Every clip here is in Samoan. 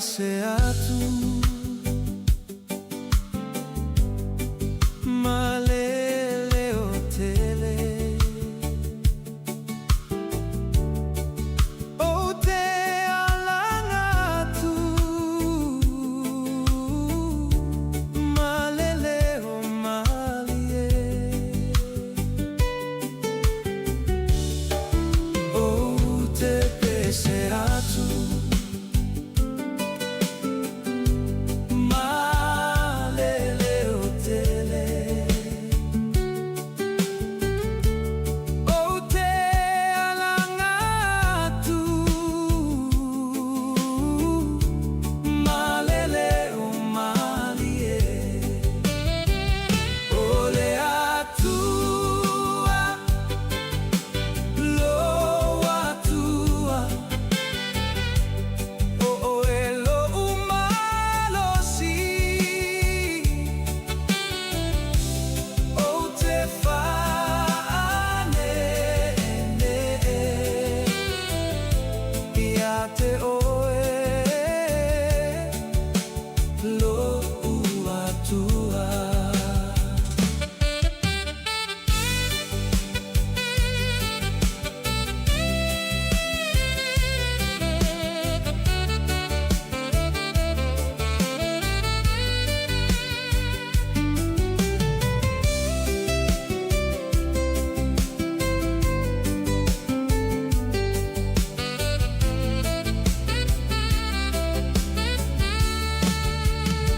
pese atu Ma le leo tele Ou te alanga atu Ma le leo malie Ou te pese atu Ma le leo tele Ou te alanga atu Ma le leo malie O le Atua Lou Atua O oe lo'u malosi Ou te fa'aneenee Ia te oe Lo'u Atua.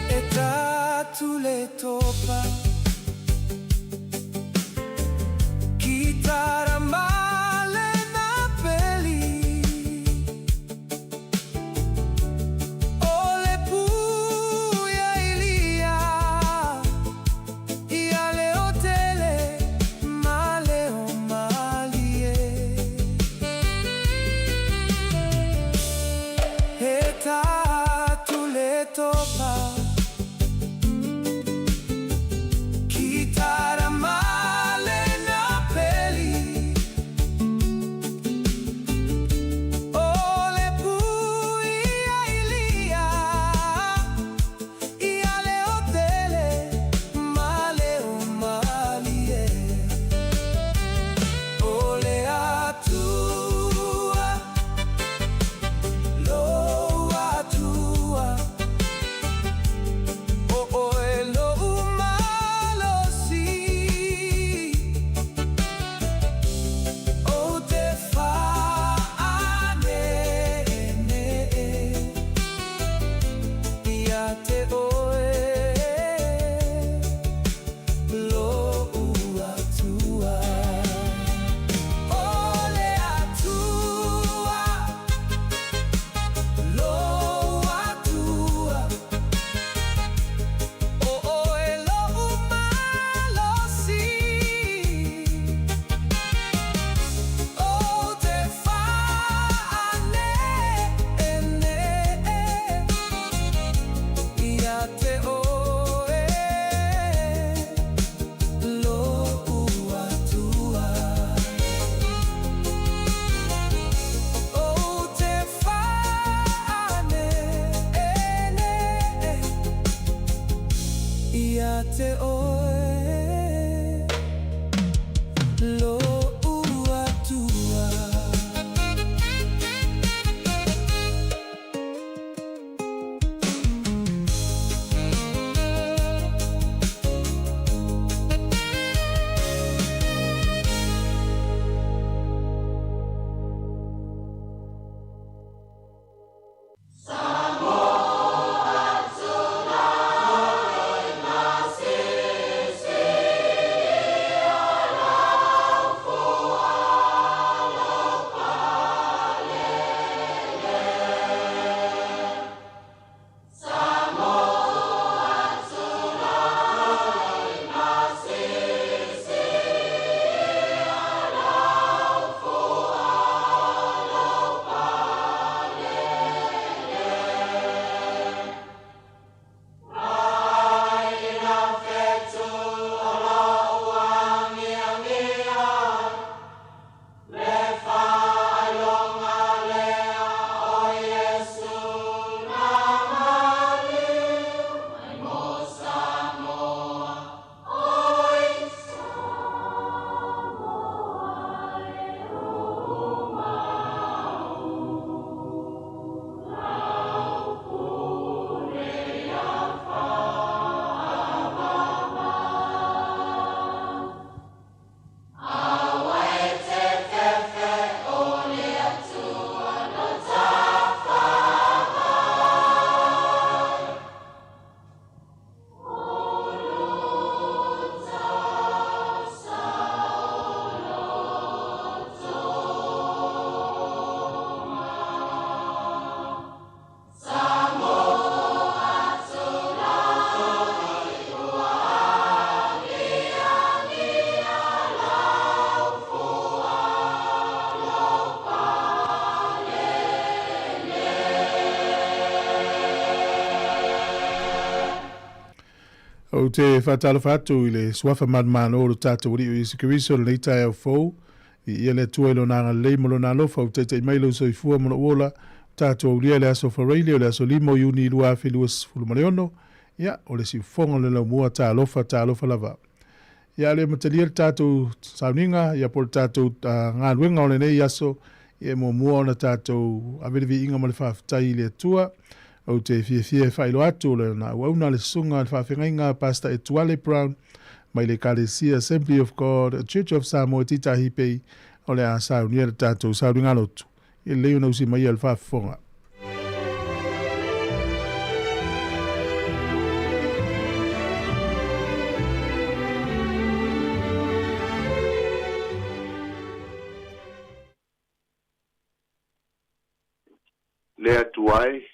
E tatu le topa Kitara ma le napeli O le pu ia Ilia Ia leo tele ma leo malie E tatu le topa Kitara ma le napeli O le pu ia Ilia Ia leo tele ma leo malie O le Atua Lou Atua O oe lo'u malosi Ou te fa'aneenee Ia te oe Lo'u Atua O le Atua Lou Atua O oe lo'u malosi Ou te fa'aneenee Ia te oe Lo'u Atua Ou te fa'aneenee Ia te oe Lo'u Atua. Ou te faatalofa atu i le suafa manumalo o lo tatou Alii o Iesu Keriso i lenei taeao fou. Viia le Atua i Lona agalelei ma Lona alofa ua taitai mai lou soifua ma lou ola. Ua tatou aulia le aso Faraile o le aso 5 o Iuni 2026. Ia, o le siufofoga o le laumua, talofa, talofa lava. Ia, a le amatalia le tatou sauniga, ia po o le tatou galuega o lenei aso, ia e muamua ona tatou ave le viiga ma le faafetai i le Atua. Ou te fiafia e faailoa atu o le auauna a le Susuga i le Faafeagaiga Pastor Etuale Brown mai le Ekalesia Assembly of God Church of Samoa i Titahipei o le a saunia le tatou sauniga lotu. Ia lelei ona usi mai le faafofoga. Le Atua e,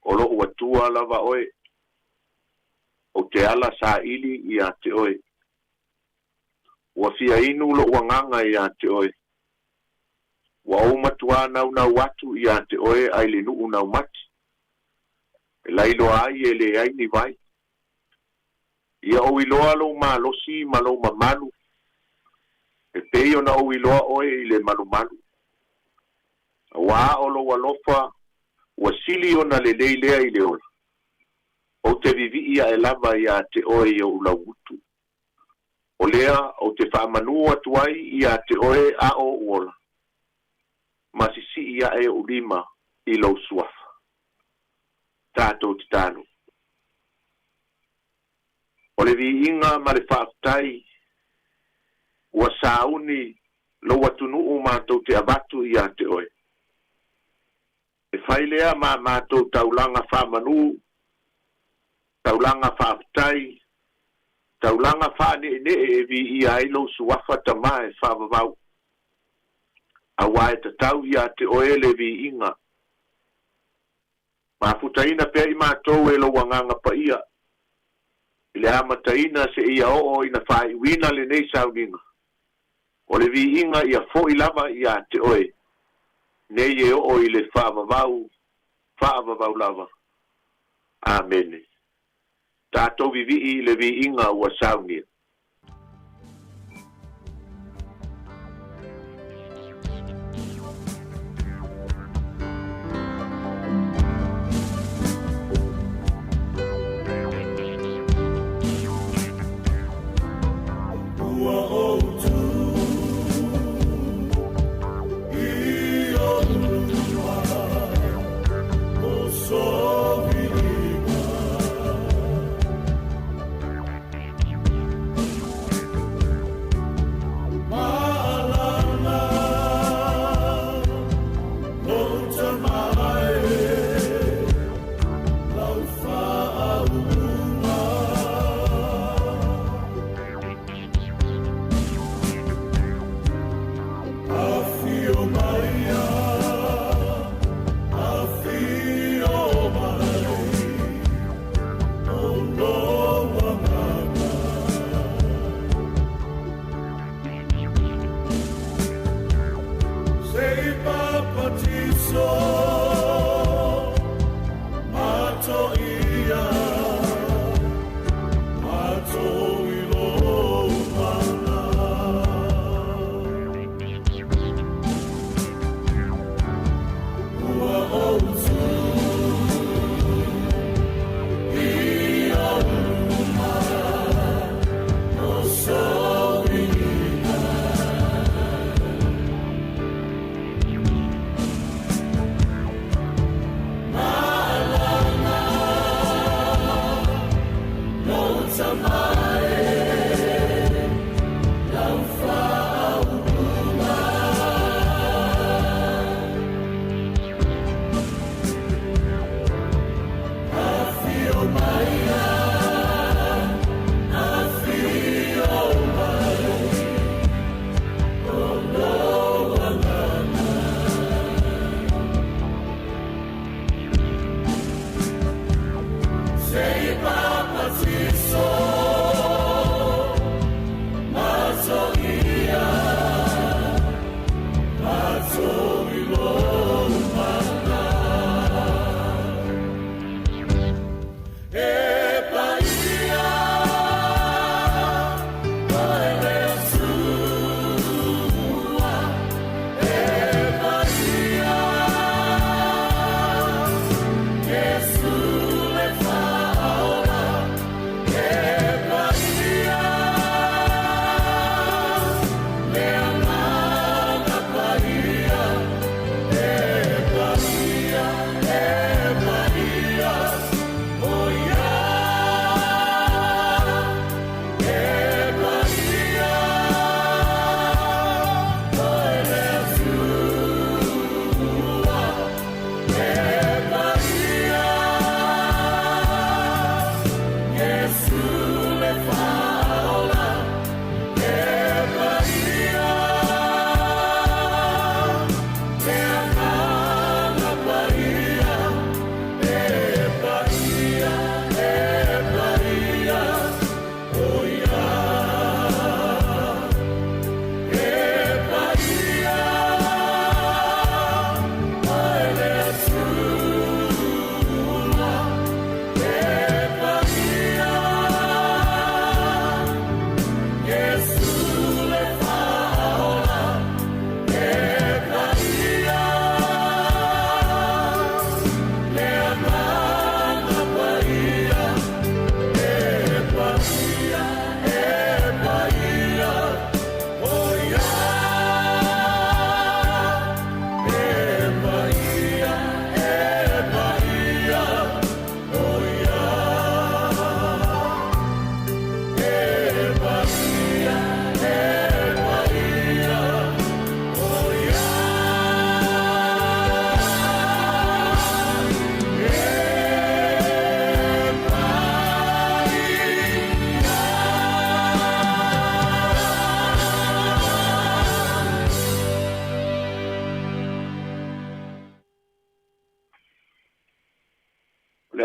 o lou Atua lava oe, ou te ala saili ia te oe. Ua fia inu lou agaga ia te oe. Ua ou matuā naunau atu ia te oe ai le nuu naumati, e lailoa ai e leai ni vai. Ia ou iloa lou malosi ma lou mamalu, e pei ona ou iloa oe i le malumalu. Auā o lou alofa ua sili ona lelei lea i le ola, ou te vivii ae lava ia te oe i ou lauutu. O lea ou te faamanū atu ai ia te oe a o ou ola, ma sisii ae ou lima i lou suafa. Tatou tatalo. O le viiga ma le faafetai ua sauni lou atunuu matou te avatu ia te oe. E fai lea ma matou taulaga faamanū, taulaga faafetai, taulaga faaneenee e viia ai lou suafa Tama e faavavau. Auā e tatau ia te oe le viiga. Mafutaina pea i matou e lou Agaga Paia, i le amataina seia oo ina faaiuina lenei sauniga, o le viiga ia foi lava ia te oe, nei e oo i le faavavau, faavavau lava. Amene. Tatou vivii i le viiga ua saunia. Ua ou tu i ou luma o soviiga. Maalana lou tamae lau faauuga. Afio maia, afio mai, o lou agaga. Se i papatiso matou ia, matou i lou mana. Ua ou tu i ou luma, o soviiga.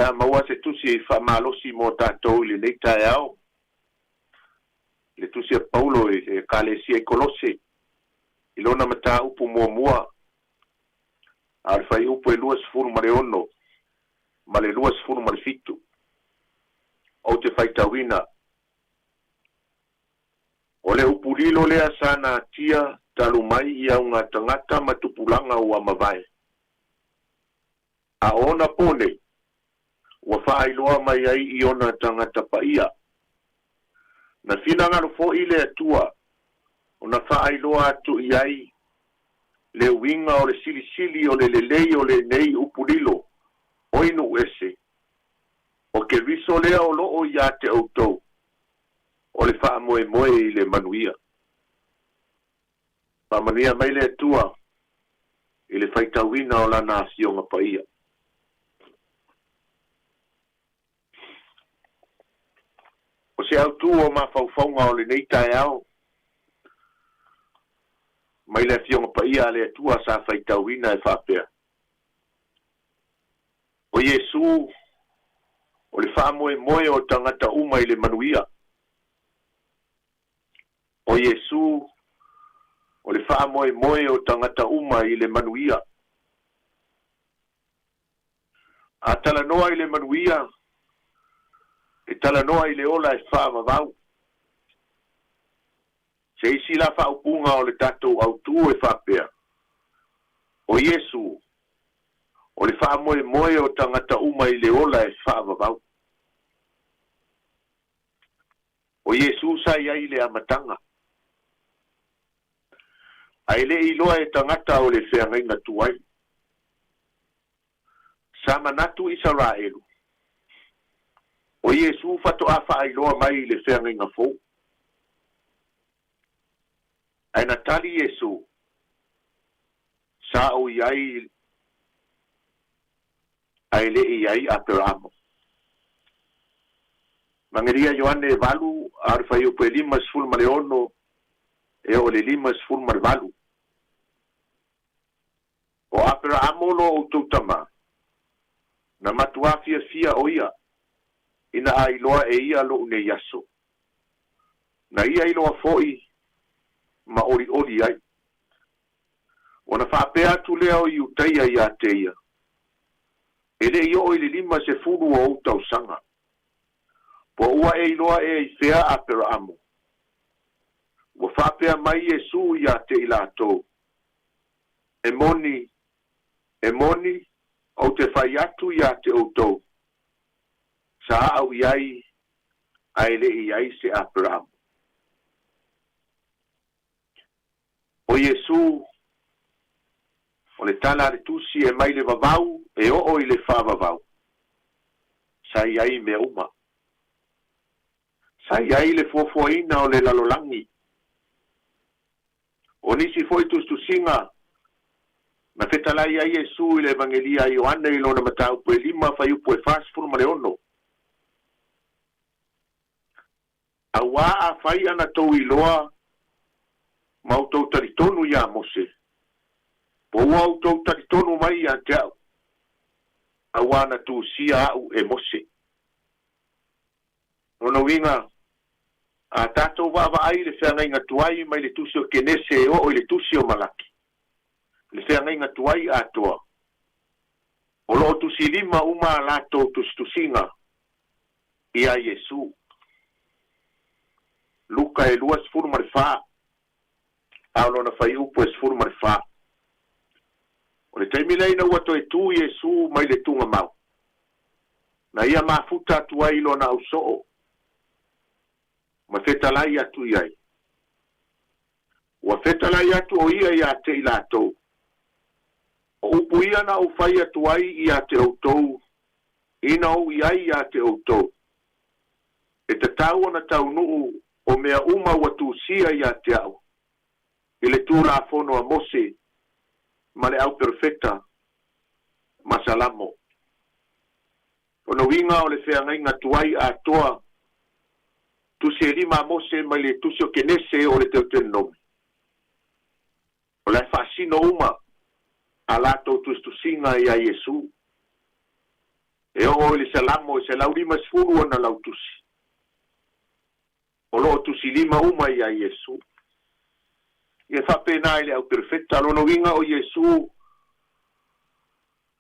a maua se tusi faamalosi mo tatou i lenei taeao, le tusi a Paulo i le Ekalesia i Kolose i lona mataupu muamua, a o le fuaiupu e 26 ma le 27. Ou te faitauina. O le upu lilo lea sa natia talu mai i auga tagata ma tupulaga ua mavae. A o ona pō nei, ua faailoa mai ai i ona tagata paia. Na finagalo foi le Atua ona faailoa atu i ai le uiga o le silisili o le lelei o lenei upu lilo, o i nuu ese, o Keriso lea o loo ia te outou, o le faamoemoe i le manuia. Faamanuia mai le Atua i le faitauina o Lana Afioga Paia. O se autū o mafaufauga o lenei taeao mai le Afioga Paia a le Atua sa faitauina e faapea, O Iesu o le faamoemoe o tagata uma i le manuia. O Iesu o le faamoemoe o tagata uma i le manuia. A talanoa i le manuia, e talanoa i le ola e faavavau. Se isi la faaupuga o le tatou autū e faapea, O Iesu o le faamoemoe o tagata uma i le ola e faavavau. O Iesu sa i ai i le amataga. Ae le i iloa e tagata o le feagaiga tuai. Sa manatu Isaraelu, o Iesu faatoa faailoa mai i le feagaiga fou. Ae na tali Iesu, Sa ou i ai ae le i i ai Aperamo. Magelia Ioane e 8, a o le fuaiupu e 56 e oo i le 58. O Aperaamo lo outou tama, na matuā fiafia o ia ina a iloa e ia lou nei aso. Na ia iloa foi ma olioli ai. Ona faapea atu lea o Iutaia ia te ia, E le i oo i le 50 o ou tausaga. Po ua e iloa ea i fea Aperaamo? Ua faapea mai Iesu ia te i latou, E moni, e moni, ou te fai atu ia te outou, sa au i ai ae le i ai se Aperaamo. O Iesu, o le tala a le Tusi e mai le vavau e oo i le faavavau, sa i ai mea uma. Sa i ai le fuafuaina o le lalolagi. O nisi foi tusitusiga na fetalai ai Iesu i le Evagelia a Ioane i lona mataupu e 5 fuaiupu e 46. Auā afai ana tou iloa ma outou talitonu iā Mose, po ua outou talitonu mai ia te a'u, auā na tusia a'u e Mose. Lona uiga, a tatou vaavaai i le feagaiga tuai mai le Tusi o Kenese e oo i le Tusi o Malaki, le feagaiga tuai atoa, o lo o tusilima uma a latou tusitusiga iā Iesu. Luka e 24, a o lona fuaiupu e 14. O le taimi lea ina ua toe tu Iesu mai le tugamau, na ia mafuta atu ai i lona ausoo ma fetalai atu i ai. Ua fetalai atu o ia ia te i latou. O upu ia na ou fai atu ai ia te outou ina ou i ai ia te outou, e tatau ona taunuu o mea uma ua tusia ia te a'u i le Tulafono a Mose ma le Au Perofeta ma Salamo. Lona uiga o le feagaiga tuai atoa, Tusi e lima a Mose mai le Tusi o Kenese e oo i le Teuteronomi, o la e faasino uma a latou tusitusiga iā Iesu. E oo i le Salamo e 150 ona lautusi. O loo tusilima uma ia Iesu. Ia faapena i le au perofeta. Lona uiga o Iesu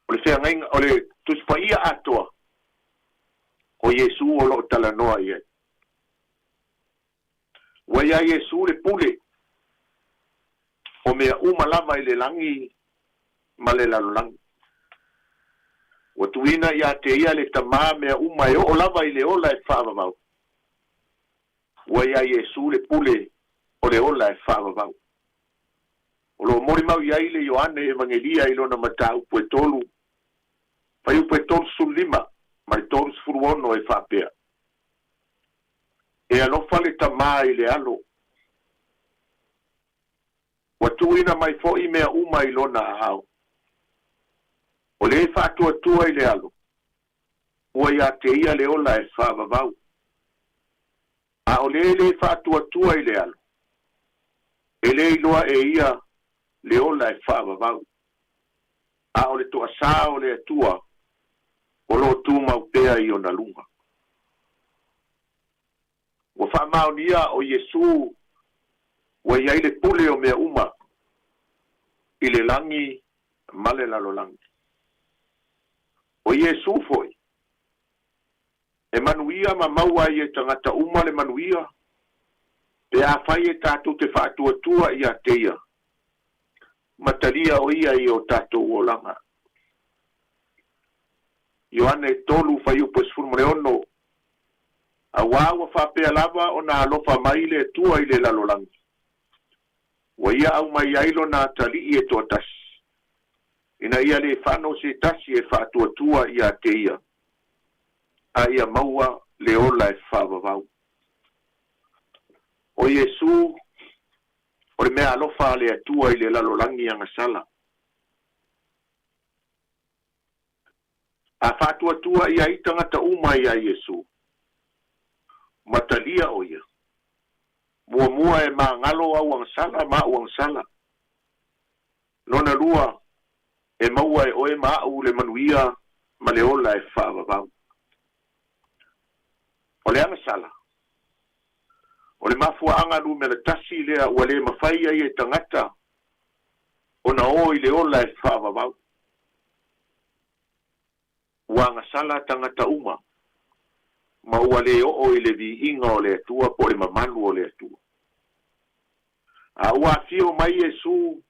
o le feagaiga o le Tusi Paia atoa o Iesu o loo talanoa i ai. Ua ia Iesu le pule o mea uma lava i le lagi ma le lalolagi. Ua tuuina ia te ia le Tamā mea uma e oo lava i le ola e faavavau. Ua ia Iesu le pule o le ola e faavavau. O lo o molimau i ai le Ioane Evagelia i lona mataupu e 3, fuaiupu e 35 ma le 36 e faapea, E alofa le Tamā i le Alo. Ua tuuina mai foi mea uma i lona aao. O le faatuatua i le Alo, ua ia te ia le ola e faavavau. A o le lē faatuatua i le Alo, e lē iloa e ia le ola e faavavau, a o le toasā o le Atua o lo o tumau pea i ona luga. Ua faamaonia o Iesu ua i ai le pule o mea uma i le lagi ma le lalolagi. O Iesu foi, e manuia ma maua ai e tagata uma le manuia, pe afai e tatou te faatuatua ia te ia, ma talia o ia i o tatou olaga. Ioane 3 fuaiupu e 16, Auā ua faapea lava ona alofa mai le Atua i le lalolagi, ua ia aumai ai lona atalii e toatasi, ina ia lē fano se tasi e faatuatua ia te ia, a ia maua le ola e faavavau. O Iesu o le meaalofa a le Atua i le lalolagi agasala. A faatuatua i ai tagata uma iā Iesu, ma talia o ia, muamua e magalo au agasala ma a'u agasala. Lona lua, e maua e oe ma a'u le manuia ma le ola e faavavau. O le agasala, o le mafuaaga numera tasi lea ua lē mafai ai e tagata ona o i le ola e faavavau. Ua agasala tagata uma, ma ua lē oo i le viiga o le Atua po o le mamalu o le Atua. A ua afio mai Iesu,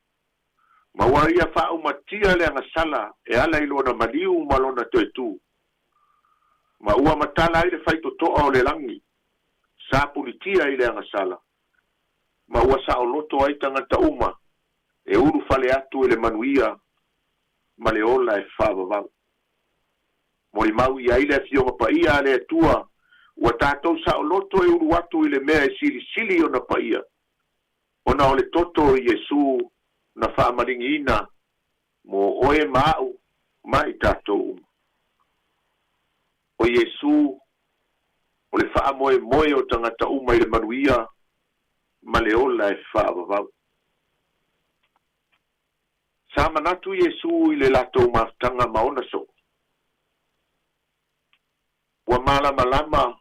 ma ua ia faaumatia le agasala e ala i lona maliu ma lona toetū, ma ua matala ai le faitotoa o le lagi, sa pulitia i le agasala, ma ua saoloto ai tagata uma e ulufale atu i le manuia ma le ola e faavavau. Molimau i ai le Afioga Paia a le Atua, ua tatou saoloto e ulu atu i le mea e silisili ona paia, ona o le toto o Iesu na faamaligiina mo oe ma a'u ma i tatou uma. O Iesu o le faamoemoe o tagata uma i le manuia ma le ola e faavavau. Sa manatu Iesu i le latou mafutaga ma ona soo. Ua malamalama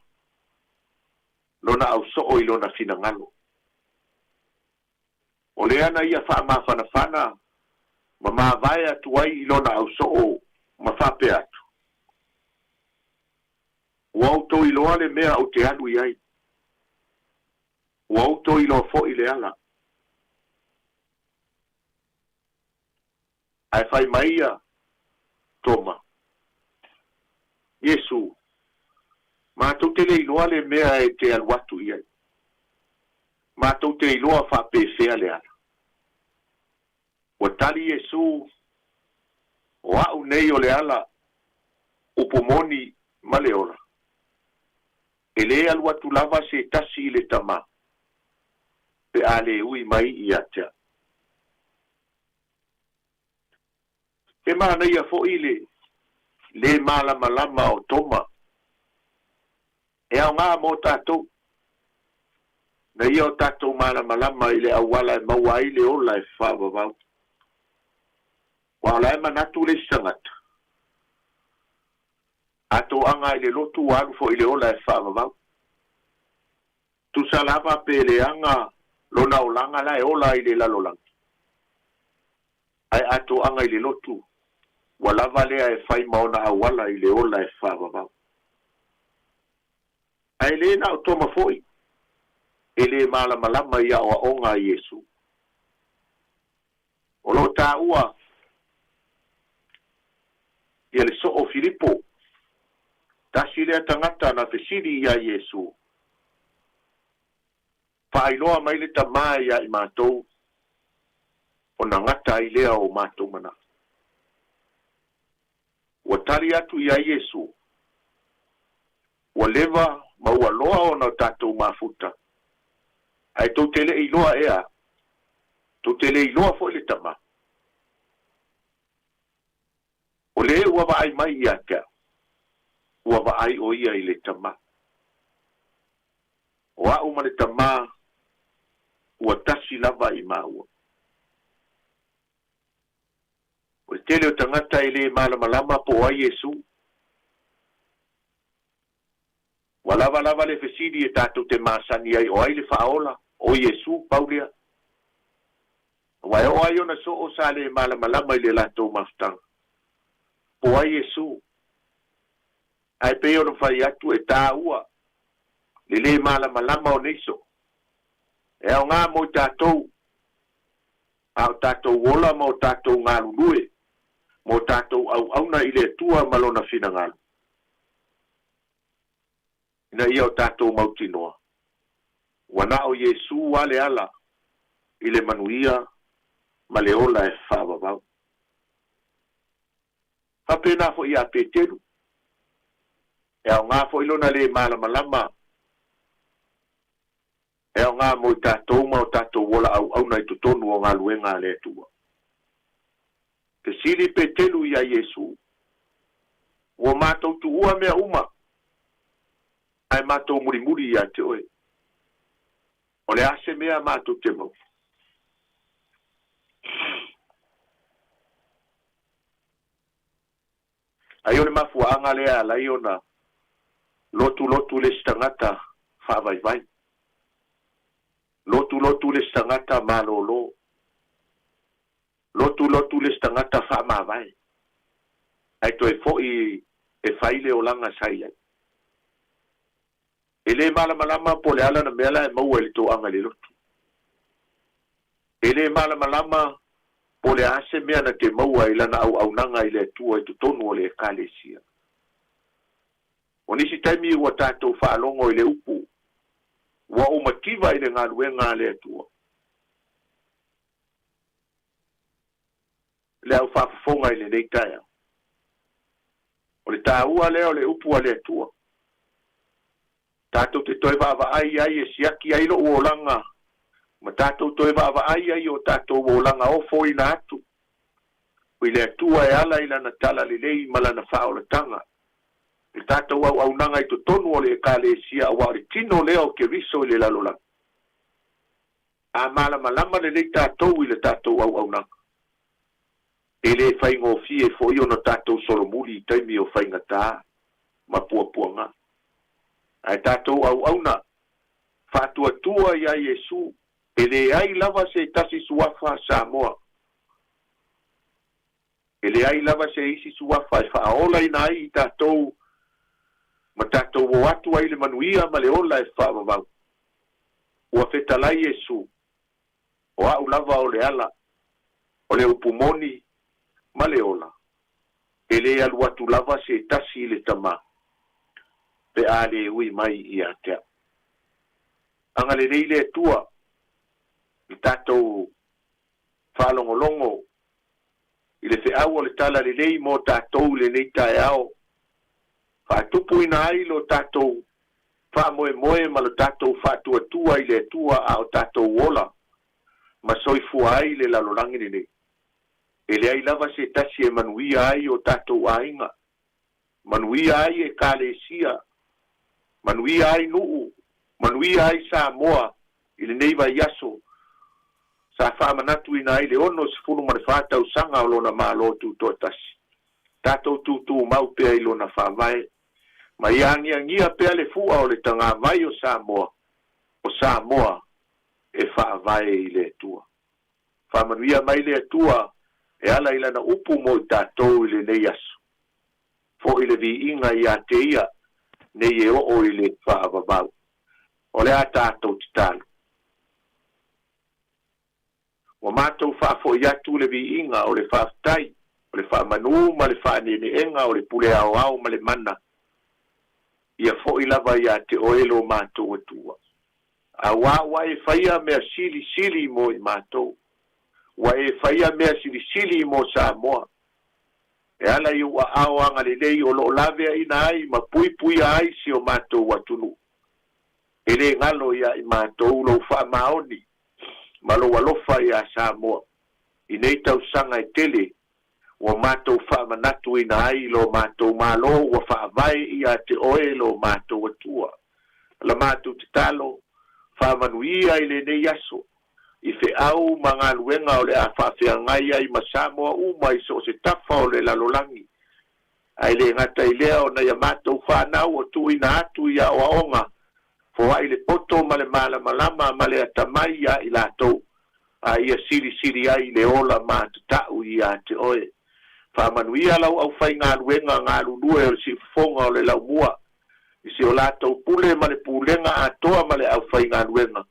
lona ausoo i lona finagalo. O lea na ia faamafanafana ma mavae atu ai i lona ausoo ma faapea atu, Ua outou iloa le mea ou te alu i ai. Ua outou iloa foi le ala. Ae fai mai ia Toma, Iesu, matou te le iloa le mea e te alu atu i ai. Matou te iloa faapefea le ala. Ua tali Iesu, O a'u nei o le ala, upu moni ma le ola. E lē alu atu lava se tasi i le Tamā, pe a lē ui mai ia te a'u. E manaia foi le lē malamalama o Toma. E aogā mō tatou, na ia o tatou malamalama i le auala e maua ai le ola e faavavau. Aua o la e manatu le isi tagata. A toaga i le lotu ua alu foi i le ola e faavavau. Tusa lava pe leaga lona olaga la e ola i le lalolagi, ae a toaga i le lotu, ua lava lea e fai ma ona auala i le ola e faavavau. Ae le na o Toma foi e le malamalama i aoaoga a Iesu. O lo o taua ia le soo Filipo, tasi lea tagata na fesili iā Iesu, faailoa mai le Tamā iā i matou, ona gata ai lea o matou manao. Ua tali atu iā Iesu, ua leva ma ua loa ona o tatou mafuta, ae tou te le iloa ea, tou te le iloa foi le Tamā. O le ua vaai mai ia te au, ua vaai o ia i le Tamā. O au ma le Tamā, ua tasi lava i maua. O le tele o tagata e le malamalama po o ai Iesu. Ua lava lava le fesili e tatou te masani ai o ai le Faaola, o Iesu, pau lea. Aua e oo ai ona soo sa le malamalama i le latou mafutaga. Po o ai Iesu. Ae pei ona fai atu e taua le le malamalama o nei soo. E aoga mo i tatou, a o tatou ola ma o tatou galulue, ma o tatou auauna i le Atua ma lona finagalo, ina ia o tatou mautinoa, ua na o Iesu a le ala i le manuia ma le ola e faavavau. Faapena foi iā Peteru, e aoga foi lona le malamalama, e aoga mo i tatou ma o tatou ola auauna i totonu o galuega a le Atua. Fesili Peteru iā Iesu, ua matou tuua mea uma, ae matou mulimuli ia te oe. O le a se mea matou te maua? Ai o le mafuaaga lea e ala ai ona lotulotu le isi tagata faavaivai, lotulotu le isi tagata malōlō, lotulotu le isi tagata faamavae, ae toe foi e fai le olaga sa i ai. E le malamalama po o le a lana mea la e maua i le toaga i le lotu. E le malamalama po o le a se mea na te maua i lana auaunaga i le Atua i totonu o le Ekalesia. O nisi taimi ua tatou faalogo i le upu, ua ou mativa i le galuega a le Atua. Le au faafofoga i lenei taeao. O le taua lea o le upu a le Atua. Tatou te toe vaavaai ai e siaki ai lou olaga, ma tatou toe vaavaai ai o tatou olaga ofoina atu i le Atua e ala i lana talalelei ma lana faaolataga. Le tatou auaunaga i totonu o le Ekalesia, aua o le tino lea o Keriso i le lalolagi. A malamalama lelei tatou i le tatou auaunaga, e le faigofie foi ona tatou solomuli i taimi o faigata ma puapuaga. Ae tatou auauna, faatuatua iā Iesu, e leai lava se tasi suafa Samoa, e leai lava se isi suafa e faaolaina ai i tatou ma tatou o atu ai i le manuia ma le ola e faavavau. Ua fetalai Iesu, o au lava o le ala, o le upu moni ma le ola, e le alu atu lava se tasi i le Tamā, pe a le ui mai ia te au. Agalelei le Atua i le tatou faalogologo i le feau o le talalelei mo tatou i lenei taeao, faatupuina ai lo tatou faamoemoe ma lo tatou faatuatua i le Atua a o tatou ola ma soifua ai i le lalolagi lenei. E leai lava se tasi e manuia ai o tatou aiga, manuia ai Ekalesia, manuia ai nuu, manuia ai Samoa i lenei vaiaso sa faamanatuina ai le 64 tausaga o lona Malo Tutoatasi. Tatou tutumau pea i lona faavae. Ma ia agiagia pea le fua o le tagavai o Samoa, o Samoa e faavae i le Atua. Faamanuia mai le Atua e ala i lana upu mo i tatou i lenei aso. Fo'i le viiga ia te ia nei e oo i le faavavau. O le a tatou tatalo. Ua matou faafo'i atu le viiga o le faafetai, o le faamanū ma le faaneeneega o le pule aoao ma le mana, ia fo'i lava ia te oe lo matou Atua. Auā ua e faia mea silisili mo i matou. Ua e faia mea silisili mo Samoa. E ala i ou aao agalelei o loo laveaina ai ma puipuia ai si o matou atunuu. E le galo ia i matou lou faamaoni ma lou alofa iā Samoa i nei tausaga e tele ua matou faamanatuina ai lo matou Malo ua faavae ia te oe lo matou Atua. La matou tatalo, faamanuia i lenei aso i feau ma galuega o le a faafeagai ai ma Samoa uma i so o se tafa o le lalolagi. Ae le gata i lea o nai a matou fanau o tuuina atu i aoaoga, foai le poto ma le malamalama ma le atamai iā i latou, a ia silisili ai le ola matatau ia te oe. Faamanuia lau aufaigaluega galulue o le siufofoga o le laumua i si o latou pule ma le pulega atoa ma le aufaigaluega,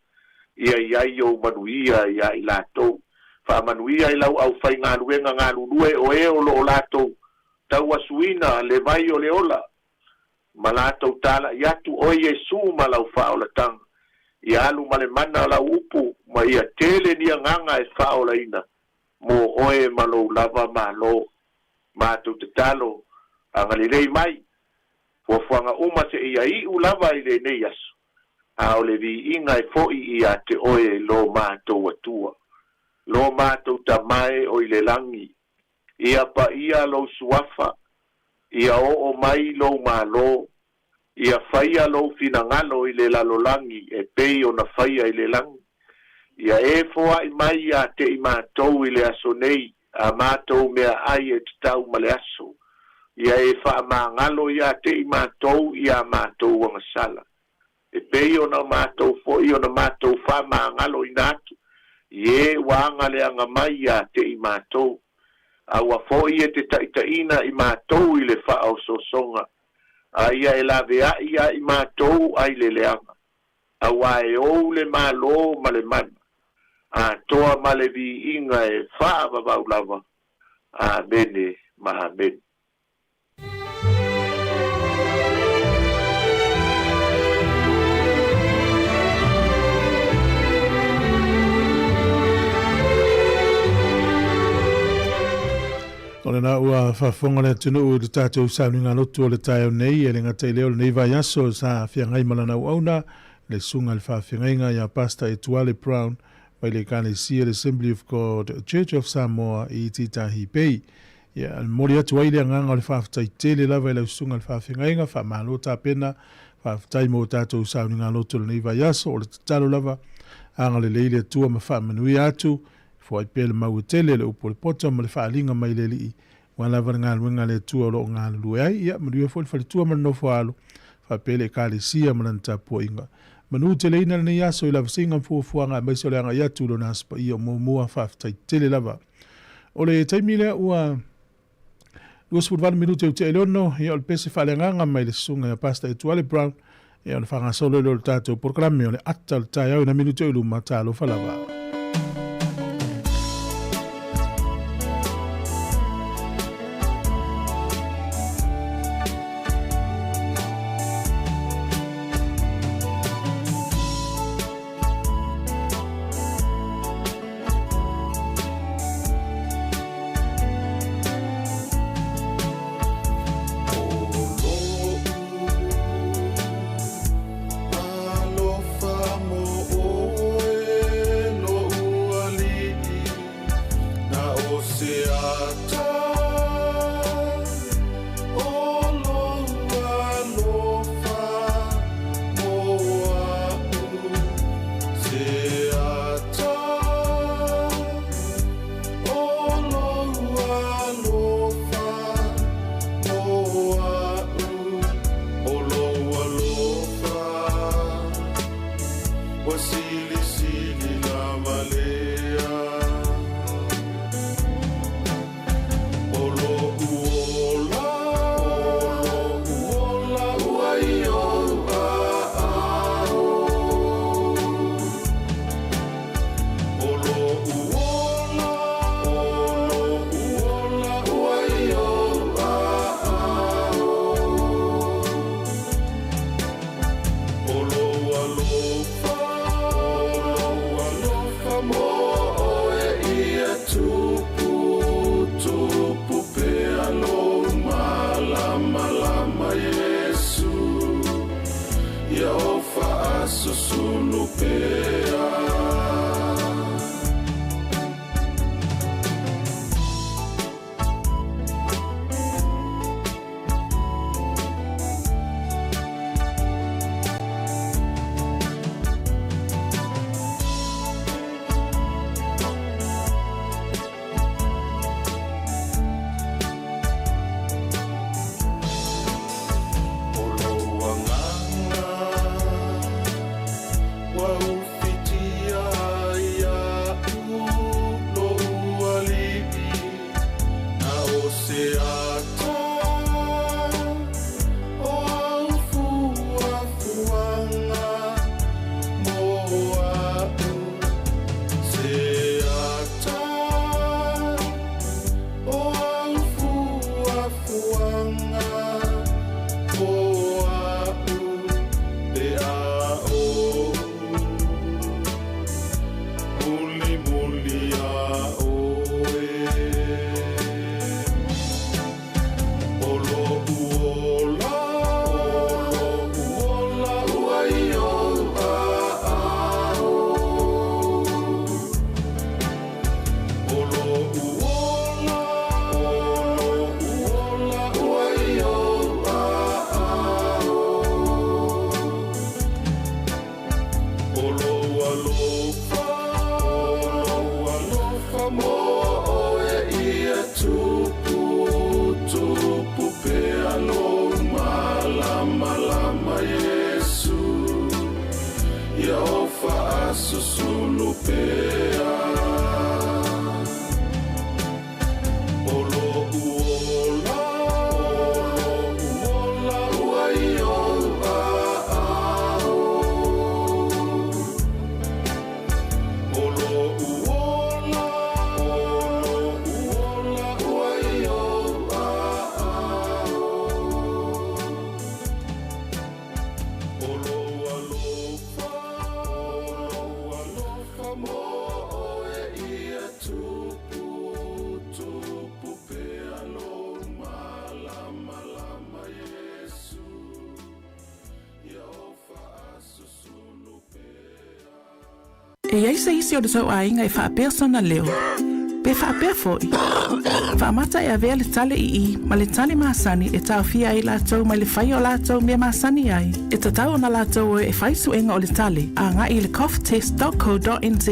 ia i ai ou manuia iā i latou. Faamanuia i lau aufaigaluega galulue o e o loo latou tauasuina le vai o le ola ma latou tala'i atu oe Iesu ma lau faaolataga. Ia alu ma le mana o lau upu ma ia tele ni agaga e faaolaina mo oe ma lou lava Malo. Matou tatalo, agalelei mai fuafuaga uma seia iu lava i lenei aso, a o le viiga e fo'i ia te oe lo matou Atua. Lo matou Tama e o i le lagi, ia paia lou suafa, ia oo mai lou Malo, ia faia lou finagalo i le lalolagi e pei ona faia i le lagi. Ia e foai mai ia te i matou i le aso nei a matou meaai e tatau ma le aso. Ia e faamagalo ia te i matou i a matou agasala, e pei ona matou foi ona matou faamagaloina atu i e ua agaleaga mai ia te i matou. A ua foi e te taitaiina i matou i le faaosoosoga, a ia e laveai ia i matou ai le leaga. Auā e ou le Malo ma le mana, atoa ma le viiga e faavavau lava. Amene ma amene. O lena ua faafofoga le atunuu i le tatou sauniga lotu o le taeao nei, e le gata i lea o lenei vaiaso sa feagai ma lana auauna, le susuga i le faafeagaiga ia Pastor Etuale Brown mai le Ekalesia le Assembly of God Church of Samoa i Titahi Bay. Ia, e momoli atu ai le agaga o le faafetai tele lava i lau susuga i le faafeagaiga, faamalo tapena, faafetai mo tatou sauniga lotu o lenei vaiaso, o le tatalo lava, agalelei le Atua ma faamanuia atu, foai pea le mau e tele, le upu o le poto ma le faaaliga mai le Alii, aua lava le galuega a le Atua o lo o galulue ai. Ia, manuia foi le faletua ma le nofo-a-alo, faapea le Ekalesia ma lana tapuaiga. Manu teleina lenei aso i lavasiga ma fuafuaga aemaise o le agai atu i lona Aso Paia o muamua. Faafetai tele lava. O le taimi lea ua 28 minute ua tea i le 6, ia o le pese faaleagaga mai le susuga ia Pastor Etuale Brown, ia ona faagasolo lea o le tatou polokalame o le ata o le taeao i nai minute o i luma. Talofa lava. E i ai se isi o le tou aiga e faapea sona leo, pe faapea foi, faamata e avea le tale ii ma le tale masani e taofia ai latou mai le fai o latou mea masani ai, e tatau ona latou o e fai suega o le tale agai i le coughtest.co.nz.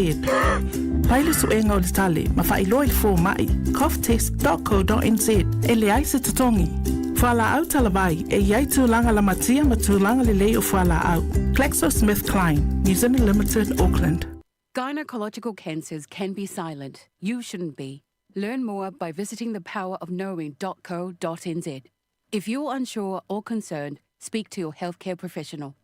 Fai le suega o le tale ma faailoa i le fomai, coughtest.co.nz, e leai se totogi. Fualaau talavai, e i ai tulaga lamatia ma tulaga lelei o fualaau. GlaxoSmithKline, New Zealand Limited, Auckland. Gynecological cancers can be silent. You shouldn't be. Learn more by visiting thepowerofknowing.co.nz. If you're unsure or concerned, speak to your healthcare professional.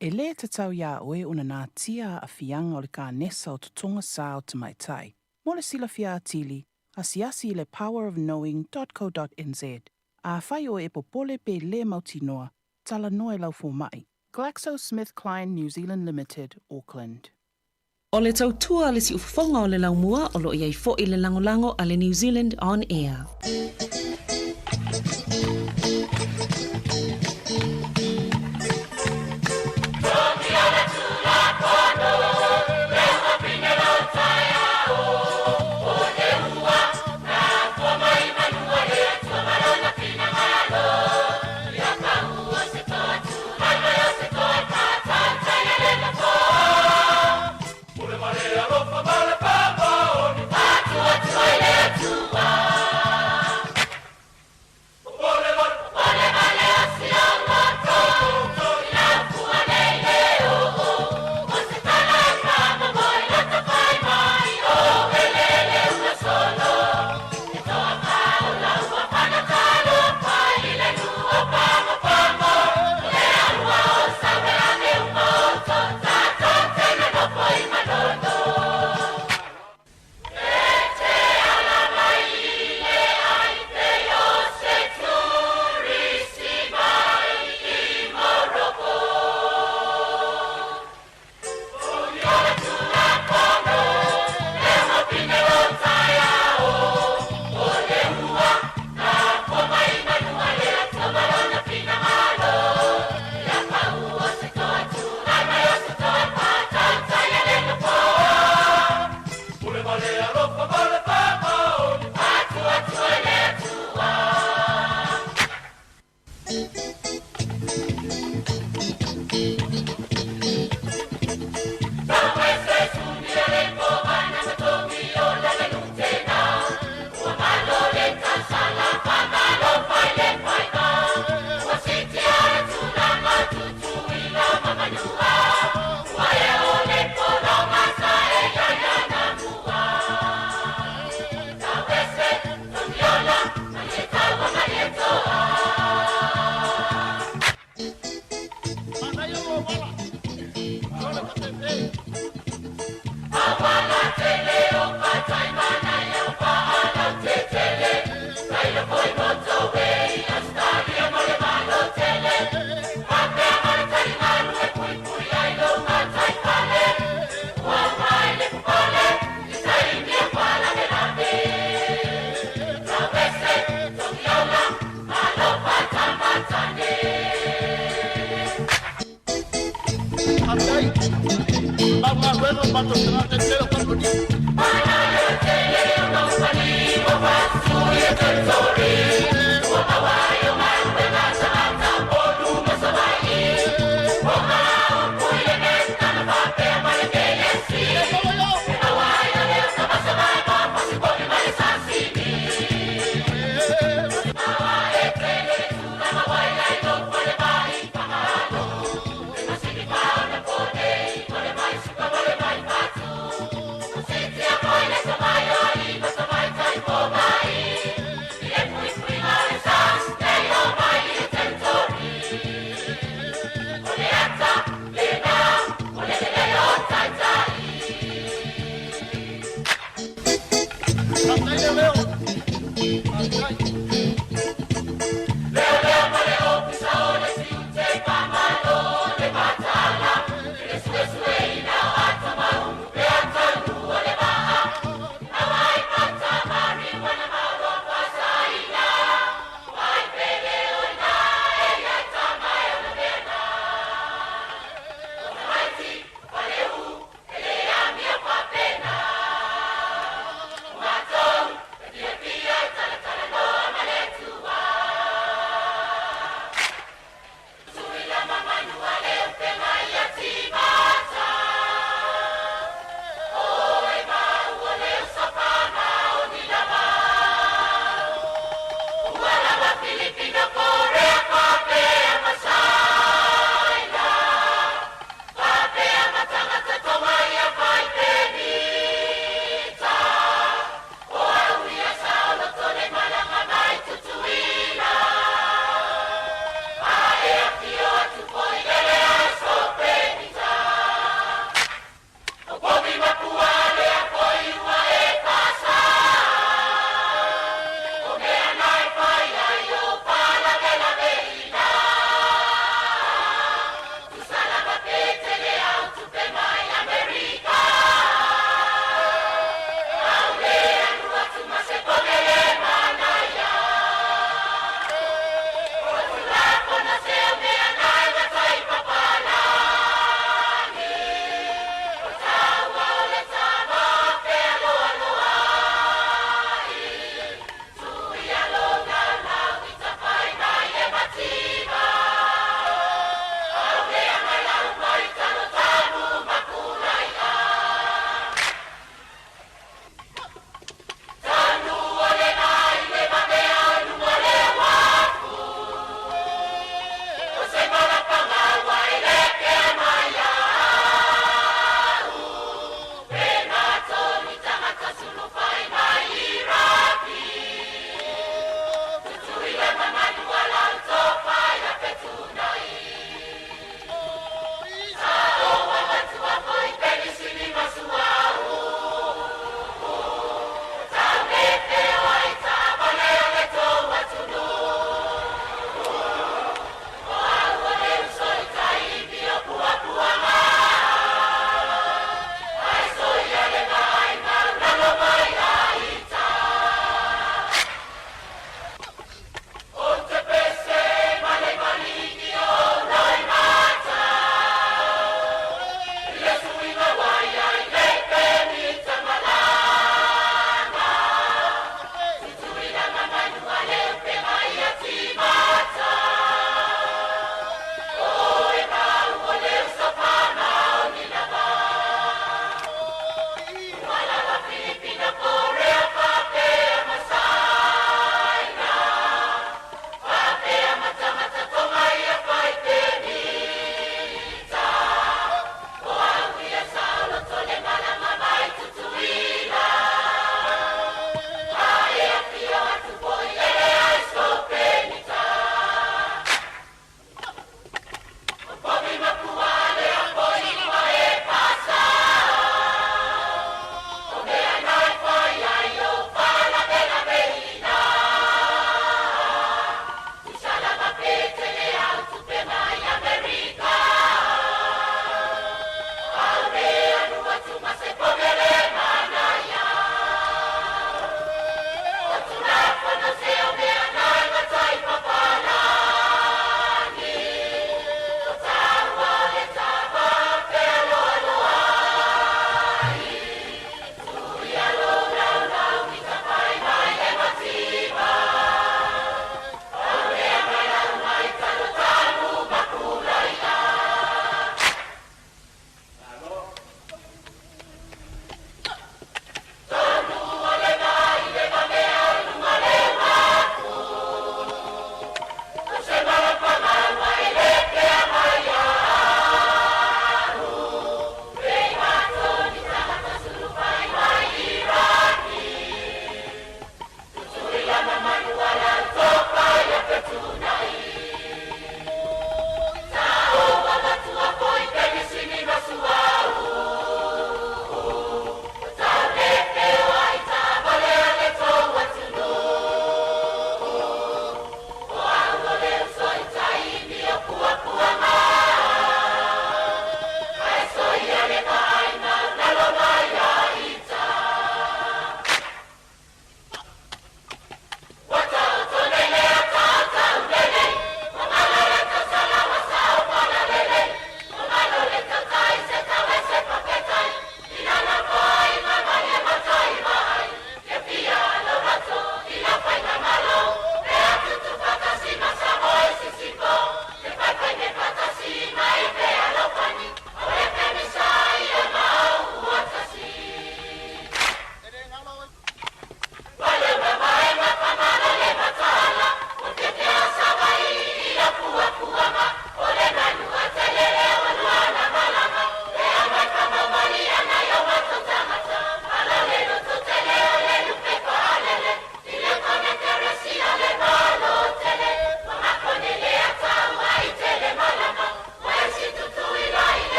E lē tatau iā oe ona natia aafiaga o le kanesa o totoga sa o tamaitai. Mo le silafia atili, asiasi i le powerofknowing.co.nz. Afai oe e popole pe lē mautinoa, talanoa i lau fomai. GlaxoSmithKline New Zealand Limited, Auckland. O le tautua a le siufofoga o le laumua o lo o i ai foi le lagolago a le New Zealand On Air.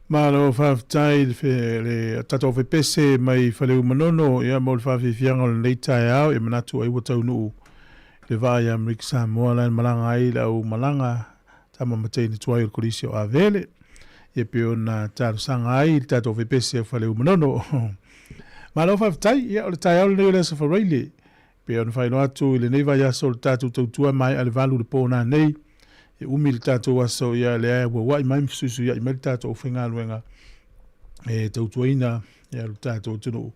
Malo faafetai i le tatou fepese mai Faleu Manono ia mo le faafiafiaga o lenei taeao. Ia manatu ai ua taunuu i le vaa i Amerika Samoa la e malaga ai le au malaga tama ma teine tuai o le Kolisi o Avele. Ia pei ona talosaga ai i le tatou fepese o Faleu Manono. Malo faafetai, ia o le taeao lenei o le Aso Faraile. Pei ona faailoa atu i lenei vaiaso o le tatou tautua maea le 8 i le po nanei. E umi le tatou aso ia lea e auauai mai ma fesuisuiai mai le tatou aufaigaluega e tautuaina ia lo tatou atunuu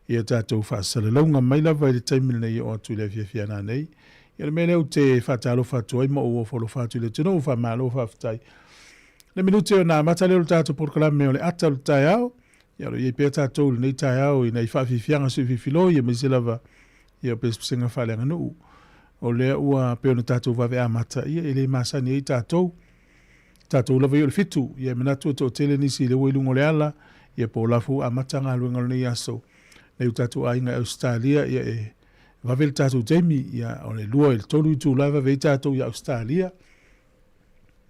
ia tatou faasalalauga mai lava i le taimi lenei e oo atu i le afiafi a nanei. Ia o le mea lea ou te faatalofa atu ai ma ou ofo alofa atu i le atunuu, faamalo faafetai. Le minute ona amata lea o le tatou polokalame o le ata o le taeao. Ia o lo o i ai pea tatou i lenei taeao i nai faafiafiaga suifilifiloi aemaise lava ia o pesepesega faaleaganuu. O lea ua pei ona tatou vave amata, ia e le masani ai tatou. Tatou lava ia o le 7, ia e manatu e toatele nisi lea ua i luga o le ala, ia po o la foi ua amata galuega o lenei aso. Nai o tatou aiga i Ausetalia, ia e vave le tatou taimi, ia o le 2 i le 3 itula e vave ai tatou i Ausetalia.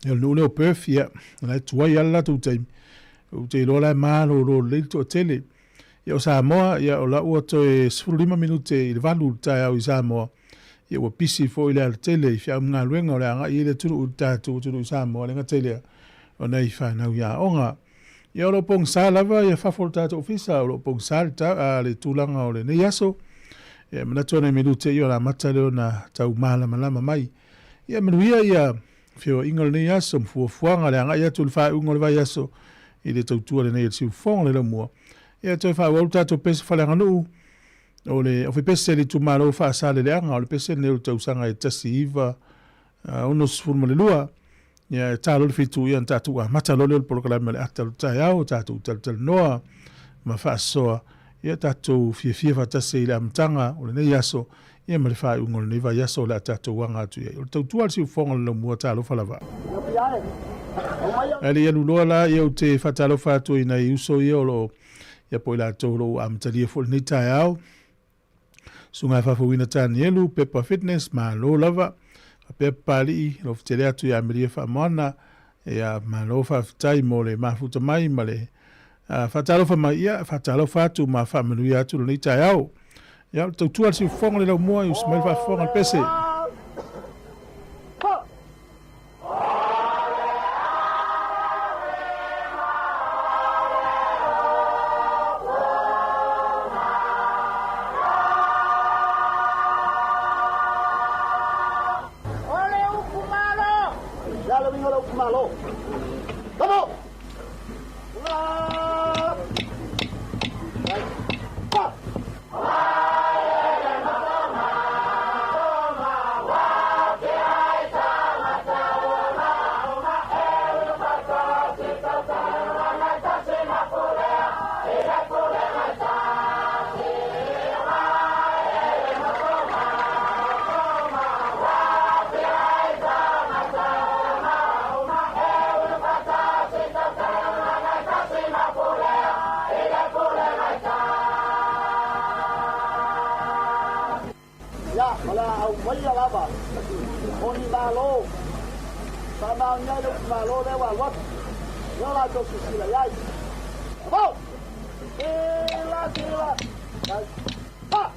Ia o le nuu lea o Perth, ia, o la e tuai lava le latou taimi. Ou te iloa la e malolo lelei le toatele. Ia o Samoa, ia o la ua toe 15 minute i le 8 i le taeao i Samoa. Ia ua pisi foi le alatele i feau ma galuega o le a agai ai le atunuu i le tatou atunuu i Samoa, e le gata i lea, o nai fanau i aoga. Ia o lo o pogisa lava ia fafo o le tatou ofisa, o lo o pogisa le, le tulaga o lenei aso. Ia e manatu o nai minute ia o le amata lea ona tau malamalama mai. Ia manuia ia feoaiga o lenei aso ma fuafuaga le agai atu i le faaiuga o le vaiaso i le tautua lenei a le Siufofoga o le Laumua. Ia toe faaauau le tatou pese faaleaganuu o le Ofepese a le Itumalo Faasaleleaga, o le pese lenei o le tausaga e 1962. Ia e ta loa le 7 ia ona tatou amata loa lea o le polokalame o le ata o le taeao, tatou talatalanoa ma faasoa, ia tatou fiafia faatasi i le amataga o lenei aso ia ma le faaiuga o lenei vaiaso o le a tatou aga atu i ai. O le tautua a le siufofoga o le laumua, talofa lava. Ae le i alu loa la, ia ou te faatalofa atu i nai uso ia o lo o, ia po o i latou o lo o amatalia foi lenei taeao. Susuga Faafouina Tanielu, Pepa Fitness, malo lava. Faapea Papalii, alofa tele atu ia Amelia Faamoana, ia malo faafetai mo le mafuta mai ma le faatalofa mai, ia faatalofa atu ma faamanuia atu lenei taeao. Ia, o le tautua a le siufofoga le laumua, i usi mai le faafofoga le pese. O le upu malo! Le a le uiga o le upu malo? Come on! Ula! Pa! Ia, o le a aumaia lava o ni malo, faamaonia ai le upu malo lea ua alu atu, lea o latou silasila i ai. Amo! Sila, sila, pa!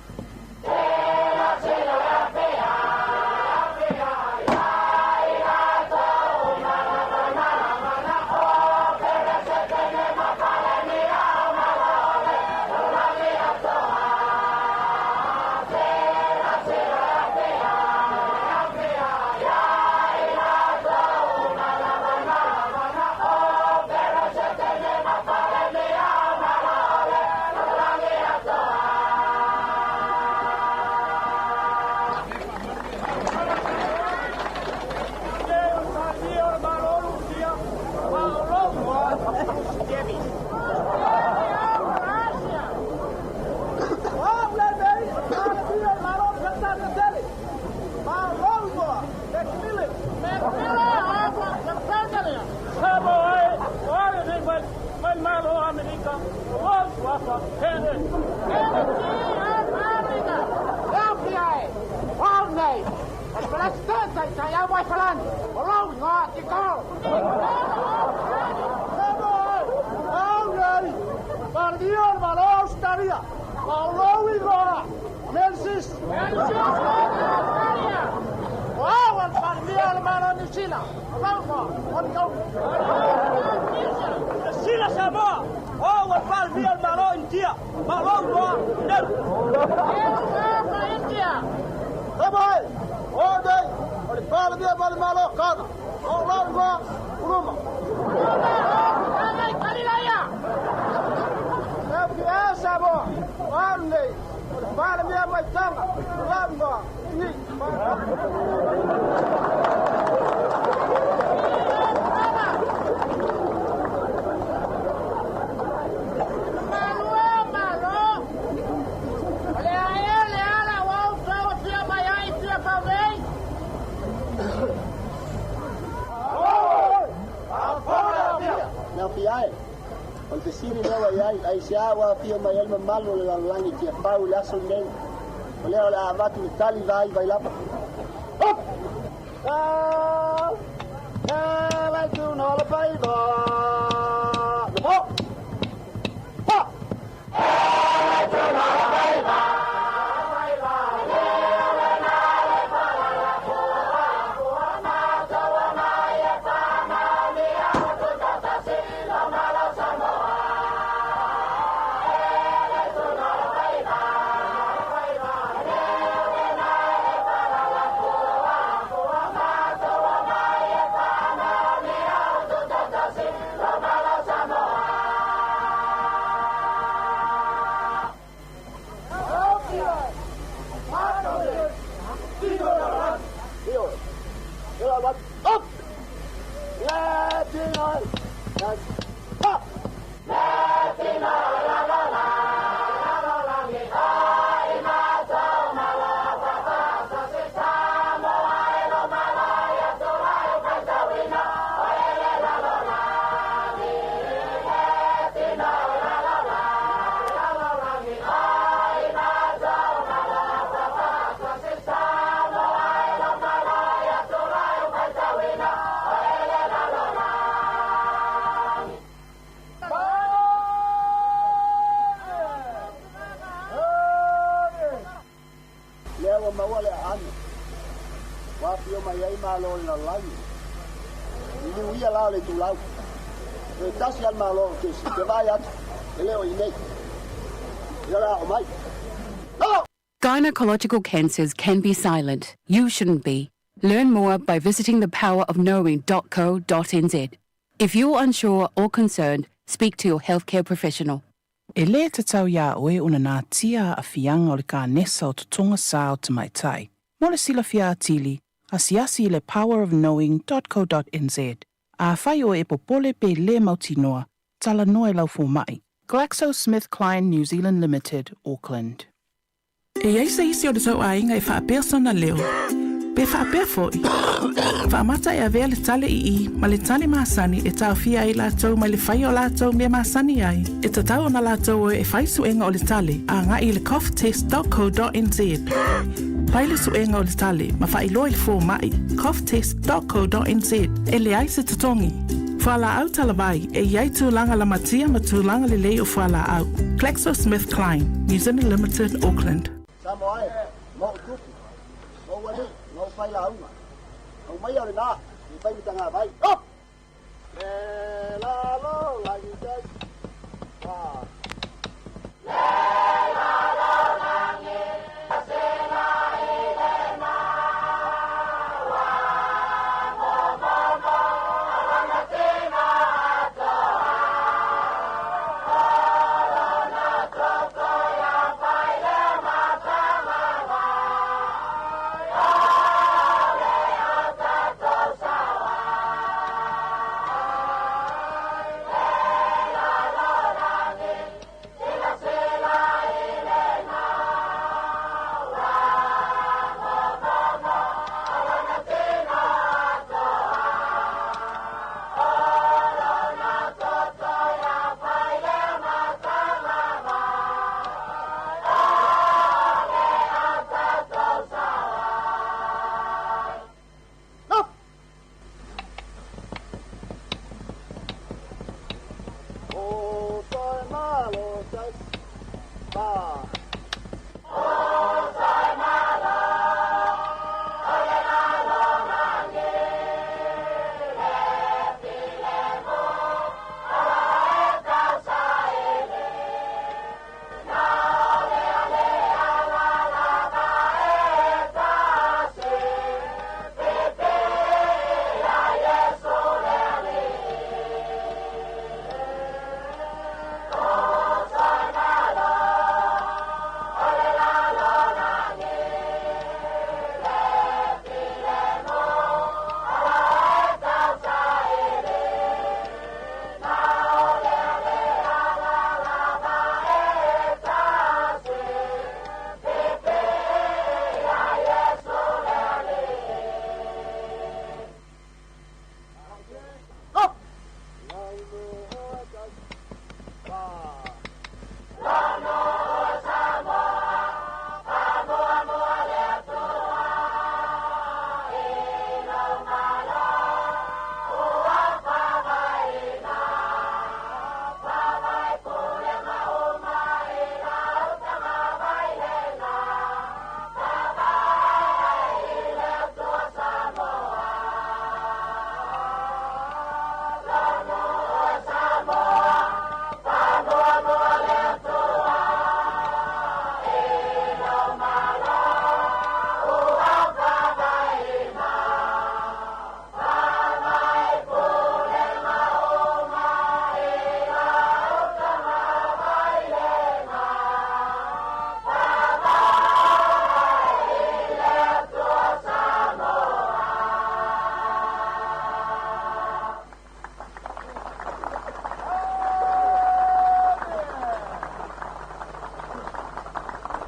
Sila Samoa, o ua palemia o le Malo o Initia, malo uloa Nelu. Samoa e, o nei, o le Palemia ma le Malo o Kana, o lau igoa, Uluma. E Samoa, o au lenei, o le Palemia mai Tonga, o lau igoa, Igi. Mea fia e, o le fesili lea ua i ai, aisea ua afio mai ai le mamalu o le lalolagi i Tiafau i le aso lenei? O lea o le a avatu le tali vai vai lava. Up! E vai tu no le faiva. Ho! Ha! Up! Ha! Lea ua maua le aano ua afio mai ai malo o le lalolagi. I liuia la o le itulau. E tasi a le malo o kesi, te vaai atu, e le o i nei. Ia le ao mai. No! Gynecological cancers can be silent. You shouldn't be. Learn more by visiting thepowerofknowing.co.nz. If you're unsure or concerned, speak to your healthcare professional. E lē tatau iā oe ona natia aafiaga o le kanesa o totoga sa o tamaitai. Mo le silafia atili, asiasi i le powerofknowing.co.nz. Afai oe e popole pe lē mautinoa, talanoa i lau fomaʻi. GlaxoSmithKline New Zealand Limited, Auckland. E i ai se isi o le tou aiga e faapea sona leo, pe faapea foi. Faamata e avea le tale ii ma le tale masani e taofia ai latou mai le faia o latou mea masani ai. E tatau ona latou o e fai suega o le tale agai i le coughtest.co.nz. Fai le suega o le tale ma faailoa i le fomaʻi coughtest.co.nz. E leai se totogi. Fualaau talavai e i ai tulaga lamatia ma tulaga lelei o fualaau. GlaxoSmithKline, New Zealand Limited, Auckland. Samoa e, ma ou tupu, ma ou alii, ma ou failauga. Aumaia o lenā, i fai ma tagavai. Up! Le lalolagi te Wā.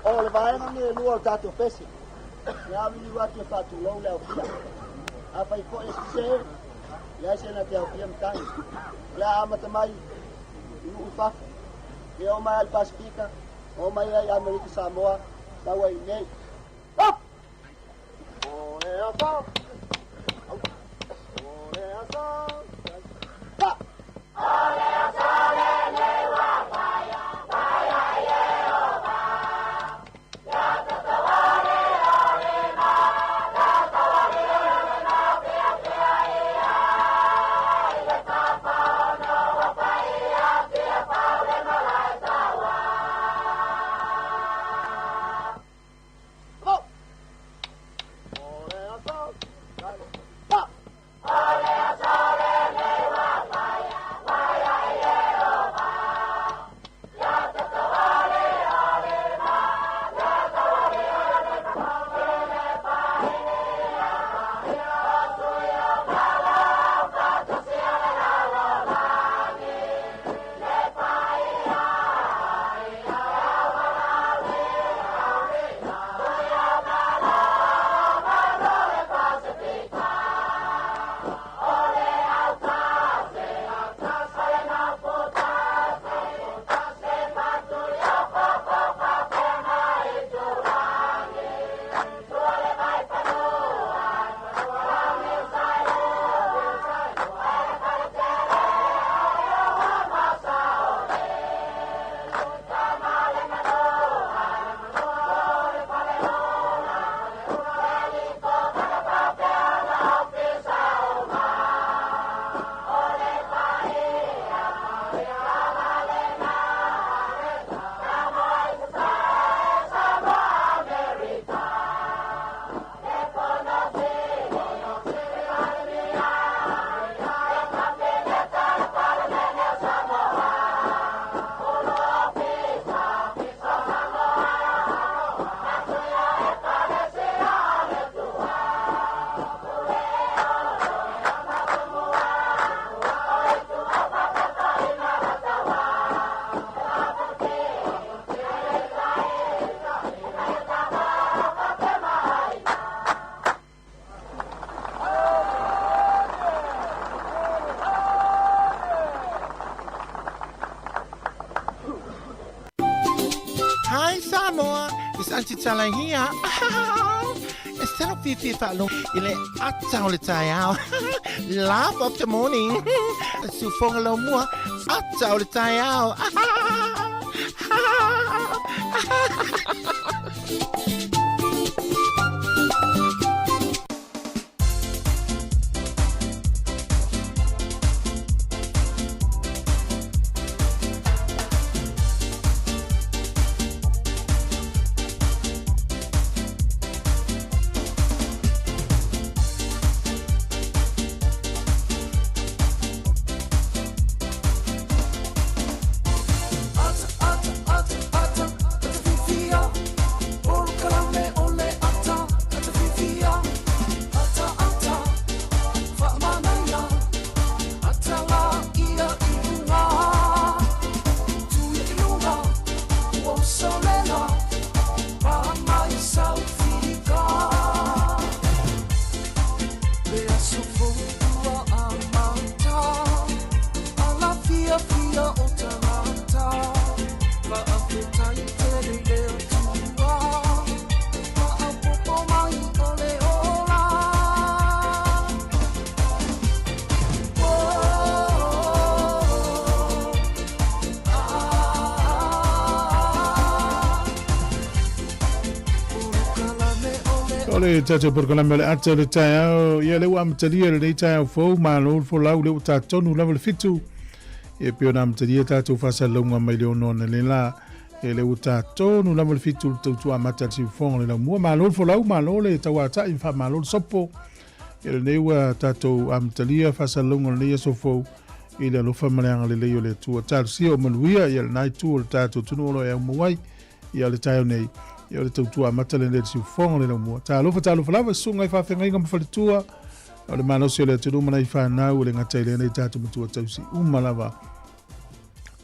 O le vaega nei e lua o le tatou pese, e auiliu atu e faatulou le aofia. Afai foi e sese, e leai se na te aofia matagi. O le a amata mai i nuu i fafo, e oo mai lava i le Pasefika, oo mai ai i Amerika Samoa, sau ai i inei. Up! O le aso! O le aso! Pa! Hi Samoa, it's Auntie Tala here. E selo fifi whaalogo i le ata o le taeao. Laugh of the morning. Siufoga lau mua, ata o le taeao. O le tatou polokalame o le ata o le taeao, ia lea ua amatalia lenei taeao fou, malo le folau, lea ua tatonu lava le fitu. Ia pei ona amatalia tatou faasalalauga mai le ono analeila, ia lea ua tatonu lava le fitu le tautua amata a le siufofoga o le laumua. Malo le folau, malo le tauatai ma faamalo le sopo. Ia lenei ua tatou amatalia faasalalauga o lenei aso fou i le alofa ma le agalelei o le Atua. Talosia o manuia ia lena itu o le tatou atunuu o lo o e aumau ai. Ia o le taeao nei, ia o le tautua amata lenei le siufofoga o le laumua. Talofa, talofa lava, susuga i faafeagaiga ma faletua, o le malosi o le atunuu ma nai fanau, o le gata i lenei tatou matua tausi uma lava.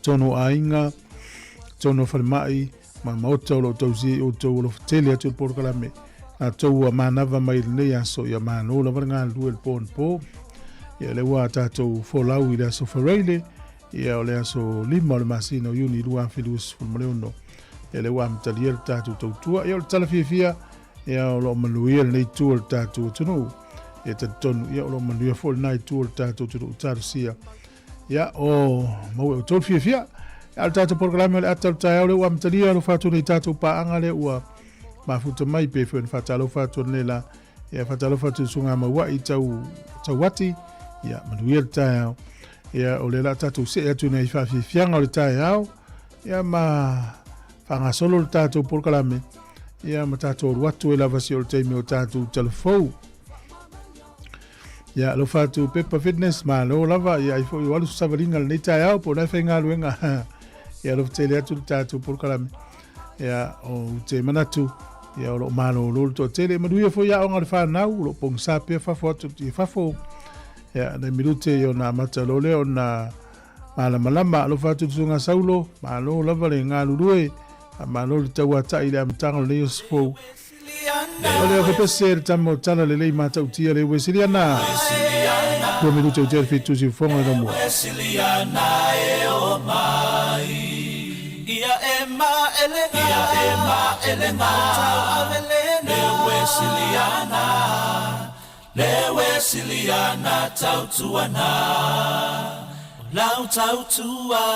Tonu o aiga, tonu o falemai, Ma maota o lo o tausia i outou alofa tele atu i le polokalame latou ua manava mai i lenei aso ia malo lava le galulue i le po anapo. Ia lea ua tatou folau i le aso Faraile, ia o le aso 5 o le masina o Iuni 2026. Ia lea ua amatalia le tatou tautua. Ia o le tala fiafia, ia o lo o manuia lenei itu o le tatou atunuu. Ia talitonu, ia o lo o manuia foi lena itu o le tatou atunuu. Talosia Ia, o maua e outou le fiafia. A o le tatou polokalame o le ata o le taeao lea ua amatalia alofa atu nei tatou paaga lea ua mafuta mai pe foi ona faatalofa atu nei la. Ia faatalofa atu i susuga Mauai tau tauati. Ia manuia le taeao. Ia o lea la tatou see atu nei faafiafiaga o le taeao. Ia ma faagasolo le tatou polokalame. Ia ma tatou alu atu e lava si o le taimi o tatou talafou. Ia, alofa atu Pepa Fitness, malo lava, ia ai foi o alu savaliga lenei taeao, po o nai faigaluega. Ia, alofa tele atu le tatou polokalame. Ia, o te manatu, ia o lo o malolo le toatele. Manuia foi aoga o le whanau, o lo o pogisa pea fafo atu i fafo. Ia, nei minute ia ona amata loa lea ona malamalama. Alofa atu le susuga Saulo, malo lava le galulue, malo le tauatai i le amataga o lenei aso fou. O le ofe pese le tama o tala lelei matautia le Wesiliana. 2 minute o te fitu si fonga no mua. Wesiliana e o mai. Ia e ma elenga. Ia e ma elenga. Tau avelena. Le Wesiliana. Le Wesiliana tautuana. Lau tautua.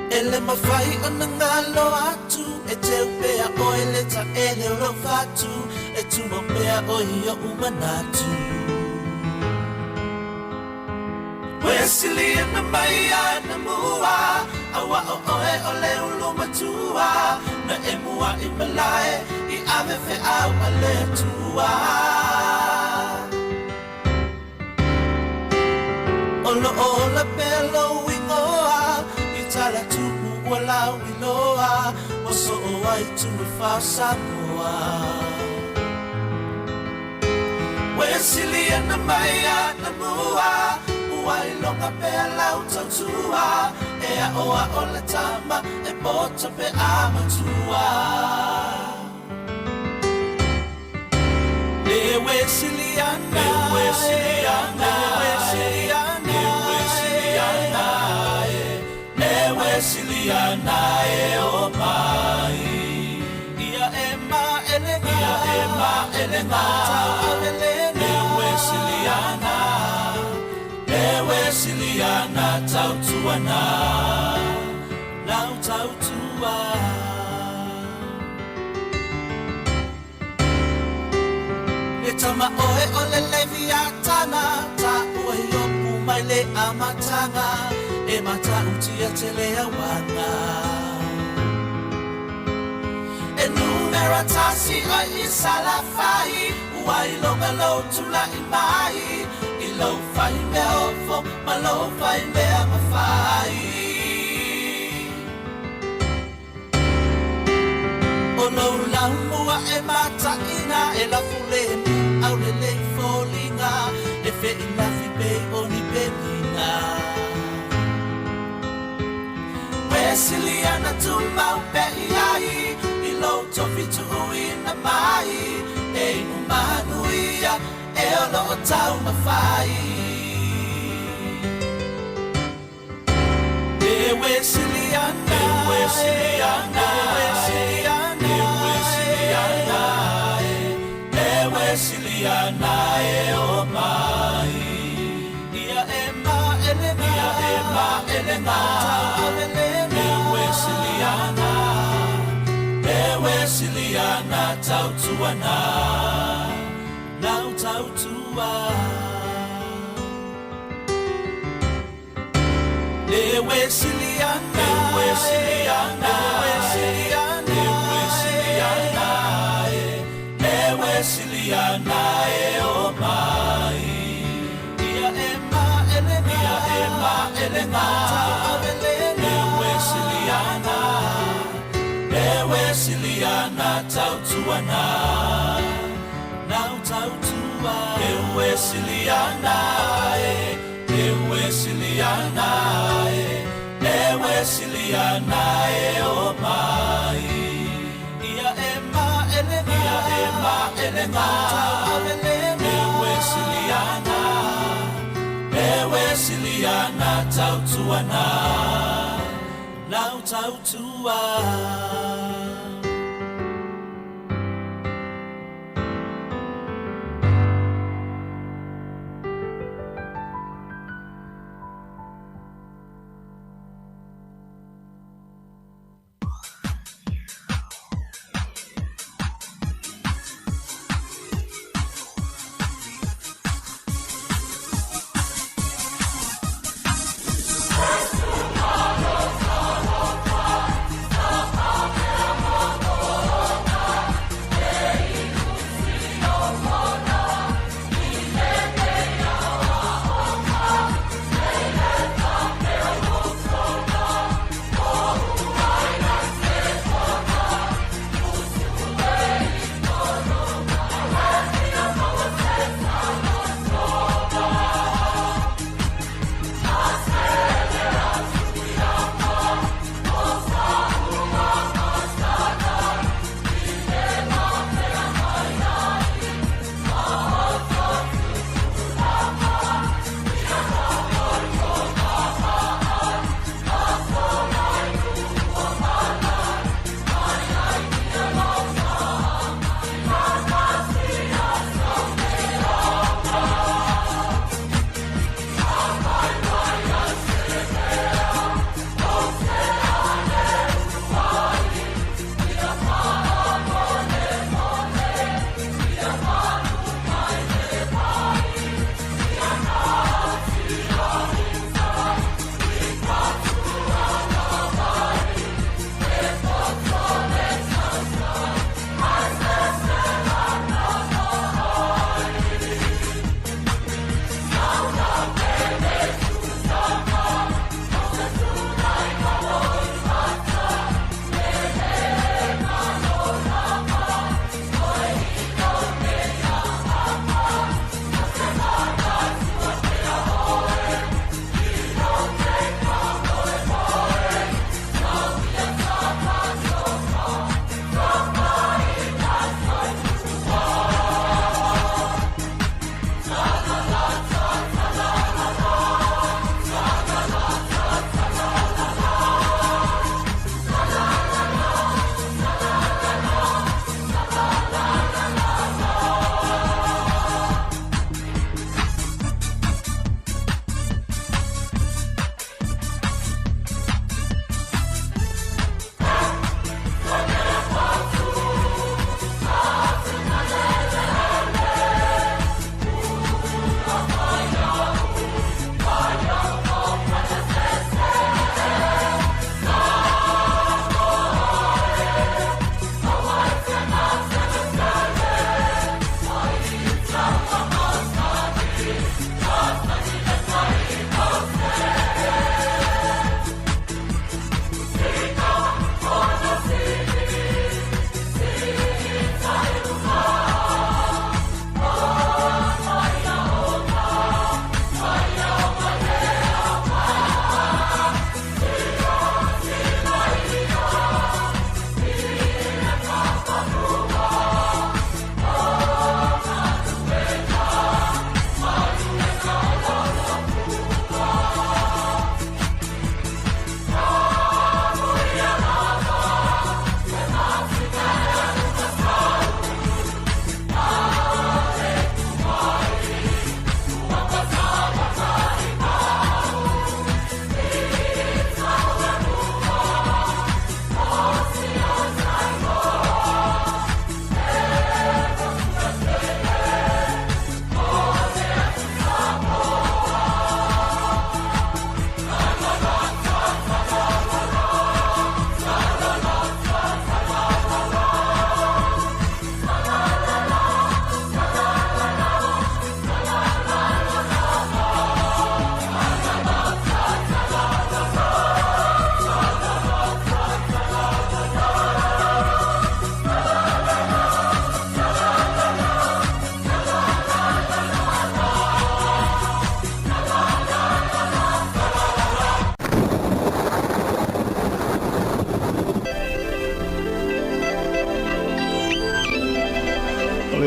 E le mafai ona galo atu e teu pea oe le taele o lou fatu e tumau pea oe i oʻu manatu. Uesiliana mai ana mua aua o oe o le ulu matua na e mua i malae i ave feau a le Atua. O lo ola pea lou igoa i tala tupu ua lau iloa ua soo ai tu e fā Samoa. Uesiliana mai ana mua ua iloga pea lau tautua e aʻoaʻo le tama e poto pe a matua. Le Wesiliana, le Wesiliana, le Wesiliana, le Wesiliana, le Wesiliana e o mai. Ia e ma elenga, ia e ma elenga, tau avelena. Le Wesiliana, le Wesiliana tautuana, lau tautua. E tama oe o le levi atana, ta ua i opu mai le amatanga, e mata utia te le awanga. E numera tasi oi i salafai, ua i longa lou tula'i mai, i lou fai mea ofo ma lou fai mea mafai. O lou laumua e mataina e lafu le mu au le lei foliga e feʻilafi pei o ni penina. Wesiliana tumau pe iai i lou tofi tuuina mai e inu manuia e o loo taumafai. Le Wesiliana, le Wesiliana, le Wesiliana, le Wesiliana e o mai. Ia e ma elenga, ia e ma elenga, tau avelena. Le Wesiliana, le Wesiliana tautuana, lau tautua. Le Wesiliana, le Wesiliana, le Wesiliana, le Wesiliana e o mai. Ia e ma elenga, ia e ma elenga, tau avelena. Le Wesiliana, le Wesiliana tautuana, lau tautua. Le Wesiliana e, le Wesiliana e, e Wesiliana e o mai. Ia e ma ele ia e ma ele ngā E Wesiliana, e Wesiliana tautuana, lau tautua.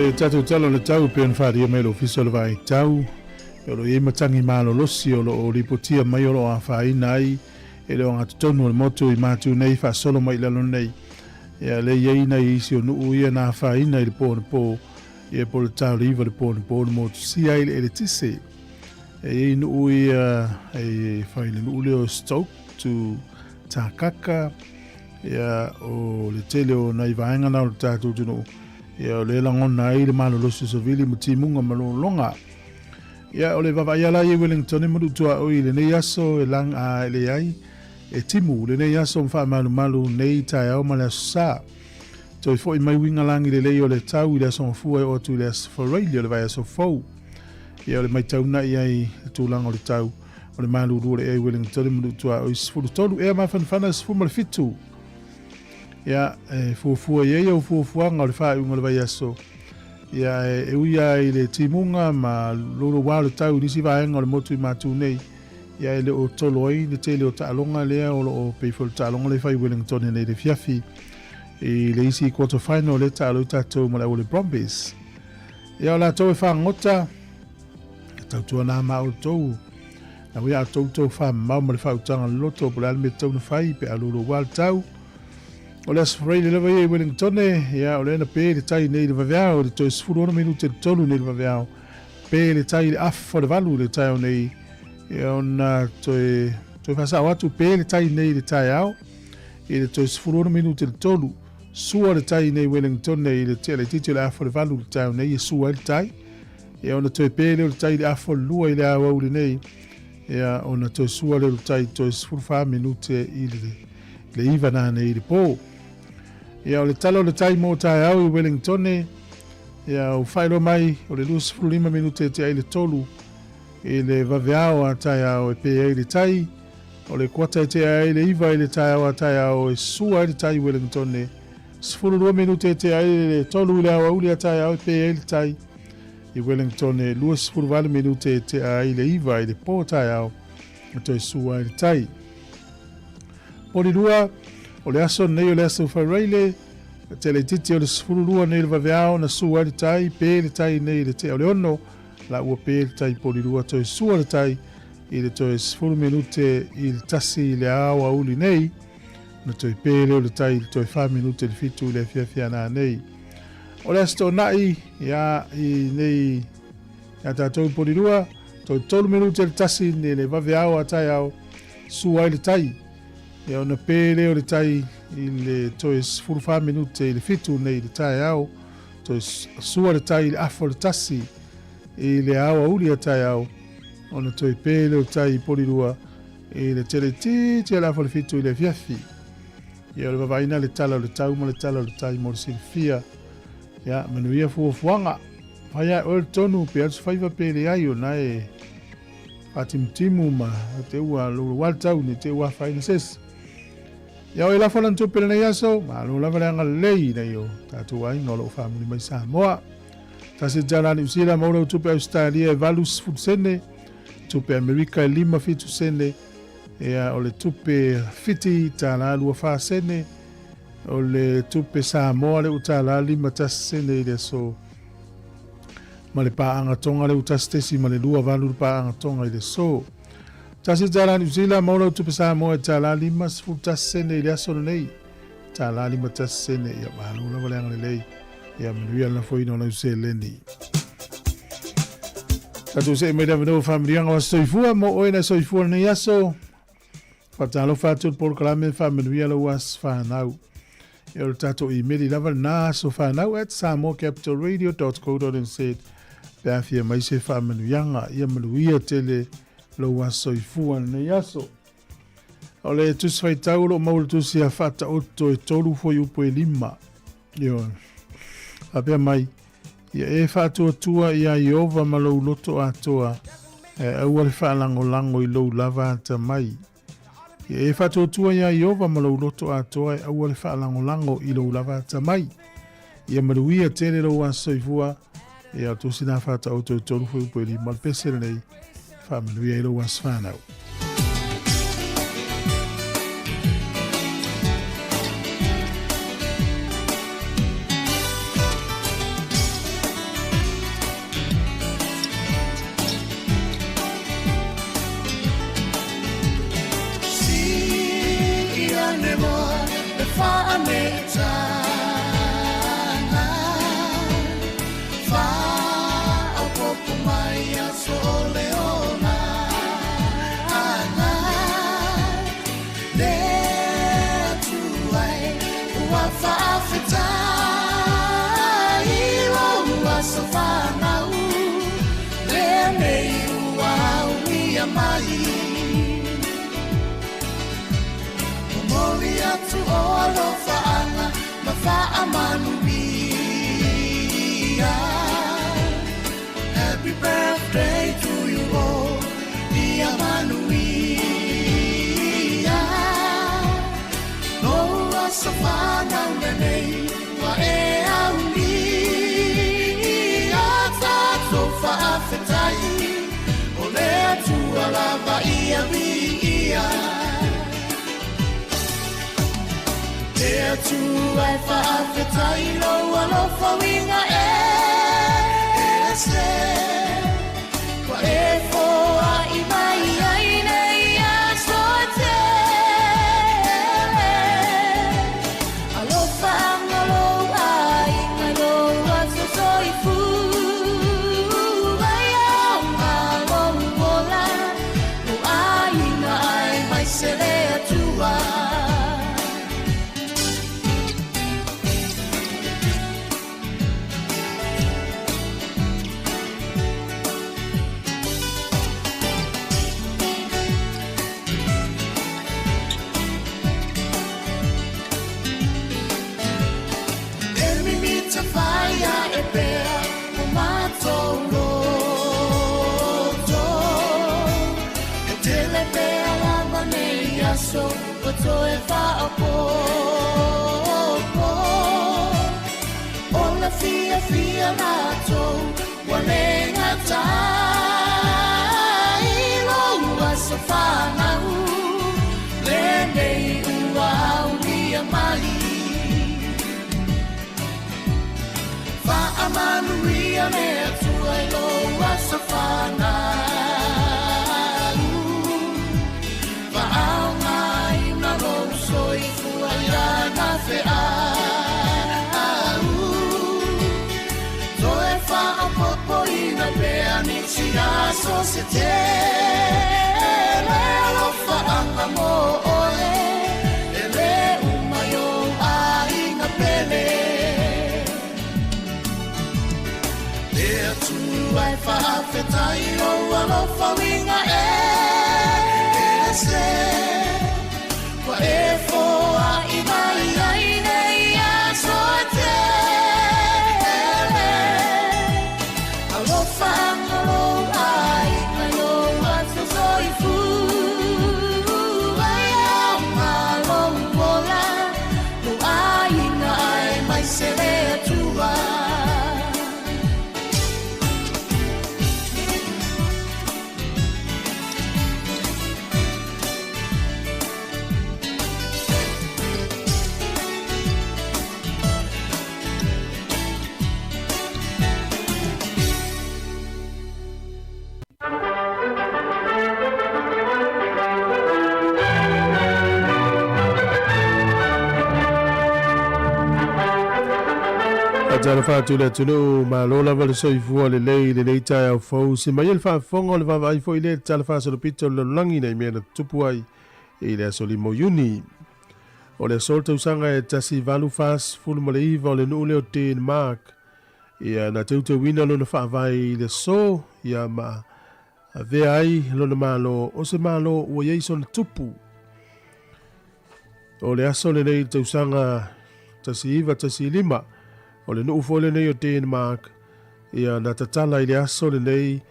Le tatou tala o le tau e pei ona faaalia mai e le Ofisa o le Vaai Tau, o lo o i ai matagi malolosi o lo o lipotia mai o lo o afaina ai e le ogatotonu o le motu i matu nei faasolo mai i lalo nei. Ia lea i ai nai isi o nuu ia na afaina i le po anapo, ia po o le ta o le 9 i le po anapo na motusia ai le eletise. E i ai nuu ia e fai le nuu lea o Stoke to Takaka, ia o le tele o nai vaega na o le tatou atunuu, ia o lea e lagona ai le malolosi o savili ma timuga ma lologa. Ia o le vaavaai lava la i Wellington e malu tuaoi i lenei aso e lang a e leai e timu lenei aso ma faamalumalu nei taeao ma le aso Sa. Toe foi mai uiga lagi lelei o le tau i le aso Gafua e oo atu i le aso Faraili o le vaiaso fou. Ia o le maitauna i ai le tulaga o le tau o le malulu o le ea i Wellington e malu tuaoi 13 ea mafanafana 17. Ia e fuafua i ai au fuafuaga o le faaiuga o le vaiaso. Ia e ui lava i le timuga ma louloua o le tau i nisi vaega o le motu i matu nei, ia e le o tolo ai le tele o taaloga lea o lo o pei foi o le taaloga lea e fai i Wellington nei i le afiafi i le isi quarter final lea e taalo ai tatou ma le Auale Brumbies. Ia o latou e fagota, e tautuana ma outou, na ui a outou tou faamamao ma le faautaga loloto po o le a le mea e tatau ona fai pe a louloua le tau. O le Aso Faraile lava ia i Wellington, ia o lea na pe le tai nei i le vaveao i le toe 16 minute i le 3 nei i le vaveao. Pe le tai i le afa o le 8 i le taeao nei, ia ona toe, toe faasao atu pe le tai nei i le taeao i le toe 16 minute i le 3. Sua le tai nei i Wellington i le tea laitiiti o le afa o le 8 i le taeao nei e sua ai le tai. Ia ona toe pe lea o le tai i le afa o le 2 i le aoauli nei, ia ona toe sua lea o le tai toe 14 minute i le le 9 nanei i le pō. Ia o le tala o le tai mō taeao i Wellingtone, ia ua faailoa mai o le 25 minute e tea ai le 3 i le vaveao a taeao e pē ai le tai, o le kuata e tea ai le 9 i le taeao a taeao e sua ai le tai i Wellingtone, 12 minute e tea ai le 3 i le aoauli a taeao e pē ai le tai i Wellingtone, 28 minute e tea ai le 9 i le pō taeao e toe sua ai le tai. Polirua, o le aso lenei o le aso Faraile, te laitiiti o le 12 nei le vaveao na sua ai le tai, pē le tai nei i le tea o le 6, la ua pē le tai Polirua toe sua le tai i le toe 10 minute i le 1 i le aoauli nei, na toe pē lea o le tai i le toe 4 minute i le 7 i le afiafi ana nei. O le Aso Toonai, ia, i nei, ia tātou i Polirua, toe 3 minute i le 1 nei le vaveao a taeao, Sua ai le tai, ia ona pē lea o le tai i le toe 14 minute i le 7 nei i le taeao, toe sua le tai i le afa o le 1 i le aoauli a taeao, ona toe pē lea o le tai i Porirua i le tele itiiti o le afa o le 7 i le afiafi. Ia o le vavaina le tala o le tau ma le tala o le tai mo le silafia. Ia, manuia fuafuaga. Fai a e oe le tonu pe alu se faiva pe leai ona e Faatimutimu ma te ua louloua le tau nei te ua afaina se isi. Ia o e lafo lana tupe lenei aso, malo lava le agalelei i nai o tatou aiga o lo o faamuli mai Samoa. Tasi le tala a Niu Sila maua lau tupe Ausetalia e 80 sene, tupe Amerika e 57 sene, ia o le tupe Fiti tala 24 sene, o le tupe Samoa le ua tala 51 sene i le aso ma le paaga Tonga le 1.28 le paaga Tonga i le aso. Tasi tala Niu Sila maua lau tupe Samoa e tala 51 sene i le aso lenei. Tala 51 sene ia malo lava le agalelei ia manuia le lafoina o lau seleni. Tatou see mai le avanoa faamanuiaga o aso soifua mo oe na soifua lenei aso. Faatalofa atu le polokalame faamanuia lau aso fanau. E o le tatou imeli lava lena asofanau at samoacapitalradio.co.nz pe a fia mai se faamanuiaga ia manuia tele lou aso soifua lenei aso. O le tusi faitau o lo o maua le tusi a Faataoto e 3 fuaiupu e 5. Ioe. Faapea mai, Ia e faatuatua iā Ieova ma lou loto atoa, e aua le faalagolago i lou lava atamai. Ia e faatuatua iā Ieova ma lou loto atoa e aua le faalagolago i lou lava atamai. Ia manuia tele lou aso soifua, ia o tusi nā Faataoto e 3 fuaiupu e 5 o le pese lenei, faamanuia i lou aso fanau. aneloa le faaneetaga. Faaopopo mai aso o le olaga. Le Atua e ua faafetai lou aso fanau lenei ua aulia mai. Momoli atu o alofaaga ma faamanuia. Happy birthday to you all, ia manuia. Lou aso fanau lenei ua e aulia. Tatou faafetai o le Atua lava ia viia. Le Atua e faafetai lou alofa uiga ese. Ua e foai mai ai nei aso e tele. Alofaga lou aiga i lou aso soifua. Ia aoga lou ola, lou aiga aemaise le Atua. E mimita fai ae pea o matou loto. E tele pea lava nei aso ua toe faaopoopo. O le fiafia matou ua le gatai lou aso fanau lenei ua aulia mai. Faamanuia le Atua i lou aso fanau. Faaaogaina lou soifua i lana feau. Toe faaopoopoina pea nisi aso se tele. Alofaaga mo oe e le uma i ou aiga pele. Le Atua e faafetai lou alofa uiga ese. Ua e foai mai ai nei aso e tele. Alofaga lou aiga i lou aso soifua. Ia aoga lou ola, lou aiga aemaise le Atua. Talofa atu le atunuu, malo lava le soifua lelei i lenei taeao fou. Se mai ai le faafofoga o le vaavaai foi lea i le tala faasolopito o le lalolagi nei mea na tutupu ai i le aso 5 o Iuni. O le aso o le tausaga e 1849 o le nuu lea o Denmark, ia na teuteuina lona faavae i le aso, ia ma avea ai lona malo o se malo ua i ai sona tupu. O le aso lenei i le tausaga 1915, o le nuu foi lenei o Denmark, ia na tatala i le aso lenei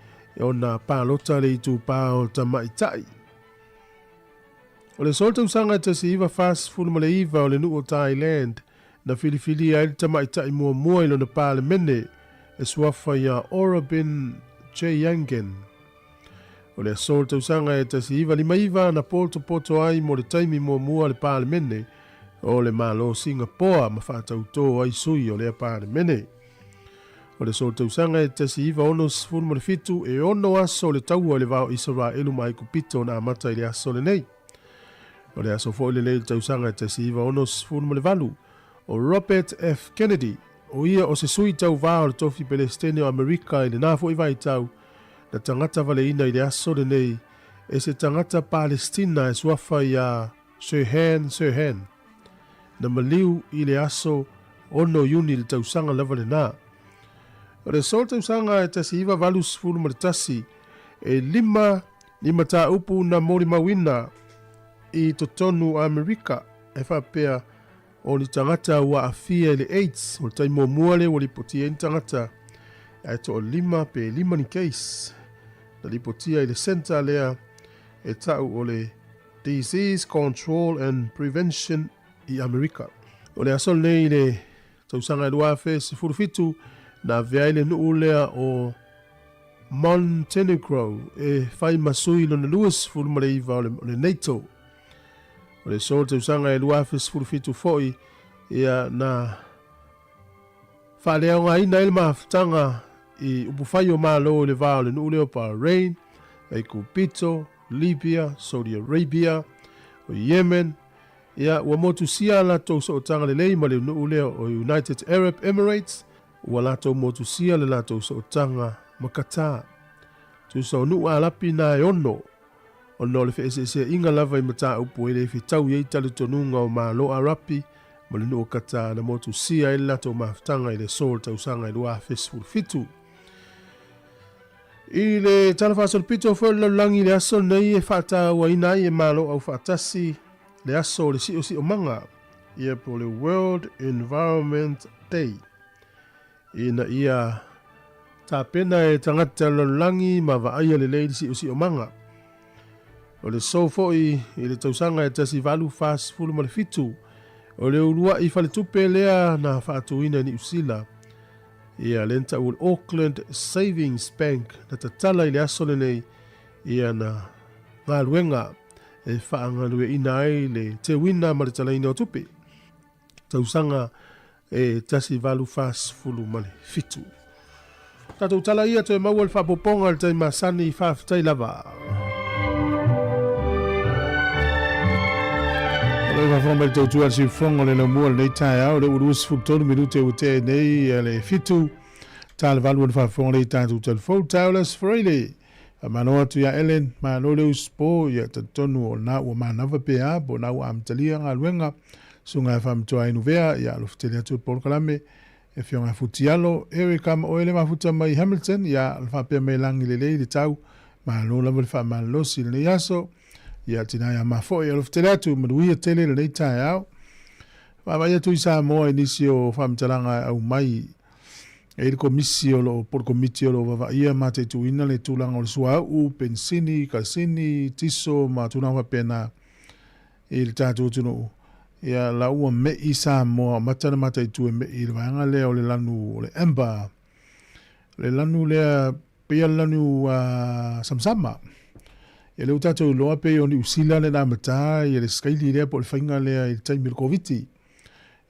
ona palota le itupa o tamaitai. O le aso o le tausaga 1949 o le nuu o Thailand na filifilia ai le tamaitai muamua i lona palemene e suafa ia Orabin Chayangen. O le aso o le tausaga e 1959 na potopoto ai mo le taimi muamua le palemene o le Malo o Singapoa ma faatautō ai sui o lea palemene. O le aso o le tausaga e 1967 e ono aso o le taua i le va o Isaraelu ma Aikupito na amata i le aso lenei. O le aso foi lenei i le tausaga e 1968, o Robert F. Kennedy, o ia o se sui tauvā o le tofi Pelesitene o Amerika i lena foi vaitau, na tagata valeina i le aso lenei e se tagata Palestina e suafa iā Sirhan Sirhan, na maliu i le aso 6 Iuni i le tausaga lava lena. O le aso o le tausaga e 1981, e lima ni mataupu na molimauina i totonu o Amerika e faapea o ni tagata ua aafia i le AIDS, o le taimi muamua lea ua lipotia ai ni tagata ae toalima pe lima ni case na lipotia i le centre lea e tau o le Disease Control and Prevention i Amerika. O le aso lenei i le tausaga e 2017 na avea ai le nuu lea o Montenegro e fai ma sui lona 29 o le NATO. O le aso o le tausaga e 2017 foi ia na faaleaogaina ai le mafutaga i upufai o Malo i le va o le nuu lea o Bahrain, Aikupito, Libya, Saudi Arabia, o Yemen, ia ua motusia a latou sootaga lelei ma le nuu lea o United Arab Emirates, ua latou motusia le latou sootaga ma Qatar. Tusa o nuu Arapi na e ono, ona o le feeseeseaiga lava i mataupu e le fetaui ai talitonuga o Malo Arapi ma le nuu o Qatar na motusia ai le latou mafutaga i le aso o le tausaga e 2017. I le Tala Faasolopito foi o le Lalolagi i le aso lenei e faatauaina ai e Malo Aufaatasi le aso o le Siosiomaga, ia po o le World Environment Day, ina ia tapena e tagata o le lalolagi ma vaaia lelei le siosiomaga. O le aso foi i le tausaga e 1847, o le uluai faletupe lea na faatuina i Niu Sila, Ia, lea na tau o le Auckland Savings Bank na tatala i le aso lenei ia na galuega e faagalueina ai le teuina ma le talaina o tupe. Tausaga e 1847. Tatou tala ia toe maua le faapopoga i le taimi masani, faafetai lava. O le faafofoga mai le tautua a le siufofoga o le laumua lenei taeao, lea ua 23 minute ua tea nei le 7 ta le 8 o le faafofoga lea i tatou telefoni. Taeao le Aso Faraile. Faamalo atu ia Ellen, malo le usupo, ia talitonu o lena ua manava pe a, po o lena ua amatalia galuega. Susuga ia Faamatoa Inuvea, ia alofa tele atu le polokalame. E Afioga Futialo, Eric ama oe le mafuta mai Hamilton, ia le faapea mai lagi lelei le tau, malo lava le faamalolosi i lenei aso, ia tina ia mafoe, alofa tele atu, manuia tele lenei taeao. Vaavaai atu i Samoa i nisi o faamatalaga e aumai e i le komisi o loo, po o le komiti o loo vavaaia ma mataituina le tulaga o le suauu, penisini, kalasini, tiso ma tulaga faapena i le tatou atunuu, ia la ua me'i Samoa amata ona mataitu e me'i i le vaega lea o le lanu o le amber. O le lanu lea pei a le lanu samasama. Ia lea ua tatou iloa pei o Niu Sila lea na amata ia le sikaili lea po o le faiga lea i le taimi o le Koviti.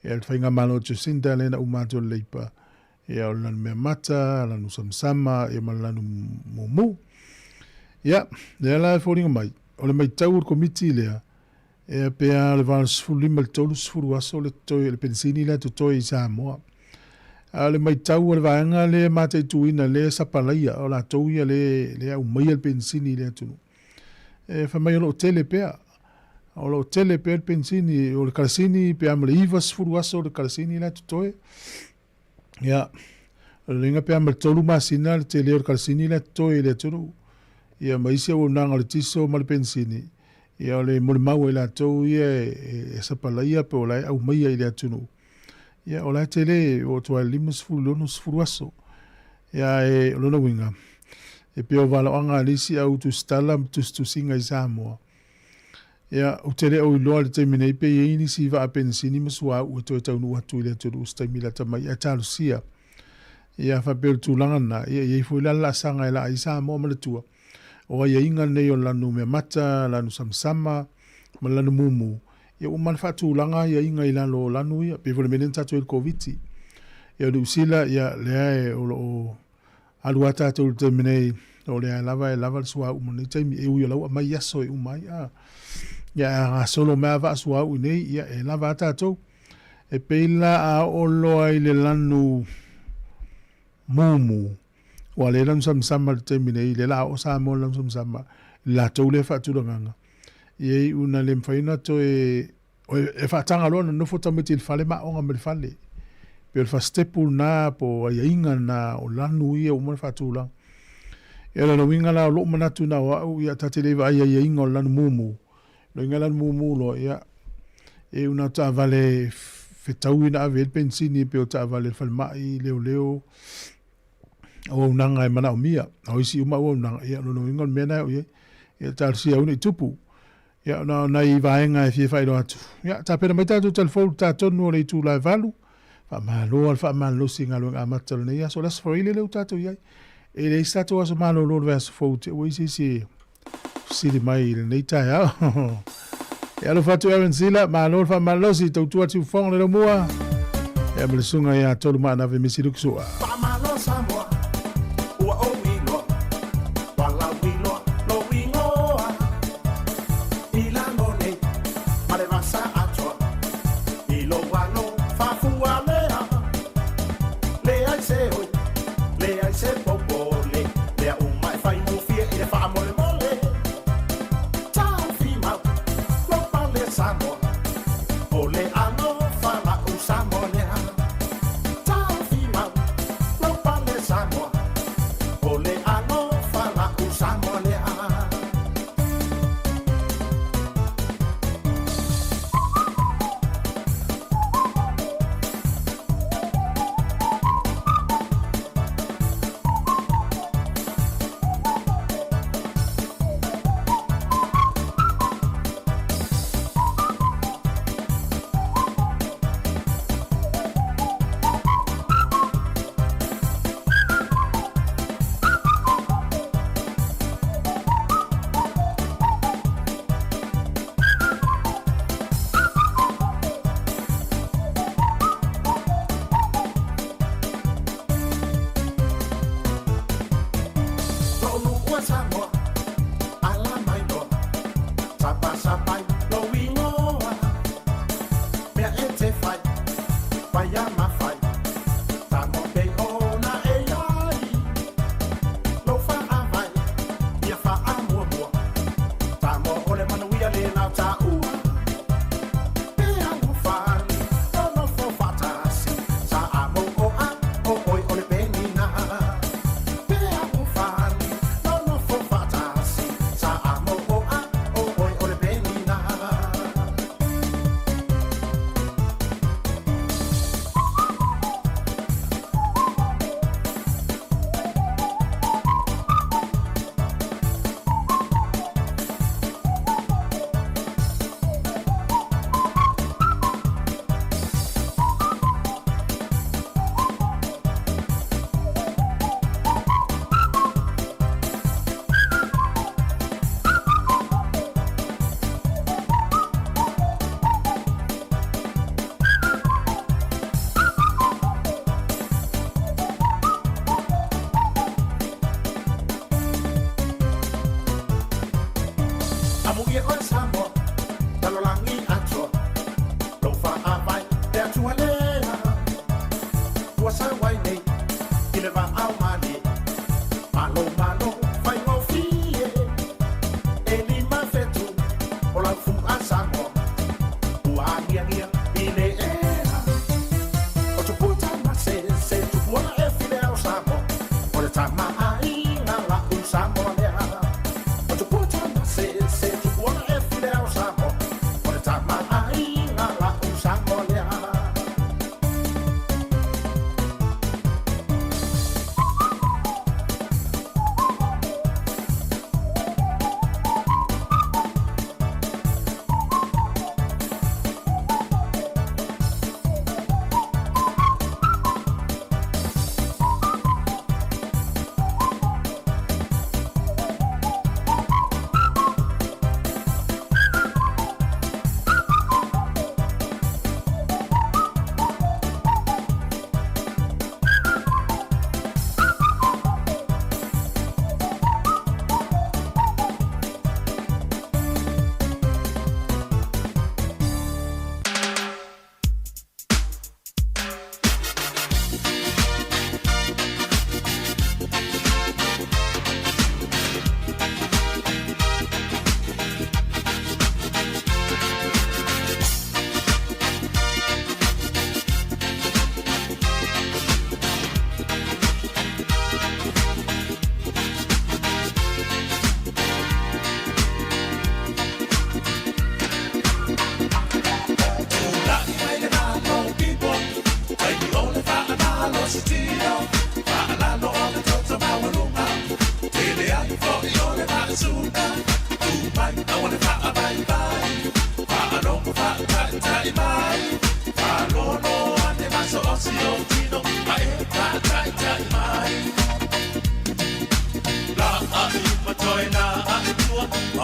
Ia le faigamalo a Jacinda lea na uma atu o le Leipa. Ia o le lanu meamata, lanu samasama, ia ma le lanu mumu. Ia, lea la e foliga mai, o le maitau o le komiti lea, e pe a le 85 i le 30 aso le totoe, le penisini lea totoe i Samoa. A o le maitau o le vaega lea e mataituina lea e sapalaia, o latou ia lea e aumaia le penisini i le atunuu. E fai mai o lo o tele pea, o lo o tele pea le penisini, o le kalasini pe a ma le 90 aso le kalasini lea totoe. Ia, o le uiga pe a ma le 3 masina le tele o le kalasini lea totoe i le atunuu. Ia ma isi auaunaga o le tiso ma le penisini, ia o le molimau a i latou ia e sapalaia po o la e aumaia i le atunuu. Ia o la e tele oo atu lava i le 50 i le 60 aso. Ia ae o lona uiga, e pei o valoaga a le isi au tusitala ma tusitusiga i Samoa, Ia, ou te le o iloa i le taimi nei pe i ai nisi vaa penisini ma suauu e toe taunuu atu i le atunuu i se taimi lata mai, ae talosia. Ia, faapea o le tulaga lena, ia, e i ai foi la le laasaga e laa ai Samoa ma le tua. O aiaiga nei o lanu meamata, lanu samasama, ma lanu mumu, ia ua uma ona faatulaga aiaiga i lalo o lanu ia, pei foi o le mea lea na tatou i ai i le Koviti. Ia, o Niu Sila, ia, lea e, o lo o Alu a tatou i le taimi nei, o lea lava e lava le suauu mo lenei taimi, e ui o la ua aumai aso e uma ai. A. Ia, a gasolo mai lava vaa suauu i inei, ia, e lava a tatou. E pei la a oo loa i le lanu mumu, ua le lanu samasama i le taimi nei, lea la a oo Samoa i le lanu samasama, i le latou lea faatulagaga, ia e iu ina le mafai ona toe, e faataga loa ona nofo tamaiti i le fale ma aoga mai le fale. Pei o le fasitepu lena po o aiaiga na o lanu ia ua uma ona faatulaga. Ia o lona uiga la o lou manatu na o au, ia ta te le i vaai i aiaiga o le lanu mumu, Lo inga lanu mumu loa, ia, e iu na o taavale fetaui na ave ai le penisini pei o taavale a le falemai, leoleo, auaunaga e manaomia. A o isi uma auaunaga, ia, o lona uiga o le mea lena e oo i ai. Ia talosia aua ne i tupu. Ia, na o nai vaega e fia faailoa atu. Ia, tapena mai tatou telefou i le ta tonu o le itula e 8. Faamalo lava le faamalolosi i galuega amata o lenei aso. O le Aso Faraile lea ua tatou i ai. E leai se tatou aso malolo o le vaiaso fou te ua i se isi e fesili mai i lenei taeao. E alofa atu Aaron Sila, malo le faamalolosi, tautua Tiufogo le Laumua. Ia ma le susuga ia Tolu Maanave Misi Lukusua. Faamalo Samoa, ua ou iloa, palau iloa lou igoa. I lalo nei, ma le vasa atoa, i lou alo faafua lea. Leai se oi, leai se popole, mea uma e faigofie i le faamolemole. Taofi mau, lou pale Samoa, o le alofa la'u Samoa lea. Taofi mau, lou pale Samoa, o le alofa la'u Samoa lea. Lou Samoa, ala mai loa, sapasapai lou igoa. Mea e te fai, fai a mafai, tago pei ona e iai. Lou faavae, ia faamuamua, Samoa o le manuia le lau taua. E alofani, nonofo faatasi, sa a mou o a o oi o le penina. E alofani, nonofo faatasi, sa a mou o a o oi o le penina. Amuia oe Samoa, lalolagi atoa, lou faavae le Atua lea. Ua sau ai nei i le vaao malie, malo malo faigofie. E 5 fetu o lau fua Samoa, ua agiagia i le ea. O tupua tamasese, tupuola e file ao Samoa, o le tamaaiga la'u Samoa lea. O tupua tamasese, tupuola e file ao Samoa, o le tamaaiga la'u Samoa lea.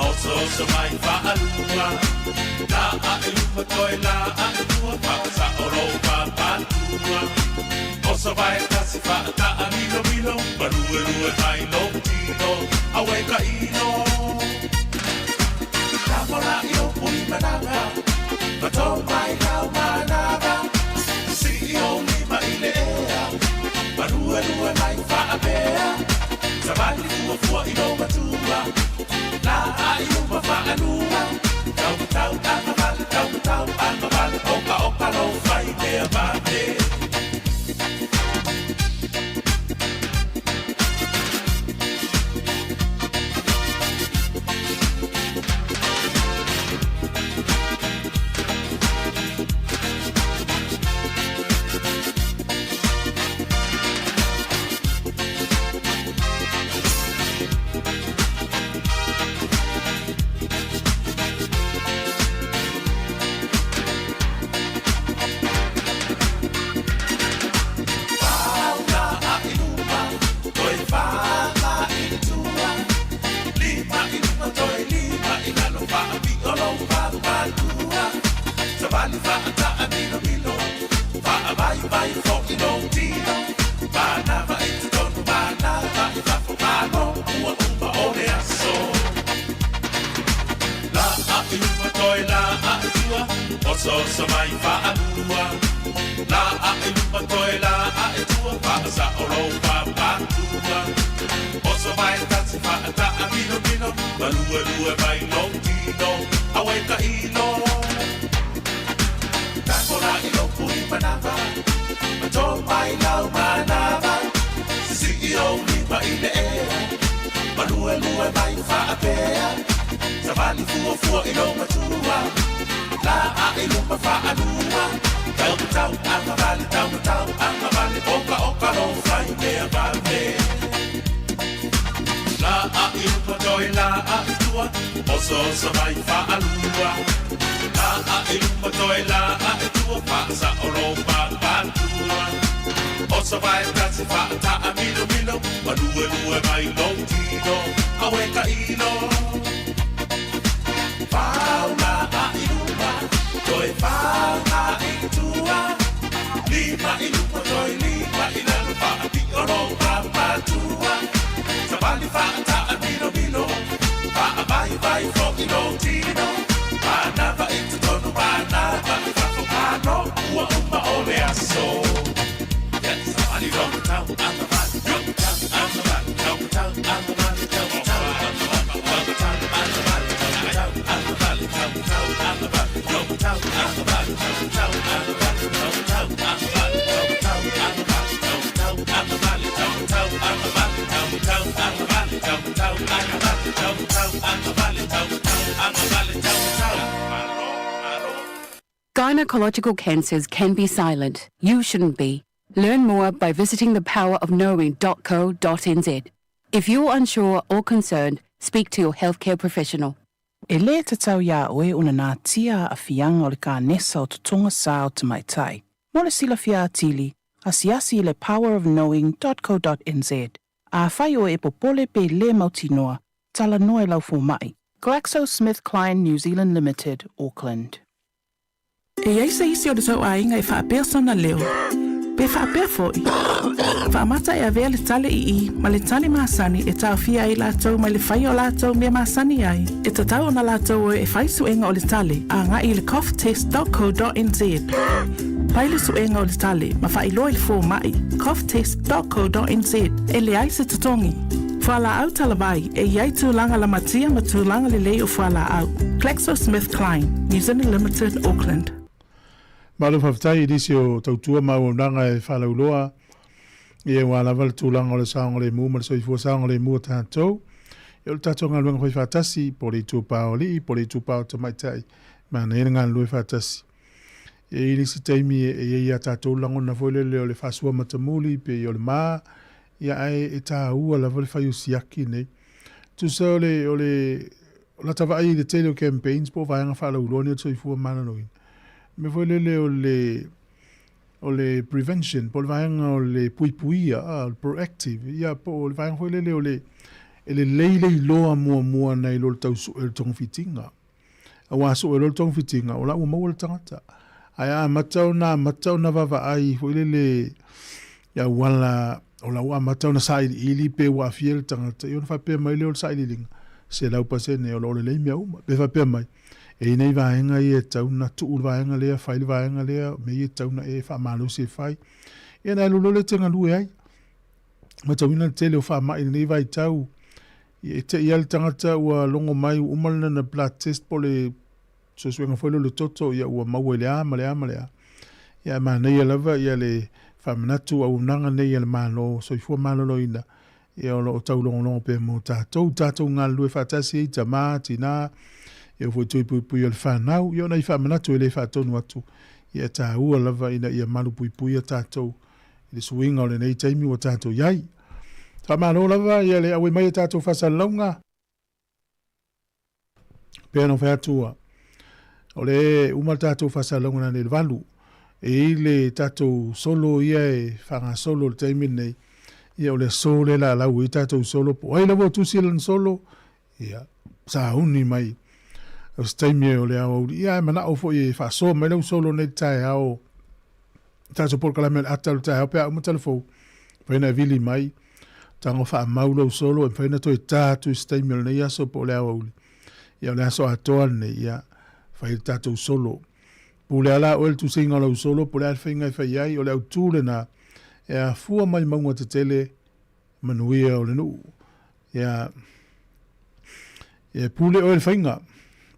Oso mai faalua La a e luma toe la a e tua Whakasao lou papatua Oso vai tasi whaataa milo milo Malue lue mai lou tino Awe ka ino Tapola i o pui mananga Mato mai lau manava CEO lima i le ea Malue lue mai whaapea Savali fua fua i lou matua La a i luma whaalua Tau tau anga vale, tau tau anga vale Oka oka lou whai mea vale Oso mai whaalua La a e luma toe la a e tua Whaasa o lou papatua Oso mai tasi whaataa milo milo Malue lue mai lou tino Awe ka ilo Takola i lou pui manava Mato mai lau manava Sisi o lima i le ea Malue lue mai whaapea Savali fua fua i lou matua La a i luma whaalua Tau tau anga vale, tau tau anga vale Oka oka lou whai mea vale La a i luma toe la a i tua Oso oso mai whaalua La a i luma toe la a i tua Whaasa o lou papatua Oso vai tasi whaataa milo milo Malue lue mai lou tino Awe ka ilo Faula a i luma Toe faga i tua Lima i luma toe lima i lalo Whaapio lou papatua Savali whaataa milo milo Whaavai vai fo i lou tino Manava i totonu manava i fafo Malo ua uma o le aso Yes, savali lou tau anga vale Tau anga vale, tau tau anga vale Tau tau anga vale, tau tau anga vale Tau tau anga vale, tau tau anga vale Tau tau anga vale, tau tau anga vale Tau tau anga vale, tau tau anga vale Tau tau anga vale, tau tau anga vale Tau tau anga vale, tau tau anga vale Tau tau anga vale, tau tau anga vale Tau tau Malo, malo Gynecological cancers can be silent. You shouldn't be. Learn more by visiting thepowerofknowing.co.nz. If you're unsure or concerned, speak to your healthcare professional. E lē tatau iā oe ona natia aafiaga o le kanesa o totoga sa o tamaitai. Mo le silafia atili, asiasi i le powerofknowing.co.nz. Afai oe e popole pe lē mautinoa, talanoa i lau fomaʻi. GlaxoSmithKline New Zealand Limited, Auckland. E i ai se isi o le tou aiga e faapea sona leo, pe faapea foi. Faamata e avea le tale ii ma le tale masani e taofia ai latou mai le faia o latou mea masani ai. E tatau ona latou o e fai suega o le tale agai i le coughtest.co.nz. Fai le suega o le tale ma faailoa i le fomaʻi coughtest.co.nz e leai se totogi. Fualaau talavai e i ai tulaga lamatia ma tulaga lelei o fualaau. GlaxoSmithKline, New Zealand Limited, Auckland. Malo faafetai i nisi o tautua ma auaunaga e faalauiloa ia aua lava le tulaga o le saogalemu ma le soifua saogalemu o tatou. Ia o le tatou galuega fai faatasi po o le itupa o alii po o le itupa o tamaitai, manaia le galulue faatasi. E i ai le isi taimi e i ai ia tatou lagona foi lele o le faasua matamuli pe o le ma, ia ae e taua lava le fai o siaki nei. Tusa o le, o le, o lata vaai i le tele o campaigns po o vaega faalauiloa nei o le soifua maloloina. Mea foi lele o le, o le prevention po o le vaega o le puipuia, o le proactive, ia po o le vaega foi lele o le E lelei le iloa muamua nai lo le tau sue o le togafitiga. Aua sue loa le togafitiga, o la ua maua le tagata. Ae a amata ona amata ona vaavaai foi lele i auala o la ua amata ona sailiili pe ua aafia le tagata, ia ona faapea mai lea o le sailiiliga, 100% o lo o lelei mea uma. Pe faapea mai, e i ai nai vaega ia e tatau ona tuu le vaega lea, fai le vaega lea, mea ia e tatau ona e faamalosi e fai. Ia ona e alu loa lea e te galue ai. Matauina le tele o faamai i lenei vaitau, e te i lava le tagata ua logo mai ua uma lana blood test po o le suesuega foi lea o le toto, ia ua maua i le a ma le a ma le a. Ia ae manaia lava ia le faamanatu auaunaga nei a le Malo Soifua Maloloina, ia o lo o taulogologo pea mo tatou, tatou galulue faatasi ai, tama, tina, e oo foi i tui puipui o le fanau. Ia o nai faamanatu e le faatonu atu, ia e taua lava ina ia malupuipuia tatou i le suiga o lenei taimi ua tatou i ai. Faamalo lava ia le auai mai a tatou faasalalauga. Pei ona fai atu ua o le uma le tatou faasalalauga nanei i le 8. E i ai le tatou solo ia e faagasolo i le taimi lenei. Ia o le aso lea la lau ai tatou solo po o ai lava o tusi lana solo, ia sauni mai o se taimi o le aoauli. Ia ae manao foi e faasoa mai lau solo nei i le taeao tatou polokalame o le ata o le taeao pe a uma telefou, mafai ona e vili mai, tago faamau lou solo e mafai ona toe ta atu i se taimi o lenei aso po o le aoauli. Ia o le aso atoa lenei, ia fai le tatou solo. Pule lava la oe le tusiga o lau solo po o le a le faiga e fai ai, o le autu lena e afua mai mauga tetele manuia o le nuu. Ia, ia pule oe le faiga.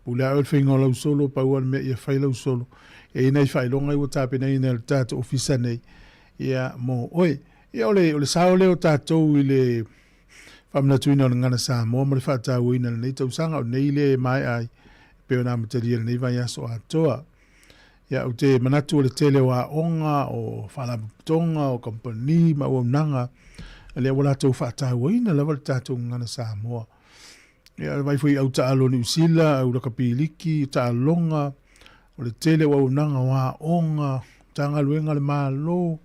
Pule lava oe le faiga o lau solo, pau lava le mea ia fai lau solo. E i ai nai faailoga ia ua tapenaina e le tatou ofisa nei, ia, mo oe. Ia, o le, o le sao lea o tatou i le faamanatuina o le Gagana Samoa ma le faatauaina i lenei tausaga, o nei lea e maea ai, e pei ona amatalia i lenei vaiaso atoa. Ia, ou te manatu o le tele o aoga, o faalapotopotoga, o kamupani ma auaunaga, lea ua latou faatauaina lava le tatou gagana Samoa. Ia, vaai foi i au taalo Niu Sila, au lakapi liki, taaloga, o le tele o auaunaga o aoga, Matagaluega a le Malo,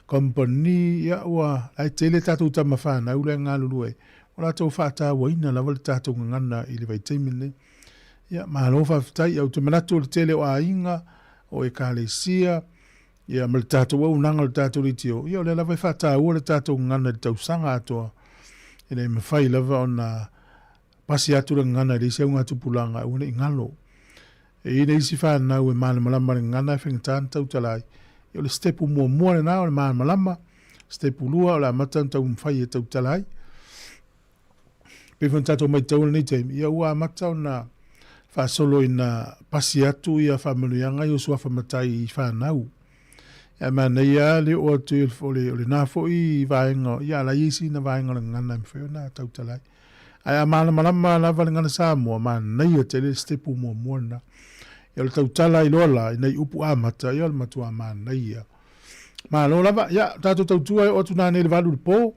kamupani, ia ua, la e tele tatou tama fanau la e galulue ai, ua latou faatauaina lava le tatou gagana i le vaitaimi lenei. Ia, malo faafetai. Ou te manatu o le tele o aiga, o ekalesia, ia ma le tatou auaunaga o le tatou leitio, ia o lea lava e faataua le tatou gagana i le tausaga atoa, ina ia mafai lava ona pasi atu le gagana i le isi augatupulaga aua ne i galo. E i ai nisi fanau e malamalama i le gagana ae faigata ona tautala ai. Ia o le sitepu muamua lena o le malamalama, sitepu lua o le amata ona taumafai e tautala ai. Pei foi ona tatou matau i lenei taimi, ia ua amata ona faasolo ina pasi atu ia faamanuiaga ia o suafa matai i fanau. Ae manaia lava le oo atu o le, o lena foi vaega, ia a la e i ai sina vaega o le gagana e mafai ona tautala ai. Ae a malamalama lava le gagana Samoa, manaia tele le sitepu muamua lena. Ia o le tautala ai loa la i nai upu amata, ia o le matua manaia. Malo lava, ia tatou tautua e oo atu nanei i le 8 i le po.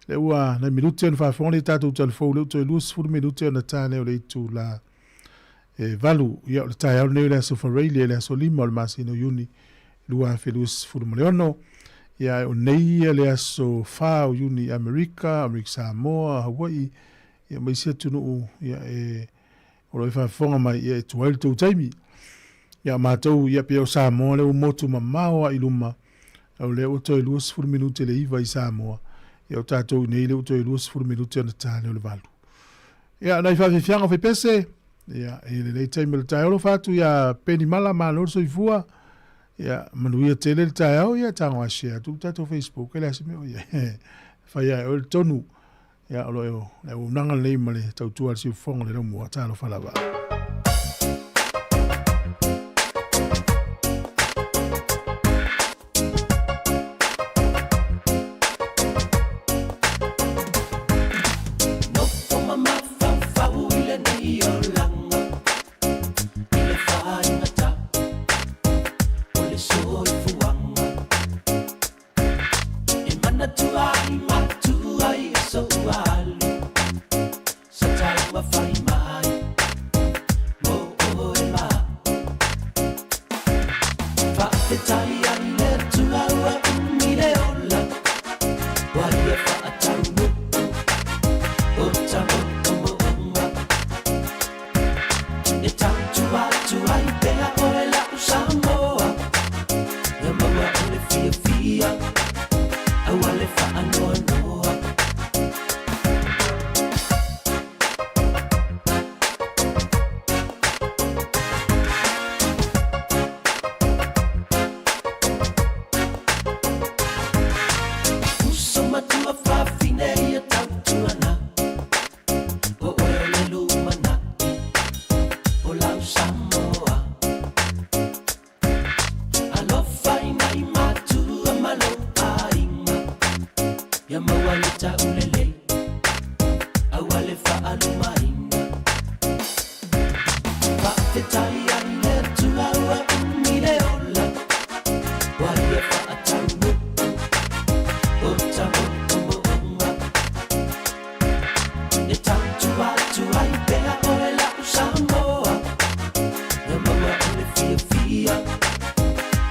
Lea ua nai minute ona faafofoga lea i tatou telefou lea ua toe 20 minute ona ta lea o le itula e 8. Ia o le taeao lenei o le aso Faraile, le aso 5 o le masina o Iuni 2026. Ia ae o nei ia le aso 4 o Iuni i Amerika, Amerika Samoa, Hawaii, ia ma isi atunuu ia e o lo o faafofoga mai ia e tuai le tou taimi. Ia matou ia pei o Samoa lea ua motu mamao lava i luma O lea ua toe 20 minute le 9 i Samoa, ia o tatou i nei lea ua toe 20 minute ona ta lea o le 8. Ia, nai faafiafiaga o faipese, ia, i lenei taimi o le taeao, alofa atu ia Peni Mala, malo le soifua, ia, manuia tele le taeao, ia, tago a share atu le tatou Facebook, e leai se mea o i ai, fai lava e oe le tonu, ia, o lo o le auaunaga lenei ma le tautua a le siufofoga o le laumua, talofa lava. Nofo ma mafaufau i lenei olaga I le faigata o le soifuaga E manatua ai matua i aso ua alu Sa taumafai mai mo oe ma au Faafetai ai le Atua ua umi le ola Ua ia faataunuu O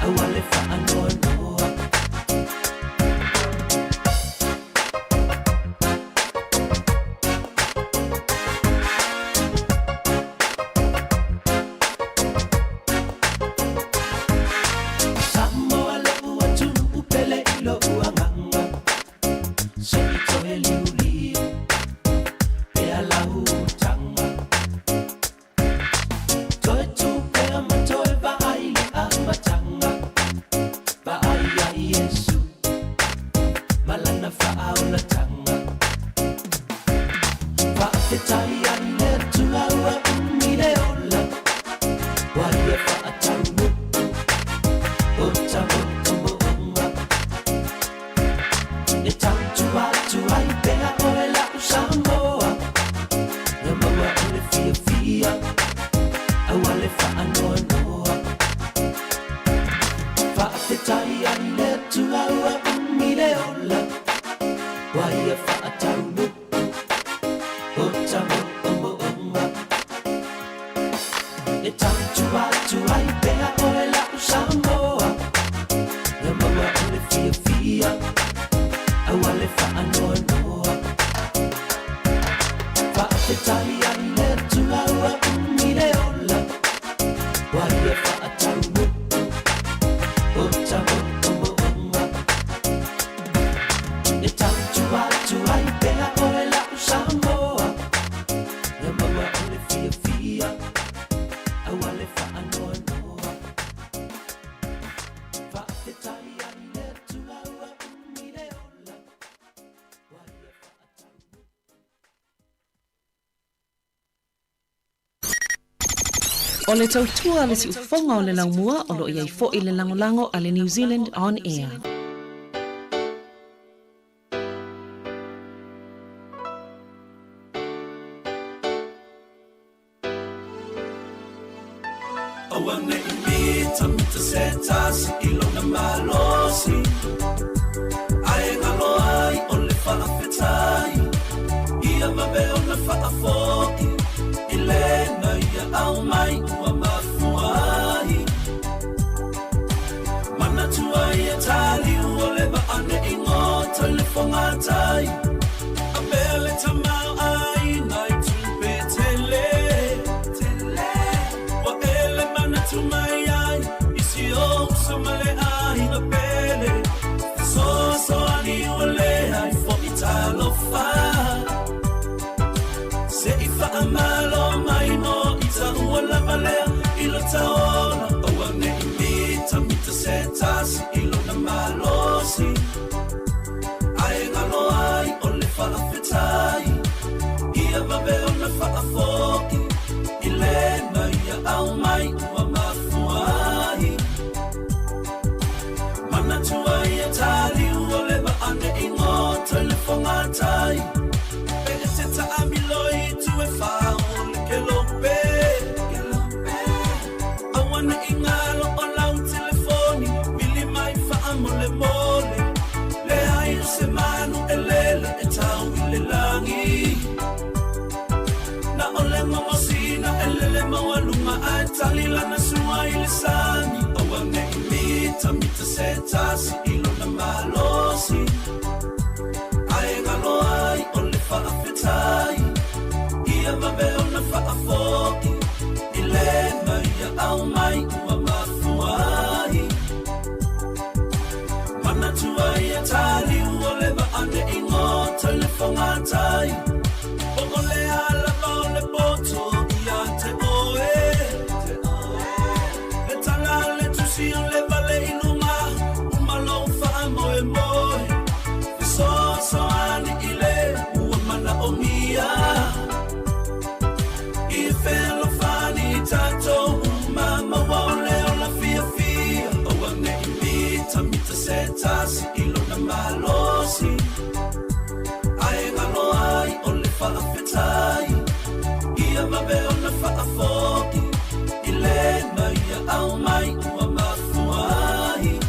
Aua le faanoanoa. Samoa lo'u atunuu pele i lo'u agaga, se i toe liuliu pea lau utaga. Toe tu pea ma toe vaai le amataga, vaai ia Iesu ma lana faaolataga. Faafetai ai le Atua ua umi le ola, ua ia faataunuu o ta moomooga. E tautua atu ai pea oe la'u Samoa, ia maua o le fiafia aua le faanoanoa. Faafetai ai le Atua ua umi le ola, ua ia faataunuu o ta moomooga. E tautua atu ai pea oe la'u Samoa, ia maua o le fiafia aua le faanoanoa. Faafetai ai le Atua ua umi le ola, ua ia faataunuu o ta moomooga. E tautua atu ai pea oe la'u Samoa, ia maua o le fiafia aua le faanoanoa. Faafetai ai le Atua ua umi le ola, ua ia faataunuu. O le tautua a le siufofoga o le laumua o lo o i ai foi le lagolago a le New Zealand On Air. Aua ne i mitamita se tasi i lona malosi, ae galo ai o le faafetai. Ia vave ona faafoi i lena ia aumai ua mafua ai. Manatua ia taliu o le vaa ne i goto i le fogatai. Avea le tamaoaiga i tupe tele, ua e le manatu mai ai i si ou uso ma le aiga pele. Fesoasoani ua leai fo'i talofa, se i faamalo mai mo ita ua lava lea i lo taola. Aua ne i mitamita se tasi i lona malosi, ae galo ai o le faafetai. Ia vave ona faafoi i lena ia aumai ua mafua ai. Manatua ia taliu o le vaa ne i goto i le fogatai. Pe e te taamilo i itu e fa o le kelope, aua ne i galo o lau telefoni, vili mai faamolemole. Leai o se manu e lele e tau i le lagi, na o le gogosina e lele maualuga ae tali lana sua i le sami. Aua ne i mitamita se tasi i lona malosi, ae galo ai o le faafetai. Ia vave ona faafoi i lena ia aumai ua mafua ai. Manatua ia taliu o le vaa ne i goto i le fogatai. Po o le a lava o le poto ia te oe, le tala a le tusi o le vale i luga, uma lou faamoemoe. Fesoasoani i le ua manaomia, i fealofani i tatou uma, maua o le ola fiafia. Aua ne i mitamita se tasi i lona malosi, ae galo ai o le faafetai. Ia vave ona faafoi i lena ia aumai ua mafua ai.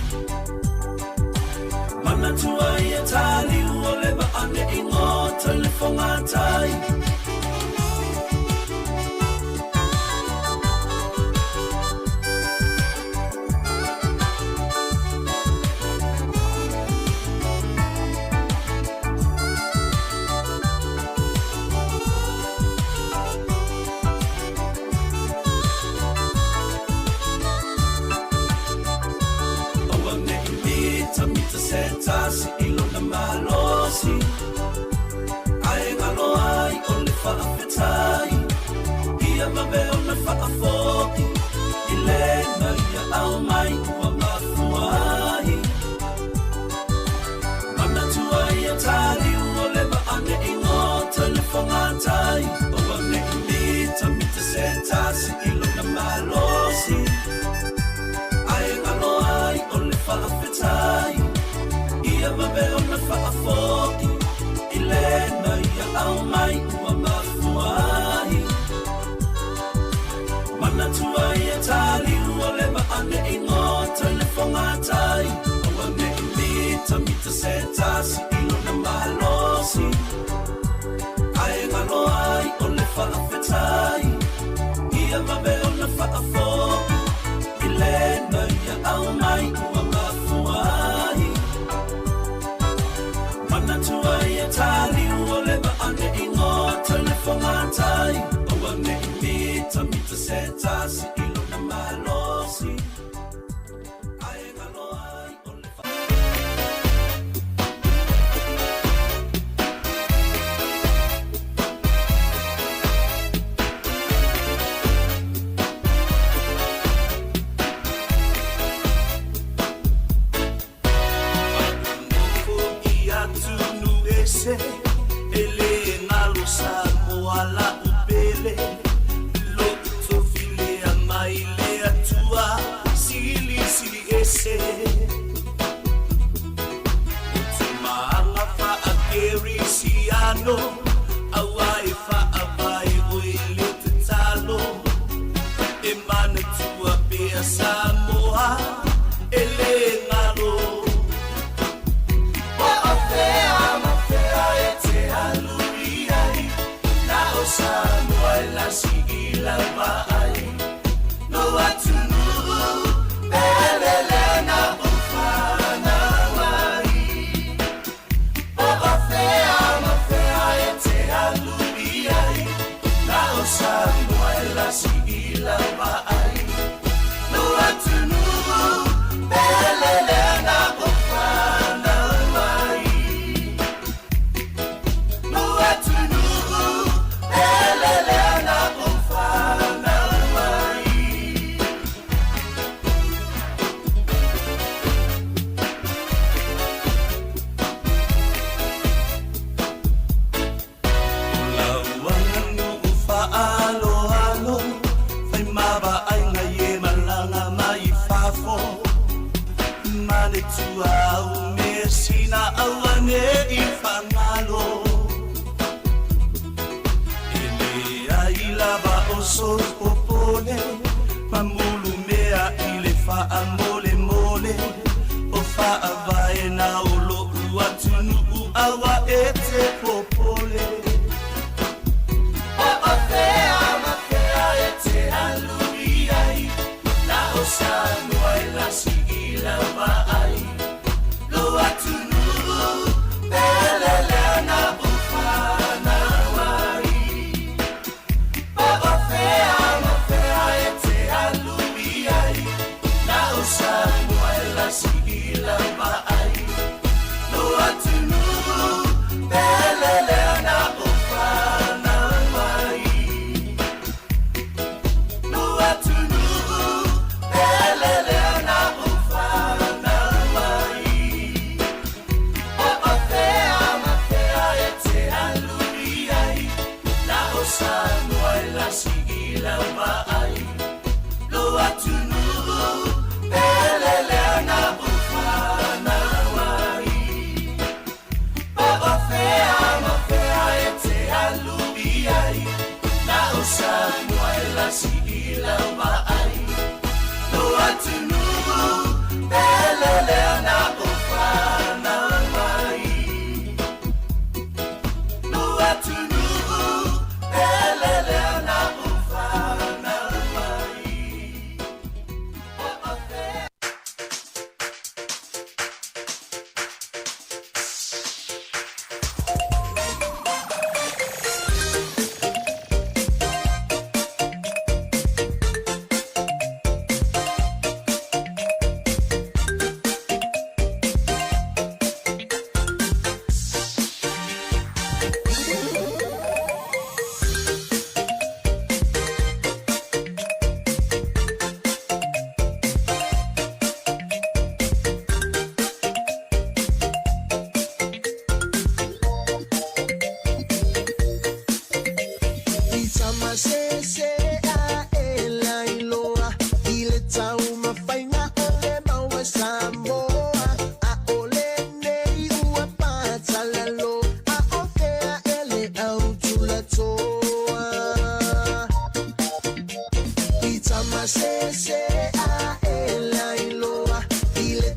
Manatua ia taliu o le vaa ne i goto i le fogatai. tasi i lona malosi. Ae galo ai o le faafetai, ia vave ona faafoi i le na ia aumai ua mafua ai. Manatua ia taliu o le vaa ne i gota i le fogatai, aua ne i mitamita se tasi i lona malosi. Ae galo ai o le faafetai, ia vave ona faafoi i le na ia aumai ua mafua ai. Manatua ia taliu o le vaa ne i gota i le fogatai, aua ne i mitamita se tasi i lona malosi. Ae galo ai o le faafetai, ia vave ona faafoi i le na ia aumai ua mafua ai. Manatua ia taliu o le vaa ne i gota i le fogatai, aua ne i mitamita se tasi i lona malosi. Ae galo ai o le Nofo i atunu ese, e le galo Samoa la'u pele. Lo'u tofi lea mai le Atua, silisili ese. O tumaaga faakerisiano, auā e faavae oi le tatalo. E manatua pea Samoa, e lē galo. Po o fea ma fea e te alu i ai, na o Samoa e lasi i lava ai. No atunuu pele lea na ou fanau ai. Po o fea ma fea e te alu i ai, na o Samoa e lasi i lava ai. No atunuu pele lea na ou fanau ai. No atunuu pele lea na ou fanau ai. O lau aganuu faaaloalo, fai ma vaaiga ie malaga mai fafo. Manatua au measina aua nei faagalo. E leai lava o sou popole, mamulumea i le faamolemole. O faavae na o lo'u atunuu aua e te popole. Po o fea ma fea e te alu i ai, na o Samoa e lasi i lava ai. Lo atunuu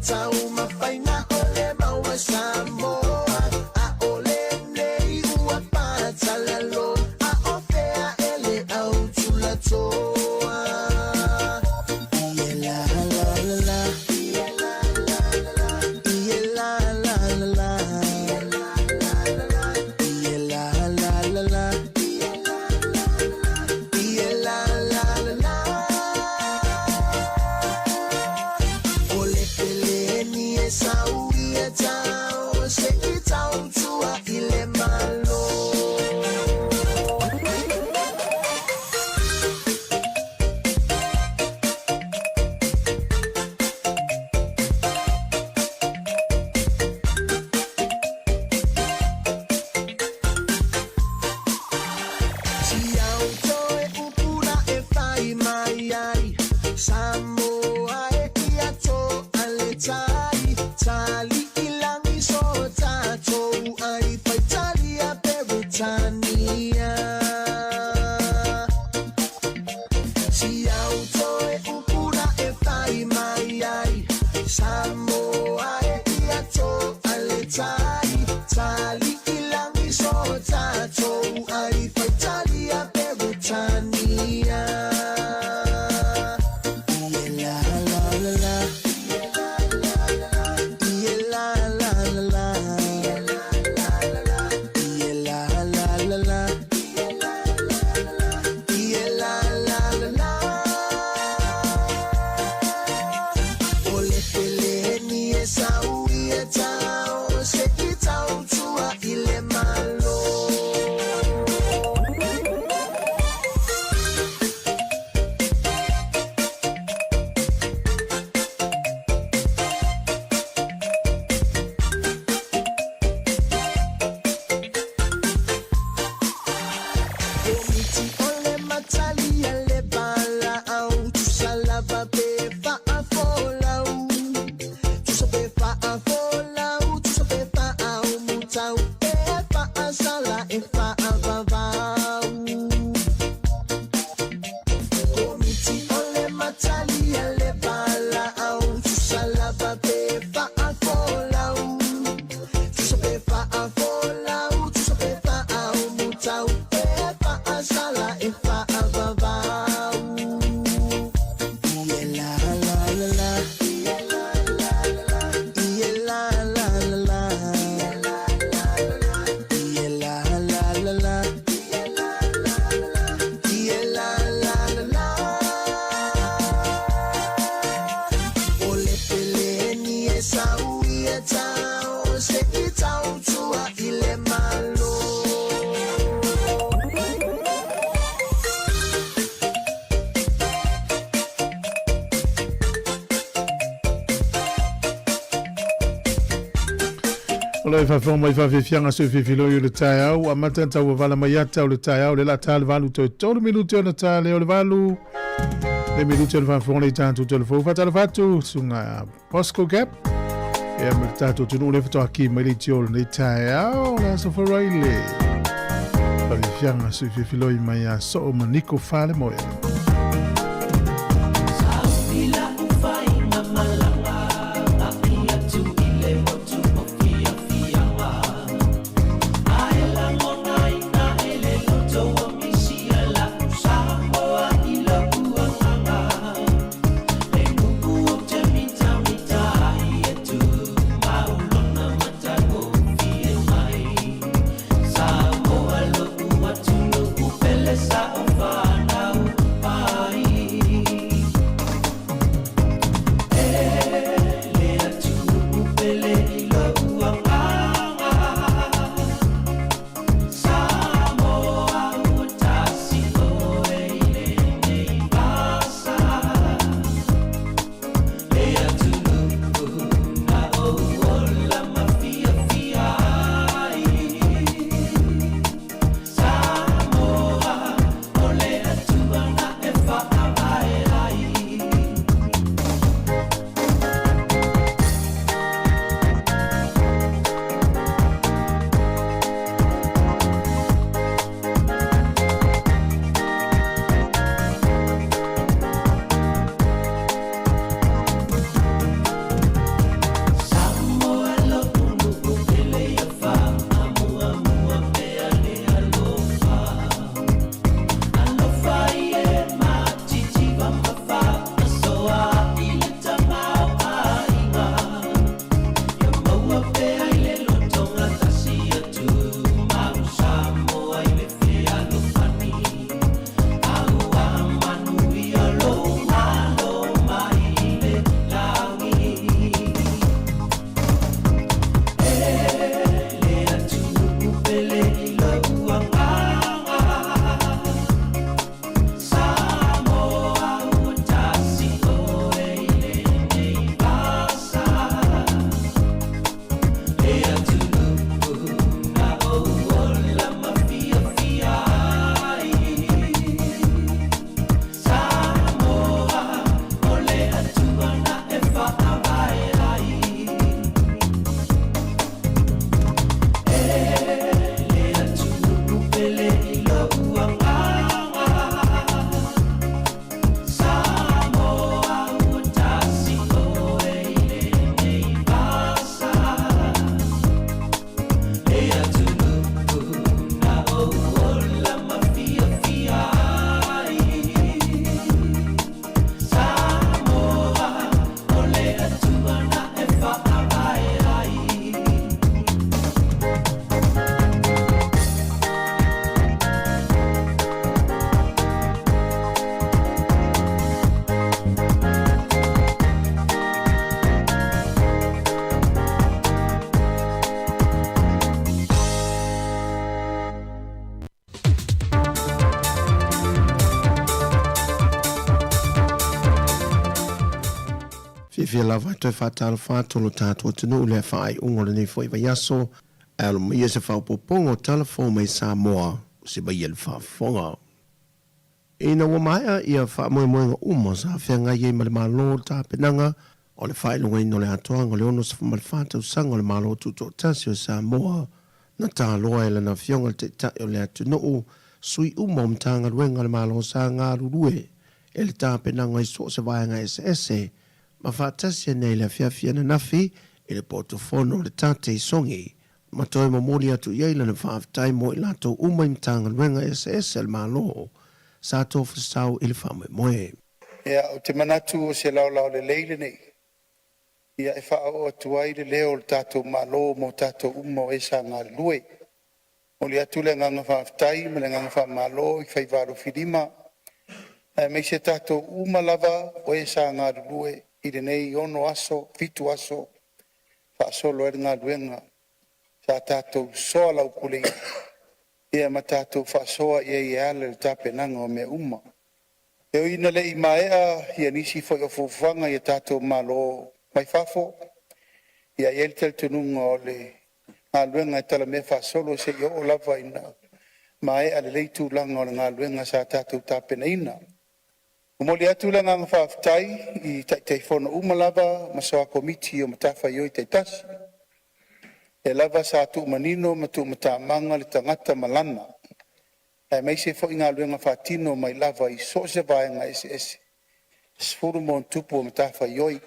Taumafaiga o le maua Samoa a o lenei ua patalalo a o fea e le au tulatoa. Ie la la la la. Ie la la la la. Ie la la la la. Ie la la la la. O le peleni e sau ia tau se i tautua i le malo. Si au toe upura e fai mai ai Samoa e ia to ale tai Tali ilangi so tātou ai Fai talia Peretania. Si au toe upura e fai mai ai Samoa e ia to ale tai Tali ilangi so tātou ai Fai talia Peretania. Ie la la la la. Ie la la la la. Ie la la la la. Ie la la la la. O le peleni e sau ia tau se i tautua i le malo. Komiti o le matali a le bala au Tusa lava pe faafolau. Tusa pe faafolau. Tusa pe faaumutau. E faasala e faavavau. Komiti o le matali a le bala au Tusa lava pe faafolau. Tusa pe faafolau. Tusa pe faaumutau. E faasala e faavavau. Ie la la la la. Ie la la la la. Ie la la la la. Ie la la la la. O le peleni e sau ia tau se i tautua i le malo. O le faafofoga mai faafiafiaga so fifiloi o le taeao amata na tauavala mai ata o le taeao le la ta le 8 toe 3 minute ona ta le o le 8 le minute o le faafofoga le tatou telefou faatalofa atu suga Bosco Gap ia ma le tatou atunuu le faatoa mai le itio o lenei taeao le aso Faraile faafiafiaga so fifiloi mai a soo ma Niko Falemoe. Sa o Fiafia lava e toe faatalofa atu lo tatou atunuu i le faaiuga o lenei foi vaiaso, ae alo maia se faaopoopoga o tala fou mai Samoa se mai e le faafofoga. Ina ua maea ia faamoemoega uma sa feagai ai ma le Malo le tapenaga o le faailogaina o le atoaga o le 64 tausaga o le Malo Tutoatasi o Samoa, na taloa e lana Afioga le Taitai o le atunuu, sui uma o Matagaluega a le Malo sa galulue e le tapenaga i so o se vaega eseese ma faatasi ai nei le afiafi ananafi i le potofono o le Tate i Sogi ma toe momoli atu i ai lana faafetai mo i latou uma i Matagaluega eseese a le Malo sa tofasau i le faamoemoe. Ia, ou te manatu o se laolao lelei lenei ia e faaoo atu ai le leo o le tatou Malo mo tatou uma o e sa galulue. Momoli atu le agaga faafetai ma le agaga faamalo i faiva alofilima aemaise tatou uma lava o e sa galulue i lenei 6 aso 7 aso faasolo ai le galuega sa tatou soalaupuleina ia ma tatou faasoa i ai e ala i le tapenaga o mea uma. E ui ina le i maea ia nisi foi o fuafuaga i a tatou malo mai fafo, ia e i ai le talitonuga o le galuega e talamea faasolo seia oo lava ina maea lelei tulaga o le galuega sa tatou tapenaina. Momoli atu le agaga faafetai i Taitaifono uma lava ma soa Komiti o matafaioi taitasi, lea lava sa tuumanino ma tuumatamaga le tagata ma lana, aemaise foi galuega faatino mai lava i so o se vaega eseese e 10+ o matafaioi.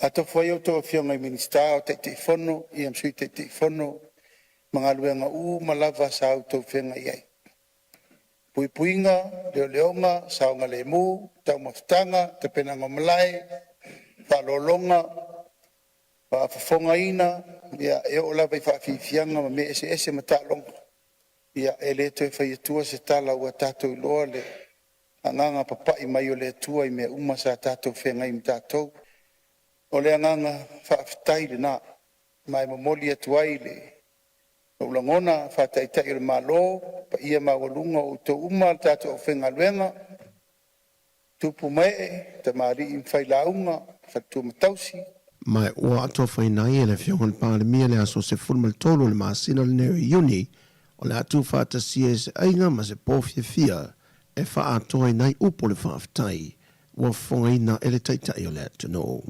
Atofo ai a outou Afioga i Minisita o Taitaifono ma Sui Taitaifono ma galuega uma lava sa outou feagai ai, puipuiga, leoleoga, saogalemu, taumafataga, tapenaga o malae, faaaloaloga, faafofogaina ia e oo lava i faafiafiaga ma mea eseese ma taaloga. Ia e le toe fai atua se tala ua tatou iloa le agaga papai mai o le Atua i mea uma sa tatou feagai ma tatou. O le agaga faafetai lena ma e momoli atu ai le lou lagona faa-Taitai o le Malo, paia maualuga o outou uma le tatou aufaigaluega, tupu ma ee, tamalii ma failauga, faletua ma tausi. Ma ua atofaina ai e le Afioga i le Palemia le aso 13 o le masina lenei o Iuni o le a tuufaatasia e se aiga ma se po fiafia e faaatoaina ai upu o le faafetai ua fofogaina e le Taitai o le atunuu.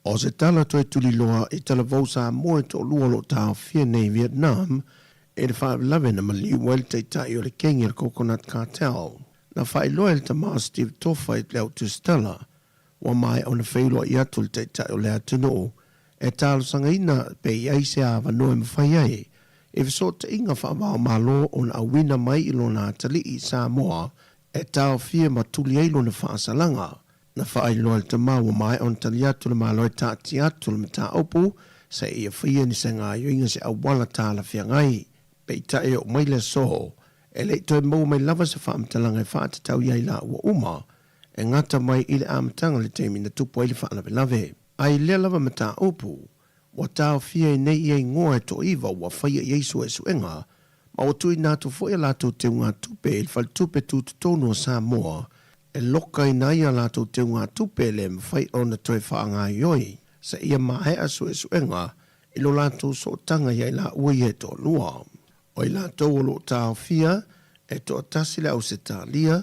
O se tala toe tuliloa i talavou Samoa e toalua o lo o taofia nei i Vietnam i le faalavelave na maliu ai le taitai o le kegi a le Coconut Cartel. Na faailoa e le tama o Steve Tofa i le au tusitala ua maea ona feiloai atu le taitai o le atunuu e talosagaina pe i ai se avanoa e mafai ai i fesootaiga faava-o-Malo ona auina mai i lona atalii i Samoa e taofia ma tuli ai lona faasalaga. Na faailoa e le tama ua maea ona tali atu le Malo e taatia atu le mataupu seia faia ni se gaoioiga se auala talafeagai. Peitai e oo mai le aso, e le i toe maua mai lava se faamatalaga e faatatau i ai laua uma e gata mai i le amataga o le taimi na tupu ai le faalavelave. A i lea lava mataupu, ua taofia ai nei ia igoa e toaiva ua faia i ai suesuega ma ua tuuina atu foi a latou teugatupe i le Faletupe Tutotonu o Samoa e lokaina ai a latou teugatupe e le mafai ona toe faagaoioi seia maea suesuega i lo latou sootaga ia i laua ia e toalua. O i latou o lo o taofia, e toatasi le Ausetalia,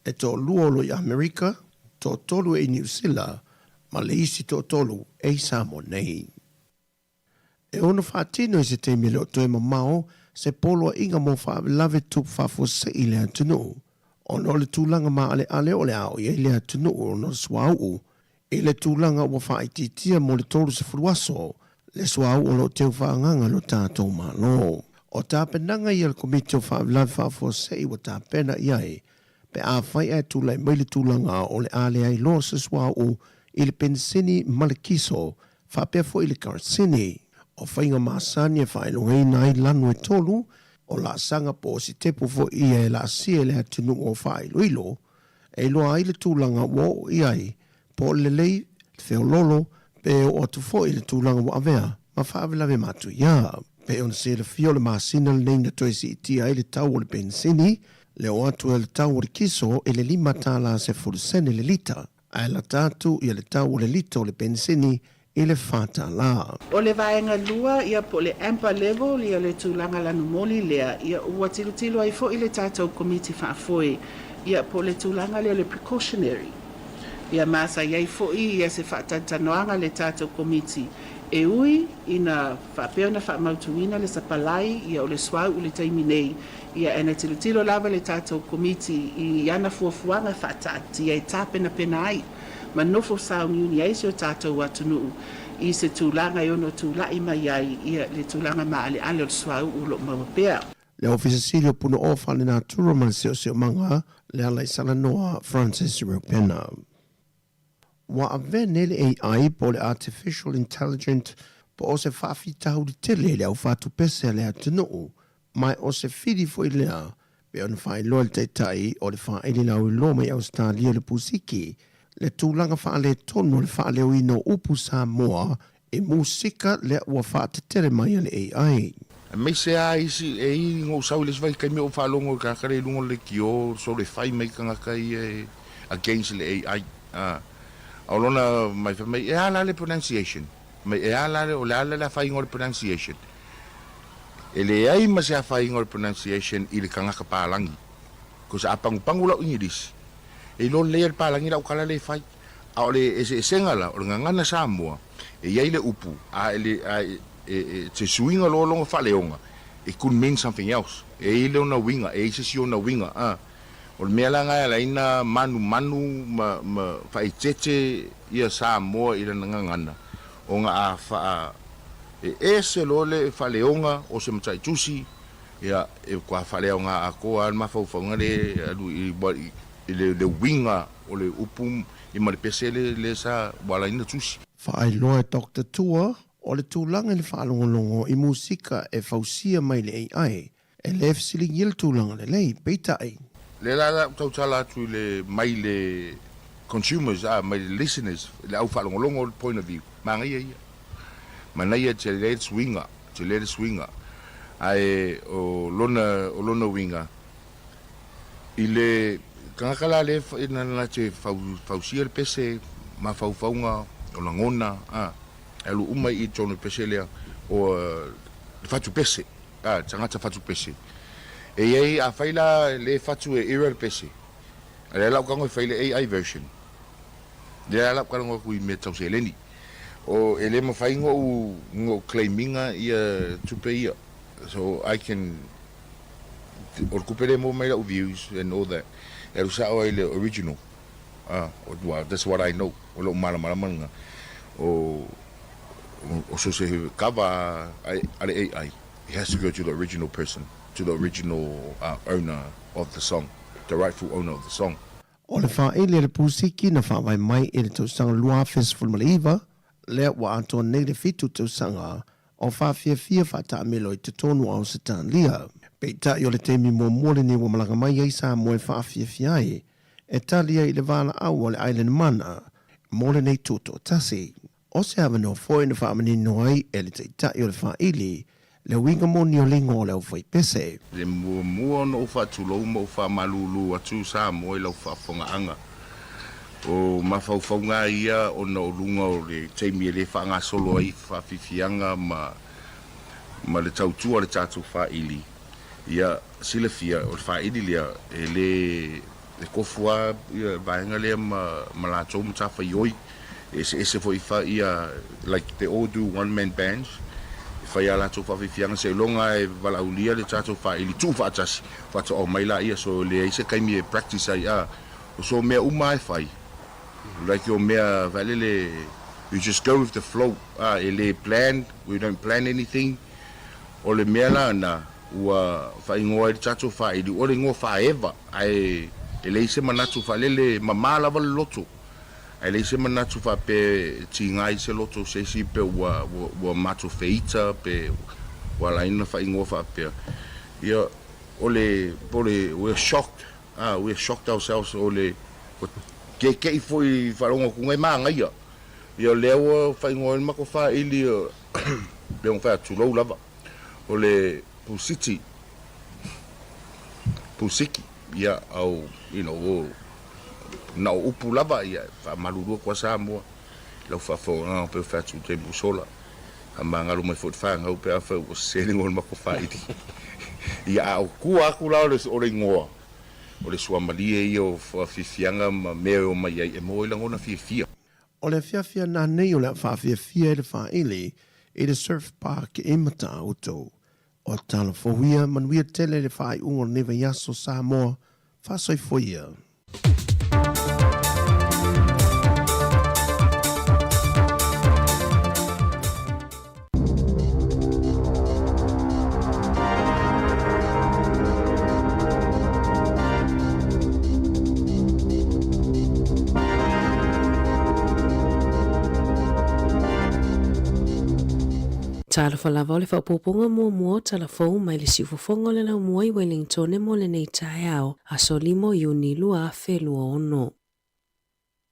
e toalua o lo i Amerika, toatolu e i Niu Sila, ma le isi toatolu e i Samoa nei. E ono faatino i se taimi e le o toe mamao se poloaiga mo faalavelave tupu faafuasei i le atunuu, ona o le tulaga maaleale o le a oo i ai le atunuu ona o le suauu i le tulaga ua faaitiitia mo le 30 aso le suauu o lo o teu faaagaga e lo tatou Malo. O tapenaga ia a le Komiti o Faalavelave Faafuasei ua tapena i ai pe afai ae tulai mai le tulaga o le a leai loa se suauu i le penisini ma le kiso faapea foi le karasini. O faiga masani e faailogaina ai lanu e tolu o laasaga po o sitepu foi ia e laasia i le atunuu o faailoilo e iloa ai le tulaga ua oo i ai, po o le lelei, le feoloolo, pe oo atu foi i le tulaga ua avea ma faalavelave matuia. Pei ona silafia o le masina lenei na toe siitia ai le tau o le penisini, le oo atu ai o le tau o le kiso i le $5.10 le lita. Ae lata atu ia le tau o le lita o le penisini i le $4. O le vaega lua, ia po o le amber level, ia le tulaga lanumoli lea, ia ua tilotilo ai foi le tatou Komiti Faafoe, ia po o le tulaga lea o le precautionary. Ia ma sa i ai foi ia se faatantanoaga a le tatou Komiti e ui ina faapea ona faamautuina le sapalai ia o le suauu i le taimi nei, ia e na tilotilo lava le tatou Komiti i ana fuafuaga faataatia e tapenapena ai ma nofo sauniuni ai si o tatou atunuu i se tulaga e ono tulai mai ai ia le tulaga maaleale o le suauu o lo o maua pea. Le Ofisa Sili o Punaoa Faalenatura ma le Siosiomaga, Lealaisalanoa Francis Reupena. Ua avea nei le AI po o le Artificial Intelligent po o se faafitauli tele i le aufatupese a le atunuu, ma o se fili foi lea pei ona faailoa e le Taitai o le Faaili Lauiloa mai Ausetalia le Pusiki, le tulaga faaletonu o le faaleoina o upu Samoa i musika lea ua faatetele mai a le AI. Aemaise lava isi e i na ou sau i le isi vaitaimi ou faalogo i tagata lea i luga o le leitio sole fai mai tagata ia e against le AI a o lona mai fai mai e a la le pronunciation mai e a la le o le a le afaina o le pronunciation e leai ma se afaina o le pronunciation i le tagata palagi cause a pagupagu lau English e iloa lelei e le palagi lau tala lea e fai. A o le eseesega la, o le gagana Samoa, e i ai le upu, a e le, a e, e, e, se suiga loa lona faaleoga, it could mean something else. E i ai lona uiga, e i ai se isi ona uiga, a. O le mea la lena e ala ai ona manumanu ma, ma faaeteete ia Samoa i lana gagana, ona a faa, e ese loa le faaleoga o se mataitusi, ia, e matua faaleaoga atoa lava le mafaufauga lea e alu i, i le, le uiga O le upu i ma le pese le le sa ua ala ai na tusi. Faailoa e Doctor Tua, o le tulaga i le faalogologo i musika e fausia mai le AI, e le fesiligia le tulaga lelei, peitai. Lea la la ou tautala atu i le mai le consumers a mai le listeners le au faalogologo point of view manaia ia manaia tele le suiga tele le suiga ae o lona o lona uiga I le tagata la lea e na te fausia le pese, mafaufauga, o lagona, a, e alu uma i totonu o le pese lea, o le fatu pese, a, le tagata fatu pese. E i ai, afai la e le fatu e Ira le pese, a lea la ou tago e fai le AI version, lea la ou talanoa atu i mea tau seleni. O, e le mafai ona ou, ona ou claim ina ia tupe ia. So I can O le tupe lea e maua mai lau views and all that e alu sao ai i le original ah well that's what I know o lou malamalama lena o o so se kava a le AI it has to go to the original person to the original owner of the song the rightful owner of the song. O le faaili a le Pusiki na faavae mai i le tausaga 2019, lea ua atoa nei le fitu tausaga o faafiafia faataamilo i totonu o Ausetalia. Peitai o le taimi muamua lenei ua malaga mai ai Samoa e faafiafia ai, e tali ai i le valaau a le Island Mana mo lenei tutoatasi. O se avanoa foi na faamanino ai e le Taitai o le Faaili le uiga moni o le igoa o le aufaipese. Le muamua ona ou faatulou ma ou faamalulu atu Samoa i lau faafofogaaga. O mafaufauga ia ona o luga o le taimi e le faagasolo ai faafiafiaga ma ma le tautua a le tatou faaili. Ia silafia o le faaili lea e le e kofu lava ia vaega lea ma ma latou matafaioi e eseese foi fa ia like they all do one man bands e fai a latou faafiafiaga seiloga e valaaulia le tatou faaili tuu faatasi faatoa omai laia so e leai se taimi e practice ai a O so mea uma e fai, like o mea faelele you just go with the flow a e le plan, we don't plan anything. O le mea la na ua faaigoa ai le tatou faaili o le igoa faaeva ae e leai se manatu faelele mama lava le loto ae leai se manatu faapea e tiga ai se loto o se isi pe ua ua matou feita pe ua ala ai ona faaigoa faapea. Ia o le o le we are shocked Ah, we shocked ourselves o le ua keke'i foi faalogo atu e manaia. Ia o lea ua faaigoa ai le matou faaili pei ona fai atu, tulou lava, o le Pusiti, Pusiki, ia au, you know, o Na o upu lava, ia, e faamalulu atu lava Samoa i lau faafofogaaga pei o fai atu i le taimi ua sola. Faamagalo mai foi le fanau pe afai ua sese le igoa o le matou faaili. Ia, a o tua atu la o le igoa, o le suamalie ia o fiafiaga ma mea e omai ai e maua ai lagona fiafia. O le afiafi a nanei o le a faafiafia ai le faaili i le Surf Park i Matautu. O tala fou ia, manuia tele le faaiuga o lenei vaiaso Samoa, faasoifua ia. Talofa lava o le faaopoopoga muamua o tala fou mai le siufofoga o le laumua i Wellingtone mo lenei taeao, aso 5 o Iuni 2026.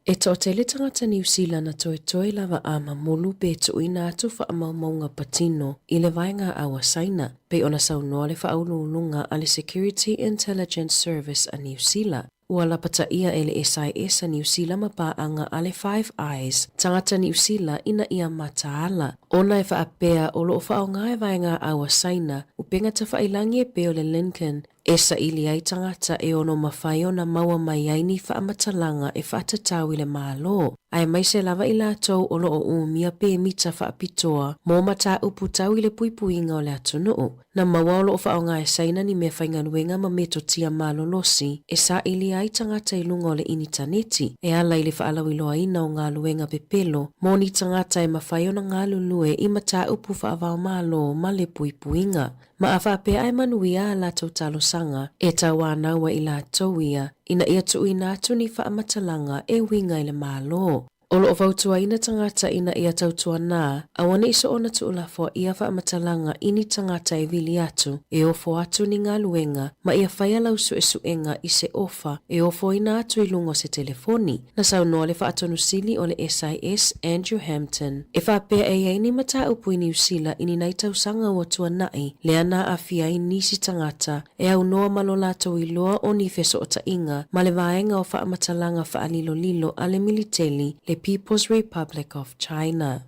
E toatele tagata Niu Sila na toetoe lava a mamulu pe tuuina atu faamaumauga patino i le vaega au a Saina, pei ona saunoa le faauluuluga a le Security Intelligence Service a Niu Sila. Ua lapataia e le SIS a Niu Sila ma paaga a le Five Eyes tagata Niu Sila ina ia mataala, ona e faapea o lo o faaaoga e vaega au a Saina upega tafailangi e pei o le Lincoln E saili ai tagata e ono mafai ona maua mai ai ni faamatalaga e faatatau i le Malo, aemaise lava i latou o lo o umia pemita faapitoa mo mataupu tau i le puipuiga o le atunuu. Na maua o lo o faaaoga e Saina ni meafaigaluega ma metotia malolosi e saili ai tagata i luga o le initaneti e ala i le faalauiloaina o galuega pepelo mo ni tagata e mafai ona galulue i mataupu faavaomalo ma le puipuiga. Ma a faapea e manuia a latou talosaga, e tauānau ai i latou ia, ina ia tuuina atu ni faamatalaga e uiga i le Malo. O lo o fautuaina tagata ina ia tautuanā, aua ne i soona tuulafoa ia faamatalaga i ni tagata e vili atu, e ofo atu ni galuega, ma ia faia lau suesuega i se ofa e ofoina atu i luga o se telefoni. Na saunoa le Faatonusili o le SIS, Andrew Hampton, e faapea e i ai ni mataupu i Niu Sila i ni nai tausaga ua tuanai, lea na aafia ai nisi tagata e aunoa ma lo latou iloa o ni fesootaiga ma le vaega o faamatalaga faalilolilo a le militeli le People's Republic of China.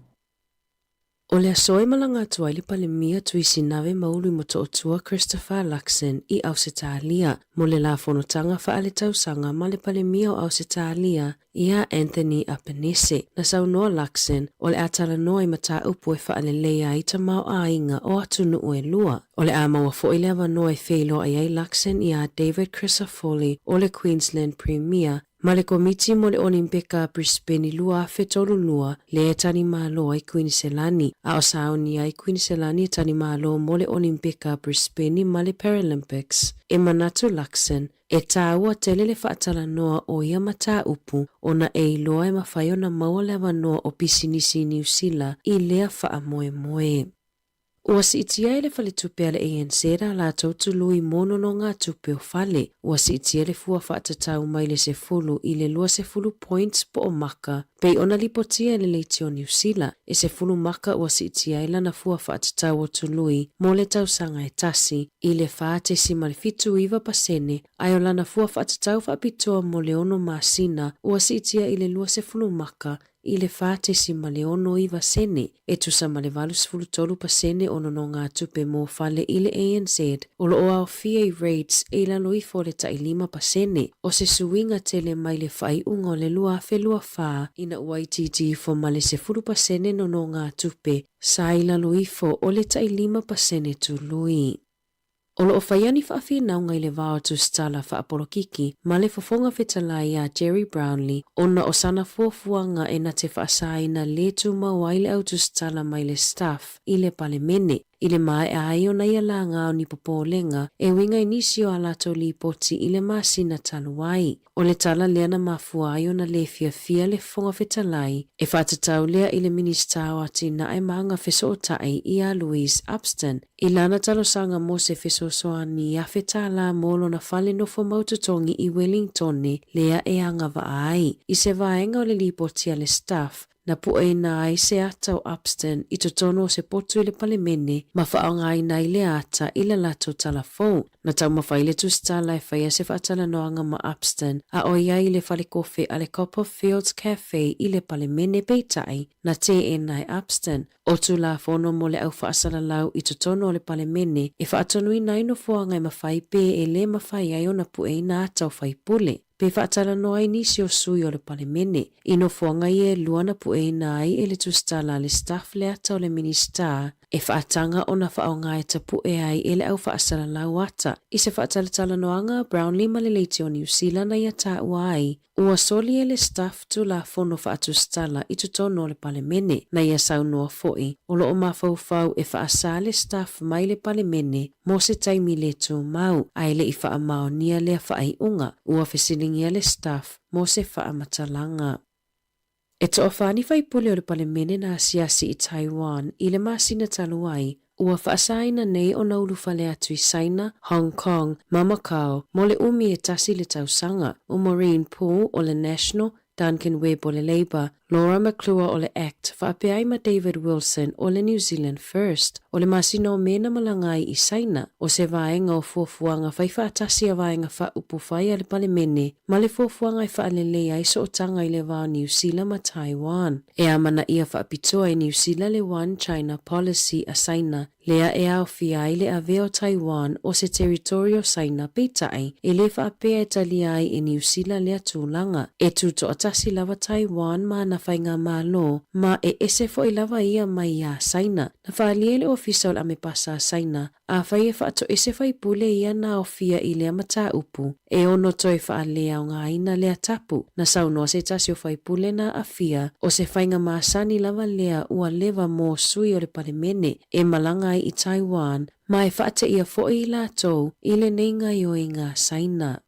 O le aso e malaga atu ai le Palemia Tuisinave Maului Motootua Christopher Luxon i Ausetalia mo le la fonotaga faaletausaga ma le Palemia o Ausetalia ia Anthony Apenese. Na saunoa Luxon o le a talanoa i mataupu e faaleleia ai tamaoaiga o atunuu e lua. O le a maua foi le avanoa e feiloai ai Luxon iā David Crisafulli o le Queensland Premier Ma le Komiti mo le Olimpeka a Brisbane i 2032, lea e talimalo ai Kuiniselani, a o sauni ai Kuiniselani e talimalo mo le Olimpeka a Brisbane ma le Paralympics. E manatu Luxon, e tāua tele le faatalanoa o ia mataupu ona e iloa e mafai ona maua le avanoa o pisinisi i Niu Sila i lea faamoemoe. Ua siitia e le faletupe a le ANZ a latou tului mo nonogatupe o fale. Ua siitia le fua faatatau mai le 10 i le 20 points po o maka, pei ona lipotia e le leitio o Niu Sila, e 10 maka ua siitia ai lana fua faatatau o tului mo le tausaga e tasi, i le 4.79 pasene, ae o lana fua faatatau faapitoa mo le ono masina ua siitia i le 20 maka i le 4.69 sene, e tusa ma le 83% o nonogatupe mo fale i le ANZ, o lo o aofia i rates e i lalo ifo o le tai 5%, o se suiga tele mai le faaiuga o le 2024 ina ua itiiti ifo ma le 10% nonogatupe sa i lalo ifo o le tai 5% tului. O lo o faia ni faafinauga i le va o Tusitala faapolokiki ma le Fofoga Fetalai ia Gerry Brownlee ona o sana fuafuaga e na te faasaina le tumau ai le au tusitala mai le Staff i le Palemene. I le maea ai ona ia laga o ni popolega e uiga i nisi o a latou lipoti i le masina talu ai. O le tala lea na mafua ai ona le fiafia le Fofoga Fetalai e faatatau lea i le Minisita o Atinae ma Agafesootai ia Louise Upston i lana talosaga mo se fesoasoani $1,000 mo lona fale nofo mau totogi i Wellingtone lea e agavaa ai i se vaega o le lipoti a le Staff Na pueina ai se ata o Upston i totonu o se potu i le Palemene ma faaaogaina ai lea ata i le latou tala fou. Na taumafai le tusitala e faia se faatalanoaga ma Upston a o i ai i le falekofe a le Copperfields Cafe i le Palemene peitai na teena e Upston o Tulafono mo le au faasalalau i totonu o le Palemene e faatonuina ai nofoaga e mafai pe e lē mafai ai ona pueina ata o faipule pe faatalanoa ai nisi o sui o le Palemene. I nofoaga ia e lua na pueina ai e le tusitala a le Stuff le ata o le Minisita e faataga ona faaaoga e tapu'e ai e le au faasalalau ata. I se faatalatalanoaga a Brownlee ma le Leitio o Niu Sila na ia taua ai, ua soli e le Stuff Tulafono faatusitala i totonu o le Palemene. Na ia saunoa fo'i, o lo'o mafaufau e faasā le Stuff mai le Palemene mo se taimi le tumau, ae le i faamaonia lea faaiuga, ua fesiligia le Stuff mo se faamatalaga. E toafa ni faipule o le Palemene na asiasi i Taiwan i le masina talu ai, ua faasaina nei ona ulufale atu i Saina, Hong Kong ma Macau mo le umi e tasi le tausaga. O Maureen Poole o le National, Duncan Webb o le Labour, Laura McClure o le act, faapea ai ma David Wilson o le New Zealand First. O le masina o Me na malaga ai i Saina, o se vaega o fuafuaga faifaatasi a Vaega Faaupufai a le Palemene ma le fuafuaga e faalelei ai sootaga i le va o Niu Sila ma Taiwan. E amanaia faapitoa e Niu Sila le One China Policy a Saina, lea e aofia ai le avea o Taiwan o se teritori o Saina, peitai, e lē faapea e talia ai e Niu Sila lea tulaga. E tutoatasi lava Taiwan ma ana faigamalo, ma e ese foi lava ia mai iā Saina. Na faaalia e le Ofisa o le Amepasa a Saina, Afai e faatoese faipule ia na aofia i lea mataupu, e ono toe faaleaogaina lea tapu. Na saunoa se tasi o faipule na aafia, o se faiga masani lava lea ua leva mo sui o le Palemene e malaga ai i Taiwan ma e faateia foi i latou i lenei gaioiga a Saina.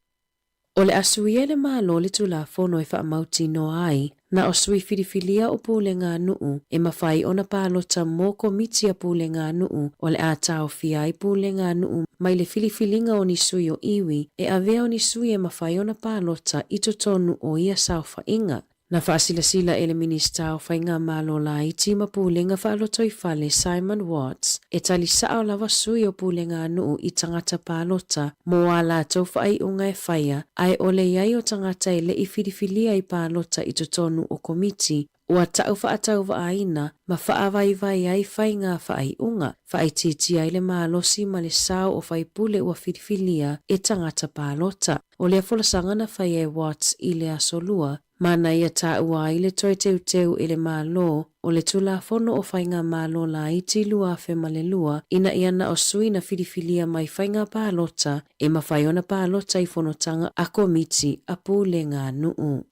O le a suia e le Malo le Tulafono e faamautinoa ai na o sui filifilia o pulega-a-nuu e mafai ona palota mo komiti a pulega-a-nuu o le a taofia ai pulega-a-nuu mai le filifiliga o ni sui o iwi e avea o ni sui e mafai ona palota i totonu o ia saofaiga. Na faasilasila e le Minisita o Faigamalo Laiti ma Pulega Faalotoifale Simon Watts, e tali sa'o lava sui o pulega-a-nuu i tagata palota mo ā latou faaiuga e faia, ae ʻole i ai o tagata e leʻi filifilia i palota i totonu o komiti ua ta'u faatauvaaina ma faavaivai ai faiga faaiuga, faaitiitia ai le malosi ma le sao o faipule ua filifilia e tagata palota. O lea folasaga na faia e Watts i le Aso Lua, ma na ia taua ai le toe teuteu i le Malo o le Tulafono o Faigamalo Laiti 2002 ina ia na o sui na filifilia mai faiga palota e mafai ona palota i fonotaga a komiti a pulega a nuu.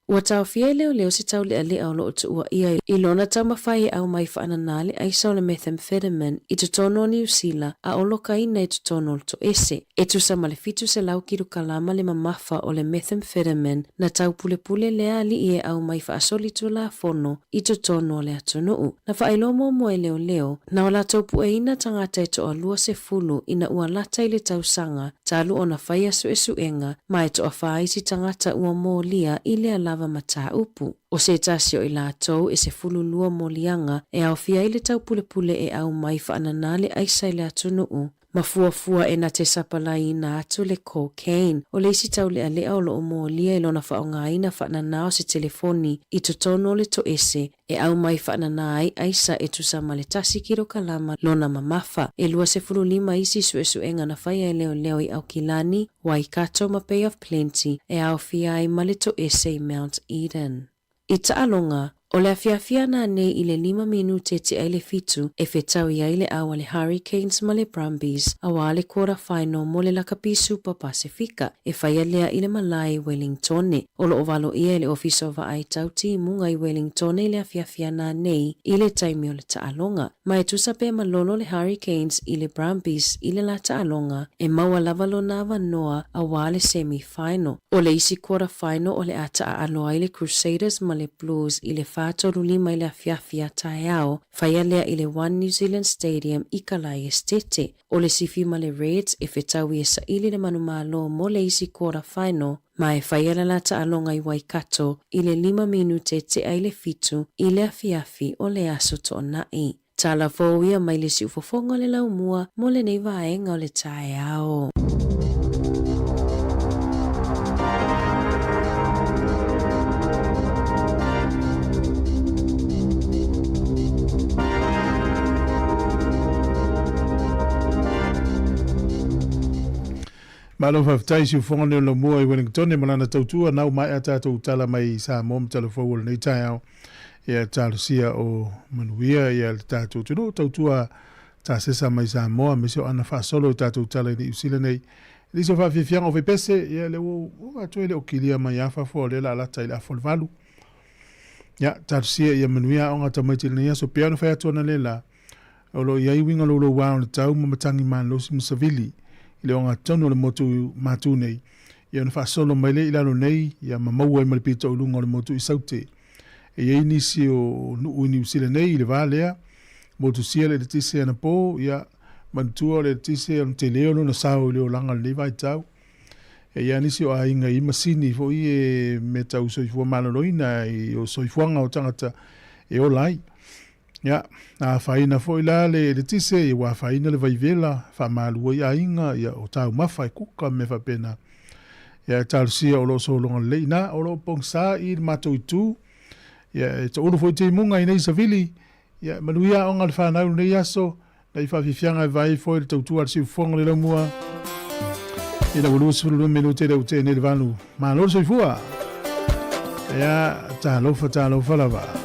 Ua taofia e leoleo se taulealea o lo o tuuaia i lona taumafai e aumai faanana le aisa o le methamphetamine i totonu o Niu Sila a o lokaina i totonu o le toese. E tusa ma le 700 kilokalama le mamafa o le methamphetamine na taupulepule lea alii e aumai faasolitulafono i totonu o le atunuu. Na faailoa muamua e leoleo, na o latou pueina tagata e toalua sefulu ina ua lata i le tausaga talu ona faia suesuega ma e toafā isi tagata ua molia i lea lava mataupu. O se tasi o i latou e 12 moliaga e aofia ai le taupulepule e aumai faanana le aisa i le atunuu, ma fuafua e na te sapalaiina atu le cocaine. O le isi taulealea o lo o molia i lona faaaogaina faanana o se telefoni i totonu o le toese e aumai faanana ai aisa e tusa ma le tasi kilokalama lona mamafa. E 25 isi suesuega na faia e leoleo i Aukilani, Waikato ma Bay of Plenty e aofia ai ma le toese i Mount Eden. I taaloga, o le afiafi ana nei i le lima minute tea i le fitu e fetaui ai le au a le Hurricanes ma le Brumbies auā le quarter final mo le Lakapi Super Pasefika e faia lea i le malae i Wellingtone. O lo o valoia e le Ofisa o Vaai Tau Timuga i Wellingtone i le afiafi ana nei i le taimi o le taaloga. Ma e tusa pe malolo le Hurricanes i le Brumbies i le la taaloga e maua lava lona avanoa auā le semi final. O le isi quarter final o le a taaalo ai le Crusaders ma le Blues i le 4:35 i le afiafi a taeao, faia lea i le One New Zealand Stadium i Kalae Esitete. O le sifi ma le Reds e fetaui e saili le manumalo mo le isi quarter final, ma e faia le la taaloga i Waikato i le 6:55 i le afiafi o le Aso Toonai. Tala fou ia mai le siufofoga o le laumua mo lenei vaega o le taeao. Malo faafetai siufofoga o le laumua i Wellington ma lana tautua na ua maea tatou tala mai Samoa ma tala fou o lenei taeao. Ia talosia o manuia ia le tatou atunuu tautua tasesa mai Samoa aemaise o ana faasolo i tatou tala i Niu Sila nei. Nisi o faafiafiaga o faipese, ia lea ua ua atu e le o kilia mai a fafo o lea la lata i le afa o le 8. Ia, talosia ia manuia aoga a tamaiti i lenei aso. Pei ona fai atu analeila, o lo o i ai uiga louloua o le tau ma matagi malolosi ma savili i le ogatotonu o le motu matu nei, ia ona faasolo mai lea i lalo nei, ia ma maua ai ma le pito i luga o le motu i Saute. E i ai nisi o nuu i Niu Sila nei i le va lea, motusia le eletise anapo, ia, manatua o le eletise ona tele o lona sao i le olaga o lenei vaitau. E i ai nisi o aiga i masini foi e mea tau soifua maloloina i o soifuaga o tagata e ola ai. Ia, a afaina foi la le eletise, ia ua afaina le vaivela, faamalu ai aiga, ia o taumafa e kuka ma mea faapena. Ia e talosia o lo o sologa lelei ina, o lo o pogisa i le matou itu. Ia e toulu foi timuga i nei savili, ia e manuia aoga a le fanau i lenei aso, nai faafiafiaga e vaai foi le tautua a le siufofoga o le laumua. Ina ua 22 minute le ua tea nei le 8. Malo le soifua. Ia, talofa, talofa lava.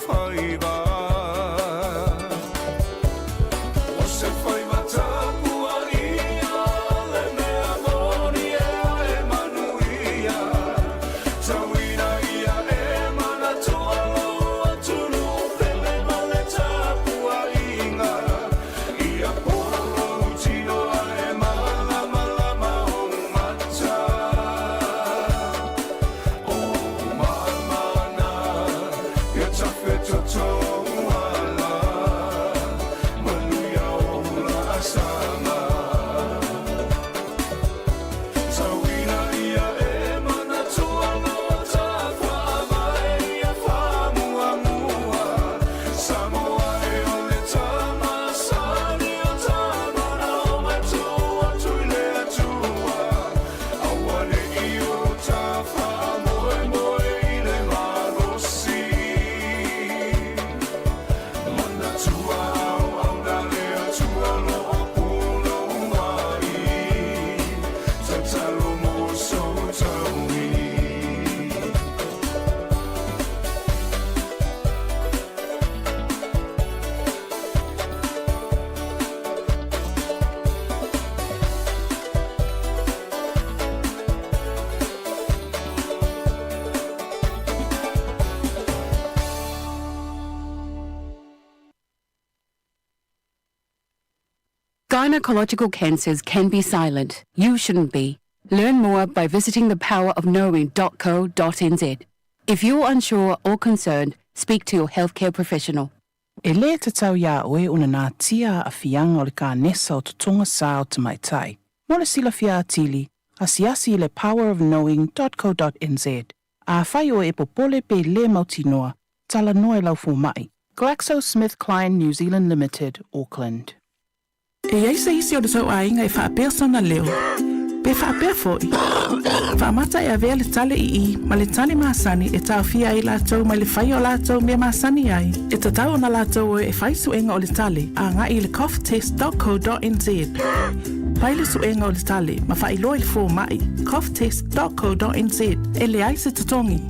faiva. O se faiva tapuaʻia le mea moni ea e manuia. Tauina ia e manatua lou atunuu pele ma le tapuaʻiga. Ia pono lou tino ae malamalama ou mata. O mamana ia tafetotou ala. Manuia ou laasaga. Tauina ia e manatua loa tafaavae ia faamuamua. Samoa e o le tamasani o tama na o matua atu i le Atua. Aua neʻi o tafaamoemoe i le malosi. Manatua auauna le Atua loo pulou ai. Tatalo mo sou taui. Gynecological cancers can be silent. You shouldn't be. Learn more by visiting thepowerofknowing.co.nz. If you're unsure or concerned, speak to your healthcare professional. E lē tatau iā oe ona natia aafiaga o le kanesa o totoga sā o tamaitai. Mo le silafia atili, asiasi i le powerofknowing.co.nz. Afai oe e popole pe lē mautinoa, talanoa i lau fomaʻi. GlaxoSmithKline New Zealand Limited, Auckland. E i ai se isi o le tou aiga e faapea sona leo, pe faapea foi. Faamata e avea le tale ii ma le tale masani e taofia ai latou mai le faia o latou mea masani ai. E tatau ona latou o e fai suega o le tale agai i le coughtest.co.nz. Fai le suega o le tale ma faailoa i le fomaʻi coughtest.co.nz e leai se totogi.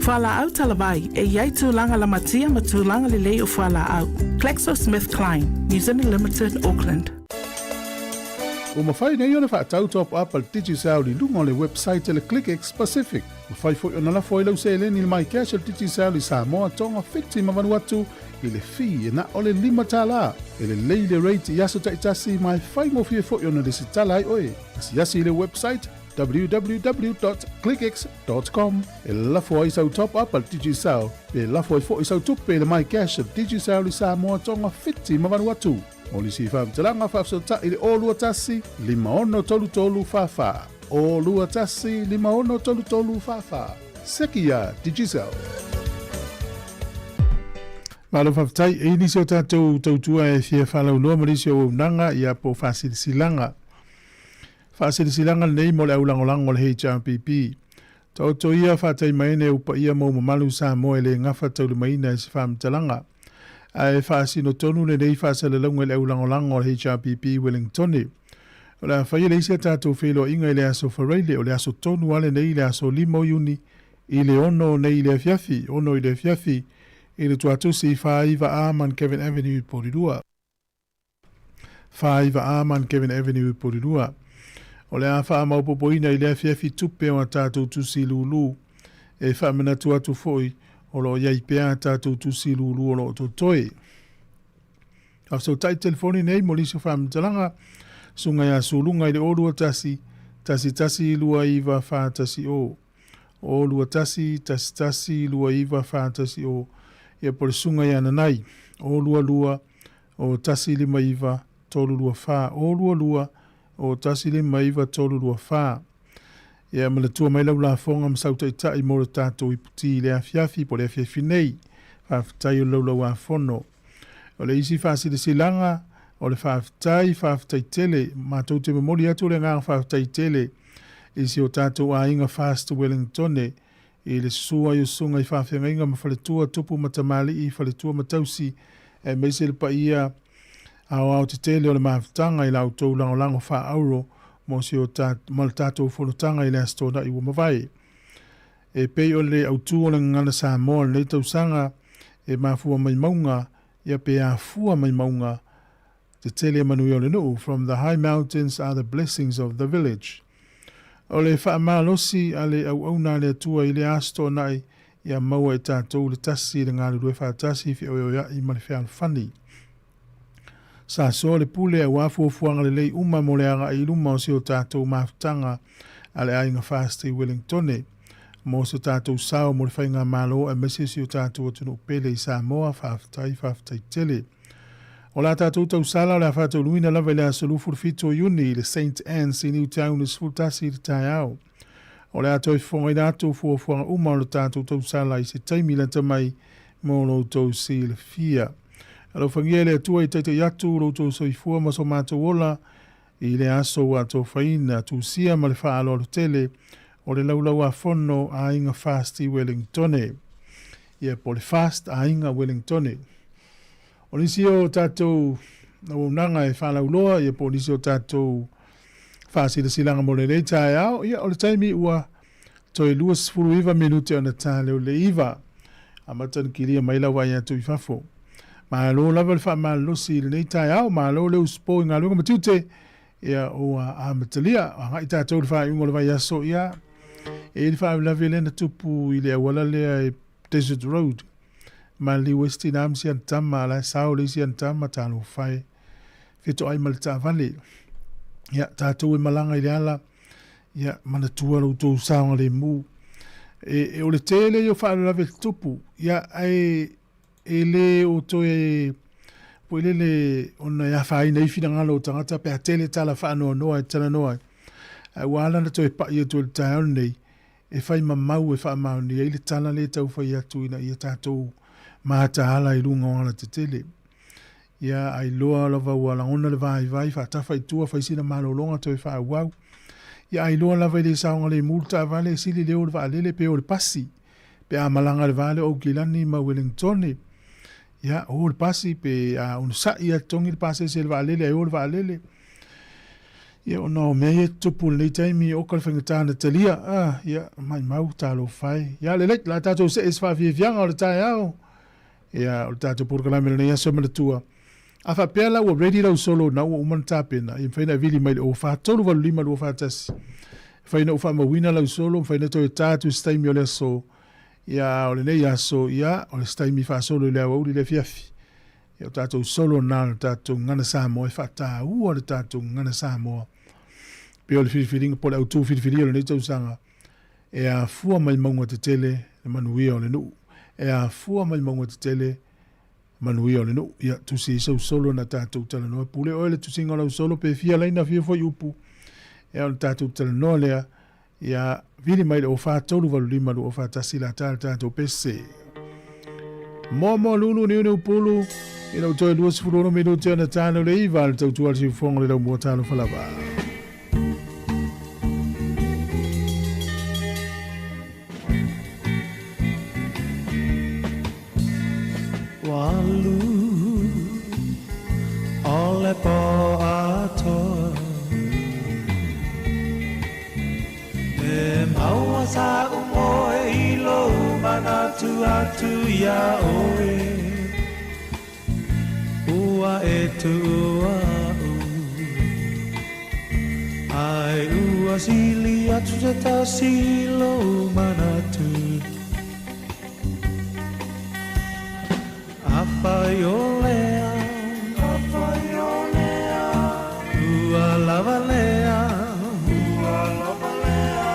Fualaau talavai e i ai tulaga lamatia ma tulaga lelei o fualaau. GlaxoSmithKline, New Zealand Limited, Auckland. Ua mafai nei ona faatau top up a le Digicel i luga o le website a le ClickX Pacific. Mafai foi ona lafo ai lau seleni i le MyCash a le Digicel i Samoa, Tonga, Fiti ma Vanuatu i le fee e na o le $5. E lelei le rate i aso taitasi ma e faigofie foi ona lesitala ai oe. Asiasi i le website www.clickx.com e lafo ai sau top up a le Digicel pe lafo ai foi sau tupe i le MyCash a le Digicel i Samoa, Tonga, Fiti ma Vanuatu. Mo nisi faamatalaga faafesootai i le 021 5633 44. 021 5633 44. Seki ia Digicel. Malo faafetai. E i nisi o tatou tautua e fia faalauloa ma nisi o auaunaga ia po o faasilasilaga. Faasilasilaga lenei mo le aulagolago o le HRPP. Taoto ia faataimaene ou paia ma ou mamalu Samoa e le gafa taulimaina e se faamatalaga. Ae faasino tonu lenei faasalalauga i le aulagolago a le HRPP Wellingtone. O le a faia le isi a tatou feiloaiga i le aso Faraile, o le aso tonu lava lenei i le aso 5 o Iuni i le 6 nei i le afiafi, 6 i le afiafi, i le tuatusi 49A Mount Avenue i Porirua. 49A Mount Avenue i Porirua. O le a faamaopoopoina i le afiafi tupe o a tatou tusi lulu. E faamanatu atu foi o loo i ai pea a tatou tusi lulu o loo totoe. Faafesootai telefoni nei mo nisi o faamatalaga, Susuga ia Suluga i le 021 11 29 410. 021 11 29 410. Ia po o le Susuga ia Nanai, 022 159 324. 022 159 324. Ia manatua mai lau lafoga ma sau taitai mo le tatou iputi i le afiafi po o le afiafi nei. Faafetai o le laulauafono. O le isi faasilasilaga, o le faafetai, faafetai tele. Matou te momoli atu le agaga faafetai tele i si o tatou aiga Fast Wellingtone i le susu ai o susuga i faafeagaiga ma faletua, tupu ma tamalii, faletua ma tausi, aemaise le paia aoao tetele o le mafutaga i la outou lagolago faaauro mo si o ta, ma le tatou fonotaga i le Aso Toonai ua mavae. E pei o le autu o le Gagana Samoa o lenei tausaga, E mafua mai mauga, ia pe afua mai mauga, tetele manuia o le nuu, from the high mountains are the blessings of the village. O le faamalosi a le auauna a le Atua i lea aso toonai, ia maua e tatou le tasi le galulue faatasi feoeoea'i ma le fealofani. Sa soa le pule aua fuafuaga lelei uma mo le agai i luma o si o tatou mafutaga a le aiga FAST i Wellingtone. Mo so tatou sao mo le faigamalo aemaise si o tatou atunuu pele i Samoa, faafetai, faafetai tele. O la tatou tausala o le a faatauluina lava i le aso 27 o Iuni i le Saint Anne's i Newtown i le 11 i le taeao. O le a toe fofogaina atu fuafuaga uma o le tatou tausala i se taimi lata mai mo lo outou silafia. Alofagia e le Atua e taitai atu lo outou soifua ma so matou ola i le aso ua atofaina, tusia ma le faaaloalo tele o le Laulau-a-Fono a Aiga Fast i Wellingtone. Ia, po o le Fast Aiga Wellingtone. O nisi o tatou auaunaga e faalauloa, ia po o nisi o tatou faasilasilaga mo lenei taeao, ia o le taimi ua toe 29 minute ona ta lea o le 9. Amata ona kilia mai lau vaai atu i fafo. Malo lava le faamalolosi i lenei taeao, malo le usupo i galuega ma tiute, ia ua amatalia. Agai tatou i le faaiuga o le vaiaso, ia e i ai le faalavelave lea na tupu i le auala lea e Desert Road. Maliu ai se tinā ma si ana tama, a la e sao le isi ana tama, talofa e fetoai ma le taavale. Ia, tatou e malaga i le ala, ia, manatua lo outou saogalemu. E, e, o le tele ia o faalavelave tutupu, ia, ae e le o toe foi lele ona e afaina ai finagalo o tagata pe a tele tala faanoanoa e talanoa ai. Ae ua ala ona toe pai atu i le taeao lenei, e fai ma mau e faamaonia ai le tala lea e tau fai atu ina ia tatou mataala i luga o alatetele. Ia, a iloa lava ua lagona le vaivai, faatafa i tua, fai sina malologa toe faaauau. Ia, a iloa lava e le saogalemu le taavale, e sili le o le vaalele pe o le pasi. Pe a malaga i le va lea o Aukilani ma Welingtone, ia, o le pasi pe a onosai lava totogi le pasese i le vaalele ae o le vaalele. Ia, ona o mea ia e tutupu i lenei taimi, oka le faigata ona talia. Ah, ia, maimau, talofa e. Ia, lelei, o le a tatou see i se faafiafiaga o le taeao. Ia, o le tatou polokalame i lenei aso e manatua. A faapea la ua ready lau solo na ua uma ona tapena, ia mafai ona e vili mai i le 04 385 241. Mafai ona ou faamauina lau solo, mafai ona toe ta atu i se taimi o le aso. Ia, o lenei aso, ia, o le se taimi faasolo i le aoauli i le afiafi. Ia, o tatou solo na o le tatou gagana Samoa e faataua le tatou gagana Samoa. Pei o le filifiliga, po o le autu filifilia o lenei tausaga, e afua mai mauga tetele le manuia o le nuu. E afua mai mauga tetele manuia o le nuu. Ia, tusi i sou solo na tatou talanoa. Pule oe le tusiga o lau solo pe fia laina fia foi upu. Ia, ona tatou talanoa lea. Ia, vili mai le 04 385 241 la ta le tatou pese. Momo lulu niu niu pulu. Ina ua toe 26 minute ona ta lea o le 9 le tautua a le siufofoga o le laumua talofa lava. Walu o le po atoa E maua sa'u moe i lou manatu atu iā ʻoe Ua e tuua aʻu Ae ua sili atu se tasi i lou manatu Afai o lea, afai o lea, ua lava lea, ua lava lea.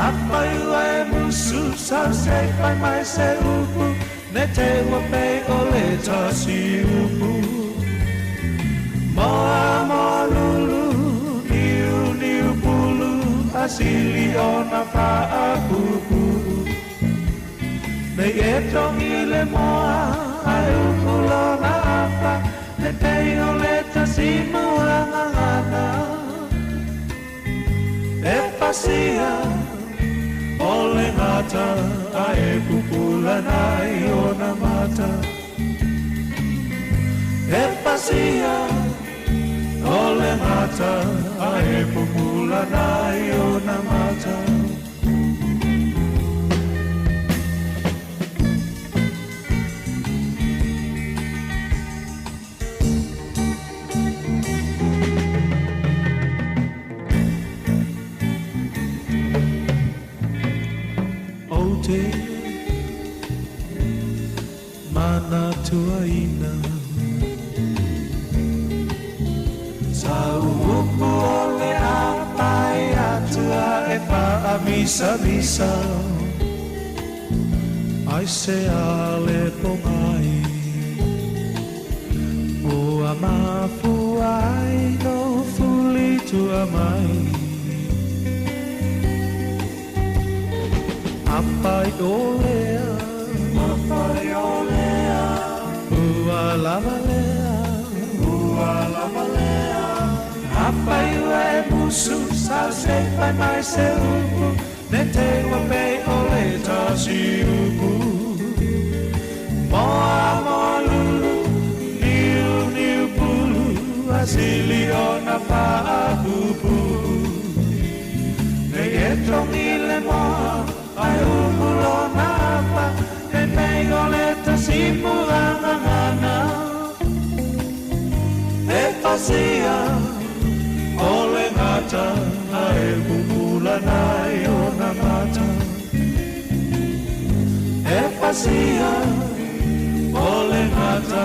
Afai ua e musu sau se i fai mai se upu, ne i te i ua pei o le tasi upu. Moa moa lulu, niu niu pulu, a sili ona faapuupuu. Nei e togi le moa, ae upu lona afa, Ne pei o le tasi moa gagana. E pasia o le gata, ae pupula nai ona mata. E pasia o le gata, ae pupula nai ona mata. Manatuaina Sa upu o le apai atua e paamisamisa Ai se ale pongai Ua mafua ai no fuli tua mai Apai o lea Apai o lea Ua lava lea Ua lava lea Apai ua e musu Sa se fai mai se upu Ne te ua pe o le tasi upu Moa moa lulu Niu niu pulu Asili o na paapupu Nei e tongi le moa Ai upu lona apa E mei o le tasimu angangana E pasia o le gata A e pupula nai o na mata E pasia o le gata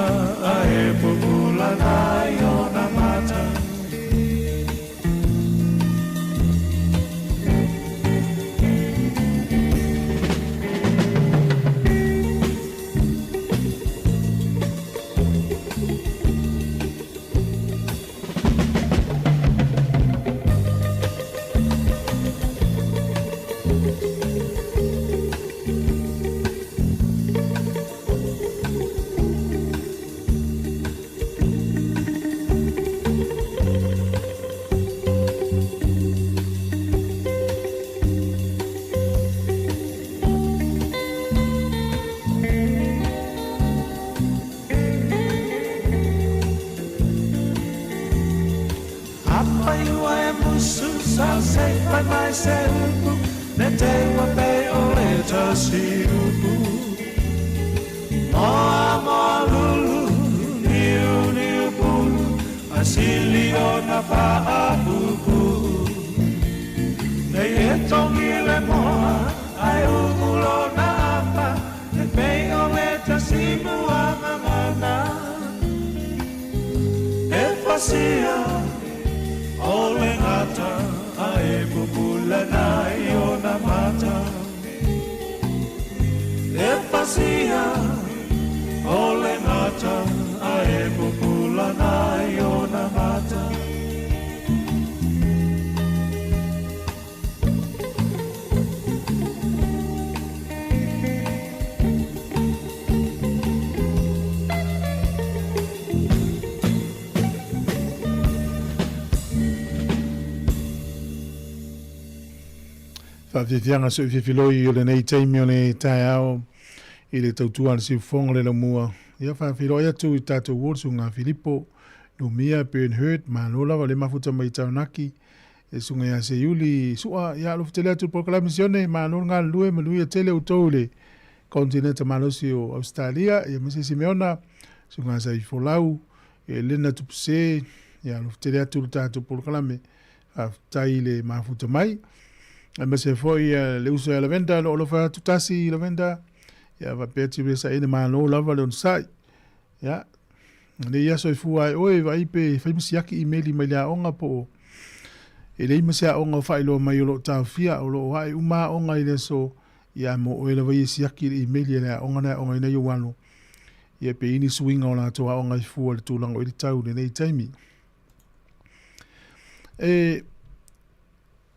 A e pupula nai o na mata Apai ua e musu sa se fai mai se upu Ne te ua pe o le tasi upu Moa moa lulu niu niu pulu Asili o na paapupu Nei e tongi le moa ai upu lona apa Ne pe o le tasimu angangana E pasia o le gata A e pupula nai o na mata E pasia o le gata A e pupula nai o na mata Faafiafiaga soifiafiloi o lenei taimi o le taeao i le tautua a le siufofoga o le laumua. Ia faafeiloai atu i tatou uo le susuga Filipo Numia Bernhard, malo lava le mafuta mai Taranaki, e susuga ia Seiuli Sua, ia alofa tele atu i le polokalame sione, malo le galulue, manuia tele outou i le kontineta malosi o Ausetalia, ia aemaise Simeona, susuga Saifolau, Elena Tupuse, ia alofa tele atu i le tatou polokalame, faafetai i le mafuta mai. Aemaise foi le uso ia Lavenda, lo alofa atu tasi Lavenda, ia faapea Tiresa ene malo lava le onosai. Ia, nei aso e fua ai oe, vaai pe fai ma siaki imeli mai le aoga po o e leai ma se aoga o faailoa mai o lo o taofia, o lo o ae uma aoga i le aso, ia mo oe lava ia e siaki i le imeli a le aoga na e aogaina ai ou alo, ia pe i ai ni suiga o latou aoga e fua i le tulaga o i le tau i lenei taimi. E,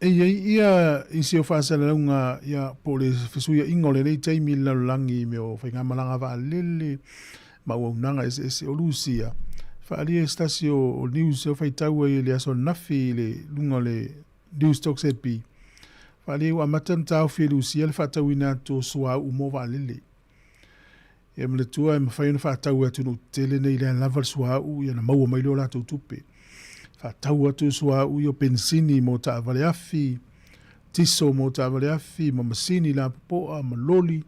e i ai ia isi o faasalalauga ia po o le fesuiaiga o lenei taimi i le lalolagi i mea o faigamalaga vaalele ma auaunaga eseese o Lusia. Faaalia i se tasi o, o news o faitau ai i le aso ananafi i le luga o le News Talk ZB. Faaalia ua amata ona taofi e Lusia le faatauina atu o suauu mo vaalele. Ia manatua e mafai ona faatau e atunuu tetele nei lea lava le suauu ia ona maua mai lea o latou tupe. Faatau atu le suauu ia o penisini mo taavale afi, tiso mo taavale afi ma masini lapopoa ma loli,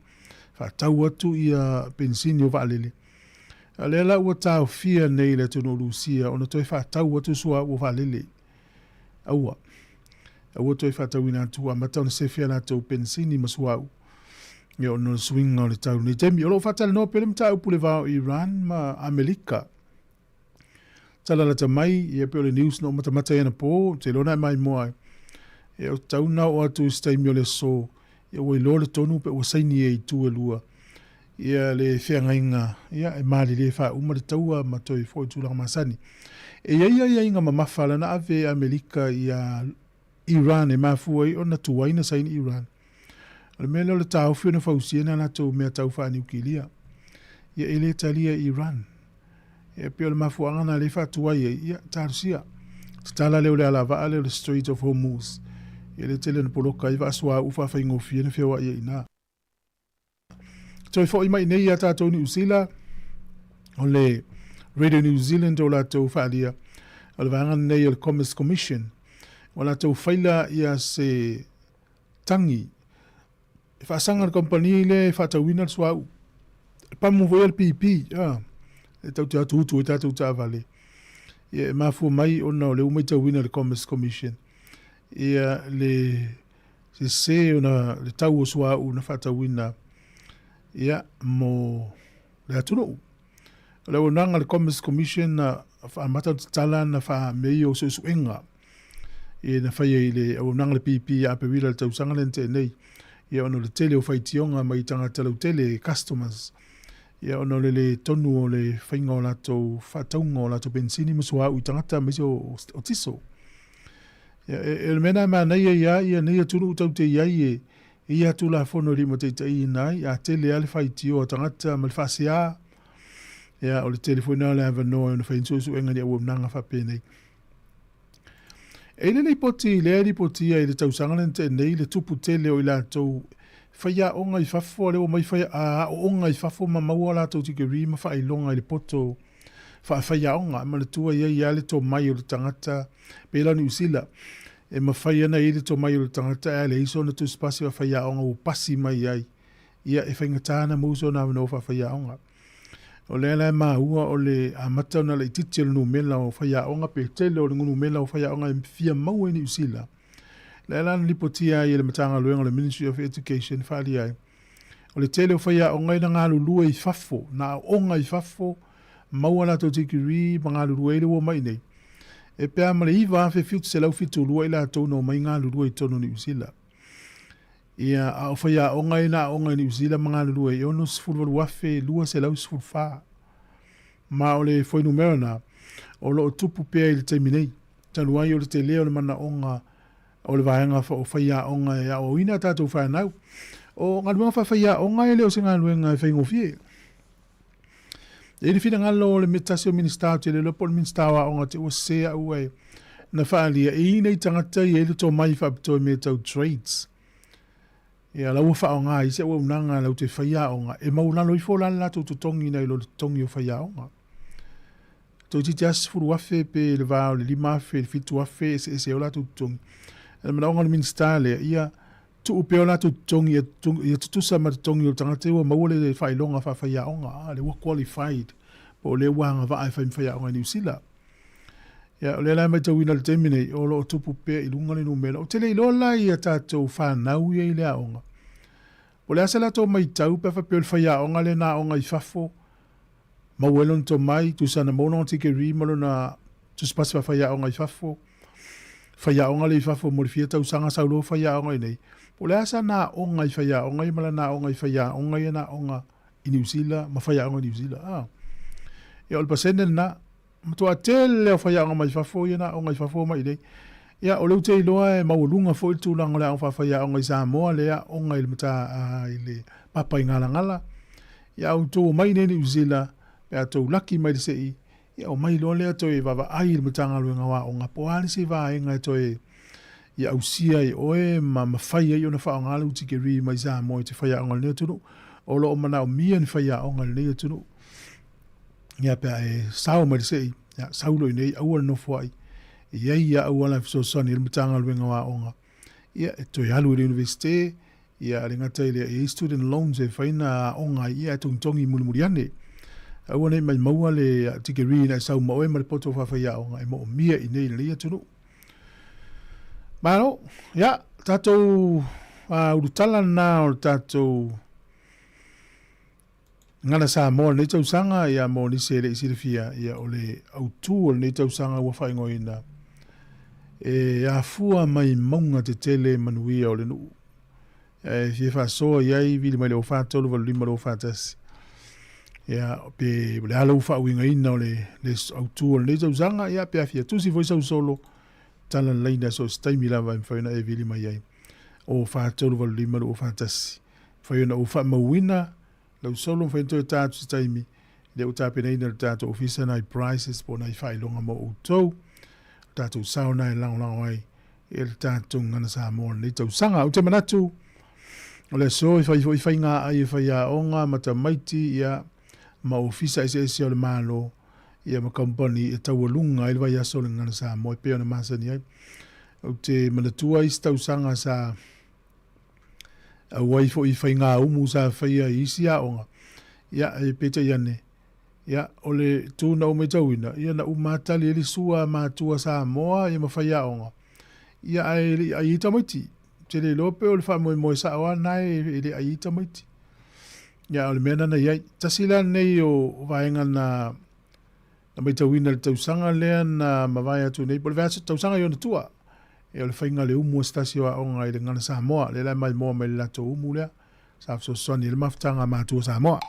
faatau atu ia penisini o vaalele. A o lea la ua taofia nei e le atunuu o Lusia ona toe faatau atu suauu o vaalele. Aua. Aua toe faatauina atu ua amata ona sefe a latou penisini ma suauu. Ia ona o le suiga o le tau i lenei taimi. O lo o faatalanoa pea le mataupu i le va o Iran ma Amelika. Tala lata mai, ia pei o le news na ou matamata ai anapo, ou te iloa na e maimoa ai. Ia ua tatau ona oo atu i se taimi o le aso, ia ua iloa le tonu pe ua saini e itu e lua ia le feagaiga, ia e malilie faauma le taua ma toe foi i tulaga masani. E i ai aiaiga mamafa la na ave e Amelika ia Iran e mafua ai ona tuai na saini Iran. O le mea lea o le taofi ona fausia nai a latou mea tau faaniukilia. Ia e le talia e Iran. Ia e pei o le mafuaaga na lea e faatuai ai, ia talosia. Tatala lea o le alavaa lea o le Strait of Hormuz. Ia lea e tele ona poloka ai vaa suauu faafaigofie na feoai ai i ina. Toe foi mai nei ia tatou Niu Sila, o le Radio New Zealand o latou faalia, o le vaega lenei o le Commerce Commission, ua latou faila ia se tagi e faasaga le kamupani lea e faatauina le suauu. E pamu foi le PP, a, e tau te atuutu ai tatou taavale. Ia e mafua mai ona o lea ua matauina e le Commerce Commission ia le sese ona le tau o suauu na faatauina ia mo le atunuu. O le auaunaga a le Commerce Commission na amata ona tatala na faamea ia o suesuega ia na faia i le auaunaga a le PP ia Aperila i le tausaga lea na tea nei, ia ona o le tele o faitioga mai tagata lautele, customers, ia ona o le le tonu o le faiga o latou faatauga o latou penisini ma suauu i tagata aemaise o tiso. Ia, e, e le mea na e manaia ia ia nei atunuu tau te i ai e, e ia Tulafono e limataitaiina ai, a tele lava le faitio a tagata ma le faasea, ia, o le tele foi na o le avanoa e ono fai ai ni suesuega i ni auaunaga faapenei. E i ai le lipoti lea e lipotia i le tausaga lea na tea nei le tupu tele o i latou faiaoga i fafo, lea ua omai fai aooga i fafo ma maua a latou tikeri ma faailoga i le poto faafaiaoga. E manatua e i ai lava le tomai o le tagata, pei la o Niu Sila, e mafai ona i ai le tomai o le tagata ae leai sona tusipasi faafaiaoga ua pasi mai ai, ia e faigata ona maua sona avanoa faafaiaoga. O lea la e maua o le amata ona laitiiti o le numera o faiaoga pe tele o le numera o faiaoga e fia maua i Niu Sila. Lea la na lipotia ai e le Matagaluega o le Ministry of Education faaalia ai, o le tele o faiaoga ia na galulue i fafo, na aooga i fafo, maua latou degree ma galulue ai le ua omai i nei. E pe a ma le 9,772 i latou na omai galulue i totonu o Niu Sila. Ia, a o faiaoga ia na aoga i Niu Sila ma galulue ai, e 68,214. Ma o le fuainumera na, o lo o tupu pea i le taimi nei, talu ai o le tele o le manaoga o le vaega o faiaoga e aoaoina a tatou fanau. O galuega faafaiaoga e le o se galuega e faigofie. E i ai le finagalo o le tasi o Minisita ou te le iloa po o le Minisita o Aoga te ua sese au ae na faaalia e i ai nai tagata e i ai le tomai faapitoa i mea tau trades. Ia la ua faaaoga ai se auaunaga latou te faiaoga e maualalo ifo la le latou totogi nai lo le totogi o faiaoga. Toeitiiti lava 10,000 pe le va o le 5,000 i le 7,000 e eseese ai o latou totogi. O le manaoga o le Minisita lea, ia tuu pea o latou totogi ia tutusa ma totogi o le tagata ua maua le faailoga faafaiaoga, a, lea ua qualified, po o lea ua agavaa e fai ma faiaoga i Niu Sila. Ia, o lea la e matauina i le taimi nei, o lo o tupu pea i luga le numera. Ou te le iloa la i a tatou fanau ia i le aoga, po o le a se latou matau pe a faapea o le faiaoga lea na aoga i fafo, maua ai lona tomai, tusa na maua lona tikeri ma lona tusipasi faafaiaoga i fafo, faiaoga lea i fafo mo le fia tausaga sau loa faiaoga i nei. Po o le a sana aoga i faiaoga ia ma lana aoga i faiaoga ia na aoga i Niu Sila ma faiaoga i Niu Sila. Ah. Ia o le pasene lena, matua tele o faiaoga mai fafo ia na aoga i fafo mai nei. Ia o lea ou te iloa e maualuga foi le tulaga o le aoga faafaiaoga i Samoa lea aoga i le mata i le papa i Galagala. Ia a outou omai iinei i Niu Sila, pe a outou laki mai le sei, ia omai loa lea toe vaavaai i le Matagaluega o Aoga po o a le isi vaega e toe ia ausia ai oe ma mafai ai ona faaaoga lau tikeri mai Samoa i te faiaoga i lenei atunuu. O lo o manaomia ni faiaoga i lenei atunuu. Ia pe a e sao mai le sei, ia sau loa iinei, aua le nofoai. E i ai ia auala e fesoasoani ai le Matagaluega o Aoga. Ia e toe alu i le Iunivesite, Ia, e le gata i lea, e i ai student loans e fai na aoga ai, ia, e togitogi mulimuli ane. Aua ne i maimaua le tikeri ina e sau ma oe ma le poto faafaiaoga e moomia i nei i lenei atunuu. Malo, ia, tatou ulutala lena o le tatou. Gagana Samoa o lenei tausaga, ia mo nisi e le i silafia, ia o le autū o lenei tausaga ua faaigoaina e afua mai mauga tetele manuia o le nuu. E fia faasoa i ai vili mai le 0 4 3 8 5 2 4 1. Ia, pe o le a lou faauigaina o le autū o lenei tausaga, ia pe a fia tusi foi sau solo, tala le laina so o se taimi lava e mafai ona e vili mai ai. 0 4 3 8 5 2 4 1. Mafai ona ou faamauina lau solo, mafai ona toe ta atu se taimi, lea ua tapenaina e le tatou ofisa nai prizes po o nai faailoga mo outou. O tatou sao na e lagolago ai e le tatou Gagana Samoa o lenei tausaga. Ou te manatu, o le aso e fai foi faiga ai e faiaoga ma tamaiti ia ma ofisa eseese o le Malo ia ma kamupani e taualuga ai le vaiaso o le Gagana Samoa e pei ona masani ai. Ou te manatua isi tausaga sa auai foi i faigaumu sa faia i isi aoga, ia e peitai ane, ia o le tu na ou matauina, ia na uma lava tali ai le sua a matua Samoa ia ma faiaoga, ia ae le i ai ai tamaiti. Ou te le iloa pe o le faamoemoe sao lava lena e le ai ai tamaiti. Ia o le mea lena na i ai. Tasi la lenei o vaega na na matauina i le tausaga lea na mavae atu nei, po o le vaiaso tausaga i ona tua, e o le faiga o le umu a se tasi o aoga i le Gagana Samoa, lea la e maimoa mai le latou umu lea, sa fesoasoani ai le mafutaga a matua Samoa.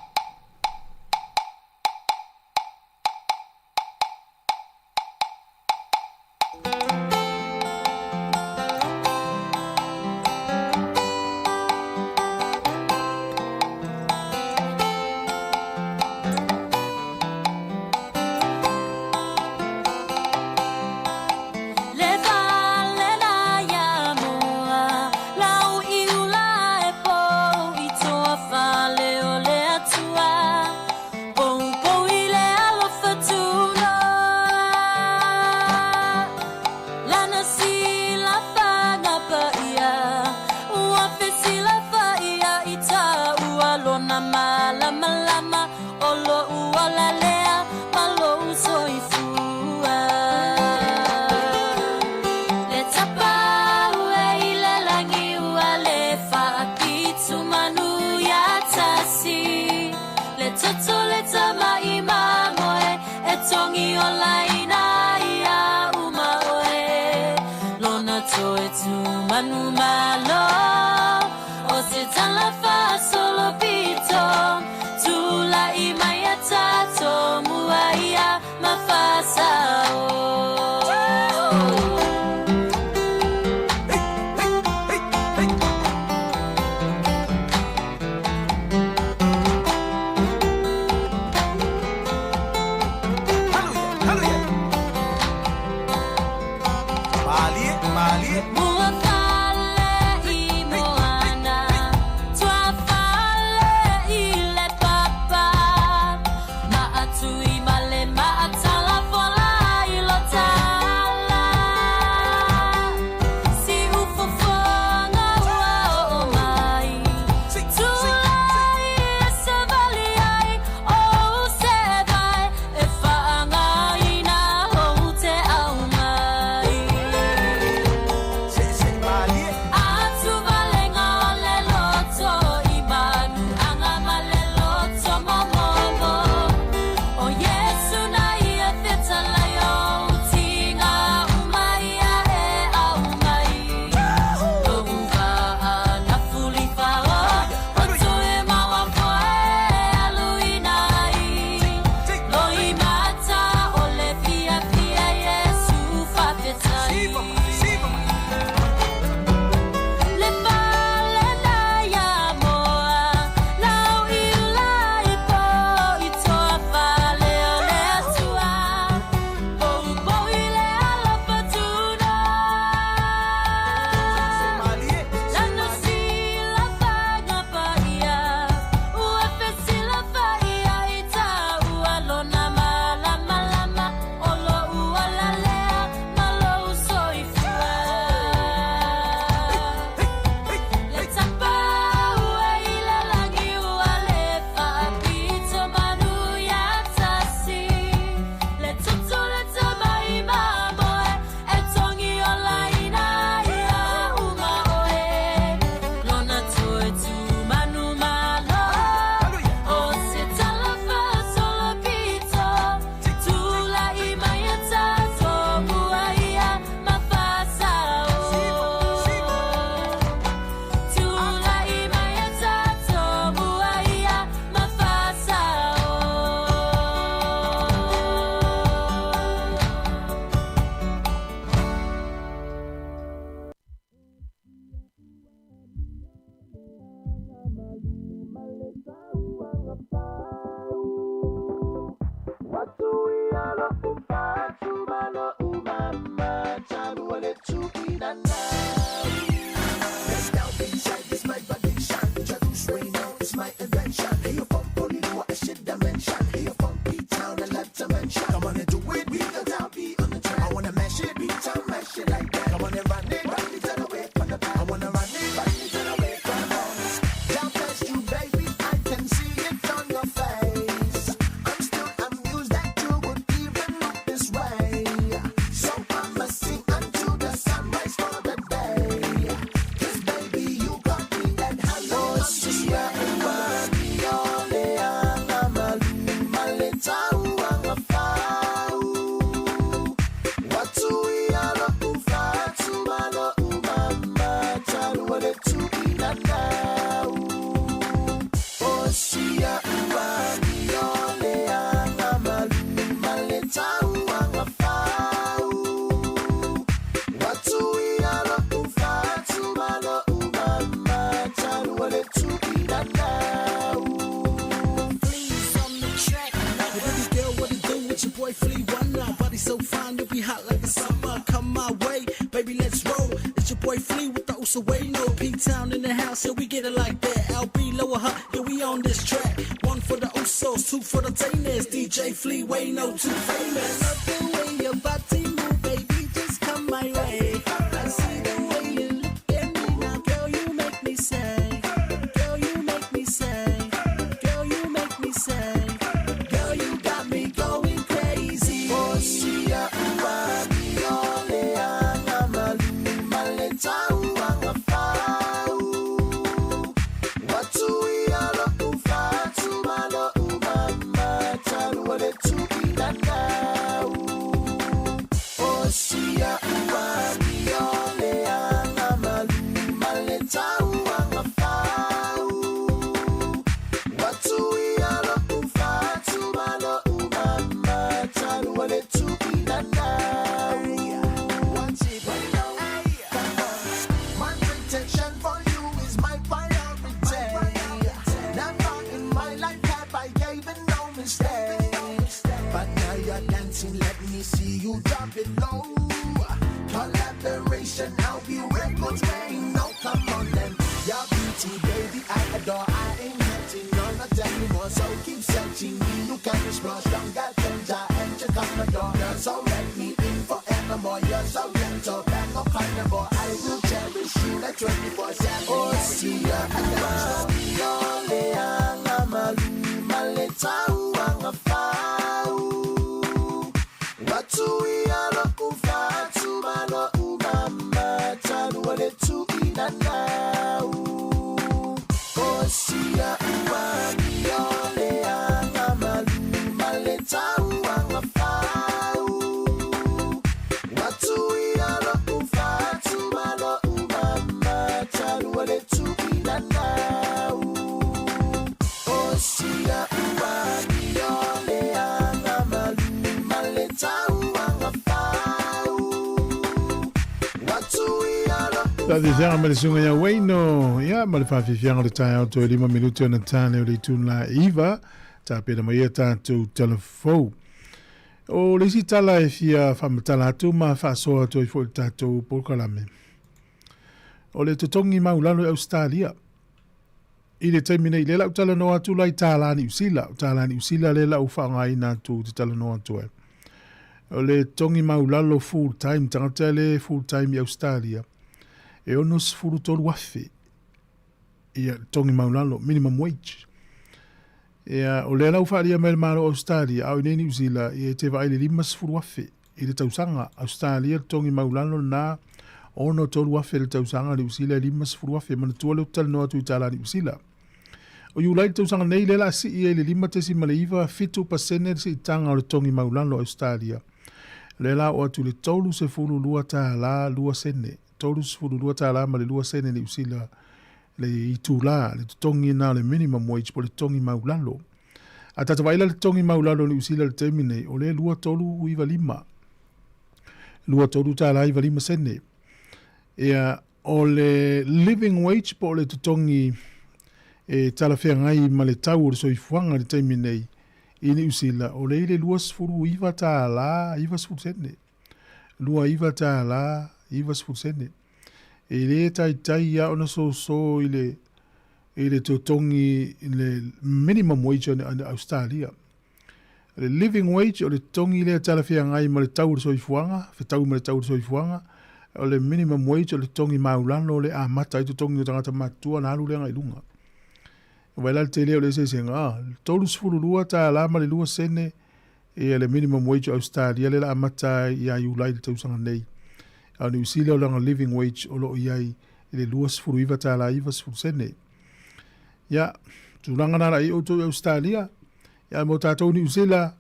Faafiafiaga ma le susuga ia Wayno. Ia, ma le faafiafiaga o le taeao toe 5 minute ona tane o le itula 9, tapena mai ia tatou talafou. O le isi tala e fia faamatala atu ma faasoa atu ai foi le tatou polokalame. O le totogi maulalo i Australia. I le taimi nei, lea la ou talanoa atu la i tālā Niu Sila. O tālā Niu Sila lea la ou faaaogaina atu ou te talanoa atu ai. O le totogi maulalo full time, tagata le full time i Australia, e 63,000 ia le totogi maulalo, minimum wage. Ia, o lea la ua faaalia mai e le Malo o Australia, a o i nei Niu Sila, ia e te vaai i le 50,000 i le tausaga. Australia le totogi maulalo lena, 63,000 i le tausaga, Niu Sila e 50,000. Manatua lea ou te talanoa atu i tala Niu Sila. O Iulai le tausaga nei, lea o le a sii ai le 5.97% le siitaga o le totogi maulalo Australia. Lea la oo atu i le $32 2 sene, $32 ma le 2 sene Niu Sila le itula, le totogi lena o le minimum wage po o le totogi maulalo. A tatou vaai la i le totogi maulalo o Niu Sila i le taimi nei, o lea e 23.95, $23.95 sene. Ia, o le living wage po o le totogi e talafeagai ma le tau o le soifuaga i le taimi nei i Niu Sila, o lea i le $29.90 sene. $29.90 sene. E lē taitai lava ona soso i le i le totogi i le minimum wage a Ausetalia. O le living wage o le totogi lea e talafeagai ma le tau o le soifuaga, fetaui ma le tau o le soifuaga. O le minimum wage o le totogi maulalo lea e amata ai totogi o tagata matutua ona alu lea agai i luga. Vaai la le tele o le eseesega, a, $32 ma le 2 sene ia le minimum wage o Ausetalia lea o le a amata ai ia Iulai i le tausaga nei. A o Niu Sila o lana living wage o lo o i ai i le $29.90 sene. Ia, tulaga na la i outou i Ausetalia, ia mo tatou Niu Sila,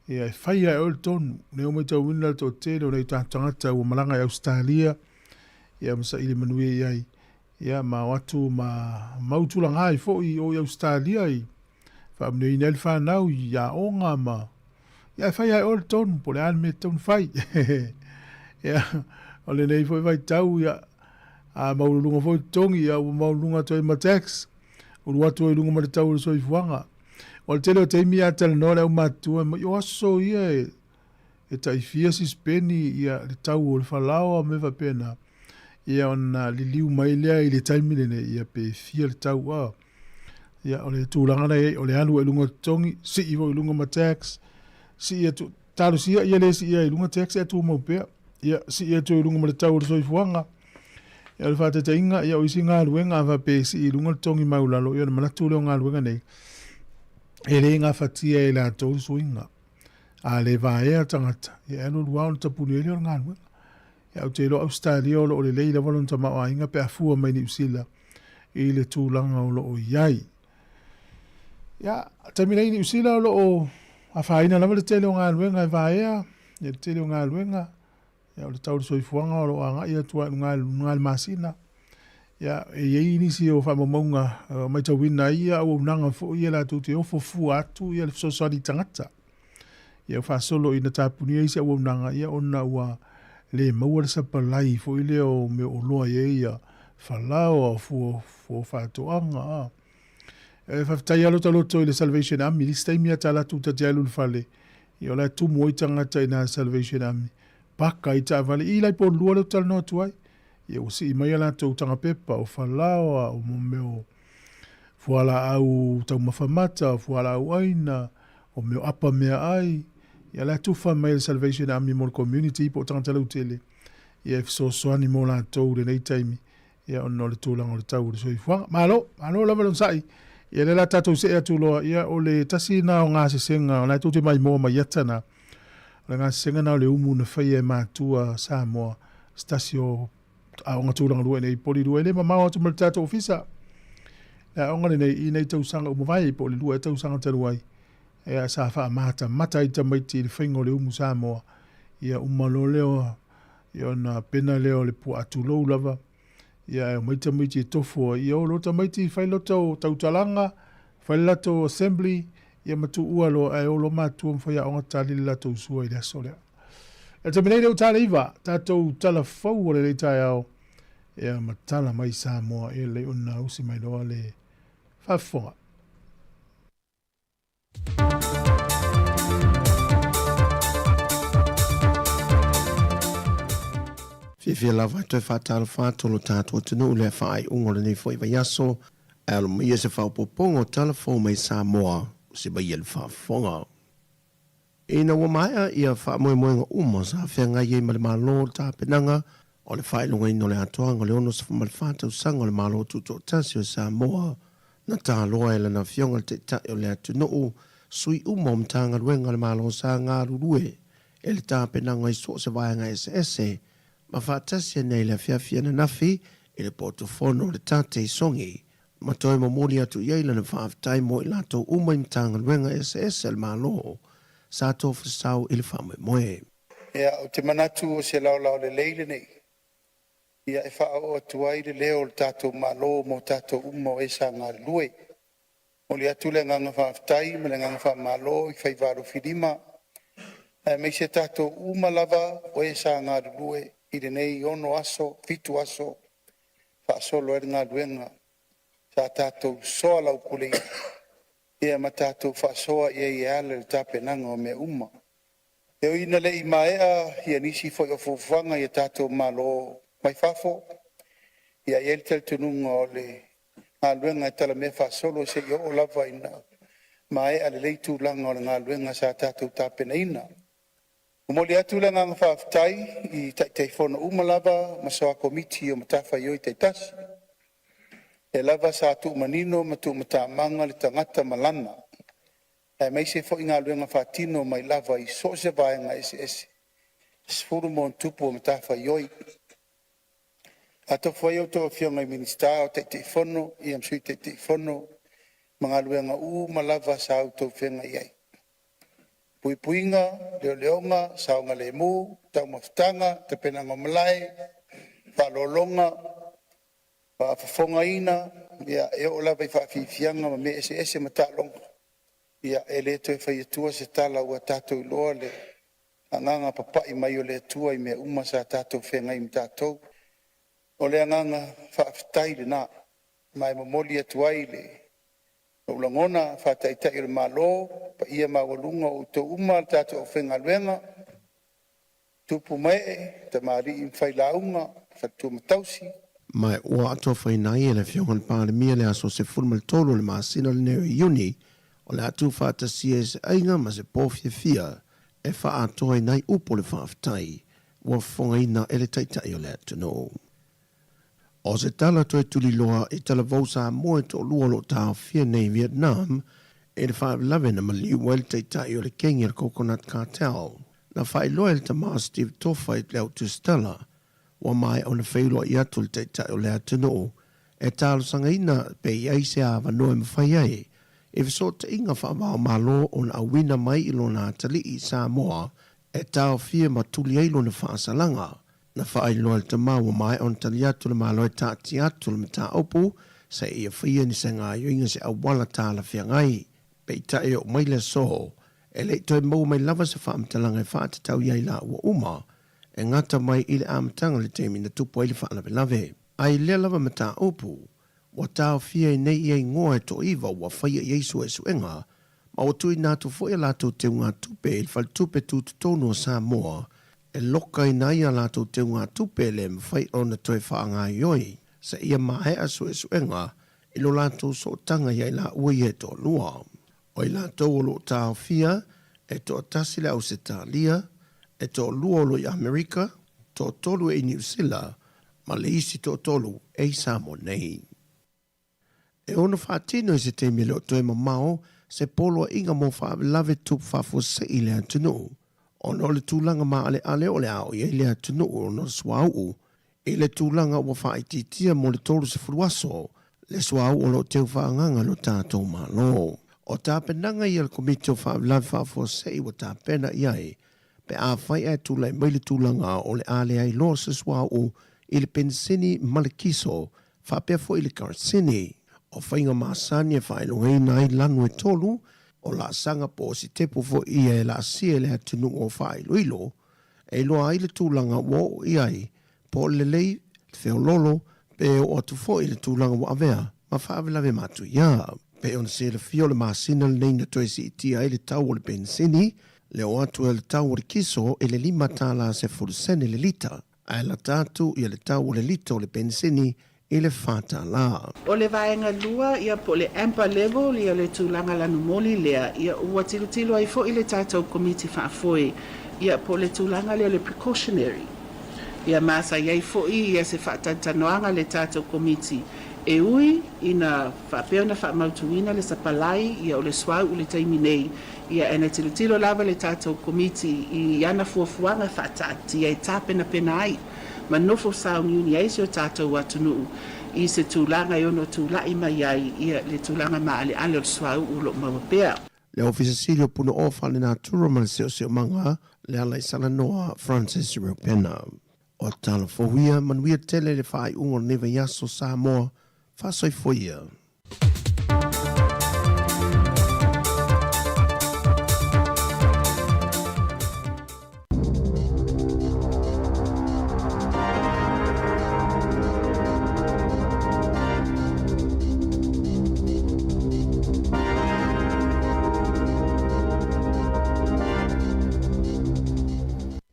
ia e fai lava e oe le tonu. Lea ua matauina le toatele o nai o tatou tagata ua malaga i Ausetalia, ia ma saili manuia i ai. Ia ma o atu ma mau tulaga ai foi i o i Ausetalia i faamanuiaina ai le fanau i aoga ma ia e fai lava e oe le tonu po o le a le mea e tatau ona fai. Ia, o lenei foi vaitau, ia, a maualuluga foi totogi, ia ua maualuluga atu ai ma tax, ulu atu ai i luga ma le tau o le soifuaga. O le tele o taimi a talanoa le aumatutua mai, o aso ia e e tai fia sisipeni ia le tau o le falaoa ma mea faapena, ia ona liliu mai lea i le taimi lenei, ia pe fia le tau a. Ia o le tulaga la e i ai, o le alu ai i luga o totogi, sii foi i luga ma tax, sii atu, talosia ia le siia ai i luga tax ae tumau pea. Ia sii atu ai i luga ma le tau o le soifuaga. Ia o le faataitaiga, ia o isi galuega a faapea e sii i luga le totogi maualalo, ia ona manatu lea o galuega nei, e le gafatia e latou le suiga. A le vaea tagata, ia e alualu lava ona tapuni ai lea o le galuega. Ia ou te iloa Ausetalia o lo o lelei lava lona tamaoaiga pe a fua mai Niu Sila i le tulaga o lo o i ai. Ia, taimi nei i Niu Sila o lo o afaina lava le tele o galuega e vaea, ia le tele o galuega, Ia, o le tau o le soifuaga o lo o agai atu lava i luga i luga i le masina. Ia, e i ai nisi o faamaumauga e matauina ai ia auaunaga foi ia latou te ofo fua atu ia le fesoasoani i tagata. Ia, ua faasolo ina tapunia isi auaunaga ia ona ua le maua le sapalai foi lea o mea o oloa i ai ia falaoa, o fua o faatoaga, a. E faafetai lava lota loto i le Salvation Army, i le isi taimi lava ta alu atu ta te alu i le fale, Ia o la e tumu ai tagata i na Salvation Army, paka ai taavale, i la i Porirua lea ou te talanoa atu ai. Ia ua sii mai a latou taga pepa, o falaoa, o mo mea o fualaau taumafa mata, o fualaau aina, o mea o apa meaai. Ia la e tufa mai e le Salvation Army mo le community po o tagata lautele, ia e fesoasoani mo latou i lenei taimi. Ia ona o le tulaga o le tau o le soifuaga. Malo, malo lava le onosai. Ia lea la tatou see atu loa, ia o le tasi na o gasesega, o la e tou te maimoa mai ata na, o le gasesega na o le umu na faia e matua Samoa, se tasi o aoga tulaga lua i nei Porirua, e le mamao atu ma le tatou ofisa. Le aoga lenei i nei tausaga ua mavae po o le 2 ea tausaga talu ai, ia sa faamatamata ai tamaiti i le faiga o le umu Samoa. Ia uma loa lea Ia ona pena lea o le puaa tulou lava, ia ae omai tamaiti e tofu ai, ia o loa tamaiti fai le latou tautalaga, fai le latou assembly, ia ma tuua loa ae o loa matua ma faiaoga tali le latou sua i le aso lea. Ia le taimi nei lea ua tala iva, tatou tala fou o lenei taeao, ia ma tala mai Samoa, ia lelei ona usi mai loa le faafofoga. Fiafia lava e toe faatalofa atu lo tatou atunuu i le faaiuga o lenei foi vaiaso, ae alo maia se faaopoopoga o tala fou mai Samoa se mai le faafofoga. Ina ua maea ia faamoemoega uma sa feagai ai ma le Malo o le tapenaga o le faailogaina o le atoaga o le 64 tausaga o le Malo Tutoatasi o Samoa, na taloa e lana Afioga le Taitai o le atunuu, sui uma o Matagaluega a le Malo sa galulue e le tapenaga i so o se vaega eseese ma faatasi ane ai i le afiafi ananafi i le potu fono o le Tate i Sogi ma toe momoli atu i ai lana faafetai mo i latou uma i Matagaluega eseese a le Malo sa tofasau i le faamoemoe. Ia, ou te manatu o se laolao lelei lenei, ia e faaoo atu ai le leo o le tatou Malo mo tatou uma o e sa galulue. Momoli atu le agaga faafetai ma le agaga faamalo i faiva alofilima aemaise tatou uma lava o e sa galulue i lenei 6 aso, 7 aso faasolo ai le galuega sa tatou soalaupuleina ia ma tatou faasoa i ai e ala i le tapenaga o mea uma. E ui ina le i maea ia nisi foi o fuafuaga i a tatou malo mai fafo, Ia, e i ai le talitonuga o le galuega e talamea faasolo seia oo lava ina maea lelei tulaga o le galuega sa tatou tapenaina. Momoli atu le agaga faafetai i Taitaifono uma lava ma Soa Komiti o matafaioi taitasi, lea lava sa tuumanino ma tuumatamaga le tagata ma lana, aemaise foi galuega faatino mai lava i so o se vaega eseese e 10+ o matafaioi. A tofu ai a outou Afioga i Minisita o Taitaifono ma Sui Taitaifono ma galuega uma lava sa outou feagai ai, puipuiga, leoleoga, saogalemu, taumafataga, tapenaga o malae, faaaloaloga, faafofogaina e oo lava i faafiafiaga ma mea eseese ma taaloga. Ia e le toe fai atua se tala ua tatou iloa le agaga papai mai o le Atua i mea uma sa tatou feagai ma tatou. O le agaga faafetai lena ma e momoli atu ai le lou lagona faa-Taitai o le Malo, paia maualuga o outou uma le tatou aufaigaluega, tupu ma ee, tamalii ma failauga, faletua ma tausi. Ma ua atofaina ai e le Afioga i le Palemia le aso 13 o le masina lenei o Iuni o le a tuufaatasia ai se aiga ma se po fiafia e faaatoaina ai upu o le faafetai ua fofogaina e le Taitai o le atunuu. O se tala toe tuliloa i talavou Samoa e toalua o lo o taofia nei i Vietnam i le faalavelave na maliu ai le taitai o le kegi a le Coconut Cartel. Na faailoa e le tama o Steve Tofa i le au tusitala ua maea ona feiloai atu le taitai o le atunuu e talosagaina pe i ai se avanoa e mafai ai i fesootaiga faava-o-Malo ona auina mai i lona atalii i Samoa e taofia ma tuli ai lona faasalaga. Na faailoa e le tama ua maea ona tali atu le Malo e taatia atu le mataupu seia faia ni segaoioiga se auala talafeagai. Peitai e oo mai le aso, e le i toe maua mai lava se faamatalaga e faatatau i ai laua uma e gata mai i le amataga o le taimi na tupu ai le faalavelave. A i lea lava mataupu, ua taofia ai nei ia igoa e toaiva ua faia i ai suesuega ma ua tuuina atu foi a latou teugatupe i le Faletupe Tutotonu o Samoa e lokaina ai a latou teugatupe e le mafai ona toe faagaoioi seia maea suesuega i lo latou sootaga ia i laua ia e toalua. O i latou o lo o taofia, e toatasi le Ausetalia, e toalua o lo i Amerika, toatolu e i Niu Sila, ma le isi toatolu e i Samoa nei. E ono faatino i se taimi e le o toe mamao se poloaiga mo faalavelave tupu faafuasei i le atunuu, ona o le tulaga maaleale o le a oo i ai le atunuu ona o le suauu i le tulaga ua faaitiitia mo le 30 aso le suauu o lo o teu faaagaga e lo tatou Malo. O tapenaga ia a le Komiti o Faalavelave Faafuasei ua tapena i ai pe afai ae tulai mai le tulaga o le a leai loa se suauu i le penisini ma le kiso faapea foi le karasini. O faiga masani e faailogaina ai lanu e tolu o laasaga po o sitepu foi ia e laasia i le atunuu o faailoilo e iloa ai le tulaga ua oo i ai, po o le lelei, le feoloolo, pe oo atu foi i le tulaga ua avea ma faalavelave matuia. Pei ona silafia o le masina lenei na toe siitia ai le tau o le penisini, le oo atu ai o le tau o le kiso i le $5 sefulu sene le lita, ae lata atu ia le tau o le lita o le penisini i le $4. O le vaega lua, ia po o le amber level, ia le tulaga lanumoli lea, ia ua tilotilo ai foi le tatou Komiti Faafoe, ia po o le tulaga lea o le precautionary. Ia ma sa i ai foi ia se faatantanoaga a le tatou Komiti e ui ina faapea ona faamautuina le sapalai ia o le suauu i le taimi nei, ia ae na tilotilo lava le tatou Komiti i ana fuafuaga faataatia e tapenapena ai ma nofo sauniuni ai si o tatou atunuu i se tulaga e ono tulai mai ai ia le tulaga maaleale o le suauu o lo o maua pea. Le Ofisa Sili o Punaoa Faalenatura ma le Siosiomaga, Lealaisalanoa Francis Reupena. O tala fou ia, manuia tele le faaiuga o lenei vaiaso Samoa, faasoifua ia.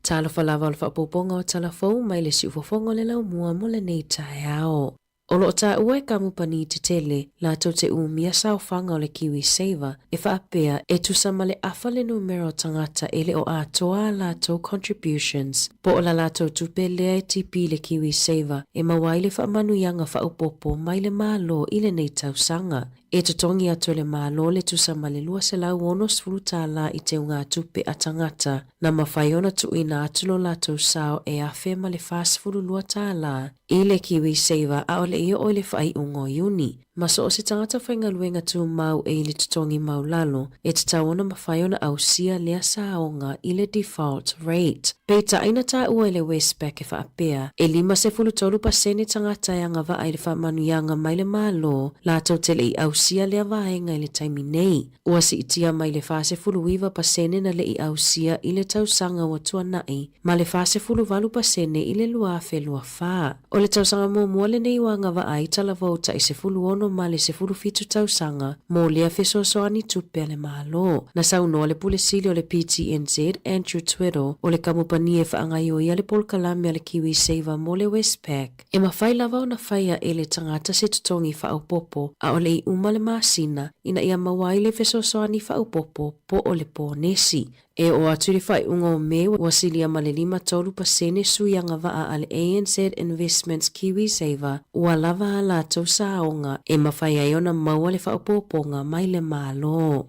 Talofa lava o le faaopoopoga o tala fou mai le siufofoga o le laumua mo lenei taeao. O lo o taua e kamupani tetele latou te umia saofaga o le KiwiSaver e faapea e tusa ma le afa le numera o tagata e le o atoa a latou contributions po o la latou tupe lea e tipi i le KiwiSaver e maua ai le faamanuiaga faaopoopo mai le Malo i lenei tausaga. E totogi atu e le Malo le tusa ma le $260 i teugatupe a tagata na mafai ona tuuina atu lo latou sao e $1,042 i le KiwiSaver a o le i oo i le faaiuga o Iuni. Ma so o se tagata faigaluega tumau e i le totogi maualalo, e tatau ona mafai ona ausia lea saoga i le default rate. Peitai na taua e le Westpac e faapea, e 53% tagata e agavaa i le faamanuiaga mai le Malo latou te le i ausia lea vaega i le taimi nei. Ua siitia mai le 49% na le i ausia i le tausaga ua tuanai ma le 48% i le 2024. O le tausaga muamua lenei ua agavaa ai talavou tai 16 ma le 17 tausaga mo lea fesoasoani tupe a le Malo. Na saunoa le Pule Sili o le PTNZ, Andrew Tweddle, o le kamupani e faagaoioia le polokalame a le KiwiSaver mo le Westpac, e mafai lava ona faia e le tagata se totogi faaopoopo a o le i uma le masina ina ia maua ai le fesoasoani faaopoopo po o le ponesi. E oo atu i le faaiuga o Me ua silia ma le 53% sui agavaa a le ANZ Investments KiwiSaver ua lava a latou saoga e mafai ai ona maua le faaopoopoga mai le Malo.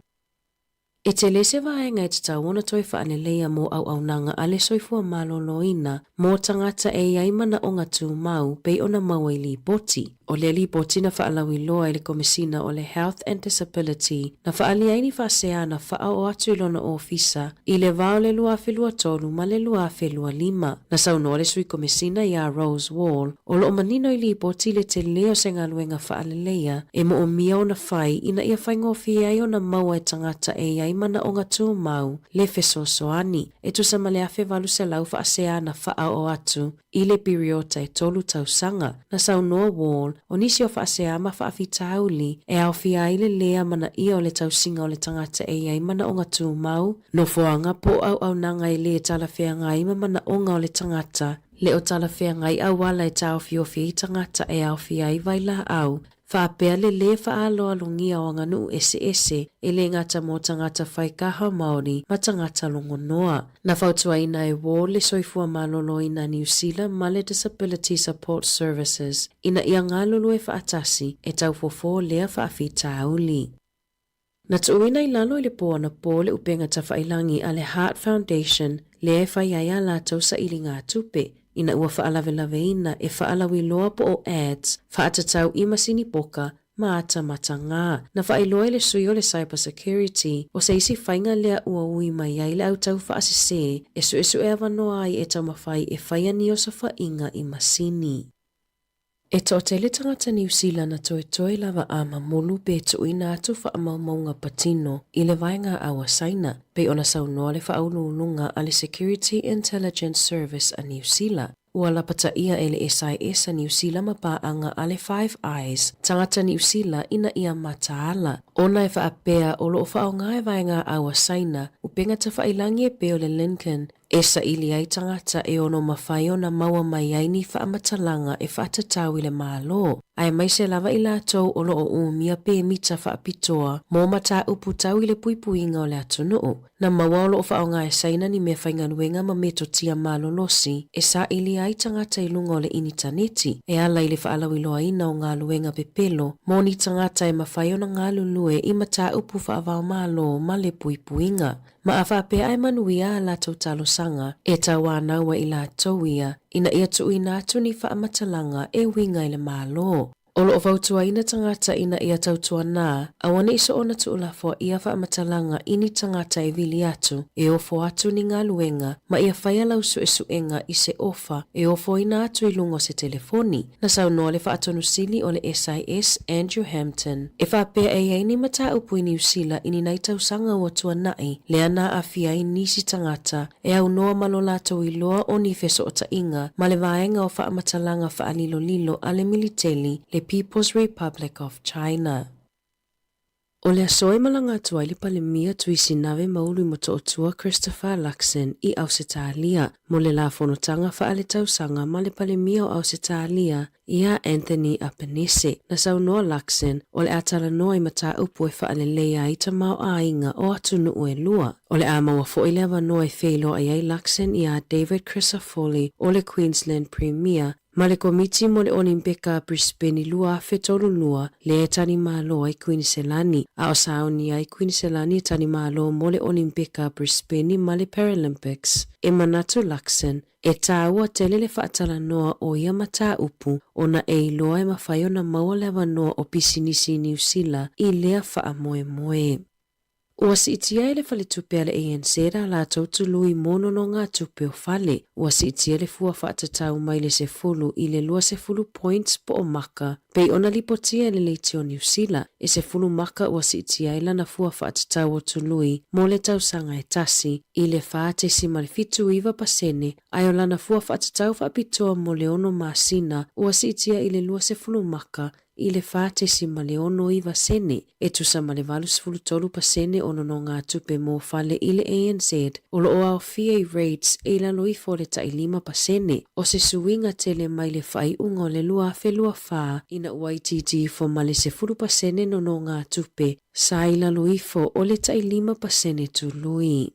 E tele se vaega e tatau ona toe faaleleia mo auaunaga a le soifua maloloina mō tagata e i ai manaoga tumau pei ona maua i lipoti. O lea lipoti na faalauiloa e le Komesina o le Health and Disability na faaalia ai ni faasea na faaoo atu i lona ofisa i le va o le 2023 ma le 2025. Na saunoa le Sui Komesina iā Rose Wall, o lo o manino i lipoti le tele o se galuega faaleleia e moomia ona fai ina ia faigofie ai ona maua e tagata e i ai manaoga tumau le fesoasoani e tusa ma le 1800 faasea na faaoo atu i le piriota e tolu tausaga. Na saunoa Wall, o nisi o faasea ma faafitauli e aofia ai le lē amanaia o le tausiga o le tagata e i ai manaoga tumau, nofoaga po o auaunaga e lē talafeagai ma manaoga o le tagata, le o talafeagai auala e taofiofi ai tagata e aofia ai vailaau, faapea le lē faaaloalogia o aganuu eseese e lē gata mo tagata whaikaha Māori ma tagata logonoa. Na fautuaina e Wall le Soifua Maloloina Niu Sila ma le Disability Support Services ina ia galulue faatasi e taufofo lea faafitauli. Na tuuina i lalo i le pō anapō le upega tawhailangi a le Heart Foundation lea e fai ai a latou sailiga tupe ina ua faalavelaveina e faalauiloa po o ads faatatau i masini poka ma ata matagā. Na faailoa e le sui o le Cyber Security o se isi faiga lea ua ui mai ai le autau faasesē e suesue avanoa ai e taumafai e fai ni osofaiga i masini. E toatele tagata Niu Sila na toetoe lava a mamulu pe tuuina atu faamaumauga patino i le vaega au a Saina, pei ona saunoa le faauluuluga a le Security Intelligence Service a Niu Sila. Ua lapataia e le SIS a Niu Sila ma paaga a le Five Eyes tagata Niu Sila ina ia mataala, ona e faapea o lo o faaaoga e vaega au a Saina upega tafailangi e pei o le Lincoln E saili ai tagata e ono mafai ona maua mai ai ni faamatalaga e faatatau i le Malo, aemaise lava i latou o lo o umia pemita faapitoa mo mataupu tau i le puipuiga o le atunuu. Na maua o lo o faaaoga e Saina ni meafaigaluega ma metotia malolosi e saili ai tagata i luga o le initaneti e ala i le faalauiloaina o galuega pepelo mo ni tagata e mafai ona galulue i mataupu faava-o-Malo ma le puipuiga. Ma a faapea e manuia a latou talosaga, e tauanau ai i latou ia, ina ia tuuina atu ni faamatalaga e uiga i le Malo. O lo o fautuaina tagata ina ia tautuanā, aua ne i soona tuulafoaia faamatalaga i ni tagata e vili atu, e ofo atu ni galuega, ma ia faia lau suesuega i se ofa e ofoina atu i luga o se telefoni. Na saunoa le Faatonusili o le SIS, Andrew Hampton, e faapea e i ai ni mataupu i Niu Sila i ni nai tausaga ua tuanai lea na aafia ai nisi tagata e aunoa ma lo latou iloa o ni fesootaiga ma le vaega o faamatalaga faalilolilo a le militeli le People's Republic of China. O le aso e malaga atu ai le Palemia Tuisinave Maului Motootua Christopher Luxon i Ausetalia mo le la fonotaga faaletausaga ma le Palemia o Ausetalia iā Anthony Apenese. Na saunoa Luxon o le a talanoa i mataupu e faaleleia ai tamaoaiga o atunuu e lua. O le a maua foi le avanoa e feiloai ai Luxon iā David Crisafulli o le Queensland Premier ma le Komiti mo le Olimpeka a Brisbane 2032 lea e talimalo ai Kuiniselani, a o sauni ai Kuiniselani e talimalo mo le Olimpeka a Brisbane ma le Paralympics. E manatu Luxon, e tāua tele le faatalanoa o ia mataupu ona e iloa e mafai ona maua le avanoa o pisinisi i Niu Sila i lea faamoemoe. Ua siitia e le faletupe a le ANZ ā latou tului mo nonogatupe o fale. Ua siitia le fua faatatau mai le 10 i le 20 points po o maka, pei ona lipotia e le leitio Niu Sila, e 10 maka ua siitia ai lana fua faatatau o tului mo le tausaga e tasi, i le 4.79%, ae o lana fua faatatau faapitoa mo le ono masina ua siitia i le 20 maka i le 4.69 sene, e tusa ma le 83% o nonogatupe mo fale i le ANZ o lo o aofia i rates e i lalo ifo o le tai 5%, o se suiga tele mai le faaiuga o le 2024 ina ua itiiti ifo ma le 10% nonogatupe sa i lalo ifo o le tai 5% tului.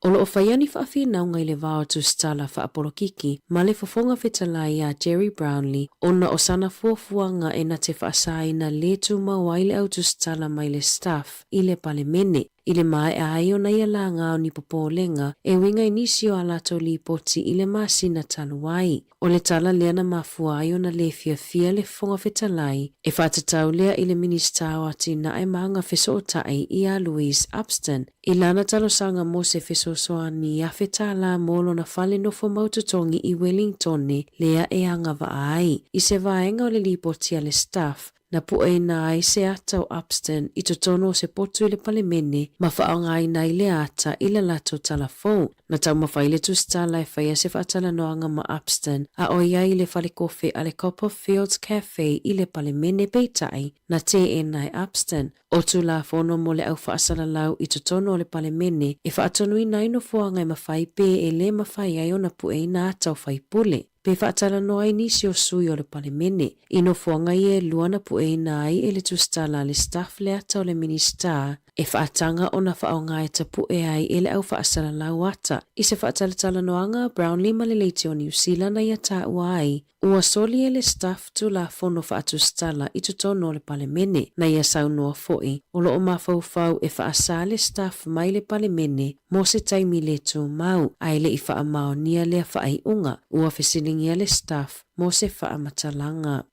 O lo o faia ni faafinauga i le va o Tusitala faapolokiki ma le Fofoga Fetalai iā Gerry Brownlee ona o sana fuafuaga e na te faasaina lē tumau ai le au tusitala mai le Stuff i le Palemene i le maea ai ona ia laga o ni popolega e uiga i nisi o a latou lipoti i le masina talu ai. O le tala lea na mafua ai ona lē fiafia le Fofoga Fetalai e faatatau lea i le Minisita o Atinae ma Agafesootai iā Louise Upston i lana talosaga mo se fesoasoani $1,000 mo lona fale nofo mau totogi i Wellingtone lea e agavaa ai i se vaega o le lipoti a le Stuff na pueina ai se ata o Upston i totonu o se potu i le Palemene ma faaaogaina ai lea ata i le latou tala fou. Na taumafai le tusitala e faia se faatalanoaga ma Upston a o i ai i le falekofe a le Copperfields Cafe i le Palemene peitai na teena e Upston o Tulafono mo le Au Faasalalau i totonu o le Palemene e faatonuina ai nofoaga e mafai pe e lē mafai ai ona pueina ata o faipule pe faatalanoa ai nisi o sui o le Palemene. I nofoaga ia e lua na pueina ai e le tusitala a le Stuff le ata o le Minisita e faataga ona faaaoga e tapue ai e le au faasalalau ata. I se faatalatalanoaga a Brownlee ma le Leitio Niu Sila na ia taua ai Ua soli e le Stuff Tulafono Faatusitala i totonu o le Palemene. Na ia saunoa foi, o lo o mafaufau e faasā le Stuff mai le Palemene mo se taimi le tumau, ae le i faamaonia lea faaiuga. Ua fesiligia le Stuff mo se faamatalaga.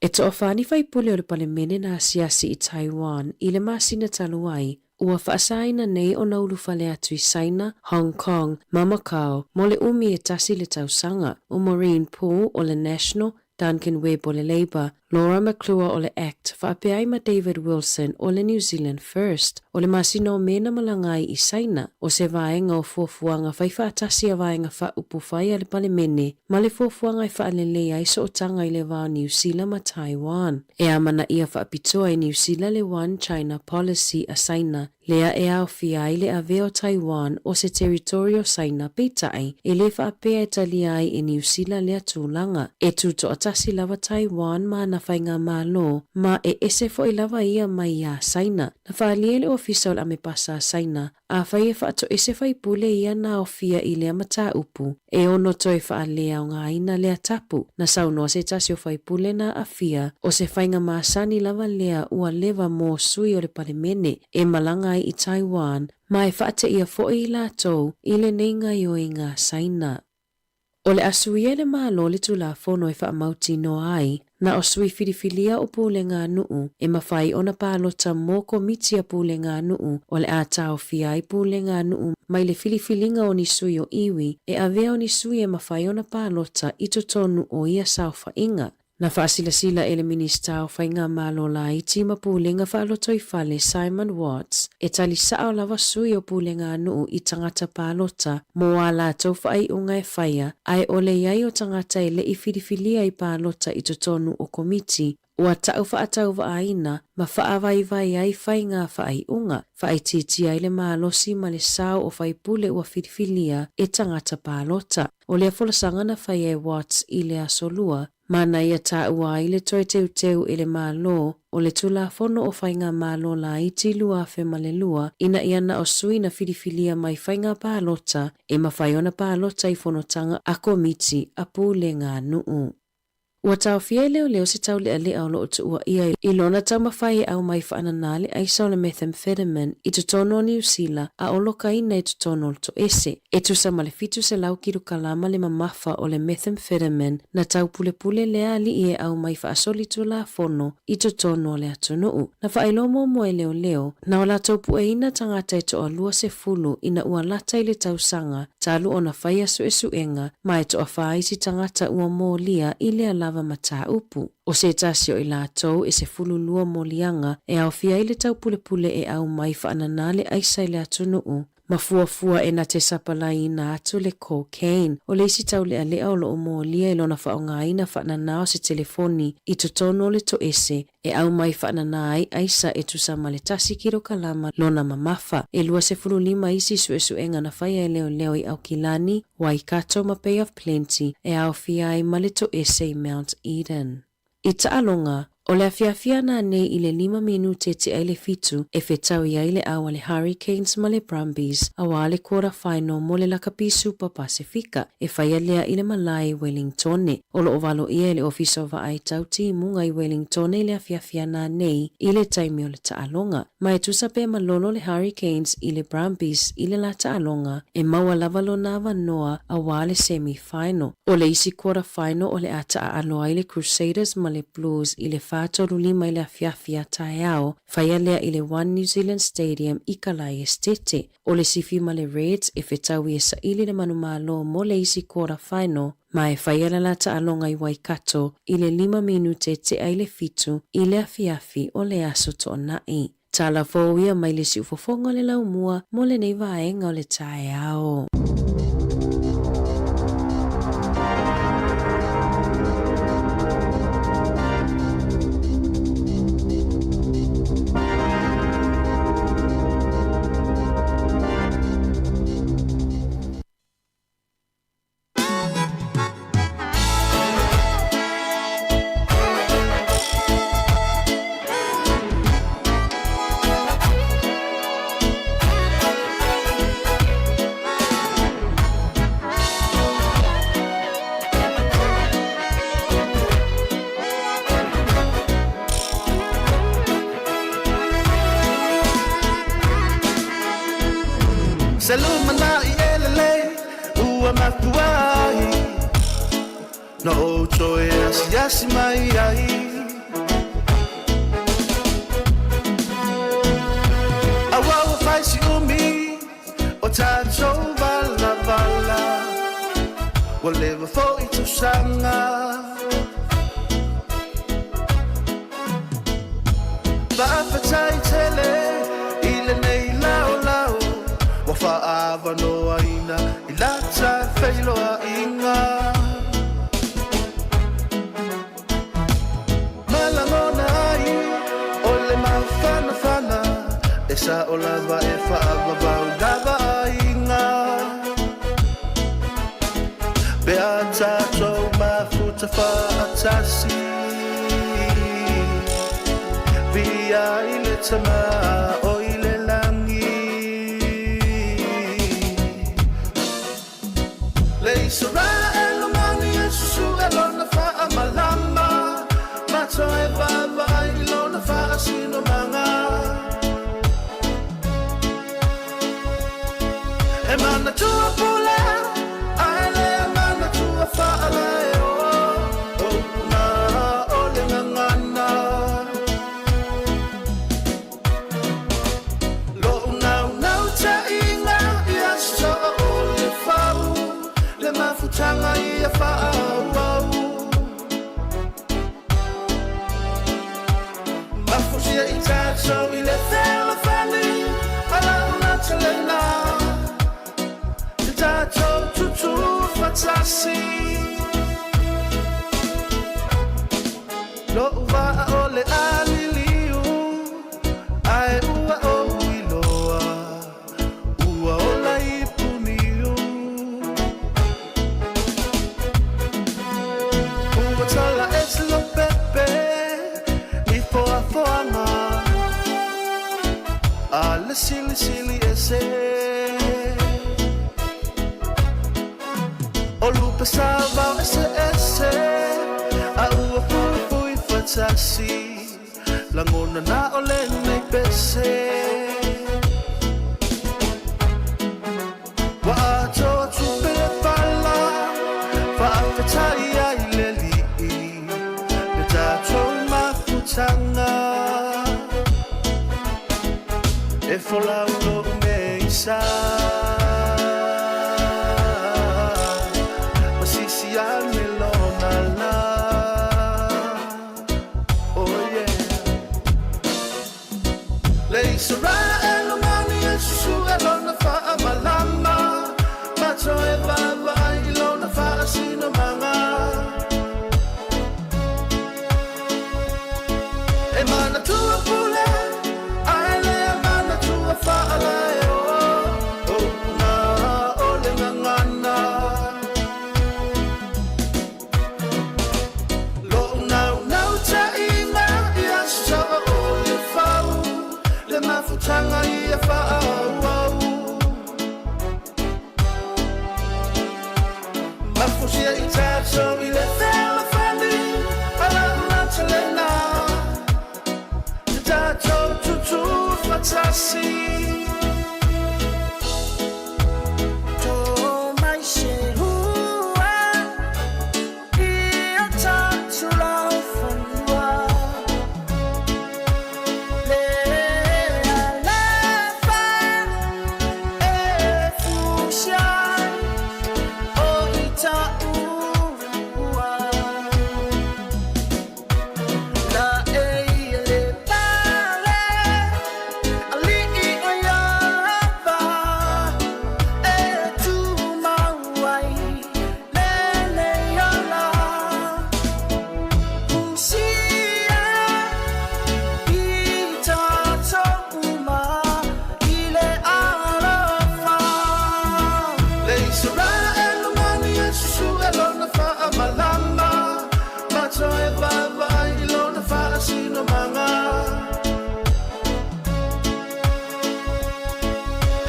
E toafa ni faipule o le Palemene na asiasi i Taiwan i le masina talu ai, ua faasaina nei ona ulufale atu i Saina, Hong Kong ma Macau mo le umi e tasi le tausaga. O Maureen Poole o le National, Duncan Webb o le Labour, Laura McClure o le act, faapea ai ma David Wilson o le New Zealand First. O le masina o Me na malaga ai i Saina, o se vaega o fuafuaga faifaatasi a Vaega Faaupufai a le Palemene ma le fuafuaga e faalelei ai sootaga i le va o Niu Sila ma Taiwan. E amanaia faapitoa e Niu Sila le One China Policy a Saina, lea e aofia ai le avea o Taiwan o se teritori o Saina peitai e lē faapea e talia ai e Niu Sila lea tulaga. E tutoatasi lava Taiwan ma ana faigamalo, ma e ese foi lava ia mai iā Saina. Na faaalia e le Ofisa o le Amepasa a Saina, afai e faatoese faipule ia na aofia i lea mataupu, e ono toe faaleaogaina lea tapu. Na saunoa se tasi o faipule na aafia, o se faiga masani lava lea ua leva mo sui o le Palemene e malaga ai i Taiwan ma e faateia foi i latou i lenei gaoioiga a Saina. O le a suia e le Malo le Tulafono e faamautinoa ai na o sui filifilia o pulega-a-nuu e mafai ona palota mo komiti a pulega-a-nuu o le a taofia ai pulega-a-nuu mai le filifiliga o ni sui o iwi e avea o ni sui e mafai ona palota i totonu o ia saofaiga. Na faasilasila e le Minisita o Faigamalo Laiti ma Pulega Faalotoifale Simon Watts e tali sa'o lava sui o pulega a nu'u i tagata palota mo a latou faaiuga e faia ae ʻole i ai o tagata e leʻi filifilia i palota i totonu o komiti ua ta'u faatauvaaina ma faavaivai ai faiga faaiuga, faaitiitia ai le malosi ma le sao o faipule ua filifilia e tagata palota. O lea folasaga na faia e Watts i le Aso Lua, ma na ia taua ai le toe teuteu e le Malo o le Tulafono o Faigamalo Laiti 2002 ina ia na o sui na filifilia mai faiga palota e mafai ona palota i fonotaga a komiti a pulega a nuu. Ua taofia e leoleo se taulealea o lo o tuuaia i lona taumafai e aumai faanana le aisa o le methamphetamine i totonu o Niu Sila a o lokaina i totonu o le toese. E tusa ma le 700 kilokalama le mamafa o le methamphetamine na taupulepule lea alii e aumai faasolitulafono i totonu o le atunuu. Na faailoa muamua e leoleo, na o latou pueina tagata e toalua sefulu ina ua lata i le tausaga talu ona faia suesuega ma e toafā isi tagata ua molia i lea lava mataupu. O se tasi o i latou e 12 moliaga e aofia ai le taupulepule e aumai faanana le aisa i le atunuu, ma fuafua e na te sapalaiina atu le cocaine. O le isi taulealea o lo o molia i lona faaaogaina faanana o se telefoni i totonu o le toese e aumai faanana ai aisa e tusa ma le tasi kilokalama lona mamafa. E 25 isi suesuega na faia e leoleo i Aukilani, Waikato ma Bay of Plenty e aofia ai ma le toese i Mount Eden. I taaloga, o le afiafi ana nei i le lima minute tea i le fitu e fetaui ai le au a le Hurricanes ma le Brumbies auā le quarter final mo le Lakapi Super Pasefika e faia lea i le malae i Wellingtone. O lo o valoia e le Ofisa o Vaai Tau Timuga i Wellingtone i le afiafi ana nei i le taimi o le taaloga. Ma e tusa pe malolo le Hurricanes i le Brumbies i le la taaloga e maua lava lona avanoa auā le semi final. O le isi quarter final o le a taaalo ai le Crusaders ma le Blues i le 4:35 i le afiafi a taeao, faia lea i le One New Zealand Stadium i Kalai Esitete. O le Sifi ma le Reds e fetaui e saili le manumalo mo le isi quarter final, ma e faia le la taaloga i Waikato i le lima minute tea i le fitu i le afiafi o le Aso Toonai. Tala fou ia mai le siufofoga o le laumua mo lenei vaega o le taeao. Se lumanai e lelei ua mafua ai Na ou toe asiasi mai ai Aua ua fai si umi o tatou valavala Ua leva foi tausaga Faafetai tele i lenei laolao ua faaavanoaina i la ta feiloaiga. Ma lagona ai o le mafanafana e sa'o lava e faavavau lava aiga. Pe a tatou mafuta faatasi Viia i le Tama o i le lagi Le Isaraelu mani e susue lona faamalama Ma toe vaavaai i lona faasinomaga E manatua pule ae le manatua faalaeoa O upu o le gagana Lo'u naunautaiga ia soo o le fau Le mafutaga ia faaauau. tasi Lo'u va'a o le a liliu Ae ua ou iloa Ua ola i Puniu Ua tala ese lou pepe I foafoaga A le silisili ese O lupe saovao eseese A ua fuifui fatasi Lagona na o lenei pese Ua atoa tupe le pala Faafetai ai le Alii Le tatou mafutaga E folau lou meisa Ma sisi ane lona la Oh yeah Le Isaraelu mani e susue lona faamalama Ma toe vaavaai i lona faasinomaga E manatua pule ae le manatua faalaeo O upu o le gagana Lo'u naunautaiga ia soo o le fau Le mafutaga ia faaauau Mafusia i tatou i le fealofani Ma lau matalena Te tatou tutū fatasi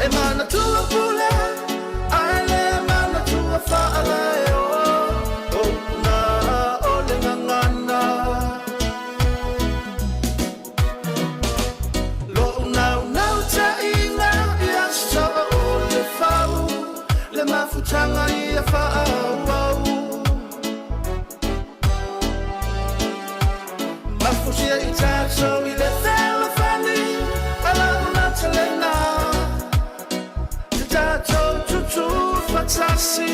E manatua pule ae le manatua faalaeo O upu na o le gagana Lo'u naunautaiga ia soo o le fau Le mafutaga ia faaauau Mafusia i tatou i le fealofani Ma lau matalena Te tatou tutū fatasi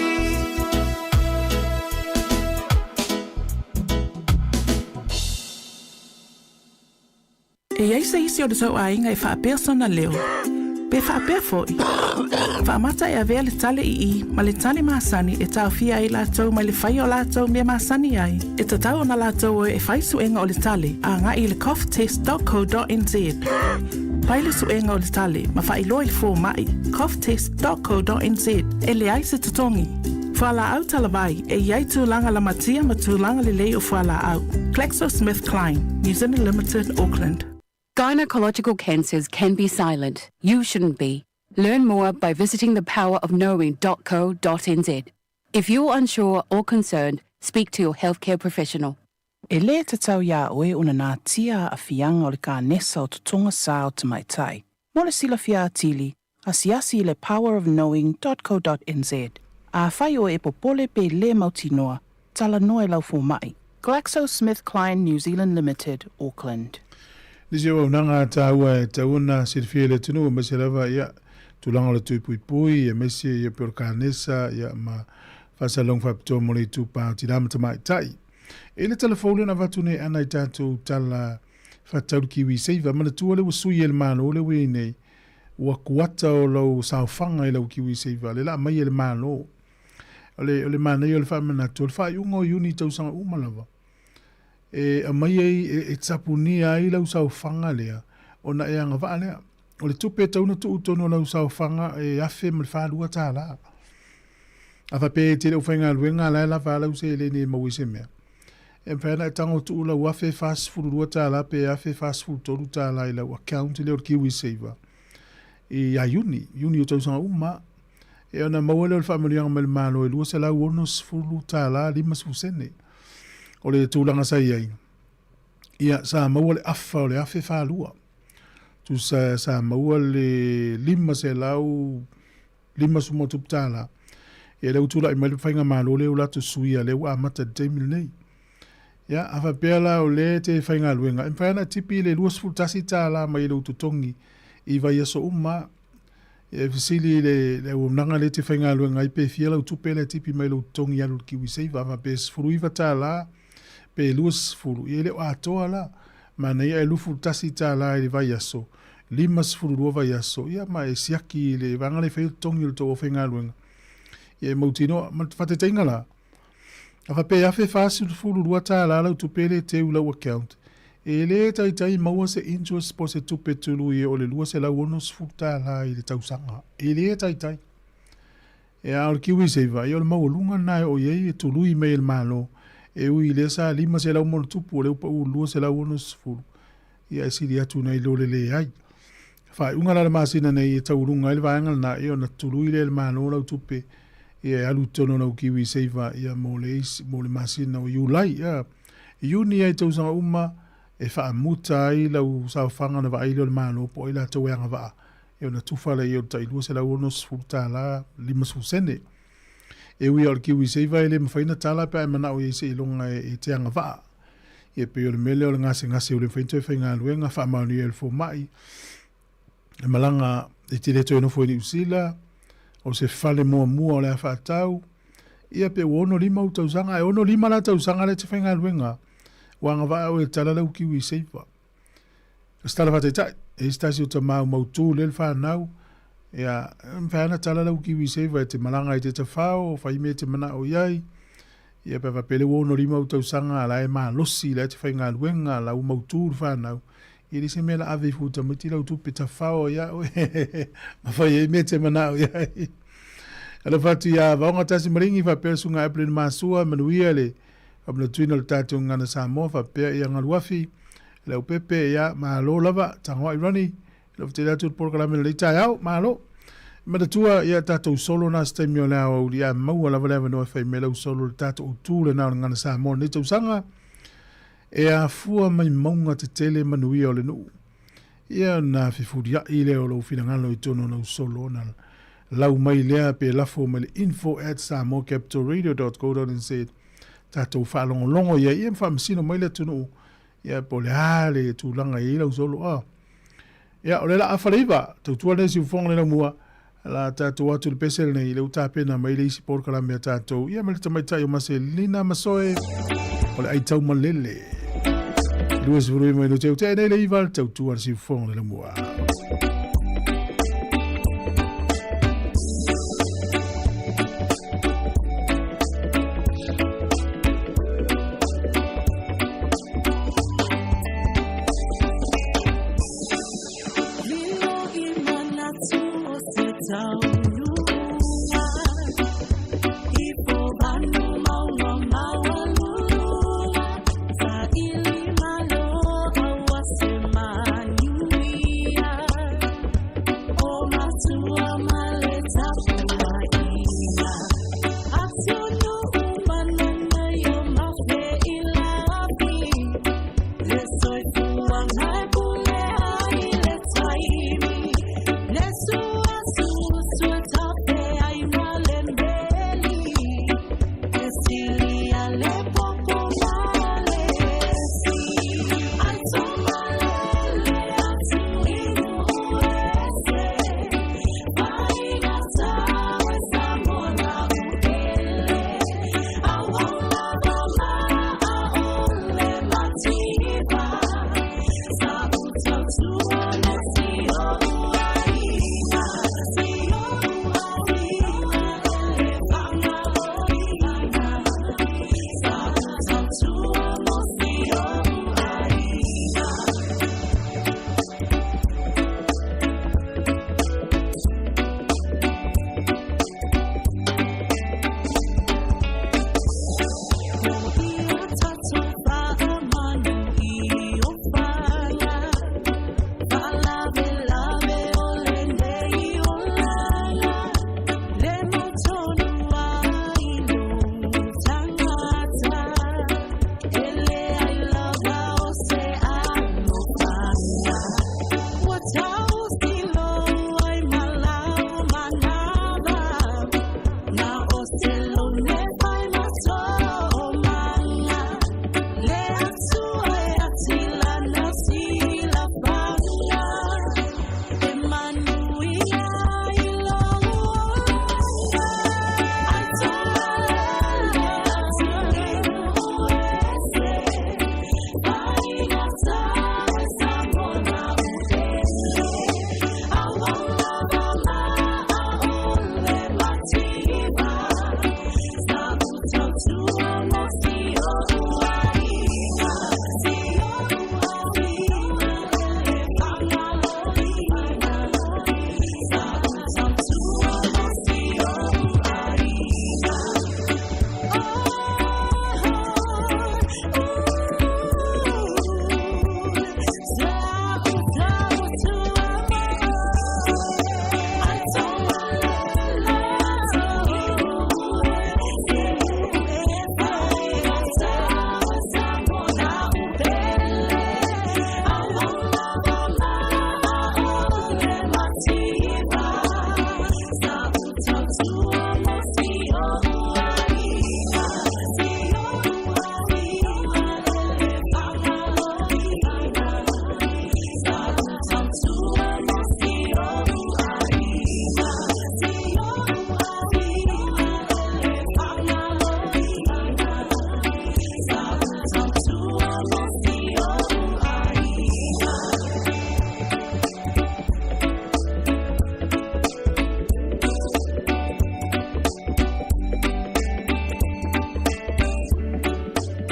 E i ai se isi o le tou aiga e faapea sona leo, pe faapea foi, faamata e avea le tale ii ma le tale masani e taofia ai latou mai le faia o latou mea masani ai, e tatau ona latou o e fai suega o le tale agai i le coughtest.co.nz. Fai le suega o le tale ma faailoa i le fomai, coughtest.co.nz, e leai se totogi. Fualaau talavai, e i ai tulaga lamatia ma tulaga lelei o fualaau. GlaxoSmithKline, New Zealand Limited, Auckland. Gynecological cancers can be silent. You shouldn't be. Learn more by visiting thepowerofknowing.co.nz. If you're unsure or concerned, speak to your healthcare professional. E lē tatau iā oe ona natia aafiaga o le kanesa o totoga sa o tamaitai. Mo le silafia atili, asiasi i le powerofknowing.co.nz. Afai oe e popole pe lē mautinoa, talanoa i lau fomaʻi. GlaxoSmithKline New Zealand Limited, Auckland. Nisi o auaunaga a tāua e tatau ona silafia i le atunuu aemaise lava ia tulaga o le tui puipui aemaise ia pei o le kanesa ia ma faasalalauga faapitoa mo le itupa o tinā ma tamaitai. E le tala fou lea na avatu nei ana i tatou tala faatatau i le KiwiSaver, manatua lea ua sui e le Malo lea ua i ai nei, ua kuata o lau saofaga i lau KiwiSaver, lea la aumai e le Malo. O le, o le manaia o le faamanatu, o le faaiuga o Iuni i tausaga uma lava, e aumai ai, e, e tapunia ai lau saofaga lea, ona e agavaa lea. O le tupe e tatau ona tuu i totonu o lau saofaga e $1,042. A faapea e te le o faigaluega a la e lava a lau seleni e maua ai se mea, e mafai ona e tago tuu lau $1,042 pe $1,043 i lau account lea o le KiwiSaver ia Iuni, Iuni o tausaga uma lava. E ona maua lea o le faamanuiaga mai le Malo e $260.50. O le tulaga sa i ai, ia sa maua le afa o le $1,042. Tusa sa maua le $550 tala. Ia lea ua tulai mai le faigamalo lea ua latou suia lea ua amata i le taimi lenei. Ia a faapea la o lea e te faigaluega, e mafai ona e tipi le $21 mai lou totogi i vaiaso uma. Ia e fesili i le, le auaunaga lea e te faigaluega ai pe fia lau tupe lea e tipi mai lou totogi e alu i le KiwiSaver. A faapea e $19 pe 20, ia e le o atoa la. Manaia e $21 i le vaiaso, 52 vaiaso, ia ma e siaki i le vaega lea e fai o totogi o le tou aufaigaluega. Ia e mautinoa, ma le faataitaiga la, a faapea e $1,042 lau tupe lea e teu i lau account, e le taitai maua se interest po o se tupe tului o le $260 i le tausaga. E le taitai. Ia, a o le KiwiSaver, ia o le maualuga lena e oo i ai e tului mai e le Malo, e ui i lea sa 500 ma ona tupu, o lea ua pau i le 260, ia e sili atu nai lo le leai. Faaiuga la o le masina nei e taualuga ai le vaega lena, ia ona tului lea e le Malo lau tupe, ia e alu i totonu o lau KiwiSaver ia mo le isi, mo le masina o Iulai. Ia, Iuni ai tausaga uma e faamuta ai lau saofaga ona vaai lea o le Malo po o ai latou e agavaa e ona tufa lea o le tai $260 50 sene. E ui lava o le KiwiSaver e le mafai ona tala pe a e manao i ai seiloga e te agavaa. Ia pei o le mea lea o le gasegase ua le mafai ona toe faigaluega, faamaonia e le fomai, e malaga e te le toe nofo i Niu Sila, o se fale muamua o le a faatau, ia pe ua 65 ou tausaga, ae 65 la tausaga lea e te faigaluega, ua agavaa oe e tala lau KiwiSaver. O se tala faataitai, e i ai se tasi o tama ua mautu lea le fanau, ia, e mafai lava ona tala lau KiwiSaver e te malaga ai te tafao, fai mea e te manao i ai, ia pe a faapea lea ua 65 ou tausaga a la e malosi, la e te faigaluega, la ua mautu le fanau, ia e leai se mea la ave ifo i tamaiti lau tupe tafao ai a oe ma fai ai mea e te manao i ai. Alofa atu ia Vaoga Tasi Maligi faapea le Susuga Evelyn Masua, manuia le Faamanatuina o le tatou gagana Samoa faapea ia Galuafi, Leaupepe, ia malo lava, Tagoai Ronnie, lau tele atu le polokalame lenei taeao, malo. Manatua ia tatou solo na se taimi o le aoauli a maua lava le avanoa e fai mai lau solo le tatou autu lena o le gagana Samoa lenei tausaga e afua mai mauga tetele manuia o le nuu. Ia ona fefulia'i lea o lou finagalo i totonu o lau solo ona lau mai lea pe lafo mai le info at samoacapitalradio.co.nz tatou faalogologo i ai ia ma faamasino mai le atunuu ia po o le a le tulaga i ai lau solo a. Ia o le la afa le iva tautua lenei siufofoga le laumua la tatou atu le pese lenei le utapena mai le isi polokalame a tatou ia ma le tamaitai o Maselina Masoe o le aitau malele 25 mai no te ute nei le iva le tautua le siufofoga le laumua.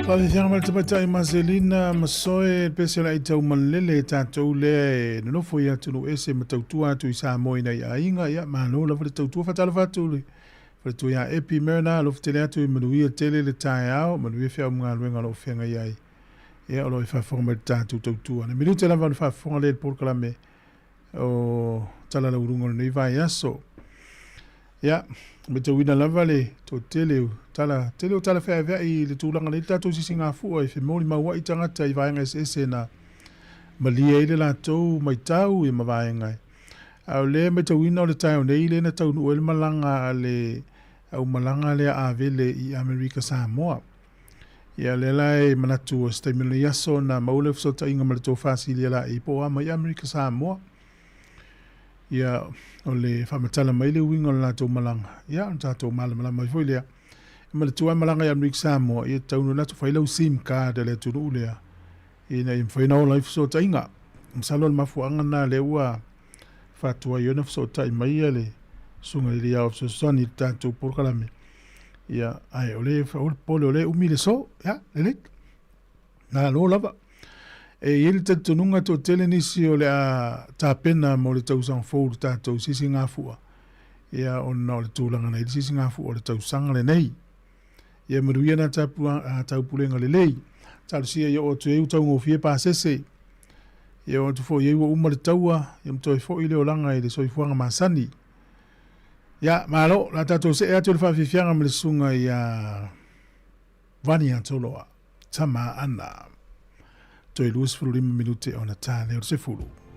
Faafiafiaga mai le tamaitai Maselina Masoe, le pese o le aitau malele tatou lea e nonofo i atunuu ese ma tautua atu i Samoa i nai aiga. Ia, malo lava le tautua. Faatalofa atu le faletua ia Epi Merna, alofa tele atu i manuia tele le taeao, manuia feau ma galuega o lo o feagai ai. Ia, o lo o e faafofoga mai le tatou tautua. Na minute lava ona faafofoga lea i le polokalame o Tala Lauuluga o lenei vaiaso. Ia, matauina lava le toatele o tala, tele o tala feaveai i le tulaga nei le tatou sisigafua e femolimau ai tagata i vaega eseese na malie ai le latou maitau ia ma vaega. A o lea e matauina o le taeao nei lea na taunuu ai le malaga a le aumalaga lea Avele i Amerika Samoa. Ia lea la e manatu o se taimi o lenei aso na maua le fesootaiga ma le tofa Silia Laei po o a mai Amerika Samoa. Ia, o le faamatala mai le uiga o le latou malaga, ia, ona tatou malamalama ai foi lea. E manatua e malaga i Amerika Samoa, ia tatau ona fai lau SIM card a le atunuu lea, ina ia mafai ona ola ai fesootaiga. Masalo o le mafuaaga lena lea ua faatuai ai ona fesootai mai ia le Susuga i le Ao Fesoasoani i le tatou polokalame. Ia, ae o le, o le pole o le umi le so, ia, lelei. Malo lava. E i ai le talitonuga toatele nisi o le a tapena mo le tausaga fou le tatou sisigafua, ia ona o le tulaga na i le sisigafua o le tausaga lenei. Ia manuia nā taupulega lelei. Talosia ia oo atu ai ua taugofie pasese. Ia oo atu foi ai ua uma le taua, ia ma toe foi le olaga i le soifuaga masani. Ia, malo, la tatou see atu i le faafiafiaga ma le susuga ia Vani Atoloa, tama Ana. Toe 25 minute ona tā lea o le 10.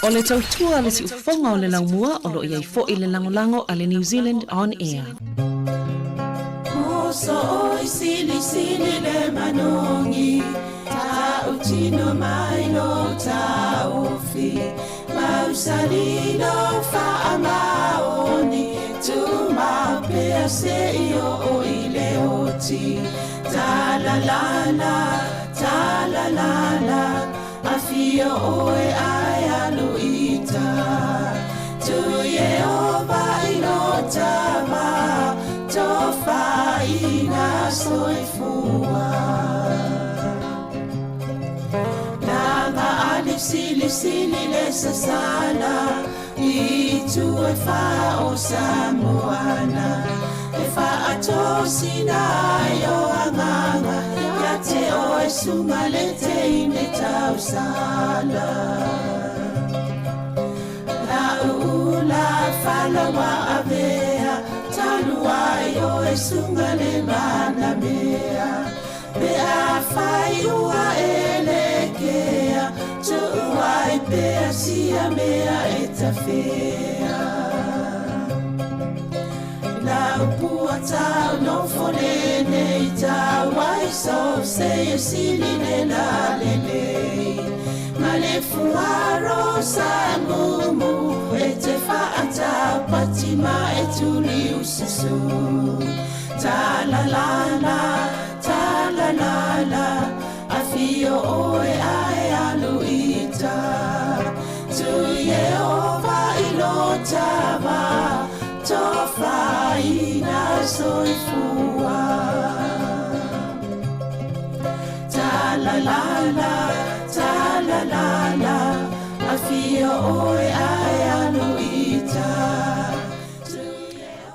O le tautua a le siufofoga o le laumua o lo o i ai foi le lagolago a le New Zealand On Air.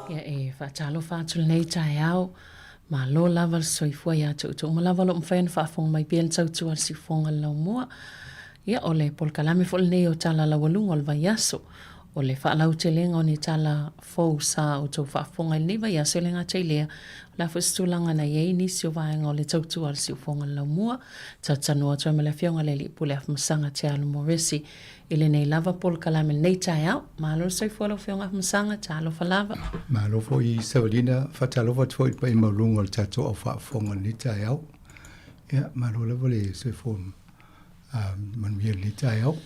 Ia e faatalofa atu lenei taeao, malo lava le soifua ia te outou uma lava o lo o mafai ona faafofoga mai pea le tautua a le siufofoga o le laumua. Ia o le polokalame foi lenei o Tala Laualuga o le Vaiaso. O le faalautelega o ni tala fou sa outou faafofoga i lenei vaiaso e le gata i lea, o le a foi se tulaga na i ai nisi o vaega o le tautua a le siufofoga o le laumua. Talatalanoa atu ai ma le Afioga i le Alii Pule Afamasaga Tealu Moresi i lenei lava polokalame i lenei taeao. Malo le soifua lau Afioga Afamasaga, talofa lava. Malo foi Savalina, faatalofa atu foi i le paia maualuga o le tatou au faafofoga i lenei taeao. Ia, malo lava le soifua manuia i lenei taeao.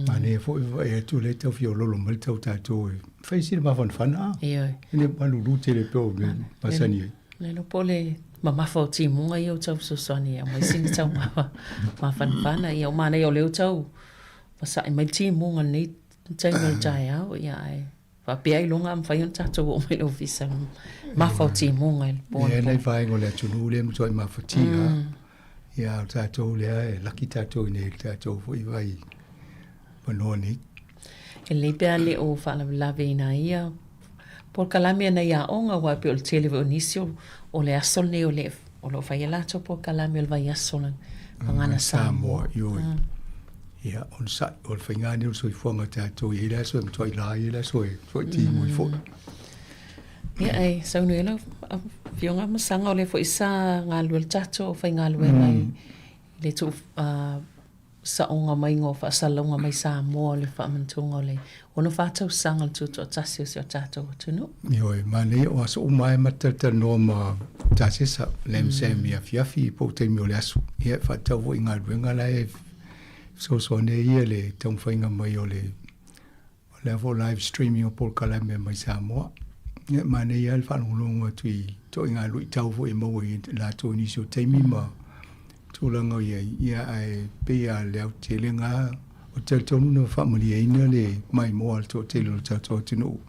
Manaia foi vaai atu lea e tau fia ololo mai le tau tatou e fai sina mafanafana a. Ioe. E le malulu tele pei o mea masani ai. Le iloa po o le mamafa o timuga ia ua tau fesoasoani e aumai sina tau mafanafana. Ia ua manaia o lea ua tau masa'i mai le timuga i lenei taimi o le taeao, ia ae faapea ailoga a mafai ona tatou oo mai i le ofisa i le mamafa o timuga i le po anapo. Ia nai vaega o le atunuu lea e matuai mafatia. Ia a o tatou lea e laki tatou i nei i le tatou foi vai manoa nei. E lelei pe a le o faalavelave i nai ia polokalame a nai aoga aua e pei o le tele foi o nisi o le aso lenei o le o lo o fai a latou polokalame o le vaiaso o le Gagana Samoa. Ioe. Ia, onosai, o le faiga lenei o le soifuaga o tatou, e i ai le aso e matuai la, e i ai le aso e matuai timu ai foi. Ia, e saunoa ai lau Afioga Masaga, o lea foi sa galulue le tatou aufaigaluega i le tuu saoga maiga o faasalalauga mai Samoa o le faamanatuga o le 64 tausaga o le tutoatasi o si o tatou atunuu. Ioe, manaia o aso uma lava e ma talatalanoa ma Tasesa, Lam Sam i afiafi po o taimi o le aso. Ia, e faatatau foi i galuega la e fesoasoani ai ia le taumafaiga mai o le o lea foi live streaming o polokalame mai Samoa. Ia, manaia lava le faalogologo atu i ituaiga luitau foi e maua i latou i nisi o taimi ma tulaga o i ai. Ia, ae pei lava o le aotelega ou te talitonu na faamalieina le maimoa a le toatele o le tatou atunuu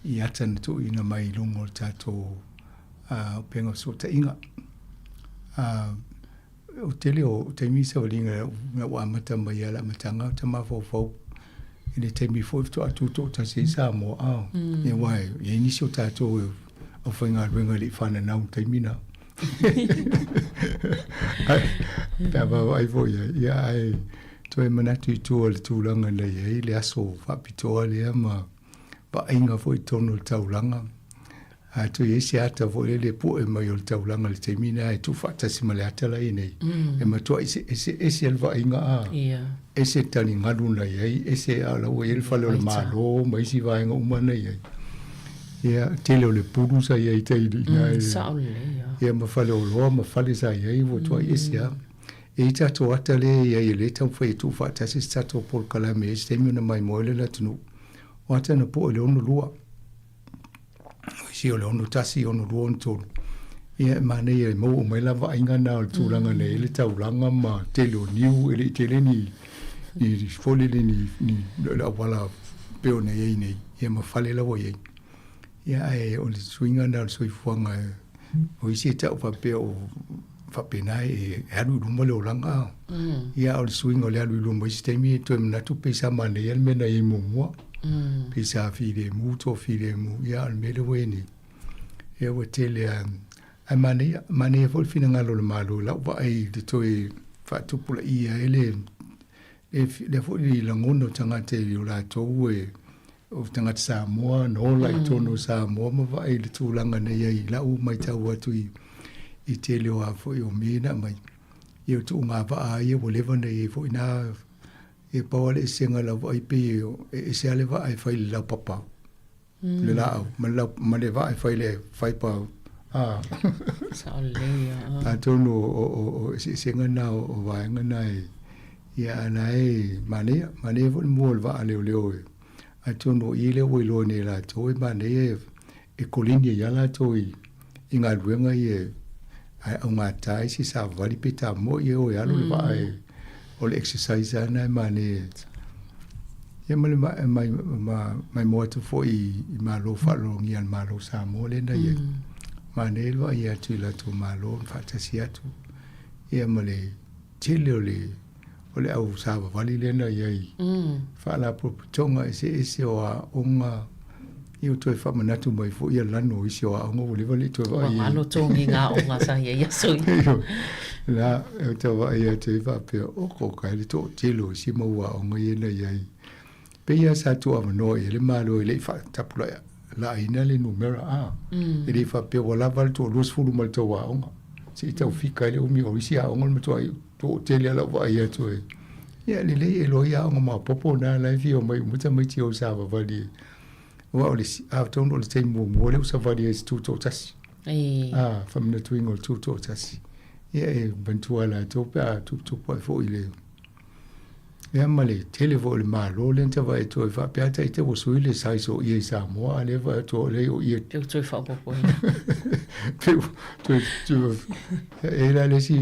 i ata na tuuina mai i luga o le tatou upega o fesootaiga. O tele o taimi savaliga na ua amata mai lava i le amataga ou te mafaufau i le taimi foi faatoa tutoatasi ai Samoa a. Ia aua e i ai nisi o tatou aufaigaluega e le i fananau i le taimi lena. Ai, pe a vaavaai foi i ai, ia ae toe manatu i tua o le tulaga na i ai le aso faapitoa lea ma vaaiga foi i totonu o le taulaga. A toe i ai se ata foi lele e pue mai o le taulaga i le taimi lena e tuufaatasi ma le ata la e i ai nei, e matuai eseese le vaaiga a, ese le taligalu na i ai, ese a o la ua i ai le fale o le Malo ma isi vaega uma na i ai. Ia, tele o le pulu sa i ai i tai i ina e, ia ma faleoloa ma fale sa i ai ua tuai ese lava. E i ai tatou ata lea e i ai e le taumafai e tuufaatasi se tatou polokalame e i ai se taimi ona maimoa ai lea i le atunuu. O ata na poe i le 62. O isi o le 61, 62, 63. Ia e manaia e maua uma ai la vaaiga na o le tulaga na i ai le taulaga ma tele o niu, e le i tele ni ni foi lele ni ni le auala pei ona i ai nei, ia ma fale la ua i ai. Ia ae o le suiga na o le soifuaga o isi e tau faapea o faapena e alu i luma le olaga. Ia a o le suiga o le alu i luma i isi taimi e toe manatu pei sa manaia le mea na i ai muamua. Pei sa filemu, toafilemu, ia a o le mea lea ua i ai nei, ia ua tele lava. Ae manaia, manaia foi le finagalo o le Malo i lau vaai i le toe faatupulaia ai le, lea foi lagona o tagata i o latou e o tagata Samoa na ola i totonu o Samoa ma vaai i le tulaga na i ai i lau matau atu i i tele o a foi o mea na aumai. Ia o tuugavaa ia ua leva ona i ai foi na e pau lava le esega i lau vaai pei e ese lava le vaa e fai i le laupapa le laau ma le, ma le vaa e fai i le faipa a. Sao lelei ia. Atonu o eseesega na o vaega na e ia a la e manaia, manaia foi le mua o le vaa leoleo e atonu o i lea ua iloa nei e latou e manaia e koleni ai lava latou i i galuega ia e augata ai se savali pe tamoe ia o e alu le vaa e o le exercise lava lena e manaia Ia ma le maimoa atu foi i malo faalologia a le Malo o Samoa lea na i ai. Manaia le vaai atu i latou malo na faatasi atu ia ma le tele o le o le au savavali lea na i ai. Faalapotopotoga eseese o aoga ia ua toe faamanatu mai foi ia lanu o isi o aoga ua leva le i toe vaai ai. Ua galo togiga aoga sa i ai aso ia. La, e tau vaai atu ai faapea, oko ka le toatele o isi mau aoga ia na i ai. Pei lava sa tuuavanoa i ai le Malo e le i faatapulaaina le numera a. E le i faapea ua lava le toa 20 ma le tou aoga. Se i tau fika ai le umi o isi aoga o le matuai toatele lava lau vaai atu e. Ia lelei e iloa ai aoga maopoopo na la e fia omai uma tamaiti o savavali e. Aua o le atonu o le taimi muamua lea ua savali ai i se tutoatasi. A, faamanatuina o le tutoatasi. Ia e manatua e latou pe a tuputupu ae foi le ia ma le tele foi o le Malo lea na ta vaai atu ai faapea a ita ua sui le size o ie i Samoa a lea vaai atu o lea o ie. Pe ua toe faaopoopoina. Pe ua toe e i ai la le isi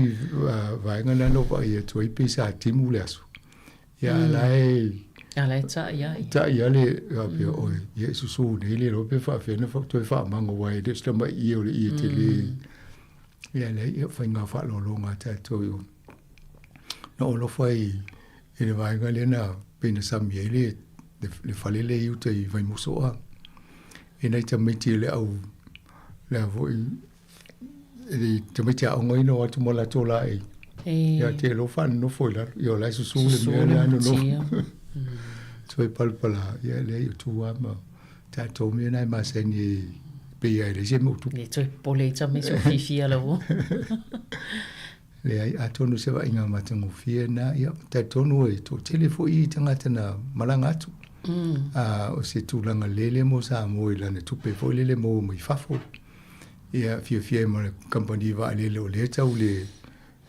vaega lena na ou vaai atu ai pei sa timu le aso. Ia a la e A la e ta'i ai. Ta'i lava le faapea oi ia e susu nei le iloa pe faapefea ona toe faamago aua e le o se tamai ie o le ie tele. Ia leai ia o faiga faaaloaloga a tatou i o. Na ou alofa i i le vaega lea na pei na sami ai le le fale lea i uta i Vaimoso a. E nai tamaiti o le au le a foi le tamaiti aoga ia na o atu ma latou laei. Ia te iloa faanonofo i lalo. Ia o la e susu le mea lea nonofo. Toe palapala, ia leai o tu lava ma tatou mea na e masani e pei lava e leai se mea o tupu. Le toe popole ai tamaiti o fiafia lau. Leai, atonu se vaaiga matagofie lena, ia, talitonu e toatele foi tagata na malaga atu. A o se tulaga lele mo Samoa i lana tupe foi lele maua mai fafo. Ia, fiafia ai ma le kamupani vaalele o lea e tau le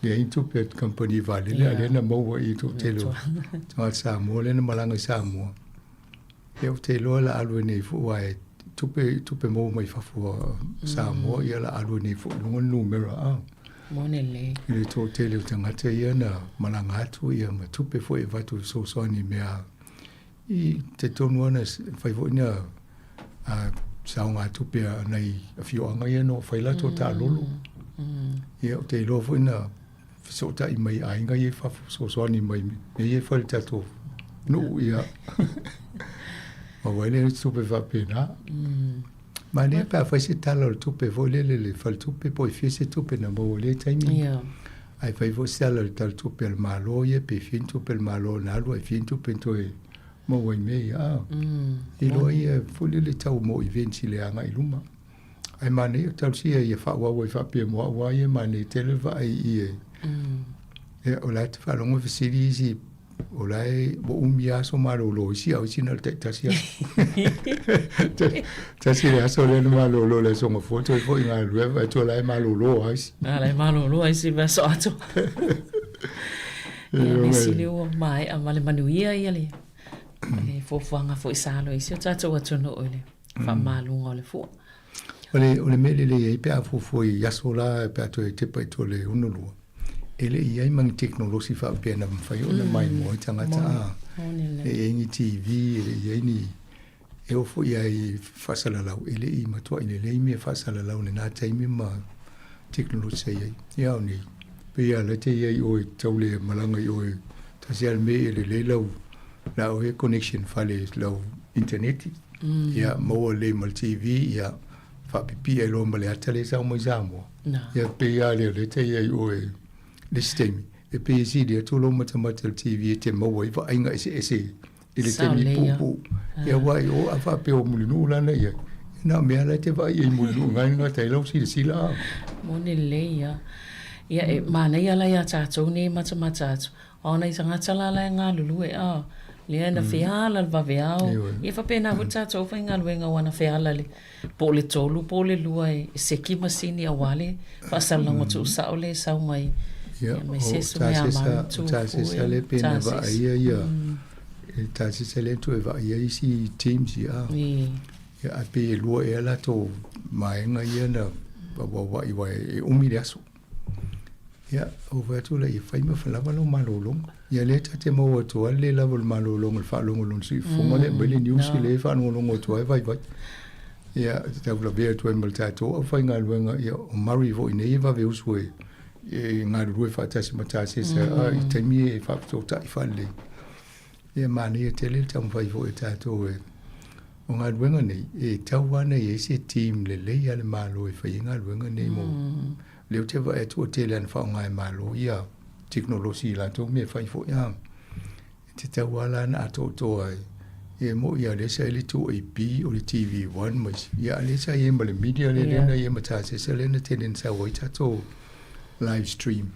leai ni tupe a le kamupani vaalele, a o lea na maua i le toatele o tagata Samoa lea na malaga i Samoa. Ia, ou te iloa o le a alu ai nei foi aua e tupe, tupe maua mai fafo a Samoa, ia o le a alu ai nei foi i luga le numera a. Moni lelei. I le toatele o tagata ia na malaga atu ia ma tupe foi e avatu e fesoasoani i mea i talitonu lava na fai foi na saogatupe a nai afioaga ia na fai latou taalolo. Ia ou te iloa foi na fesootai mai aiga ia i fafo fesoasoani mai mea ia e fai i le tatou nuu ia. Maua ai lea o se tupe faapena. Manaia pe a fai se tala o le tupe foi lele i le faletupe po o fia se tupe na maua i lea taimi. Ae fai foi se tala o le tala tupe a le Malo ia pe fia ni tupe a le Malo na alu ae fia ni tupe na toe maua i mea ia. A iloa ia foi lele tau mo events i le agai i luma. Ae manaia talosia ia faaauau ai faapea mo au lava ia e manaia tele le vaai i i e. Ia o la e te faalogo e fesili isi o la e ua umi lava aso malolo o isi a o isi na o le taitasi aso. Tasi le aso lea na malolo i le Aso Gafua toe foi i galulue vaai atu o la e malolo lava isi. A la e malolo lava isi vaiaso atoa. Ia mea sili ua maea ma le manuia ia le fuafuaga foi sa alo i si o tatou atunuu i le faamamaluga o le fua. O le, o le mea lelei ai pe a fuafua i aso la pe a toe tepa i tua i le 62, e le i i ai ma ni tekonolosi faapea na mafai ona maimoa ai tagata a. E le i i ai ni TV, e le i i ai ni, e oo foi lava i faasalalau, e le i matuai lelei mea faasalalau i lena taimi ma tekonolosi sa i ai. Ia a o nei, pei lava o la e te i ai i o e tau le malaga i o e tasi lava le mea e lelei lau, la oe connection fale lau initaneti. Ia maua lelei ma le TV, ia faapipii ai loa ma le ata lea e sau mai Samoa. Ia pei lava lea o lea e te i ai i o i le isi taimi, e pei e sili atu lou matamata i le TV e te maua ai vaaiga eseese i le taimi puupuu. Ia aua i o a faapea o Mulinuu la na i ai, na o mea la e te vaai i ai i Mulinuu i na gata ai lau silasila a. Moni lelei ia. Ia e manaia la iā tatou nei e matamata atu, A o nai tagata la la e galulue, a, lea na feala le vaveao. Ia faapena foi le tatou faigaluega ua na feala le po o le tolu po o le lua e seki masini aua le faasalalaga tuusao lea e sau mai Ia, mai o se mea a malu tu o tasesa lea pei na vaaia ia, e tasesa lea toe vaaia isi teams ia. Ia, ae pei e lua ea latou vaega ia na auauai aua e umi le aso. Ia, ou fai atu lea, ia fai ma lava lou malologa. Ia lea ta te maua atu ai le le lava o le malologa i le faalogo i lona siufofoga lea e aumai le news lea e faalogologo atu ai e vaivai. Ia, e tau lavea atu ai ma le tatou aufaigaluega, ia o Murray foi nei e vave usu e e galulue faatasi ma Tasesa i taimi e faafesootai faalelei. Ia, manaia tele le taumafai foi a tatou e o galuega nei, e tatau lava ona i ai se team lelei a le Malo e fai ai galuega nei mo lea ou te vaai atu ua tele lava ina faaaoga e Malo ia tekonolosi i latou mea e fai foi a. E tatau lava la ona atoatoa ai. E moni lava o lea sa i ai le 2AP, o le TV1 ma isi, ia a o lea sa i ai ma le media lea yeah. na i ai ma Tasesa lea na tele na sau ai tatou live stream.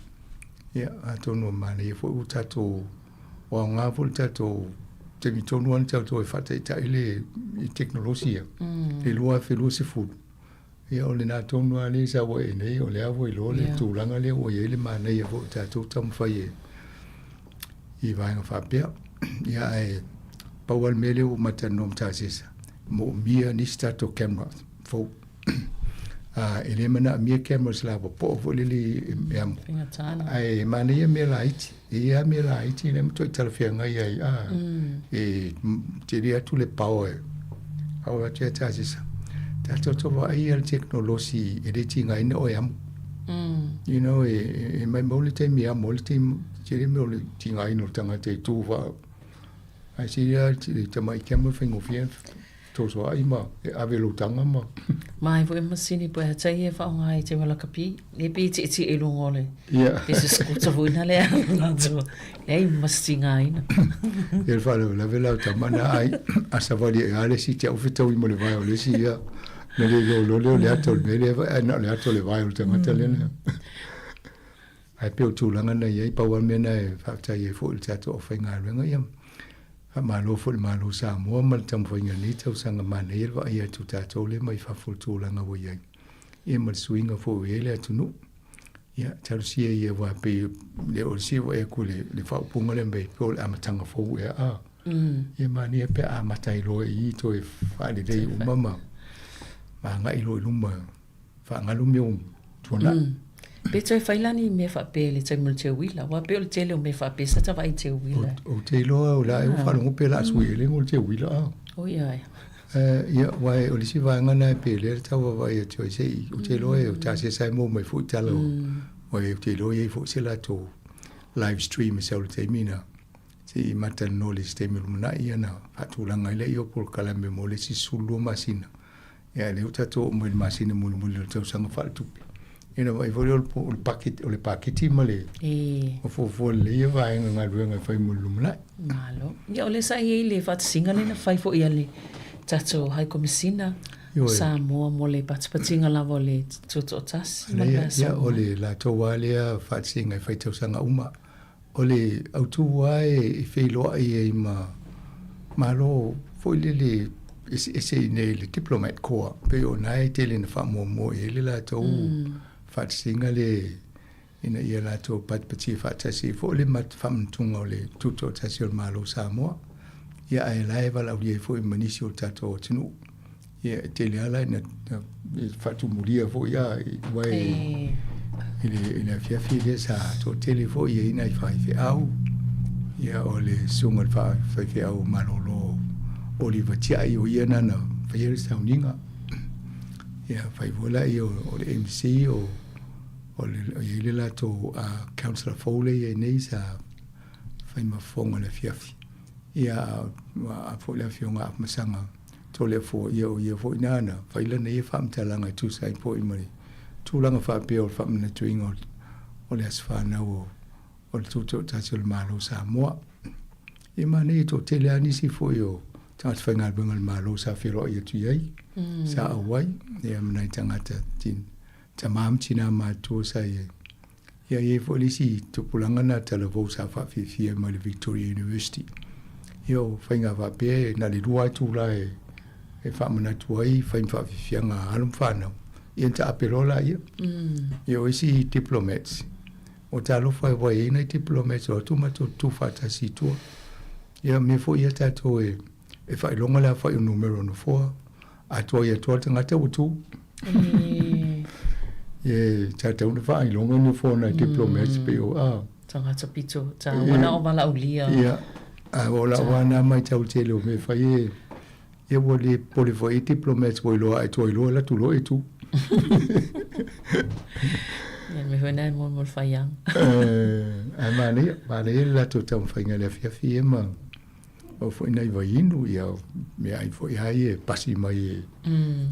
Ia, atonu e manaia foi ua tatou Ua aoga foi le tatou taimi tonu lava na tatou e faataitai le i tekonolosi ia i le 2020. Ia o lena tonu lava lea e sau ai nei, o lea ua iloa le tulaga lea ua i ai le manaia foi o tatou taumafai e i vaega faapea. Ia ae pau lava le mea lea ua matalanoa ma Tasesa, moomia nisi tatou camera fou. E le manaomia cameras lapopoa foi lele e amo. Ae manaia mea laiti. E i ai lava mea laiti lea e matuai talafeagai ai, a, e tele atu le power e ao atu ia Tasesa. Tatou te vaai ia le tekonolosi e le tigaina oe e amo. You know, e maumau le taimi e amo ai le taimi, tele mea o le tigaina o le tagata e tu faa, ae sili lava le tamai camera faigofie. Tosoai ma e ave lou taga ma. Mai foi masini po e tai e whaonga ai te wala kapi. Le pe ti ti e lunga o le. Yeah. Pe se skuta foi na le alu Lei masinga ina. Ia le faalavelave la o tama na ai a savali e a le isi te au fetaui ma le vae o le isi ia. Na le iloa loa lea o le ata o le mea lea ae na o le ata o le vae o le tagata lea na. Ae pei o tulaga na i ai, pau lava le mea na e faafetai ai foi i le tatou aufaigaluega ia faamalo foi i le Malo o Samoa ma le taumafaiga i lenei tausaga manaia le vaaia atu o tatou lea mai fafo i le tulaga ua i ai ia ma le suiga foi ua i ai le atunuu. Ia, talosia ia aua pei le o le isi vaai atu i le faaupuga lea mai pei o le amataga fou ea a. Ia manaia pe a amata ai loa i i toe faalelei uma ma agai loa i luma faagalu mea ua tuanai. Pe toe fai la ni mea faapea i le taimi o le teuila, aua pei o le tele o mea faapea sa ta vaai i teuila. Ou te iloa o la e ua faalogo pe o le a sui ai le igoa o le teuila a. Oi ae. Ia, aua o le isi vaega lena e pei o lea e tau vaavaai atu ai se i, ou te iloa e o Tasesa e maua mai foi tala o, aua ou te iloa e i ai foi se latou live stream e sau i le taimi lena, se i matalanoa i le isi taimi o lumanai ia ona faatulaga ai lea o polokalame mo le isi 12 masina. Ia lea ua tatou oo mai i le masina mulimuli o le tausaga faaletupe. Ia ona vaai foi lea o le paketi, o le paketi ma le ma fuafua lelei ia vaega galuega e fai mo le lumanai. Malo. Ia o lea sa i ai le faatasiga lea na fai foi a le tatou High Komisina o Samoa mo le patipatiga lava o le Tutoatasi ma le vaiaso. Ia, o le latou lava lea faatasiga e fai tausaga uma. O le autu lava e feiloai ai ma Malo foi lele eseese i inei i le Diplomat Corps, pei o na e tele ina faamuamua i ai le latou faatasiga lea ina ia latou patipatia faatasi ai foi le faamanatuga o le Tutoatasi o le Malo o Samoa. Ia ae la e valaaulia ai foi ma nisi o le tatou atunuu. Ia e tele lava la ina faatumulia foi a aua e i le afiafi lea sa toatele foi i ai nai faifeau. Ia o le susuga i le faifeau malolo Oliver Tiai o ia na na faia le sauniga. Ia fai foi lea o le MC o o le i ai le latou councillor fou lea e i ai nei sa fai ma fofoga o le afiafi. Ia a foi le afioga ia Afamasaga Toleafoa, ia o ia foi na na fai lana ia faamatalaga e tusa ai foi ma le tulaga faapea o le faamanatuina o le aso fanau o le Tutoatasi o le Malo o Samoa. Ia manaia e toatele lava nisi foi o tagata faigaluega a le Malo sa feloai atu i ai, sa auai, ia ma nai tagata tama ma tina matutua sa i ai. Ia e i ai foi le isi tupulaga na talavou sa faafiafia mai le Victoria University. Ia o faiga faapea e na o le 2 itula e faamanatu ai fai ma faafiafiaga a alo ma fanau, ia ona taape loa laia. Ia o isi diplomats, o talofa e ua i ai nai diplomats o atu matou tutufaatasi i tua. Ia o mea foi ia tatou e faailoga le aofai o numera o nofoa, A tuai atu lava le tagata ua tu. E sa tatau ona faailoga ni nofoa nai diplomats pei o a. Tagata pito taua na o valaaulia. Ia, a o lau lava na matau tele o mea fai e ia ua le popole foi i diplomats ua iloa a e tuai loa alu atu loa e tu. Ia le mea foi lena e moa mo le faiaga. Ae manaia, manaia le latou taumafaiga i le afiafi ia ma oo foi nai vaiinu, ia meaai foi lava ia e pasi mai e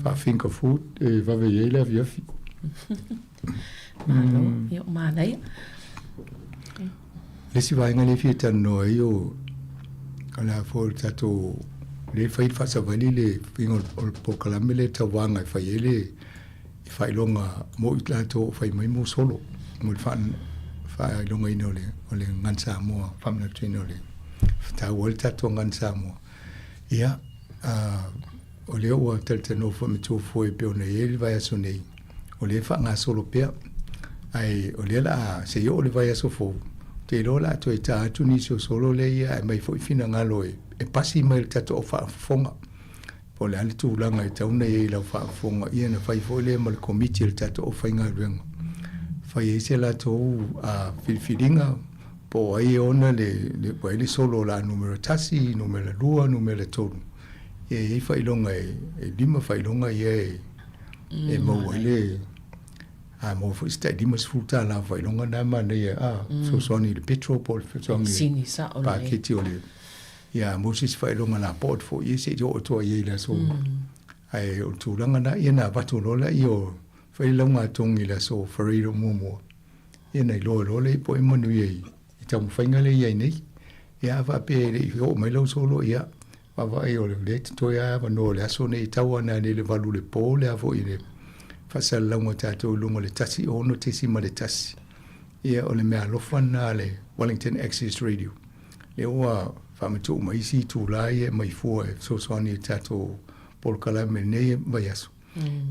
faa-finger food e vave i ai le afiafi. Malo, ia o manaia. Le isi vaega lea e fia talanoa ai o le a foi o le tatou lea e fai le faasavali le faiga o le polokalame lea tauvaga e fai ai le faailoga mo i latou o fai mai mo solo mo le faailogaina o le o le Gun Samoa faamanatuina o le taua ai le tatou Gun Samoa. Ia, o lea ua talatalanoa foi ma Tuafoe e pei ona i ai le vaiaso nei, o lea e faagasolo pea, ae o lea o le a se i oo i le vaiaso fou, ou te iloa o le a toe ta atu nisi o solo lea ia ae aumai foi finagalo e pasi mai i le tatou au faafofoga. Po o le a le tulaga e tatau ona i ai i lau faafofoga, ia ona fai foi lea ma le Komiti a le tatou aufaigaluega, fai ai se latou filifiliga po o ai e ona le, po o ai le solo o le a numera 1, numera 2, numera 3. Ia e i ai faailoga e 5 faailoga ia e maua ai le, a maua foi se tai $50 o faailoga na e manaia, a, fesoasoani i le petrol po o le fesoasoani i le paketi o le Ia mo se isi faailoga lapot foi ia se i oo atu ai i le aso. Ae o le tulaga na, ia na avatu loa lea o fai le laugatogi i le aso Ferreira muamua, ia na iloa loa lea po o ai manuia i taumafaiga lea e i ai nei. Ia a faapea e le i oo mai lau solo, ia vaavaai o lea e totoe lava avanoa o le aso nei e tau ana nei i le 8 i le po le a foi le faasalalauga a tatou i luga o le 1 6.1. Ia o le meaalofa lena a le Wellington Access Radio. Lea ua faamatuu mai isi itula ia e aumai fua e fesoasoani i le tatou polokalame i lenei vaiaso.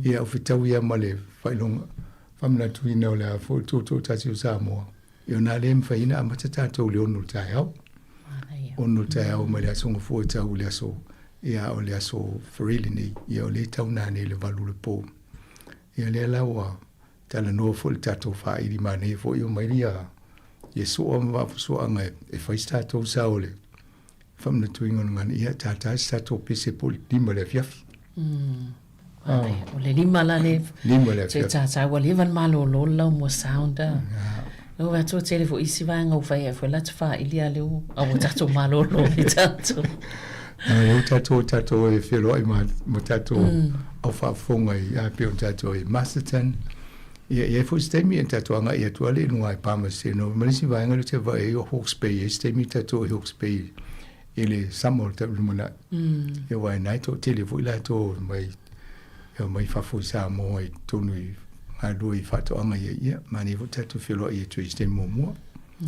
Ia ua fetaui lava ma le faailoga faamanatuina o le a foi le Tutoatasi o Samoa. Ia o na lea e mafai ai ona amata tatou i le 6 i le taeao. 6 i le taeao mai le aso Gafua e tau i le aso, ia o le aso Faraile lenei, ia o lea e tau nanei i le 8 i le po. Ia lea la ua talanoa foi le tatou faili manaia foi omai ia ia sua ma vaafusuaga e fai se tatou sao i le faamanatuina o le gagana ia tata se tatou pese po o le 5 i le afiafi. O le 5 la le 5 i le afiafi. Tata ua leva ona malolo le laumua sound a. Ua vaai atu ua tele foi isi vaega ua fai ai foi la te faili a lea ua tatou malolo ai tatou. Lea ua tatou tatou e feloai ma tatou. au faafofoga i a pei ona tatou i Masterton. Ia, e i ai foi se taimi e tatou agai atu lava i luga i Palmerston North. Ma le isi vaega lea ou te vaai ai o Hawke's Bay, e i ai se taimi tatou i Hawke's Bay i le summer o le tau lumanai. Ia aua i ina e toatele foi latou mai e omai fafo i Samoa i totonu i galulue i faatoaga ia, ia, manaia foi le tatou feloai atu ai i se taimi muamua.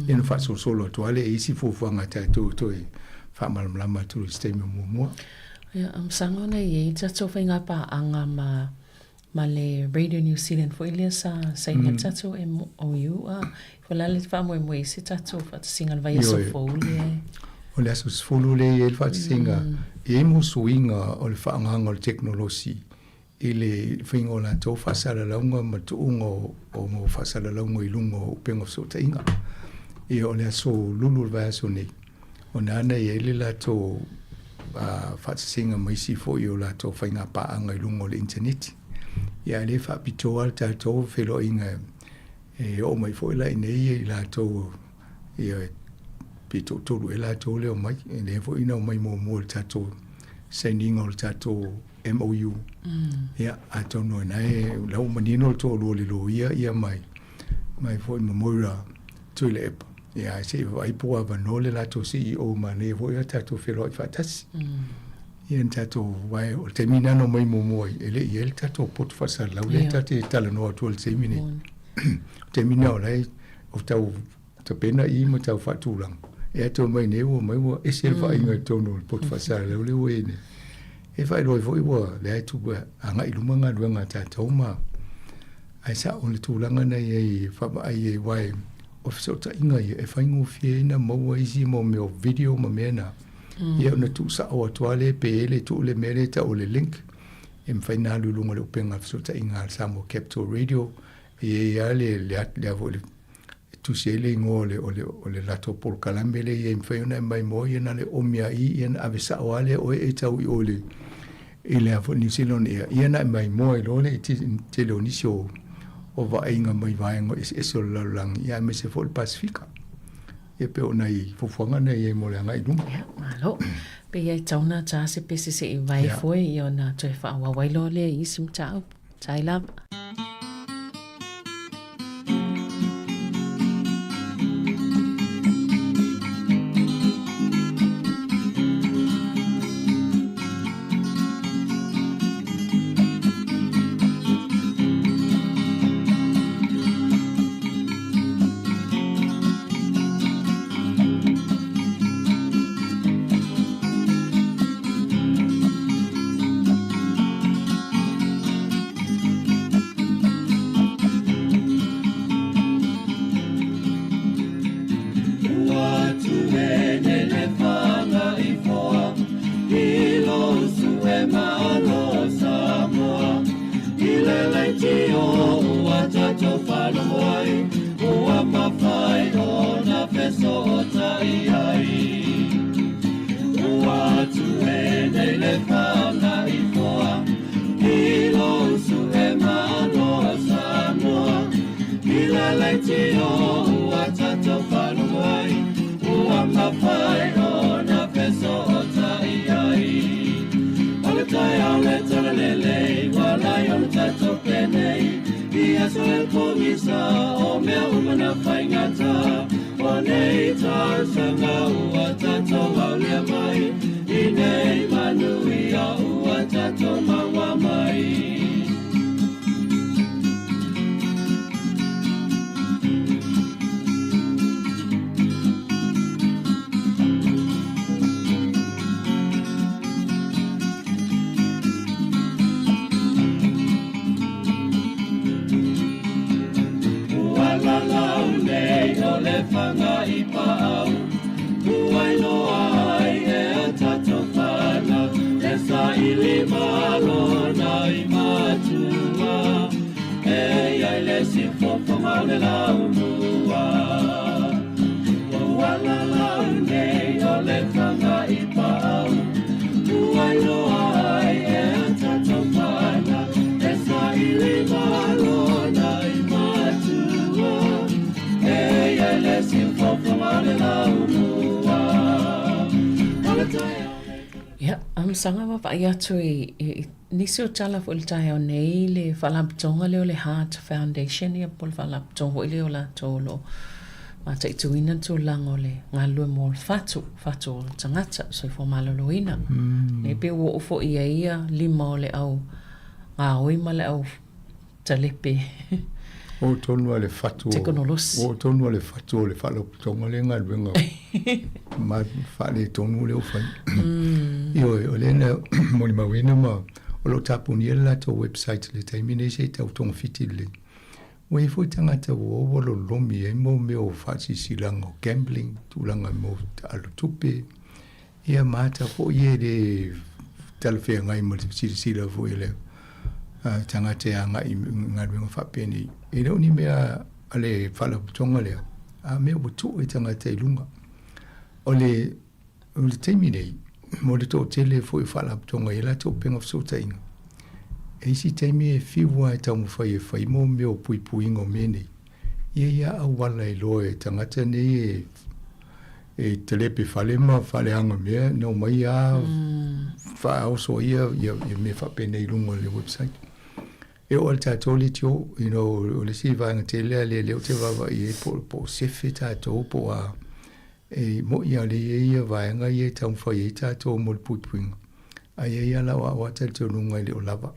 Ia ona faasolosolo atu lava lea i isi fuafuaga a tatou e toe faamalamalama atu i se taimi muamua. Ia, masalo ona e i ai tatou faiga paaga ma ma le Radio New Zealand foi lea sa saini ai le tatou MOU, a po o le a le faamoemoe i se tatou faatasiga i le vaiaso fou lea e. O le aso 10 lea e i ai le faatasiga, e i ai mo suiga o le faaaogaga o le tekonolosi i le faiga o latou faasalalauga ma tuuga o mo faasalalauga i luga o upega o fesootaiga. Ia o le aso Lulu o le vaiaso nei, ona ana e i ai le latou faatasiga ma isi foi o latou faiga paaga i luga o le initaneti. Ia ae le faapitoa le tatou feiloaiga e oo mai foi la i inei i latou ia pe toatolu ea latou lea omai. E lea foi na omai muamua i le tatou sainiga o le tatou MOU. Ia, atonu o ina e la ua manino le toalua o le loia ia mai, mai foi ma Moira Tuilaepa. Ia, ae se i vaai po o avanoa le latou CEO manaia foi a tatou feloai faatasi. Ia na tatou, aua o le taimi lena na omai muamua ai, e le i i ai le tatou poto faasalalau lea ta te talanoa atu ai i le taimi nei. O le taimi lena o la e o tau tapena i ma tau faatulaga. Ia toe mai nei ua mai ua ese le vaaiga i totonu o le poto faasalalau lea ua i ai nei. E faailoa ai foi ua lea e tupu agai i luma galuega a tatou ma ae sao le tulaga na i ai e vaavaai i ai aua o fesootaiga ia e faigofie ai ona maua isi mau mea o video ma mea na. Ia ona tuusao atu lava lea pe i ai le tuu le mea lea e tau o le link e mafai ona alu i luga o le upega fesootaiga a le Samoa Capital Radio e i ai lava le le a foi le e tusi ai le igoa o le, o le, o le latou polokalame lea i ai, mafai ona e maimoa ia na le omi a i, ia na ave sao lava lea oe e tau i o i le, i le a foi New Zealand ia, ia na e maimoa ai loa le tele o nisi o, o vaaiga mai vaega eseese o le lalolagi, ia aemaise foi le Pasifika. Ia pei o nai fuafuaga na i ai mo le agai i luma. Ia, malo. Pei ai tau na tā se pese se i vai foe, ia ona toe faaauau ai loa lea i isi mataupu. Tai lava. Afamasaga vaavaai atu i nisi o tala foi i le taeao nei i le faalapotopotoga lea o le Heart Foundation ia po o le faalapotopotoga foi lea o latou o lo o mataituina le tulaga o le galulue mo le fatu, fatu o le tagata, soifua maloloina. Lea pei ua oo foi i ai ia lima o le au gaoi ma le au talepe. Oo tonu lava le fatu o, Tekonolosi. oo tonu lava le fatu o le faalapotopotoga lea galuega ma faaletonu lea ua fai. Ioe, o lea na molimauina ma o lo o tapunia le latou website i le taimi nei se i tau togafiti lelei. Ua i ai foi tagata ua o ua lolomi ai mo mea o faasilasilaga o gambling, tulaga mo taaalo tupe, Ia ma ata foi e le talafeagai ma le silasila foi a le tagata e agai i galuega faapenei. E le o ni mea a le faalapotopotoga lea, a mea ua tuu e tagata i luga. O le, o le taimi nei, mo le toatele foi o faalapotopotoga e i ai latou upega fesootaiga, e isi taimi e fiu lava e taumafai e fai mo mea o puipuiga o mea nei, Ia ia auala e iloa e tagata nei e e talepe fale ma faaleaga mea na omai a faaoso ai ia ia mea faapenei i luga o le website. E oo lava i le tatou leitio, you know, o le isi vaega tele lava lea lea ou te vaavaai i ai po o sefe tatou po o a, e moni lava o lea e i ai ia vaega ia e taumafai ai tatou mo le puipuiga, ae i ai lava lau aoao talitonuga e le o lava.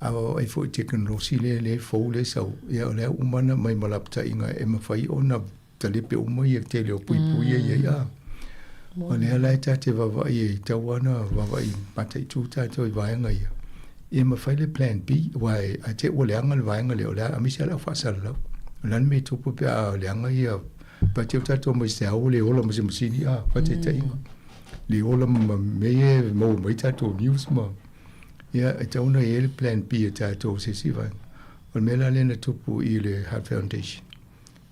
A vaavaai foi i tekonolosi lea lea e fou lea e sau, ia o lea ua uma ona aumai ma lapataiga e mafai ona talepe uma ia tele o puipui ia i ai a. O lea la e ta te vaavaai ai, tau lava ona vaavaai mataitu tatou i vaega ia, ia mafai le plan B, aua a te i ua leaga le vaega lea, o le a aemaise lava le au faasalalau. O le a le mea e tupu pe a leaga ia, pe a te i ua tatou omai i se ao ua le ola ma se masini a, faataitaiga, le ola ma mea ia e maua mai ai tatou news ma Ia, e tatau ona i ai le plan B a tatou se isi vaega. O le mea la lea na tupu i le Heart Foundation,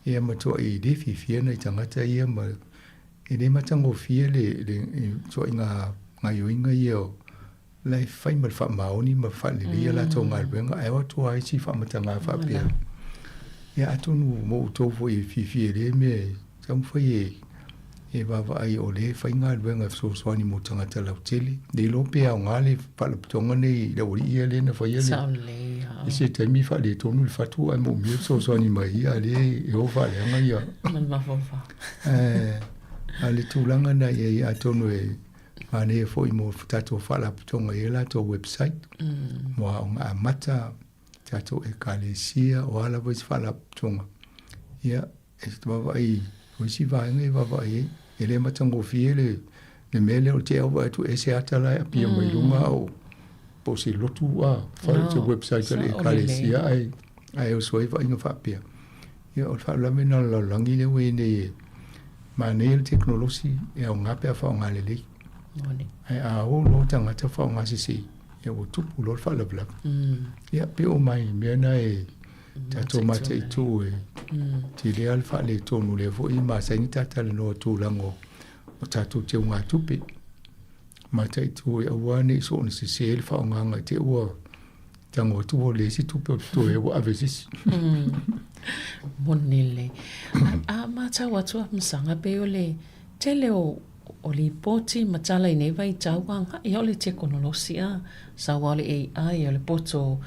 ia matuai le fiafia nai tagata ia ma e le matagofie le le ituaiga gaoioiga ia o la e fai ma le faamaoni ma faaleleia latou galuega ae o atu lava isi faamatalaga faapea. Ia atonu mo outou foi e fiafia i lea mea e Taumafai e e vaavaai o lea e fai galuega e fesoasoani mo tagata lautele. Le iloa pe aoga le faalapotopotoga nei i le aualii ia lea na faia le i se taimi faaletonu le fatu ae moomia le fesoasoani mai ia a lea e o faaleaga ia. Ma le mafaufau. A o le tulaga na i ai atonu e manaia foi mo tatou faalapotopotoga e i ai latou website mo aoga amata, tatou ekalesia, o a lava isi faalapotopotoga. Ia E vaavaai, o isi vaega e vaavaai ai. E le matagofie le, le mea lea o le te au vaai atu e ese ata la e apia mai luga o po o se lotu a fai se website a le ekalesia ae ae oso ai vaaiga faapea. Ia o le faalavelave lena o le lalolagi lea ua i ai nei e manaia le tekonolosi e aoga pe a faaaoga lelei. Ae a o loa tagata faaaoga sese, ia ua tupu loa le faalavelave. Ia pei o mai mea na e Tatou mataitu e tele lava le faaletonu lea foi e masani ta talanoa tulaga o tatou teugatupe. Mataitu e aua ne i soona sese le faaaogaga i te i ua tago atu ua leai se tupe o totoe ua ave e se isi. Moni lelei. A matau atu a Masaga pei o le tele o O lipoti ma tala i nei vaitau agai o le tekonolosi a sau a o le AI o le poto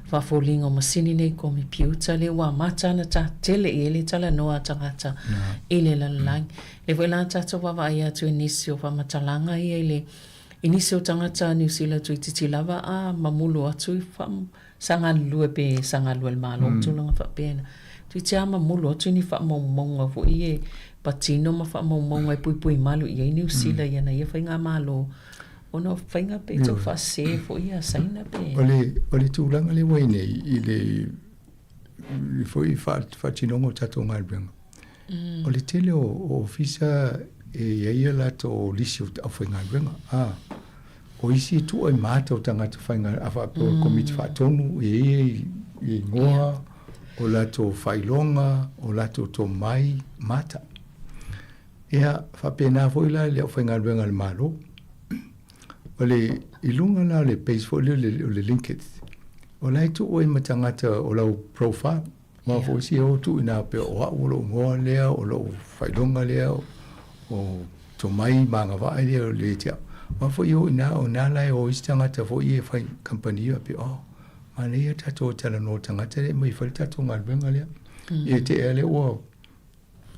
faafoliga o masini nei komipiuta lea ua amata ana ta tele i ai le talanoa a tagata i le lalolagi. Lea foi la tatou vaavaai atu i nisi o faamatalaga ia i le i nisi o tagata Niu Sila toeitiiti lava a mamulu atu i Sa galulue pe sa galulue le Malo ma tulaga faapena. Toeitiiti lava mamulu atu i ni faamaumauga foi e patino ma faamaumauga e puipui malu i ai Niu Sila i ana ia faigamalo ona o faiga pe tau faasese foi a Saina pe. O le, o le tulaga lea ua i nei i le, le foi faatinoga o tatou galuega, o le tele o ofisa e i ai a latou lisi o aufaigaluega, a. O isi e tuu ai ma ata o tagata faigaluega, a faapea o le Komiti Faatonu, e i ai igoa, o latou faailoga, o latou tomai ma ata. Ia, faapena foi la i le aufaigaluega a le Malo. O le, i luga la o le base foi lea o le linkage, o la e tuu ai ma tagata o lau profile. Aua foi isi e o tuu ina pea o au o lou igoa lea, o lou faailoga lea, o tomai ma agavaa lea o le te au. Aua foi o i ina, o ina la e o isi tagata foi ia e fai kamupani faapea, oh, manaia tatou e talanoa i le tagata lea e aumai e fai le tatou galuega lea. Ia te ea lea ua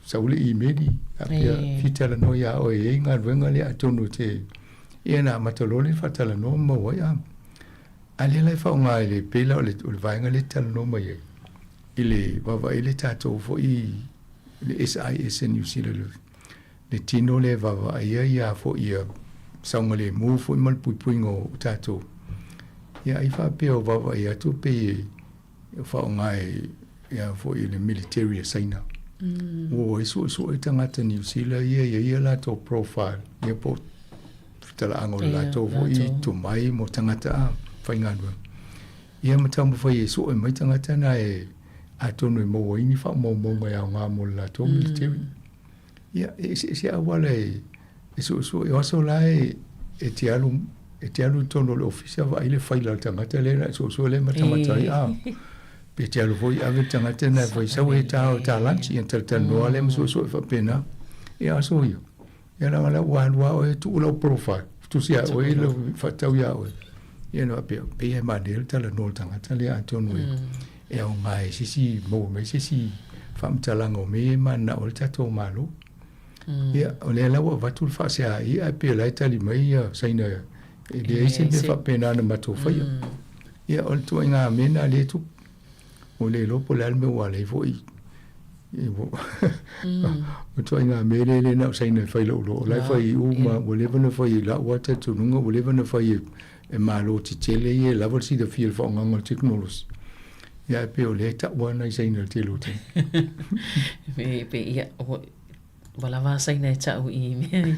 sau le imeli, faapea, fia talanoa ia oe e i ai galuega lea atonu e te, ia na amata loa lea ona faatalanoa ma maua ai. A, a lea la e faaaoga i le, pei la o le vaega lea e te talanoa mai ai, i le vaavaai le tatou foi le SIS a Niu Sila, le tino lea e vaavaai ai ia foi ia saogalemu foi ma le puipuiga o tatou. Ia ai faapea o vaavaai atu pei e faaaoga e ia foi le military a Saina. Ua o e suesue tagata Niu Sila ia e i ai a latou profile, ia po o talaaga o le latou foi tomai mo tagata faigaluega. Ia ma taumafai e sue mai tagata na e atonu e maua ai ni faamaumauga e aoga mo le latou military. Ia, e eseese auala e suesue. O aso la e te alu e te alu i totonu o le ofisa vaai le faila a le tagata lea na e suesue lea e matamata ai, a. Pe te alu foi ave le tagata na e fai sau e ta o ta lunch, ia talatalanoa lea ma suesue faapena. Ia aso ia. Ia leaga la ua alu lava oe tuu lau profile, tusi ia oe lau faatau ia oe. Ia na faapea, pei e manaia le talanoa o le tagata lea atonu e, e aoga e se isi, maua mai se isi faamatalaga o mea ia e mananao ai le tatou Malo. Ia, o lea la ua avatu le faasea i ae pei o la e tali mai ia Saina e leai se mea faapena na matou faia. Ia, o le ituaiga mea lena lea e tupu. Ua le iloa po o le a le mea ua ala ai foi. O ituaiga mea lea e le na o Saina e fai lou loa. O la e fai uma, ua leva ona fai i lau lava talitonuga ua leva ona fai e Malo tetele ia e lava le silafia i le faaaogaina o le tekonolosi. Ia ae pei o lea e tau lava nai Saina i le tele o taimi. Pe ia, ua lava a Saina e tau i mea ia.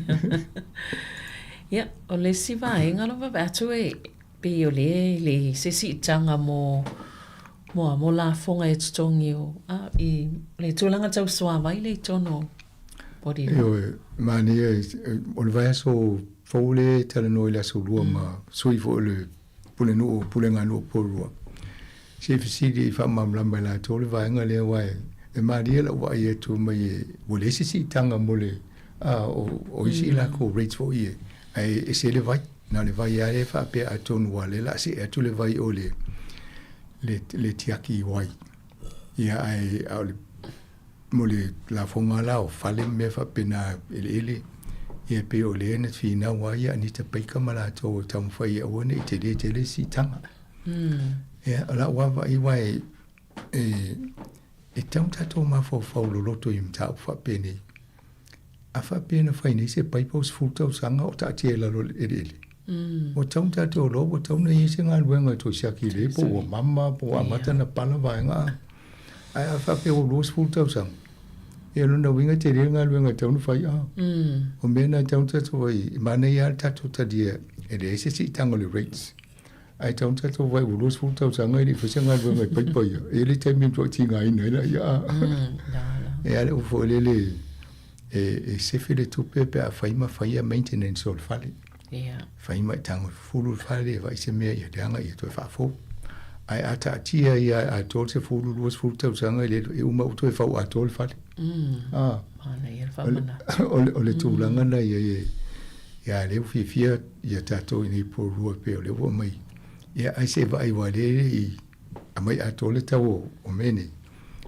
Ia, o le isi vaega lava vaai atu e Pei o lea e leai se siitaga mo mo a mo lafoga e totogi o a i le tulaga tau suavai lea i totonu o Porirua. Ioe, manaia o le vaiaso fou lea e talanoa i le aso lua ma sui foi o le Pulenuu Puleganuu o Porirua. Se i fesili i faamalamalama e latou le vaega lea aua e malie lau vaai atu mai e ua leai se siitaga mo le a o isi lakou rates foi ia ae ese le vai. Na o le vai lava lea e faapea atonu aua o lea o le a see atu le vai o le, le, le tiaki i wai. Ia ae a o le, mo le lafoga la o fale ma mea faapena eleele, ia e pei o lea na finau ai ia Anita Baker ma latou e taumafai e aua ne i tele tele le siitaga. Ia o lau vaavaai aua e, e, e tatau ona tatou mafaufau loloto i mataupu faapenei. A faapea na fai nei se paipa o 10 tausaga o taatia i lalo o le eleele, ua tatau ona tatou iloa ua tatau ona i ai se galuega e toe siaki lelei po ua mama po ua amata ona pala vaega a. Ae a faapea ua 20 tausaga, ia o lona uiga e tele le galuega e tatau ona fai a. O mea na e tatau ona tatou vaai i ai. E manaia lava le tatou talia e leai se siitaga o le rates. Ae tatau ona tatou vaai ua 20 tausaga e le i fai se galuega i paipa ia. E i ai le taimi e matuai tigaina ai laia a. E a le upu foi lele e sefe le tupe pe a fai ma fai a maintenance o le fale. Fai ma e tago e fufulu le fale e vaai se mea ia leaga ia toe faafou. Ae a taatia ia e atoa le 10, 20 tausaga e le e uma ua toe fau atoa le fale. O le tulaga na ia e Ia lea ua fiafia ia tatou i nei Porirua pei o lea ua aumai. Ia ae se i vaai aua lea e le i aumai atoa le tau o mea nei.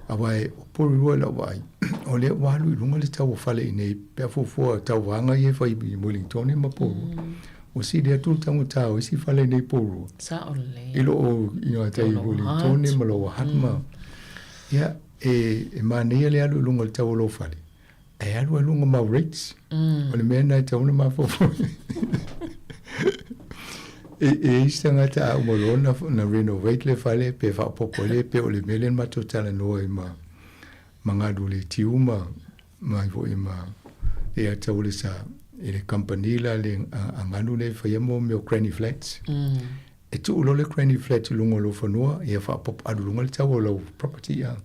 Aua o Porirua i lau vaai, o lea ua alu i luga le tau o fale i nei pe a fuafua tauvaga ia e fai i Wellingtone ma Porirua. Ua sili atu le taugata o isi fale i nei Porirua. Sao lelei. I lo o i gatai i Wellingtone ma Lower Hutt ma ia e manaia le alu i luga o le tau o lou fale. E alu ai luga mau rates. O le mea lena e tatau ona mafaufau i ai. E i ai se tagata a uma loa ona renovate le fale pe faaopoopo ai le pe o le mea lea na matou talanoa ai ma ma galu le tiu ma ma ai foi ma e tau le sa i le company la le a galu lea e faia mo mea o granny flats. E tuu loa le granny flat i luga o lou fanua, ia faaopoopo alu i luga le tau o lau property a.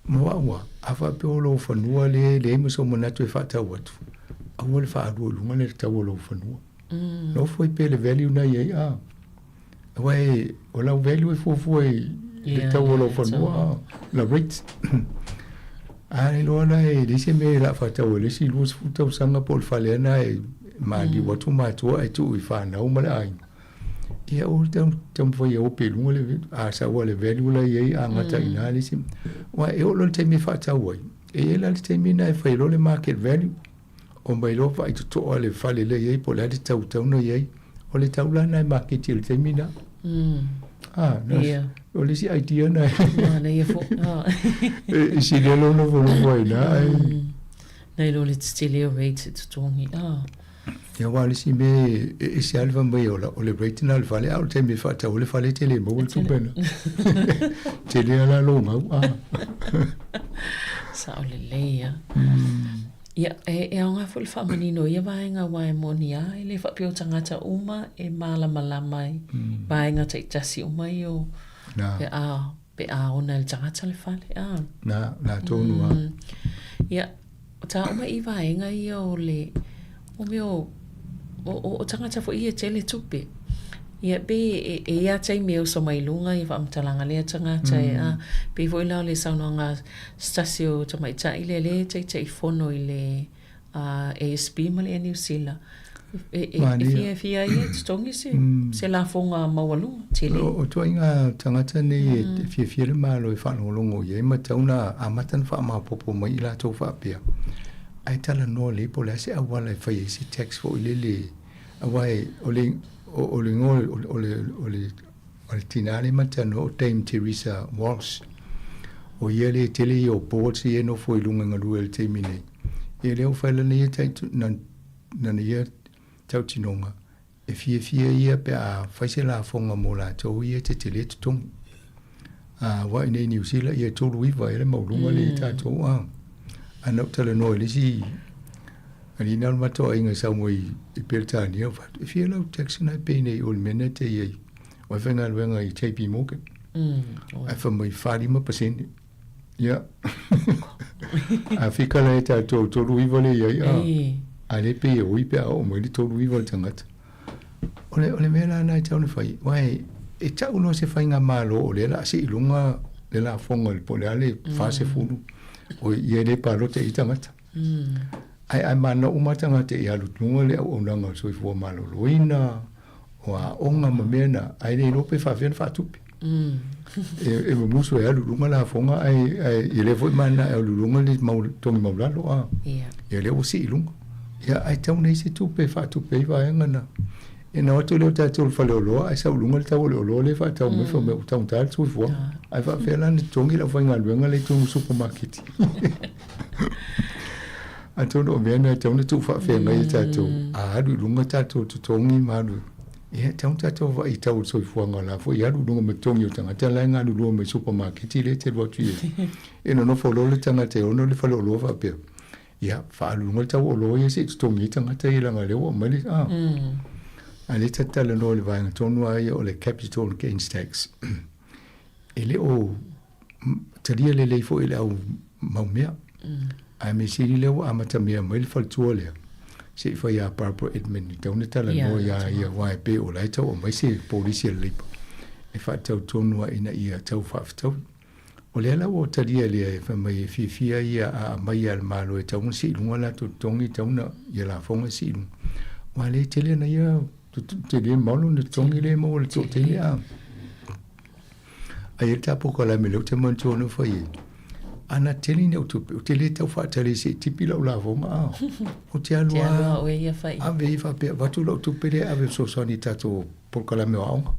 Mo au lava, a faapea o lou fanua lea e leai ma sou manatu e faatau atu, aua le faalua i luga le tau o lou fanua. Nofo ai pea le value na i ai a. Aua e, o lau value e fuafua i le tau o lou fanua a, la rate. A iloa la e leai se mea o le a faatau ai le isi 20 tausaga po o le fale lava lena e. maliu atu matua ae tuu i fanau ma le aiga. Ia o taumafai e ope i luga le a sau le value la i ai a gata i ina le isi. Aua e oo loa i le taimi e faatau ai, e i ai la le taimi lena e fai loa le market value, omai loa vaai totoa le fale lea i ai po o le a le tau tatau ona i ai. O le tau la lena e maketi i le taimi lena. Ah, yeah. O le isi idea na. Manaia foi. E sili ai lou nofonofo ai i ina ae. Nai lo le tetele o rate e totogi. Ah. Ia aua o le isi mea e ese lava le fai mai o le rate lena o le fale, a o le taimi e faatau ai le fale e te le maua le tupe lena. Tele lava la lou gau. Ah. Sao lelei lava. Ia, e aoga foi le faamanino i ia vaega aua e moni lava e le faapea o tagata uma e malamalama i vaega taitasi uma ia o pe a pe a ona e le tagata le fale. A. Na, na tonu lava. Ia, o tā uma i vaega ia o le, o mea o, o, o tagata foi ia e tele tupe. Ia, pe e, e ia taimi e oso mai luga ia faamatalaga lea tagata e, a, pei foi la o le saunoaga a se tasi o tamaitai lea lea e taitaifono i le ASB ma le Air New Zealand. E, e, e fia, fia ia e totogi se, se lafoga maualuga, tele. O ituaiga tagata nei e fiafia le Malo e faalogologo i ai ma tatau ona amata ona faamaopoopo mai i latou faapea, ae talanoa lelei po o le a se auala e fai ai se tax foi lele aua o le o le igoa o le o le o le tina lea ma talanoa o Dame Teresa Walsh o ia le tele ia o boards ia e nofo i luga i galue i le taimi nei. Ia lea ua fai lana ia lana ia tautinoga e fiafia ia pe a fai se lafoga mo latou ia e tetele totogi. A aua i nei Niu Sila ia e 39 ea le maualuga lea i tatou a. Ae na ou talanoa i le isi alii na o le matou aiga e sau mai i Peretania ou fai atu, e fia lau tax na e pay nei i o i le mea na e te i ai o e faigaluega i JP Morgan. Ae fai mai 45%. Ia. A fika la e tatou 39 lea i ai a. A le pei e oi pe a oo mai le 39 o le tagata. O le, o le mea la lena e tatau ona fai, aua e, e tau loa se faigamalo o lea o le a sii i luga le lafoga po o le a le 40, oi, ia e le palota i ai tagata. Ae, ae mananao uma lava tagata ia alu i luga le auaunaga o le soifua maloloina, o aoga ma mea na, ae le iloa pe faapefea ona faatupe. E, e mumusu e alu i luga lafoga ae, ae ia lea foi mananao e alu i luga le mau, togi maualalo, a. Ia lea ua sii i luga. Ia, ae tatau ona i ai se tupe e faatupe ai vaega na. Ia na o atu lea o tatou i le faleoloa ae sau i luga le tau o le oloa lea e faatau mai fai mai ua taugata le soifuaga. Ae faapefea la ona totogi le aufaigaluega lea i totonu o supamaketi. Atonu o mea na e tatau ona tuufaafeagai e tatou, a alu i luga tatou totogi ma alu, ia e tatau ona tatou vaai i tau o le soifuaga o la foi e alu i luga ma totogi o tagata la e galulue mai i supamaketi lea e te alu atu i ai. Ia nonofo loa le tagata e ono le faleoloa faapea, Ia, faaalu i luga le tau o oloa ia se i totogi ai tagata ia leaga o lea ua aumai le, a. A o lea ta te talanoa i le vaega tonu lava ia o le capital gains tax. E le o talia lelei foi e le au mau mea. Ae mea sili lea ua amatamea mai le faletua lea, se i fai ia Barbara Edmund e tatau ona talanoa ia ia aua e pei o la e tau aumai se polisi a le Labour e faatatau tonu lava ina ia tau faafetaui. O lea la ua talia lea e fai mai e fiafia ia a aumai a le Malo e tatau ona sii i luga latou totogi, e tatau ona ia lafoga e sii i luga. Aua o lea e tele ana ia tele mau lona totogi lea e maua i le toatele a. Ae i ai le ta polokalame lea ou te manatua na fai ai, ana tele ni au tupe, ou te le tau faatali se i tipi lau lafoga a. Ou te alu lava ave ai faapea, avatu lau tupe lea e ave e fesoasoani i tatou polokalame o aoga,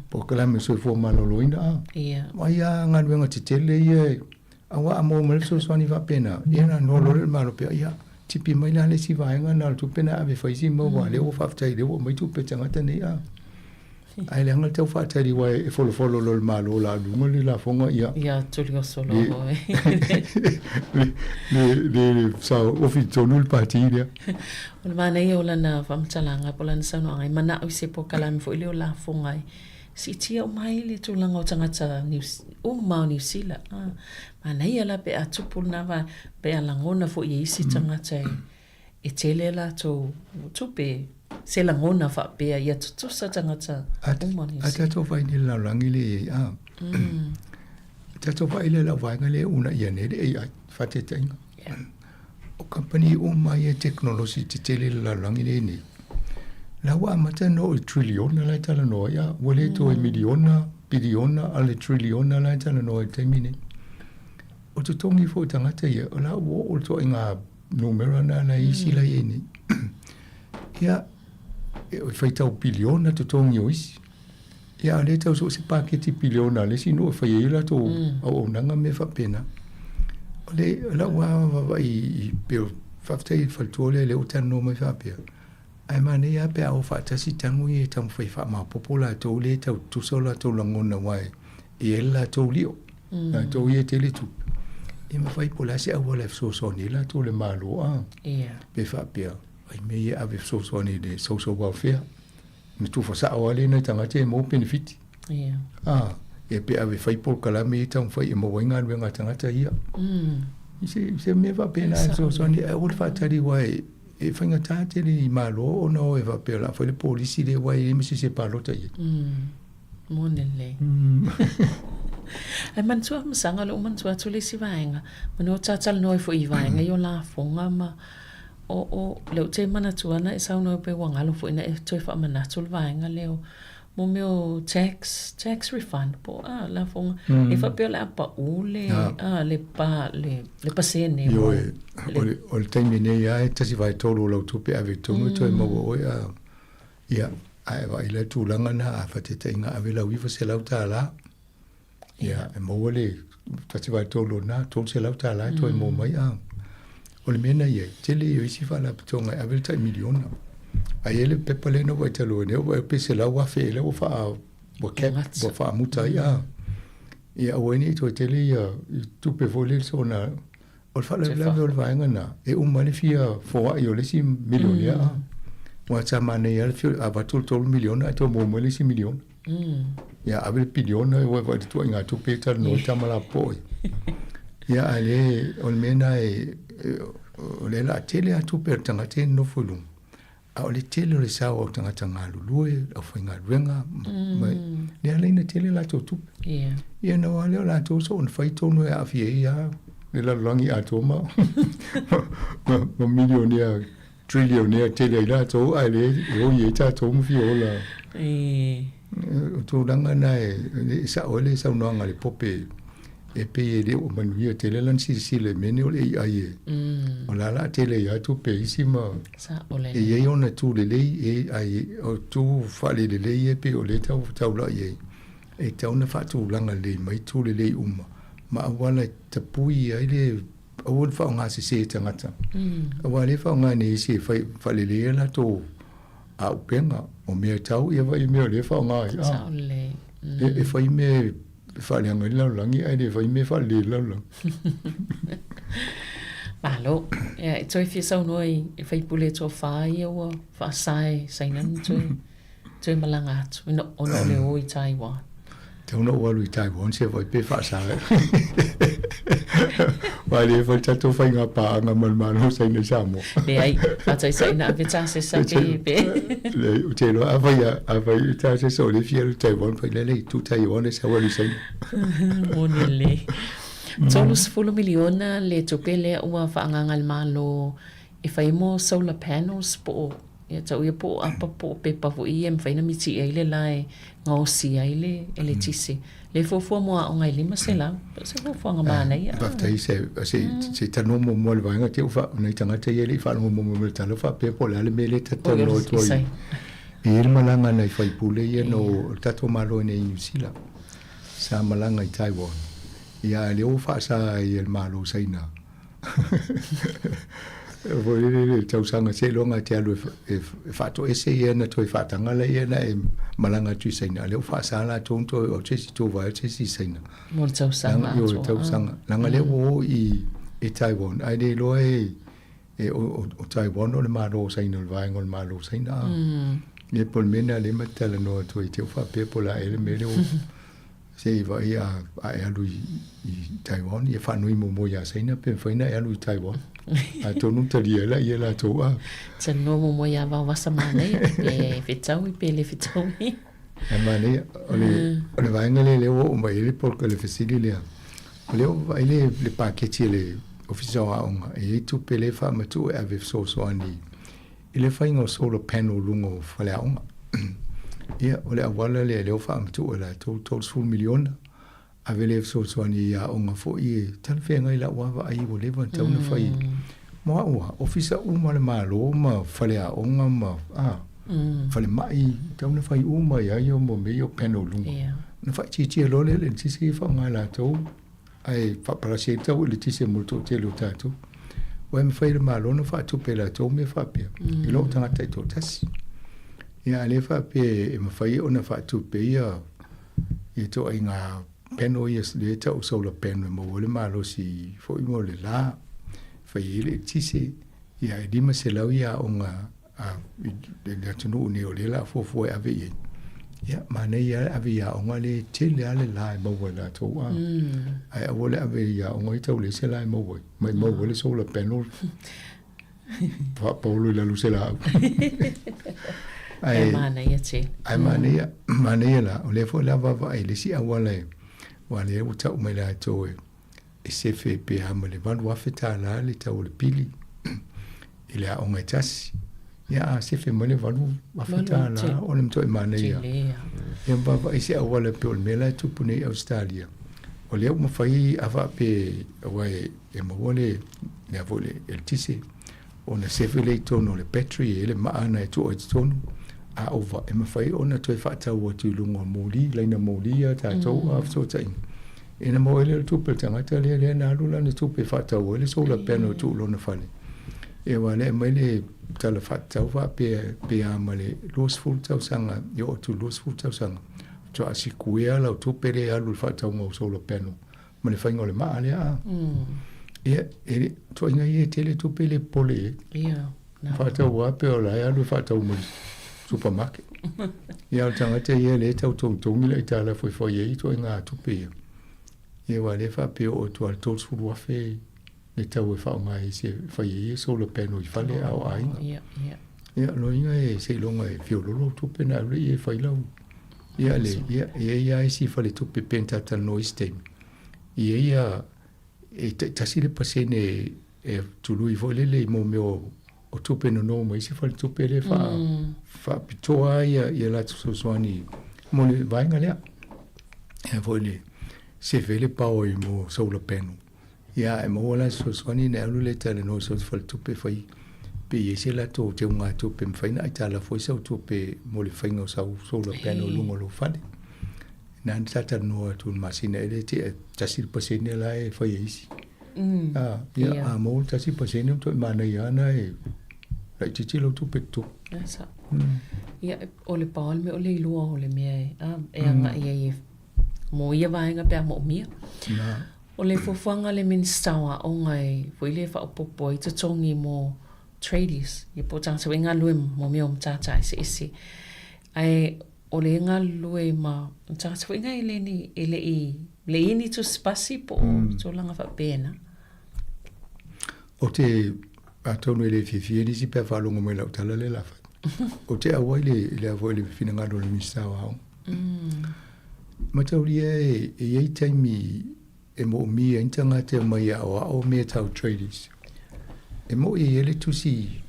polokalame o soifua maloloina a. Ai lava galuega tetele ia aua a maua mai le fesoasoani faapena, ia ona noa loa lea o le Malo pea, ia tipi mai la le isi vaega na o le tupe na ave e fai isi mau aua o lea ua faafetai o lea ua aumai tupe a tagata nei a. Ae leaga le tau faatali aua e folofolo loa le Malo o le a luga le lafoga ia. Ia tuli oso loa oe. Le le sa ofi i totonu le pati lea. O le manaia o lana faamatalaga po o lana saunoaga e manao i se polokalame foi lea o lafoga e siitia uma ai le tulaga o tagata uma o Niu Sila. Manaia la pe a tupu lena vaega, pe a lagona foi e isi tagata e tele a latou tupe, se lagona faapea ia tutusa tagata uma o Niu Sila. A tatou vaai nei i le lalolagi lea e i ai, a tatou vaai lea i lau vaega lea e uunaia nei le AI, faataitaiga. O kamapani uma ia tekonolosi tetele i le lalolagi lenei, la ua amata ona oo i triliona la e talanoa ai, a ua le toe miliona, piliona, a o le triliona la e talanoa ai i le taimi lenei. O totogi foi o tagata ia, o la ua oo i le ituaiga numera lena la e isi la e i ai nei. Ia, e faitau piliona totogi o isi. Ia, a o lea e tau soo se paketi piliona a le isi nuu e fai ai latou auaunaga ma mea faapena. O le, o lau lava vaavaai i, pei o, faafetai i le faletua lea, lea ua talanoa mai faapea, ae manaia lava pe a o faatasi tago ia e taumafai e faamaopoopo latou lea e tau tutusa o latou lagona aua e i ai le latou lio, latou ia e tele tupe. Ia mafai po o le a se auala e fesoasoani ai latou i le Malo, a? Pe faapea, ai mea ia e ave e fesoasoani i le social welfare. Na tufa sao lava lea i nai tagata ia e maua penefiti. Ia. A, ia pe ave fai polokalame ia taumafai e maua ai galuega a tagata ia. I se, se mea faapena e fesoasoani, ae aua le faatali aua e, e faigata tele i Malo ona o e faapea o le a fai le polisi lea aua e leai ma se isi e palota i ai. Moni lelei. Ae manatua Masaga o lea ua manatua atu le isi vaega, manu o talatalanoa ai foi i vaega ia o lafoga ma o, o, lea ou te manatua na e saunoa ai pei ua galo foi na e toe faamanatu le vaega lea o mo mea o tax, tax refund po o a, lafoga. E faapea o le a pau le, a, le pa, le, le pasene mo. Ioe, o le, o le taimi nei lava e 1/3 o lau tupe e ave i totonu e toe maua oe a. Ia, a e vaai la i le tulaga lena, a faataitaiga ave lau $900, ia, e maua le 1/3 o lena, $300 e toe maua mai. A o le mea na i ai, tele ia o isi faalapotopotoga e ave le tai miliona. Ae i ai le pepa lea na ou vaai talu ai nei, ua vaai pe $100,000 ea lea ua faa, ua cap, ua faamuta ai. A, ia aua ai ne i toe tele ia tupe foi lele soona. O le faalavelave o le vaega lena, e uma ai le fia foai o le isi milionea. Mm. Aua sa manaia lava le fia avatu le $3 miliona ae toe maua mai le isi miliona. Mm. Ia ave le piliona e vaai le tuaiga tupe e talanoa i tama lapopoa ia. Ia ae le, o le mea lena e, o lea o le a tele lava tupe a le tagata ia e nonofo i luga. A o le tele o le sao o tagata galulue, le aufaigaluega, ma, lea ala ai ona tele latou tupe. Yeah. Ia na o lea o latou soona fai tonu e aafia ai lava le lalolagi atoa ma, ma, ma milionea, trilionea tele ai latou, ae le e oi ai tatou ma fia ola. E. O tulaga na e, e sao ai le saunoaga a le Pope e pei e le o manuia tele lana silasila i mea nei o le AI e o la la tele ai lava tupe a isi ma e i ai ona tu lelei e ai o tu faalelelei e pei o lea tau taulai ai e tatau ona faatulaga lelei mai tu lelei uma ma auala e tapui ai le aua le faaaoga sese e tagata aua lea e faaaoga nei e isi e fai faalelei ai latou auupega o mea tau ia vai mea o lea e faaaoga ai a e fai mea E faaleaga ai le lalolagi ae le fai mea faalelei ai le lalolagi. Malo. Ia, e toe fia saunoa i i faipule e toafa ia ua faasa e Saina ona toe, toe malaga atu, ona o le o i Taiwan. Tatau ona ou alu i Taiwan se vai pe faasa ai. Aua e le fai le tatou faiga paaga ma le Malo o Saina i Samoa. Leai, faataitai na ave tasesa pe, pe. Leai, ou te iloa afai, afai i tasesa o lea e fia alu i Taiwan, fai lea i tu Taiwan e sau alu i Saina. Moni lelei. 30 miliona le tupe lea ua faaagaaga e le Malo e fai mo solar panels po o Ia tau ia po o apa po o pepa foi ia e mafai ona miti ai le la e gaosi ai le eletise. Le fuafua mo aoga e 500. Po o se fuafuaga manaia. Faafetai se se se talanoa muamua i le vaega te i nai tagata ia e le i faalogo muamua mai i le tala faapea po o le a le mea lea ta te talanoa atu ai. E i ai le malaga a nai faipule ia no le tatou Malo i inei i Niu Sila. Sa malaga i Taiwan. Ia a lea ua faasa ai e le Malo o Saina Foi lele le tausaga seiloga e te alu e faatoese ia ona toe faataga lea ona e malaga atu i Saina. A o lea ua faasa latou ona toe o atu se isi tuvae atu se isi i Saina. Mo le tausaga atoa. Ioe, tausaga. Leaga lea ua o i Taiwan, ae le iloa e o Taiwan o le Malo o Saina, o le vaega o le Malo o Saina. Ia po o le mea lena lea ma te talanoa atu ai te i ua faapea po o le a ea le mea lea ua Se i vaai a, a e alu i, i Taiwan, ia faanoi muamua iā Saina pe mafai ona e alu i Taiwan. Atonu talia ai laia latou a. Talanoa muamua iā Vaovasa manaia, pe fetaui pe le fetaui. Ae manaia, o le, o le vaega lea lea ua oo mai ai le, le fesili lea, o lea ua vaai le, le paketi a le, Ofisa o Aoga, e i ai tupe lea e faamatuu e ave e fesoasoani i le faiga o solar panel i luga o faleaoga. Ia, o le auala lea lea ua faamatuu e latou $30 miliona, ave lea e fesoasoani i aoga foi e talafeagai i lau lava vaai ua leva ona tatau ona fai mo au lava, ofisa uma a le Malo ma faleaoga ma a, falemai, e tatau ona fai uma ai lava ia mea ia o panel i luga. Ona faaitiitia loa lea o le eletise ia e faaaoga e latou ae faapalasi ai le tau eletise mo le toatele o tatou. Aua e mafai e le Malo ona faatupe e latou mea faapea i lou tagata taitoatasi. Ia a le faapea e mafai ona faatupe ia ituaiga panel ia lea e tau solar panel e maua ai le malosi foi mo le la e fai ai le eletise, ia e 500 ia aoga a le atunuu nei o lea o le a fuafua e ave i ai. Ia, manaia lava le ave i aoga lea e tele lava le la e maua e latou a. Ae aua le ave i aoga ia tau leai se la e maua ai. Maumau ai le solar panel Faapaolo i lalo se laau. Ae manaia tele. Ae manaia, manaia la, o lea foi la vaavaai i le isi auala e, aua lea ua tau mai latou e, e sefe pe a ma le $8,000 le tau o le pili i le aoga e tasi. Ia a sefe mai le $8,000 o le matuai manaia. Ia vaavaai se auala pei o le mea la e tupu nei i Ausetalia. O lea ua mafai a faapea aua e e maua le mea foi le eletise ona sefe lea i totonu o le battery e i ai le maa na e tuu ai i totonu a ova e mafai ona toe faatau atu i luga o moli laina moli a tatou a fesootaiga ina maua ai lea o le tupe a le tagata lea lea na alu lana tupe e faatau ai le solar panel e tuu i lona fale ia aua o lea e aumai le tala faatatau faapea pe a ma le 20 tausaga e oo atu i le 20 tausaga faatoa sikuea lau tupe lea e alu i le faatauga o solar panel ma le faiga o le maa lea a. Ia, e tuaiga ia e tele tupe le popole i ai. Ia, na. Faatau lava pe o la e alu e faatau mai le supermarket. Ia, o le tagata ia lea e tau togitogi le aitalafu e fai ai ituaiga tupe ia. Ia, aua o lea e faapea e oo atu lava i le $30,000 le tau e faaaoga ai se fai ai ia solar panel i fale a o aiga. Ia, ia. Ia, o lona uiga e seiloga e fiololo tupe na alu ia e fai lau. Ia le, ia, e i ai lava isi faletupe pe na talatalanoa i isi taimi, e i ai a, e taitasi le pasene e tului foi lele i mea o, o tupe nono mai isi faletupe lea e faa, faapitoa ai ia, ia latou fesoasoani mo le vaega lea. Ia foi le sefe ai le power i mo solar panel. Ia, e maua la se fesoasoani ona e alu lea e talanoa i so o se faletupe e fai pe i ai se latou teugatupe e mafai ona aitalafu ai sau tupe mo le faiga o sau solar panel i luga o lou fale. Na ona talatalanoa atu i le masina ea lea tea 1% la e fai e isi. A, ia, a maua le 1% ua toe manaia lava na e laitiiti lau tupe totogi. Ia, sao. Ia, o le pau lava le mea o le iloa o le mea e, a, e agai ai e mo ia vaega pe a moomia. O le fuafuaga a le Minisita o Aoga e foi lea e faaopoopo ai totogi mo tradies, ia po o tagata foi e galulue mo mea o matata eseese. Ae o le galulue ma tagata foi na e le ni, e le i le i ni tusi pasi po o tulaga faapena. Ou te atonu e le fiafia nisi pe a faalogo mai i lau tala lea o le a fai. Ou te auai le, le, le finagalo o le Minisita o Aoga. Mataulia e i ai taimi e moomia ai ni tagata e omai e aoao mea tau tradies. E moi e i ai le tusi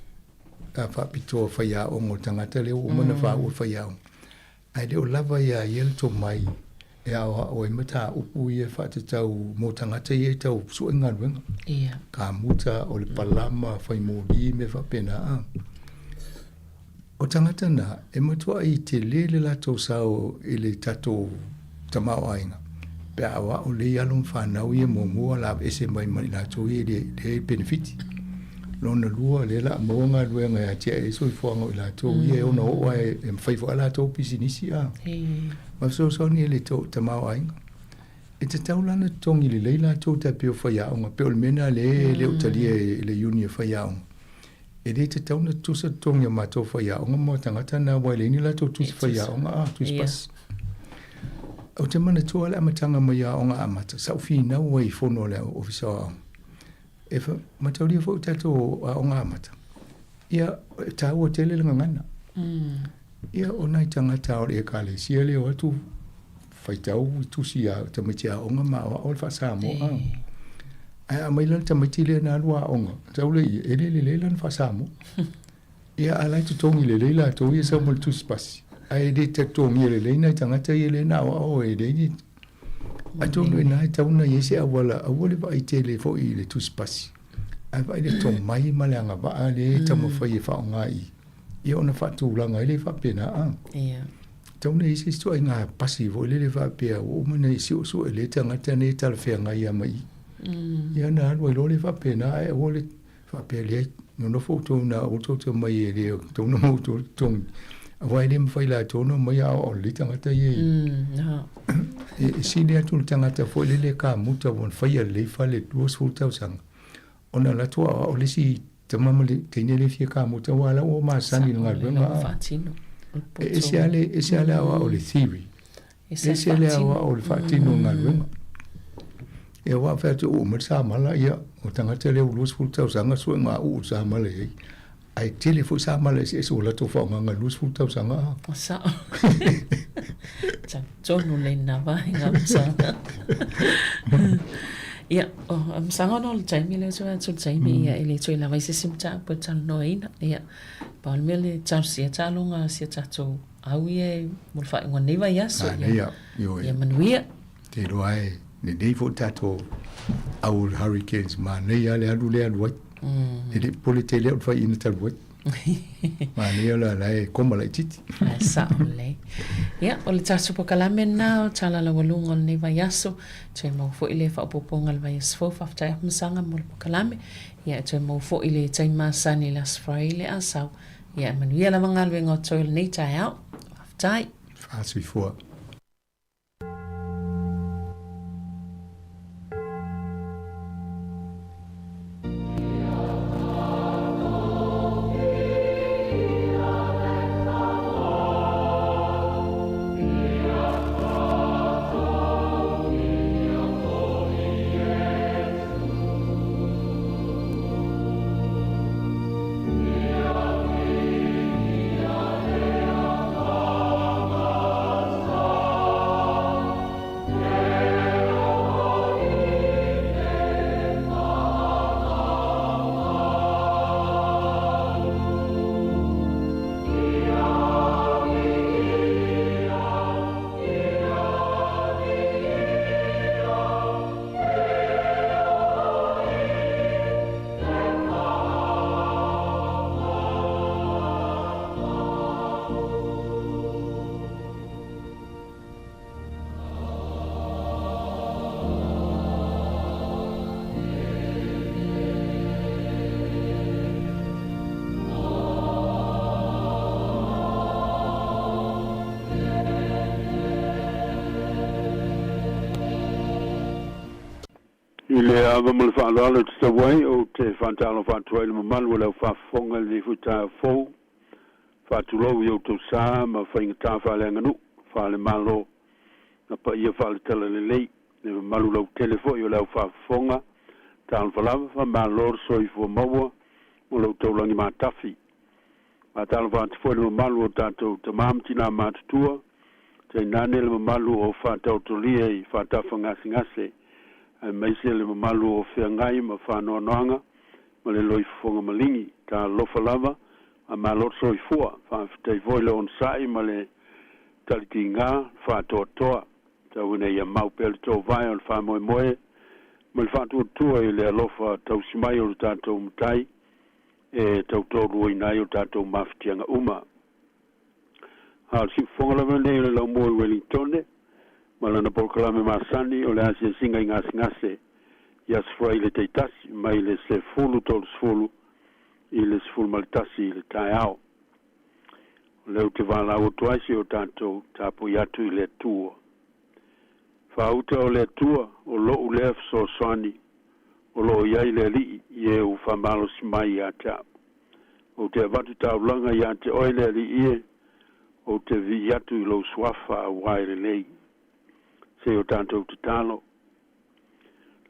a faapitoa faiaoga o le tagata lea ua uma ona faaua le faiaoga, ae le o lava iā ia le tomai e aoao ai mataupu ia e faatatau mo tagata ia e tau sue galuega. Kamuta, o le palama, fai moli, mea faapena a. O tagata na, e matuai tele le latou sao i le tatou tamaoaiga pe a aoao lelei alo ma fanau ia muamua la aveese mai ma i latou ia lea e penefiti. Lona lua, lea la a maua galuega e atiae ai soifuaga o i latou ia e ono oo lava e mafai foi a latou pisinisi a. Ma fesoasoani i le tamaoaiga. E tatau la ona totogi lelei latou tai pei o faiaoga, pei o le mea lena lea e le o talia e le Iuni a faiaoga. E le tatau ona tutusa totogi o matou faiaoga ma tagata na aua e leai ni latou tusi faiaoga a, tusi pasi. Ou te manatua le amataga mai Aoga Amata, sa ou finau ai i fono a le Ofisa o Aoga. E mataulia foi o tatou Aoga Amata, ia, e taua tele le gagana. Ia, o nai tagata o le Ekalesia lea e o atu faitau i tusi a tamaiti aoga ma aoao le faa-Samoa. Ae a aumai la le tamaiti lea na alu aoga, sau lea i i, e le lelei lana faa-Samoa. Ia, a o la e totogi lelei latou ia e sau ma le tusipasi, ae le totogia lelei nai tagata ia lea na aoao e leai ni. Atonu i ina e tatau ona i ai se auala, aua le vaai tele foi i le tusipasi, ae vaai i le tomai ma le agavaa lea e taumafai e faaaoga i i, ia ona faatulaga ai lea faapena. A. Ia. Tatau ona i ai se isi ituaiga pasi foi lele faapea ua uma ona e suesue lelei tagata nei e talafeagai lava ma i. Ia ona alu ai loa lea faapena, ae aua le faapea leai, nonofo outou i ina aua tou te omai e le tatau ona maua outou le totogi, aua e le mafai e latou ona omai aoao lelei tagata ia e sili atu le tagata foi lele e kamuta ua faia lelei fale 20 tausaga ona alu atu aoao le isi tama ma le teine le fia kamuta aua la ua masani i le galuega. E ese lava le, ese lava le aoao o le theory, ese le aoao o le faatino o le galuega. Ia aua a fai atu e uu mai le samala, ia o tagata lea ua 20 tausaga suega uu le samala i ai. Ae tele foi samala eseese ua latou faaaogaina i le 20 tausaga a. O sao. Talitonu lena vaega o Saga. Ia, o Saga ona o le taimi lea toe atu le taimi, ia e le toe lava ai se isi mataupu e talanoaina. Ia, pau le mea le talosia taaloga a si a tatou au ia e mo le faaiuga o lenei vaiaso. Ia, ia manuia. Te iloa e lenei foi tatou au o le Hurricanes, manaia lava le alu lea alu ai. E le i popole tele au i le faiaina talu ai. Manaia la la e koma laitiiti. Ae sao lelei. Ia, o le tatou polokalame lena o Tala Laualuga o lenei vaiaso. Toe maua foi le faaopoopoga i le vaiaso fou. Faafetai Afamasaga mo le polokalame. Ia, e toe maua foi le taimi masani i le Aso Faraile a sau. Ia, e manuia lava galuega o totoe o lenei taeao. Faafetai. Faasoifua. I le ava ma le faaaloalo e tatau ai, ou te faatalofa atu ai i le mamalu o le au faafofoga i lenei foi taeao fou. Faatulou i outou sa ma faigata faaleaganuu, faalemalo, na paia faaletalalelei, le mamalu lautele foi o le au faafofoga. Talofa lava, faamalo le soifua maua mo lo outou lagi matafi. Faatalofa atu foi i le mamalu o tatou tama ma tina matutua, tainane le mamalu o faataotolia i faatafa gasegase, aemaise le mamalu o feagai ma faanoanoaga ma le loifofoga maligi. Talofa lava, faamalo le soifua. Faafetai foi le onosai ma le talitiga faatoatoa. Tau ina ia mau pea le toovae o le faamoemoe ma le faatuatua i le alofa tausi mai o le tatou Matai e tautoaluaina ai o tatou mafatiaga uma. A o le siufofoga lava lenei o le laumua i Wellingtone ma lana polokalame masani o le asiasiga i gasegase i Aso Faraile taitasi mai le 10:30 i le 11 i le taeao. O lea ou te valaau atu ai si o tatou tapuai atu i le Atua. Faauta o le Atua o lo'u lea fesoasoani o lo o i ai le Alii i e ua faamalosi mai ia te au. Ou te avatu taulaga ia te oe le Alii e, ou te vii atu i lou suafa aua e lelei. Se o tatou tatalo.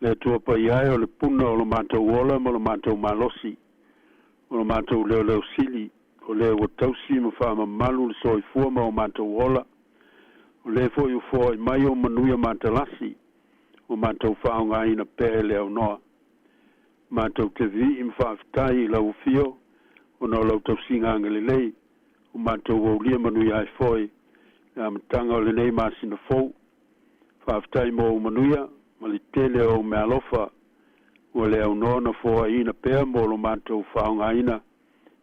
Le Atua paia e o le puna o lo matou ola ma lo matou malosi, o lo matou leoleo sili, o le ua tausi ma faamamalu le soifua ma o matou ola, o le foi ua foai mai o manuia matalasi, ua matou faaaogaina pea e le aunoa. Matou te vi'i ma fa'afetai i lau afio ona o lau tausiga agalelei ua matou aulia manuia ai foi le amataga o lenei masina fou. Faafetai mo ou manuia ma le tele o ou meaalofa ua le aunoa ona foaina pea mo lo matou faaaogaina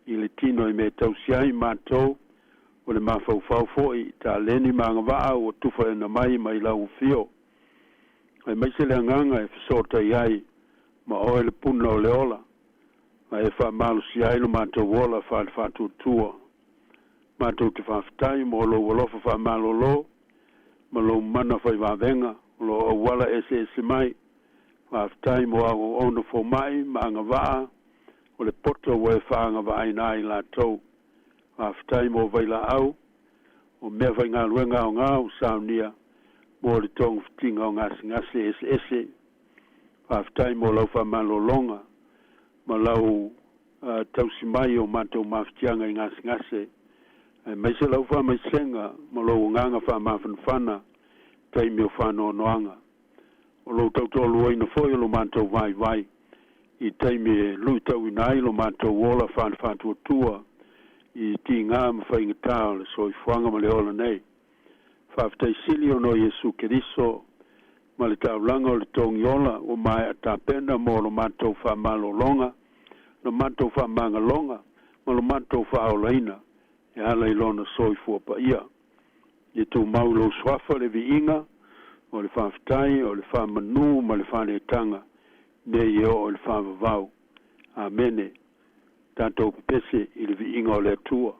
i le tino i mea e tausi ai matou o le mafaufau foi i taleni ma agavaa ua tufaina mai mai lau afio. Aemaise le agaga e fesootai ai ma oe le puna o le ola, ma e faamalosia ai lo matou ola faale-faatuatua. Matou te faafetai mo lou alofa faamalolo ma lou mana faivavega o lo o auala eseese mai. Faafetai mo au auauna foma'i ma agavaa o le poto ua e faaagavaaina ai latou. Faafetai mo vailaau o meafaigaluega aoga ua saunia mo le togafitiga o gasegase eseese. Faafetai mo lau faamalologa ma lau tausi mai o matou mafatiaga i gasegase, aemaise lau faamaisega ma lou agaga faamafanafana i taimi o faanoanoaga. O lou tautoaluaina foi o lo matou vaivai i taimi e luitauina ai lo matou ola faale-faatuatua i tigā ma faigata o le soifuaga ma le ola nei. Faafetai sili ona o Iesu Keriso ma le taulaga o le togiola ua maea tapena mo lo matou faamalologa, lo matou faamagaloga ma lo matou faaolaina e ala i lona soifua paia. Ia tumau i lou suafa le viiga o le faafetai o le faamanu ma le faaletaga nei e oo i le faavavau. Amene. Tatou pepese i le viiga o le Atua.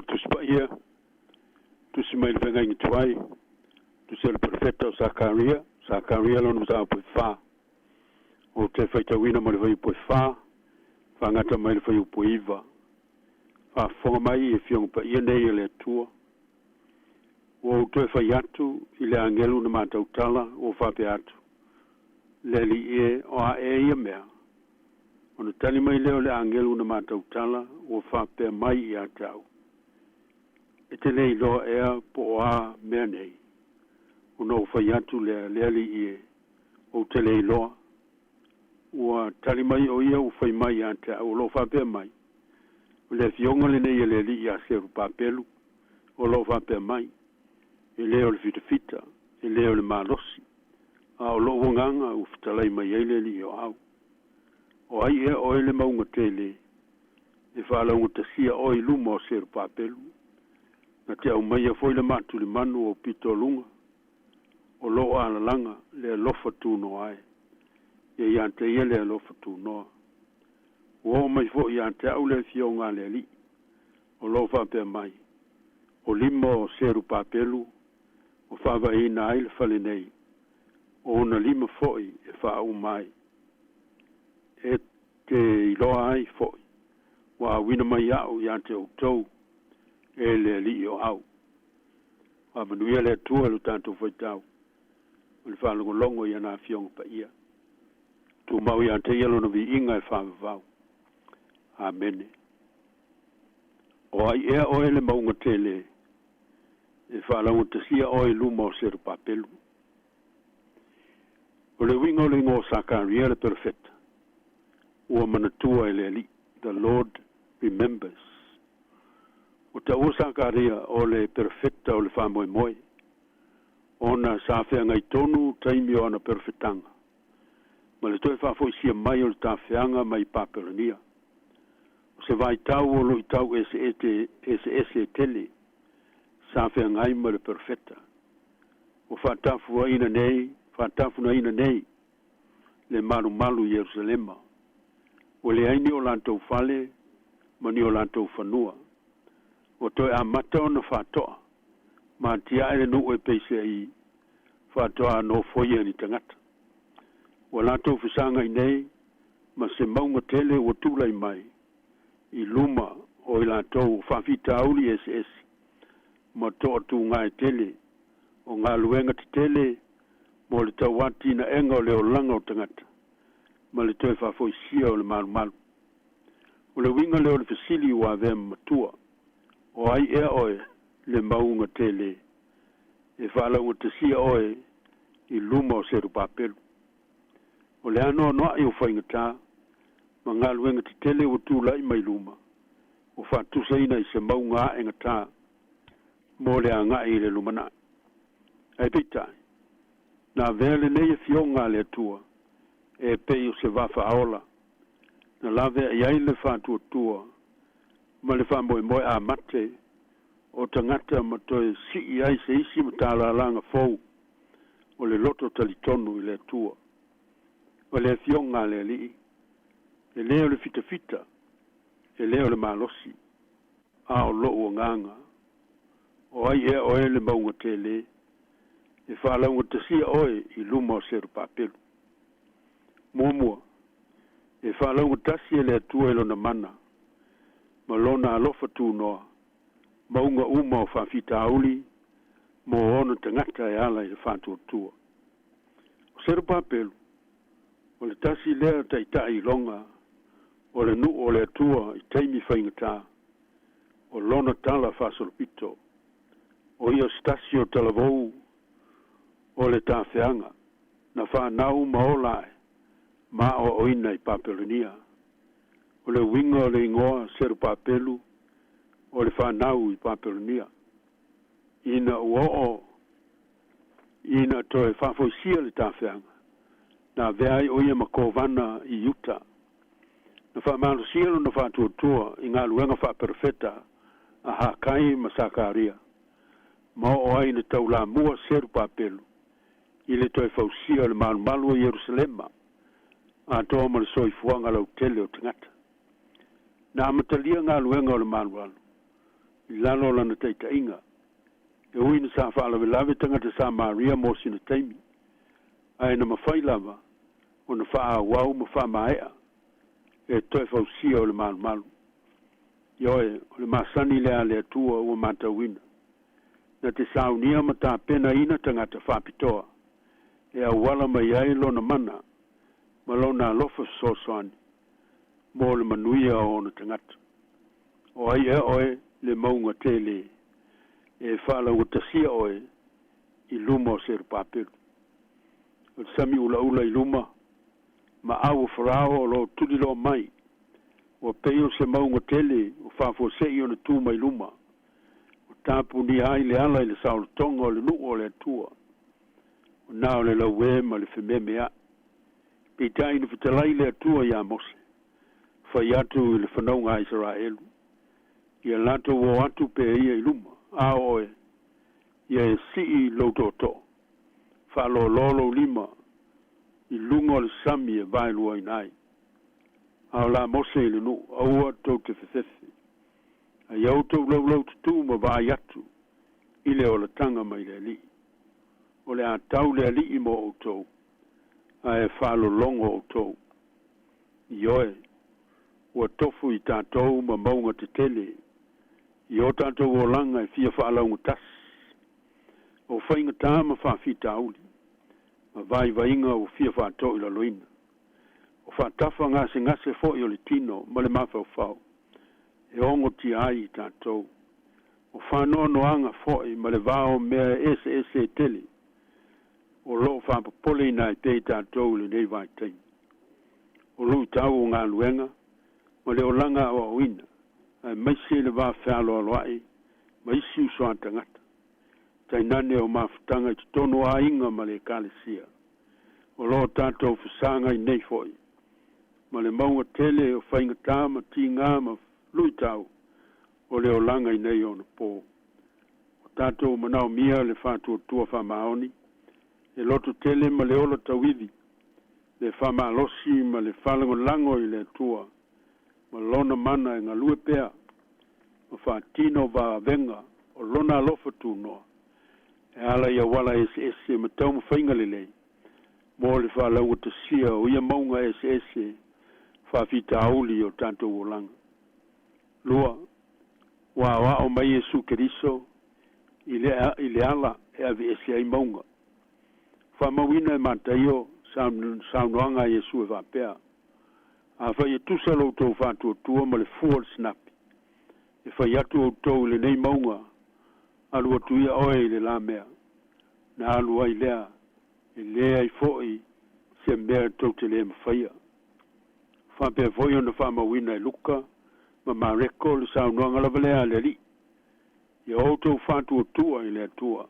le Tusi Paia, tusi mai le Feagaiga Tuai, tusi a le Perofeta o Sakaria, Sakaria lona mataupu e fa. Ou te faitauina mo le fuaiupu e fa, faagata mai le fuaiupu e iva. Faafofoga mai i Afioga Paia nei a le Atua. Ua ou toe fai atu i le agelu na ma tautala, ua faapea atu, Le Alii e, o a ea ia mea? Ona tali mai lea o le agelu na ma tautala, ua faapea mai ia te au, E te le iloa ea po o a mea nei? Ona ou fai atu lea, Le Alii e, ou te le iloa. Ua tali mai o ia ua fai mai ia te au, o lo o faapea mai, O le afioga lenei a le alii ia Serupapelu, o lo o faapea mai, E le o le fitafita, e le o le malosi, a o lou agaga ua fetalai mai ai le Alii o Au. O ai ea oe le mauga tele e faalaugatasia oe i luma o Serupapelu? Na te aumaia foi le maatulimanu o pito luga, o loo alalaga le alofa tunoa e. Ia ia te ia le alofa tunoa. Ua oo mai foi ia te au le afioga a le Alii, o lo o faapea mai, O lima o Serupapelu ua faavaeina ai le fale nei, o ona lima foi e faauma ai. E te iloa ai foi, ua auina mai a'u ia te outou e le Alii o Au. Faamanuia le Atua i lo tatou faitau ma le faalogologo i ana Afioga Paia. Tumau ia te ia Lona viiga e faavavau. Amene. O ai ea oe le mauga tele e faalaugatasia oe i luma o Serupapelu? O le uiga o le igoa o Sakaria le perofeta, ua manatua e le Alii, The Lord remembers. Ua taua Sakaria o le perofeta o le faamoemoe, ona sa feagai tonu taimi o ana perofetaga ma le toe faafoisia mai o le tafeaga mai Papelonia. O se vaitau o luitau eseese e tele sa feagai ma le perofeta. Ua faatafuaina nei, faatafunaina nei le malumalu i Ierusalema. Ua leai ni o latou fale ma ni o latou fanua. Ua toe amata ona faatoa ma atiae le nuu e peiseai faatoa nofoia e ni tagata. Ua latou fesagai nei ma se mauga tele ua tulai mai i luma o i latou o faafitauli eseese ma toatuga tele o galuega tetele mo le tauatinaega o le olaga o tagata ma le toe faafoisia o le malumalu. O le uiga lea o le fesili ua avea ma matua, O ai ea oe le mauga tele e faalaugatasia oe i luma o Serupapelu? O le anoanoai o faigata ma galuega tetele ua tulai mai luma, ua faatusaina i se mauga aegata mo le agai i le lumanai. Ae peitai, na avea lenei afioga a le Atua e pei o se vaa faaola na laveai ai le faatuatua ma le faamoemoe amate o tagata ma toe sii ai se isi matalalaga fou o le loto talitonu i le Atua. O le afioga a le Alii, e le o le fitafita, e le o le malosi, a o lou agaga. O ai ea oe le mauga tele e faalaugatasia oe i luma o Serupapelu? Muamua, e faalaugatasi e le Atua i Lona mana ma Lona alofa tunoa mauga uma o faafitauli mo ona tagata e ala i le faatuatua. O Serupapelu, o le tasi lea taitai iloga o le nuu o le Atua i taimi faigata, o lona tala faasolopito, o ia o se tasi o talavou o le tafeaga na fanau ma ola ae ma aoaoina i Papelonia. O le uiga o le igoa Serupapelu o le fanau i Papelonia. Ina ua oo ina toe faafoisia le tafeaga, na avea ai o ia ma kovana i Iuta. Na faamalosia lona faatuatua i galuega faaperofeta a Hakai ma Sakaria, ma oo ai ina taulamua Serupapelu i le toe fausia o le malumalu o Ierusalema, atoa ma le soifuaga lautele o tagata. Na amatalia galuega o le malualu i lalo o lana taitaiga. E ui ina sa faalavelave tagata Samaria mo sina taimi, ae na mafai lava ona faaauau ma faamaea e toe fausia o le malumalu. Ioe, o le masani lea a le Atua ua matauina. Na te saunia ma tapenaina tagata faapitoa e auala mai ai lona mana ma lona alofa fesoasoani mo le manuia o ona tagata. O ai ea oe le mauga tele e faalauatasia oe i luma o Serupapelu? O le sami ulaula i luma ma au o Farao o lo o tuliloa mai, ua pei o se mauga tele ua faafuasei ona tu mai luma, ua tapunia ai le ala i le saolotoga o le nuu o le Atua, o na o le lauē ma le fememea'i. Peitai na fetalai le Atua iā Mose, fai atu i le fanauga a Isaraelu, ia latou o atu pea ia i luma, a o oe, ia e sii lou tootoo, faalōlō lou lima i luga o le sami e vaeluaina ai. A o la Mose i le nuu, aua tou te fefefe, a ia outou laulau tutū ma vaai atu i le olataga mai le Alii. O le a tau le Alii mo outou, ae faalologo outou. Ioe, ua tofu i tatou ma mauga tetele i o tatou olaga e fia faalaugatasi. O faigatā ma faafitauli, ma vaivaiga ua fia faatoilaloina. O faatafa gasegase foi o le tino ma le mafaufau e ogotia ai i tatou. O faanoanoaga foi ma le va o mea eseese e tele o lo o faapopoleina ai pea i tatou i lenei vaitaimi. O luitau o galuega ma le olaga aoaoina, aemaise le va fealoaloai ma isi uso a tagata, tainane o mafutaga i totonu o aiga ma le ekalesia, o lo o tatou fesagai nei foi ma le mauga tele o faigatā ma tigā ma luitau o le olaga i nei onapo. O tatou manaomia le faatuatua faamaoni, le loto tele ma le ola tauivi, le faamalosi ma le faalagolago i le Atua ma lona mana e galue pea ma faatino vavega o lona alofa tunoa e ala i auala eseese ma taumafaiga lelei mo le faalauatasia o ia mauga eseese faafitauli o tatou olaga. Lua, ua aoao mai Iesu Keriso i le, i le ala e aveese ai mauga. Faamauina e Mataio saunoaga a Iesu e faapea, Afai e tusa lo outou faatuatua ma le fua o le sinapi, e fai atu outou i lenei mauga, alu atu ia oe i le la mea, na alu ai lea, e leai foi se mea tou te le mafaia. Faapea foi ona faamauina e Luka ma Mareko le saunoaga lava lea a le Alii, Ia outou faatuatua i le Atua,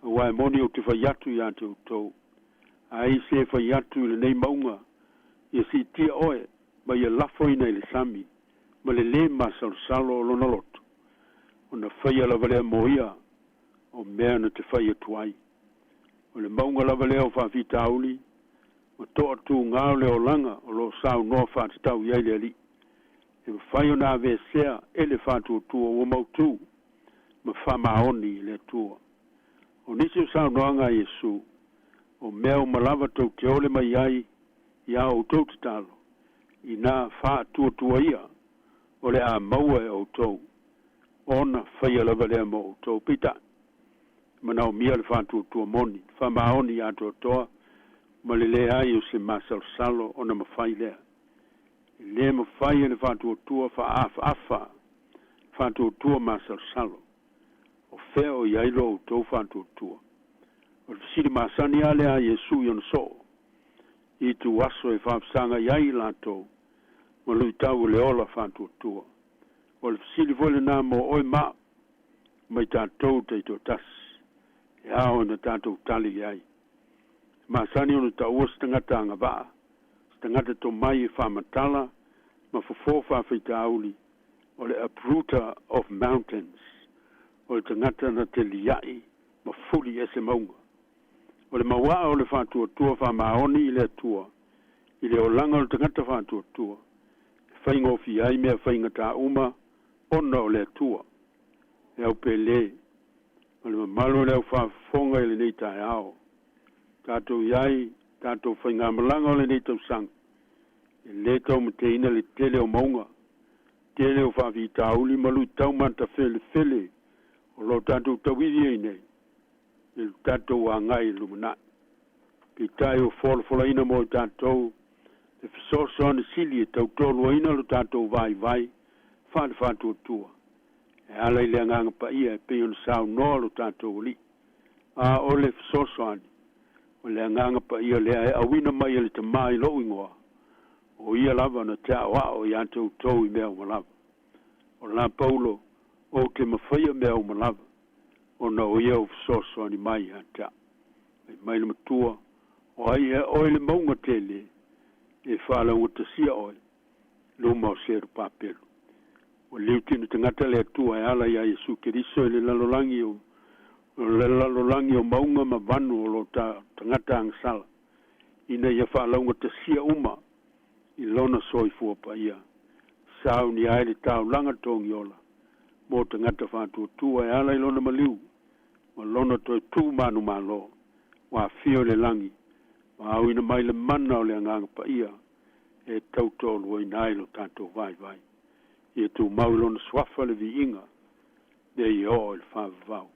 aua e moni ou te fai atu ia te outou, ai se fai atu i lenei mauga, ia siitia oe ma ia lafoina i le sami ma le lē masalosalo o lona loto, ona faia lava lea mo ia o mea na te fai atu ai. O le mauga lava lea o faafitauli ma toatūgā o le olaga o lo o saunoa faatatau i ai le Alii, e mafai ona aveesea e le faatuatua ua mautū ma faamaoni i le Atua. O nisi o saunoaga a Iesu, o mea uma lava tou te ole mai ai iā outou tatalo, inā faatuatuaia o le a maua e outou, ona faia lava lea mo outou. Peitai, e manaomia le faatuatua moni, faamaoni atoatoa ma le leai o se masalosalo ona mafai lea. E le mafai e le faatuatua faaafaafa faatuatua masalosalo. O fea o i ai lo outou faatuatua? O le fesili masani lava lea a Iesu i ona soo i ituaso e faafesagai ai i latou ma luitau o le ola faatuatua. O le fesili foi lenā mo oe ma au ma i tatou taitoatasi e ao ina tatou tali i ai. E masani ona taua se tagata agavaa, se tagata tomai e faamatala ma fofo faafaitauli, o le uprooter of mountains, o le tagata na te lia'i ma fuli ese mauga. O le mauaa o le faatuatua faamaoni i le Atua i le olaga o le tagata faatuatua, e faigofie ai mea faigatā uma ona o le Atua. Le au pele ma le mamalu o le aufaafofoga i lenei taeao. Tatou i ai tatou faigamalaga o lenei tausaga, e lē taumateina le tele o mauga, tele o faafitauli ma luitau matafelefele o loo tatou tauivi ai nei i le tatou agai i lumanai. Peitai ua folafolaina mo i tatou le fesoasoani sili e tautoluaina lo tatou vaivai faale-faatuatua e ala i le Agaga Paia e pei ona saunoa lo tatou Alii. A o le fesoasoani o le Agaga Paia lea e auina mai e le Tamā i lou igoa, o ia lava na te aoao iā te outou i mea uma lava. O la Paulo, ou te mafaia mea uma lava, ona o ia o fesoasoani mai ia te au. Fai mai le matua, o ai ea oe le mauga tele e faalaugatasia oe luma o Serupapelu. Ua liutinu tagata le Atua e ala iā Iesu Keriso i le lalolagi o le lalolagi o mauga ma vanu o lo ta tagata agasala, ina ia faalaugatasia uma i lona soifua paia, saunia ai le taulaga togiola mo tagata faatuatua e ala i lona maliu ma lona toe tu manumalo ua afio i le lagi ma auina mai le mana o le Agaga Paia e tautoaluaina ai lo tatou vaivai. Ia tumau i lona suafa le viiga nei e oo i le faavavau.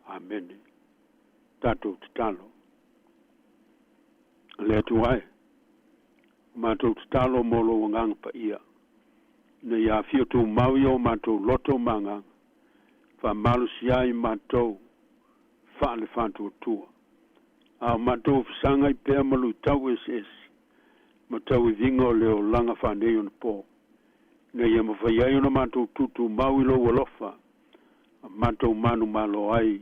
Amene. Tatou tatalo. Le Atua e, o matou tatalo mo lou Agaga Paia, ina ia afio tumau i o matou loto ma agaga, faamalosia ai matou faale-faatuatua, a o matou fesagai pea ma luitau eseese ma tauiviga o le olaga faaneionapo, ina ia mafai ai ona matou tutumau i lou alofa ma matou manumalo ai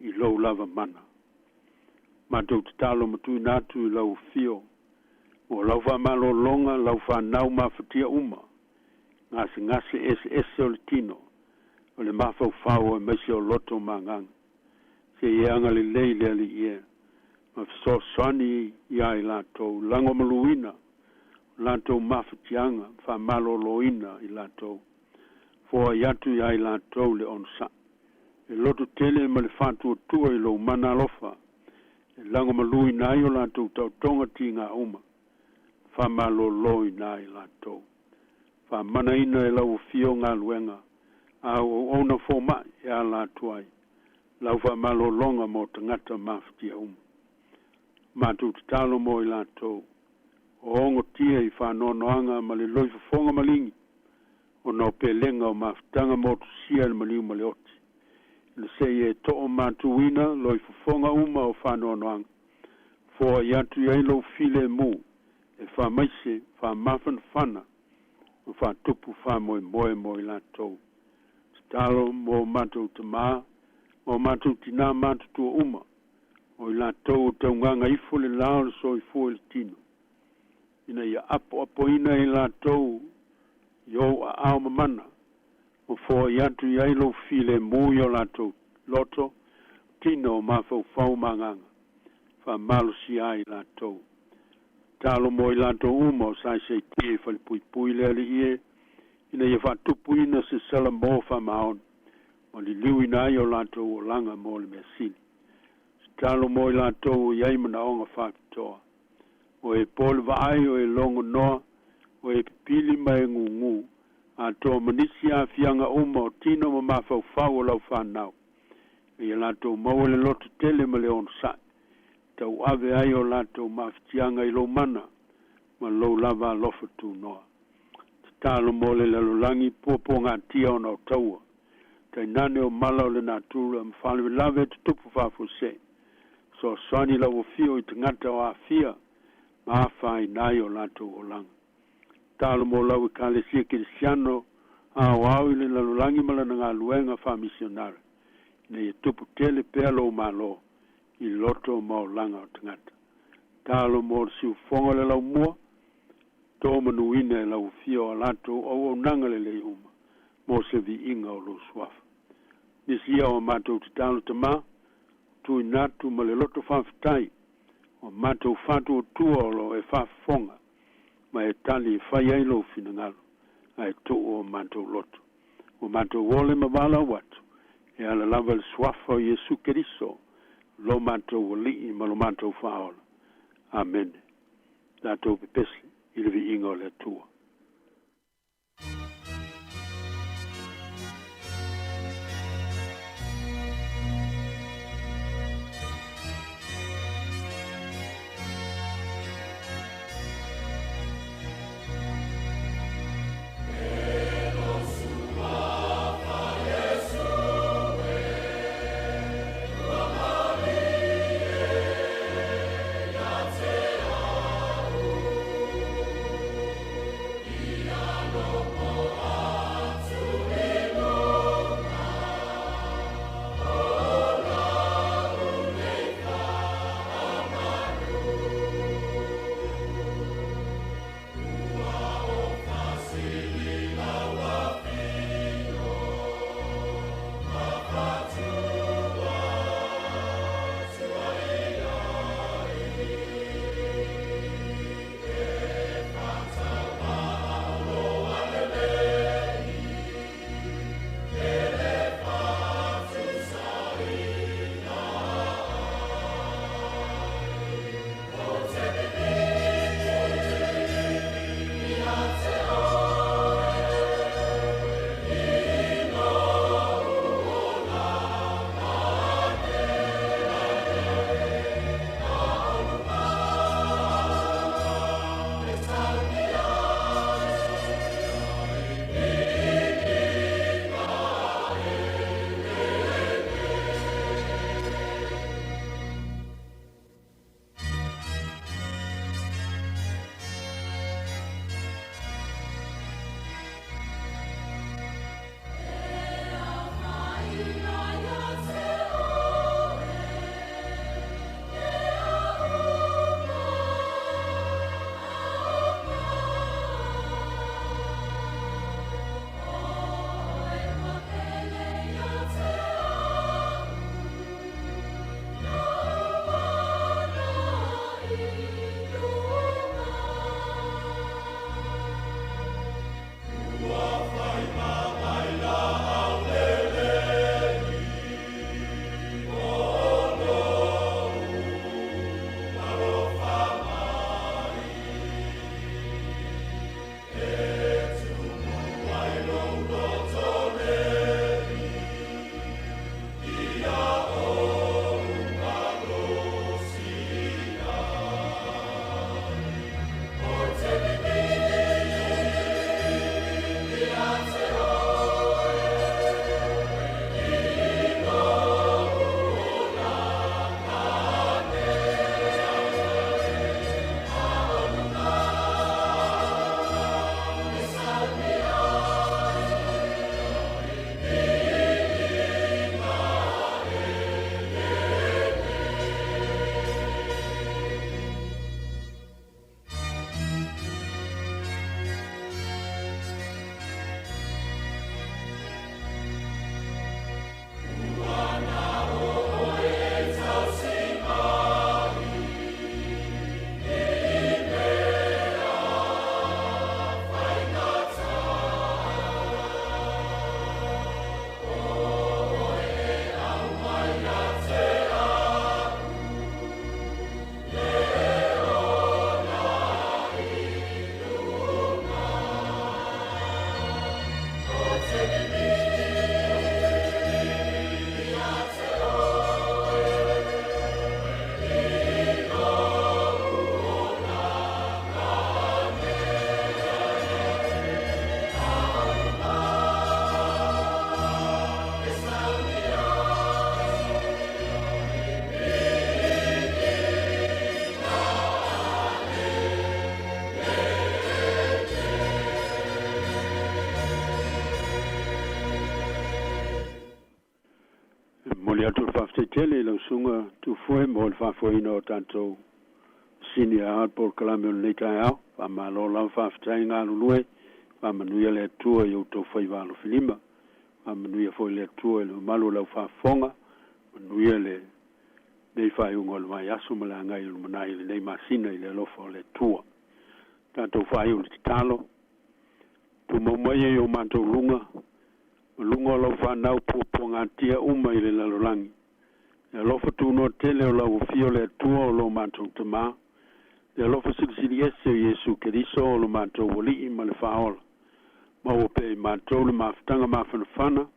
i lou lava mana. Matou tatalo ma tuuina atu i lau afio mo lau faamalologa, lau fanau mafatia uma, gasegase eseese o le tino, o le mafaufau aemaise o loto ma agaga. Se i e agalelei le Alii e, ma fesoasoani iā i latou, lagomaluina o latou mafatiaga, faamaloloina i latou, foai atu iā i latou le onosai, le lototele ma le faatuatua i lou mana alofa, e lagomaluina ai o latou taotoga tiga uma, faamaloloina ai latou. Faamanaina e lau afio galuega a auauna foma'i e ala atu ai lau faamalologa mo tagata mafatia uma. Matou tatalo mo i latou o ogotia i faanoanoaga ma le loifofoga maligi ona o pelega o mafutaga motusia i le maliu ma le oti, ina se i e toomatuina loifofoga uma o faanoanoaga, foai atu i ai lou filemu e faamaise, faamafanafana ma faatupu faamoemoe mo i latou. Tatalo mo matou tamā ma o matou tinā matutua uma, o i latou o taugaga ifo le lā o le soifua i le tino, ina ia apoapoina e latou i ou aao mamana, ma foai atu i ai lou filemu i o latou loto, tino, mafaufau ma agaga, faamalosia ai latou. Tatalo mo i latou uma o saisaitia i falepuipui le Alii e, ina ia faatupuina se salamo faamaoni, ma liliuina ai o latou olaga mo le mea sili. Tatalo mo i latou o i ai manaoga faapitoa, o e po le vaai, o e logonoa, o e pipili ma e gugū, atoa ma nisi aafiaga uma o tino ma mafaufau o lau fanau, ina ia latou maua le loto tele ma le onosai, e tauave ai o latou mafatiaga i lou mana ma lou lava alofa tunoa. Tatalo mo le lalolagi puapuagatia ona o taua, tainane o mala o le natura ma faalavelave e tutupu faafuasei. Fesoasoani lau afio i tagata o aafia ma afaina ai o latou olaga. Tatalo mo lau Ekalesia Kerisiano aoao i le lalolagi ma lana galuega faamisionare, ina ia tupu tele pea lou Malo i loto ma olaga o tagata. Tatalo mo le siufofoga o le laumua, tomanuina e lau afio a latou auaunaga lelei uma mo se viiga o lou suafa. Nisi ia o matou tatalo Tamā, tuuina atu ma le loto faafetai o matou faatuatua o loo e faafofoga ma e tali e fai ai lou finagalo, ae tuu o matou loto. Ua matou ole ma valaau atu. E ala lava i le suafa o Iesu Keriso lo matou Alii ma lo matou Faaola. Amene. Tatou pepesi i le viiga o le Atua. E momoli atu le faafetai tele i lau susuga Tufoe mo le faafoeina o tatou sini a le polokalame o lenei taeao. Faamalo lava faafetai galulue, faamanuia le Atua i outou faiva alofilima, faamanuia foi le Atua i le mamalu o lau faafofoga, manuia lenei faaiuga o le vaiaso ma le agai i le lumanai i lenei masina i le alofa o le Atua. Tatou faaiu i le tatalo, tumau mai e i o matou luga, Ma luga o lau fanau puapuagatia uma i le lalolagi. Le alofa tunoa tele o lau Afio le Atua o lo matou Tamā, le alofa silisili ese o Iesu Keriso o lo matou Alii ma le Faaola. Maua pea i matou le mafutaga mafanafana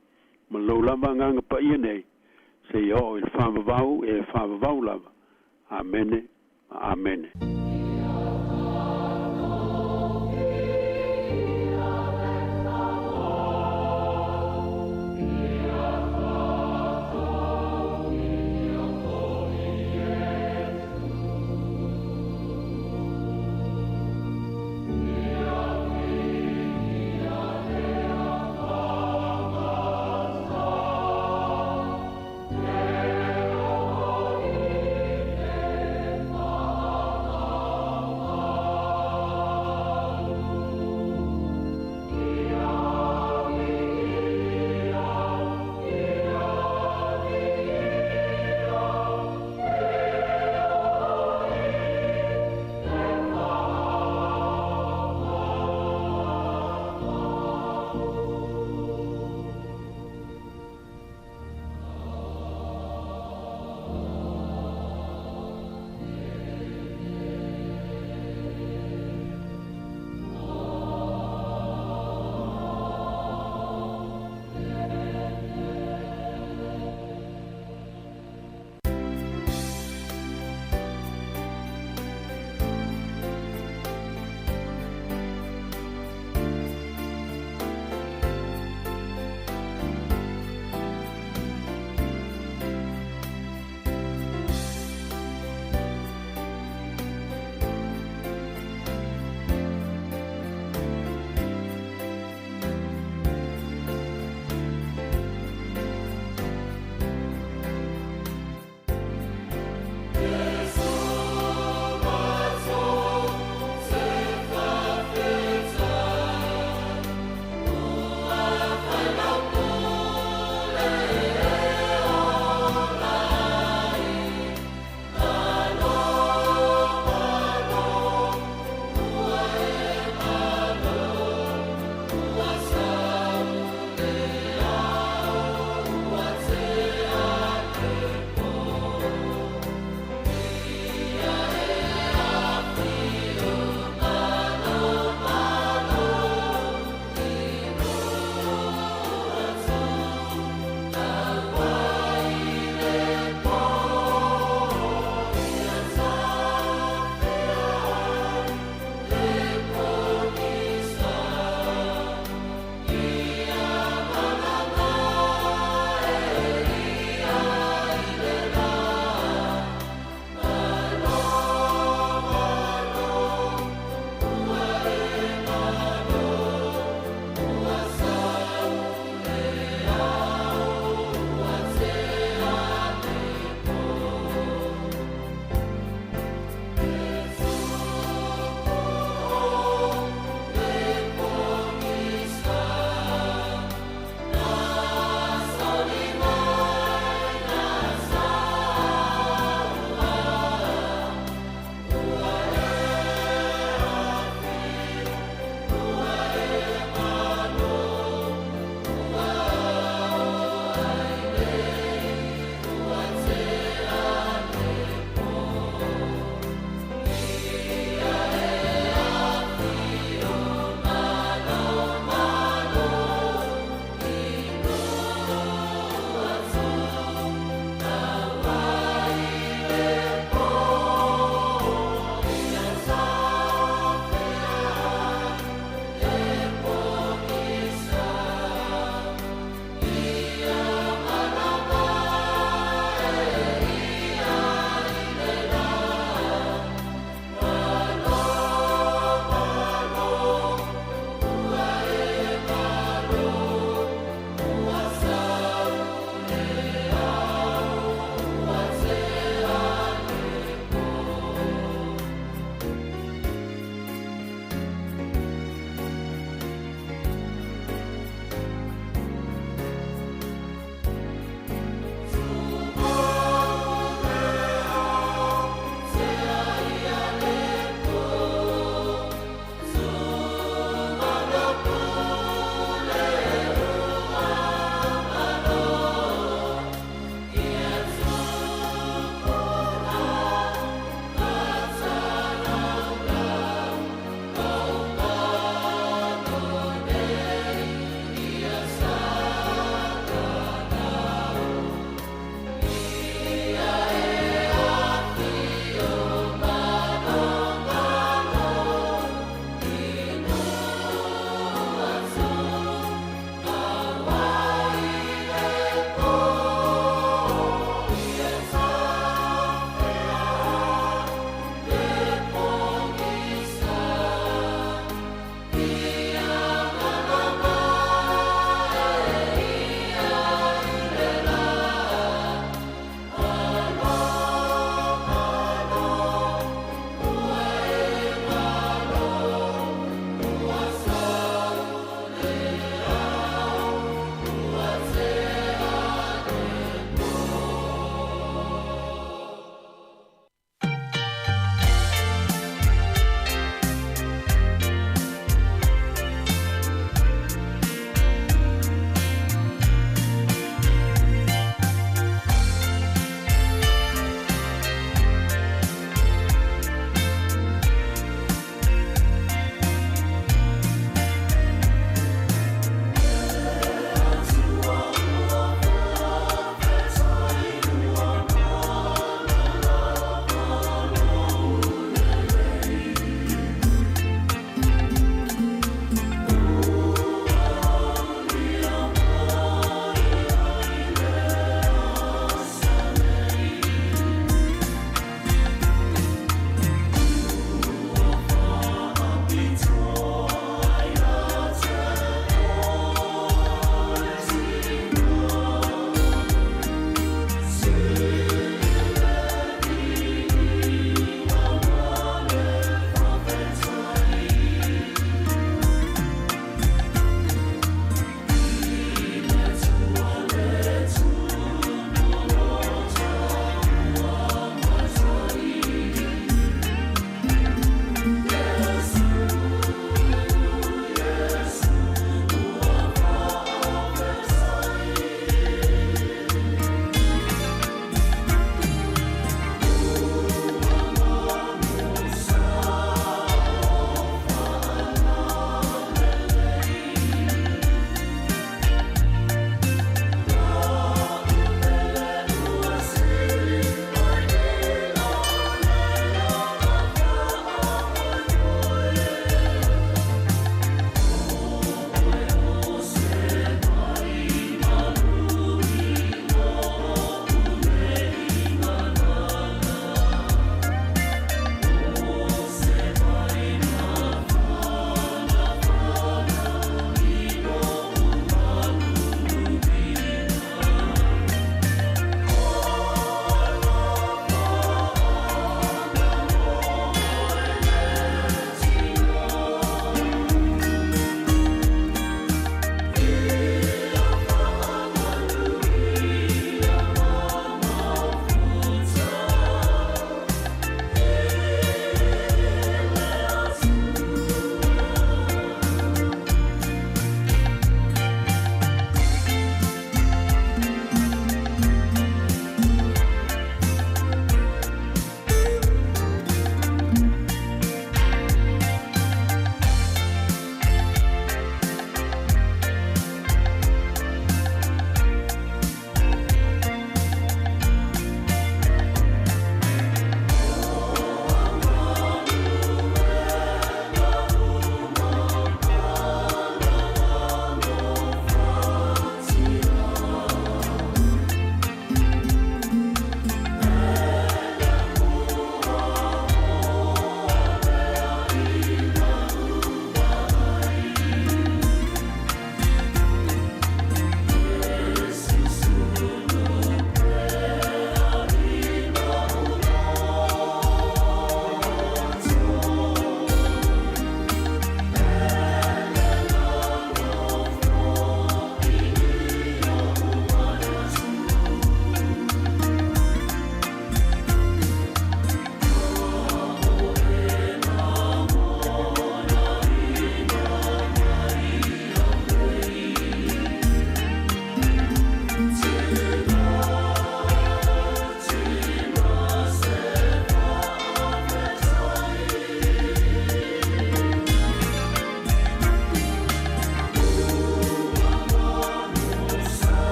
ma lou lava Agaga Paia nei, seia oo i le faavavau e faavavau lava. Amene ma Amene.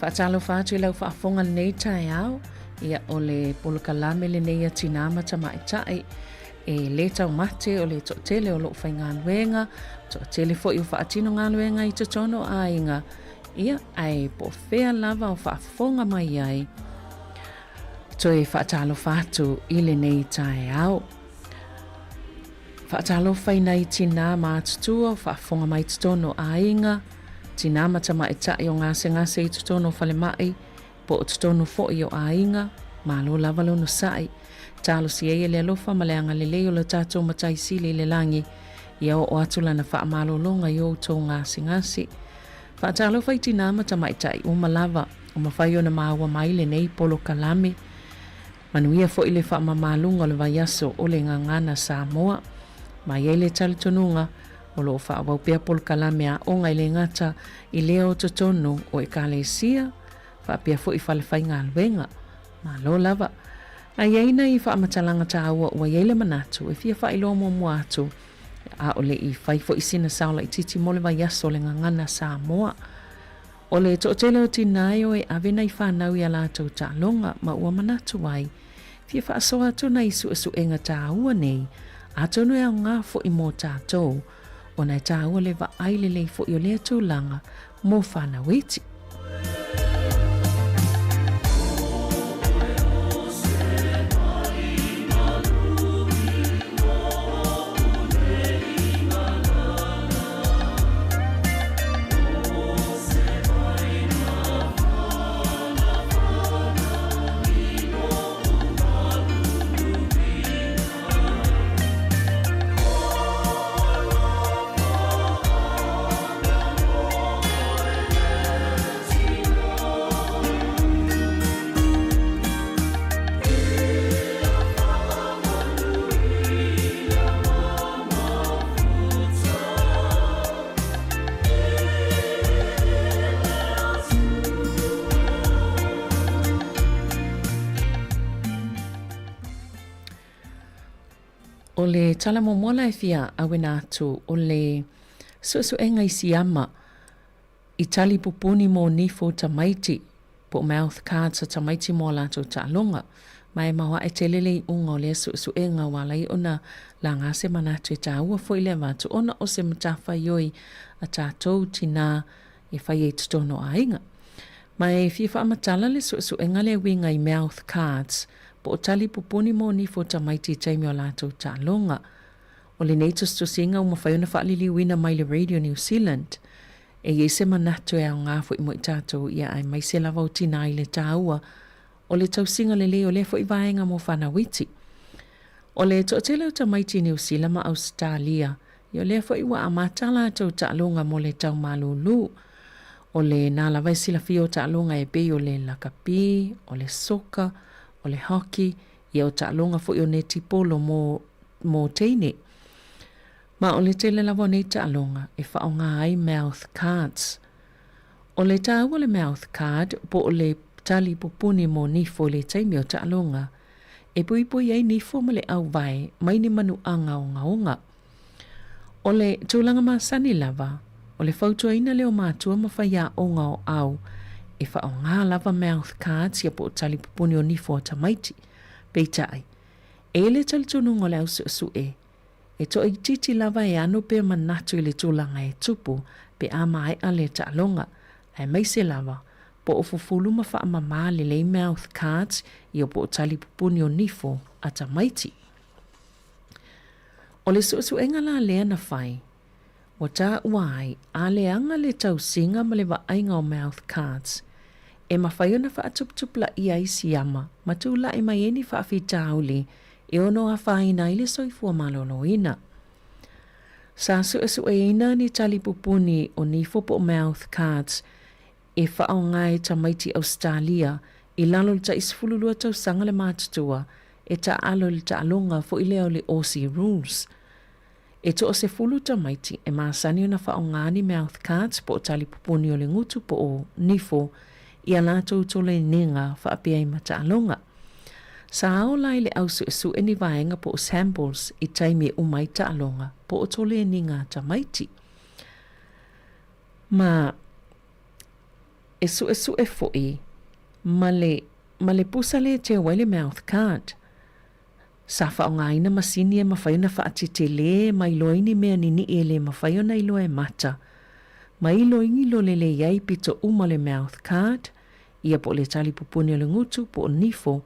Faatalofa atu i lau faafofoga i lenei taeao, ia o le polokalame lenei a Tinā ma Tamaitai e lē taumate o le toatele o loo faigaluega, toatele foi o faatino galuega i totonu o aiga, ia ae po o fea lava o faafofoga mai ai, toe faatalofa atu i lenei taeao. Faatalofa i nai tinā matutua o faafofoga mai i totonu o aiga, tinā ma tamaitai o gasegase i totonu o falemai, po o totonu foi o aiga, malo lava le onosai. Talosia ia le alofa ma le agalelei o lo tatou Matai Sili i le lagi, ia oo atu lana faamalologa i o outou gasegase. Faatalofa i tinā ma tamaitai uma lava o mafai ona maua mai lenei polokalame. Manuia foi le faamamaluga o le vaiaso o le Gagana Samoa. Ma i ai le talitonuga, o lo o faaauau pea polokalame aoga e le gata i lea o totonu o Ekalesia, faapea foi falefaigaluega. Malo lava. A i ai nai faamatalaga taua ua i ai le manatu e fia faailoa muamua atu, a o le i fai foi sina sao laitiiti mo le vaiaso o le Gagana Samoa. O le toatele o tinā e o e ave nai fanau i a latou taaloga ma ua manatu ai, fia faasoa atu nai suesuega tāua nei, atonu e aoga foi mō tātou, ona e tāua le vaai lelei foi o lea tulaga mō whānau iti. O le tala muamua la e fia auina atu o le suesuega i siama i tali pupuni mo nifo tamaiti po o mouth cards a tamaiti mo a latou taaloga. Ma e maoaʻe tele le iʻuga o lea suesuega ua ala ai ona laga se manatu e taua foi le avatu ona o se matafaioi a tatou tinā e fai ai i totonu o aiga. Ma e fia faamatala le suesuega lea e uiga i mouth cards po o tali pupuni mo nifo tamaiti i taimi o a latou taaloga. O lenei tusitusiga ua mafai ona faaliliuina mai le Radio New Zealand. E i ai se manatu e aoga foi mo i tatou ia aemaise lava o tinā i le tāua o le tausiga lelei o lea foi vaega mo fanau iti. O le toatele o tamaiti i Niu Sila ma Ausetalia, ia o lea foi ua amata latou taaloga mo le tau malūlū. O lena lava e silafia o taaloga e pei o le lakapi, o le soka, o le hockey, ia o taaloga foi o netipolo mo mo teine. Ma o le tele lava o nei taaloga e faaaoga ai mouth cards. O le tāua o le mouth card po o le tali pupuni mo nifo i le taimi o taaloga, e puipui ai nifo ma le auwae mai ni manuaga ogaoga. O le tulaga masani lava, o le fautuaina lea o matua ma faiaoga o au e faaaoga lava mouth cards ia po o tali pupuni o nifo a tamaiti. Peitai, e i le talitonuga o le au suesue, E toaitiiti lava e ano pea manatu i le tulaga e tupu pe a maea le taaloga, aemaise lava, po o fufulu ma faamama lelei mouth cards ia po o tali pupuni o nifo a tamaiti. O le suesuega la lea na fai, ua taua ai a leaga le tausiga ma le vaaiga o mouth cards, e mafai ona faatuputupulaia ai siama ma tulai mai ai ni faafitauli e ono afaina ai le soifua maloloina. Sa suesueina ni tali pupuni o nifo po o mouth cards e faaaoga e tamaiti Ausetalia i lalo o le tai 12 tausaga le matutua e taaalo i le taaloga foi lea o le Aussie Rules. E toasefulu tamaiti e masani ona faaaoga ni mouth cards po o tali pupuni o le gutu po o nifo i a latou toleniga faapea i mataaloga. Sa ao la i le au suesue ni vaega po o samples i taimi e uma ai taaloga po o toleniga a tamaiti. Ma. E suʻesuʻe foi ma le ma le pusa lea e teu ai le mouth guard. Sa faaaogaina masini e mafai ona faatetelē ma iloa ai ni mea niniʻi e lē mafai ona iloa e mata. Ma iloilo lelei ai pito uma o le mouth guard, ia po o le tali pupuni o le gutu po o nifo,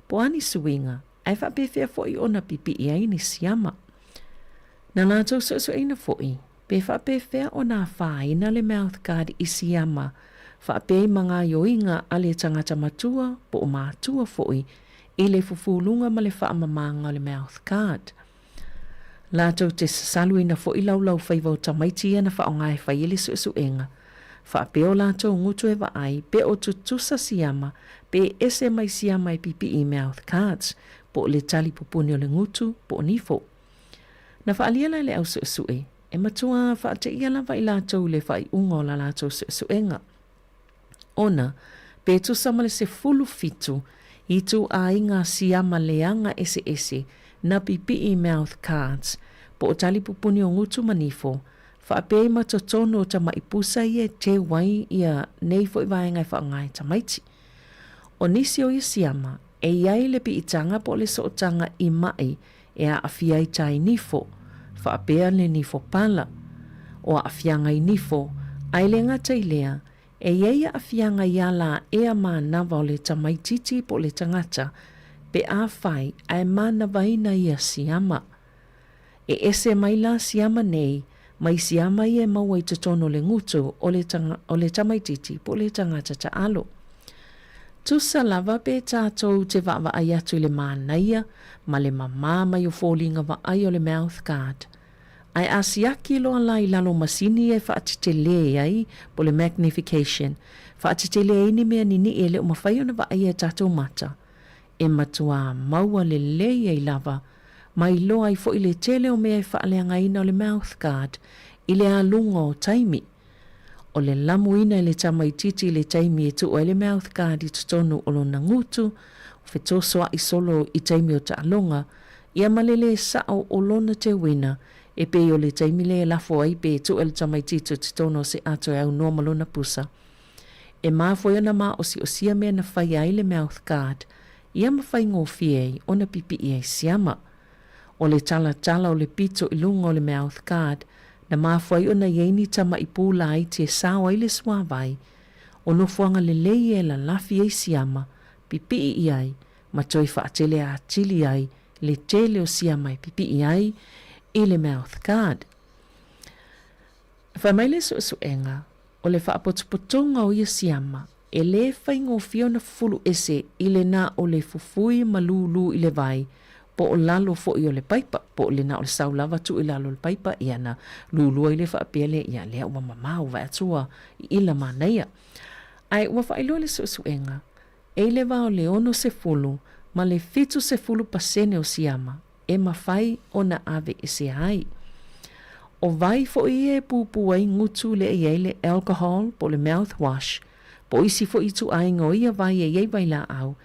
po o a ni suiga, ae faapefea foi ona pipiʻi ai ni siama. Na latou suesueina foi, pe faapefea ona afaina le mouth guard i siama, faapea i ma gaioiga a le tagata matua po o matua foi i le fufuluga ma le faamamaga o le mouth guard. Latou te sasaluina foi laulau faiva o tamaiti ia na faaaoga e fai ai le suesuega, faapea o latou gutu e vaai pe o tutusa siama pe ese mai siama e pipii i mouth guards po o le tali pupuni o le gutu po o nifo. Na faaalia la e le au suesue, e matua faateia lava i latou i le faaiuga o la latou suesuega. Ona, pe tusa ma le 17 ituaiga siama leaga eseese na pipii i mouth guards, po o tali pupuni o gutu ma nifo, faapea i ma totonu o tamaʻi pusa ia e teu ai ia nei foi vaega e faaaoga e tamaiti. O nisi o ia siama, e i ai le piitaga po o le sootaga i maʻi e aafia ai tai nifo, faapea le nifo pala. O aafiaga i nifo, a e le gata i lea, e i ai aafiaga i ala ea manava o le tamaitiiti po o le tagata pe afai ae manavaina ia siama. E ese mai la siama nei mai siama ia e maua i totonu o le gutu o le o le tamaitiiti po o le tagata taalo. Tusa lava pe tatou te vaavaai atu i le manaia ma le mamā mai o foliga vaai o le mouth guard. Ae a siaki loa la i lalo o masini ia e faatetelē ai po o le magnification, faatetele ai ni mea niniʻi e le o mafai ona vaaia e tatou mata, e matuā maua lelei ai lava ma iloa ai foi le tele o mea e faaleagaina o le mouth guard i le aluga o taimi. O le lamuina e le tamaitiiti i le taimi e tuu ai le mouth guard i totonu o lona gutu, o fetosoaʻi solo i taimi o taaloga, ia ma le lē sao o lona teuina, e pei o le taimi lea e lafo ai pe tuu e le tamaitiiti o totonu o se ato e aunoa ma lona pusa. E mafua ai ona maosiosia mea na faia ai le mouth guard, ia ma faigofie ai ona pipiʻi ai siama. O le talatala o le pito i luga o le mouth guard, na mafua ai ona i ai ni tamaʻi pū laiti e sao ai le suāwai. O nofoaga lelei ia e lalafi ai siama, pipiʻi i ai, ma toe faatele atili ai le tele o siama e pipiʻi ai i le mouth guard. Fai mai le suesuega, o le faapotopotoga o ia siama, e lē faigofie ona fufulu ese i le na o le fufui ma lūlū i le vai, po o lalo foi o le paipa, po o le na o le sau lava tuu i lalo o le paipa, ia na lūlū ai lea faapea lea, ia lea ua mamao vae atu ua iila manaia. Ae ua faailoa le suesuega, e i le va o le 60 ma le 70% o siama e mafai ona aveesea ai. O vai foi ia e pupū ai gutu lea i ai le alcohol po o le mouth wash, po o isi foi ituaiga o ia vai e i ai vailaau,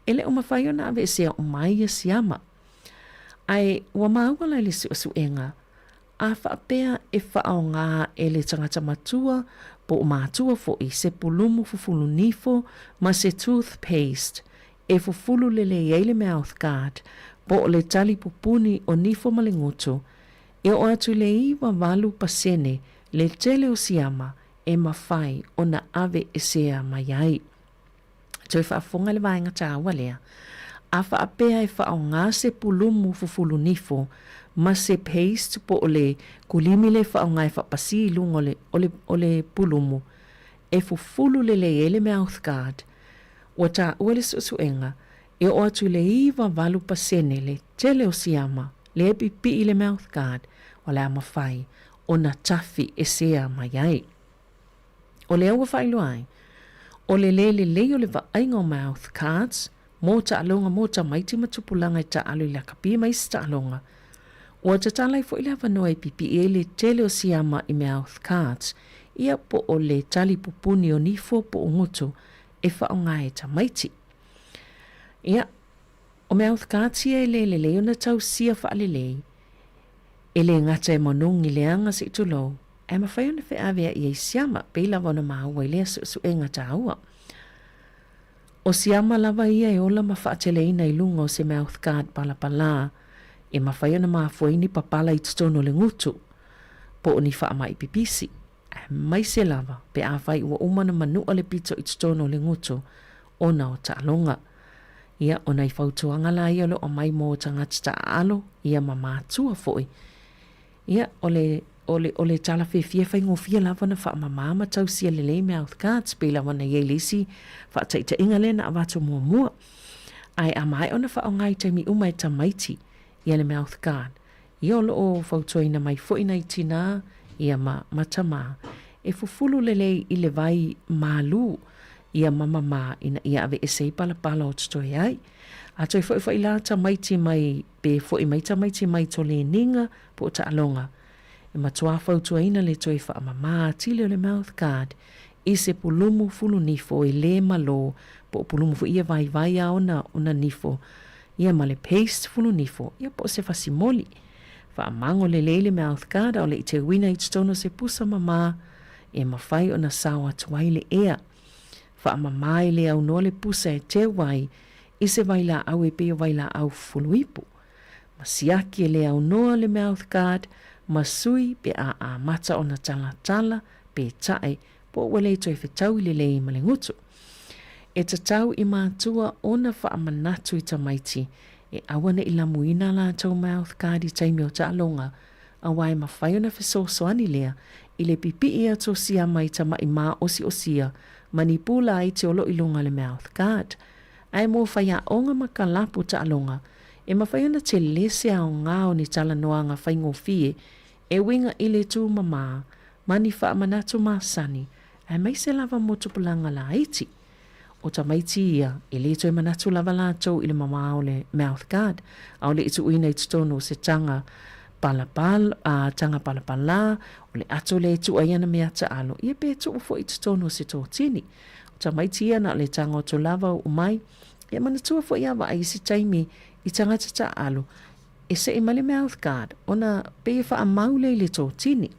e le o mafai ona aveesea uma ai ia siama. Ae ua maua la i le suesuega, a faapea e faaaoga e le tagata matua po o matua foi se pulumu fufulu nifo ma se tooth paste e fufulu lelei ai le mouth guard po o le tali pupuni o nifo ma le gutu, e oo atu i le 98% le tele o siama e mafai ona aveesea mai ai. Toe faafofoga le vaega taua lea. A faapea e faaaoga se pulumu fufulu nifo ma se paste po o le kulimi lea e faaaoga e faapasi i luga o le, o le, o le pulumu, e fufulu lelei ai le mouth guard. Ua taua le suesuega, e oo atu i le 98% le tele o siama lea e pipii i le mouth guard o le a mafai ona tafi esea mai ai. O lea ua faailoa ai, o le lē lelei o le vaaiga o mouth guards mō taaloga mō tamaiti ma tupulaga e taalo i lakapi ma isi taaloga. Ua tatala ai foi le avanoa e pipii ai le tele o siama i mouth guards, ia po o le tali pupuni o nifo po o gutu e faaaoga e tamaiti. Ia, o mouth guards ia e lē lelei ona tausia faalelei, e lē gata e manogi leaga se i tulou. Ae mafai ona feavea'i ai siama, pei lava ona maua i lea suesuega taua. O siama lava ia e ola ma faateleina i luga o se mouth guard palapalā, e mafai ona mafua ai ni papala i totonu o le gutu, po o ni faamai pipisi, aemaise lava pe afai ua uma ona manu'a le pito i totonu o le gutu ona o taaloga. Ia, o nai fautuaga la ia o lo o aumai mo tagata taaalo, ia ma matua foi. Ia, o le, o le, o le tala fiafia e faigofie lava ona faamama ma tausia lelei mouth guards, pei lava ona i ai le isi faataitaiga lea na avatu muamua. Ae a maea ona faaaoga i taimi uma e tamaiti ia le mouth guard, ia o lo o fautuaina mai foi nai tinā ia ma, ma tamā e fufulu lelei i le vai malū ia ma mamā ina ia aveese ai palapala o totoe ai. A toe foʻifoʻi la tamaiti mai pe foʻi mai tamaiti mai toleniga po o taaloga, e matuā fautuaina le toe faamamā atili o le mouth guard i se pulumu fulunifo e lē malō po o pulumu foi ia vaivai a ona ona nifo ia ma le paste fulunifo ia po o se fasimoli. Faamago lelei le mouth guard a o le i teuina i totonu o se pusa mamā e mafai ona sao atu ai le ea. Faamamā e le aunoa le pusa e teu ai i se vailaau e pei o vailaau fuluipu. Ma siaki e le aunoa le mouth guard ma sui pe a amata ona talatala pe tae po ua le toe fetaui lelei ma le gutu. E tatau i matua ona faamanatu i tamaiti e aua ne i lamuina a latou mouth guard i taimi o taaloga, aua e mafai ona fesoasoani lea i le pipii atu o siama i tamaʻi māʻosiʻosia ma ni pū laiti o lo o i luga o le mouth guard. Ae mo faiaoga ma kalapu taaloga, e mafai ona tele se aoga o ni talanoaga faigofie e uiga i le tūmamā ma ni faamanatu masani, aemaise lava mo tupulaga laiti. O tamaiti ia, e lē toe manatu lava latou i le mamā o le mouth guard, ʻaʻole i tuuina i totonu o se taga palapala, a, taga palapalā, o le ato lea e tuu ai ana mea taalo, ia pe tuu foi i totonu o se tōtini. O tamaiti ia na o le taga atu lava uu mai, ia manatua foi a vaai i se taimi i tagata taaalo e seʻe mai le mouth guard ona pei e faamau lea i le tōtini.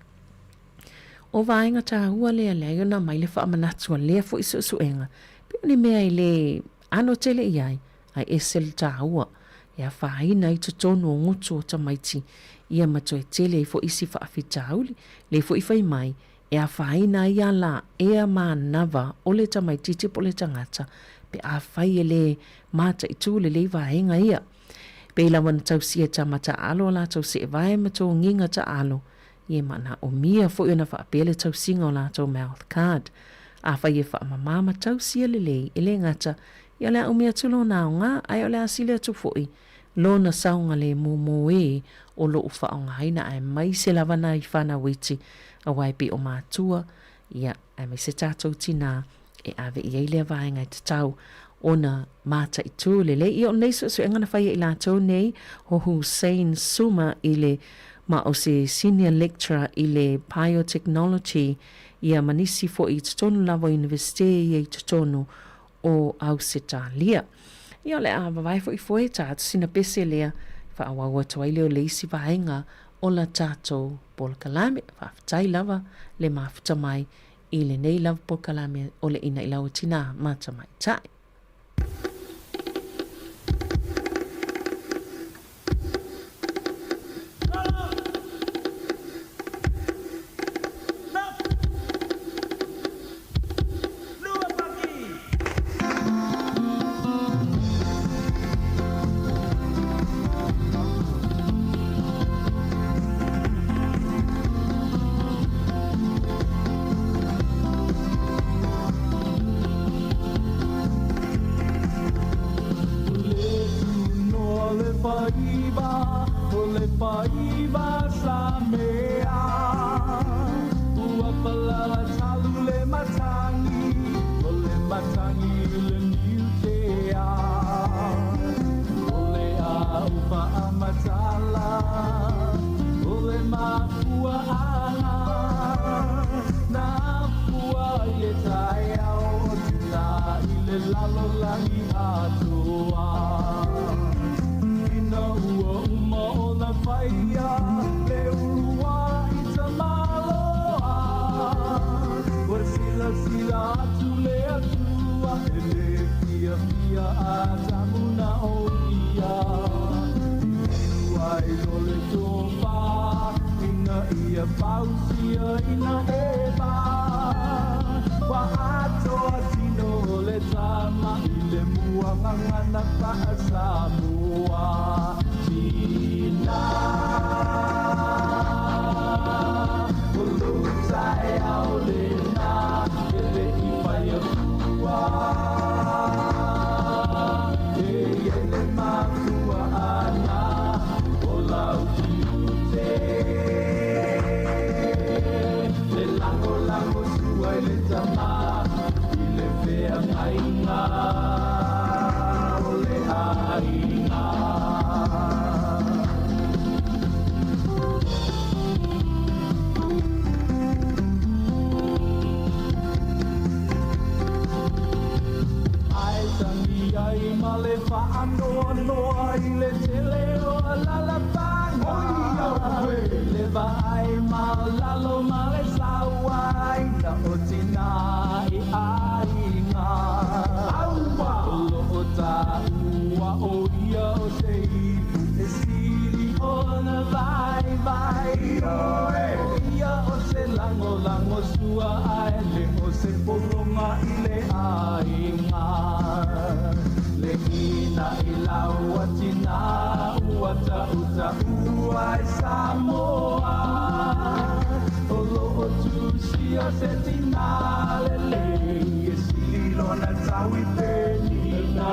O vaega tāua lea leai ona aumai le faamanatu a lea foi suesuega, pei o ni mea e lē ano tele i ai, ae ese le tāua e afaina ai totonu o gutu o tamaiti ia ma toe tele ai foi isi faafitauli, lea foi fai mai e afaina ai a la ea manava o le tamaititi po o le tagata pe afai e lē mataitū lelei vaega ia. Pei lava ona tausia e tama taaalo a latou seevae ma togiga taaalo, ia e manaomia foi ona faapea le tausiga o latou mouth guard. Afai e faamama ma tausia lelei, e le gata ia o le a umi atu lona aoga, ae o le a sili atu foi lona saogalemu mō ē o lo o faaaogaina aemaise lava nai fanau iti aua e pei o matua, ia, aemaise tatou tinā e ave i ai lea vaega e tatau ona mataitū lelei. Ia o nei suesuega na faia i latou nei o Hussein Suma i le ma o se Senior Lecturer i le Biotechnology ia ma nisi foi i totonu lava o Iunivesite ia i totonu o Ausetalia. Ia o le a vavae foi foe ta atu sina pese lea faaauau atu ai lea o le isi vaega o la tatou polokalame. Faafetai lava le mafuta mai i lenei lava polokalame o le Inaʻilau o Tinā ma Tamaitai. ia fausia ina Eva Ua atoa tino o le tama i le muagagana faa-Samoa Tina O lou taeao lena e le i fai atua E i ai le mafuaaga o lau tiute Le lagolago sua i le tama i le feagaiga o le aiga. Ae tangi ai ma le faanoanoa i le tele o alalafaga Le vaai maualalo ma le sauaina o tina i aiga O lo o taua o ia o se ipu e sili ona vaivai O ia o se lagolago sua ae le o se pologa i le aiga Le inai lau a tina ua tautau ai Samoa O lo o tusia se tina lelei e sili lona tau i Penina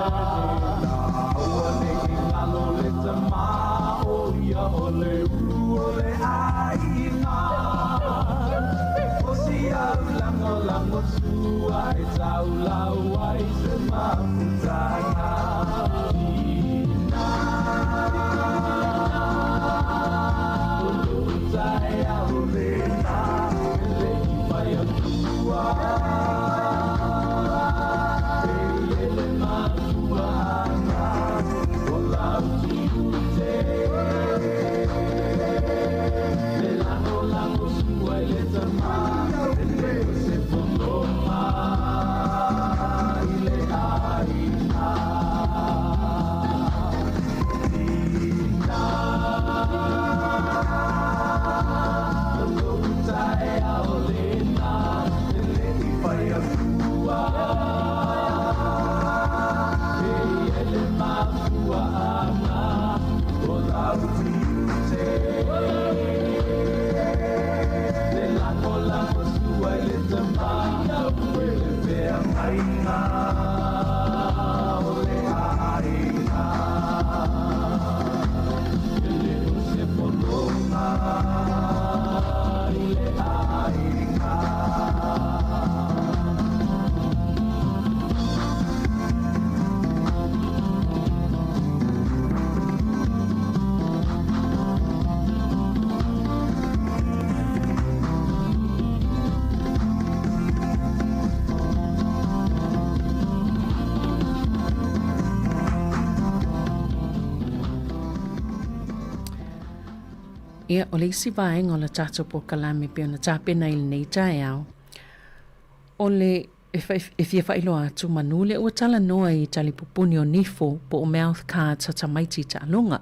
Aua ne i galo le tama o ia o le ulu o le aiga O si au lagolago sua e taulau ai se mafutaga Tina O lou taeao lena e le i fai atua E i ai le mafuaaga o lau tiute Le lagolago sua i le tama e le o se pologa i le aiga Tina O lou taeao lena e le i fai atua E i ai le mafuaaga o lau tiute Le lagolago sua i le tama i le feagaiga o le aiga E le o se pologa i le aiga. Ia, o le isi vaega o le tatou polokalame pei ona tapena i lenei taeao, o le e fia faailoa atu manu lea ua talanoa i talipupuni o nifo po o mouth cards a tamaiti taaloga.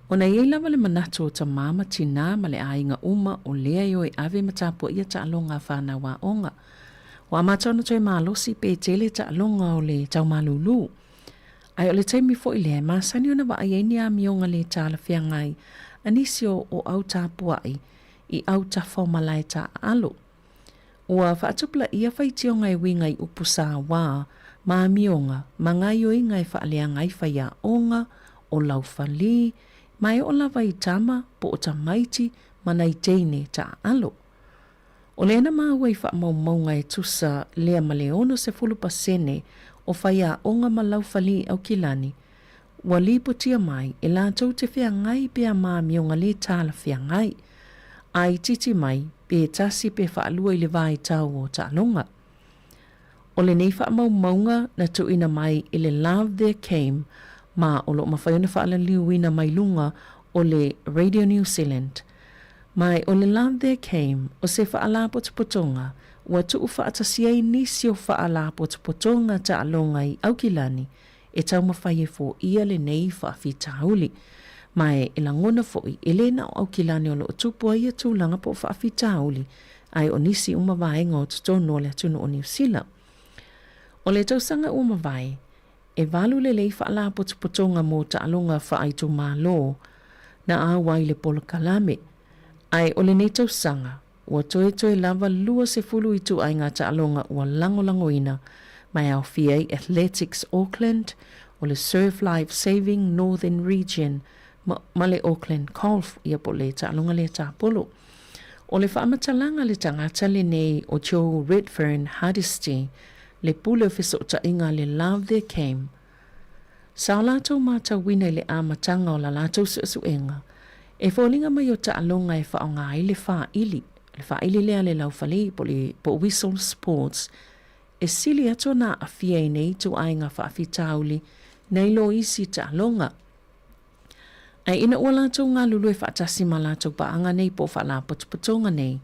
Ona e i ai lava le manatu o tamā ma tinā ma le aiga uma o lea e o e ave ma tapuaia taaloga a fanau aoga. Ua amata ona toe malosi pe tele taaloga o le taumalūlū. Ae o le taimi foi lea e masani ona vaai ai ni amioga le talafeagai a nisi o o au tapuai i autafa o malae taaalo. Ua faatupulaia faitioga e uiga i upu sauā ma amioga ma gaioiga e faaleaga ai faiaoga, o laufali, ma e oo lava i tama po o tamaiti ma nai teine taaalo. O lea na maua i faamaumauga e tusa lea ma le 60% o faiaoga ma laufali i Aukilani, ua lipotia mai e latou te feagai pea ma amioga le talafeagai, a itiiti mai pe tasi pe faalua i le vaitau o taaloga. O lenei faamaumauga na tuuina mai i le Love There Came ma o lo o mafai ona faalaliuina mai luga o le Radio New Zealand. Ma o le Love There Came o se faalapotopotoga ua tuufaatasia ai nisi o faalapotopotoga taaloga i Aukilani e taumafai e foia lenei faafitauli. Ma e lagona foi, e le na o Aukilani o lo o tupu ai ia tulaga po o faafitauli, ae o nisi uma vaega o totonu o le atunuu o Niu Sila. O le tausaga ua mavae, e valu lelei faalapotopotoga mo taaloga faaitumalo na auai i le polokalame, ae o lenei tausaga, ua toetoe lava 20 ituaiga taaloga ua lagolagoina ma e aofia ai Athletics Auckland, o le Surf Life Saving Northern Region ma, ma le Auckland Golf, ia po o le taaloga lea tapolo. O le faamatalaga a le tagata lenei o Joe Redfern Hardisty, le pule o fesootaiga a le Love Their Came, Sa o latou matauina i le amataga o la latou suesuega, e foliga mai o taaloga e faaaoga ai le faaili, le faaili lea a le laufali po o le po o whistle sports, e sili atu ona aafia i nei ituaiga faafitauli nai lo isi taaloga. Ae ina ua latou galulue faatasi ma latou paaga nei po o faalapotopotoga nei,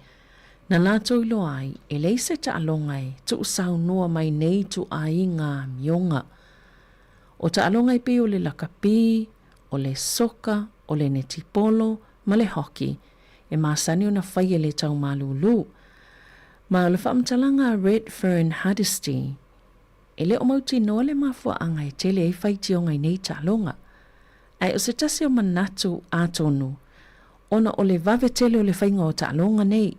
na latou iloa ai e leai se taaloga e tuusaunoa mai nei ituaiga amioga. O taaloga e pei o le lakapi, o le soka, o le netipolo, ma le hockey, e masani ona fai e le taumalūlū. Ma o le faamatalaga a Redfern Hardisty, E le o mautinoa le mafuaaga e tele ai faitioga i nei taaloga. Ae o se tasi o manatu atonu, ona o le vave tele o le faiga o taaloga nei,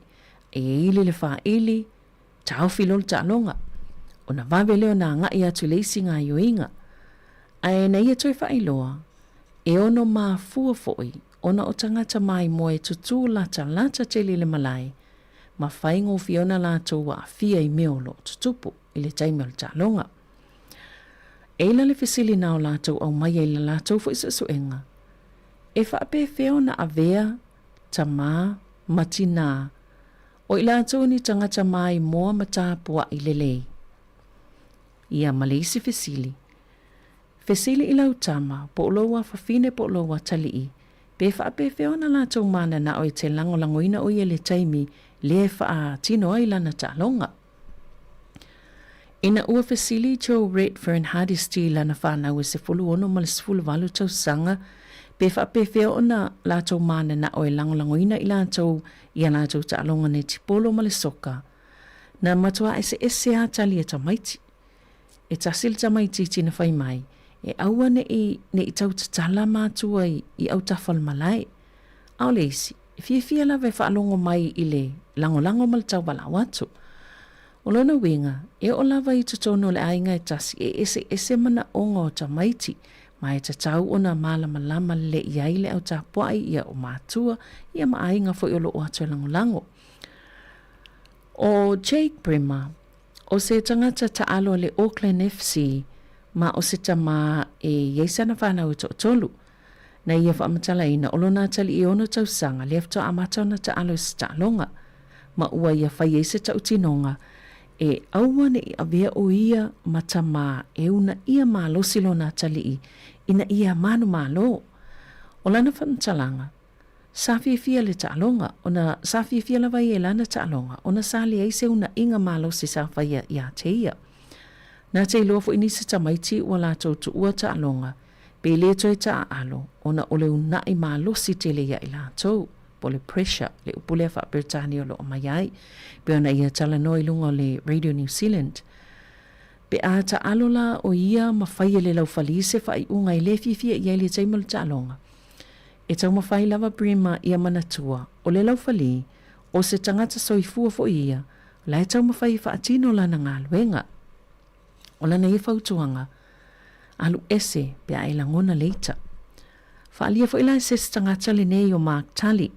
e ili le faaili, taofi loa le taaloga, ona vave lea ona agai atu i le isi gaoioiga. Ae na ia toe faailoa, e ono mafua foi ona o tagata maimoa e tutū latalata tele i le malae, ma faigofie ona latou aafia i mea o lo o tutupu i le taimi o le taaloga. E ila le fesili na o latou aumaia i la latou foi suesuega, E faapefea ona avea tamā ma tinā o i latou ni tagata maimoa ma tapuaʻi lelei? Ia ma le isi fesili, Fesili i lau tama, po o lou afafine po o lou atalii, pe faapefea ona latou mananao e te lagolagoina o ia i le taimi lea e faatino ai lana taaloga. Ina ua fesili Joe Redfern Hardisty i lana fanau e 16 ma le 18 tausaga pe faapefea ona latou mananao e lagolagoina i latou i a latou taaloga netipolo ma le soka, na matua eseese a tali a tamaiti. E tasi le tamaitiiti na fai mai, e aua neʻi ne i tau tatala matua i, i autafa o le malae. A o le isi, e fiafia lava e faalogo mai i le lagolago ma le tauwalaʻau atu. O lona uiga, e oo lava i totonu o le aiga e tasi e eseese manaʻoga o tamaiti, ma e tatau ona malamalama lelei i ai le au tapuaʻi ia o matua ia ma aiga foi o lo o atu e lagolago. ʻO Jake Bremer, ʻO se tagata taʻalo a le Auckland FC ma o se tamā e i ai sana whanau e toʻatolu. Na ia faamatalaina, o lona atalii e ono tausaga, lea faatoa amata ona taʻalo i se taʻaloga. Ma ua ia fai ai se tautinoga, e aua neʻi avea ʻo ia ma tamā e unaʻia malosi lona atalii ina ia manumalo. ʻO lana faamatalaga, Sa fiafia le taaloga, ona sa fiafia lava ia i lana taaloga, ona sa leai se unaʻiga malosi sa faia iā te ia. Na te iloa foi nisi tamaiti ua latou tuua taaloga, pe le toe taaalo, ona o le unaʻi malosi tele ia i latou, po o le pressure, le upu lea faa-Peretania o lo o aumai ai, pei ona ia talanoa i luga o le Radio New Zealand. Pe a taalo la o ia ma fai e le laufali se faaiuga e le fiafia i ai le taimi o le taaloga, E taumafai lava Bremer ia manatua, o le laufali, o se tagata soifua foi ia, la e taumafai e faatino lana galuega. O lana ia fautuaga, alu ese pe a e lagona le ita. Faaalia foi la e se isi tagata lenei o Mark Tully,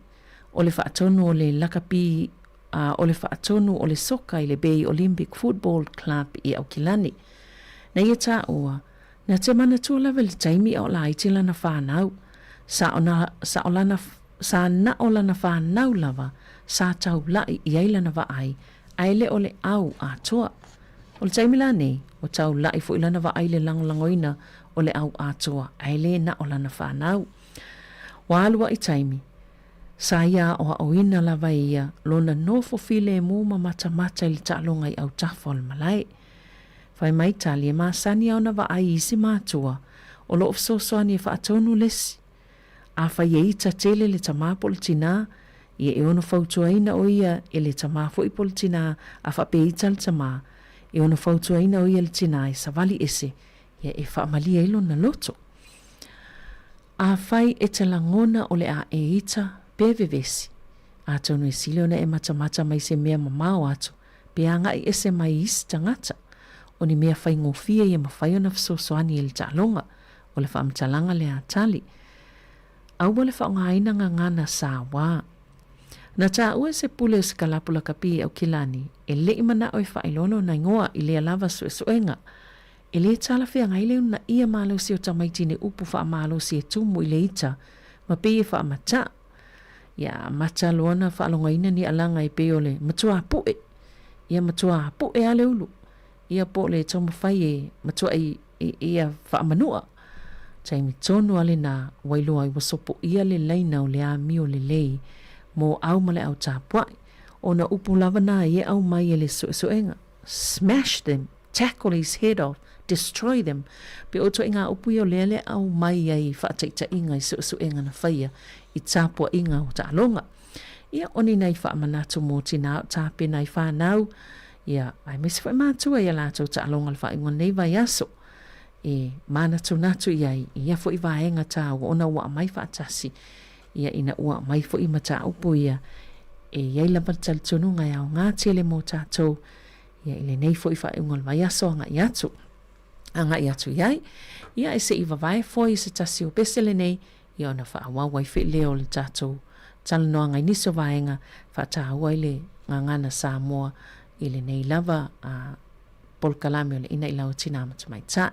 o le faatonu o le lakapi a o le faatonu o le soka i le Bay Olympic Football Club i Aukilani. Na ia taua, Na te manatua lava i le taimi a o laiti lana whanau, sa o na, sa o lana, sa na o lana whanau lava sa taulaʻi i ai lana vaai, ae le o le au atoa. O le taimi la nei, ua taulaʻi foi lana vaai i le lagolagoina o le au atoa, ae le na o lana whanau. Ua alu aʻi taimi, sa ia aʻoaʻoina lava e ia lona nofo filemu ma matamata i le taaloga i autafa o le malae. Fai mai Tali e masani a ona vaai i isi matua o lo o fesoasoani e faatonu le isi. Afai e ita tele le tamā po o le tinā, ia e ono fautuaina o ia e le tamā foi po o le tinā, a faapea ita le tamā, e ono fautuaina o ia le tinā e savali ese, ia e faamalie ai lona loto. Afai e te lagona o le a e ita pe vevesi, atonu e sili ona e matamata mai se mea mamao atu, pe agai ese mai i isi tagata. O ni mea faigofie ia mafai ona fesoasoani i le taaloga, o le faamatalaga lea a Tali. Aua le faaaogaina gagana sauā. Na taua e se pule o se kalapu lakapi i Aukilani, e le i manao e faailoa lona igoa i lea lava suesuega. E lē talafeagai le unaia malosi o tamaiti i ni upu faamalosi e tumu i le ita ma pei e faamataʻu. Ia amata loa ona faalogaina ni alaga e pei o le matuā puʻe. Ia matuā puʻe a le ulu. Ia po o le taumafai e matuaʻi ia faamanuʻa. Taimi tonu a lenā ua iloa ai ua sopoia le laina o le amio lelei mo au ma le au tapuaʻi. Ona upu lava nā i e aumai e le suesuega, Smash them! Tackle his head off, destroy them. Pe o ituaiga upu ia o lea le aumai ai i faataitaiga i suesuega na faia i tapuaiga o taaloga. Ia, o ni nai faamanatu mo tinā o tapena i whanau, ia, aemaise foi matua i a latou taaloga le faaiuga o lenei vaiaso e mānatunatu i ai i ia foi vaega tāua ona ua aumai faatasi ia ina ua aumai foi mataupu ia e i ai lava le talitonuga e aoga tele mo tatou Ia, i lenei foi faaiuga o le vaiaso agai atu, agai atu i ai. Ia, e se i vavae foi se tasi o pese lenei, ia ona faaauau ai foi lea o le tatou talanoaga i nisi o vaega faataua ai le gagana Samoa i lenei lava a polokalame o le Inaʻi Lau Tinā ma Tamaitai.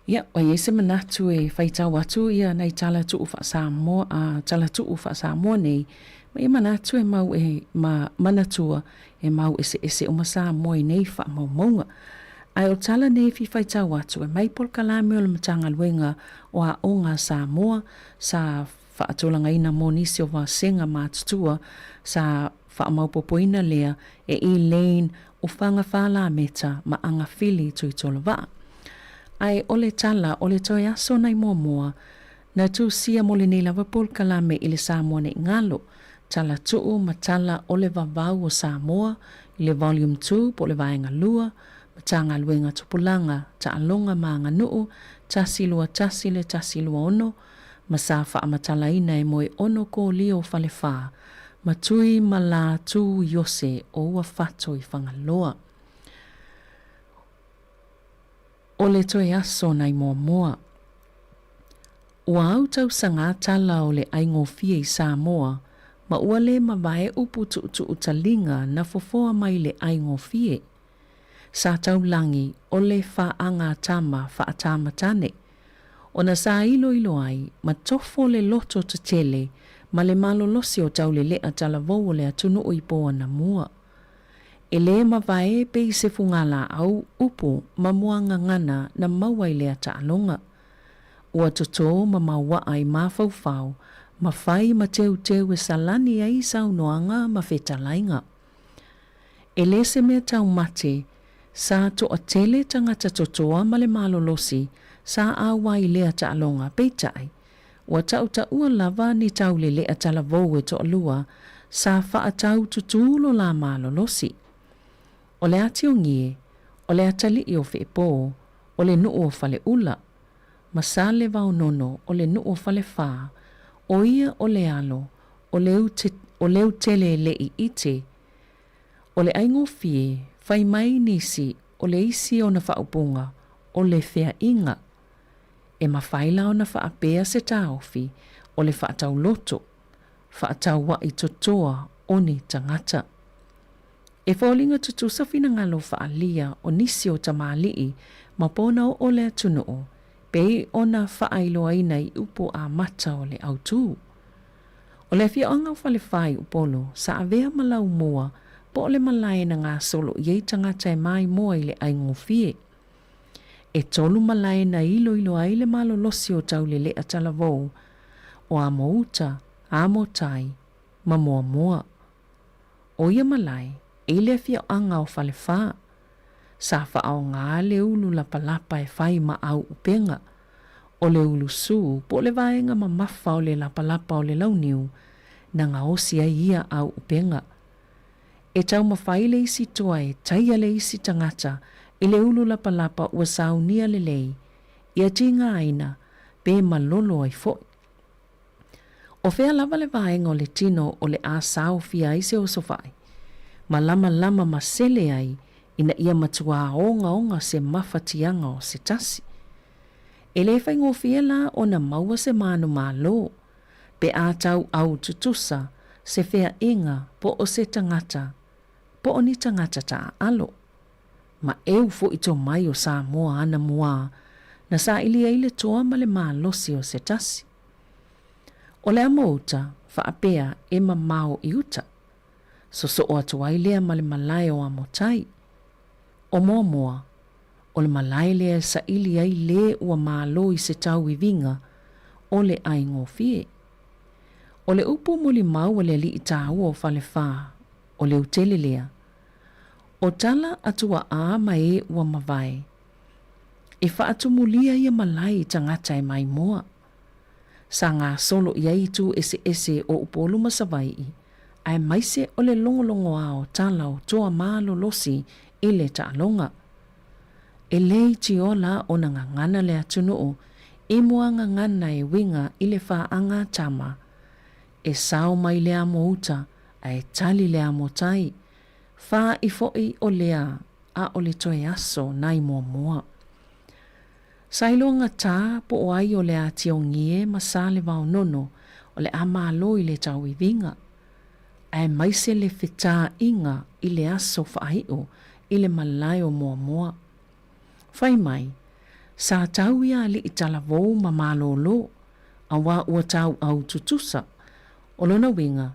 Ia, ua i ai se manatu e faitau atu ia nai tala tuu faa-Samoa, a tala tuu faa-Samoa nei, ma ia manatu e mau e, ma manatua e mau eseese uma Samoa i nei faamaumauga. Ae o tala nei e fia faitau atu e mai polokalame o le Matagaluega o Aoga a Samoa sa faatulagaina mo nisi o vasega matutua sa faamaopopoina lea e Elaine Ufaga Falameta ma Agafili Tuitolovaa. Ae o le tala o le toe aso nai muamua na tusia mo lenei lava polokalame i le Samoa nei galo, tala tuu ma tala o le vavau o Samoa i le Volume 2 po o le Vaega 2, Matagaluega Tupulaga, Taaloga ma Aganuu, 121 le 126, ma sa faamatalaina e Moeono Kolia o Falefa, ma Tui ma La Tu Iose o ua Fato i Fagaloa. O le toe aso nai muamua. Ua au tausagā tala o le aigofie i Samoa ma ua le mavae upu tuutuu taliga na fofoa mai le aigofie. Sa taulagi o le faagatama faatamatane, ona sa iloilo ai ma tofo le loto tetele ma le malolosi o taulele'a talavou o le atunuu i po anamua. E lē mavae pei se fugalaau upu ma muagagana na maua i lea taaloga. Ua totō ma maua'a i mafaufau ma fai ma teuteu e salani ai saunoaga ma fetalaiga. E lē se mea taumate, sa toatele tagata totoa ma le malolosi sa auai i lea taaloga, peitai, ua tautaua lava ni taulele'a talavou e toalua sa faataututū lo la malolosi. O le Atiogie, o le atalii o Feepō, o le nuu o Faleula, ma Salevaonono o le nuu o Falefā, o ia o le alo o o Leutele Le'i Ite. O le aigofie, fai mai nisi o le isi ona faaupuga o le fea'iga. E mafai la ona faapea se taofi o le faatauloto, faataua'i totoa o ni tagata. E foliga tutusa finagalo faaalia o nisi o tamali'i ma pona oo le atunuu pei ona faailoaina i upu amata o le autū. O le afioaga o Falefā i Upolu, sa avea ma laumua po o le malae na gasolo i ai tagata e maimoa i le aigofie. E tolu malae na iloilo ai le malolosi o Taulele'a Talavou, o Amouta, Amotai, ma Moamoa. O ia malae, e i le afioaga o Falefā. Sa faaogā le ulu lapalapa e fai ma au upega. O le ulu sū po o le vaega mamafa o le lapalapa o le launiu na gaosi ai ia au upega. E taumafai le isi toa e taia le isi tagata i le ulu lapalapa ua saunia lelei, ia tigaina pe malolo ai fo'i. O fea lava le vaega o le tino o le a saofia ai se osofa'i, malamalama ma sele ai ina ia matuā ogaoga se mafatiaga o se tasi. E lē faigofie la ona maua se manumalo, pe a tauau tutusa se fea'iga po o se tagata, po o ni tagata taaalo. Ma ʻeu fo'i tomai o Samoa anamuā na saili ai le toa ma le malosi o se tasi. O le amo uta, faapea e mamao i uta. Sosoo atu ai lea ma le malae o Amotai. O Moamoa, o le malae lea e saili ai lē ua malo i se tauiviga o le aigofie. O le upu molimau a le alii tāua o Falefā, o Leutele lea, O tala a tuaʻā ma e ua mavae. E faatumulia ia malae i tagata e maimoa. Sa gasolo i ai itu eseese o Upolu ma Savaiʻi, aemaise o le logologoā o tala o toa malolosi i le taaloga. E lē itioa la ona gagana le atunuu i muagagana e uiga i le faaga tama. E sao mai le amo uta ae tali le amo tai. Fāʻi foʻi o lea ʻaʻole toe aso nai muamua. Sa iloa gatā po o ai o le Atiogie ma Salevaonono o le a malo i le tauiviga, aemaise le fetāʻiga i le aso faaiʻu i le malae o Moamoa. Fai mai, Sa tau ia alii talavou ma malōlō, auā ua tauau tutusa. O lona uiga,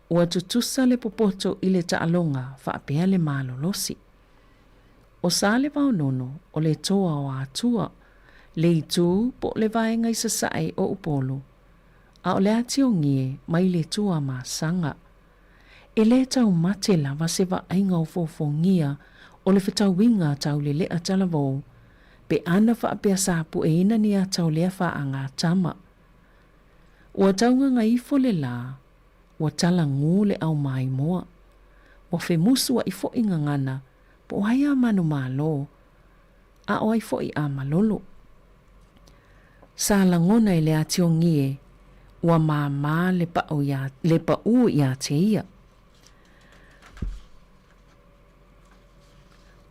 ua tutusa le popoto i le taaloga faapea le malolosi. ʻO Salevaonono o le toa o Atua, le itu po o le vaega i sasae o Upolu, a o le Atiogie mai le Tuamasaga. E lē taumate lava se vaaiga o fofōgia o le fetauiga tauleleʻa talavou pe ana faapea sa pueina ni ata o lea faagatama. Ua taugaga ifo le lā, ua talagū le ʻaumaimoa. Ua femusuaʻi foʻi gagana po o ai a manumalo, a o ai foʻi a malolo. Sa lagona e le Atiogie ua māmā le paʻu iā, le paʻū iā te ia.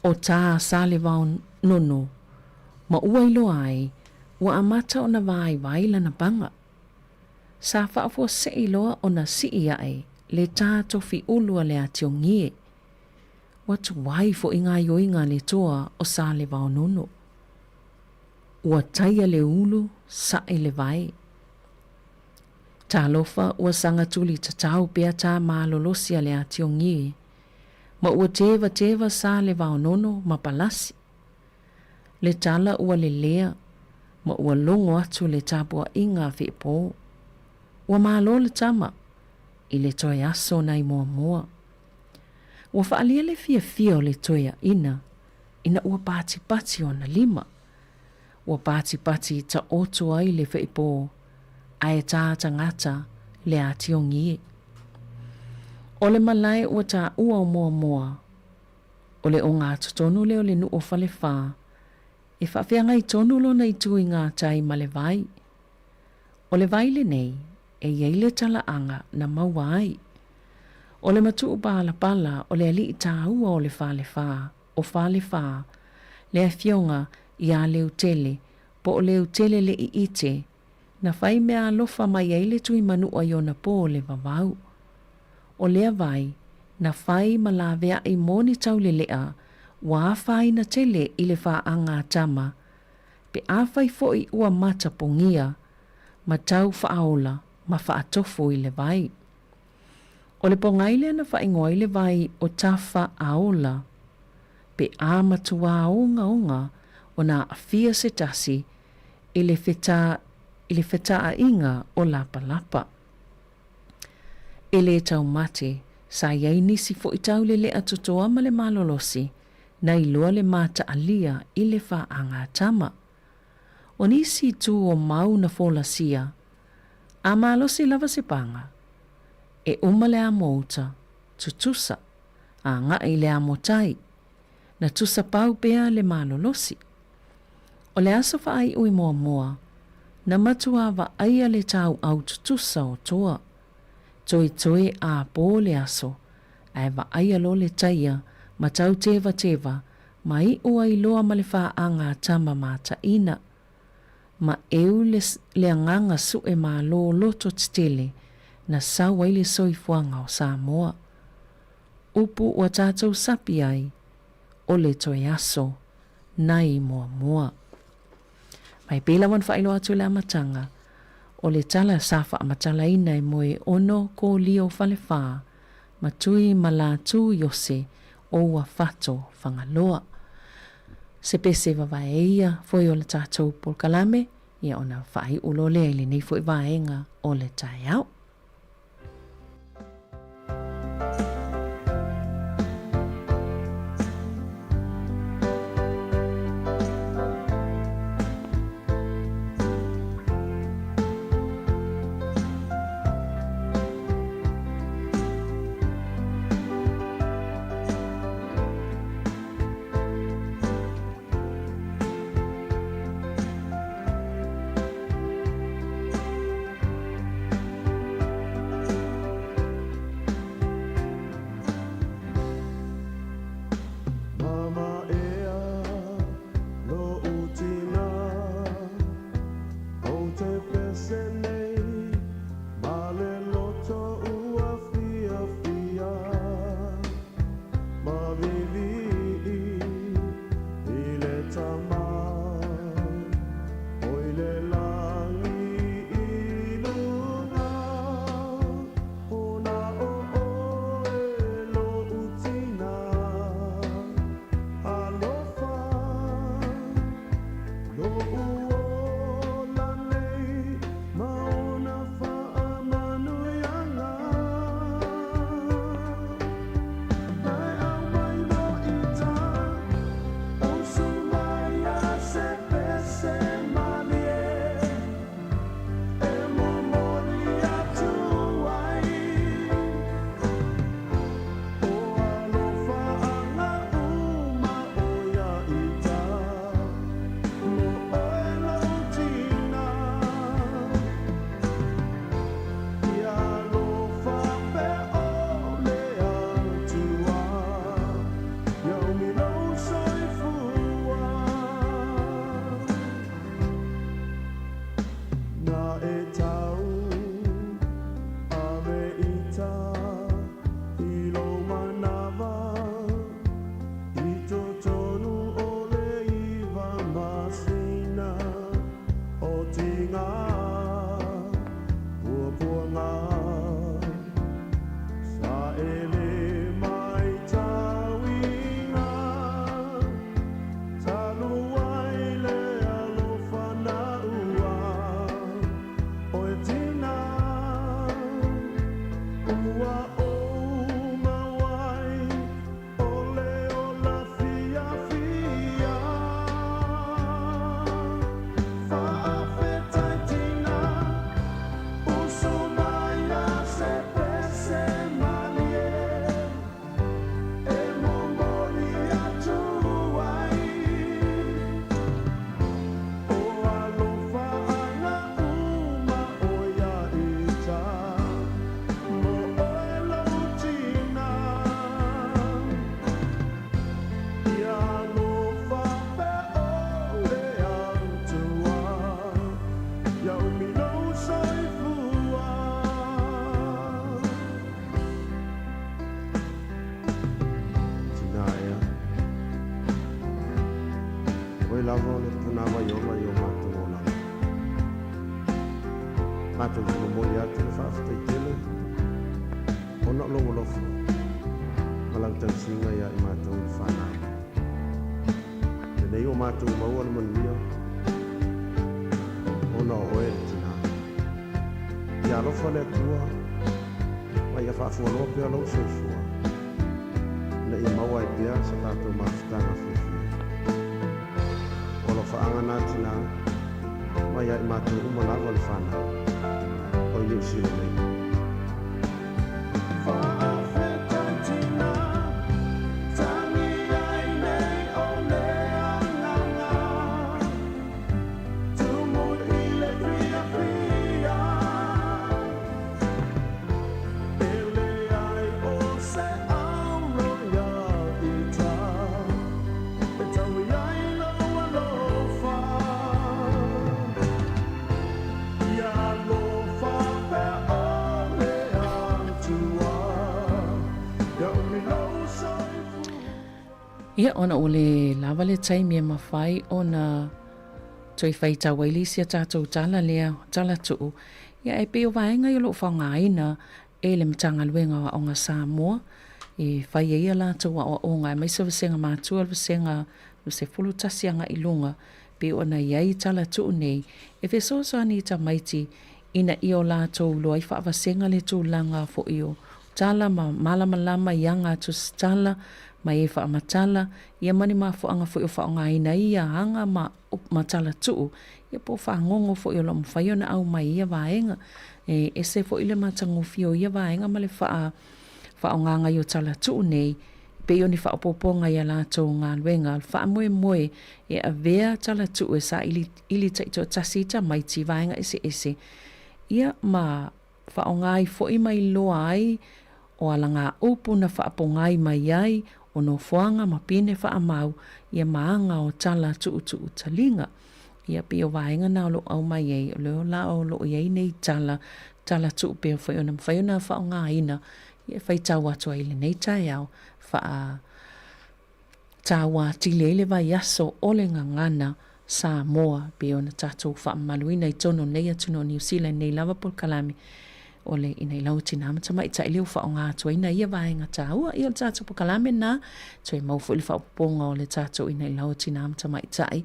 ʻO tā Salevaonono ma ua iloa ai, ua amata ona waiwai lana paga. Sa faafuaseʻi loa ona siʻi aʻe le tā tofi ulu a le Atiogie. Ua tuai foʻi gaioiga a le toa o Salevaonono. Ua taia le ulu, saʻe le wae. Talofa ua saga tuli tatau pea tā malolosi a le Atiogie, ma ua tevateva Salevaonono ma Palasi. Le tala ua lelea, ma ua logo atu le tapuaʻiga a Feʻepō. Ua malo le tama, i le toe aso nai muamua. Ua faaalia le fiafia o le toeaʻina ina ua patipati ona lima. Ua patipati taoto ai le feʻepō, ae tā tagata le Atiogie. ʻO le malae ua taua o Moamoa, ʻO le ogatotonu lea o le nuu o Falefā, e faafeagai tonu lona itu i ngā tai ma le vai. ʻO le vai lenei, e i ai le talaaga na maua ai. ʻO le matuʻu palapala o le aliʻi tāua o le Falefā, o Falefā, le afioga iā Leutele, po o Leutele Leʻiʻite, na fai mea alofa mai ai le tui manuʻa i ona pō le vavau. ʻO lea vai, na fai ma laveaʻi moni tauleleʻa, ua afaina tele i le faaga a tama, pe afai foʻi ua matapogia, ma tau faaola ma faatofu i le vai. ʻO le pogai lea na faaigoa ai le vai o Tafa Aola, pe a matuā ogaoga ona aafia se tasi i le feta i le fetaaʻiga o Lapalapa. E lē taumate, sa i ai nisi foʻi tauleleʻa totoa ma le malolosi, na iloa le mataalia i le faagatama. ʻO nisi itu o mau na folasia, a malosi lava se paga, e uma le amo uta, tutusa, a agaʻi i le amo tai, na tusa pau pea le malolosi. ʻO le aso faaiʻu i Moamoa, na matuā vaaia le tauʻau tutusa o Toa. Toetoe a pō le aso, ae vaaia loa le taia ma tau tevateva ma iʻu ai loa ma le faaga a tama mataʻina. Ma ʻeu le le agaga suʻe malo loto tetele na sau ai le soifuaga o Samoa. ʻUpu ua tatou sapi ai, ʻo le toe aso nai Moamoa. Ma e pei lava ona faailoa atu i le amataga, ʻo le tala sa faamatalaina e Moeono Kolia o Falefā, ma Tui ma Lātū Iose o ua Fato Fagaloa. Se pese vavae ia foi o le tatou polokalame, ia ona faaiʻu loa lea i lenei foi vaega o le taeao. Matou te momoli atu le faafetai tele ona o lou alofa ma lau tausiga ia i matou le fanau. Lenei ua matou maua le manuia ona o oe le tina. Ia alofa le Atua ma ia faafualoa pea lou soifua ina ia maua ai pea sa tatou mafutaga fiafia. O alofaaga na tina ma ia i matou uma lava le fanau o i Niu Sila nei. Faafetai tina, tagi ai nei o le agaga, tumu i le fiafia, e leai o se auro ia ita, e taui ai lou alofa. Ia alofa pea o le Atua, ia umi lou soifua. Ia, ona ua le lava le taimi e mafai ona toe faitau ai le isi a tatou tala lea, tala tuu, ia ae pei o vaega ia o lo o faaaogaina e le Matagaluega o Aoga Samoa e fai ai a latou aoaoga aemaise o vasega matua, le vasega 11 agai i luga, pei ona i ai tala tuu nei e fesoasoani i tamaiti ina ia o latou iloa ai faavasega le tulaga foi o tala ma malamalama i aga a tusitala ma e faamatala, ia ma ni mafuaaga foi o faaaogaina ai ia aga ma ma tala tuu, ia po o fagogo foi o lo o mafai ona aumai i ia vaega. E ese foi le matagofie o ia vaega ma le faa faaaogaga i o tala tuu nei, pei o ni faaopoopoga i a latou galuega. O le faamoemoe e avea tala tuu e sailiili taitoatasi i tamaiti i vaega eseese, ia ma faaaoga ai foi ma iloa ai o alagaupu na faapogai mai ai o nofoaga ma pine faamau ia ma aga o tala tuutuu taliga. Ia pei o vaega na o lo o aumai ai, o lea la o lo o i ai nei tala, tala tuu pea foi ona mafai ona faaaogaina ia e faitau atu ai i lenei taeao faa taua atili ai le vaiaso o le gagana Samoa pei ona tatou faamamaluina i totonu o lenei atunuu o Niu Sila i lenei lava polokalame o le Ina i Lau Tina ma Tamaitai lea ua faaaoga atu ai nai ia vaega taua. Ia o le tatou polokalame lena, toe maua foi le faaopoopoga o le tatou Ina i Lau Tina ma Tamaitai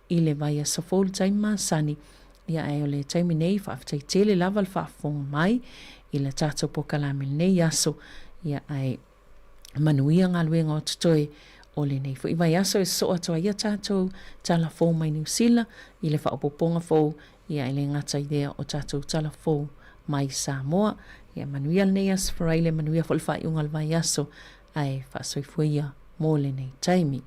i le vaiaso fou i le taimi masani. Ia ae o le taimi nei, faafetai tele lava le faafofoga mai i le tatou polokalame i lenei aso. Ia ae manuia galuega o totoe o lenei foi vaiaso e sosoo atu ai ia tatou tala fou mai Niu Sila i le faaopoopoga fou, ia e le gata i lea o tatou tala fou mai Samoa. Ia manuia lenei aso Faraile, manuia foi le faaiuga o le vaiaso, ae faasoifua ia mo lenei taimi.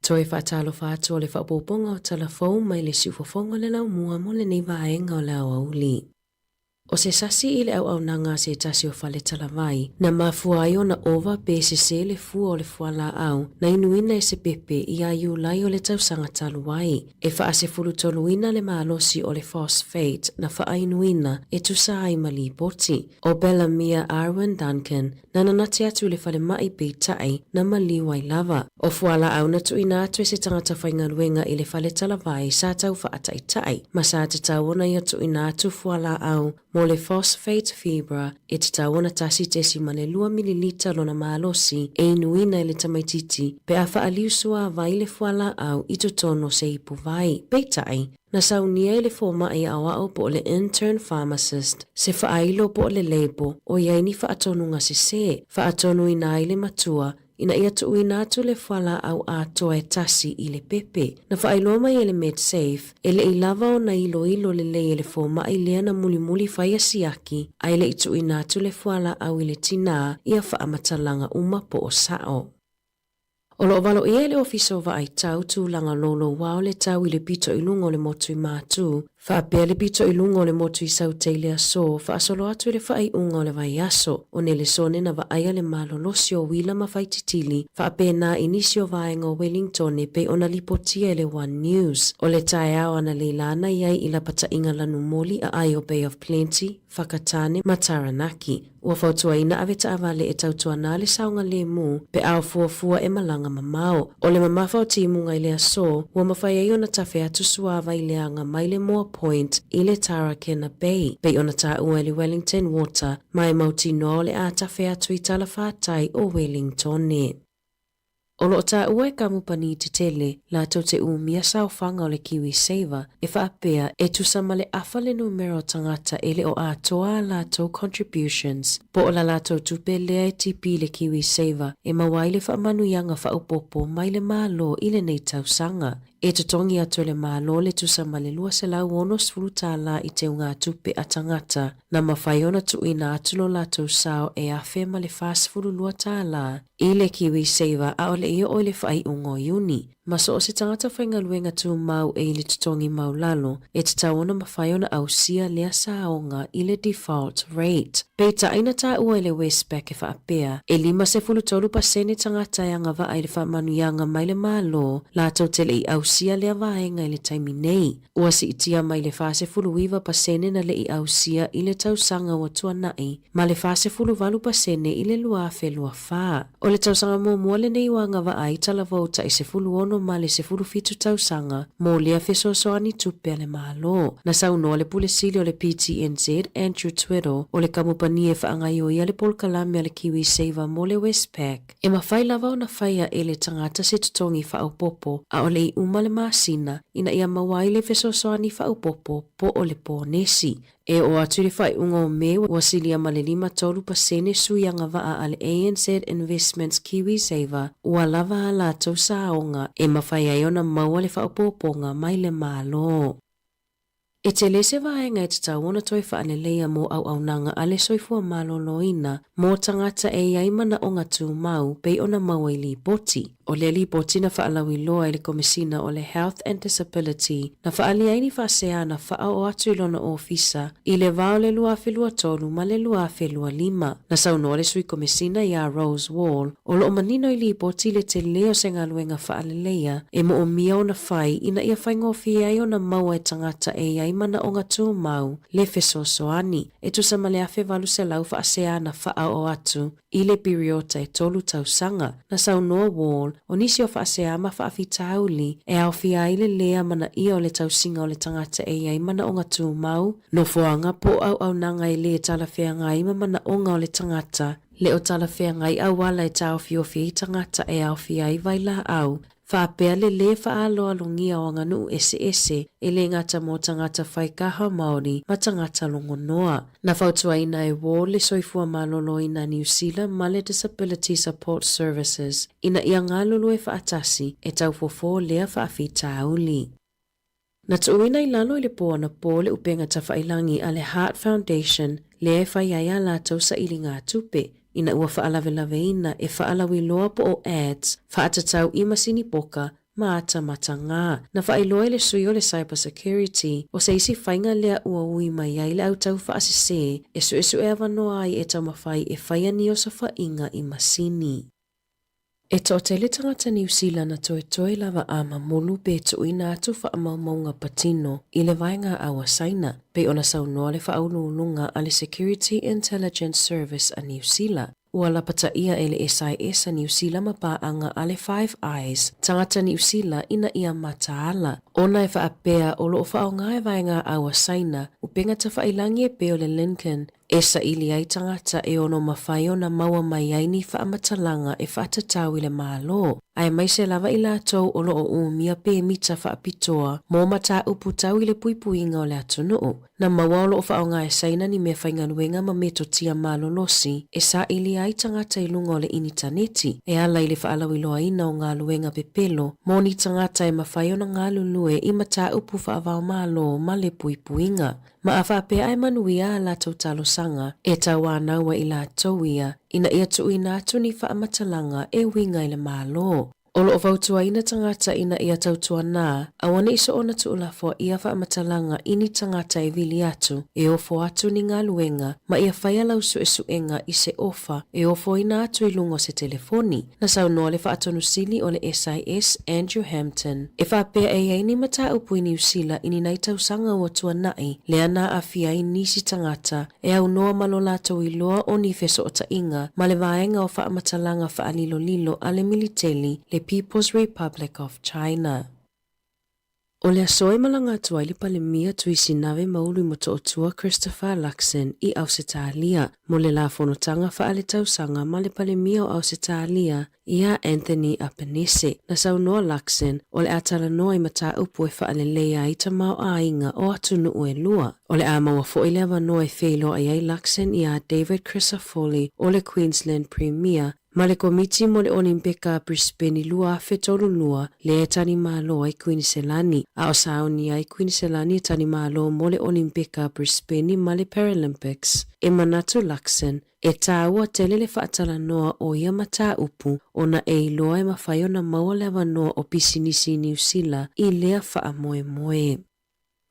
Toe faatalofa atu o le faaopoopoga o tala fou mai le siufofoga o le laumua mo lenei vaega o le aoauli. O se sasi i le auaunaga a se tasi o fale talavai, na mafua ai ona ova pe sesē le fua o le fualaau na inuina e se pepe ia Iulai o le tausaga talu ai. E faasefulutoluina le malosi o le phosphate na faainuina e tusa ai ma lipoti. O Bellamia Arwen Duncan na nanati atu i le falemai peitai na maliu ai lava. O fualaau na tuuina atu e se tagata faigaluega i le fale talavai sa tau faataitai ma sa tatau ona ia tuuina atu fualaau mo le phosphate fibra e tatau ona 1.2 mililita lona malosi e inuina e le tamaititi pe a faaliu suavai le fualaau i totonu o se ipuvai. Peitai, na saunia e le fomai aoao po o le intern pharmacist se faailo po o le label o i ai ni faatonuga sesē, faatonuina ai le matua ina ia tuuina atu le fualaau atoa e tasi i le pepe. Na faailoa mai e le Medsafe, e le i lava ona iloilo lelei e le fomai lea na mulimuli faia siaki, ae le i tuuina atu le fualaau i le tinā ia faamatalaga uma po o sao. O lo o valoia e le Ofisa o Vaai Tau tulaga louloua o le tau i le pito i luga o le motu i Matu, faapea le pito i luga o le motu i Saute i le aso, faasolo atu i le faaiuga o le vaiaso. O Nelesone na vaaia le malolosi o uila ma faititili, faapena i nisi o vaega o Wellingtone e pei ona lipotia e le One News. O le taeao analeila na i ai i lapataiga lanumoli aai o Bay of Plenty, Whakatane ma Taranaki. Ua fautuaina ave taavale e tautuana le saogalemu pe a o fuafua e malaga mamao. O le mamafa o timuga i le aso, ua mafai ai ona tafe atu suavai leaga mai le Moa Point i le Tarakena Bay, pei ona taua e le Wellington Water, ma e mautinoa o le a tafe atu i talafātai o Wellingtone. O lo o taua e kamupani tetele latou te umia saofaga o le KiwiSaver e faapea e tusa ma le afa le numera o tagata e le o atoa a latou contributions po o la latou tupe lea e tipi i le KiwiSaver e maua ai le faamanuiaga faaopoopo mai le Malo i lenei tausaga. E totogi atu e le Malo le tusa ma le $260 i teugatupe a tagata na mafai ona tuuina atu lo latou sao e $1,042 i le KiwiSaver a o le i oo i le faaiuga o Iuni. Ma so o se tagata faigaluega tumau e i le totogi maulalo, e tatau ona mafai ona ausia lea saoga i le default rate. Peitai na taua e le Westpac e faapea, e 53% tagata e agavaa i le faamanuiaga mai le Malo latou te le i ausia lea vaega i le taimi nei. Ua siitia mai le 49% na le i ausia i le tausaga ua tuanai ma le 48% i le 2024. O le tausaga muamua lenei ua agavaa ai talavou tai 16 16 ma le 17 tausaga mo lea fesoasoani tupe a le Malo. Na saunoa le Pule Sili o le PTNZ, Andrew Tweddle, o le kamupani e faagaioia le polokalame a le KiwiSaver mo le Westpac. E mafai lava ona faia e le tagata se totogi faaopoopo a o le i uma le masina ina ia maua ai le fesoasoani faaopoopo po o le ponesi. E oo atu i le faaiuga o Me ua silia ma le 53 pasene sui agavaa a le ANZ Investments KiwiSaver ua lava a latou saoga e mafai ai ona maua le faaopoopoga mai le Malo. E tele se vaega e tatau ona toe faaleleia mo auaunaga a le soifua maloloina mo tagata e i ai manaoga tumau pei ona maua i lipoti. O lea lipoti na faalauiloa e le Komesina o le Health and Disability na faaalia ai ni faasea na faaoo atu i lona ofisa i le va o le 2023 ma le 2025. Na saunoa le Sui Komesina iā Rose Wall, o lo o manino i lipoti le tele o se galuega faaleleia e moomia ona fai ina ia faigofie ai ona maua e tagata e i ai manaoga tumau le fesoasoani e tusa ma le 1800 faasea na faaoo atu i le piriota e tolu tausaga. Na saunoa Wall, o nisi o faasea ma faafitauli e aofia ai le lē amanaia o le tausiga o le tagata e i ai manaoga tumau, nofoaga po o auaunaga e lē talafeagai ma manaoga o le tagata, le o talafeagai auala e taofiofi ai tagata e aofia ai vailaau, faapea le lē faaaloalogia o aganuu eseese e lē gata mo tagata whaikaha Māori ma tagata logonoa. Na fautuaina e Wall le Soifua Maloloina Niu Sila ma le Disability Support Services ina ia galulue faatasi e taufofo lea faafitauli. Na tuuina i lalo i le pō anapō le upega tafailagi a le Heart Foundation lea e fai ai a latou sailiga tupe ina ua faalavelaveina e faalauiloa po o ads faatatau i masini poka ma ata matagā. Na faailoa e le sui o le Cyber Security o se isi faiga lea ua ui mai ai le autau faasesē e suesue avanoa ai e taumafai e fai ni osofaiga i masini. E toatele tagata Niu Sila na toetoe lava a mamulu pe tuuina atu faamaumauga patino i le vaega au a Saina, pei ona saunoa le faauluuluga a le Security Intelligence Service a Niu Sila. Ua lapataia e le SIS a Niu Sila ma paaga a le Five Eyes tagata Niu Sila ina ia mataala, ona e faapea o lo o faaaoga e vaega au a Saina upega tafailagi e pei o le Lincoln e saili ai tagata e ono mafai ona maua mai ai ni faamatalaga e faatatau i le Malo, aemaise lava i latou o lo o umia pemita faapitoa mo mataupu tau i le puipuiga o le atunuu. Na maua o lo o faaaoga e Saina ni meafaigaluega ma metotia malolosi e saili ai tagata i luga o le initaneti e ala i le faalauiloaina o galuega pepelo mo ni tagata e mafai ona galulue i mataupu faava-o-Malo ma le puipuiga. Ma a faapea e manuia a latou talosaga, e tauanau ai i latou ia, ina ia tuuina atu ni faamatalaga e uiga i le Malo. O lo o fautuaina tagata ina ia tautuanā, aua ne i soona tuulafoaia faamatalaga i ni tagata e vili atu, e ofo atu ni galuega, ma ia faia lau suesuega i se ofa e ofoina atu i luga o se telefoni. Na saunoa le Faatonusili o le SIS, Andrew Hampton, e faapea e i ai ni mataupu i Niu Sila i ni nai tausaga ua tuanai lea na aafia ai nisi tagata e aunoa ma lo latou iloa o ni fesootaiga ma le vaega o faamatalaga faalilolilo a le militeli le People's Republic of China. O le aso e malaga atu ai le Palemia Tuisinave Maului Motootua Christopher Luxon i Ausetalia mo le la fonotaga faaletausaga ma le Palemia o Ausetalia iā Anthony Albanese. Na saunoa Luxon o le a talanoa i mataupu e faaleleia ai tamaoaiga o atunuu e lua. O le a maua foi le avanoa e feiloai ai Luxon iā David Crisafulli o le Queensland Premier ma le Komiti mo le Olimpeka a Brisbane 2032 lea e talimalo ai Kuiniselani, a o sauni ai Kuiniselani e talimalo mo le Olimpeka a Brisbane ma le Paralympics. E manatu Luxon, e tāua tele le faatalanoa o ia mataupu ona e iloa e mafai ona maua le avanoa o pisinisi i Niu Sila i lea faamoemoe.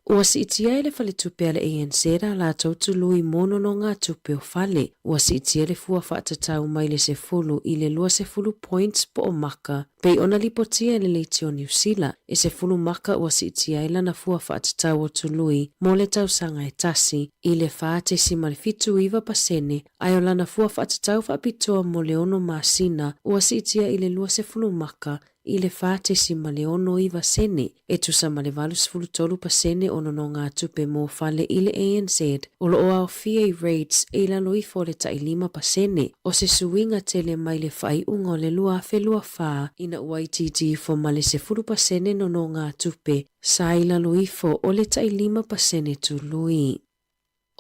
Ua siitia e le faletupe a le ANZ a latou tului mo nonogatupe o fale. Ua siitia le fua faatatau mai le 10 i le 20 points po o maka, pei ona lipotia e le leitio Niu Sila, e 10 maka ua siitia ai lana fua faatatau o tului mo le tausaga e tasi, i le 4.79 pasene, ae o lana fua faatatau faapitoa mo le 6 masina ua siitia i le 20 maka. i le 4.69 sene, e tusa ma le 83% o nonogatupe mo fale i le ANZ o lo o aofia i rates e i lalo ifo o le tai 5%, o se suiga tele mai le faaiuga o le 2024 ina ua itiiti ifo ma le 10% nonogatupe sa i lalo ifo o le tai 5% tului.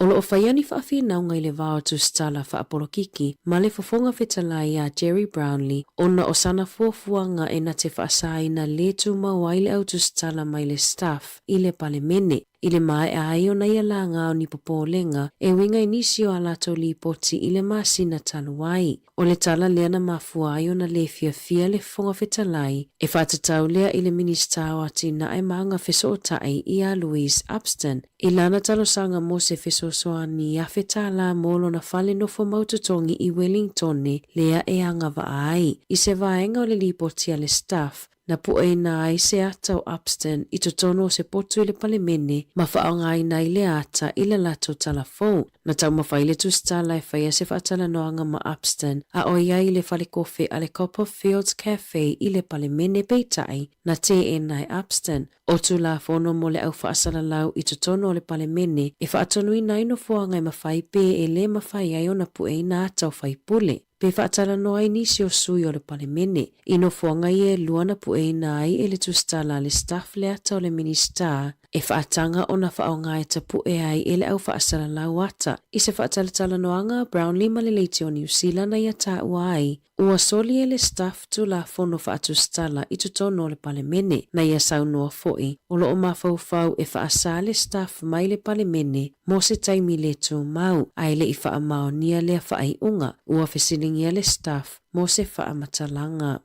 O lo o faia ni faafinauga i le va o Tusitala faapolokiki ma le Fofoga Fetalai ia Gerry Brownlee ona o sana fuafuaga e na te faasaina le tumau ai le au tusitala mai le Stuff i le Palemene i le maea ai ona ia laga o ni popolega e uiga i nisi o a latou lipoti i le masina talu ai. O le tala lea na mafua ai ona le fiafia le Fofoga Fetalai e faatatau lea i le Minisita o Atinae ma Agafesootai ia Louise Upston i lana talosaga mo se fesoasoani $1,000 mo lona fale nofo mau totogi i Wellingtone lea e agavaa ai i se vaega o le lipoti a le Stuff na pueina ai se ata o Upston i totonu o se potu i le Palemene ma faaaogaina ai lea ata i le latou tala fou. Na taumafai le tusitala e faia se faatalanoaga ma Upston a o i ai i le falekofe a le Copperfields Cafe i le Palemene peitai na teena e Upston o Tulafono mo le au faasalalau i totonu o le Palemene e faatonuina ai nofoaga e mafai pe e le mafai ai ona pueina ata o faipule pe faatalanoa ai nisi o sui o le Palemene. I nofoaga ia e lua na pueina ai e le tusitala a le Stuff le ata o le Minisita e faataga ona faaaoga e tapue ai e le au faasalalau ata. I se faatalatalanoaga a Brownlee ma le Leitio o Niu Sila na ia taua ai, ua soli e le Stuff Tulafono faatusitala i totonu o le Palemene. Na ia saunoa foi, o lo o mafaufau e faasā le Stuff mai le Palemene mo se taimi le tumau, a e le i faamaonia lea faaiuga, ua fesiligia le Stuff mo se faamatalaga.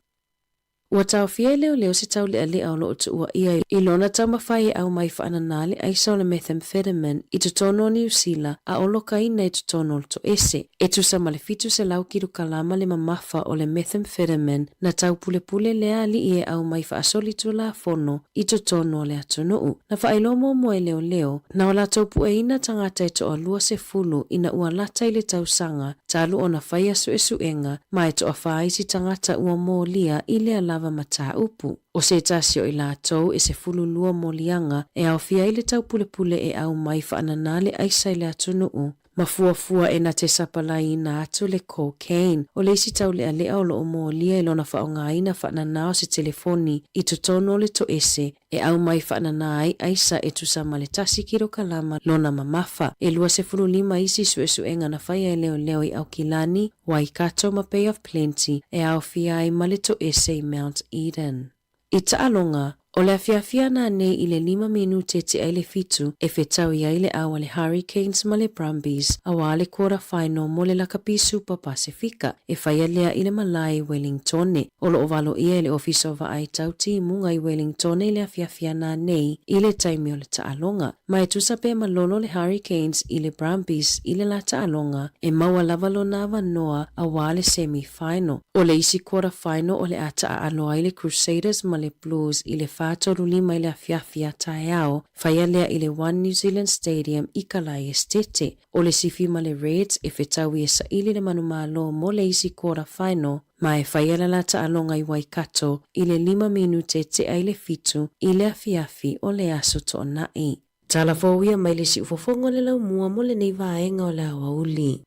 Ua taofia e leoleo se taulealea o lo o tuuaia i lona taumafai e aumai faanana le aisa o le methamphetamine i totonu o Niu Sila a o lokaina i totonu o le toese. E tusa ma le 700 kilokalama le mamafa o le methamphetamine na taupulepule lea alii e aumai faasolitulafono i totonu o le atunuu. Na faailoa muamua e leoleo, na o latou pueina tagata e toalua sefulu ina ua lata i le tausaga talu ona faia suesuega ma e toafā isi tagata ua molia i lea lava mataupu. O se tasi o i latou e 12 moliaga e aofia ai le taupulepule e aumai faanana le aisa i le atunuu, ma fuafua e na te sapalaiina atu le cocaine. O le isi taulealea o lo o molia i lona faaaogaina faanana o se telefoni i totonu o le toese e aumai faanana ai aisa e tusa ma le tasi kilokalama lona mamafa. E 25 isi suesuega na faia e leoleo i Aukilani, Waikato ma Bay of Plenty e aofia ai ma le toese i Mount Eden. I taaloga, o le afiafi ana nei i le lima minute tea i le fitu e fetaui ai le au a le Hurricanes ma le Brumbies aua le quarter final mo le Lakapi Super Pasefika e faia lea i le malae i Wellingtone. O lo o valoia e le Ofisa o Vaai Tau Timuga i Wellingtone i le afiafi ana nei i le taimi o le taaloga. Ma e tusa pe malolo le Hurricanes i le Brumbies i le la taaloga e maua lava lona avanoa aua le semi final. O le isi quarter final o le a taaalo ai le Crusaders ma le Blues i le 4:35 i le afiafi a taeao, faia lea i le One New Zealand Stadium i Kalae Esitete. O le Sifi ma le Reds e fetaui e saili le manumalo mo le isi quarter final ma e faia le la taaloga i Waikato i le lima minute tea i le fitu i le afiafi o le Aso Toonai. Tala fou ia mai le siufofoga o le laumua mo lenei vaega o le aoauli.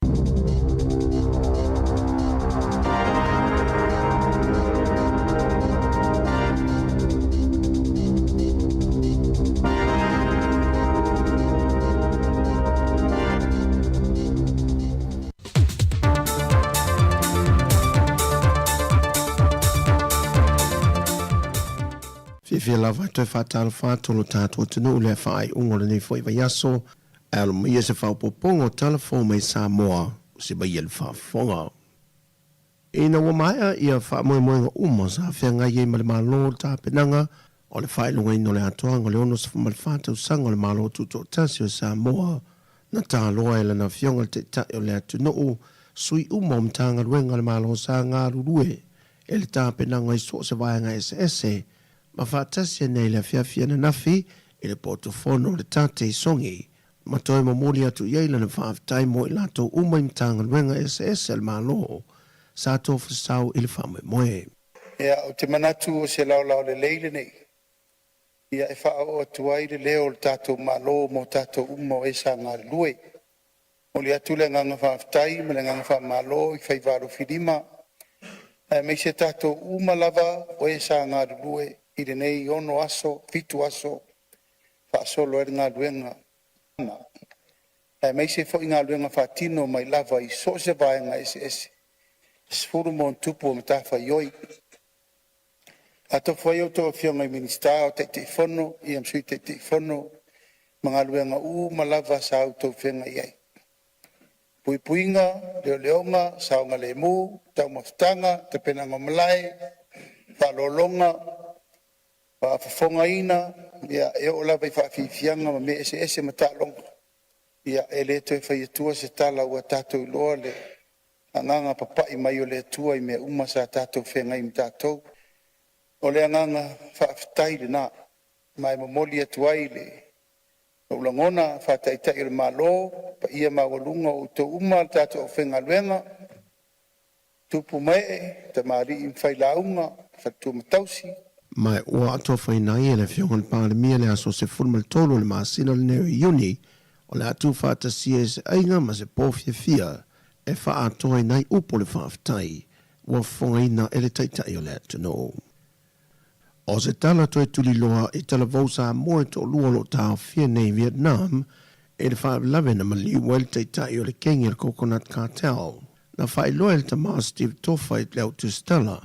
Fiafia lava e toe faatalofa atu lo tatou atunuu i le faaiuga o lenei foi vaiaso, ae alo maia se faaopoopoga o tala fou mai Samoa se maia le faafofoga. Ina ua maea ia faamoemoega uma sa feagai ai ma le Malo o le tapenaga o le faailogaina o le atoaga o le 64 tausaga o le Malo Tutoatasi o Samoa, na taloa e lana Afioga le Taitai o le atunuu, sui uma o Matagaluega a le Malo sa galulue e le tapenaga i so o se vaega eseese, ma faatasi ai nei le afiafi ananafi i le poto fono o le Tate i Sogi, ma toe momoli atu i ai lana faafetai mo i latou uma i Matagaluega eseese a le Malo sa tofasau i le faamoemoe. Ia, ou te manatu o se laolao lelei lenei ia e faaoo atu ai le leo o le tatou Malo mo tatou uma o e sa galulue. Momoli atu le agaga faafetai ma le agaga faamalo i faiva alofilima aemaise tatou uma lava o e sa galulue i lenei 6 aso, 7 aso faasolo ai le galuega aemaise foi galuega faatino mai lava i so o se vaega eseese e 10+ o matafaioi. Atofai a outou Afioga i Minisita o Taitaifono ma Sui Taitaifono ma galuega uma lava sa outou feagai ai, puipuiga, leoleoga, saogalemu, taumafataga, tapenaga o malae, faaaloaloga, faafofogaina ia e oo lava i faafiafiaga ma mea eseese ma taaloga. Ia e le toe fai atua se tala ua tatou iloa le agaga papai mai o le Atua i mea uma sa tatou feagai ma tatou. O le agaga faafetai lena ma e momoli atu ai le lou lagona faa-Taitai o le Malo, paia maualuga o outou uma le tatou aufaigaluega, tupu ma ee, tamalii ma failauga, faletua ma tausi. Ma ua atofaina ai e le Afioga i le Palemia le aso 13 o le masina lenei o Iuni o le a tuufaatasia i se aiga ma se po fiafia e faaatoaina ai upu o le faafetai ua fofogaina e le Taitai o le atunuu. O se tala toe tuliloa i talavou Samoa e toalua o lo o taofia nei i Vietnam i le faalavelave na maliu ai le taitai o le kegi a le Coconut Cartel. Na faailoa e le tama o Steve Tofa i le au tusitala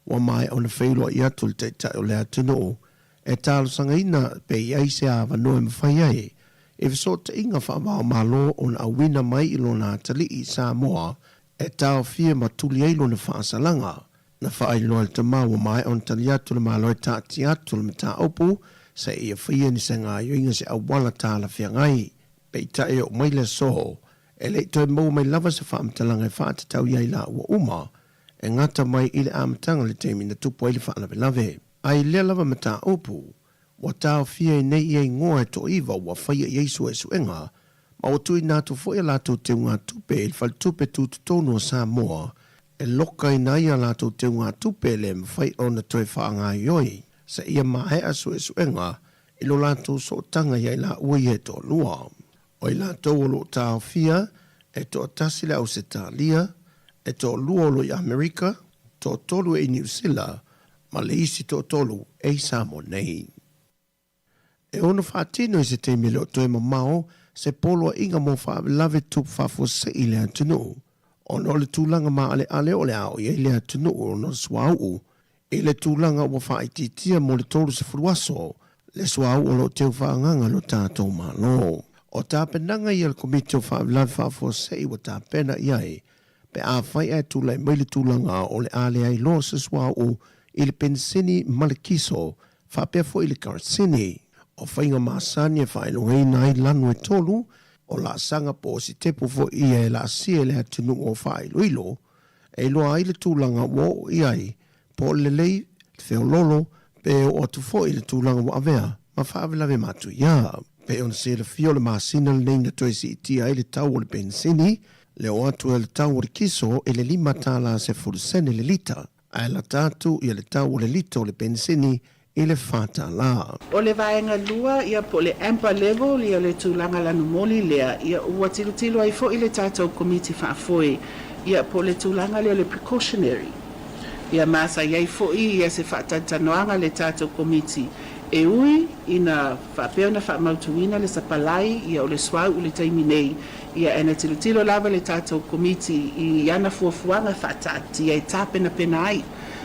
ua maea ona feiloai atu le taitai o le atunuu e talosagaina pe i ai se avanoa e mafai ai i fesootaiga faava-o-Malo ona auina mai i lona atalii i Samoa e taofia ma tuli ai lona faasalaga. Na faailoa e le tama ua maea ona tali atu le Malo e taatia atu le mataupu seia faia ni se gaoioiga se auala talafeagai. Peitai e oo mai le aso, e le i toe maua mai lava se faamatalaga e faatatau i ai laua uma e gata mai i le amataga o le taimi na tupu ai le faalavelave. A i lea lava mataupu, ua taofia ai nei ia igoa e toaiva ua faia i ai suesuega, ma ua tuuina atu foi a latou teugatupe i le Faletupe Tutotonu o Samoa e lokaina ai a latou teugatupe e le mafai ona toe faagaoioi seia maea suesuega i lo latou sootaga ia i laua ia e toalua. O i latou o lo o taofia, e toatasi le Ausetalia, e toalua o lo i Amerika, toatolu e i Niu Sila, ma le isi toatolu e i Samoa nei. E ono faatino i se taimi e le o toe mamao se poloaiga mo faalavelave tupu faafuasei i le atunuu, ona o le tulaga maaleale o le a oo i ai le atunuu ona o le suauu i le tulaga ua faaitiitia mo le 30 aso le suauu o lo o teu faaagaga lo tatou Malo. O tapenaga ia a le Komiti o Faalavelave Faafuasei ua tapena i ai pe afai ae tulai mai le tulaga o le a leai loa se suauu i le penisini ma le kiso faapea foi le karasini. O faiga masani e faailogaina ai lanu e tolu o laasaga po o sitepu foi ia e laasia i le atunuu o faailoilo e iloa ai le tulaga ua oo i ai, po o le lelei, le feoloolo, pe oo atu foi i le tulaga ua avea ma faalavelave matuia. Pei ona silafia o le masina lenei na toe siitia ai le tau o le penisini, le oo atu ai o le tau o le kiso i le $5 sefulu sene le lita, ae lata atu ia le tau o le lita o le penisini i le $4. O le vaega lua, ia, po o le amber level, ia, le tulaga lanumoli lea, ia, ua tilotilo ai foi le tatou Komiti Faafoe, ia, po o le tulaga lea o le precautionary. Ia, ma sa i ai foi, ia, se faatalitanoaga a le tatou Komiti, e ui ina faapea ona faamautuina le sapalai, ia, o le suauu i le taimi nei, ia, ae na tilotilo lava le tatou Komiti i ana fuafuaga faataatia e tapenapena ai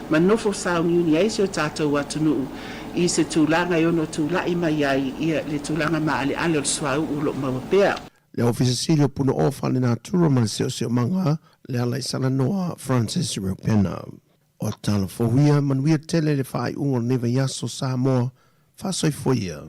ma nofo sauniuni ai si o tatou atunuu i se tulaga e ono tulai mai ai le tulaga maaleale o le suauu o lo o maua pea. Le Ofisa Sili o Punaoa Faalenatura ma le Siosiomaga, Lealaisalanoa Francis Reupena. O tala fou ia, manuia tele le faaiuga o lenei vaiaso Samoa, faasoifua ia.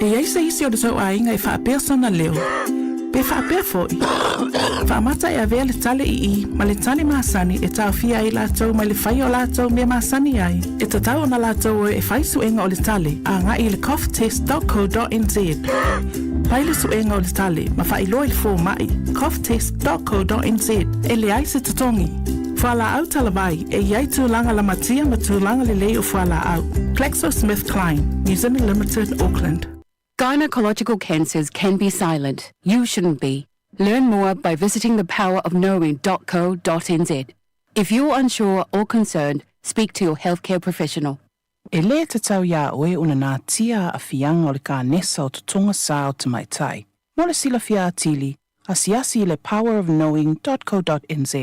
E i ai se isi o le tou aiga e faapea sona leo, pe faapea foi, faamata e avea le tale ii ma le tale masani e taofia ai latou mai le faia o latou mea masani ai. E tatau ona latou o e fai suega o le tale agai i le coughtest.co.nz. Fai le suega o le tale ma faailoa i le fomai coughtest.co.nz e leai se totogi. Fualaau talavai e i ai tulaga lamatia ma tulaga lelei o fualaau. GlaxoSmithKline, New Zealand Limited, Auckland. Gynecological cancers can be silent. You shouldn't be. Learn more by visiting thepowerofknowing.co.nz. If you're unsure or concerned, speak to your healthcare professional. E lē tatau iā oe ona natia aafiaga o le kanesa o totoga sa o tamaitai. Mo le silafia atili, asiasi i le powerofknowing.co.nz.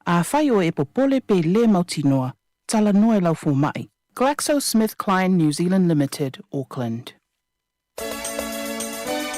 Afai oe e popole pe lē mautinoa, talanoa i lau fomaʻi. GlaxoSmithKline New Zealand Limited, Auckland.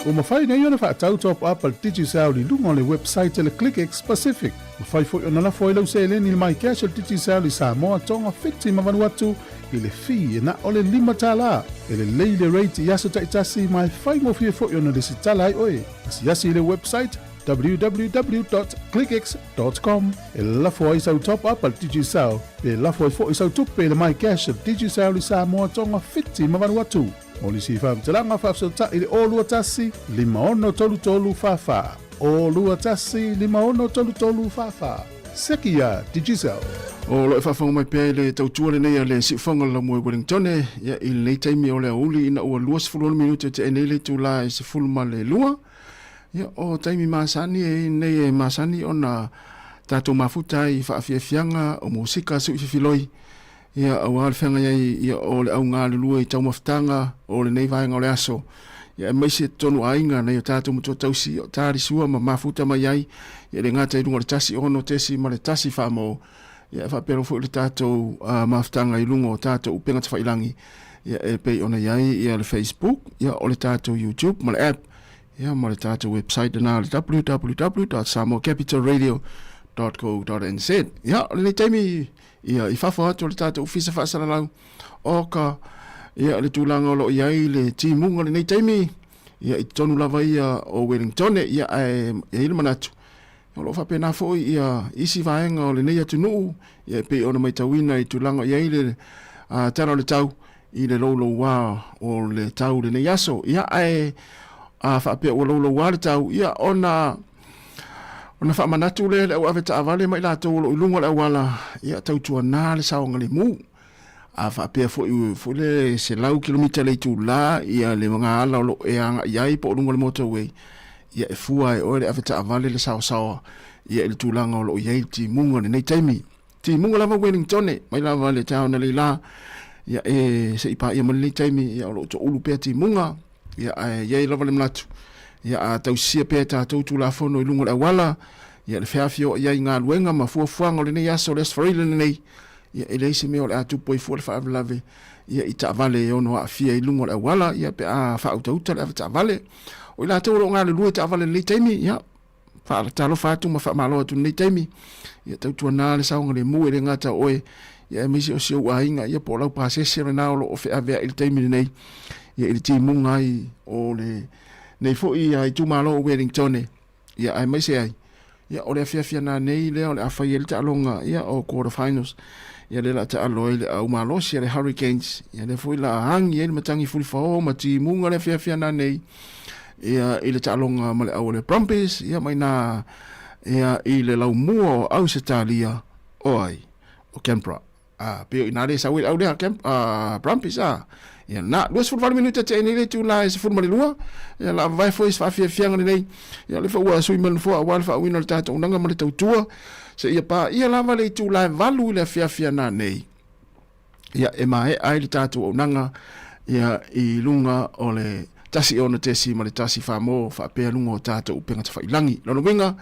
Ua mafai nei ona faatau top up a le Digicel i luga o le website a le ClickX Pacific. Mafai foi ona lafo ai lau seleni i le MyCash a le Digicel i Samoa, Tonga, Fiti ma Vanuatu i le fee e na o le $5. E lelei le rate i aso taitasi ma e faigofie foi ona lesitala ai oe. Asiasi i le website www.clickx.com e lafo ai sau top up a le Digicel pe lafo ai foi sau tupe i le MyCash a le Digicel i Samoa, Tonga, Fiti ma Vanuatu. Mo nisi faamatalaga faafesootai i le 021 5633 44. 021 5633 44. Seki iā Digicel. O lo o e faafofoga mai pea i le tautua lenei a le Siufoga o le Laumua i Wellingtone, ia, i lenei taimi o le aoauli ina ua 26 minute tea nei le itula e 12. Ia, o taimi masani e nei e masani ona tatou mafuta ai i faafiafiaga o musika sui fifiloi, ia, aua le feagai ai ia, o le au galulue i taumafataga o lenei vaega o le aso, ia, aemaise totonu aiga nai o tatou matua tausi o talisua ma mafuta mai ai, ia, e le gata i luga o le 1 6 tesi ma le 1 faamo, ia, e faapea foi le tatou mafutaga i luga o tatou upega tafailagi, ia, e pei ona i ai ia le Facebook, ia, o le tatou YouTube ma le app, ia, ma le tatou website lena o le www.samoacapitalradio.co.nz. Ia, o lenei taimi, ia, i fafo atu o le tatou ofisa faasalalau o ka, ia, le tulaga o lo o i ai le timuga o lenei taimi, ia, i totonu lava ia o Wellingtone, ia, ae i ai le manatu, o lo o faapena foi ia isi vaega o lenei atunuu, ia, e pei ona matauina i tulaga o i ai le tala o le tau i le louloua o le tau i lenei aso. Ia, ae a faapea ua louloua le tau, ia, ona ona faamanatu lea i le au ave taavale ma i latou o lo o i luga o le auala, ia, tautuana le saogalemu. A faapea foi foi le 100 kilomita le itula ia le magaala o lo o e agai ai po o luga o le motorway, ia e fua e oe le ave taavale le saosaoa ia i le tulaga o lo o i ai le timuga i lenei taimi. Timuga lava Wellingtone, mai lava le taona leila, ia e se i paia mai lenei taimi, ia o lo o toulu pea timuga, ia ae i ai lava le manatu, ia a tausisia pea e tatou Tulafono i luga o le auala, ia le feafioai ai i galuega ma fuafuaga o lenei aso, le Aso Faraile lenei, ia e leai se mea o le a tupu ai fua le faalavelave ia i taavale e ono aafia i luga o le auala, ia pe a faautauta le avetaavale. O i latou o lo o galulue i taavale i lenei taimi, ia faatalofa atu ma faamalo atu i lenei taimi, ia tautuana le saogalemu e le gata o oe, ia aemaise o si ou aiga, ia po o lau pasese lena o lo o feaveai i le taimi lenei, ia i le timuga ai o lenei foi itumalo o Wellingtone. Ia aemaise ai, ia o le afiafi ana nei lea o le a fai ai le taaloga ia o quarter finals. Ia lea o le a taalo ai le au malosi a le Hurricanes. Ia lea foi o le a agi ai le matagi fulifaoa ma timuga le afiafi ana nei ia i le taaloga ma le au a le Brumbies ia mai na ia i le laumua o Ausetalia o ai o Canberra. A, pei o i nā le sau ai le au lea Camp, Brumbies a. Ia na, 28 minute te nei le itula e 12, ia la vavae foi se faafiafiaga lenei. Ia le fa ua sui mai le nofoa aua le faauiina o le tatou auaunaga ma le tautua, seia paia lava le itula e 8 i le afiafi ana nei. Ia e maea ai le tatou auaunaga ia i luga o le 1 6 ma le 1 4 mo faapea luga o tatou upega tafailagi. Lona uiga,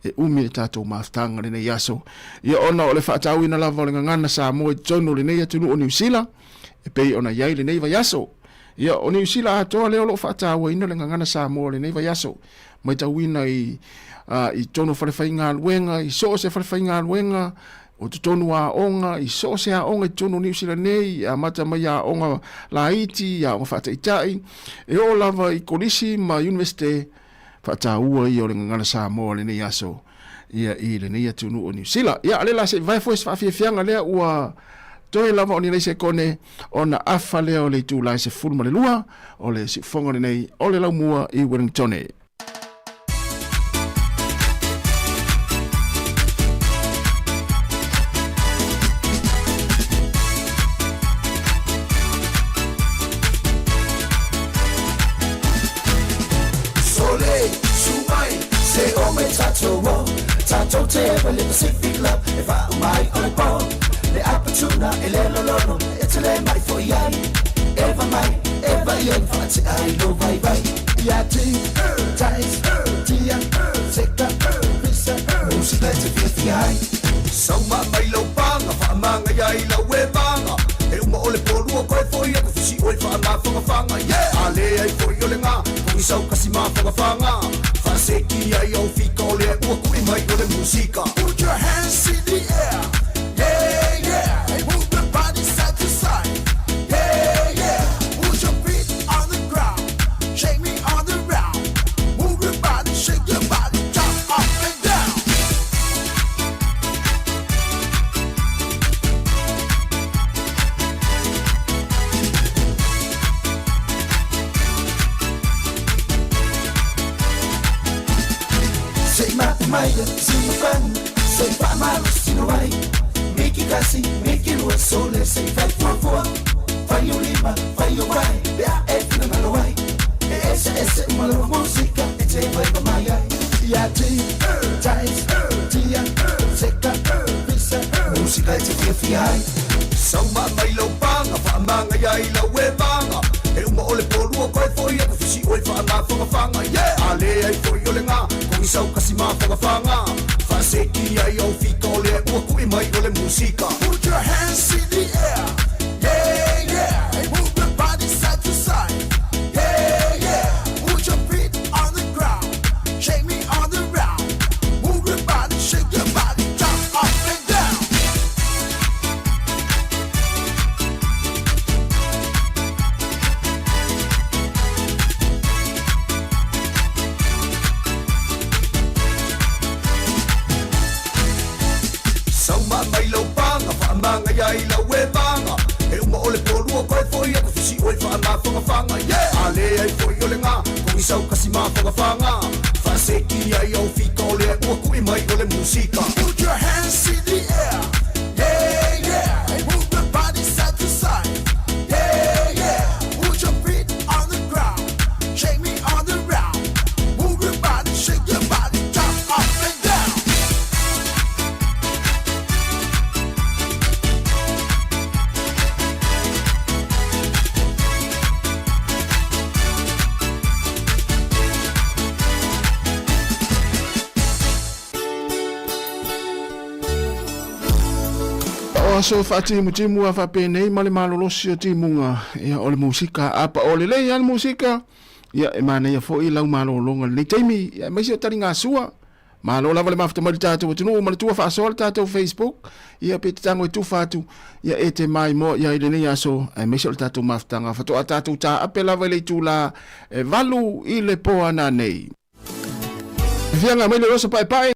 e umi le tatou mafutaga lenei aso. Ia ona o le faatauina lava o le gagana Samoa i totonu o lenei atunuu o Niu Sila, e pei ona i ai lenei vaiaso. Ia o Niu Sila atoa lea o lo o faatauaina le gagana Samoa lenei vaiaso. Matauina i, i totonu o falefaigaluega, i so o se falefaigaluega, o totonu o aoga, i so o se aoga i totonu o Niu Sila nei, e amata mai i aoga laiti, i aoga faataitai, e oo lava i kolisi ma iunivesite, faataua ia o le gagana Samoa lenei aso ia i lenei atunuu o Niu Sila. Ia, a le la se i vae foi se faafiafiaga lea ua toe lava o ni nai sekone ona afa lea o le itula e 12 o le siufofoga lenei o le Laumua i Wellingtone. Sole, su mai, se o mai tatou o Tatou te ewa le Pacific Love E wha mai o le po Le apatuna e le lolono E te le mai fo iai Ewa mai, ewa iai Wha te ai lo vai vai Ia ti, tais, tia, seka, pisa Musika e te fia fia ai Sauma mai lau panga, whaamanga ia i lau e manga E uma o le polua koe foi aku fisi oi whaamawhangawhanga Yeah! A le ai foi o le ngā Kogisau kasi mafagafaga Faaseki ai au fika o lea ua kuʻi mai o le musika. Put your hands in the air. Yeah, yeah. Hey, move your body side to side. Yeah, yeah. Put your feet on the ground. Shake me on the round. Move your body, shake your body, jump up and down. Sei mapu maia, si mafanu, sei faamalosi no ai. Miki kasi, miki lua, sole, sei fai fuafua. Fai o lima, fai o vai, pe a e finagalo ai. E ese ese uma lava musika, e te vai pa mai ai. Ia ti, tais, tia, seka, pisa, musika e te fiafia ai. Sauma mai lau paga, faamaga ia i lau e vaga. E uma o le polua koe foi aku fisi oe faamafagafaga. Yeah! A le ai foi o le gā, kogisau kasi mafagafaga. Faaseki ai au fika o lea ua kuʻi mai o le musika. Put your hands in the air. Yeah, yeah. Hey, move your body side to side. Yeah, yeah. Put your feet on the ground. Shake me on the round. Move your body, shake your body, jump up and down. Sauma mai lau paga, faamaga ia i lau e vaga. E uma o le polua koe foi aku fisi oe faamafagafaga. Yeah! A le ai foi o le gā, kogisau kasi mafagafaga. Faaseki ai au fika o lea ua kuʻi mai o le musika. Put your hands in the air. Yeah, yeah. Hey, move your body side to side. Yeah, yeah. Put your feet on the ground. Shake me on the round. Move your body, shake your body, jump up and down. O aso faatimutimu a faapenei ma le malolosi o timuga ia o le musika a paʻo lelei a le musika ia e manaia foʻi lau malōlōga lenei taimi ia aemaise o taligasua Malo lava le mafuta mai le tatou atunuu ma le tua faasoa le tatou Facebook ia pe te tago e tufa atu ia e te maimoa i ai lenei aso aemaise o le tatou mafutaga faatoa tatou taape lava i le itulā e 8 i le po ana nei. Fiaga mai le rosa paepae.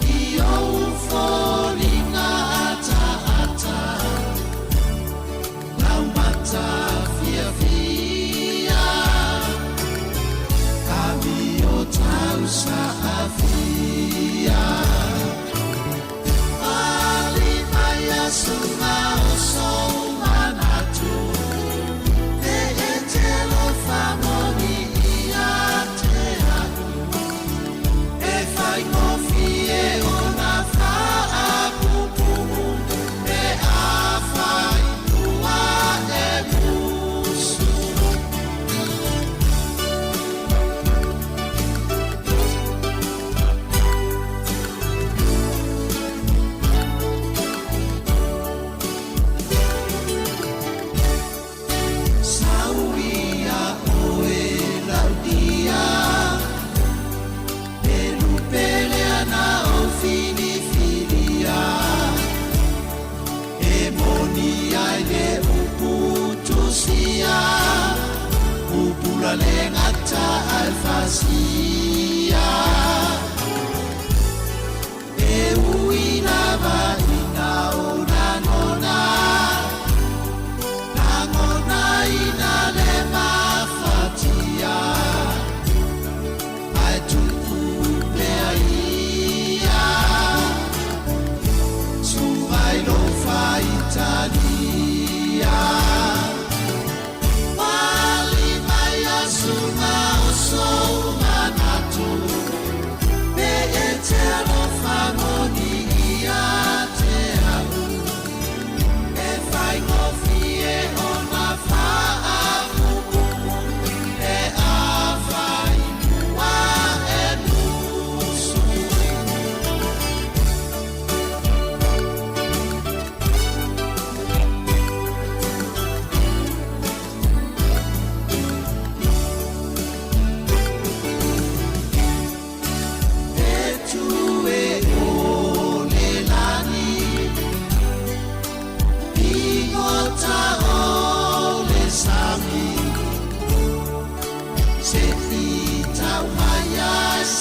I ou foliga ataata, Laumata fiafia, Amio tausa afia. Pali mai asuga o sou manatu, E e te alofa moni ia te a'u. E faigofie ona faapuupuu pe afai ua e musu.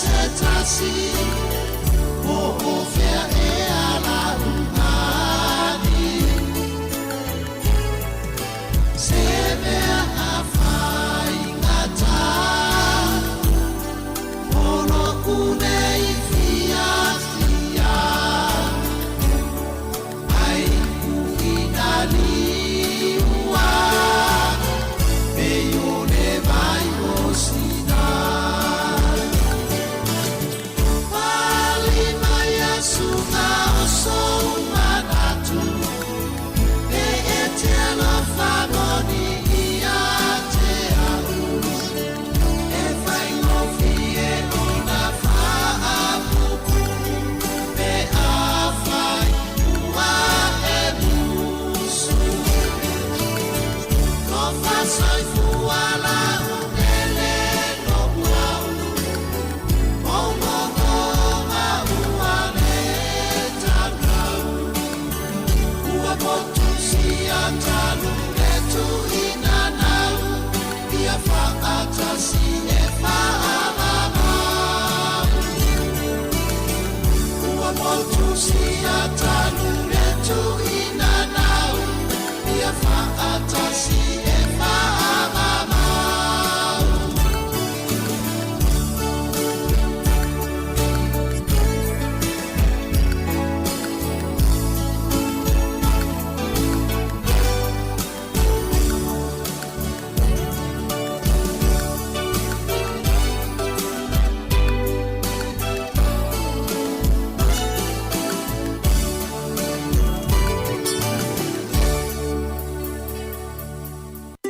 se tasi Po o fea ea la ugani Se mea a whaingata O lo'u nei fiafia Ai uina liua Pei o le vai o Sina Pali mai a suga o sou manatu E e te alofa moni ia te au E faigofie ona faapupu Pe afai ua e musu Tofa soifua lautele lo'u au Ou logo ma ua lē tautau Ua motusia talu le tuuina nau Ia faatasi e faamamau Ua motusia talu le tuuina nau Ia faatasi e faamamau.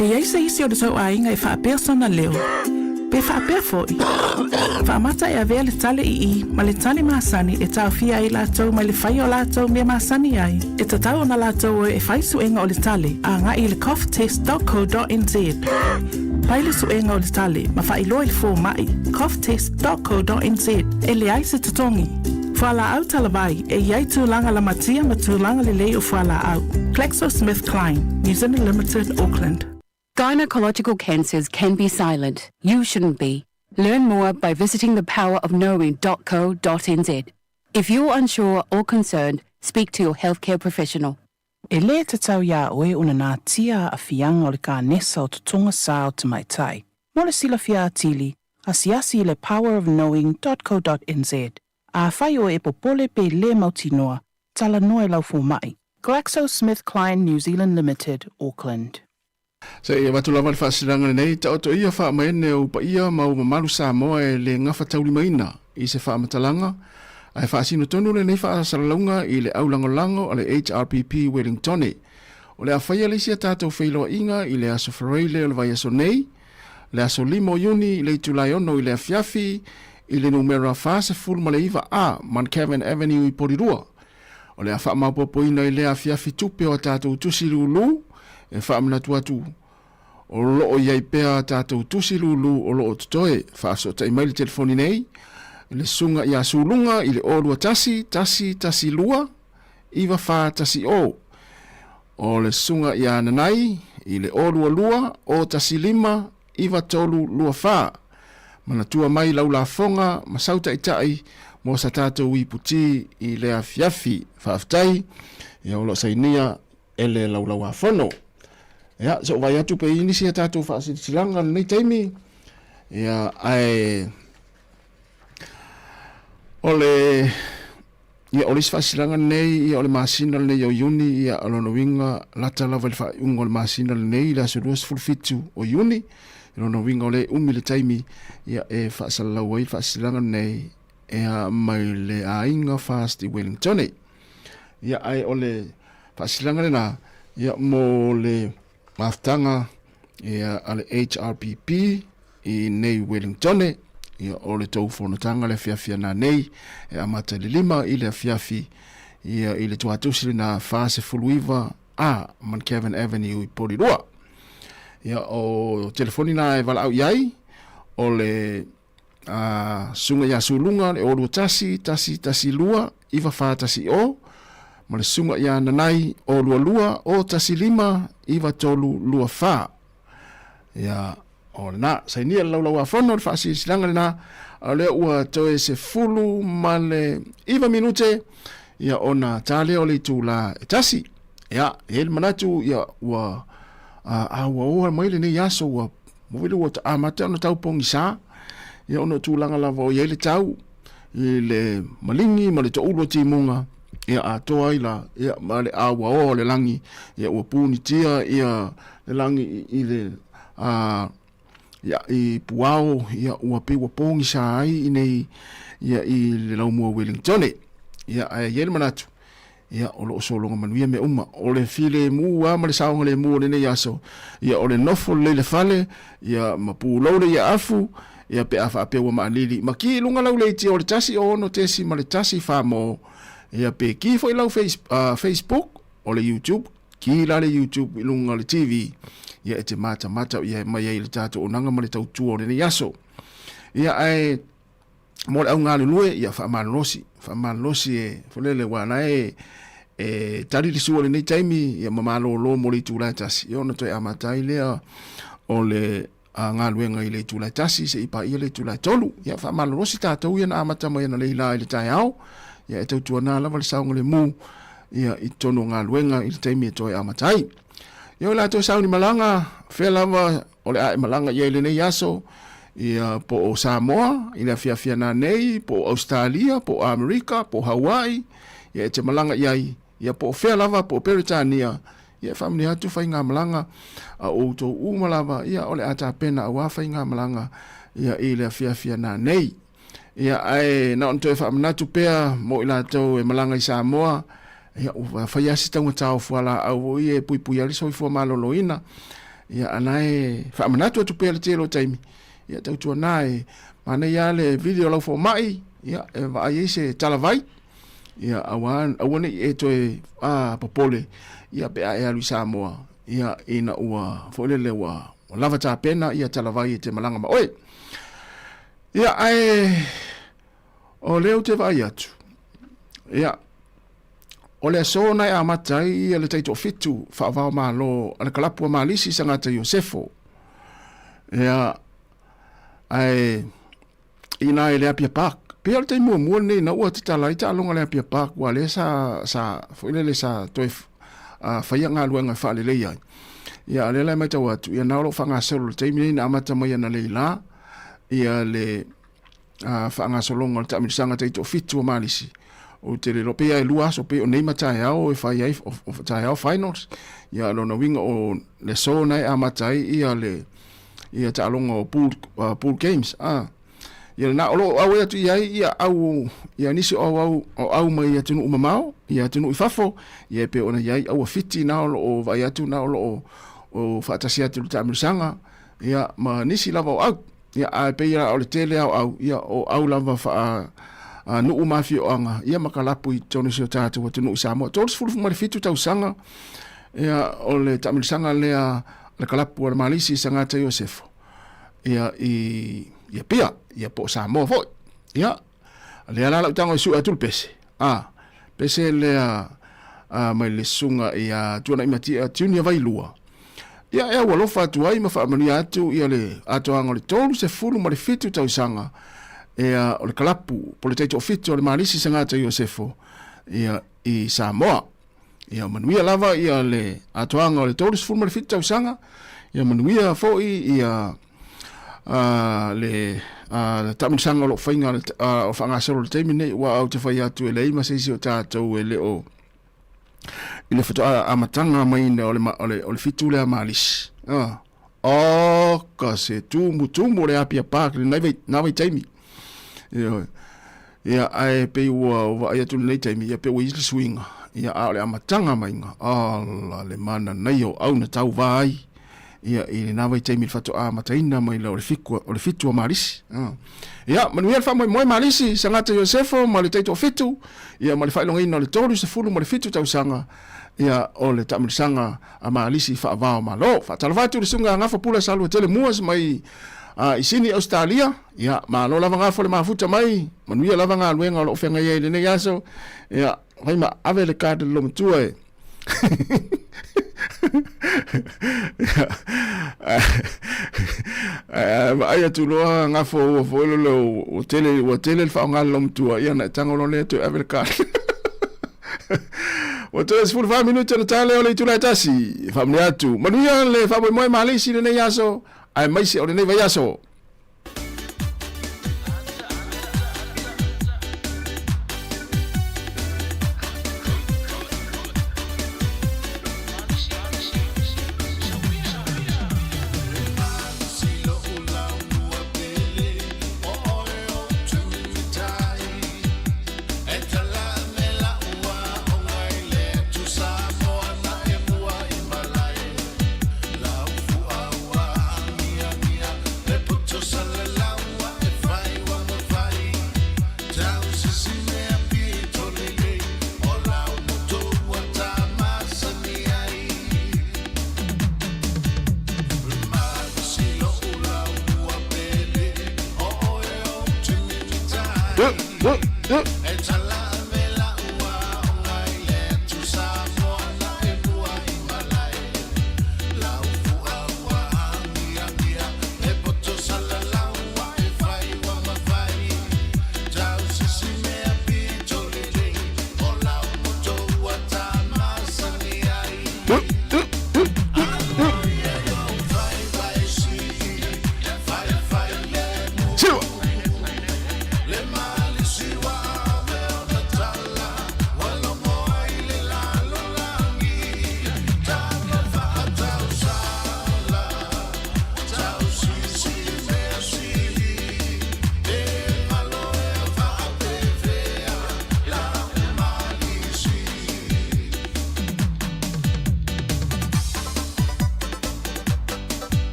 E i ai se isi o le tou aiga e faapea sona leo, pe faapea foi, faamata e avea le tale ii ma le tale masani e taofia ai latou mai le faia o latou mea masani ai, e tatau ona latou o e fai suega o le tale agai i le coughtest.co.nz. Fai le suega o le tale ma faailoa i le fomai, coughtest.co.nz, e leai se totogi. Fualaau talavai, e i ai tulaga lamatia ma tulaga lelei o fualaau. GlaxoSmithKline, New Zealand Limited, Auckland. Gynecological cancers can be silent. You shouldn't be. Learn more by visiting thepowerofknowing.co.nz. If you're unsure or concerned, speak to your healthcare professional. E lē tatau iā oe ona natia aafiaga o le kanesa o totoga sa o tamaitai. Mo le silafia atili, asiasi i le powerofknowing.co.nz. Afai oe e popole pe lē mautinoa, talanoa i lau fomaʻi. GlaxoSmithKline New Zealand Limited, Auckland. Se i avatu lava le faasilaga lenei, taoto ia faamaene ou paia ma ou mamalu Samoa e le gafataulimaina i se faamatalaga, ae faasino tonu lenei faasalalauga i le aulagolago a le HRPP Wellingtone. O le a faia le isi a tatou feiloaiga i le Aso Faraile o le vaiaso nei, le aso 5 o Iuni i le itula e 6 i le afiafi i le numera 49 A Mount Avenue i Porirua. O le a faamaopoopoina i lea afiafi tupe o a tatou tusi lūlū e faamanatu atu o loo i ai pea a tatou tusi lūlū o loo totoe. Faafesootai mai le telefoni nei i le susuga ia Suluga i le 021 112 9410. O le susuga ia Nanai i le 022 015 9324. Manatua mai lau lafoga ma sau taitai mo sa tatou iputi i le afiafi. Faafetai, ia o loo sainia e le Laulauafono. Ia, se i ou vaai atu pe i ai nisi a tatou faasilasilaga i lenei taimi. Ia, ae o le ia o le isi faasilasilaga lenei, ia o le masina lenei o Iuni, ia o lona uiga lata lava i le faaiuga o le masina lenei i le aso 27 o Iuni. I lona uiga o lea e umi le taimi ia e faasalalau ai le faasilasilaga lenei ia mai le aiga FAST i Wellington. Ia ae o le faasilasilaga lena ia mo le mafutaga ia a le HRPP i nei Wellington. Ia o le tou fonotaga le afiafi ana nei e amata i le 5 i le afiafi ia i le tuatusi lena 49 A Mount Avenue i Porirua. Ia o telefoni na e valaau i ai o le a susuga ia Suluga le 021 112 9410 ma le susuga ia Nanai 022 015 9324. Ia, o lena, sainia le Laulau-a-Fono le faasilasilaga lena, a o lea ua toe 19 minute, ia ona ta lea o le itula e tasi. Ia, e i ai le manatu, ia, ua a ua oa mai lenei aso, ua maua le ua amata ona tau pogisa, ia ona o tulaga lava o i ai le tau, i le maligi ma le toulu o timuga, ia atoa ai la, ia, ma le auaoa o le lagi, ia ua punitia ia le lagi i le a, ia, i puao, ia, ua pei ua pogisa ai i nei, ia, i le laumua Wellingtone. Ia, ae i ai le manatu, ia, o lo o sologa manuia mea uma. O le filemu lava ma le saogalemu o lenei aso, ia, o le nofo lelei i le fale, ia, ma pulou le iaafu, ia, pe a faapea ua maalili. Ma ki i luga lau leitia o le 1 6 1 mo, ia, pe ki foi lau face, Facebook, o le YouTube, ki la le YouTube i luga o le TV, ia, e te matamata ia mai ai i le tatou onaga ma le tautua o lenei aso. Ia, ae, mo le au galulue, ia faamalolosi, faamalolosi e folele ua na e e tali le sua lenei taimi, ia ma malolo mo le itula e tasi, ia ona toe amata ai lea o le a galuega i le itula e tasi seia paia le itula e tolu. Ia faamalolosi tatou ia na amata mai analeila la i le taeao, ia e tautuana lava le saogalemu ia i totonu o galuega i le taimi e toe amata ai. Ia o latou sauni malaga, fea lava o le a e malaga i ai lenei aso, ia po o Samoa i le afiafi ana nei, po o Ausetalia, po o Amerika, po o Hawaii, ia e te malaga i ai, ia po o fea lava, po o Peretania, ia e faamanuia atu faigamalaga a outou uma lava, ia o le a tapena aua faigamalaga ia i le afiafi ana nei. Ia ae na ona toe faamanatu pea mo i latou e malaga i Samoa, ia ua fai lava si taugata o fualaau foi e puipui ai le soifua maloloina. Ia a na e faamanatu atu pea le tele o taimi, ia tautuana e manaia lava le vili o lau fomai, ia e vaai ai se talavai, ia aua aua ne i e toe popole, ia pe a e alu i Samoa, ia ina ua foi lele ua lava tapena ia talavai e te malaga ma oe. Ia, ae o lea ou te vaai atu, ia, o le aso na e amata ai ia le taitoafitu faavao malo a le kalapu a Malisi Sagata Iosefo. Ia, ae ina i le Apia Park. Pei o le taimi muamua lenei na ua tatala ai taaloga le Apia Park, ua lea sa, sa, foi lele sa toe faia galuega e faalelei ai. Ia, a lea la e matau atu, ia na o lo o faagasolo le taimi nei na amata mai analeila, ia le faagasologa o le taamilosaga taitoafitu o Malisi. Ou te le iloa pei lava e lua aso, pei o nei ma taeao e fai ai, o taeao finals. Ia lona uiga o le aso na e amata ai ia le ia taaloga o pool, pool games. Ia lena, o lo o auai atu i ai ia au, ia nisi o au, o au mai atunuu mamao, ia atunuu i fafo, ia e pei ona i ai aua Fiti na o lo o vaai atu na o lo o, o faatasi atu i le taamilosaga, ia ma nisi lava o au. Ia, ae pei lava o le tele lava o au, ia, o au lava faa nuu ma afioaga, ia ma kalapu i totonu o si o tatou atunuu i Samoa. 37 tausaga, ia, o le taamilosaga lea le kalapu a le Malisi i Sagata Iosefo, ia, i, i Apia, ia po o Samoa foi. Ia, lea la lau tago e sue atu le pese, a, pese lea a, mai le susuga ia Tuanaimatia Junior Vailua. Ia e aualofa atu ai ma faamanuia atu ia le atoaga o le 37 tausaga ia o le kalapu po le taitoafitu o le Malisi Sagata Iosefo ia i Samoa. Ia manuia lava ia le atoaga o le 37 tausaga, ia manuia foi ia le taamilosaga o lo o faiga o faagasolo i le taimi lenei, aua ou te fai atu e leai ma se isi o tatou e le o i le faatoa amataga mai o le, o le, o le fitu lea Malisi. Oka se tumutumu o le Apia Park i lenei nā vaitaimi. Ioe. Ia, ae pei ua vaai atu i lenei taimi, ia pei ua i ai le suiga, ia, a o le amataga maiga, ala le mananaia o au na tauva ai, ia, i lena vaitaimi i le faatoa amataina mai o le fiku, o le fitu a Malisi. Ia, manuia le faamoemoe Malisi, Sagata Iosefo ma le taitoafitu, ia, ma le faailogaina o le 37 tausaga, ia, o le taamilosaga a Malisi faavao Malo. Faatalofa atu i le susuga a Gafa Pula Saluatele Muas mai i Sini, Ausetalia. Ia, malo lava Gafa le mafuta mai, manuia lava galuega o lo o feagai ai i lenei aso. Ia, fai ma ave le card i le loomatua e. Ae vaai atu loa gafo ua foi lele ua tele ua tele le faaaoga a le loomatua, ia ona e tago loa lea toe ave le card. Ua toe 14 minute ona ta lea o le itula e tasi. E faamanuia atu. Manuia le faamoemoe ma le isi i lenei aso, aemaise o lenei vaiaso.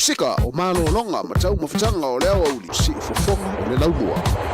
Musika o malologa ma taumafataga o le aoauli, siufofoga o le laumua.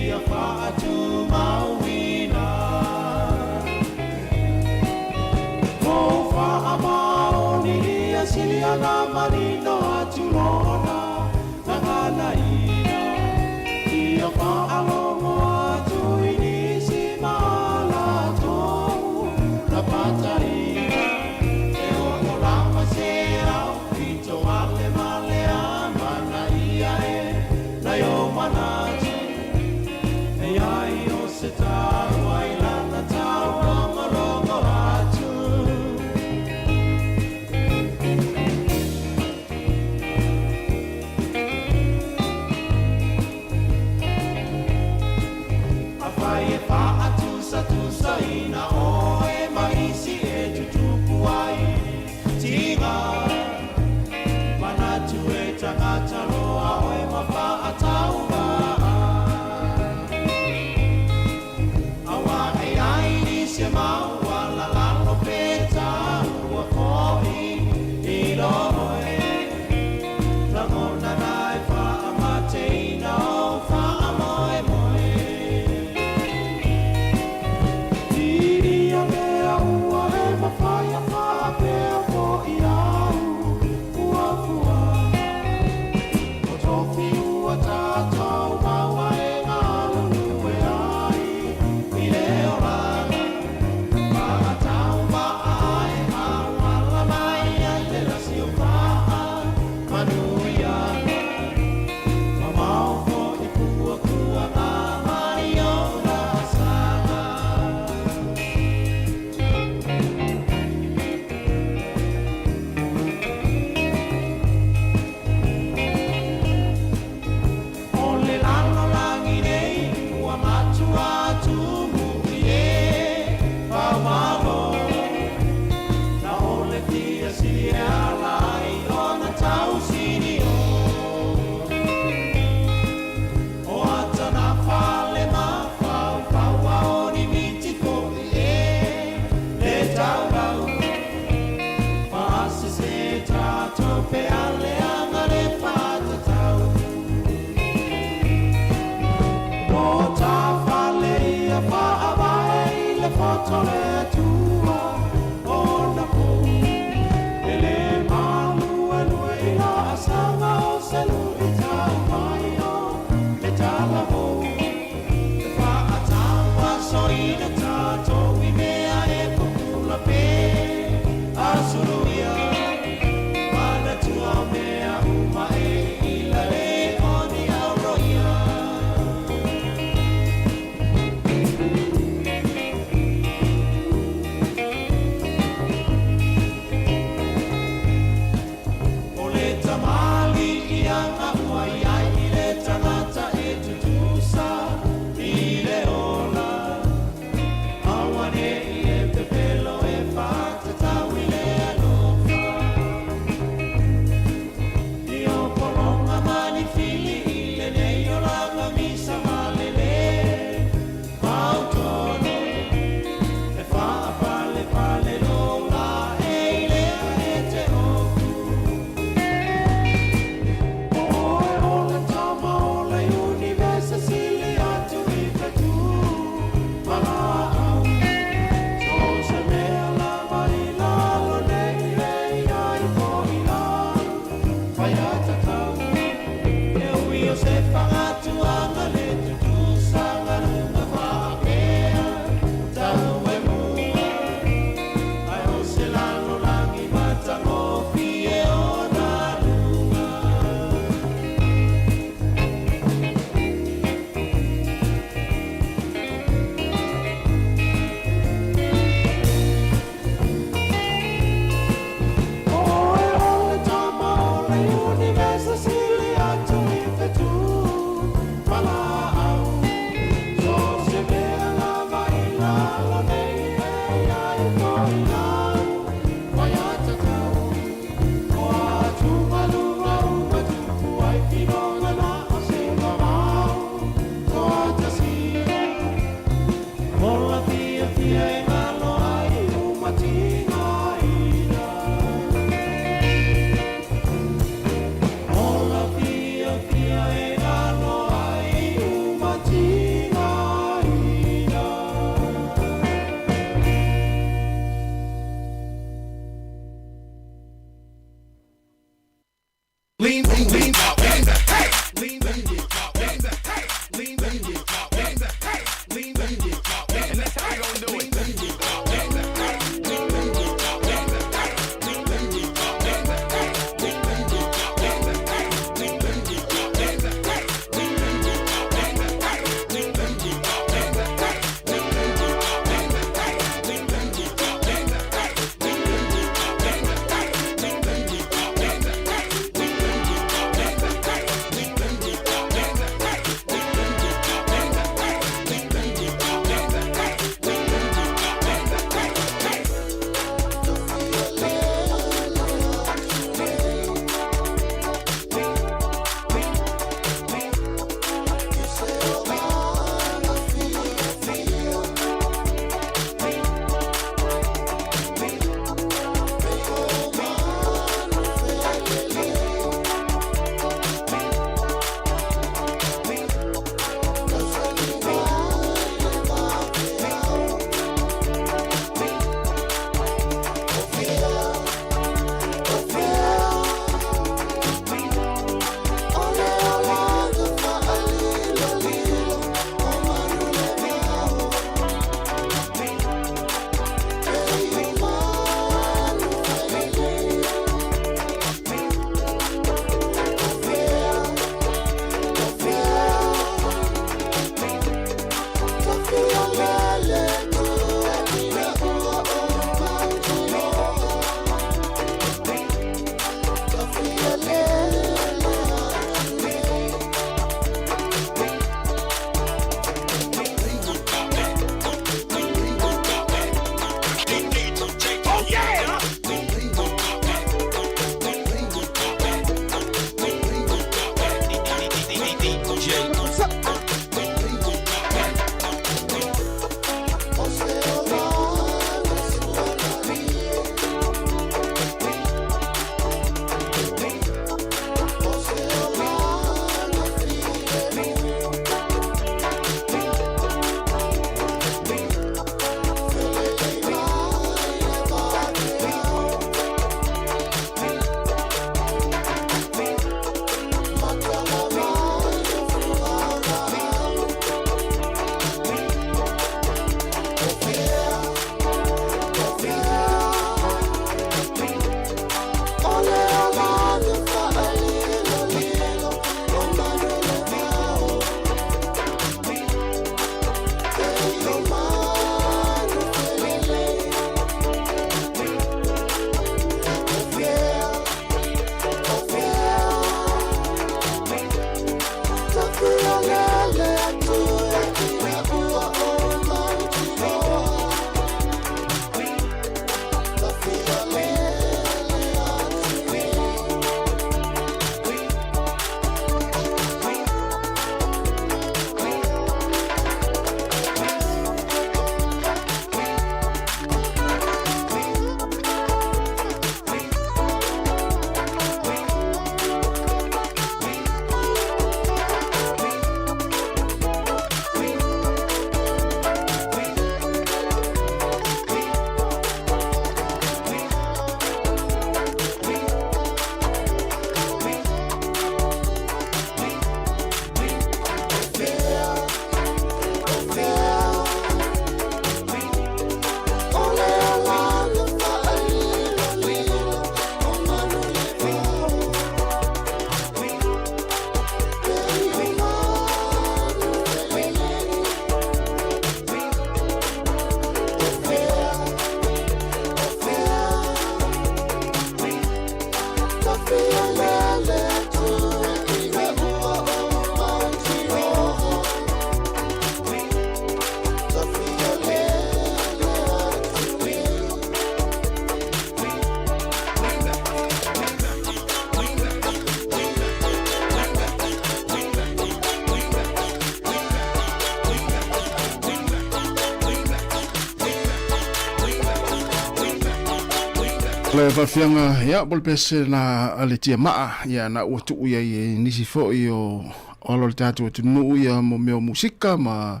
Le faafiaga ia po le pese na a le tiamaa ia na ua tuu iai e nisi foi o o alo o le tatou atunuu ia mo mea o musika ma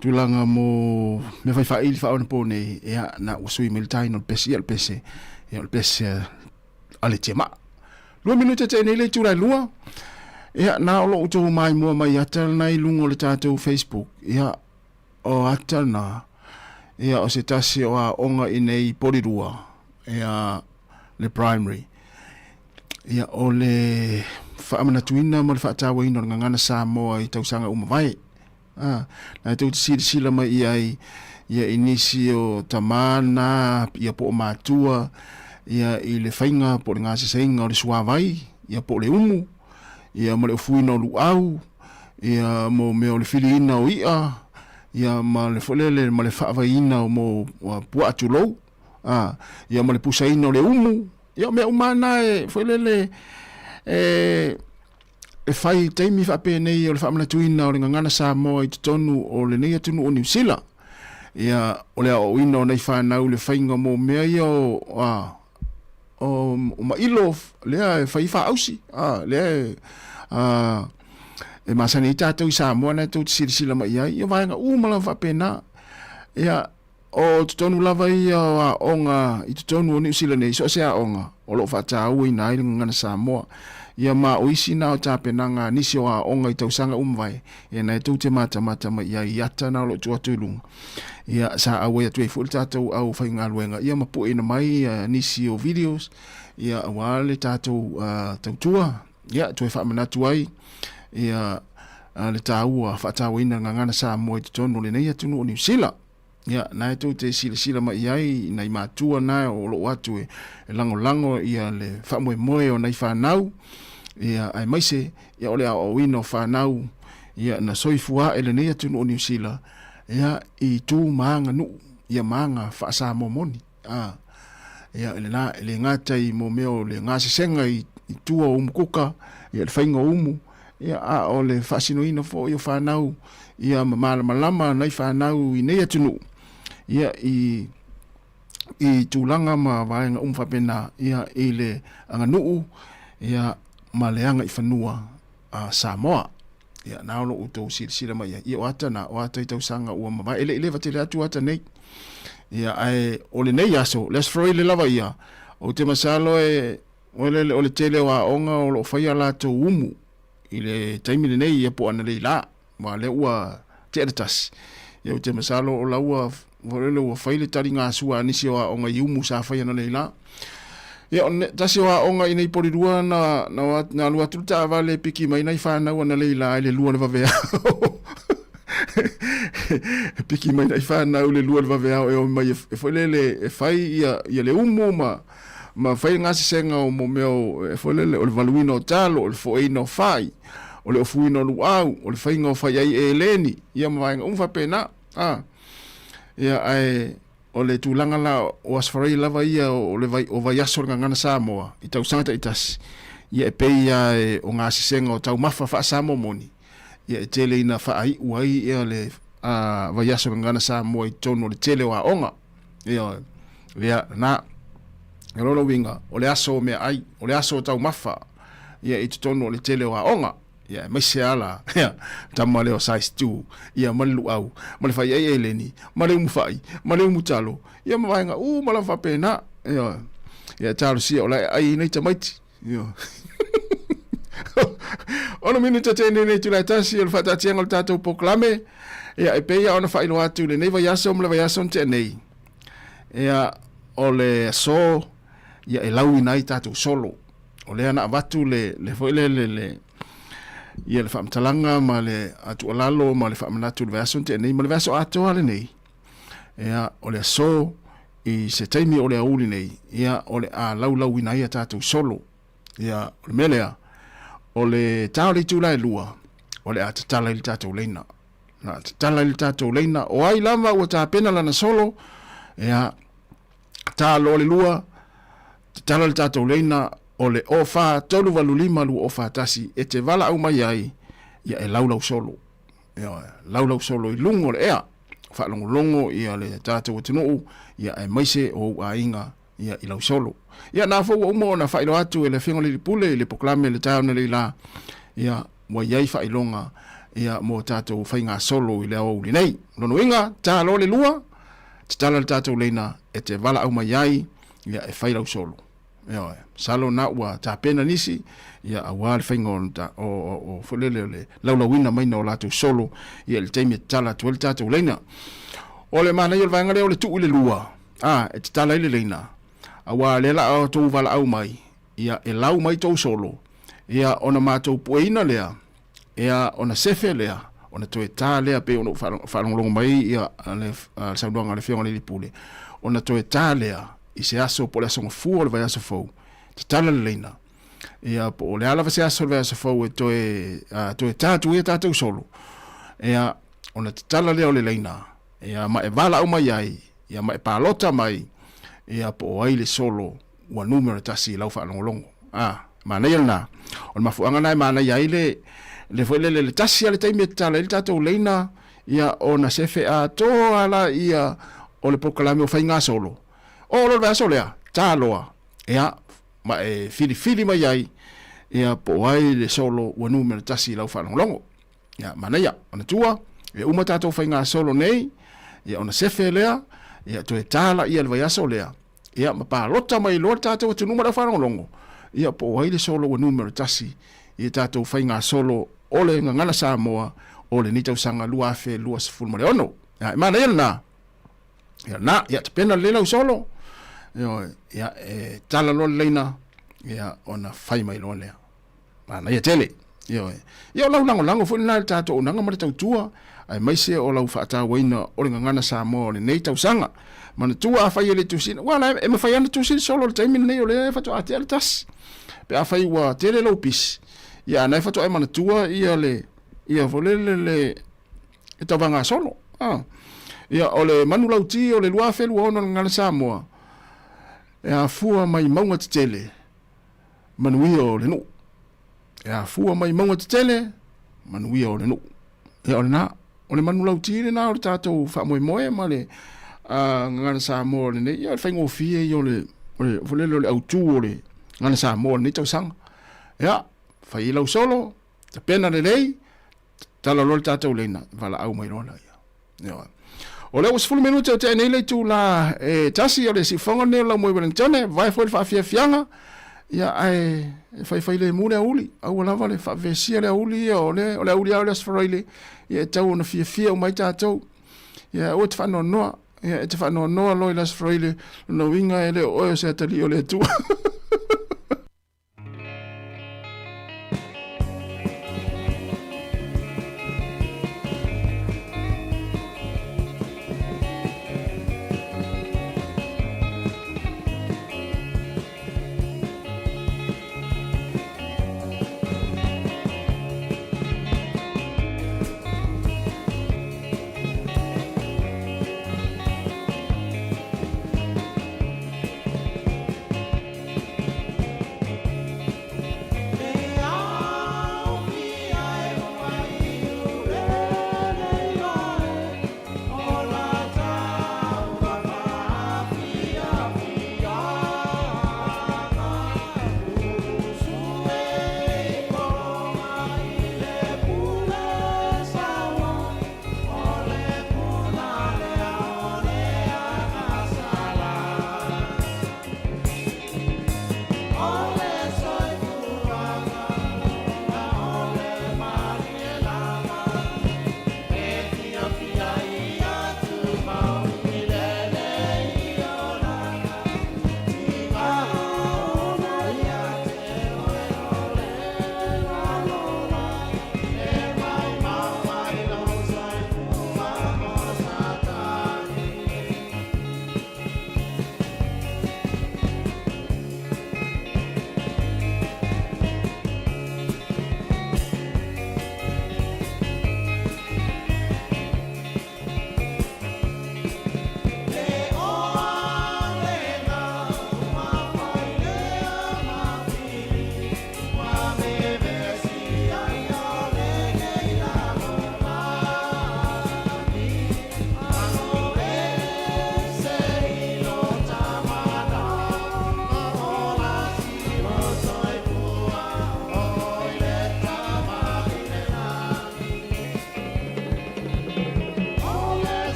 tulaga mo mea fai faaili faaonaponei ia na ua sui mai le taina o le pese ia o le pese ia o le pese a le tiamaa. 2 minute te nei le itula e 2. Ia na o loo outou maimoa mai ata lena i luga o le tatou Facebook ia o ata na ia o se tasi o aoga i nei Polirua ia le primary ia o le faamanatuina ma le faatauaina o le gagana Samoa i tausaga uma vae a na tou te silasila mai i ai ia i nisi o tamā na ia po o matua ia i le faiga po o le gaseseiga o le suavai ia po o le umu ia ma le ofuina o luau ia mo mea o le filiina o i'a, ia ma le foi lele ma le faavaiina o mo puaa tulou, a, ia ma le pusaina o le umu, ia o mea uma na e foi lele e e fai taimi faapenei o le faamanatuina o le gagana Samoa i totonu o lenei atunuu o Niu Sila. Ia, o le aoaoina o nai fanau le faiga mo mea ia o, a, o mailo lea e fai faausi a lea e a e masani ai tatou i Samoa na tou te silasila mai i ai ia vaega uma lava faapena ia o totonu lava ia o aoga i totonu o Niu Sila nei so o se aoga o lo o faatauaina ai le gagana Samoa ia ma o isi na o tapenaga a nisi o aoga i tausaga uma vae ia na e tou te matamata mai i ai i ata na o lo o tuu atu i luga Ia, sa auai atu ai foi le tatou aufaigaluega, ia ma pueina mai ia nisi o videos, ia aua le tatou uh, tautua, ia toe faamanatu ai ia uh, le taua faatauaina le gagana Samoa i totonu o lenei atunuu o Niu Sila. Ia, na e tou te silasila mai i ai nai matua na o loo atu e, e lagolago ia le faamoemoe o nai fanau, ia aemaise ia o le aoaoina o fanau ia na soifua ae lenei atunuu o Niu Sila ia i tu ma aganuu ia ma aga faa-Samoa moni. A, ia i lena, e le gata i mo mea o le gasesega i, i tua o umukuka, ia le faiga o umu, ia a o le faasinoina foi o fanau, ia ma malamalama nai fanau i nei atunuu, ia i i tulaga ma vaega uma faapena, ia i le aganuu, ia ma le agaifanua a Samoa. Ia, na o lo outou silasila mai ai. Ia, o ata na, o ata i tausaga ua mavae. E le i leva tele atu ata nei. Ia, ae o lenei aso, le Aso Faraile lava ia, ou te masalo e, o le, o le tele o aoga o lo o faia latou umu i le taimi lenei, ia po o analeila, aua lea ua tea le 1. Ia, ou te masalo o la ua, o ua fai le taligasua a nisi o aoga i umu sa fai analeila. Ia, o le tasi o aoga i nei Polirua na, na, na alu atu le taavale e piki mai nai fanau analeila i le 2 o le vaveao. E piki mai nai fanau i le 2 o le vaveao e o mai e, e foi lele e fai ia, ia le umu ma, ma fai le gasesega o mo mea o, e foi lele o le valuina o talo, o le foeina o fai, o le ofuina o luau, o le faiga o fai ai e eleni, ia ma vaega uma faapena. Ah. Ia, ae, O le tulaga la o Aso Faraile lava ia o le vai, o vaiaso o le Gagana Samoa i tausaga taitasi, ia e pei lava e o gasesega o taumafa faa-Samoa moni, ia e tele ina faaiu ai ia le a, vaiaso o le Gagana Samoa i totonu o le tele o aoga. Ioe. Ia, na, o lona uiga, o le aso o meaai, o le aso o taumafa, ia i totonu o le tele o aoga. Ia, aemaise lava la, ia, tama lea o size 2, ia, ma le luau, ma le faiai eleni, ma le umufai, ma le umutalo, ia, ma vaega uma lava faapena, ia, ia, talosia o la e ai nei tamaiti, ia. 6 minute tēnei nei tula e tasi o le whaataatianga o le tātou polokalame. Ia, e pei ona whailoa atu lenei vaiaso ma le vaiaso na tea nei. Ia, o le aso, ia e lauina ai tātou solo. O lea na avatu le, le foi le, le, le, ia le faamatalaga ma le tuualalo ma le faamanatu i le vaiaso na tea nei, ma le vaiaso atoa lenei. Ia, o le aso i se taimi o le aoauli nei, ia, o le a laulauina ai a tātou solo. Ia, o le mea lea, o le tā o le itula e 2, o le a tatala ai le tātou leina. Na tatala ai le tātou leina, o ai lava ua tapena lana solo, ia, tā loa le 2, tatala le tātou leina, o le 04 385 2041 e te valaau mai ai, ia e laulau solo. Ia, laulau solo i luga o le ea, faalogologo ia le tātou atunuu, ia aemaise o ou aiga. ia i lau solo. Ia na foi ua uma ona faailoa atu e le Afioga i le Alii Pule i le polokalame i le taeao nei la, ia ua i ai faailoga ia mo tatou faigasolo i le aoauli nei. O lona uiga, ta loa le 2, tatala le tatou leina e te valaau mai ai ia e fai lau solo. Ioe, masalo na ua tapena nisi ia aua le faiga o, o, o, o foi lele o le laulauina maina o latou solo ia i le taimi e tatala atu ai le tatou leina. O le manaia o le vaega lea o le tuu i le 2, a, e tatala ai le leina, aua lea la a outou valaau mai, ia e lau mai tou solo, ia ona matou pueina lea, ia ona sefe lea, ona toe ta lea pei ona ou faalogologo mai ia le saunoaga a le Afioga i le Alii Pule, ona toe ta lea i se aso po o le aso Gafua o le vaiaso fou, tatala le leina, ia po o le a lava se aso o le vaiaso fou e toe, toe ta atu ai a tatou solo, ia ona tatala lea o le leina, ia ma e valaau mai ai, ia ma e palota mai, ia po o ai le solo ua numera tasi i lau faalogologo. A, manaia lena. O le mafuaaga lena e manaia ai le, le foi lele, le tasi lava le taimi e tatala ai le tatou leina, ia ona sefe atoa lea o le polokalame o faigasolo. Oo loa le vaiaso lea, ta loa, ia, ma e filifili mai ai, ia, po o ai le solo ua numera tasi i lau faalogologo. Ia, manaia, manatua, e uma tatou faigasolo nei, ia ona sefe lea, ia toe ta laia i le vaiaso lea, ia ma palota mai loa le tatou atunuu ma le aufaalogologo, ia po o ai le solo ua numera tasi i tatou faigasolo o le Gagana Samoa o lenei tausaga 2026. Ia, e manaia lena. Ia, na, ia tapena lelei lau solo. Ioe, ia e tala loa le laina, ia ona fai mai loa lea. Manaia tele. Ioe. Ia o lau lagolago foi lena i le tatou auaunaga ma le tautua, aemaise o lau faatauaina o le Gagana Samoa o lenei tausaga. Manatua afai e le tusiina, aua la e mafai lava ona tusi le solo i le taimi lenei o lea faatoa tea le tasi. Pe afai ua tele lou pisi, ia a na e faatoa e manatua ia le ia foi lele le le tauvaga solo. Ah. Ia o le manulauti o le 2026 o le Gagana Samoa, e afua mai mauga tetele manuia o le nuu. E afua mai mauga tetele, manuia o le nuu. Ia o lena, o le manulauti lena o le tatou faamoemoe ma le Gagana Samoa o lenei, ia o le faigofie ia o le, o le, foi lele o le autu o le Gagana Samoa o lenei tausaga. Ia, fai i lau solo, tapena lelei, Tala loa le tatou leina, valaau mai loa laia. Ioe. O lea ua 10 minute o tea nei le itula e tasi o le siufofoga lenei o le Laumua i Wellingtone, vae foi le faafiafiaga, ia ae e faifai lemu le aoauli, aua lava le faavesia le aoauli ia, o le, o le aoauli lava o le Aso Faraile, ia e tau ona fiafia uma ai tatou. Ia aua e te faanoanoa, ia e te faanoanoa loa i le Aso Faraile, lona uiga e le o oe o se atalii o le Atua.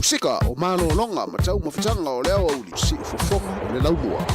Musika o malologa ma taumafataga o le aoauli siufofoga o le laumua.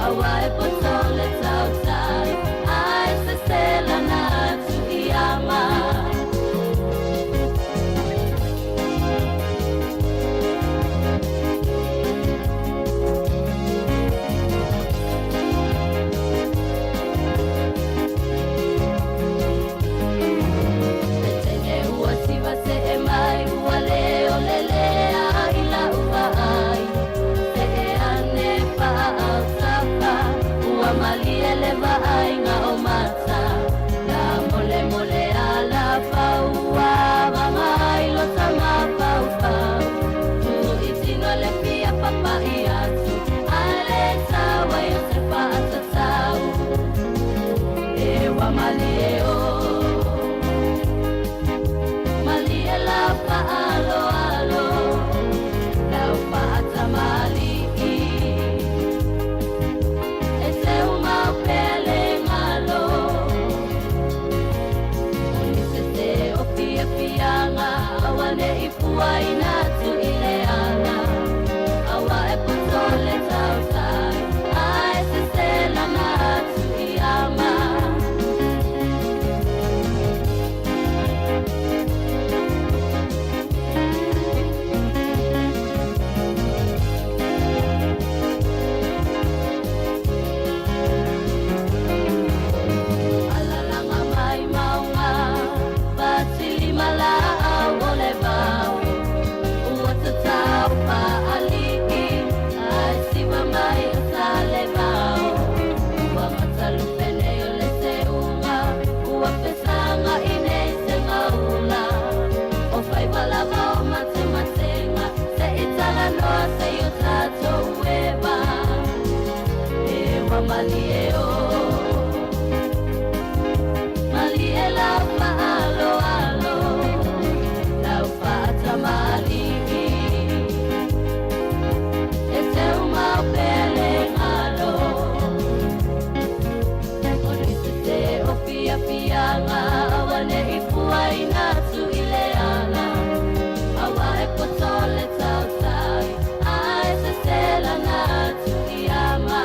Awa e poto le Awane ifuaina tu ile ala Awa e potole tautai Ae se sela na tu iama. Alalanga mai maunga Patili mala au ole vau Ua tatau pa aliki Ai siwa mai o sale vau Ua matalupene o le seunga Ua pesanga ine i se ngaula O whaiwala vau mate matenga Se itala noa se i o tātou ewa Ewa malie o Malie lau faalo alo Lau faatamali'i E te umau pele ngalo O nisi te o fia fianga Awane i fuaina tu i le ala Awa e potole tautai Ae se sela na tu i ama.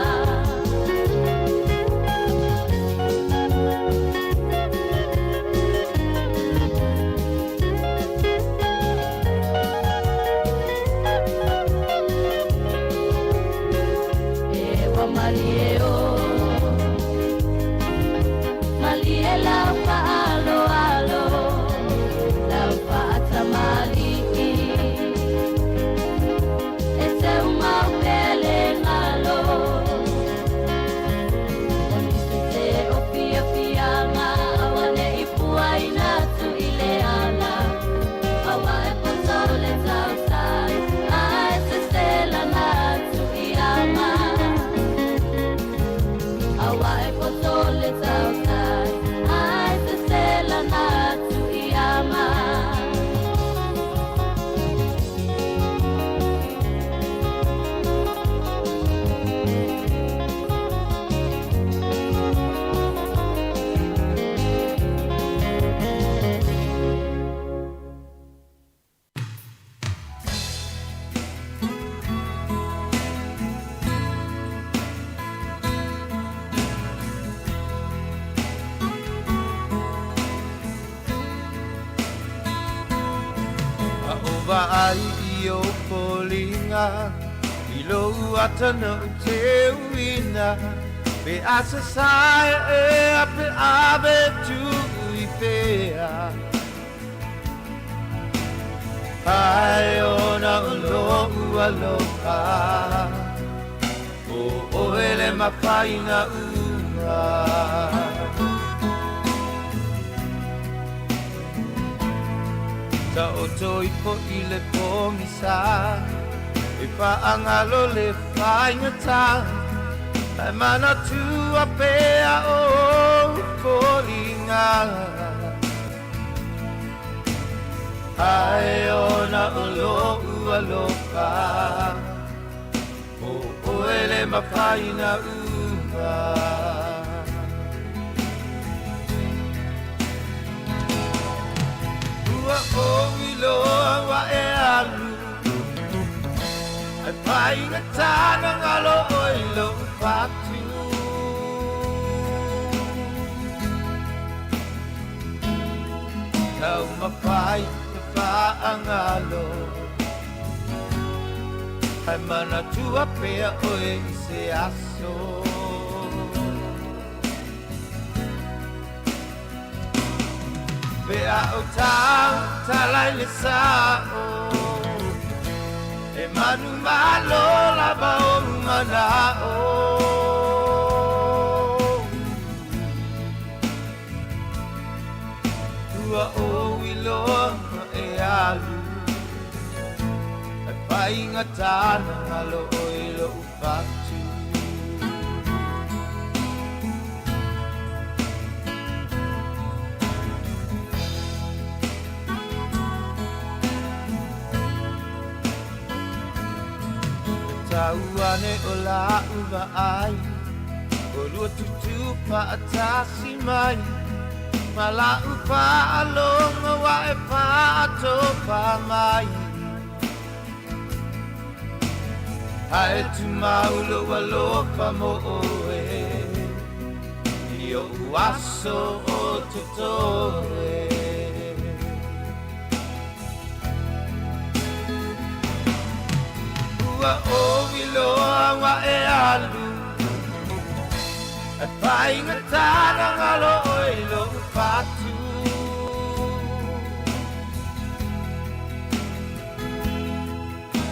Ewa malie o Malie lau faalo alo Lau faatamali'i E te umau pele ngalo O nisi te o fia fianga Awane i fuaina tu i le ala Awa e potole tautai Ae se sela na tu i ama. Awa e potole tautai Ae se sela na tu i ama. A o vaai i o foliga I lou ata na ou teuina Pe asasae ea pe ave tuu i fea Ai ona o lo'u aloha O oe le mafaina uma Ta o toi po i le pogisa E faagalo le faigata Ae manatua pea o ou foliga Ae ona o lo'u aloha O oe le mafaina uma Ua ou iloa ua e alu Ae faigata na galo oe i lou fatu Taumafai e faagalo Ae manatua pea oe i se aso Pe a ou tautala i le sa'o E manumalo lava ou mana'o Ua ou iloa e alu Ae faigata na galo oe i lo'u fatu E tau ane o la'u vaai O lua tutū fa'atasi mai Ma la'u fa'alogo ua e fa'atasi. fa'atopa mai. Ae tumau lou alofa mo oe i o'u aso o totoe. Ua ou iloa ua e alu E faigata ona galo oe i lou fatu.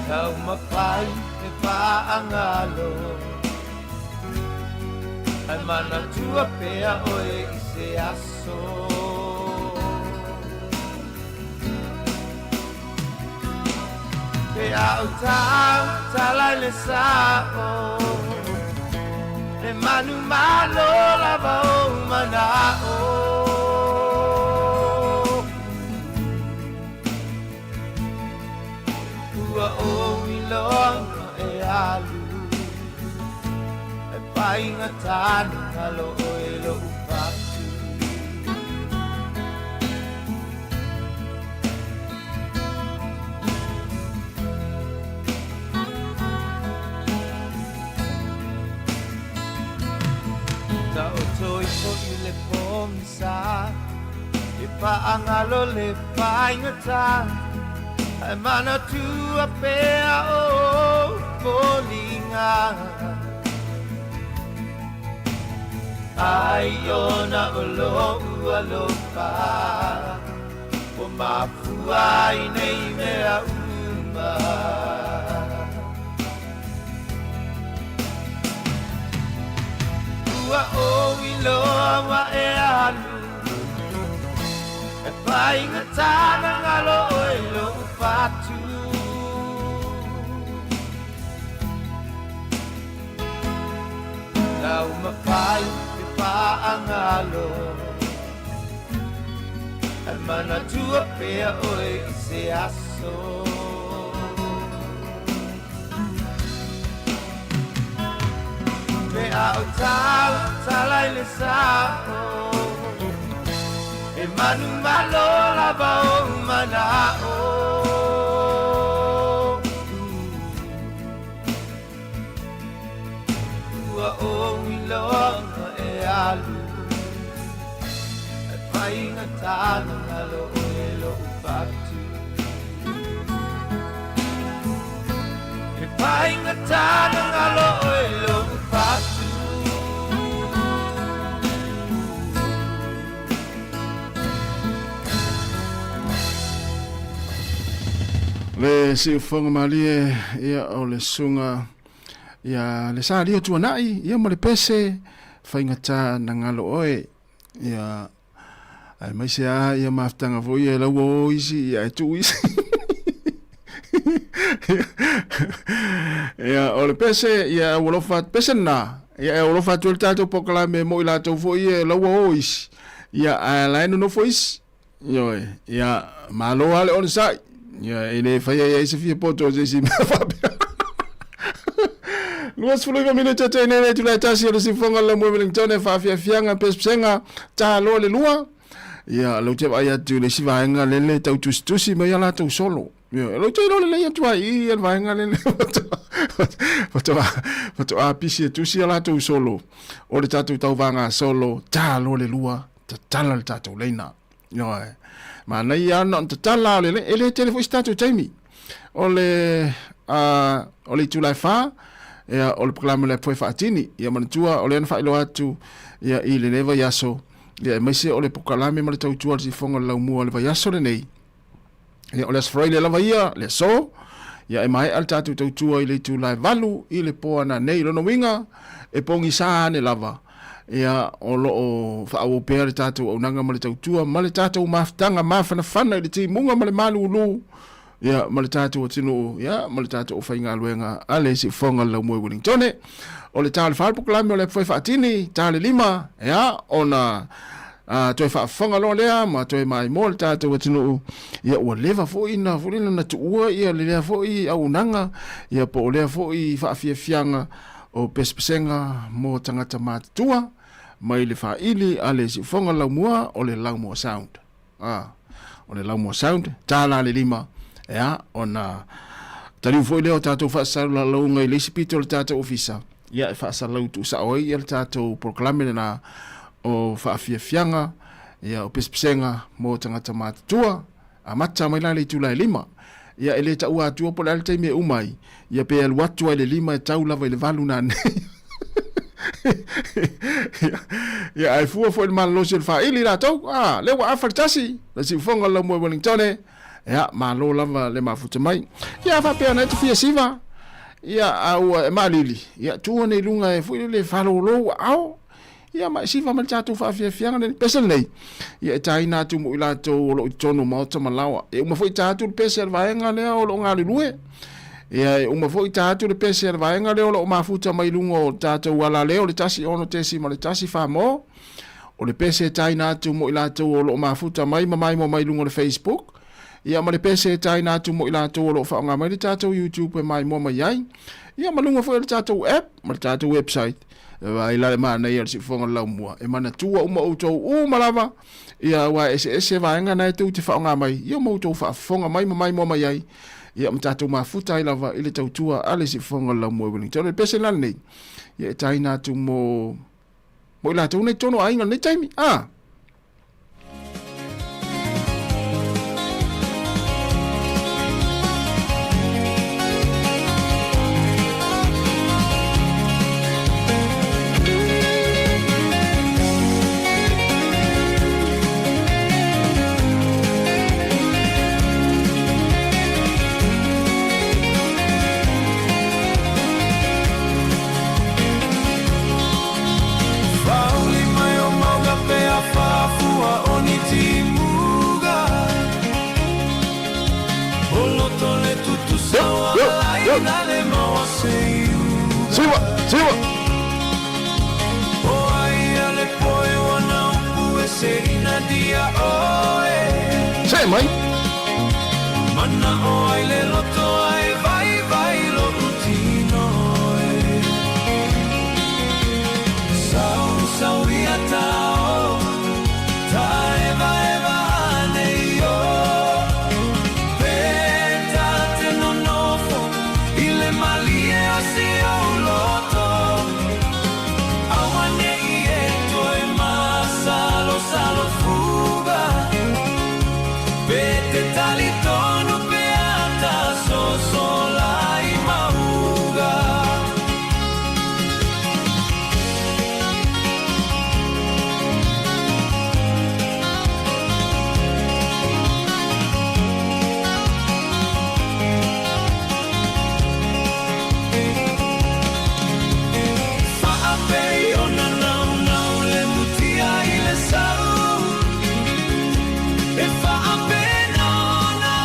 Taumafai e faagalo Ae manatua pea oe i se aso. Pe a ou tautala i le sa'o E manumalo lava ou mana'o. Ua ou iloa ua e alu E faigata ona galo oe i lou fatu. Taoto ifo i le pogisa E faagalo le faigata Ae manatua pea ou foliga. Ai ona o lou alofa Ua mafua ai nei mea uma. Ua ou iloa ua e alu E faigata ona galo oe i lou fatu. Taumafai e faagalo Ae manatua pea oe i se aso. Pe a ou tautala i le sa'o E manumalo lava ou mana'o. Ua ou iloa ua e alu E faigata ona galo oe i lou fatu. E faigata ona galo oe i lou fatu. Le siufoga malie ia o le susuga ia le salia tuanai ia ma le pese faigata na galo oe ia aemaise a ia mafutaga foi ia lau o isi ia e tuu isi ia o le pese ia ua lofa pese na ia e alofa atu le tatou polokalame mo i latou foi ia lau o isi ia ae la e nonofo isi Ioe, ia, malo lava le onosai. Ia, e le faia i ai se fia poto o se isi mea faapea. 29 minute te nei le itula e tasi o le sifoga le lamua Wellington e faafiafiaga pesepesega taloa le lua. Ia, lau te vaai atu i le isi vaega lele tau tusitusi mai a latou solo. Ia, lau te iloa lelei atu ai i le vaega lele faatoa pisi e tusi a latou solo. O le tatou tauvaga solo taloa le lua tatala le tatou leina. Ioe. Manaia lava na ona tatala o le e le tele foi se tatou taimi. O le o le itula e 4 ia o le polokalame o le Apu e Faatini. Ia manatua o lea na faailoa atu ia i lenei vaiaso ia aemaise o le polokalame ma le tautua a le sifoga o le laumua o le vaiaso lenei. Ia o le Aso Faraile lava ia, le aso, ia e maea le tatou tautua i le itula e 8 i le po ananei. Lona uiga, e pogisa ane lava, ia o lo o faaauau pea le tatou auaunaga ma le tautua ma le tatou mafutaga mafanafana i le timuga ma le malulu, ia ma le tatou atunuu, ia ma le tatou aufaigaluega a le Siufofoga o le Laumua i Wellingtone. O le ta o le 4 le polokalame o le Apu Fai Faatini, ta le 5, ia ona A toe faafofoga loa lea ma toe maimoa le tatou atunuu, ia ua leva foi na foi lea na tuua ia le lea foi auaunaga, ia po o lea foi faafiafiaga o pesepesega mo tagata matutua mai le faili a le siufoga laumua o le Laumua Sound. A. o le Laumua Sound, tala le lima, ia, ona taliu foi lea o tatou faasalalauga i le isi pito o le tatou ofisa, ia, e faasalalau tuusao ai ia le tatou polokalame lena o faafiafiaga, ia, o pesepesega mo tagata matutua, amata mai la le itula e 5. Ia, e le taua atua po o le a le taimi e uma ai, ia pe alu atu ai le 5 e tau lava i le 8 nanei. Ia, ae fua foi le malolosi o le faaili latou, a, lea ua afa le tasi, le siufoga o le laumua i Wellingtone, ia, malo lava le mafuta mai. Ia, faapea na e te fia siva, ia, a ua e malili, ia, tu ane i luga e foi lele falolo ua ao, ia, ma e siva mai le tatou faafiafiaga lenei. Pese lenei, ia, e taina atu mo i latou o lo o i totonu o maota ma laoa. E uma foi ta atu le pese a le vaega lea o lo o galulue. Ia, e uma foi ta atu le pese a le vaega lea o lo o mafuta mai luga o tatou alaleo le 16.1 Samoa. O le pese e taina atu mo i latou o lo o mafuta mai ma maimoa mai luga o le Facebook. Ia, ma le pese e taina atu mo i latou o lo o faaaoga mai le tatou YouTube e maimoa mai ai. Ia, ma luga foi o le tatou app ma le tatou website. E vaai la le manaia o le siufofoga o le laumua, e manatua uma outou uma lava, ia aua e eseese vaega na e tou te faaaoga mai, ia ma outou faafofoga mai ma maimoa mai ai, ia ma tatou mafuta ai lava i le tautua a le siufofoga o le laumua i Wellington. O le pese la lenei, ia e taina atu mo, mo i latou nei tonu aiga lenei taimi. Ah! Siva, siva. Se mai. Mana o ai le loto ai vai vai lo utino e Sau sau ia tao Ta eva eva ane io Pe ta te nonofo I le malie o si o loto Aua ne i e toe masalo salo fuga Pe te talitonu pe ata soso lai mauga. Faapei ona naunau le mutia i le sau E faapena ona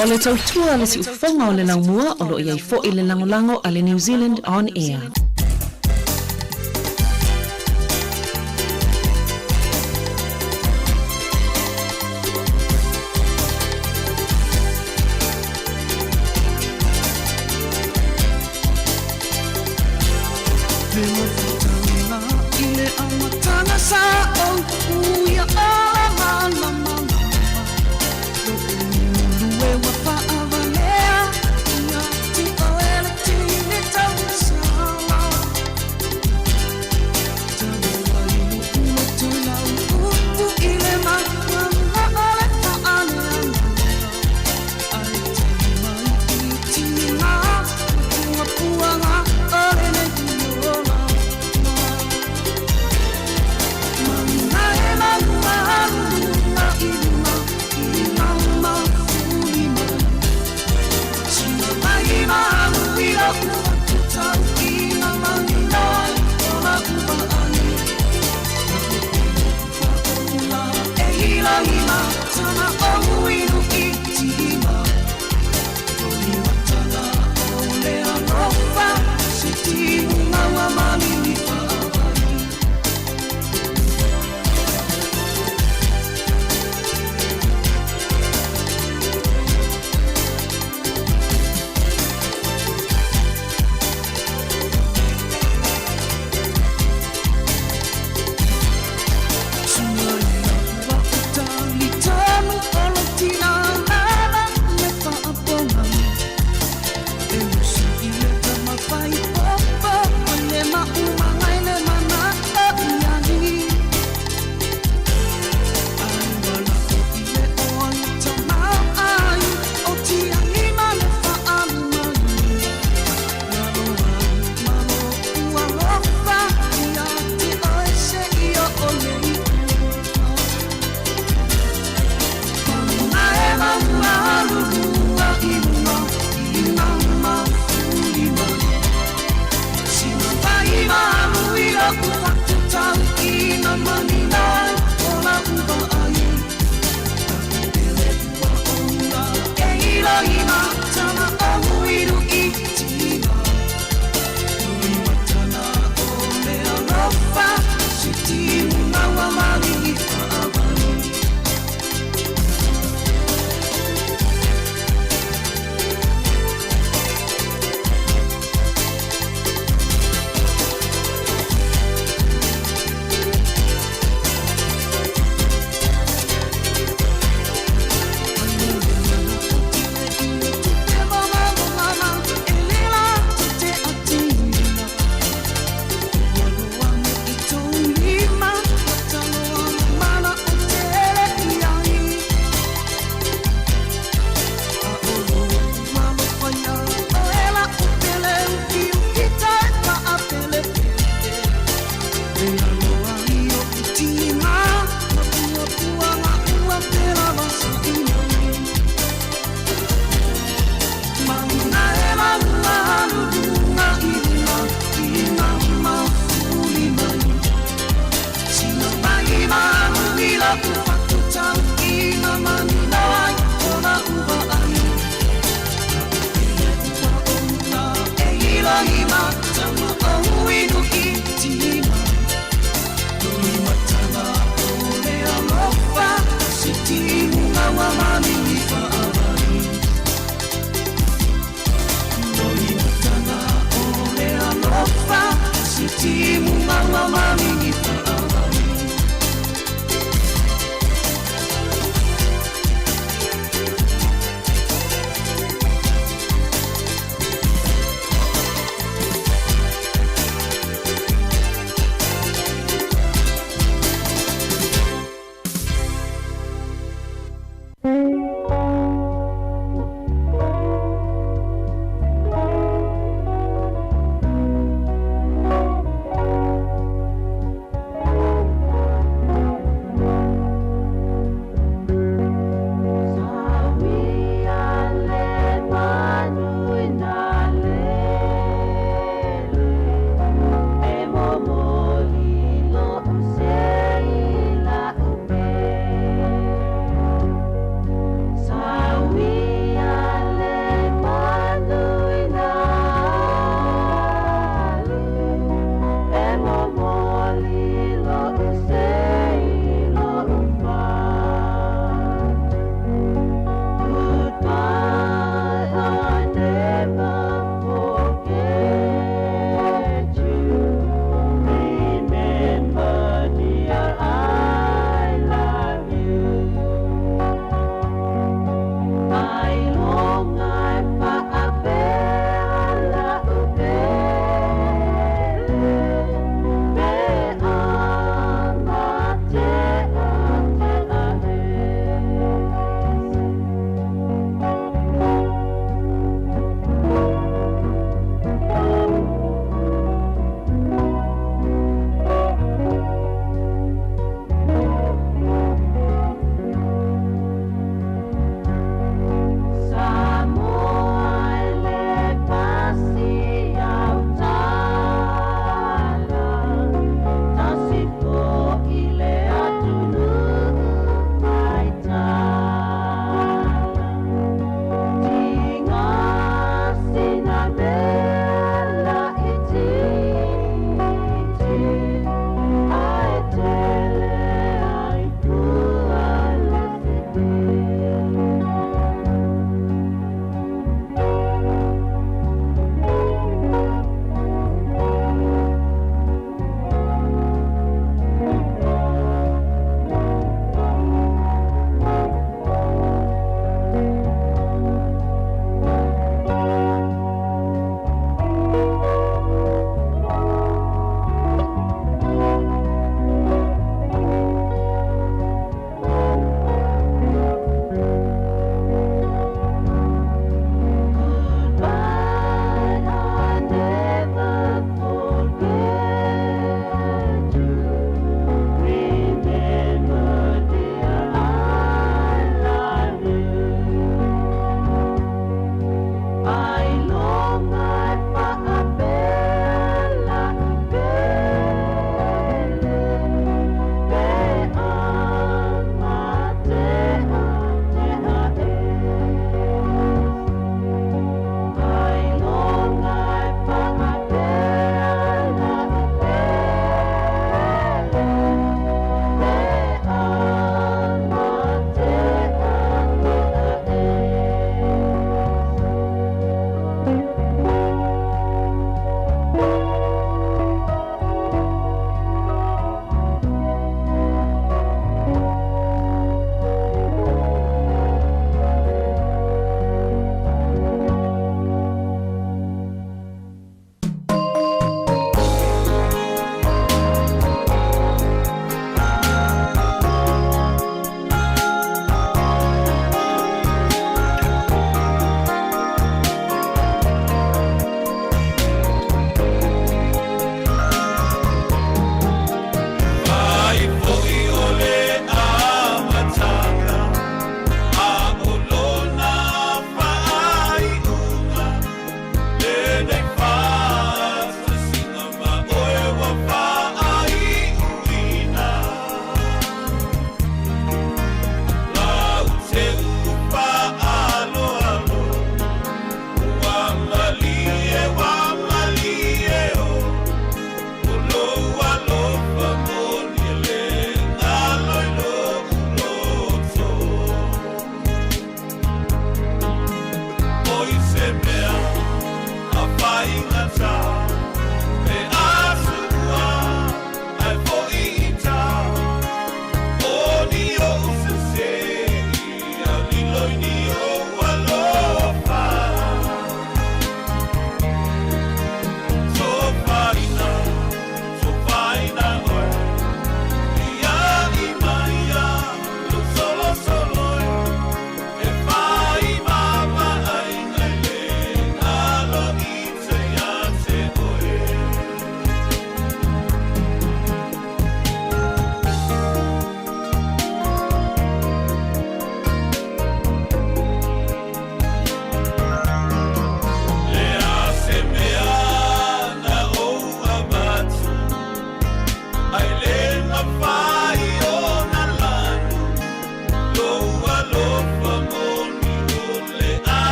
O le tautua a le siufofoga o le laumua o lo o i ai foi le lagolago a le New Zealand On Air.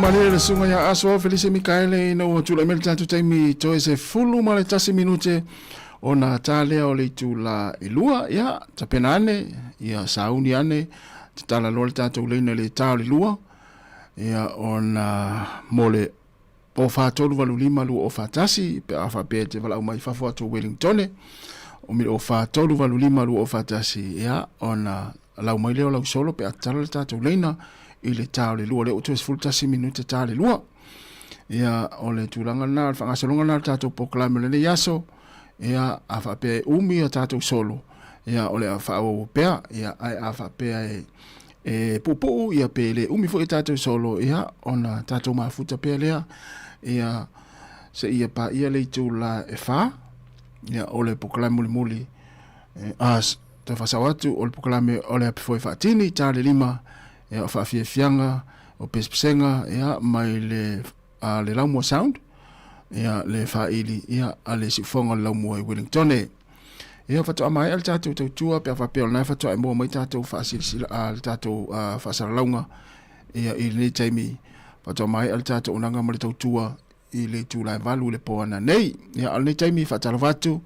Whakamalie le susuga ia Aso Felise Mikaele ina ua tulai mai le tatou taimi toe 11 minute ona ta lea o le itula e 2. Ia tapena ane, ia sauni ane, tatala loa le tatou leina i le ta o le 2, ia ona mo le o 4 3 8 5 2 o 4 1 pe a faapea e te valaau mai fafo atu o Wellingtone o mi o 4 3 8 5 2 o 4 1, ia ona lau mai lea o lau solo pe a tatala le tatou leina i le ta o le 2 lea ua toe 11 minute ta le 2. Ia o le tulaga lena o le faagasologa lena o le tatou polokalame o lenei aso. Ia a faapea e umi a tatou solo, ia o le a faaauau pea, ia ae a faapea e e puupuu ia pe le umi foi tatou solo, ia ona tatou mafuta pea lea. Ia seia paia le itulā e 4, ia, o le polokalame mulimuli, a, toe faasao atu, o le polokalame o le api foi faatini, ta le 5, ia, o faafiafiaga, o pesepesega, ia, mai le, a, le Laumua Sound, ia, le faili, ia, a le siufoga o le Laumua i Wellingtone. Ia, faatoa maea le tatou tautua, pe a faapea o lena e faatoa e maua mai tatou faasilasila, a, le tatou, a, faasalalauga, ia, i lenei taimi, faatoa maea le tatou auaunaga ma le tautua i le itula e 8 i le po ananei. Ia, a o lenei taimi, faatalofa atu,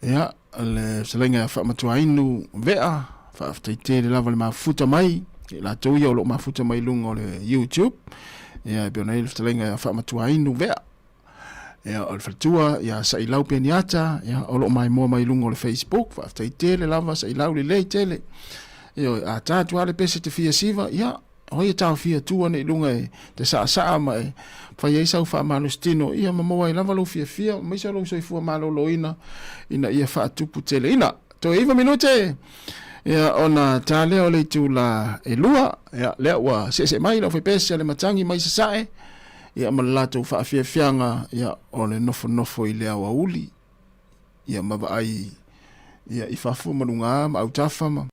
ia, le fetalaiga ia Faamatuainu Vea, faafetai tele lava le mafuta mai, i latou ia o lo o mafuta mai i luga o le YouTube, ia, e pei ona i ai le fetalaiga ia Faamatuainu Vea, ia, o le faletua ia Sailau Peniata, ia, o lo o maimoa mai i luga o le Facebook, faafetai tele lava Sailau, lelei tele. Ioe, a ta atu lava le pese te fia siva, ia, o ai e taofia tu ane i luga e te saasaa ma e fai ai sau faamalositino, ia ma maua ai lava lou fiafia, aemaise o lou soifua maloloina ina ia faatuputeleina. Toe 9 minute, ia, ona ta lea o le itula e 2, ia, lea ua seesee mai le aufaipese a le Matangi mai Sasae, ia, ma le latou faafiafiaga, ia, o le nofonofo i le aoauli, ia, ma vaai, ia, i fafo ma luga ma autafa ma.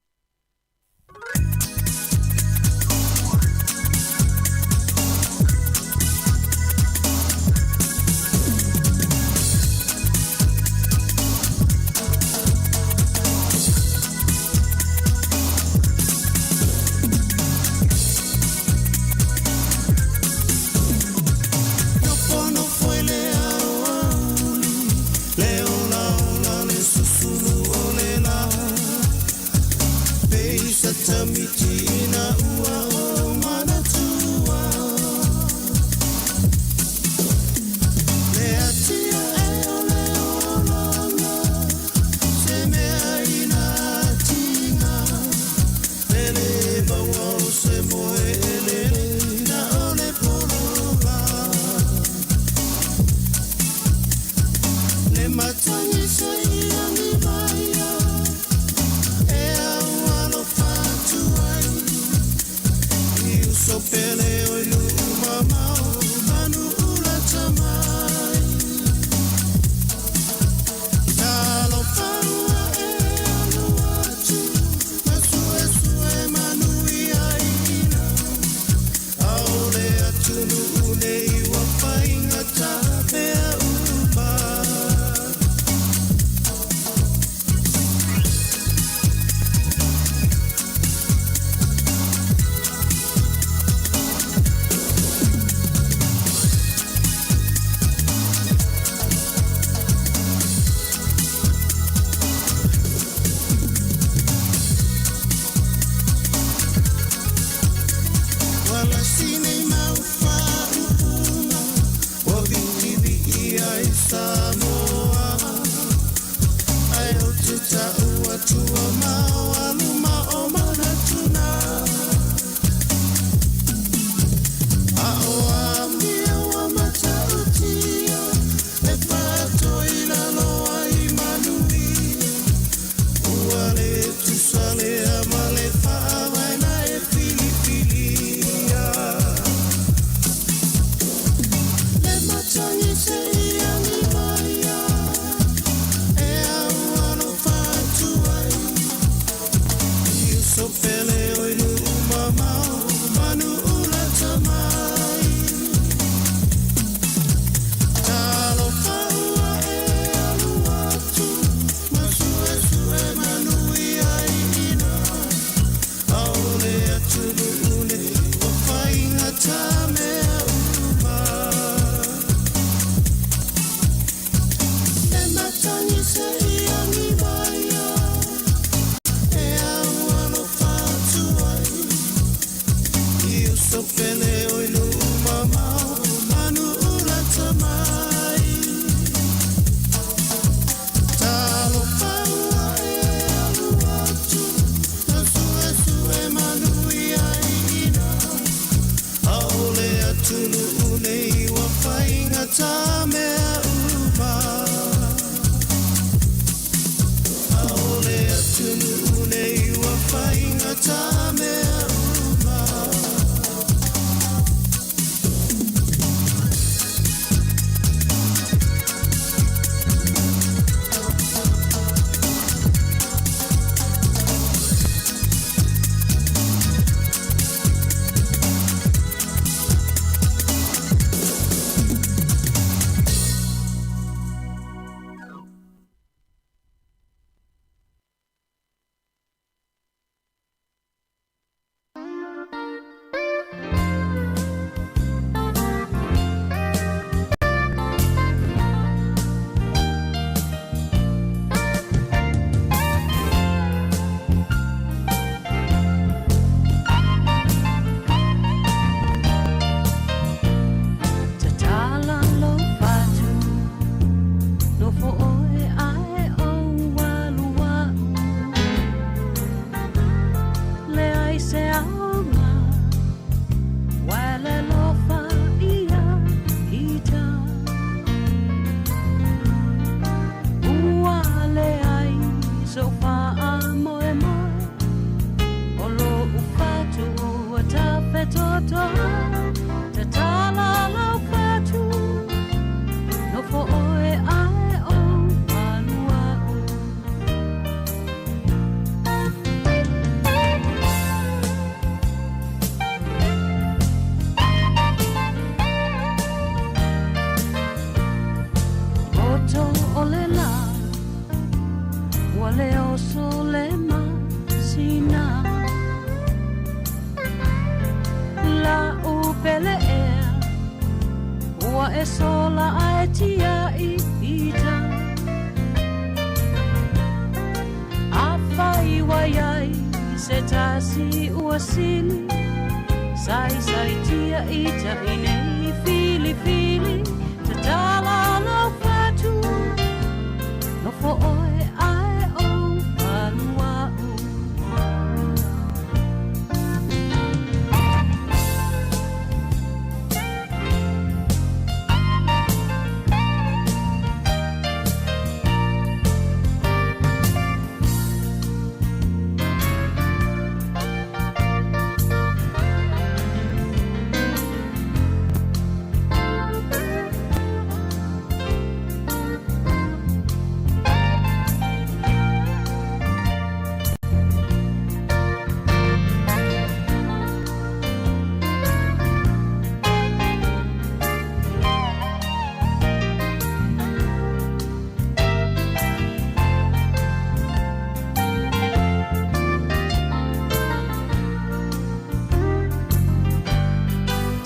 e sola ae tia i ita. Afai ua iai se tasi ua sili, saisai tia ita i nei filifili, tatala lou fatu, nofo oe ae ou alua'u.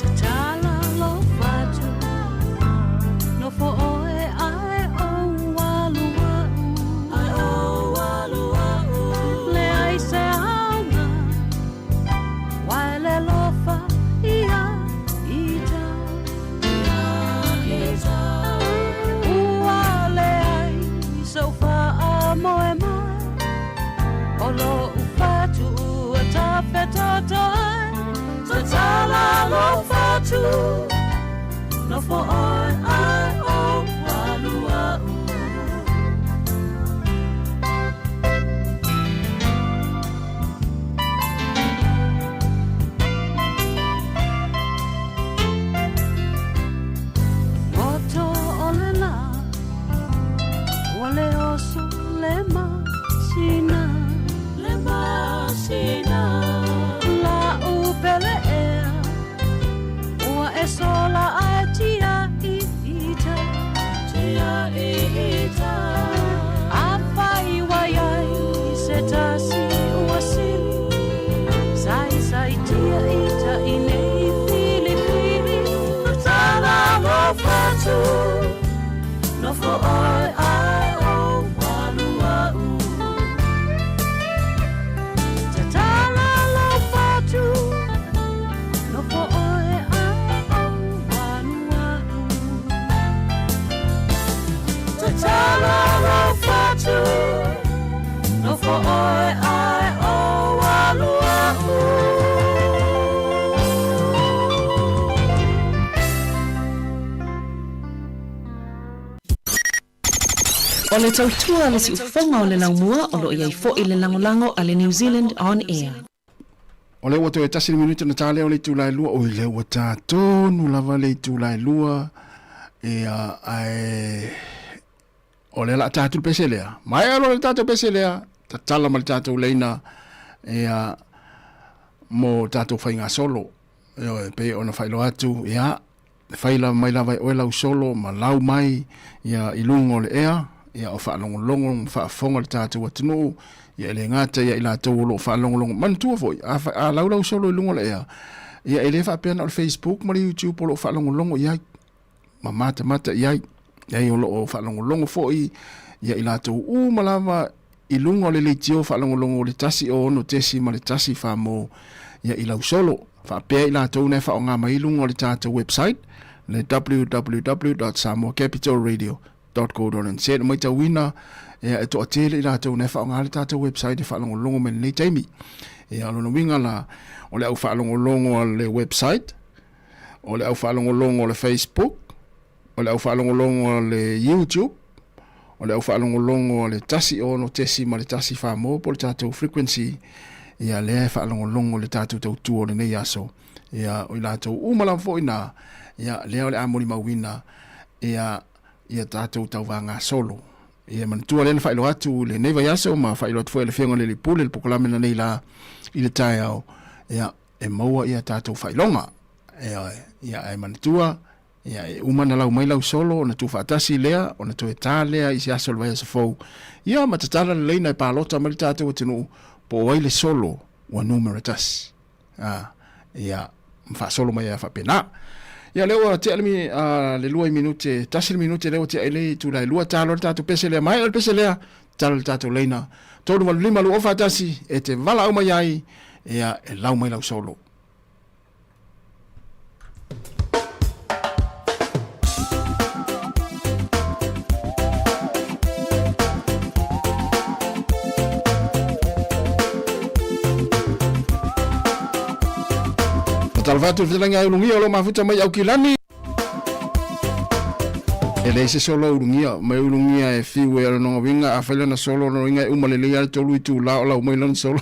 Tatala lou fatu, nofo oe ae ou alu a'u. Ae ou alu a'u. Leai se aoga, ua e le lofa ia ita. Ia ita. Ua leai sou faamoemoe, o lo'u fatu ua tafetotoe. Tatala lou fatu, nofo oe ae ou alu a'u. Goto o le la, ua le oso le masina. Le masina. La'u pele ea, ua e sola ae tia i ita. Tia i ita. Afai ua iai se tasi ua sili, saisai tia ita i nei filifili. Tatala lou fatu, nofo oe ae ou alu a'u. Tatala lou fatu, nofo oe ae ou alu a'u. Tatala lou fatu, nofo oe ae ou alu a'u. O le tautua a le siufofoga o le laumua o lo o i ai foi le lagolago a le New Zealand On Air. O lea ua toe tasi le minute ona ta lea o le itula e lua. Oi, lea ua ta tonu lava le itula e lua. Ia, ae o lea la ta atu le pese lea. Maea loa le tatou pese lea, tatala ma le tatou leina ia mo tatou faiga solo. Ioe, pei ona faailoa atu, ia, e fai lava mai lava e oe lau solo ma lau mai ia i luga o le ea, ia o faalogologo ma faafofoga le tatou atunuu, ia e le gata ia i latou o lo o faalogologo. Manatua foi, a, a lau lau solo i luga o le ea, ia e le faapea na o le Facebook ma le YouTube o lo o faalogologo i ai, ma matamata i ai. Leai, o lo o faalogologo foi ia i latou uma lava i luga o le leitio faalogologo o le 106.1 Famo ia i lau solo. Faapea i latou na e faaaoga mai i luga o le tatou website le www.samoacapitalradio.co.nz. E matauina ia, e toatele i latou na e faaaoga le tatou website e faalogologo mai lenei taimi. Ia, o lona uiga la, o le au faalogologo a le website, o le au faalogologo o le Facebook, o le au faalogologo a le YouTube, o le au faalogologo a le 106.1 Samoa po o le tatou frequency, ia lea e faalogologo le tatou tautua o lenei aso. Ia, o i latou uma lava foi na, ia, lea o le a molimauina, ia, ia tatou tauvagasolo. Ia manatua lea na faailoa atu i lenei vaiaso ma faailoa atu foi e le Afioga i le Alii Pule le polokalame na nei la i le taeao, ia, e maua ia tatou faailoga. Ioe, ia ae manatua, ia e uma ona lau mai lau solo ona tuufaatasi lea, ona toe ta lea i se aso o le vaiaso fou. Ia ma tatala lelei na e palota mai le tatou atunuu po o ai le solo ua numera tasi. A, ia, ma faasolo mai ai faapena. Ia lea ua tea le, le 2 minute, 1 le minute lea ua tea i le itula e 2 talo le tatou pese lea. Maea le pese lea, talo le tatou leina. 385 241 e te valaau mai ai, ia e lau mai lau solo. Faatalofa atu i le fetalaiga e ulugia o lo o mafuta mai Aukilani. E leai se solo ulugia, mai ulugia e fiu e lona uiga, afai lana solo lona uiga e uma lelei lava le tolu itula o lau mai lana solo.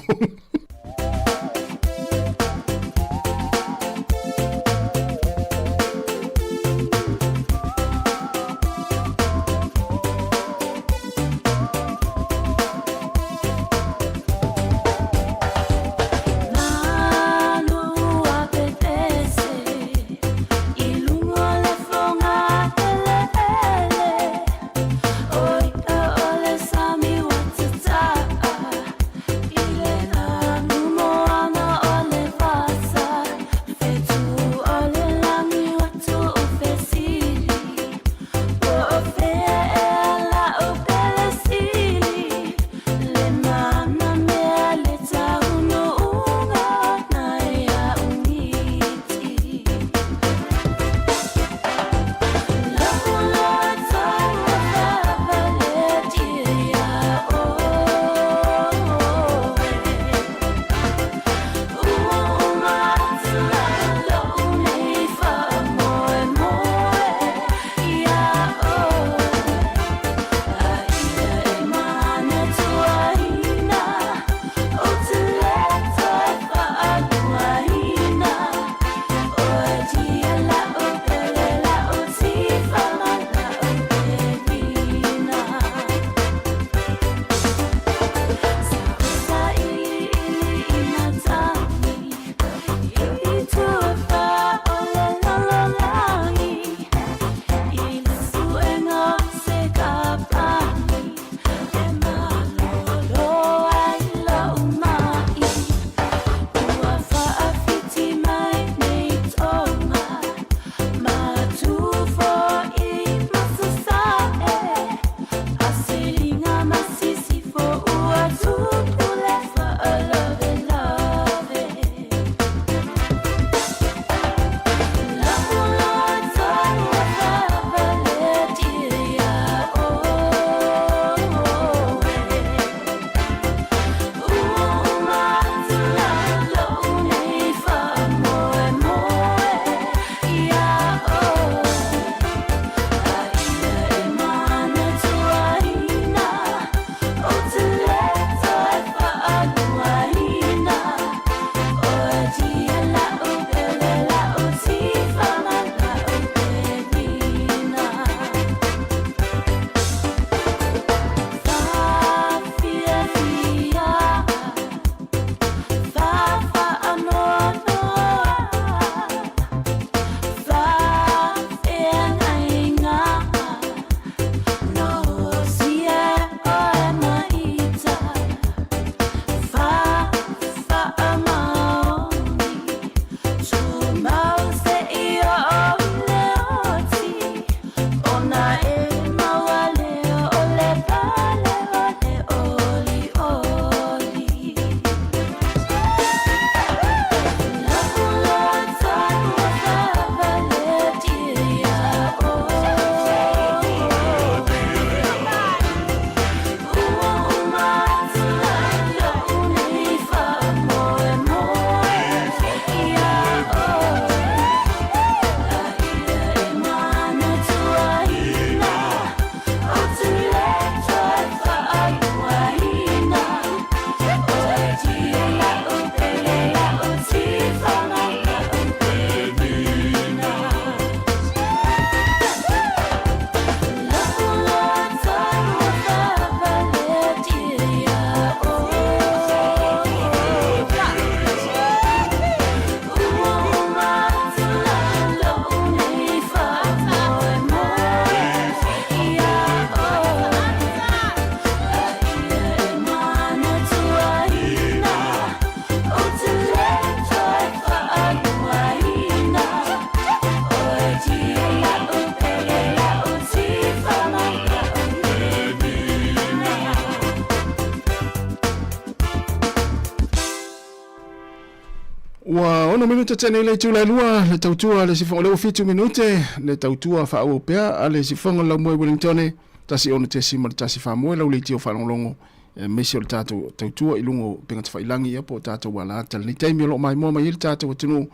6 minute te nei le itula e 2, le tautua le sifonga leo 7 minute, le tautua faaauau pea a le sifonga lau moe Wellingtone, 16.1 faamoe lau leitio faalogologo, aemaise o le tatou tautua i luga o upega tafailangi ia po o tatou alata. Lenei taimi o lo o maimoa mai ai le tatou atunuu,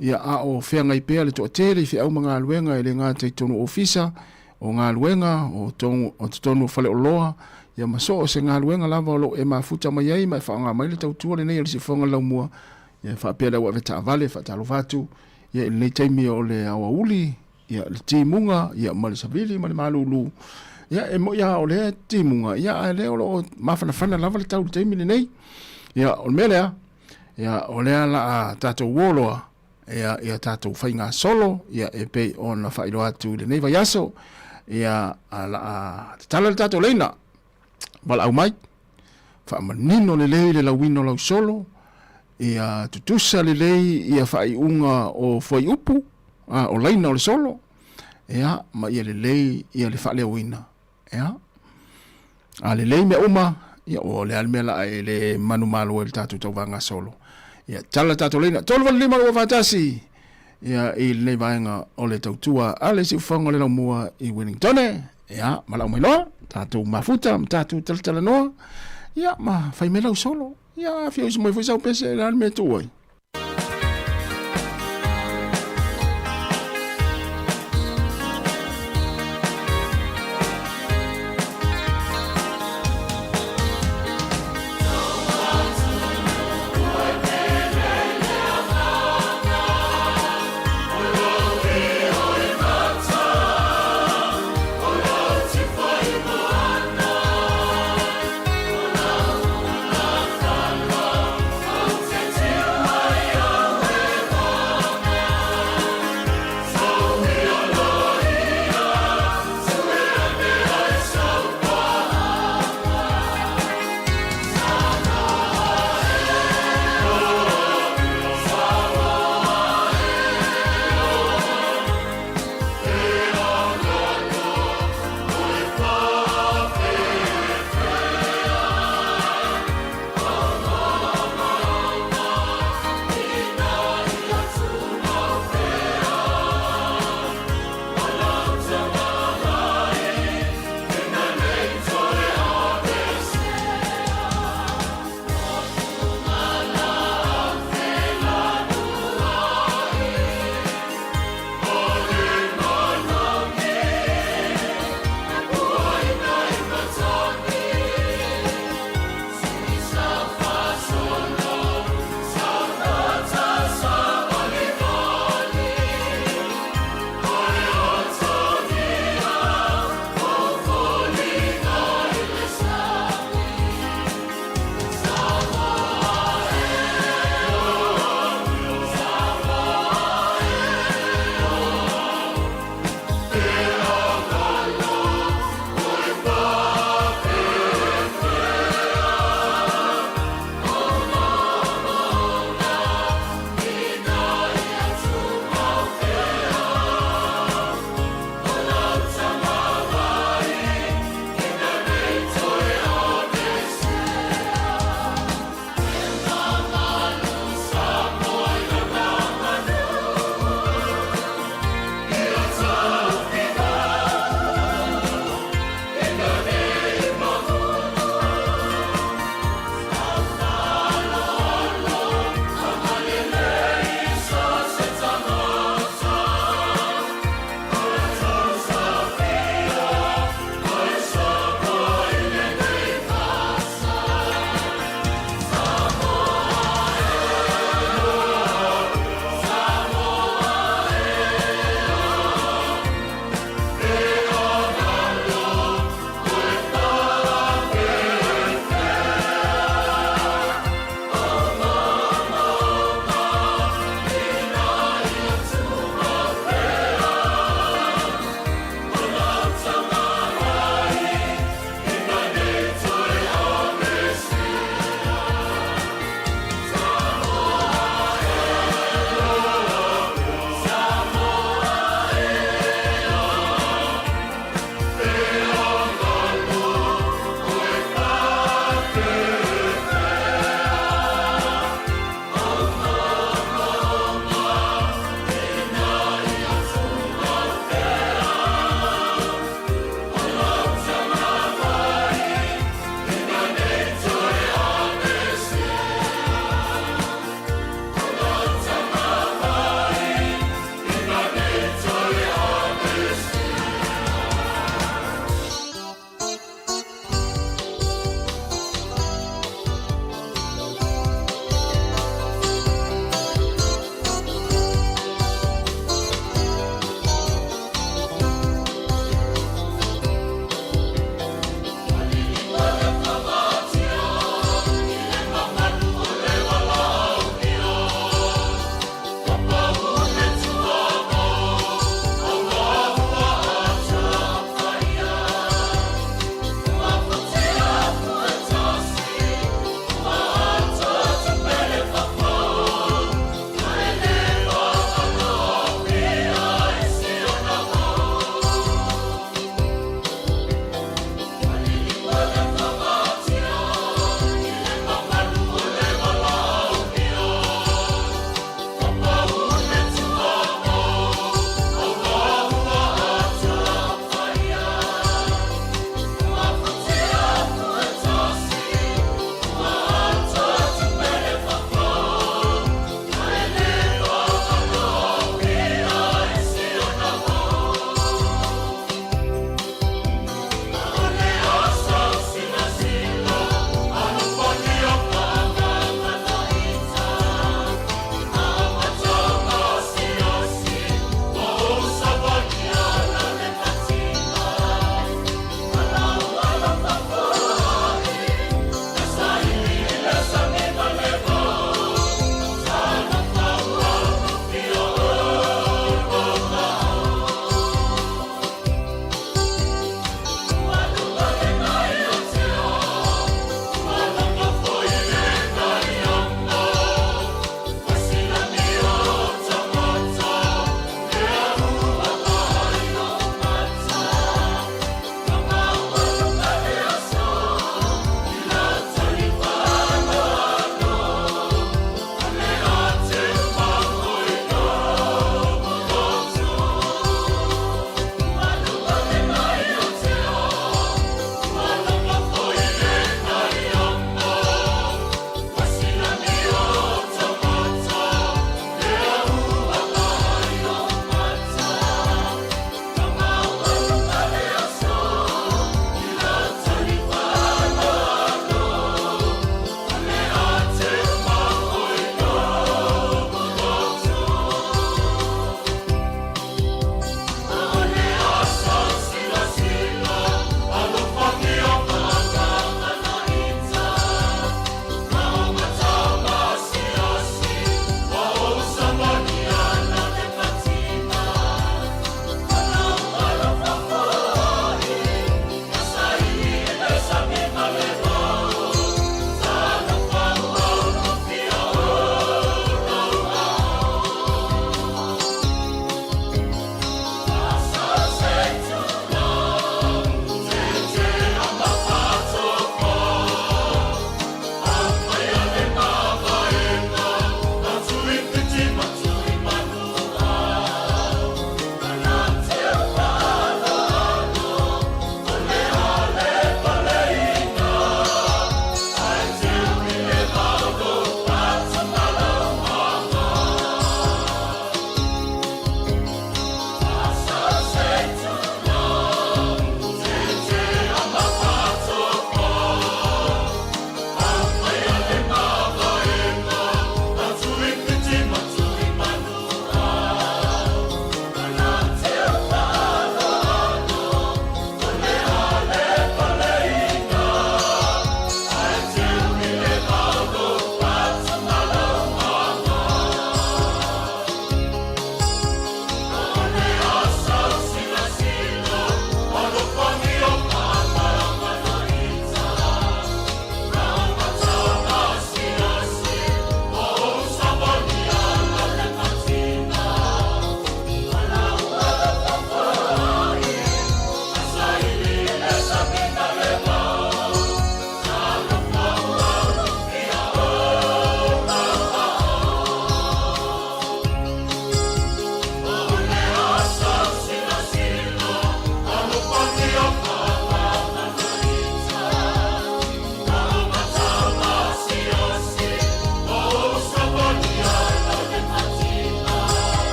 ia a o feagai pea le toatele i feau ma galuega e le gata i totonu o ofisa, o galuega, o totonu o faleoloa, ia ma so o se galuega lava o lo o e mafuta mai ai ma e faaaoga mai le tautua lenei o le siufofoga o le laumua, ia faapea le au ave taavale, faatalofa atu ia i lenei taimi o le aoauli, ia le timuga, ia ma le savili ma le malūlū. Ia e moi lava o lea timuga, ia ae lea o lo o mafanafana lava le tau i le taimi lenei. Ia o le mea lea, ia o lea la a tatou uo loa, ia ia tatou faigasolo, ia e pei ona faailoa atu i lenei vaiaso, ia a la a tatala le tatou leina, valaau mai, faamanino lelei le lauina o lau solo, ia tutusa lelei ia faaiuga o fuaiupu, a, o laina o le solo, ia, ma ia lelei ia le faaleoina, ia. A lelei mea uma, ia, ua o le a le mea la e le manumalo ai le tatou tauvaga solo. Ia, tala tatou leina, 385 241, ia, i lenei vaega o le tautua a le siufofoga o le laumua i Wellingtone, ia, valaau mai loa, tatou mafuta ma tatou talatalanoa, ia, ma fai mai lau solo. Ia, a fia usu mai foi sau pese, le a le mea e tuu ai.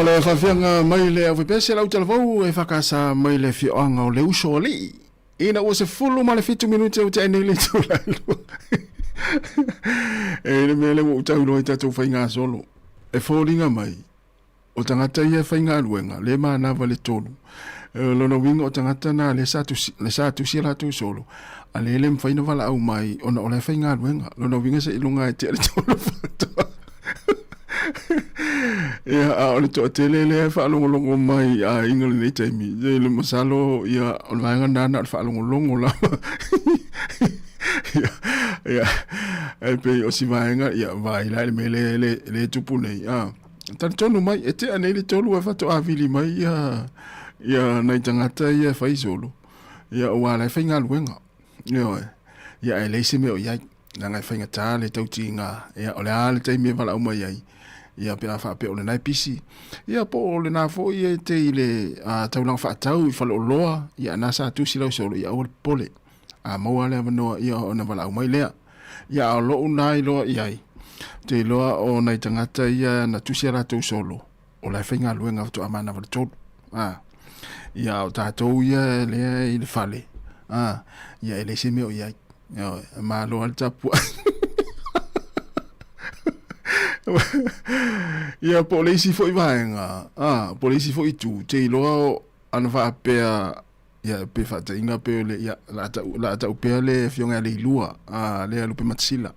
le faafiaga mai le aufaipiase lau talavou e fakasa mai le afioaga o le uso alii ina ua 17 minute ua tea nei le itula e lua. E le mea lea ua ou tau iloa i tatou faigasolo e foliga mai o tagata ia e faigaluega le manava le tolu. Lona uiga o tagata na lea sa tusi, le sa tusi a latou solo a le le mafai na valaau mai ona o la e faigaluega. Lona uiga seiloga e tea le tolu faatoa. Ia, a o le toatele lea e faalogologo mai i aiga i lenei taimi, i le masalo, ia, o le vaega lena na o le faalogologo lava. Ia, ia, e pei o si vaega, ia, vaai la i le mea lea le, le tupu nei. A, talitonu mai, e tea nei le tolu e faatoa vili mai ia, ia nai tagata ia e fai solo. Ia, aua la e faigaluega. Ioe. Ia, ae leai se mea o i ai. Leaga e faigata le tautiga, ia, o le a le taimi e valaau mai ai, ia, pe a faapea o lena e pisi. Ia, po o lena foi e te i le a, taulaga faatau i faleoloa, ia, na sa tusi lau solo, ia, aua le popole. A maua le avanoa, ia, ona valaau mai lea. Ia, a o lou na iloa i ai, ou te iloa o nai tagata ia na tusi a latou solo, o la e faigaluega faatoa manava le tolu. A, ia, o tatou ia lea i le fale, a, ia, e leai se mea o i ai. Ioe, e malo lava le tapuai. Ia, po o le isi foi vaega, a, po o le isi foi itu, te iloa ana faapea, ia, pe faataiga pe o le, ia, la tau, la tau pea le afioga ia Leilua, a, lea Lupematasila.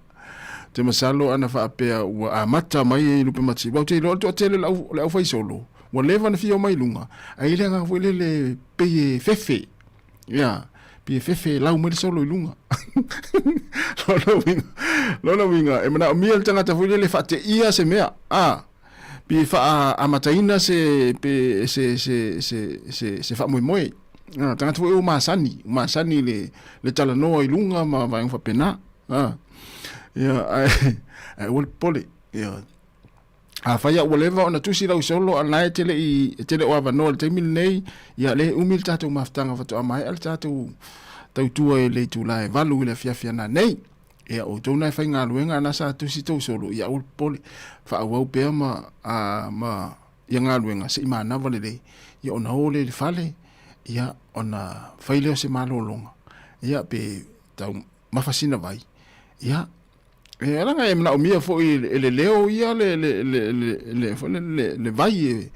Te masalo ana faapea ua amata mai e Lupematasila. Aua ou te iloa o le toatele o le au, o le aufaisolo, ua leva ona fia omai i luga, ae i ai le agaga foi lele pei e fefe. Ia, pei e fefe e lau mai le solo i luga. Lona uiga, lona uiga, e manaomia le tagata foi lele e faateia se mea, a, pei e faaamataina se, pe, se, se, se, se, se faamoemoe. A, tagata foi ua masani, ua masani le, le talanoa i luga ma vaega faapena. A, ia, ae, ae aua le popole. Ia. Afai lava ua leva ona tusi lau solo a na e te le i e te le o avanoa i le taimi lenei, ia le umi le tatou mafutaga faatoa maea le tatou tautua i le itula e 8 i le afiafi ana nei. Ia o outou na e faigaluega ana sa tusi tou solo, ia aua le popole, faaauau pea ma, a, ma ia galuega se i manava lelei, ia ona o lea i le fale, ia ona fai lea o se malologa, ia pe tau mafa sina vai, ia E leaga e manaomia foi e le leo ia le le le le le foi le le le vai e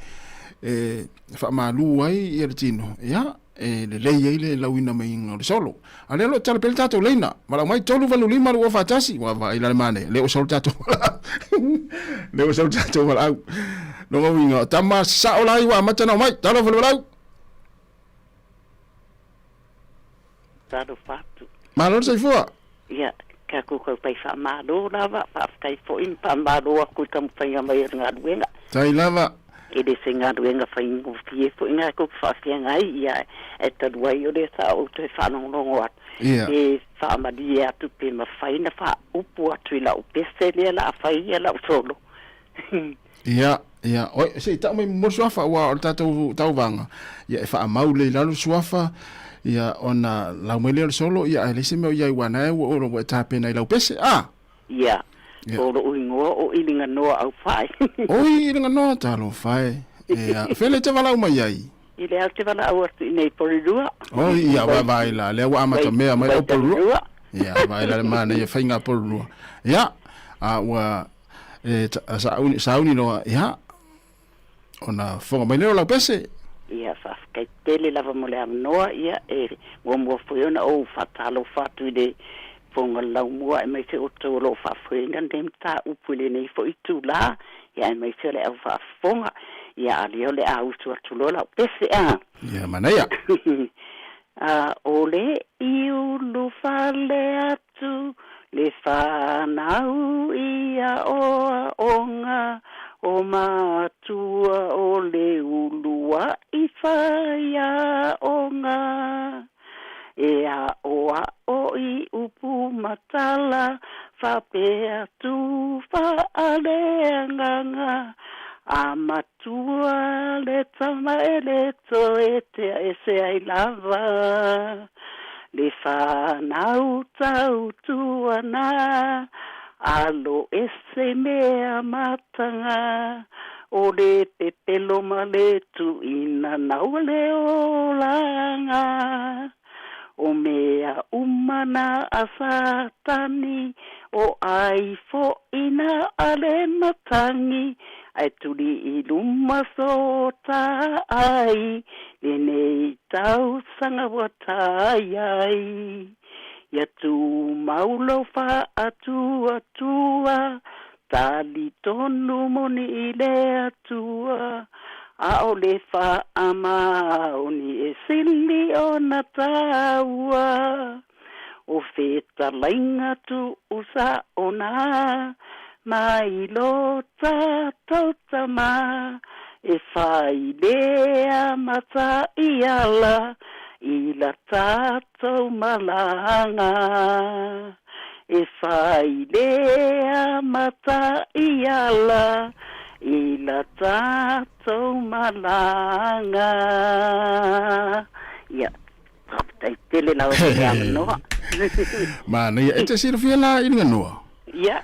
e faamalu ai ia le tino, ia e lelei ai le lauina maiga o le solo. A o lea o lo o tatala pea le tatou leina, valaau mai 385 241, ua vaai la le manaia, lea ua sau le tatou valaau. Lea ua sau le tatou valaau. Lona uiga, o tama sao la ia ua amata ona omai. Talofa le valaau. Talofa atu. Malo le soifua. Ia, ke aku kau pai faamalo lava, faafetai foi ma faamalo aku i taumafaiga mai o le galuega. Tai lava. E le se galuega faigofie foi na kou faafeagai, ia, e talu ai o lea sa ou toe faalogologo atu. Ia. Pe faamalie atu pe mafai na faaupu atu i lau pese lea la a fai ia lau solo. Ia, ia, oi, se i tau mai mo le suafa, aua o le tatou tauvaga, ia e faamau lelei i lalo le suafa, ia ona lau mai lea o le solo, ia ae leai se mea o i ai aua na ua ua e tapena i lau pese, a? Ia, Ia. o lou igoa o Iliganoa Aufae. Oi, Iliganoa, talofa e. Ia, fele e te valaau mai ai? I lea ou te valaau atu i nei Porirua. Oi, ia, vaai la, lea ua amata mea mai o Porirua. Ia, vaai la le manaia faiga Porirua. Ia, a ua e sauni, sauni loa, ia, ona fofoga mai lea o lau pese. Ia, faafetai tele lava mo le avanoa, ia, e muamua foi ona ou faatalofa atu i le Fofoga Laumua aemaise outou o lo o faafoeina lenei mataupu i lenei foi itula, ia aemaise o le au faafofoga. Ia, a lea o le a usu atu loa lau pese, a. Ia, manaia. A o le iulu fale atu le fanau ia oaoga o matua o le uluai faiaoga e aʻoaʻo i upu ma tala faapea tu faaleagaga a matua le tama e le toe tea ese ai lava le fanau tautuana alo ese mea mataga. O le pepelo ma le tuʻina nau le olaga. O mea uma na a Satani, o ai foʻi na a le matagi, ae tuli i luma sotaai, lenei tausaga ua tai ai. Ia tumau lou faatuatua, talitonu moni i le Atua, ʻaʻole faamaoni e sili ona taua. O fetalaiga tuusaʻona, mai lo tatou Tamā, e fai lea mataiala i la tatou malaga. E fai lea mataiala i la tatou malaga. Ia, faafetai tele lava mo le avanoa. Manaia, e te silafia la i Liganoa? Ia.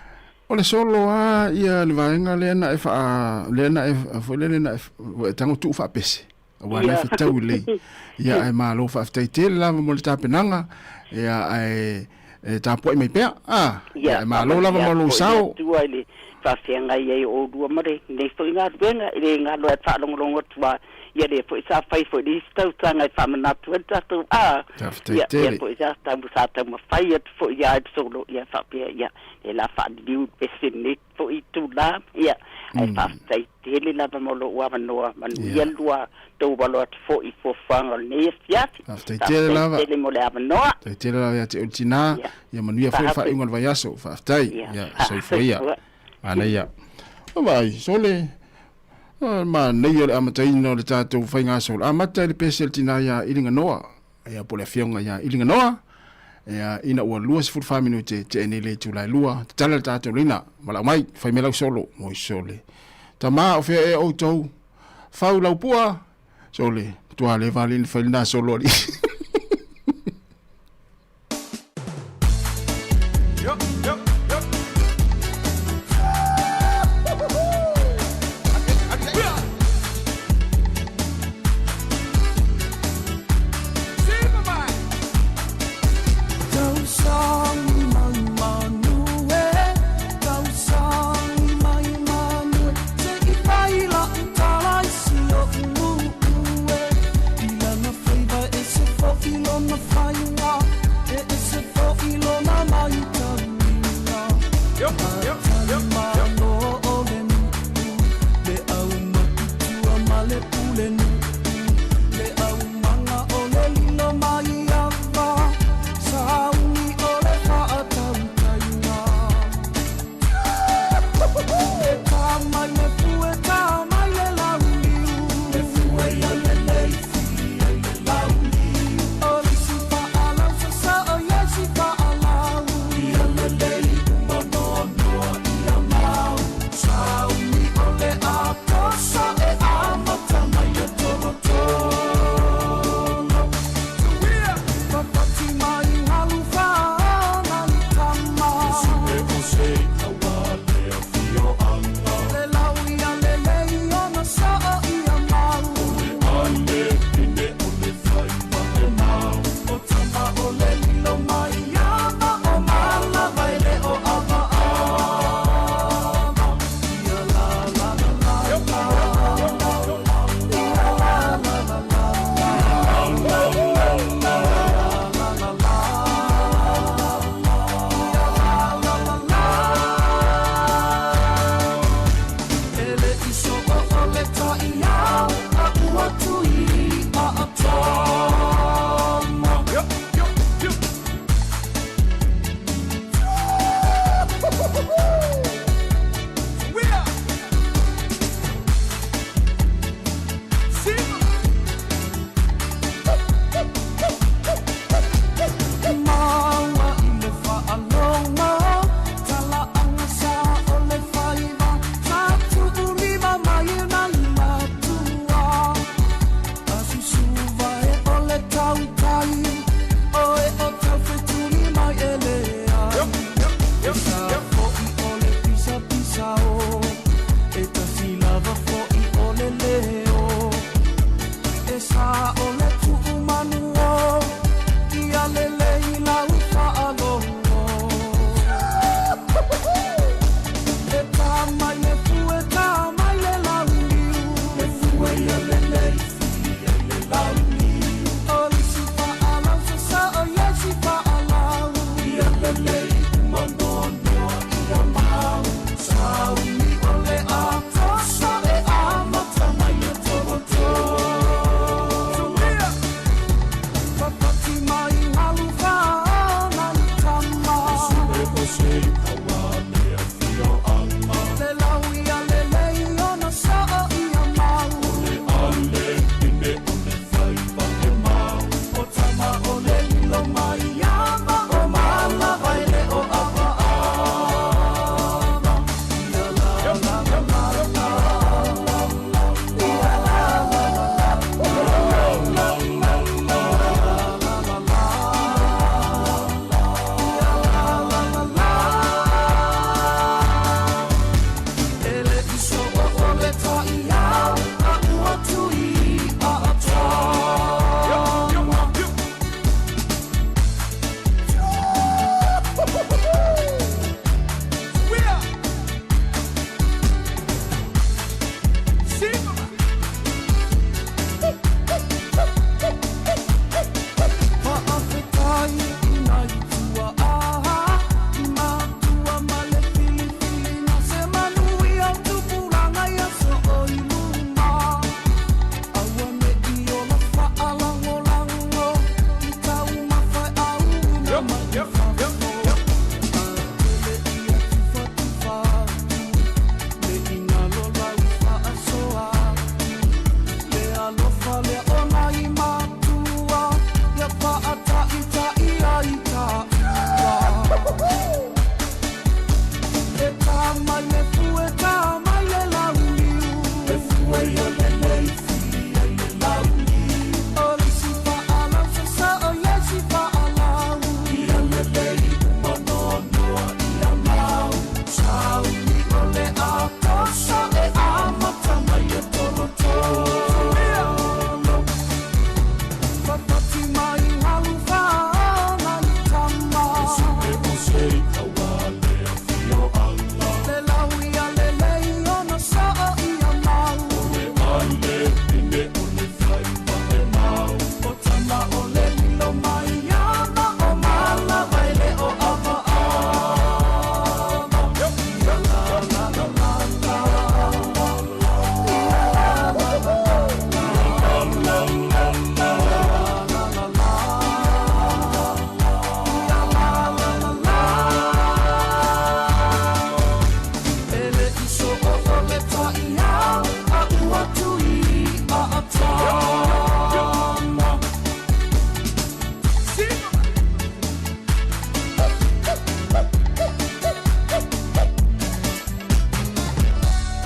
O le solo lava ia le vaega lea na e faa, lea na e, foi lele na e, ua e tago tuu faapese. Aua la e fetau lelei. Ia ae malo faafetai tele lava mo le tapenaga, ia ae e tapuai mai pea. Ah, ia ae malo lava mo lou sao. Atua i le faafeagai ai o oulua ma lenei foi galuega, e le galo ai le faalogologo atu a ia lea foi sa fai foi i le isi tausaga e faamanatu ai le tatou a Faafetai ia tele. lea foi sa tau sa taumafai atu foi ia le solo ia faapea ia le la faaliliu le pese lenei foi itula ia ae faafetai tele lava mo lou avanoa manuia lua tou alo atu foi i fuafuaga o lenei afiafi. Faafetai tele lava. Faafetai tele mo le avanoa. Faafetai tele lava ia te oe le tina. Ia manuia foi le faaiuga o le vaiaso. Faafetai. Ia, soifua ia. Manaia. Vaai, sole, manaia le amataina o le tatou faigasolo. Amata i le pese a le tina ia Iliganoa. Ia, po o le afioga ia Iliganoa. Ia, ina ua 24 minute tea nei le itula e 2. Tatala le tatou laina. Valaau mai, fai mai lau solo. Oi sole. Tama, o fea ea outou? Fau lau pua. Sole, matua leva alii na fai lena solo alii.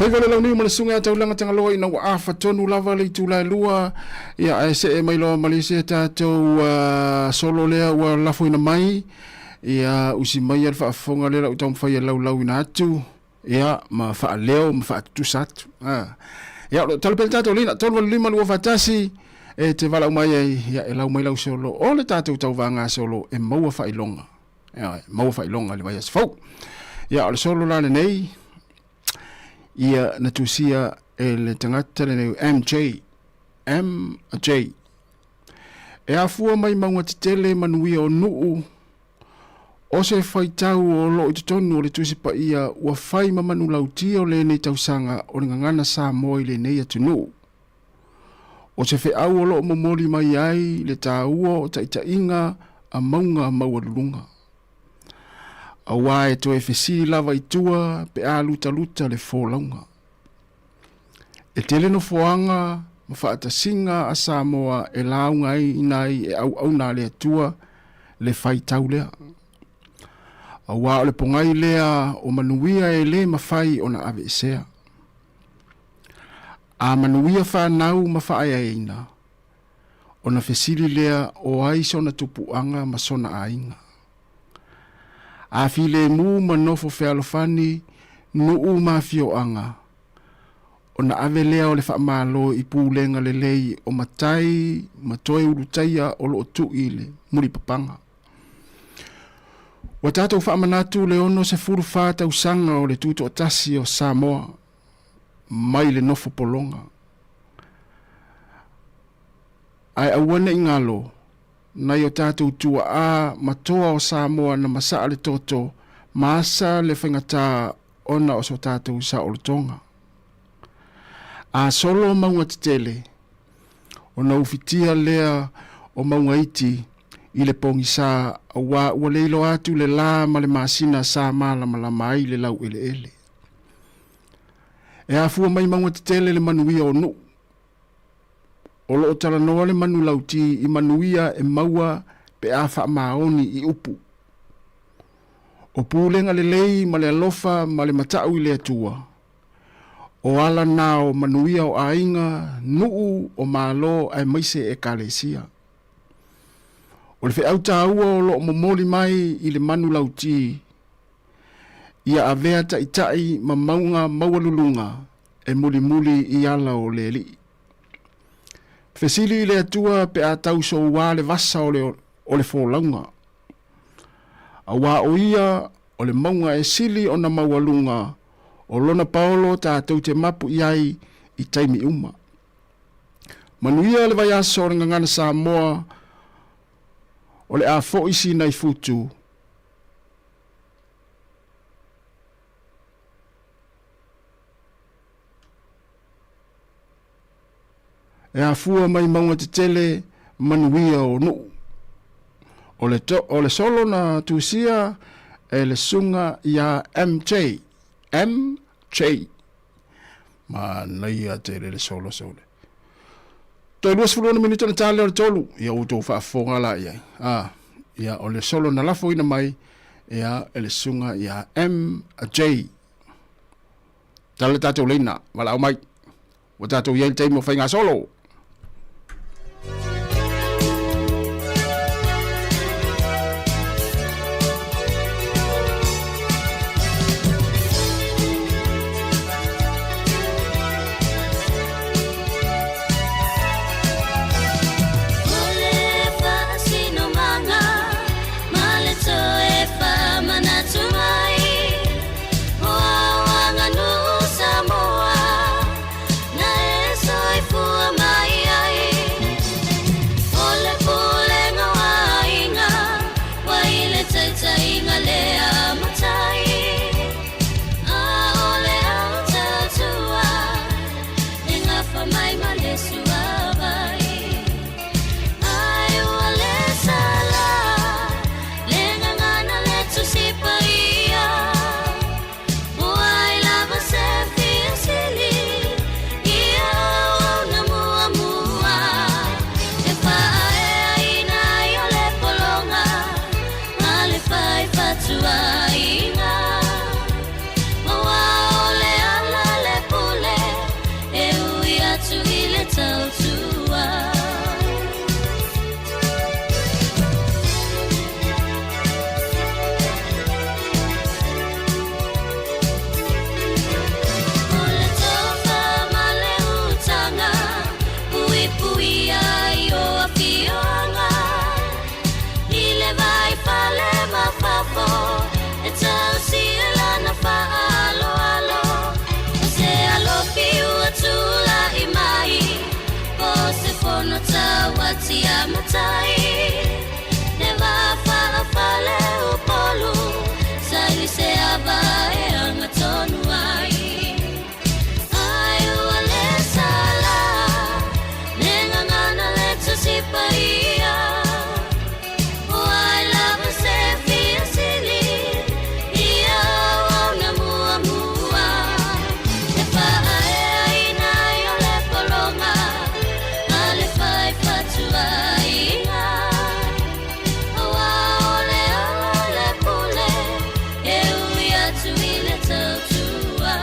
Faiva le launiu ma le susuga ia Taulaga Tagaloa ina ua afa tonu lava le itula e lua, ia ae see mai loa ma le isi a tatou solo lea ua lafoina mai, ia usi maia le faafofoga lea la ua taumafai e laulauina atu, ia ma faaleo ma faatutusa atu. Ia o lo o tala pea le tatou lina 385 241 e te valaau mai ai, ia e lau mai lau solo o le tatou tauvaga solo e maua faailoga. Ia e maua faailoga i le vaiaso fou. Ia o le solo la lenei ia na tusia e le tagata lenei MJ MJ e afua mai mauga tetele manuia o nuu o se faitau o loo i totonu o le Tusi Paia ua fai ma manulauti o lenei tausaga o le gagana Samoa i lenei atunuu. O se feau o loo momoli mai ai le taua o taitaiga a mauga maualuluga. Auā e toe fesili lava i tua pe a lutaluta le folauga. E tele nofoaga ma faatasiga a Samoa e lauga ai ina ai e auauna a le Atua le faitau lea. Auā o le pogai lea o manuia e le mafai ona aveesea. A manuia fanau ma faaeaina, ona fesili lea o ai sona tupuaga ma sona aiga. A filemu ma nofo fealofani nuu ma afioaga, ona ave lea o le faamalo i pulega lelei o matai ma toe ulutaia o loo tui i le mulipapaga. Ua tatou faamanatu le 64 tausaga o le tutoatasi o Samoa mai le nofo pologa. Ae aua ne i galo, nai o tatou tuaa ma toa o Samoa na masaa le toto ma asa le faigata ona o so tatou saolotoga. A solo mauga tetele, ona ufitia lea o mauga iti i le pogisa auā ua le iloa atu le la ma le masina sa malamalama ai le laueleele. E afua mai mauga tetele le manuia o nuu. O lo o talanoa le manulauti i manuia e maua pe a faamaoni i upu. O pulega lelei ma le alofa ma le matau i le Atua, o ala na o manuia o aiga, nuu, o Malo aemaise Ekalesia. O le feau taua o lo o momoli mai i le manulauti, ia avea taitai ma mauga maualuluga e mulimuli i ala o le Alii. Fesili i le Atua pe a tau soua le vasa o le, o le folauga. Auā o ia o le mauga e sili ona maualuga o lona paolo tatou te mapu i ai i taimi uma. Manuia le vaiaso o le Gagana Samoa o le a foi Sinaifutu. E afua mai mauga tetele manuia o nuu. O le, to, o le solo na tusia e le suga ia MJ. MJ. Manaia tele le solo sole. Toe 26 minute na tale o le tolu. Ia ua tou faafofoga la i ai. Ah, ia o le solo na lafoina mai ia e le suga ia MJ. Tala le tatou leina, valaau mai. Ua tatou i ai le taimi o faiga solo. tausi e lana faaaloalo. O se alofi ua tula'i mai, po o se fono tauatia matai. Le va faaofale Upolu, saili se ava e agatonu ai. Ai ua lē salā le gagana le Tusi Paia. Ua ai lava se fia sili ia auauna muamua. E faaeaina ai o le pologa a le faifatuaiga. Auā o le ala le pule e ui atu i le tautua.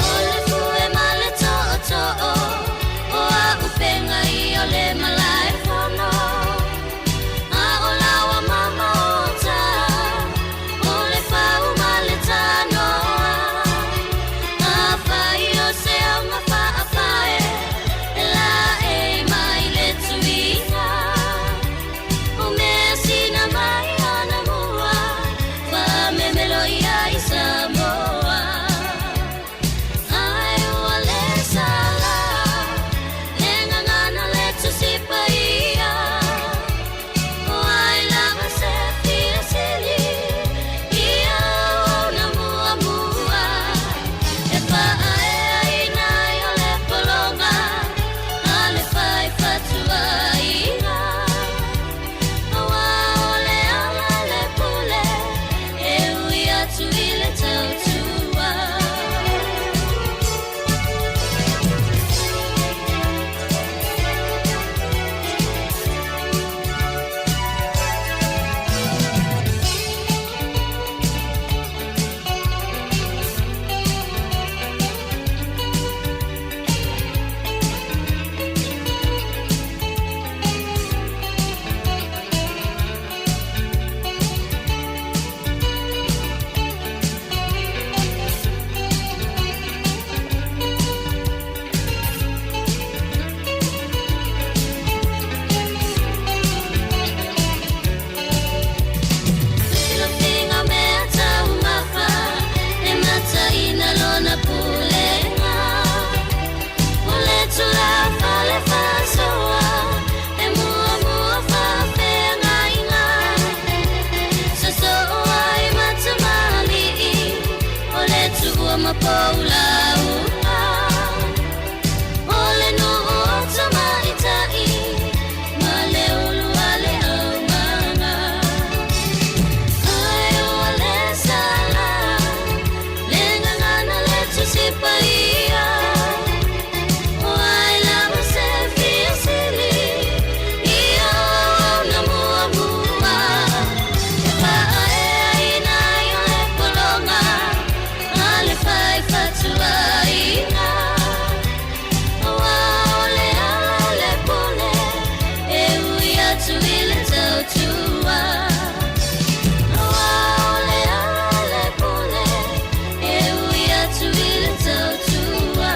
O le fue ma le tootoo o auupega ia o le malaefono. A o laua ma maota o le fau ma le tanoa. Afai o se auga faafae e laei mai le tuiga. O mea sina mai anamua faamemelo ia i Samoa. Ai ua lē salā le gagana le Tusi Paia. O ai lava se fia sili ia auauna muamua. E faaeaina ai o le pologa a le faifatuaiga. Auā o le ala le pule e ui atu i le tautua. Filofiga o mea taumafa e mataina lona pulega. O le tulafale faasoa e muamua faafeagaiga. Sosoo ai ma tamalii o le tuua ma poulauga. O le nuu o tamaitai ma le ulu a le aumaga. Ai ua lē salā le gagana le Tusi Paia. O ai lava se fia sili ia auauna muamua. E faaeaina ai o le pologa a le faifatuaiga. Auā o le ala le pule e ui atu i le tautua. Auā o le ala le pule e ui atu i le tautua.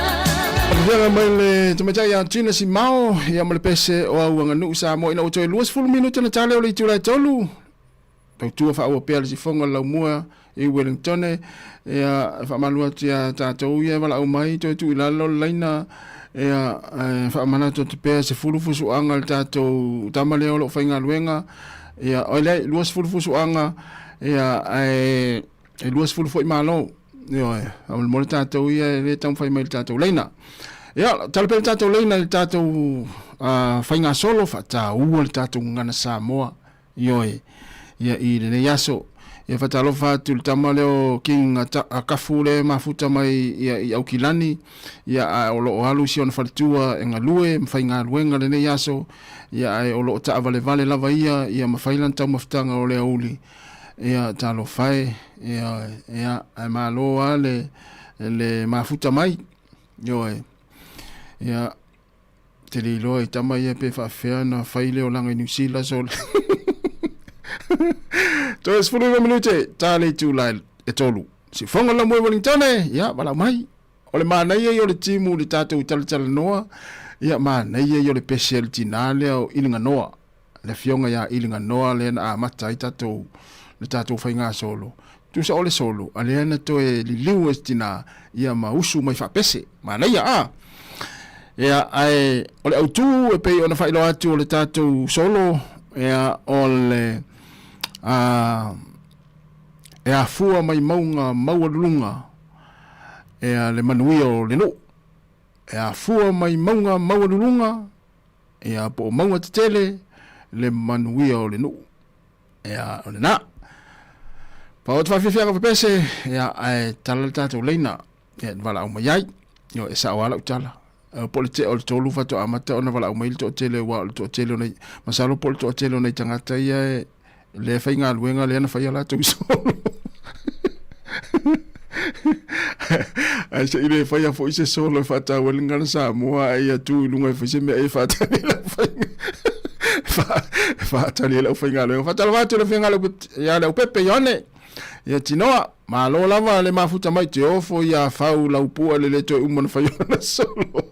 Afioga mai le tamaitai ia Tina Simao, ia ma le pese o au aganuu Samoa ina ua toe 20 minute na tale o le itula e tolu. Tautua faaua pea le sifoga o le laumua i Wellingtone. Ia, e faamalu atu ia tatou ia e valaau mai toe tuu i lalo le laina. Ia, e faamanatu atu pea 10 fusuaga le tatou tama lea o lo o faigaluega. Ia, oi leai, 20 fusuaga, ia, ae e 20 foi malo. Ioe, faamolemole tatou ia e le taumafai mai i le tatou laina. Ia, tala pea le tatou laina i le tatou faigasolo faataua le tatou gagana Samoa. Ioe, ia i lenei aso. Ia faatalofa atu i le tama lea o King Kafu lea e mafuta mai ia i Aukilani, ia ae o lo o alu si ona faletua e galue ma faigaluega lenei aso, ia ae o lo o taavalevale lava ia ia ma fai lana taumafataga o le aoauli. Ia talofa e, ia, ia ae malo lava le, le mafuta mai. Ioe. Ia te le iloa i tama ia pe faafefea ona fai le olaga i Niu Sila so le Toe 19 minute, ta le itula e tolu. Siufoga la moe Wellingtone, ia, walau mai. O le manaia ia o le timu i le tatou talatalanoa, ia manaia ia o le pese a le tinā lea o Iliganoa, le afioga ia Iliganoa lea na amata ai tatou, le tatou faigasolo. Tusa o le solo, a lea na toe liliu e se tinā, ia ma usu mai faapese. Manaia, a? Ia, ae o le autū e pei ona faailoa atu o le tatou solo, ia, o le, a, e afua mai mauga maualuluga ea le manuia o le nuu. E afua mai mauga maualuluga, ia po o mauga tetele, le manuia o le nuu. Ea, o lena. Pau o te faafiafiaga pepese, ia, ae tala le tatou leina, ia, na valaau mai ai. Ioe, e sao lava lau tala. Po o le tea o le 3 faatoa amata ona valaau mai le toatele aua o le toatele o nai, masalo po o le toatele o nai tagata ia e, lea e faigaluega lea na faia latou solo. Ae se i le faia foi se solo e faatau ai le gagana Samoa ae ia tu i luga e fai se mea e faatali ai le aufaiga e faatali ai le aufaigaluega. Faatalofa atu i le afioga ia Leaupepe Ioane. Ia Tinoa, malo lava le mafuta mai te ofo ia fau lau pua le le toe uma na fai ona solo.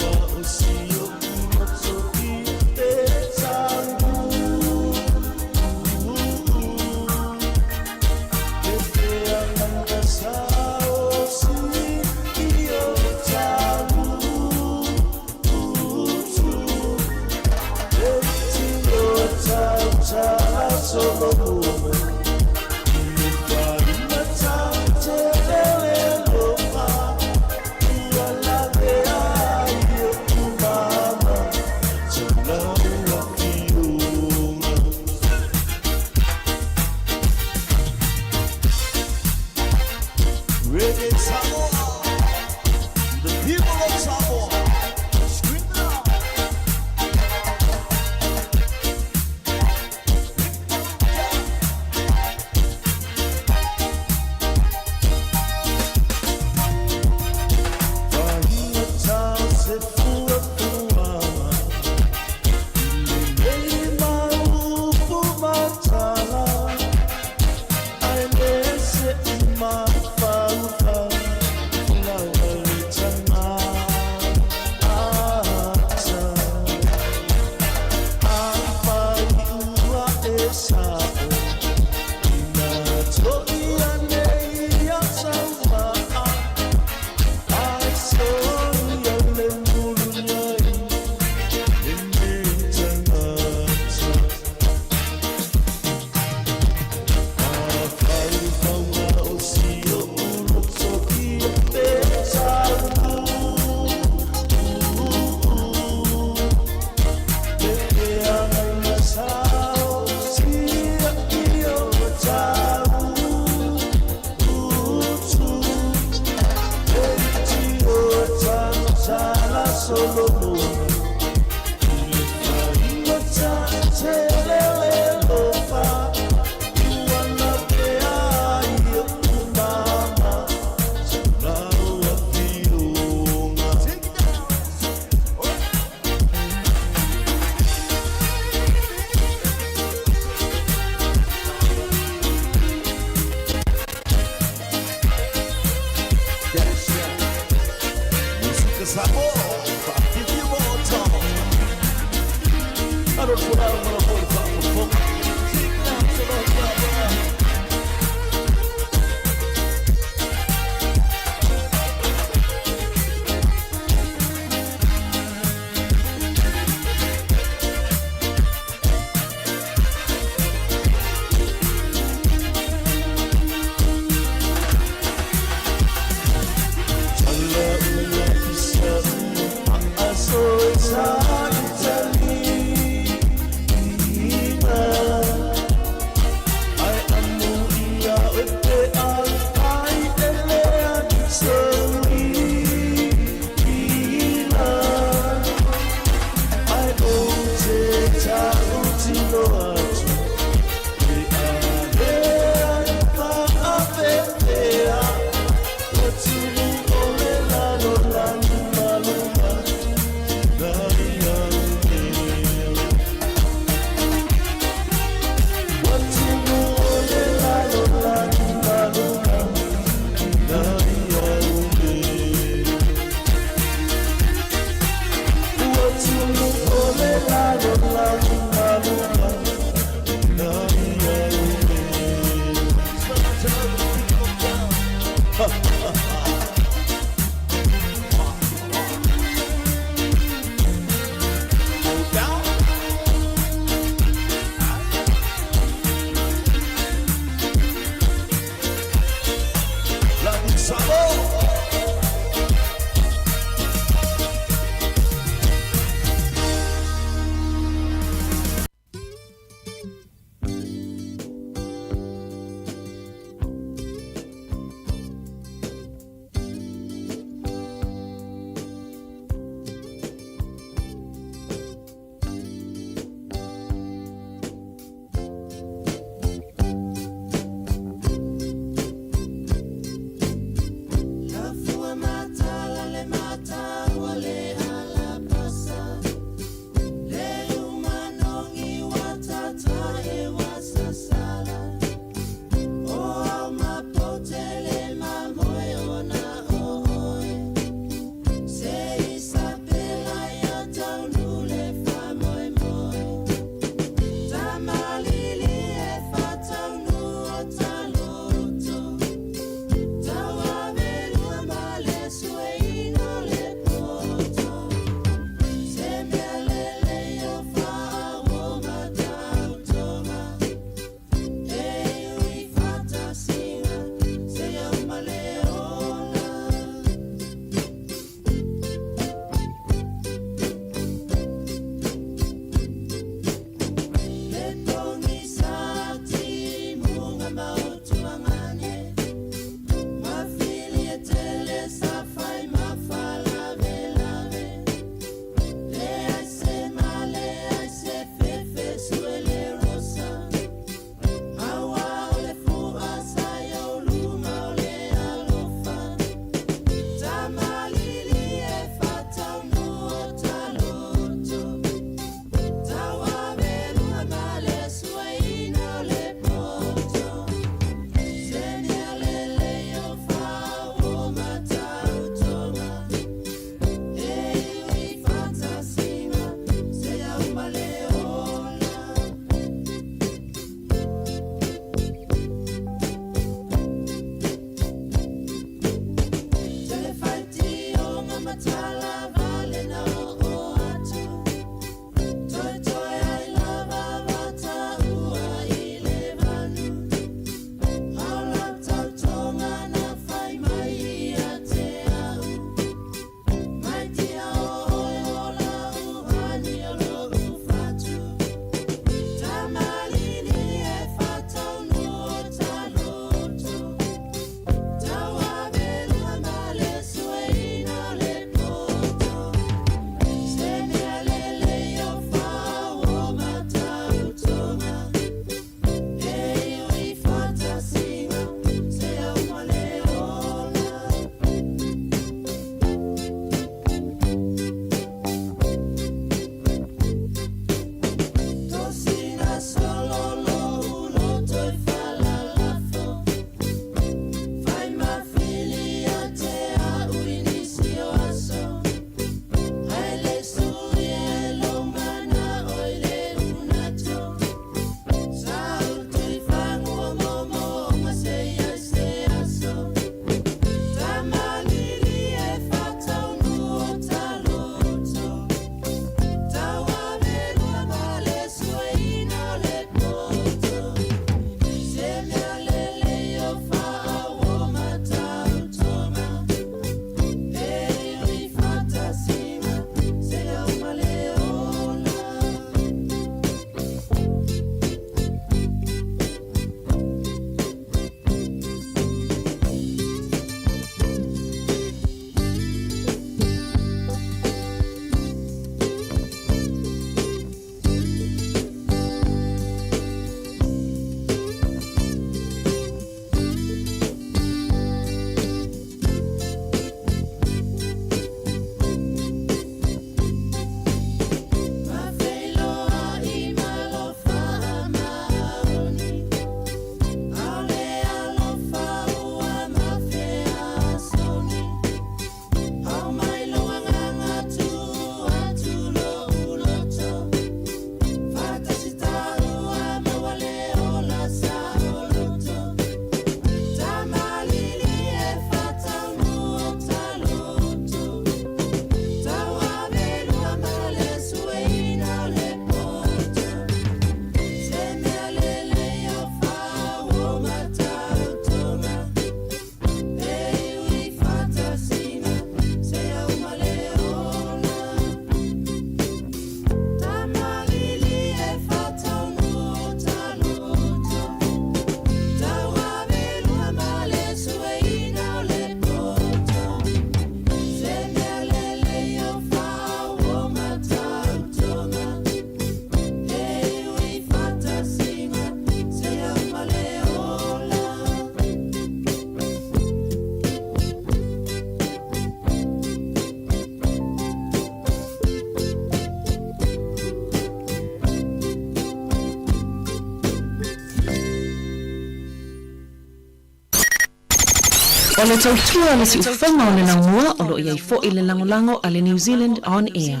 O le tautua a le siufofoga o le laumua o lo o i ai foi le lagolago a le New Zealand On Air.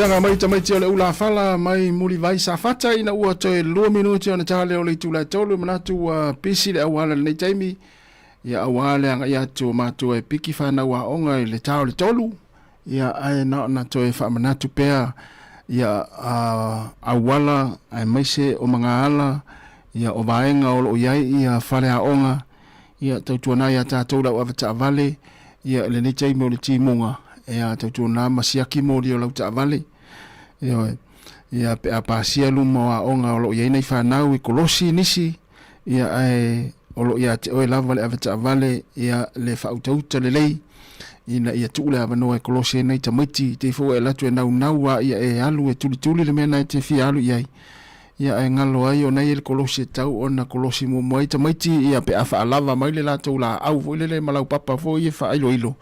Fiafiaga mai tamaiti o le ulafala mai Mulivai Safata ina ua toe 2 minuti ona ta lea o le itula e 3, manatu ua pisi le auala i lenei taimi, ia aua le agai atu o matua e piki fanau aoga i le ta o le 3, ia ae na ona toe faamanatu pea ia auala aemaise o magaala ia o vaega o lo o i ai ia faleaoga, ia tautuana ia tatou lau ave taavale ia i lenei taimi o le timuga, ia tautuana ma siaki moli o lau taavale, ioe, ia pe a pasia luma o aoga o lo o i ai nai fanau i kolosi nisi, ia ae o lo o ia te oe lava le ave taavale ia le faautauta lelei ina ia tuu le avanoa e kolosi ai nai tamaiti, te i foi ua e alu atu e naunau a ia e alu e tulituli le mea na e te fia alu i ai. Ia ae galo ai ona e i ai le kolosi e tatau ona kolosi muamua ai tamaiti, ia pe a faalava mai le latou laau foi lele ma laupapa foi ia faailoilo,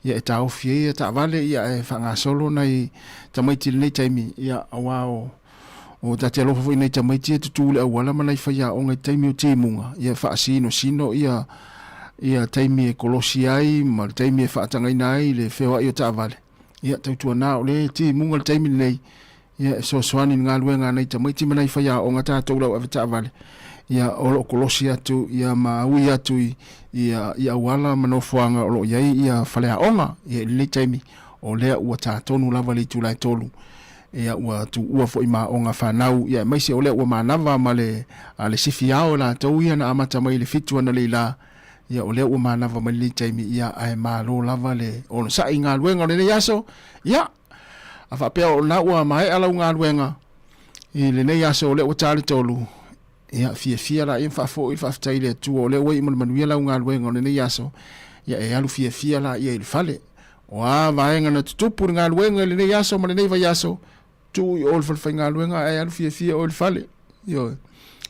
ia e taofi ai ia taavale, ia ae faagasolo nai tamaiti i lenei taimi, ia aua o o ta te alofa foi i nai tamaiti e tutū i le auala ma nai faiaoga i taimi o timuga, ia faasinosino ia ia taimi e kolosi ai ma le taimi e faatagaina ai le feoai o taavale, ia tautuana o lea e timuga le taimi lenei, Ia, e fesoasoani i le galuega a nai tamaiti ma nai faiaoga tatou lau avetaavale, ia, o lo o kolosi atu, ia, ma ui atu i, ia, i auala ma nofoaga o lo o i ai, ia, faleaoga. Ia, i lenei taimi, o lea ua tā tonu lava le itula e 3, ia, ua tuua foi ma aoga fanau, ia, aemaise o lea ua manava ma le, a le sifi ao e latou ia na amata mai i le 7 analeila, ia, o lea ua manava mai lenei taimi, ia, ae malo lava le onosai i galuega o lenei aso, ia, A faapea o lena ua maea lau galuega i lenei aso o lea ua ta le 3, ia fiafia laia ma faafoi le faafetai i le Atua o lea ua iu ma le manuia lau galuega o lenei aso, ia e alu fiafia laia i le fale. O a vaega na tutupu i le galuega i lenei aso ma lenei vaiaso, tuu i o le falefaigaluega ae alu fiafia oe i le fale. Ioe.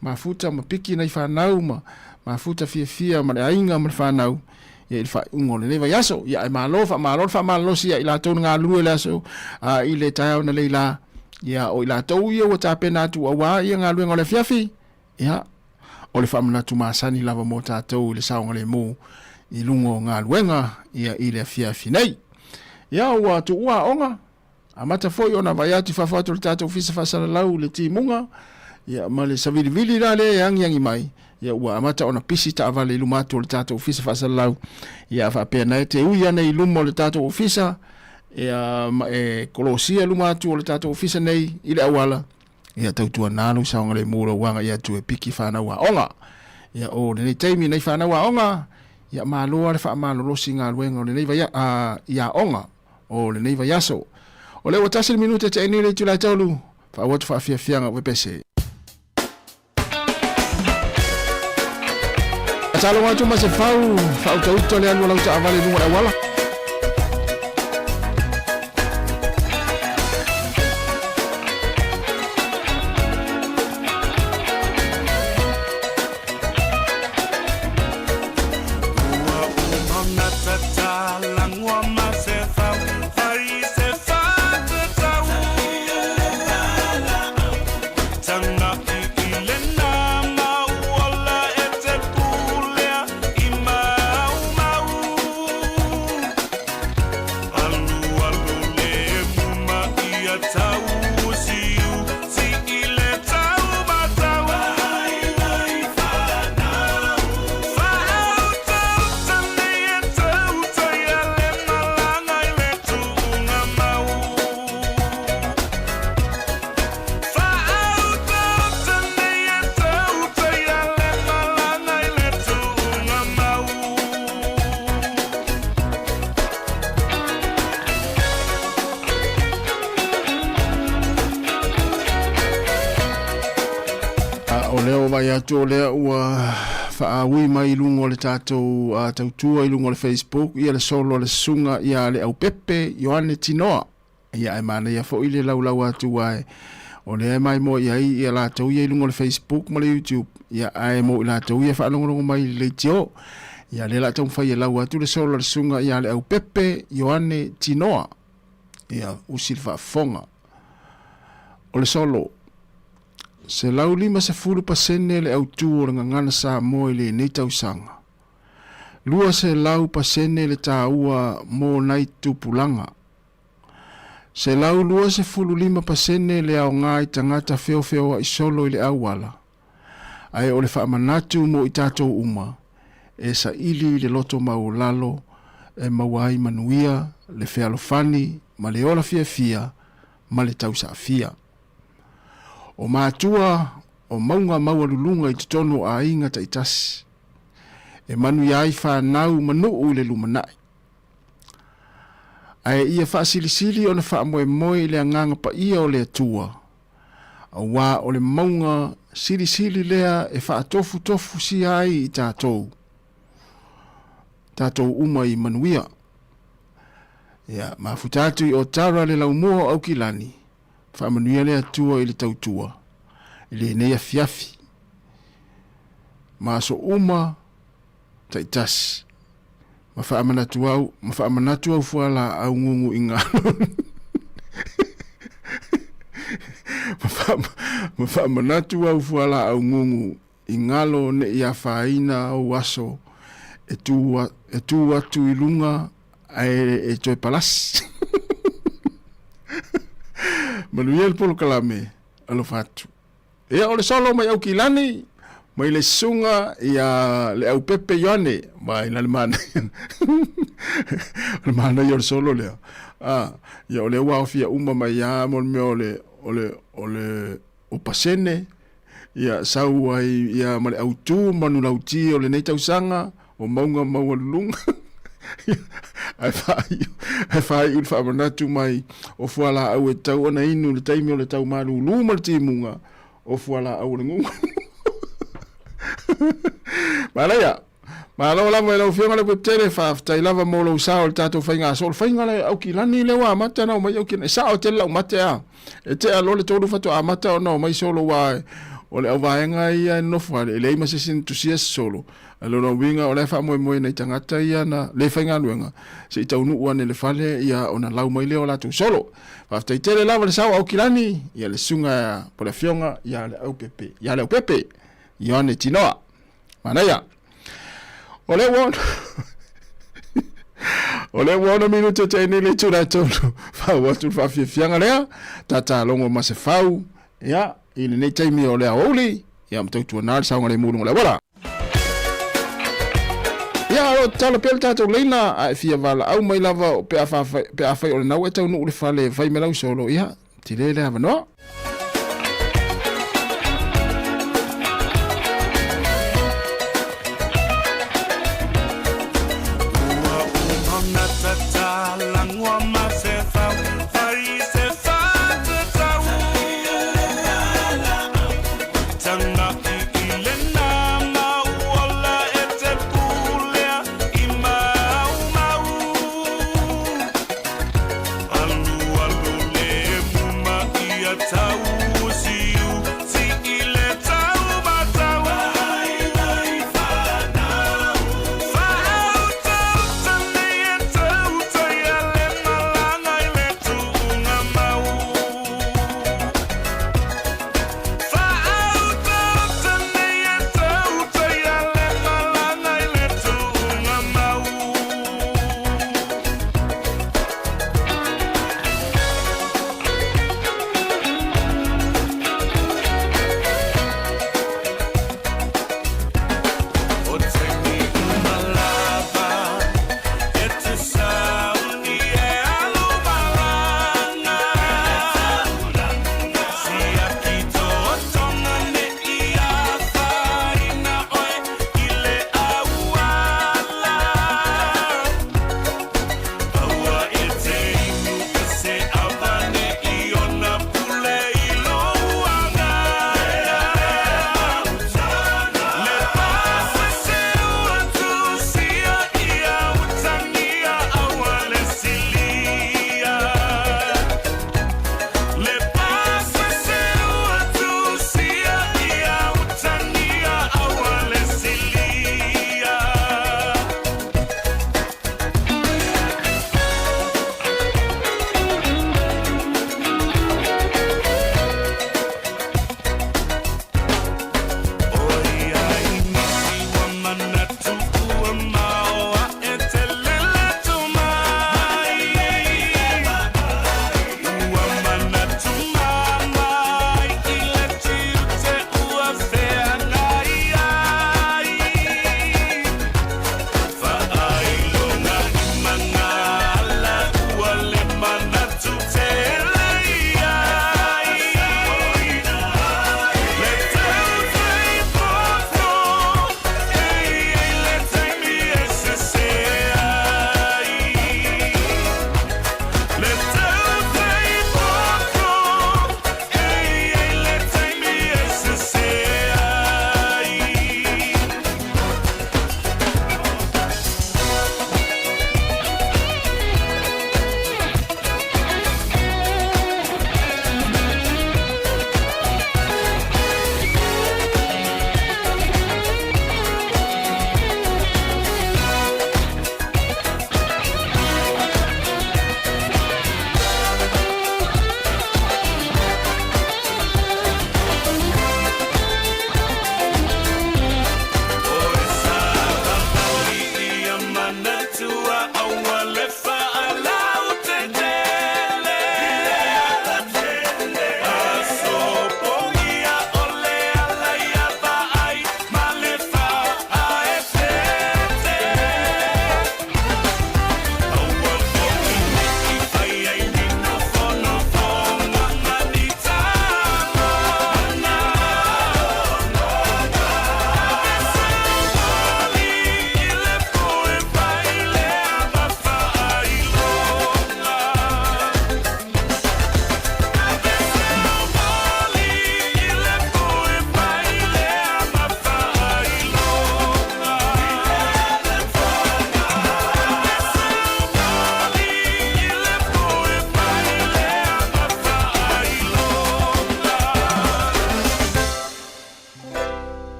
Mafuta ma piki nai fanau ma mafuta fiafia ma le aiga ma le fanau ia i le faaiuga o lenei vaiaso. Ia ae malo, faamalo le faamalolosi ia i latou na galulue i le aso a i le taeao na lei la. Ia o i latou ia ua tapena atu aua ia galuega o le afiafi. Ia o le faamanatu masani lava mo tatou i le saogalemu i luga o galuega ia i le afiafi nei. Ia ua tuua aoga Amata foi ona vaai atu i fafo atu o le tatou Ofisa Faasalalau i le timuga, ia, ma le savilivili la lea e agiagi mai, ia, ua amata ona pisi taavale i luma atu o le tatou Ofisa Faasalalau, ia, a faapea na e te ui ane i luma o le tatou Ofisa, ia, ma e kolosia luma atu o le tatou Ofisa nei i le auala, ia, tautuana lou saogalemu lou agai atu e piki fanau aoga. Ia, o lenei taimi nei fanau aoga, ia, malo lava le faamalolosi i galuega o lenei vaia, a, i aoga. o lenei vaiaso. O lea ua tasi le minute te nei le itula e 3, faaauau atu faafiafiaga o pepese. Taloga atu ma se fau, faautauta le alu o lau taavale i luga o le auala. A o lea ua vaai atu o lea ua faaui mai i luga o le tatou tautua i luga o le Facebook ia le solo a le susuga ia Leaupepe Ioane Tinoa. Ia ae manaia foi le laulau atu ae o lea e maimoa i ai ia latou ia i luga o le Facebook ma le YouTube. Ia ae mo i latou ia e faalogologo mai i le leitio. Ia lea la taumafai e lau atu le solo a le susuga ia Leaupepe Ioane Tinoa. Ia usi le faafofoga. O le solo. 150% le autū o le gagana Samoa i lenei tausaga. 200% le tāua mō nai tupulaga. 125% le aogā i tagata feofeoaʻi solo i le auala, ae o le faamanatu mo i tatou uma, e saili i le loto maualalo e maua ai manuia, le fealofani ma le ola fiafia ma le tausaafia. O matua o mauga maualuluga i totonu o aiga taitasi, e manuia ai fanau ma nuu i le lumanai. Ae ia faasilisili ona faamoemoe i le Agaga Paia o le Atua, auā o le mauga silisili lea e faatofutofusia ai i tatou, tatou uma i manuia. Ia, mafuta atu i Otara le laumua o Aukilani, faamanuia le Atua i le tautua i lenei afiafi ma aso uma taitasi. Ma faamanatu au, ma faamanatu au fualaau gugu i galo. Ma faamanatu au fualaau gugu i galo ne i afaina ou aso e tu, e tu atu i luga ae e toe palasi. Manuia le polokalame, alofa atu. Ia, o le solo mai Aukilani, mai le susuga ia Leaupepe Ioane, mai la le manaia. O le manaia o le solo lea. Ah, ia o lea ua aofia uma mai lava mo le mea o le, o le, o le, o pasene, ia sau ai ia ma le autu manulauti o lenei tausaga, o mauga maualuluga. Ae faaiu, ae faaiu le faamanatu mai o fualaau e tatau ona inu i le taimi o le tau malūlū ma le timuga o fualaau o le gugu. Manaia. Malo lava i lau Afioga Lepuepetele, faafetai lava mo lou sao i le tatou faiga soo. O le faiga lea Aukilani lea ua amata ona omai Aukilani. E sao tele lau mate a. E tea loa le 3 faatoa amata ona omai solo aua o le auvaega ia e nonofo ale, e leai ma se isi na tusia se solo. A o lona uiga o la e faamoemoe nai tagata ia na le faigaluega se i taunuu ane i le fale ia ona lau mai lea o latou solo. Faafetai tele lava le sao Aukilani, ia le susuga po o le Afioga ia Leaupepe, ia Leaupepe Ioane Tinoa. Manaia. O lea ua O lea ua 6 minute te nei le itula e 3 fau atu le faafiafiaga lea tatalogo ma se fau ia i lenei taimi o le aoauli ia ma tautuana le saogalemu i luga o le auala. Ia, o lo o tatalo pea le tatou leina, a e fia valaau mai lava pe a pe afai o lena ua e taunuu i le fale e fai mai lau solo, ia, tele le avanoa.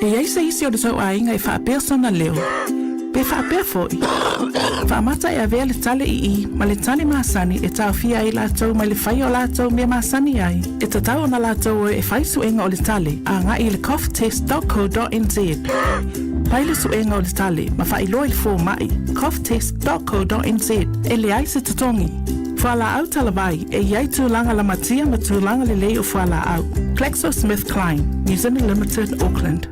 E i ai se isi o le tou aiga e faapea sona leo, pe faapea foi, faamata e avea le tale ii ma le tale masani e taofia ai latou mai le faia o latou mea masani ai, e tatau ona latou o e fai suega o le tale agai i le coughtest.co.nz. Fai le suega o le tale ma faailoa i le fomai, coughtest.co.nz, e leai se totogi. Fualaau talavai, e i ai tulaga lamatia ma tulaga lelei o fualaau. GlaxoSmithKline, New Zealand Limited, Auckland.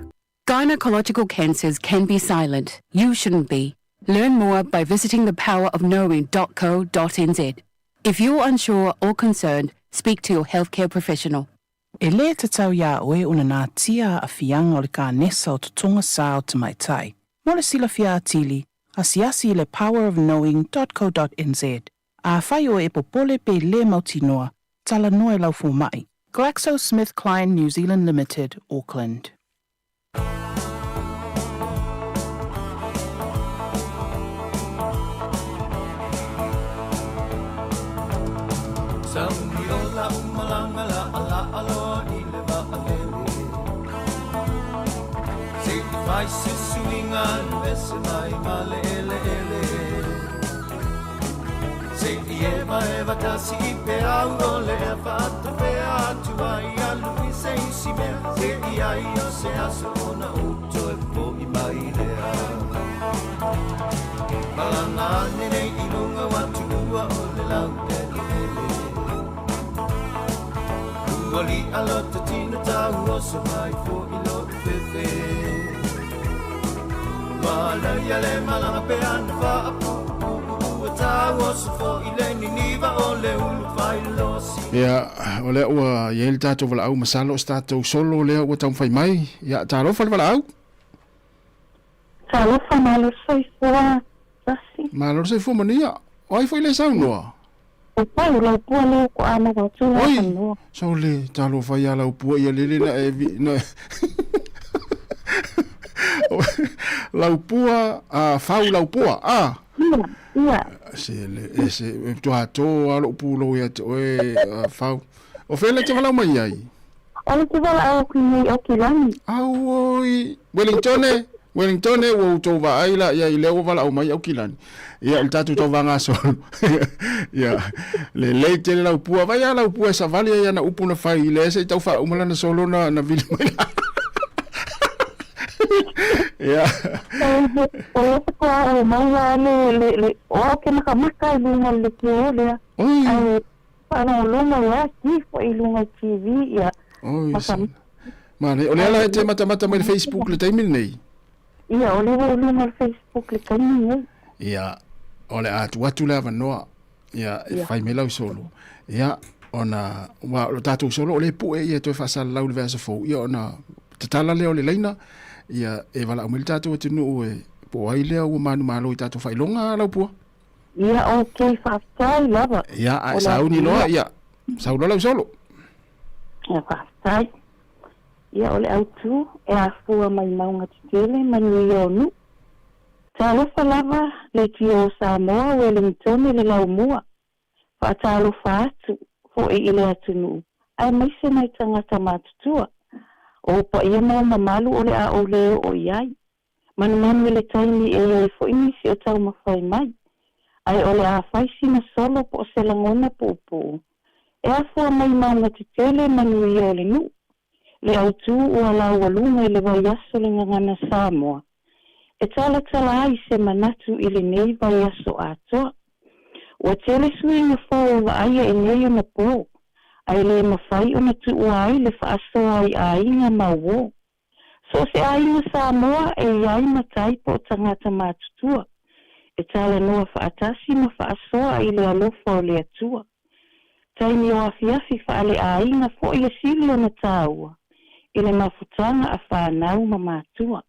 Gynecological cancers can be silent. You shouldn't be. Learn more by visiting thepowerofknowing.co.nz. If you're unsure or concerned, speak to your healthcare professional. E lē tatau iā oe ona natia aafiaga o le kanesa o totoga sā o tamaitai. Mo le silafia atili, asiasi i le powerofknowing.co.nz. Afai oe e popole pe lē mautinoa, talanoa i lau fomaʻi. GlaxoSmithKline New Zealand Limited, Auckland. Sauni o lau malaga laʻalaʻaloa i le vaalele Se i fai se suiga alu ese mai ma le eleele Se i evaeva tasi i peau o le ea Faatafea atu ai alu i se isi mea Se i ai o se aso ona ou toe foʻi mai lea Malaga ane nei i luga ua tuua o le laueleele Ua liʻa lota tino tauoso mai foʻi loʻu fefe Manaia le malaga pe ana faapuupuu Ua tauoso foʻi le niniva o le ulufailoa Ia, o lea ua i ai le tatou valaau, masalo o se tatou solo lea ua taumafai mai. Ia, talofa le valaau. Talofa, malo le soifua Sasi. Malo le soifua manuia. O ai foi le saunoa? O Pau, lau pua lea ko a maua atu la Oi, fanua. sole, talofa ia lau pua ia lele na e vi, na lau pua, a, fau lau pua, a. Ia, ia. Se le, e se, e tuato a lou pulou ia te oe, a, fau. O fea le te walau mai ai? O le te walaau aku nei o Kilani. Auoi, Wellingtone, Wellingtone, ua outou vaai la ia i lea ua valaau mai Aukilani. Ia, o le tatou tauvagasolo. Ia, lelei tele lau pua. Vai a lau pua e savali ai ana upu na fai i lea se i tau faauma lana solo na, na vili mai la. Ia. O le whakua o mai la le, le, le, o au ke makamaka i lunga le kio lea. Oi. Ai, Faalogologo ia ki foi i luga i TV ia. Oi, sana. Manaia. O lea la e te matamata mai le Facebook le taimi lenei? Ia, o lea ua i luga o le Facebook le taimi lenei. Ia, o le a tuu atu le avanoa, ia, e fai mai lau solo. Ia, ona, ua, o le tatou solo o lea e pue ia toe faasalalau i le vaiaso fou, ia ona tatala lea o le laina, ia, e valaau mai le tatou atunuu e, po o ai lea ua manumalo i tatou faailoga, Laupua? Ia ok faafetai lava. Ia ae sauni loa ia sau loa lau solo. Ia faafetai. Ia o le autu e afua mai mauga tetele manuia o nuu. Talofa lava Leitio o Samoa Welingtone le laumua. Faatalofa atu foi i le atunuu aemaise nai tagata matutua. O paia ma o mamalu o le a ou le oo i ai. Manumanu i le taimi e i ai foi nisi o taumafai mai, ae o le a fai sina solo po o se lagona puupuu e afua mai mauga tetele manuia o le nuu, le autū ua laualuga i le vaiaso le Gagana Samoa, e talatala ai se manatu i lenei vaiaso atoa. Ua tele suiga fou e vaaia i nei ona pō, ae le mafai ona tuua ai le faasoa i aiga ma uō. So o se aiga Samoa e i ai matai po o tagata matutua, e talanoa faatasi ma faasoa i le alofa o le Atua. Taimi o afiafi faaleaiga foi e sili ona taua i le mafutaga a fanau ma matua.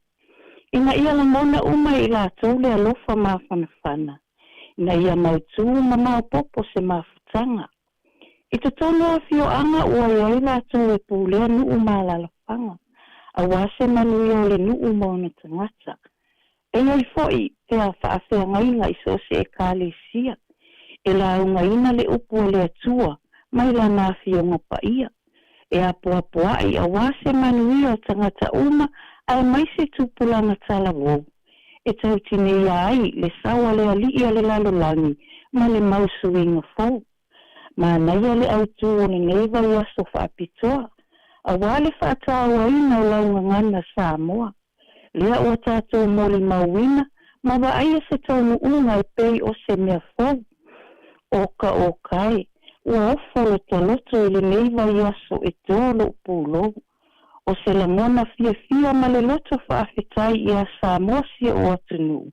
Ina ia lagona uma e i latou le alofa mafanafana, ina ia mautu ma maopopo se mafutaga. I totonu o afioaga ua i ai latou e pulea nuu ma alalafaga, aua se manuia o le nuu ma ona tagata. E i ai foi pea faafeagaiga i so o se Ekalesia, e laugaina le upu a le Atua mai lana afioga paia. e apoapoaʻi auā se manuia o tagata uma aemaise tupulaga talavou e tautineia ai le sao a le Alii a le lalolagi ma le mau suiga fou. Manaia le autū o lenei vaiaso faapitoa auā le faatauaina o lau gagana Samoa. Lea ua tatou molimauina ma vaaia se taunuuga e pei o se mea fou. Oka oka e, ua ofo lotoloto i lenei vaiaso e tō lou pulou. O se lagona fiafia ma le loto faafetai iā Samoa si o'u atunuu,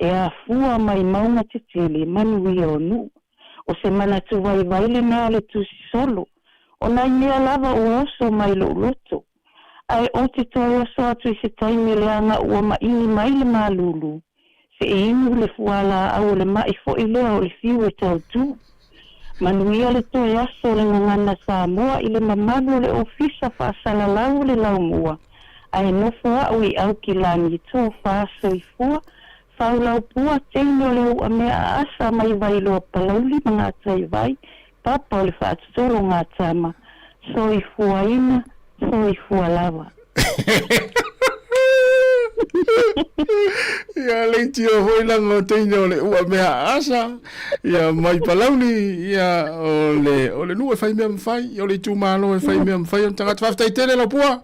e afua mai mauga tetele manuia o nuu. O se manatu vaivai lenā o le tusi solo, o nai mea lava ua oso mai lou loto. Ae ou te toe oso atu i se taimi leaga ua maʻini mai le malulu. Se i inu le fualaau o le maʻi foʻi lea o le fiu e tautū. Manuia le toe aso o le Gagana Samoa i le mamalu o le Ofisa Faasalalau o le Laumua, ae nofo a'u i Aukilani tofa soifua, faulaupua teine o le uamea aasa mai Vailoa Palauli ma Gataivai Papa o le faatotolo gatama, soifuaina, soifua lava. Ia leitio foi laga o teine o le ua mea asa ia mai Palauli ia o le o le nuu e fai mea mafai o le itumalo e fai mea mafai ona tagata. Faafetai tele Laupua,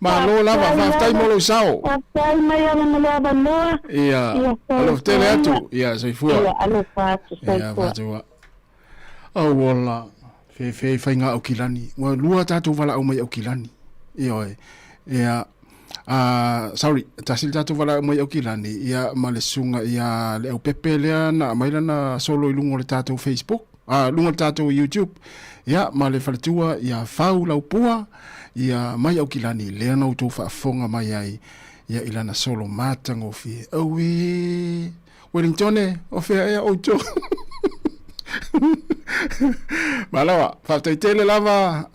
malo lava, faafetai mo lou sao. Faafetai mai ana ma le avanoa. Ia alofa tele atu, ia soifua. Ia alofa atu, soifua. Ia Auola, fefe i faiga Aukilani. Ua lua tatou valaau mai Aukilani. Ioe. Ia, sorry, tasi le tatou valaau mai Aukilani, ia, ma le susuga ia le Aupepe lea na aumai lana solo i luga o le tatou Facebook, luga o le tatou YouTube, ia, ma le faletua ia Fau Laupua, ia, mai Aukilani, lea na outou faafofoga mai ai, ia, i lana solo matagofie. Auē! Wellingtone, o fea ea outou? Malo, faafetai tele lava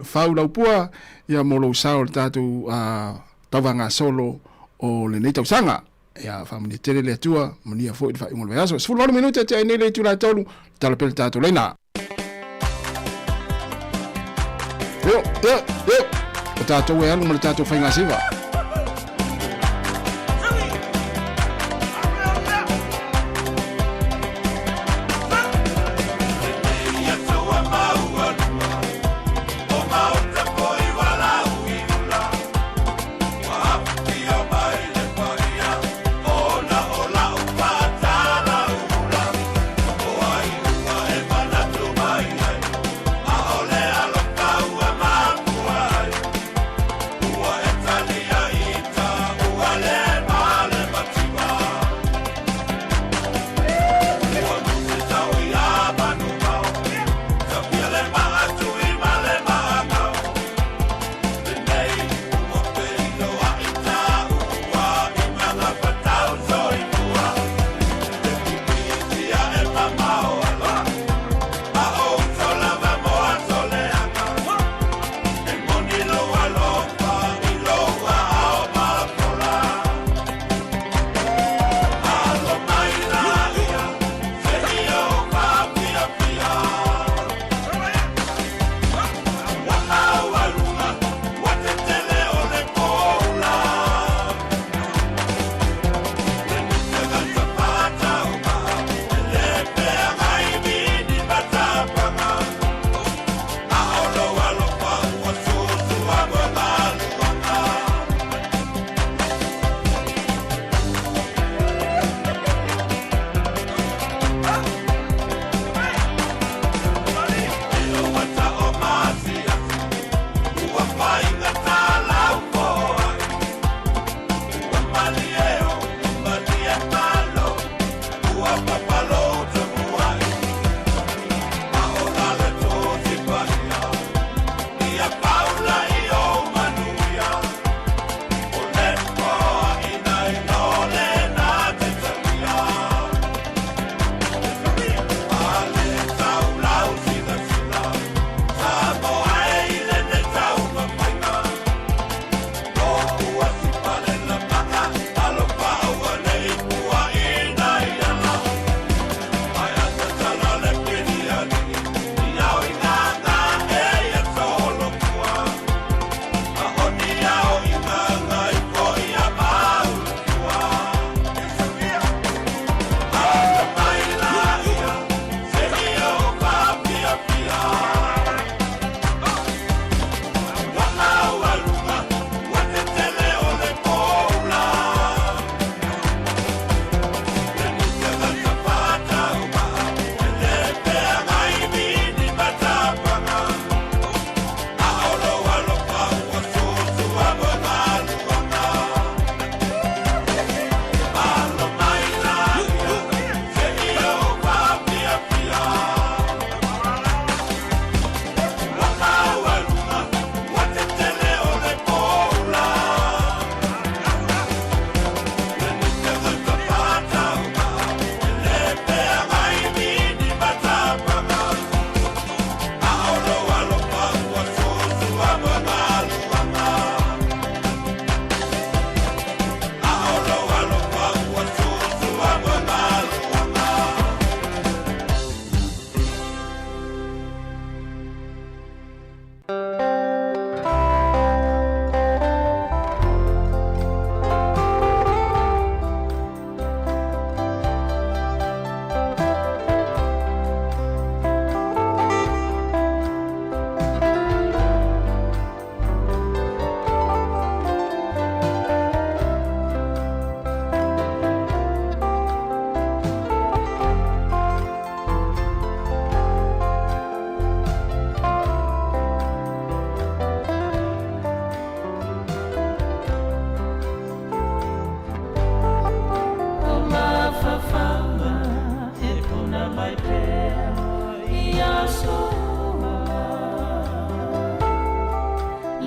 Fau Laupua ia mo lou sao i le tatou tauvagasolo o lenei tausaga. Ia faamanuia tele le Atua, manuia foi le faaiuga o le vaiaso. 18 minute tea ai nei le itula e 3, tala pea le tatou laina. Yo, yo, yo. O tatou e alu ma le tatou faiga siva.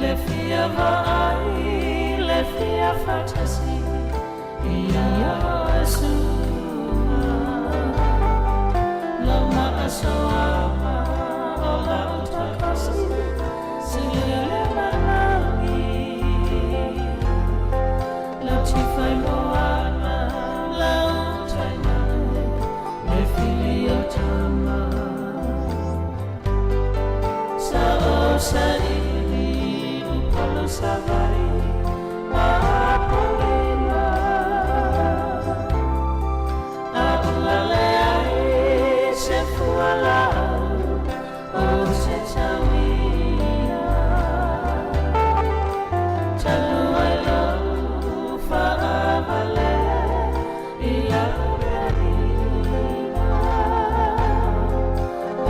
Le fia vaai, le fia faatasi Ia Iesuga Lau maasoaga o lau takasi Silele malagi Lau tifai moana lau tainai Le fili o tama Sa o saili Upolu savai Ma Apolima A ua leai se fualaau O se tauia Talu ai lou faavalea I lau meaina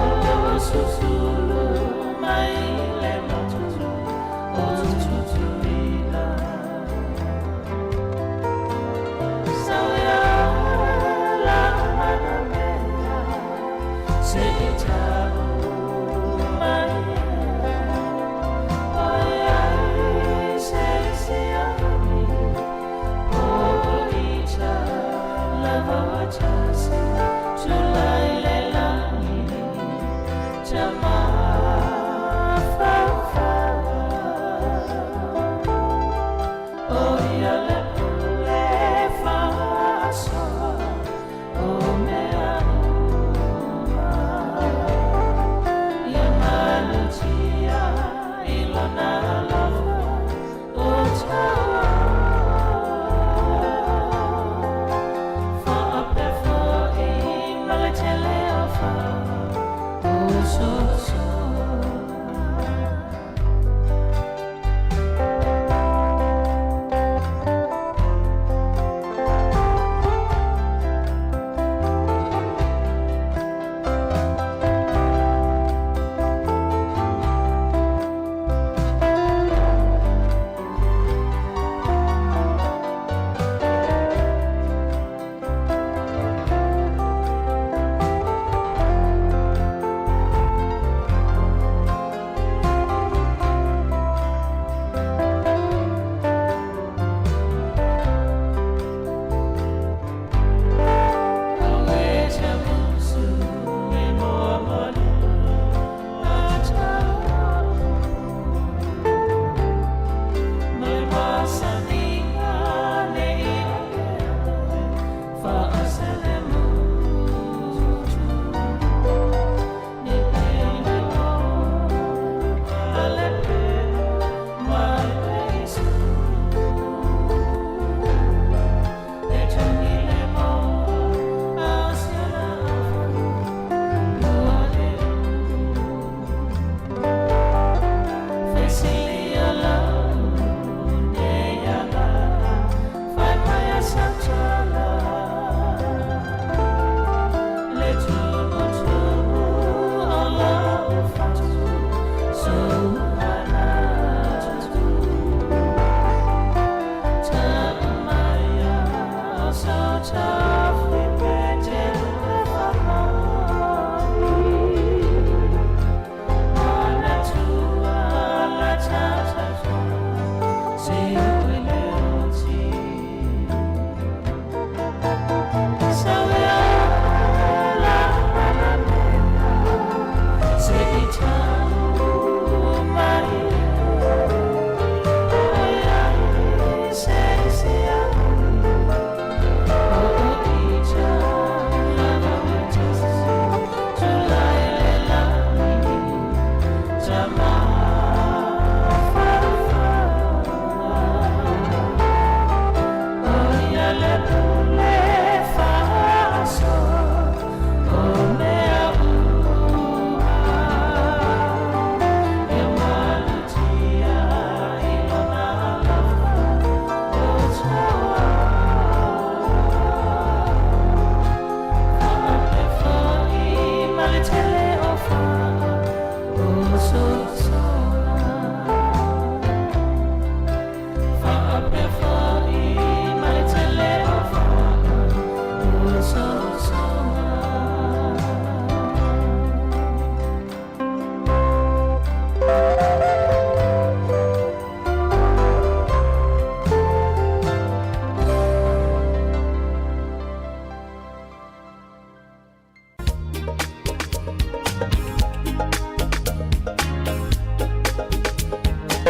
O lou susulu mai le motu O Tutuila.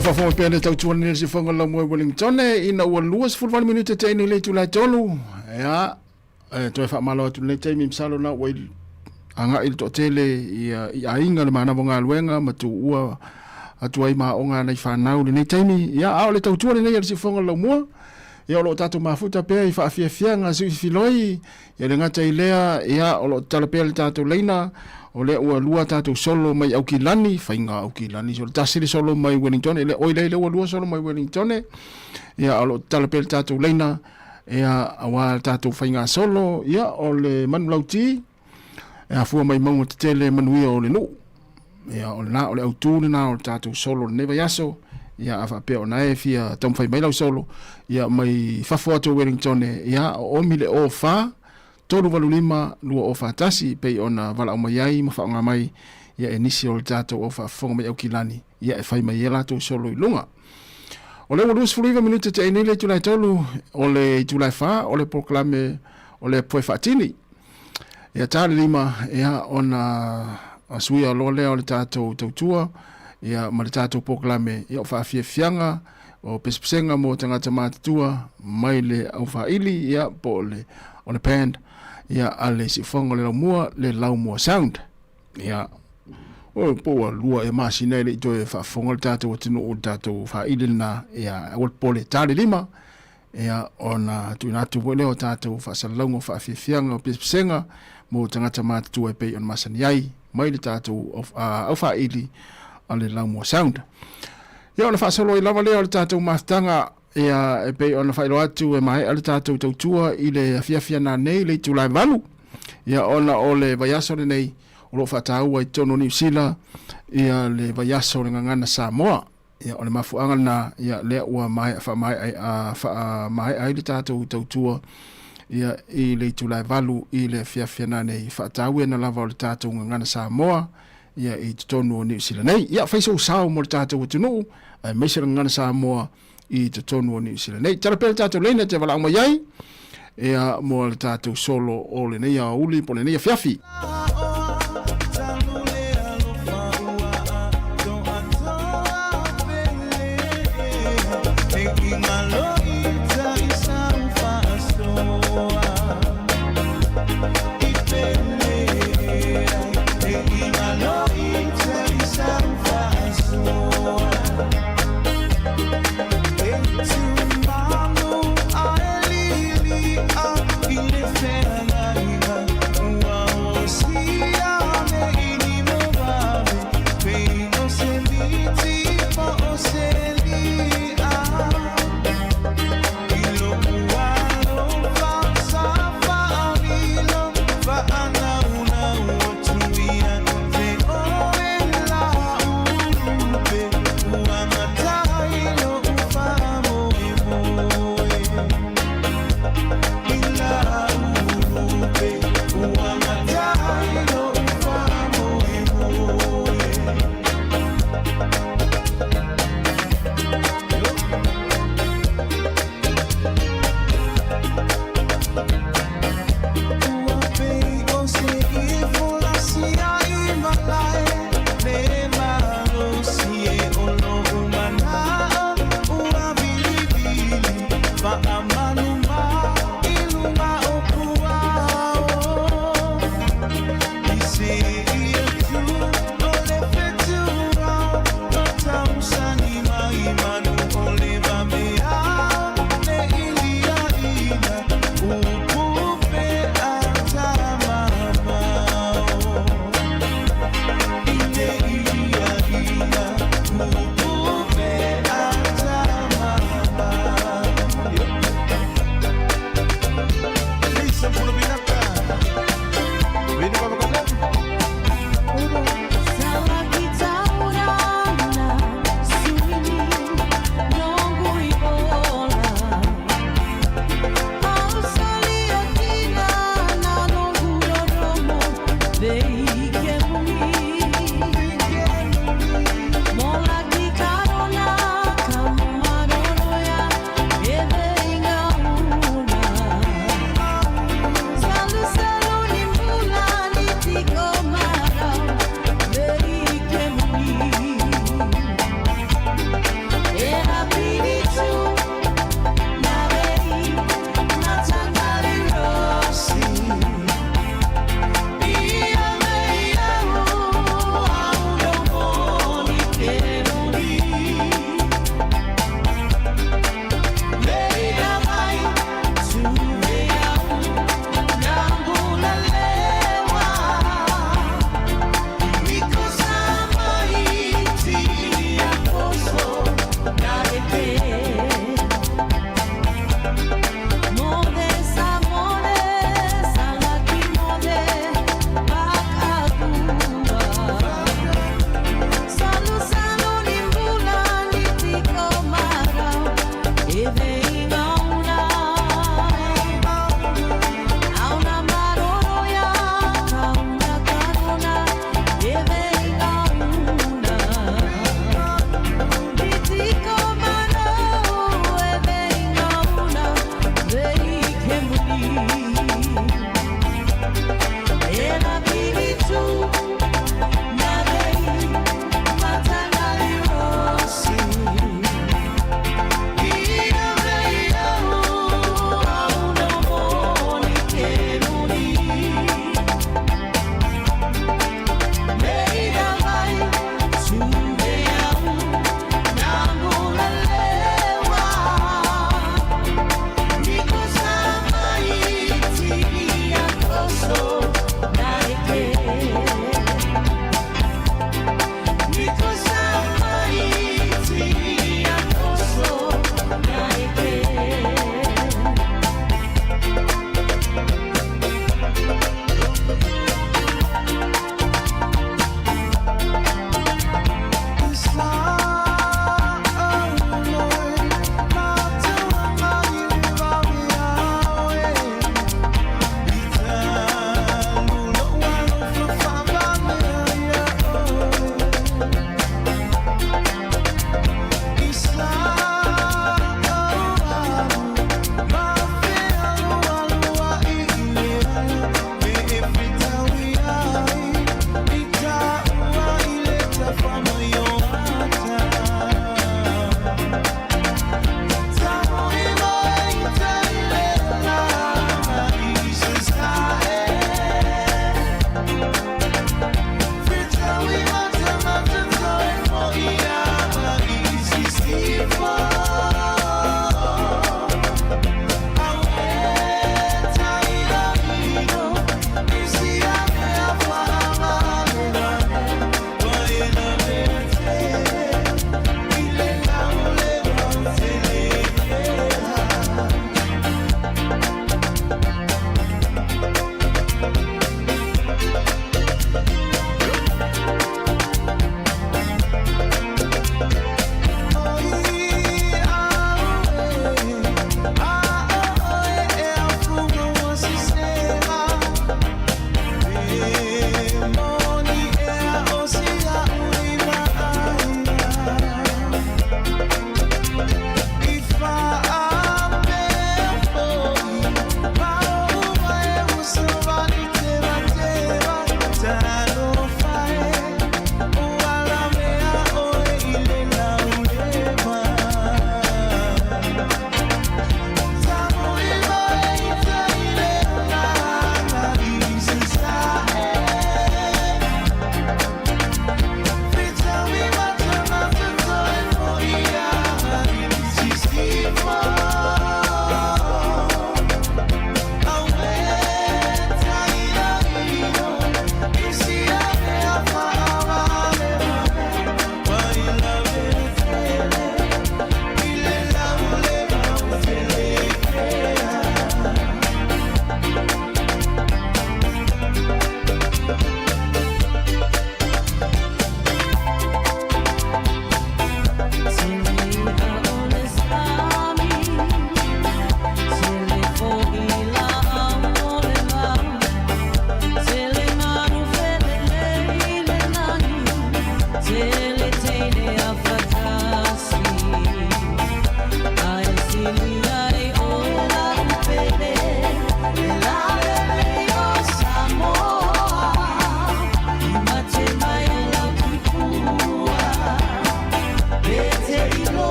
O faafofoga pea le tautua lenei o le siufofoga o le laumua i Wellington ina ua 28 minute tea nei le itula e 3. Ia, e toe faamalo atu lenei taimi masalo na ua agai le toatele ia i aiga le manava o galuega ma tuua atu ai ma aoga a nai fanau lenei taimi. Ia, a o le tautua lenei a le siufofoga o le laumua. Ia, o lo o tatou mafuta pea i faafiafiaga siuifiloi. Ia le gata i lea, ia, o lo o tatala pea le tatou laina, o lea ua lua tatou solo mai Aukilani, faiga Aukilani, so le tasi le solo mai Wellington, e le, oi lea, lea ua lua solo mai Wellington, ia, o lo o tatala pea le tatou laina, ia, aua le tatou faiga solo, ia, o le manulauti, e afua mai mauga tetele manuia o le nuu. Ia, o lena, o le autu lena o le tatou solo lenei vaiaso. Ia, a faapea o na e fia taumafai mai lau solo, ia, mai fafo atu o Wellington, ia, o omi le 04 385 2041, pei ona valaau mai ai ma faaaoga mai, ia, e nisi o le tatou au faafofoga mai Aukilani, ia, e fai mai ai latou solo i luga. O lea ua 29 minute tea nei le itula e 3, o le itula e 4, o le polokalame o le Poe Faatini. Ia ta le lima, ia, ona suia loa lea o le tatou tautua, ia, ma le tatou polokalame, ia, o faafiafiaga, o pesepesega mo tagata matutua mai le aufaili, ia, po o le, o le band, ia, a le siufofoga o le Laumua, le Laumua Sound. Ia, o, po ua lua ea masina e le i toe faafofoga le tatou atunuu i le tatou faili lena, ia, aua le popole, ta le lima, Ia, ona tuuina atu foi lea o tatou faasalalauga o faafiafiaga o pesepesega mo tagata matutua e pei ona masani ai mai le tatou aufaili a le Laumua Sound. Ia, ona faasolo ai lava lea o le tatou mafutaga, ia, e pei ona faailoa atu e maea le tatou tautua i le afiafi ananei i le itula e 8. Ia, ona o le vaiaso lenei o lo o faataua i totonu o Niu Sila ia le vaiaso o le Gagana Samoa. Ia, o le mafuaaga lena, ia, lea ua maea faamaea, faamaea ai le tatou tautua, ia, i le itula e 8 i le afiafi ananei, faatauina lava o le tatou gagana Samoa, ia, i totonu o Niu Sila nei. Ia, fai sou sao mo le tatou atunuu, aemaise le gagana Samoa i totonu o Niu Sila nei. Tala pea le tatou laina te valaau mai ai, ia, mo le tatou solo o lenei aoauli po o lenei afiafi.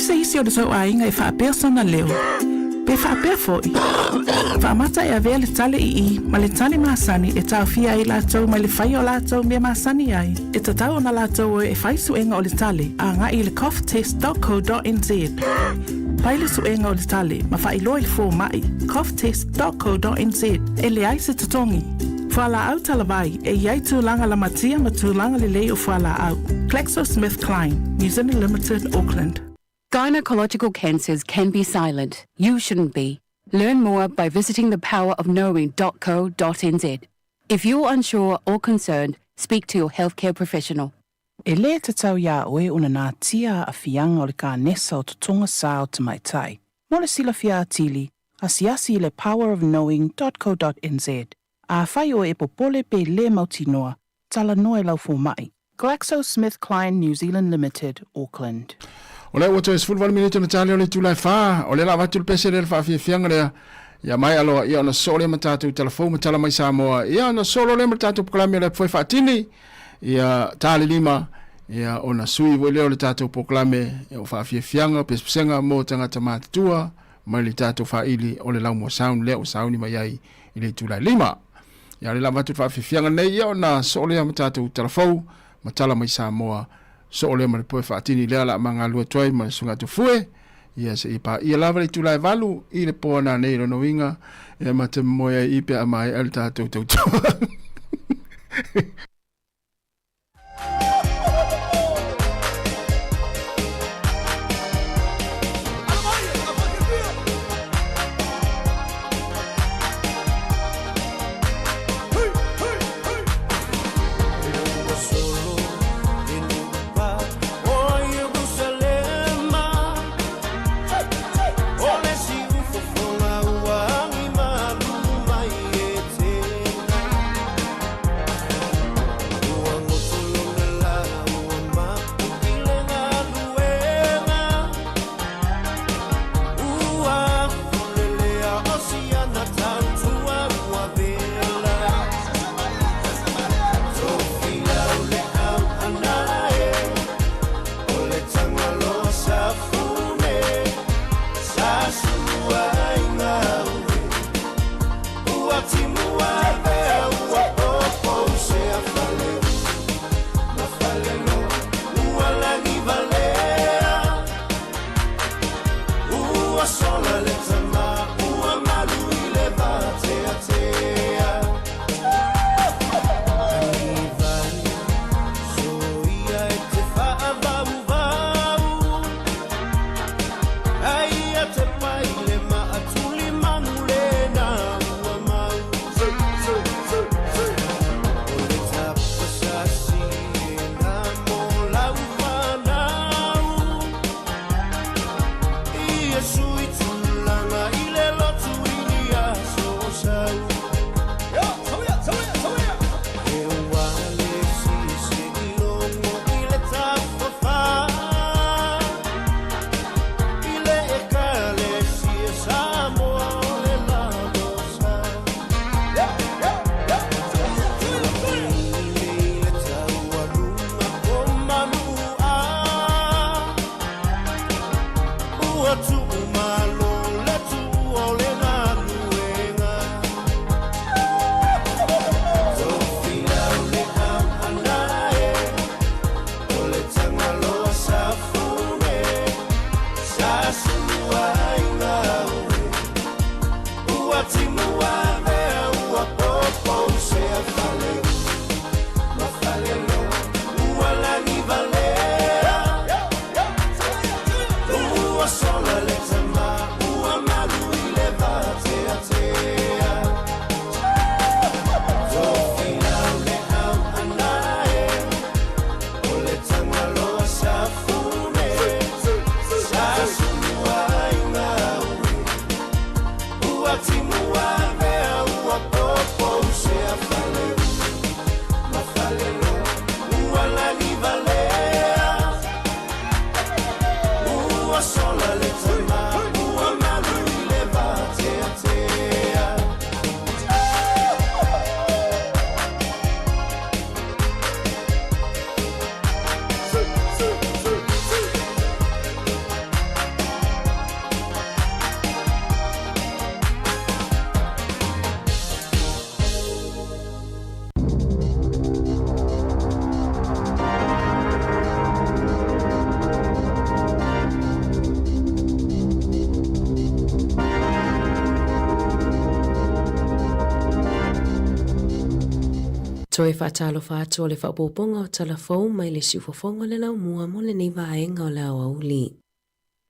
se isi o le tou aiga e faapea sona leo, pe faapea foi, faamata e avea le tale ii ma le tale masani e taofia ai latou mai le faia o latou mea masani ai, e tatau ona latou o e fai suega o le tale agai i le coughtest.co.nz. Fai le suega o le tale ma faailoa i le fomai, coughtest.co.nz, e leai se totogi. Fualaau talavai, e i ai tulaga lamatia ma tulaga lelei o fualaau. GlaxoSmithKline, New Zealand Limited, Auckland. Gynecological cancers can be silent. You shouldn't be. Learn more by visiting thepowerofknowing.co.nz. If you're unsure or concerned, speak to your healthcare professional. E lē tatau iā oe ona natia aafiaga o le kanesa o totoga sa o tamaitai. Mo le silafia atili, asiasi i le powerofknowing.co.nz. Afai oe e popole pe lē mautinoa, talanoa i lau fomaʻi. GlaxoSmithKline New Zealand Limited, Auckland. O lea ua toe 18 minute ona tali o le itula e 4, o lea la avatu le pese lea le faafiafiaga lea, ia maea loa, ia ona sosoo lea ma tatou tala fou ma tala mai Samoa, ia ona sosoo loa lea ma le tatou polokalame o le Foe Faatini, ia ta le lima, ia ona sui foi lea o le tatou polokalame o faafiafiaga, o pesepesega mo tagata matutua, mai le tatou faili o le Laumua Sound lea ua sauni mai ai i le itula e 5. Ia o lea la avatu le faafiafiaga nei, ia ona sosoo lea ma tatou tala fou ma tala mai Samoa, soo lea ma le poe faatini lea la a ma galulue atu ai ma le susuga ia Tufue, ia seia paia lava le itula e 8 i le po nanei lona uiga, ia ma te moe ai i pe a maea le tatou tautua. Toe faatalofa atu o le faaopoopoga o tala fou mai le siufofoga o le laumua mo lenei vaega o le aoauli.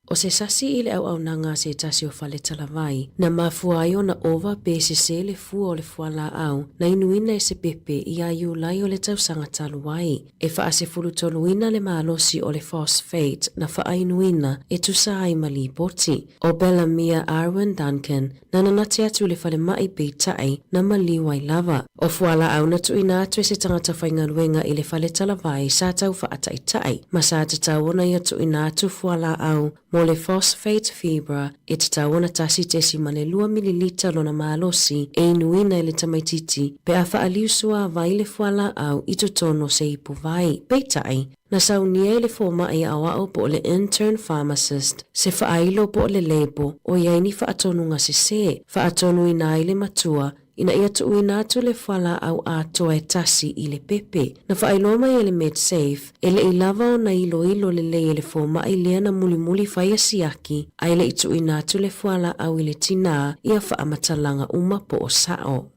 O se sasi i le auaunaga a se tasi o fale talavai, na mafua ai ona ova pe sesē le fua o le fualaau na inuina e se pepe iā Iulai o le tausaga talu ai. E faasefulutoluina le malosi o le phosphate na faainuina e tusa ai ma lipoti. ʻO Bellamia Arwen Duncan, na nanati atu i le falemai peitai na maliu ai lava. ʻO fualaau na tuuina atu e se tagata faigaluega i le fale talavai sa tau faataitai ma sa tatau ona ia tuuina atu fualaau mo le phosphate fibra e tatau ona 1.2 mililita lona malosi e inuina e le tamaitiiti pe a faaliu suavai le fualaau i totonu o se ipu vai. Peitai, Na saunia e le fomai aoao po o le intern pharmacist se faailo po o le label o i ai ni faatonuga sesē, faatonuina ai le matua ina ia tuuina atu le fualaau atoa e tasi i le pepe. Na faailoa mai e le Medsafe, e le i lava ona iloilo lelei e le fomai lea na mulimuli faia siaki ae le i tuuina atu le fualaau i le tinā ia faamatalaga uma po o sao.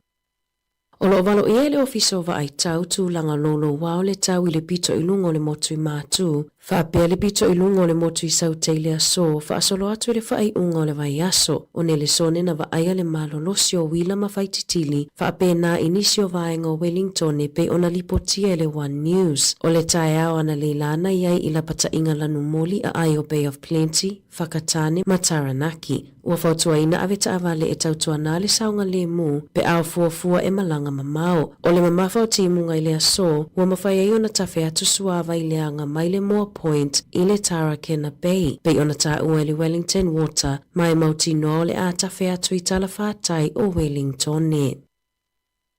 O lo o valoia e le Ofisa o Vaai Tau tulaga louloua o le tau i le pito i luga o le motu i Mātū, faapea le pito i luga o le motu i Saute i le aso, faasolo atu i le faaiuga o le vaiaso. O Nelesone na vaaia le malolosi o uila ma faititili, faapena i nisi o vaega o Wellingtone pei ona lipotia e le One News. O le taeao analeila na i ai i lapataiga lanumoli aai o Bay of Plenty, Whakatane ma Taranaki. Ua fautuaina ave taavale e tautuana le saogalemu pe a o fuafua e malaga mamao. O le mamafa o timuga i le aso, ua mafai ai ona tafe atu suava i leaga mai le Moa Point i le Tarakena Bay, pei ona taua e le Wellington Water, ma e mautinoa o le a tafe atu i talafātai o Wellingtone.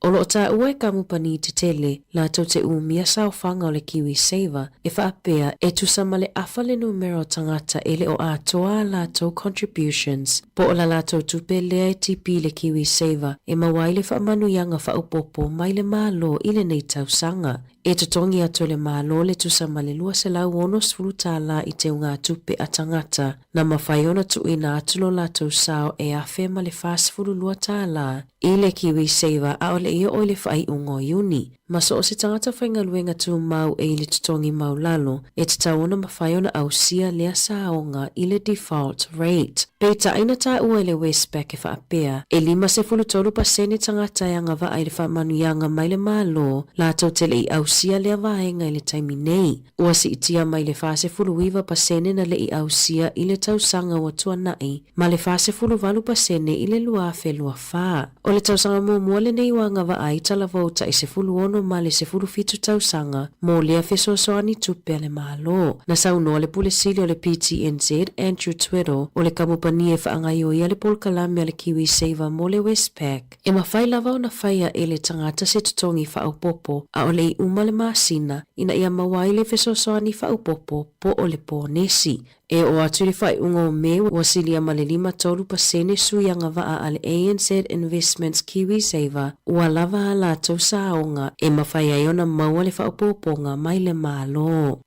O lo o taua e kamupani tetele latou te umia saofaga o le KiwiSaver e faapea e tusa ma le afa le numera o tagata e le o atoa a latou contributions po o la latou tupe lea e tipi i le KiwiSaver e maua ai le faamanuiaga faaopoopo mai le Malo i lenei tausaga. E totogi atu e le Malo le tusa ma le $260 tālā i teugatupe a tagata na mafai ona tuuina atu lo latou sao e $1,042 tālā i le KiwiSaver ʻaʻole i oo i le faaiuga o Iuni. Ma so o se tagata faigaluega tumau e i le totogi maulalo, e tatau ona mafai ona ausia lea saoga i le default rate. Peitai na taua e le Westpac e faapea, e 53% tagata e agavaa i le faamanuiaga mai le Malo latou te le i ausia lea vaega i le taimi nei. Ua siitia mai le 49% na le i ausia i le tausaga ua tuanai ma le 48% i le 2024. O le tausaga muamua lenei ua agavaa ai talavou tai 16 ma le 17 tausaga mo lea fesoasoani tupe a le Malo. Na saunoa le Pule Sili o le PTNZ, Andrew Tweddle, o le kamupani e faagaioia le polokalame a le KiwiSaver mo le Westpac, E mafai lava ona faia e le tagata se totogi faaopoopo ʻaʻole i uma le masina ina ia maua ai le fesoasoani faaopoopo po o le ponesi. E oo atu i le faaiuga o Me ua silia ma le 53% sui agavaa a le ANZ Investments KiwiSaver ua lava a latou saoga e mafai ai ona maua le faaopoopoga mai le Malo.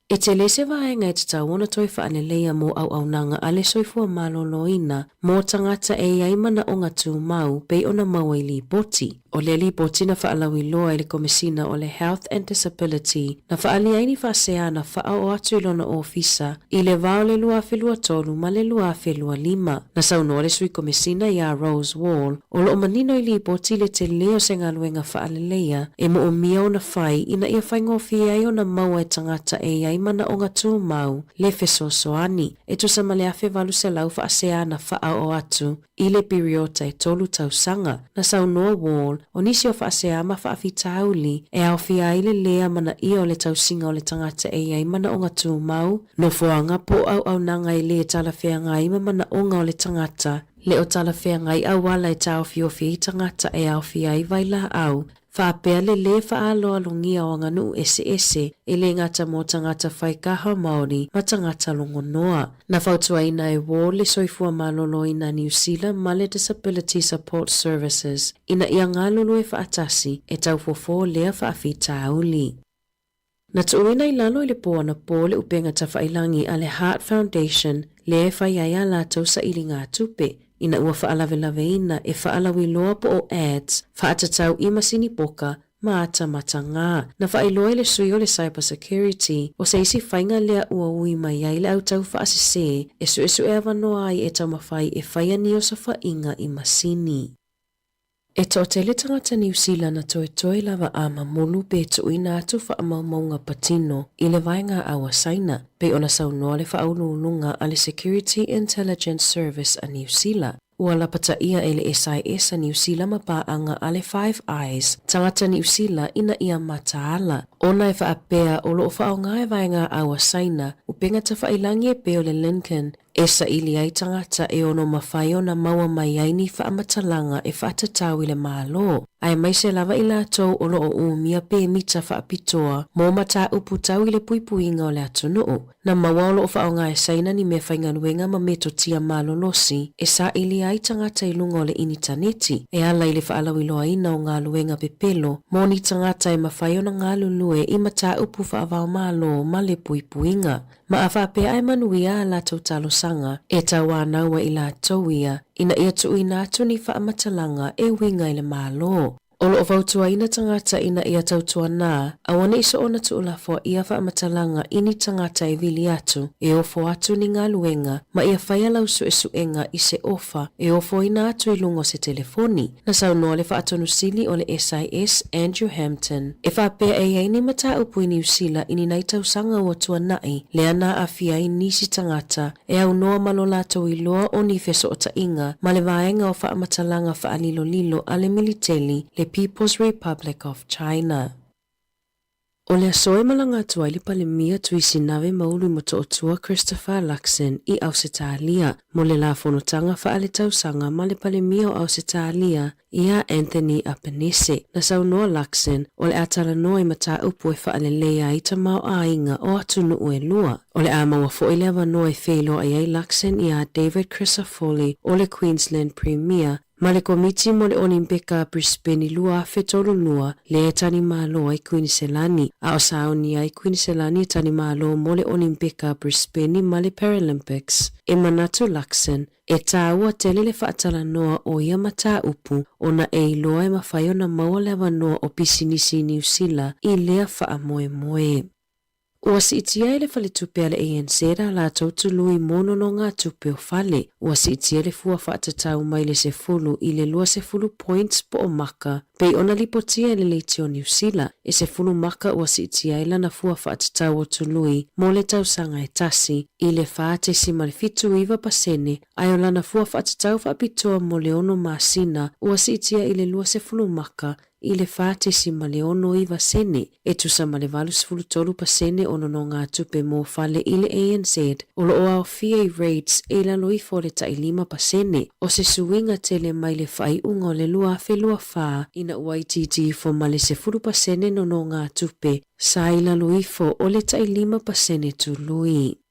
E tele se vaega e tatau ona toe faaleleia mo auaunaga a le soifua maloloina mo tagata e i ai manaoga tumau pei ona maua i lipoti. O lea lipoti na faalauiloa e le Komesina o le Health and Disability na faaalia ai ni faasea na faaoo atu i lona ofisa i le va o le 2023 ma le 2025. Na saunoa le Sui Komesina iā Rose Wall O lo o manino i lipoti le tele o se galuega faaleleia e moomia ona fai ina ia faigofie ai ona maua e tagata e i ai manaoga tumau le fesoasoani e tusa ma le 1800 faasea na faaoo atu i le piriota e tolu tausaga. Na saunoa Wall, o nisi o faasea ma faafitauli e aofia ai le lē amanaia o le tausiga o le tagata e i ai manaoga tumau, nofoaga po o auaunaga e lē talafeagai ma manaoga o le tagata, Le o talafeagai auala e taofiofi ai tagata e aofia ai vailaau, faapea le lē faaaloalogia o aganuu eseese e lē gata mo tagata whaikaha Māori ma tagata longonoa. Na fautuaina e Wall le Soifua Maloloina Niu Sila ma le Disability Support Services ina ia galulue faatasi e taufofo lea faafitauli. Na tuuina i lalo i le pō anapō le upega tawhailangi a le Heart Foundation lea e fai ai a latou sailiga tupe ina ua faalavelaveina e faalauiloa po o ads faatatau i masini poka ma ata matagā. Na faailoa e le sui o le Cyber Security, o se isi faiga lea ua ui mai ai le au taufaasese e suesue avanoa ai e taumafai e faia ni osofaiga i masini. E toatele tagata Niu Sila na toetoe lava a mamulu pe tuuina atu faamaumauga patino i le vaega au a Saina, pei ona saunoa le faauluuluga a le Security Intelligence Service a Niu Sila. Ua lapataia e le SIS a Niu Sila ma paaga a le Five Eyes tagata Niu Sila ina ia mataala, ona e faapea o lo o faaaoga e vaega au a Saina upega tafailangi e pei o le Lincoln E saili ai tagata e ono mafai ona maua mai ai ni faamatalaga e faatatau i le Malo, aemaise lava i latou o lo o umia pemita faapitoa mo mataupu tau i le puipuiga o le atunuu. Na maua o lo o faaaoga e Saina ni meafaigaluega ma metotia malolosi e saili ai tagata i luga o le initaneti e ala i le faalauiloaina o galuega pepelo mo ni tagata e mafai ona galulue i mataupu faava-o-Malo ma le puipuiga. Ma a faapea e manuia a latou talosaga, e tauānau ai i latou ia, ina ia tuuina atu ni faamatalaga e uiga i le Malo. O lo o fautuaina tagata ina ia tautuanā, aua ne i soona tuulafoaia faamatalaga i ni tagata e vili atu, e ofo atu ni galuega, ma ia faia lau suesuega i se ofa e ofoina atu i luga o se telefoni. Na saunoa le Faatonusili o le SIS, Andrew Hampton, e faapea e i ai ni mataupu i Niu Sila i ni nai tausaga ua tuana'i, lea na aafia ai nisi tagata e aunoa ma lo latou iloa o ni fesootaiga ma le vaega o faamatalaga faalilolilo a le militeli le People's Republic of China. O le aso e malaga atu ai le Palemia Tuisinave Maulu Motootua Christopher Luxon i Ausetalia mo le la fonotaga faaletausaga ma le Palemia o Ausetalia ia Anthony Albanese. Na saunoa Luxon o le a talanoa i mataupu e faaleleia ai tamaoaiga o atunuu e lua. O le a maua foi le avanoa e feiloai ai Luxon iā David Crisafulli o le Queensland Premier Ma le Komiti mo le Olimpeka a Brisbane i 2032, lea e talimalo ai Kuiniselani, a o sauni ai Kuiniselani e talimalo mo le Olimpeka a Brisbane ma le Paralympics. E manatu Luxon, e tāua tele le faatalanoa o ia mataupu ona e iloa e mafai ona maua le avanoa o pisinisi i Niu Sila i lea faamoemoe. Ua siitia e le faletupe a le ANZ a latou tului mo nonogatupe o fale. Ua siitia le fua faatatau mai le 10 i le 20 points po o maka, pei ona lipotia e le leitio Niu Sila, e 10 maka ua siitia ai lana fua faatatau o tului mo le tausaga e tasi, i le 4.79%, ae o lana fua faatatau faapitoa mo le ono masina ua siitia i le 20 maka i le 4.69 sene, e tusa ma le 83% o nonogatupe mo fale i le ANZ, o lo o aofia i rates e i lalo ifo o le tai 5%, o se suiga tele mai le faaiuga o le 2024 ina ua itiiti ifo ma le 10% nonogatupe sa i lalo ifo o le tai 5% tului.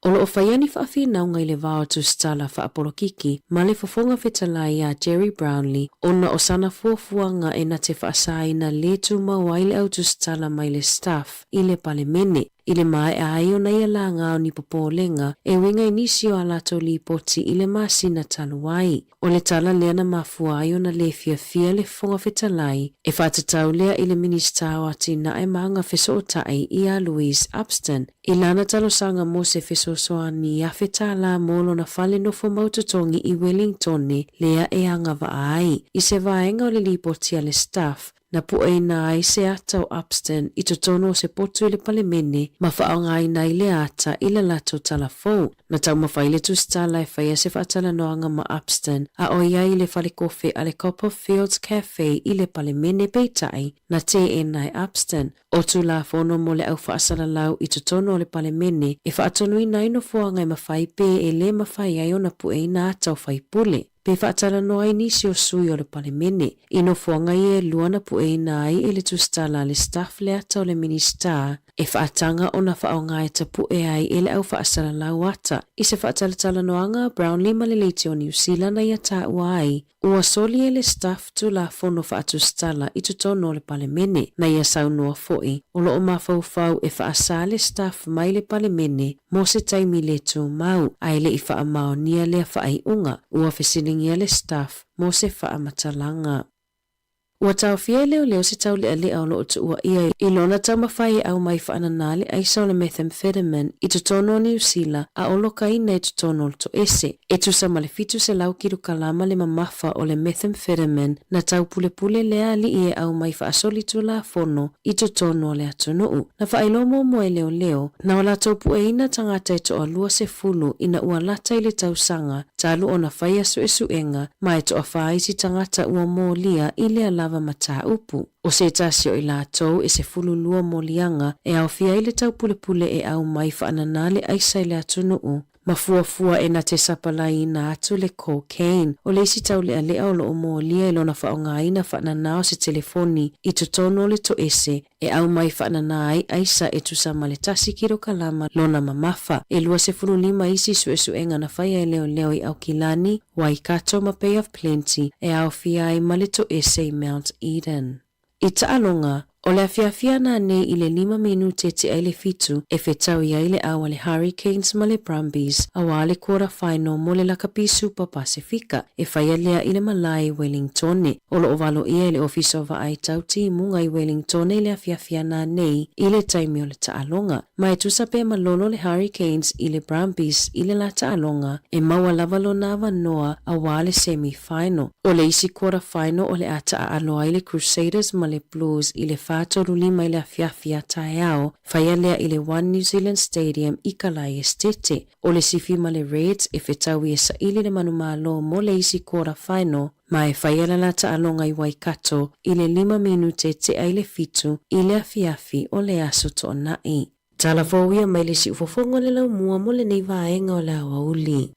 O lo o faia ni faafinauga i le va o Tusitala faapolokiki ma le Fofoga Fetalai iā Gerry Brownlee ona o sana fuafuaga e na te faasaina le tumau ai le au tusitala mai le Staff i le Palemene i le maea ai ona ia laga o ni popolega e uiga i nisi o a latou lipoti i le masina talu ai. O le tala lea na mafua ai ona lē fiafia le Fofoga Fetalai e faatatau lea i le Minisita o Atinae ma Agafesootai iā Louise Upston i lana talosaga mo se fesoasoani $1,000 mo lona fale nofo mau totogi i Wellingtone lea e agavaa ai i se vaega o le lipoti a le Staff Na pueina ai se ata o Upston i totonu o se potu i le Palemene ma faaaogaina ai lea ata i le latou tala fou. Na taumafai le tusitala e faia se faatalanoaga ma Upston a o i ai i le falekofe a le Copperfields Cafe i le Palemene peitai na teena e Upston o Tulafono mo le au faasalalau i totonu o le Palemene e faatonuina ai nofoaga e mafai pe e le mafai ai ona pueina ata o faipule. Pe faatalanoa ai nisi o sui o le Palemene. I nofoaga ia e lua na pueina ai e le tusitala a le Staff le ata o le Minisita e faataga ona faaaoga e tapue ai e le au faasalalau ata. I se faatalatalanoaga a Brownlee ma le Leitio Niu Sila na ia taua ai, ua soli e le Staff Tulafono faatusitala i totonu o le Palemene. Na ia saunoa foi, o lo o mafaufau e faasā le Staff mai le Palemene mo se taimi le tumau, ae le i faamaonia lea faaiuga, ua fesiligia le Staff mo se faamatalaga. Ua taofia e leoleo se taulealea o lo o tuuaia i lona taumafai e aumai faanana le aisa o le methamphetamine i totonu o Niu Sila a o lokaina i totonu o le toese. E tusa ma le 700 kilokalama le mamafa o le methamphetamine na taupulepule lea alii e aumai faasolitulafono i totonu o le atunuu. Na faailoa muamua e leoleo, na o latou pueina tagata e toalua sefulu ina ua lata i le tausaga talu ona faia suesuega ma e toafa isi tagata ua molia i lea lava mataupu. O se tasi o i latou e 12 moliaga e aofia ai le taupulepule e aumai faanana le aisa i le atunuu, ma fuafua e na te sapalaiina atu le cocaine. O le isi taulealea o lo o molia i lona faaaogaina faanana o se telefoni i totonu o le toese e aumai faanana ai aisa e tusa ma le tasi kilokalama lona mamafa. E 25 isi suesuega na faia e leoleo i Aukilani, Waikato ma Bay of Plenty e aofia ai ma le toese i Mount Eden. I taaloga, o le afiafi ananei i le lima minute tea i le fitu e fetaui ai le ao a le Hurricanes ma le Brumbies aua le quarter final mo le Lakapi Super Pasefika e faia lea i le malae i Wellingtone. O lo o valoia e le Ofisa o Vaai Tau Timuga i Wellingtone i le afiafi ananei i le taimi o le taaloga. Ma e tusa pe malolo le Hurricanes i le Brumbies i le la taaloga e maua lava lona avanoa aua le semi final. O le isi quarter final o le a taaalo ai le Crusaders ma le Blues i le 4:35 i le afiafi a taeao, faia lea i le One New Zealand Stadium i Kalai Esitete. O le Sifi ma le Reds e fetaui e saili le manumalo mo le isi quarter final, ma e faia le la taaloga i Waikato i le lima minute tea i le fitu i le afiafi o le Aso Toonai. Tala fou ia mai le siufofoga o le laumua mo lenei vaega o le aoauli.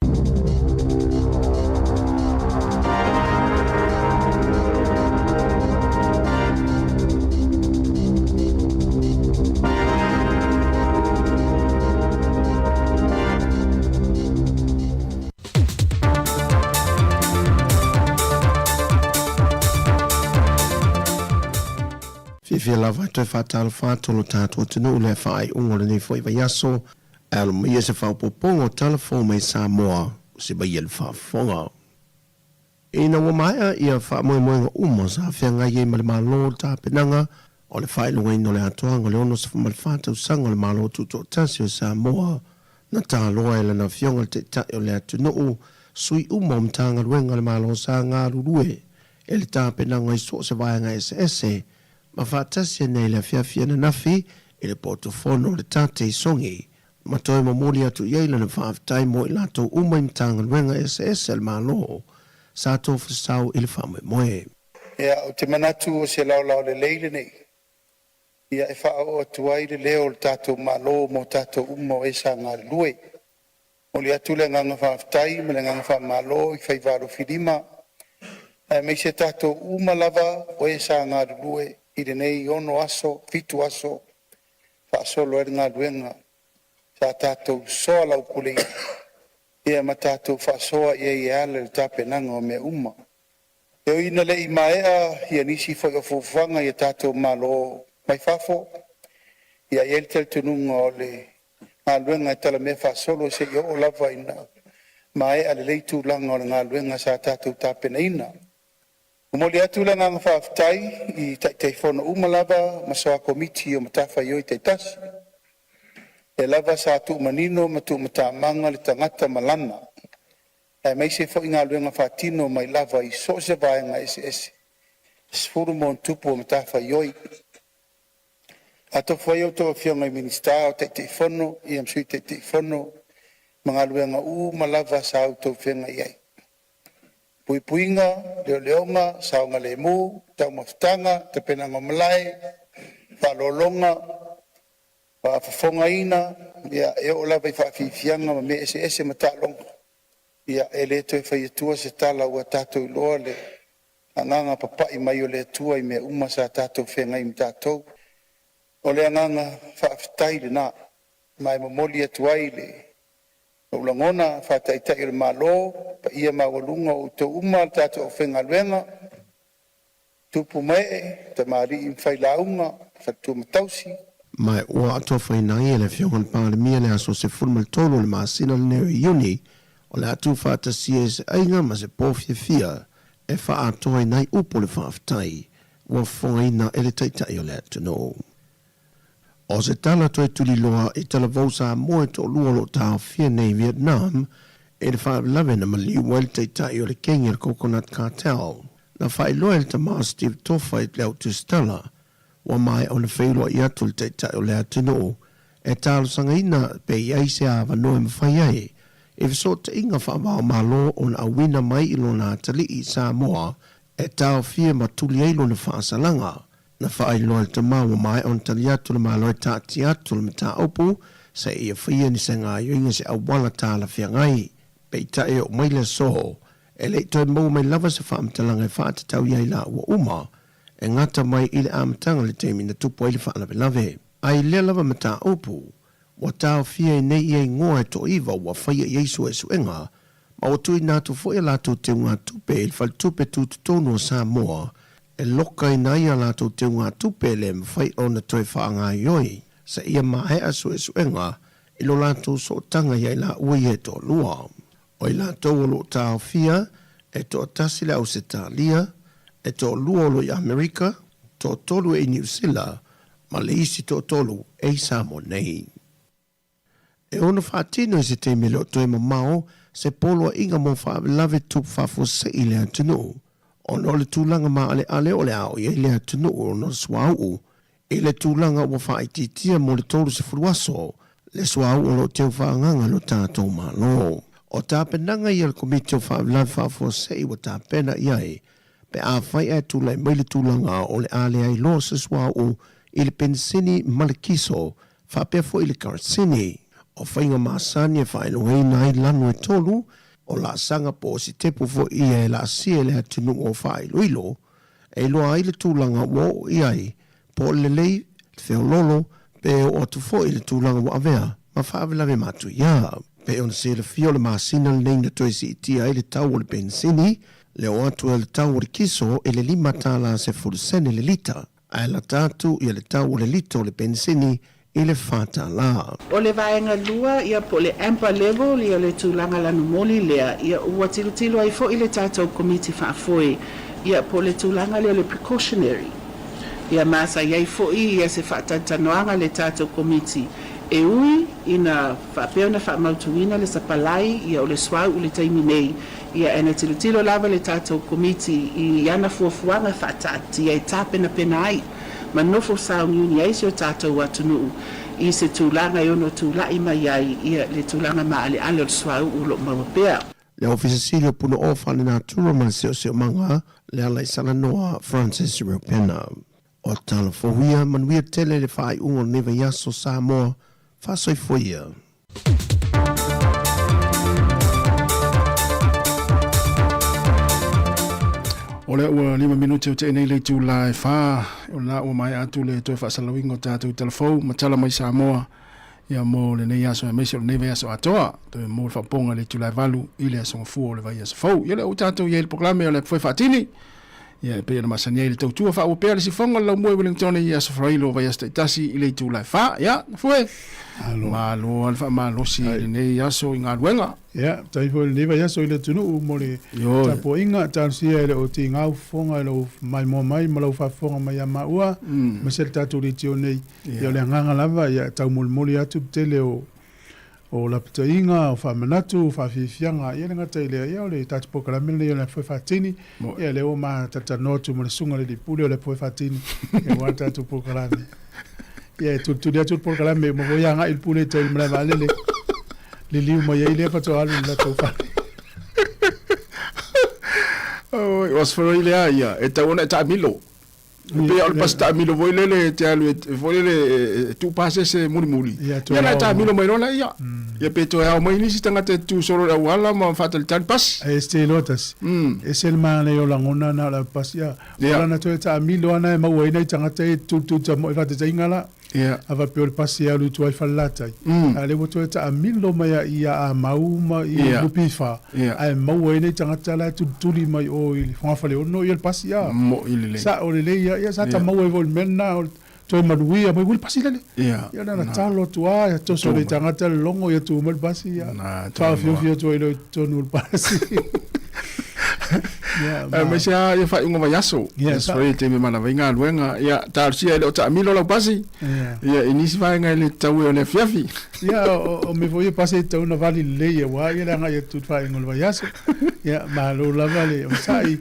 Fiafia lava e toe faatalofa atu lo tatou atunuu i le faaiuga o lenei foi vaiaso, ae alo maia se faaopoopoga o tala fou mai Samoa se maia le faafofoga. Ina ua maea ia faamoemoega uma sa feagai ai ma le Malo le tapenaga o le faailogaina o le atoaga o le 64 tausaga o le Malo Tutoatasi o Samoa, na taloa e lana Afioga le Taitai o le atunuu, sui uma o Matagaluega a le Malo sa galulue e le tapenaga i so o se vaega eseese, ma faatasi ai nei le afiafi ananafi i le potu fono o le Tate i Sogi, ma toe momoli atu i ai lana faafetai mo i latou uma i Matagaluega eseese a le Malo sa tofasau i le faamoemoe. Ia, ou te manatu o se laolao lelei lenei, ia e faaoo atu ai le leo o le tatou Malo mo tatou uma o e sa galulue. Momoli atu le agaga faafetai ma le agaga faamalo i faiva alofilima aemaise tatou uma lava o e sa galulue i lenei 6 aso, 7 aso faasolo ai le galuega sa tatou soalaupuleina ia ma tatou faasoa i ai e ala i le tapenaga o mea uma. E ui ina le i maea ia nisi foi o fuafuaga i a tatou malo mai fafo, ia e i ai le talitonuga o le galuega e talamea faasolo seia oo lava ina maea lelei tulaga o le galuega sa tatou tapenaina. Momoli atu le agaga faafetai i Taitaifono uma lava ma soa Komiti o Matafaioi taitasi, lea lava sa tuumanino ma tuumatamaga le tagata ma lana, aemaise foi galuega faatino mai lava i so o se vaega eseese e 10+ o matafaioi. Atofai a outou Afioga i Minisita o Taitaifono ia ma Sui Taitaifono ma galuega uma lava sa outou feagai ai. Puipuiga, Leoleoga, Saogalemu, Taumafataga, Tapenaga o Malae, Faaaloaloga, faafofogaina ia e oo lava i faafiafiaga ma mea eseese ma taaloga. Ia e le toe fai atua se tala ua tatou iloa le agaga papai mai o le Atua i mea uma sa tatou feagai ma tatou. O le agaga faafetai lena, ma e momoli atu ai le lou lagona faataitai o le Malo, paia maualuga o outou uma le tatou aufaigaluega, tupu ma ee, tamalii ma failauga, faletua ma tausi. Ma ua atofaina ai e le Afioga i le Palemia le aso 13 o le masina lenei o Iuni o le a tuufaatasia e se aiga ma se po fiafia e faaatoaina ai upu o le faafetai. ua fofogaina e le Taitai o le atunuu. O se tala toe tuliloa i talavou Samoa e toalua o lo o taofia nei i Vietnam i le faalavelave na maliu ai le taitai o le kegi a le Coconut Cartel. Na faailoa e le tama o Steve Tofa i le au tusitala, ua maea ona feiloai atu le taitai o le atunuu e talosagaina pe i ai se avanoa e mafai ai i fesootaiga faava-o-Malo ona auina mai i lona atalii i Samoa e taofia ma tuli ai lona faasalaga. Na faailoa e le tama ua maea ona tali atu le Malo e taatia atu le mataupu seia faia ni se gaoioiga se auala talafeagai. Peitai e oo mai le aso, e le i toe maua mai lava se faamatalaga e faatatau i ai laua uma e gata mai i le amataga i le taimi na tupu ai le faalavelave. A i lea lava mataupu, ua taofia ai nei ia igoa e toaiva ua faia i ai suesuega, ma ua tuuina atu foi a latou teugatupe i le Faletupe Tutotonu o Samoa e lokaina ai a latou teugatupe e le mafai ona toe faagaoioi seia maea suesuega i lo latou sootaga ia i laua ia e toalua. O i latou o lo o taofia, e toatasi le Ausetalia, e toalua o lo i Amerika, toatolu e i Niusila, ma le isi toatolu e i Samoa nei. E ono faatino i se taimi e le o toe mamao se poloaiga mo faalavelave tupu faafuasei i le atunuu, ona o le tulaga maaleale o le a oo i ai le atunuu ona o le suauu I le tulaga ua faaitiitia mo le 30 aso le suauu o lo o teu faaagaga lo tatou Malo. O tapenaga ia a le Komiti o Faalavelave Faafuasei ua tapena i ai pe afai ae tulai mai le tulaga o le a leai loa se suauu i le penisini ma le kiso faapea foi le karasini. O faiga masani e faailogaina ai lanu e tolu o laasaga po o sitepu foi ia e laasia i le atunuu o faailoilo e iloa ai le tulaga ua oo i ai, po o le lelei, le feoloolo, pe oo atu foi i le tulaga ua avea ma faalavelave matuia. Pei ona silafia o le masina lenei na toe siitia ai le tau o le penisini, le oo atu ai o le tau o le kiso i le $5 sefulu sene le lita, ae lata atu ia le tau o le lita o le penisini i le $4. O le vaega lua, ia po o le amber level, ia le tulaga lanumoli lea, ia ua tilotilo ai foi le tatou Komiti Faafoe, ia po o le tulaga lea o le precautionary. Ia ma sa i ai foi ia se faatantanoaga a le tatou Komiti e ui ina faapea ona faamautuina le sapalai ia o le suauu i le taimi nei, ia ae na tilotilo lava le tatou Komiti i ana fuafuaga faataatia e tapenapena ai ma nofo sauniuni ai si o tatou atunuu i se tulaga e ono tulai mai ai ia le tulaga maaleale o le suauu o lo o maua pea. Le Ofisa Sili o Punaoa Faalenatura ma le Seoseomaga, Lealaisalanoa Francis Reupena. O tala fou ia, manuia tele le faaiuga o lenei vaiaso Samoa, faasoifua ia. O lea ua 5 minute o tee nei le itula e 4, o lena ua maea atu le toe faasalalauina o tatou tala fou ma tala mai Samoa ia mo lenei aso aemaise o lenei vaiaso atoa, toe mo le faaopoopoga i le itula e 8 i le aso Gafua o le vaiaso fou. Ia lea ua tatou i ai i le polokalame o le Foe Faatini, ia e pei ona masani ai le tautua faaauau pea le sifoga o le laumua i Wellington i aso Faraile o vaiaso taitasi i le itula e 4. Ia, Foe, malo lava le faamalosi i lenei aso i galuega. Ia, faafetai foi i lenei vaiaso i le atunuu mo le tapuaiga, talosia e le o tiga fofoga i lou maimoa mai ma lau faafofoga mai ia maua, aemaise le tatou leitio nei. Ia, o le agaga lava, ia taumolimoli atu le tele o o lapataiga, o faamanatu, o faafiafiaga, ia e le gata i lea, ia o le tatou polokalame lenei o le Afoe Faatini, ia lea ua ma talatalanoa atu ma le susuga i le Alii Pule o le Afoe Faatini, ia aua le tatou polokalame. Ia e tulituli atu le polokalame uma foi agai le pule i tai i le malae vaalele, liliu mai ai lea faatoa alu i le latou fale. Oi, o Aso Faraile lava ia, e tatau ona e taamilo. E pei o le pasi taamilo foi lele e te alu e foi lele e tuu pasese mulimuli. Ia na e taamilo mai loa laia. Ia pe toe ao mai nisi tagata e tutu solo i le auala ma faatalitali pasi. E se iloa tasi. Ese le manaia o lagona na o le pasi. O lana toe taamilo lava na e maua ai nai tagata ia e tulituli tamoe i faataitaiga la. A faapea o le pasi e alu i tua i Falelatai, a o lea ua toe taamilo mai lava i Aamau ma i NPF, ae maua ai nai tagata la e tulituli mai o i Fogafaleono le pasi a. Sao lelei lava. Ia sa ta maua ai foi i le mea lena o le toe manuia mai, ui le pasi lele. Ia na ona talo atu lava, ia toso e le tagata le logo ia tu mai le pasi, ia faaofiofi atu ai loa i totonu o le pasi. Aemaise lava ia faaiuga vaiaso. Aso foi e taimi e manava ai galuega. Ia, talosia e le o taamilo lau pasi. Ia, i nisi vaega e le tatau ai o le afiafi. Ia, o mea foi ia pasi e tatau ona vali lelei aua ia le agai atu i le faaiuga o le vaiaso. Ia, malo lava le onosai.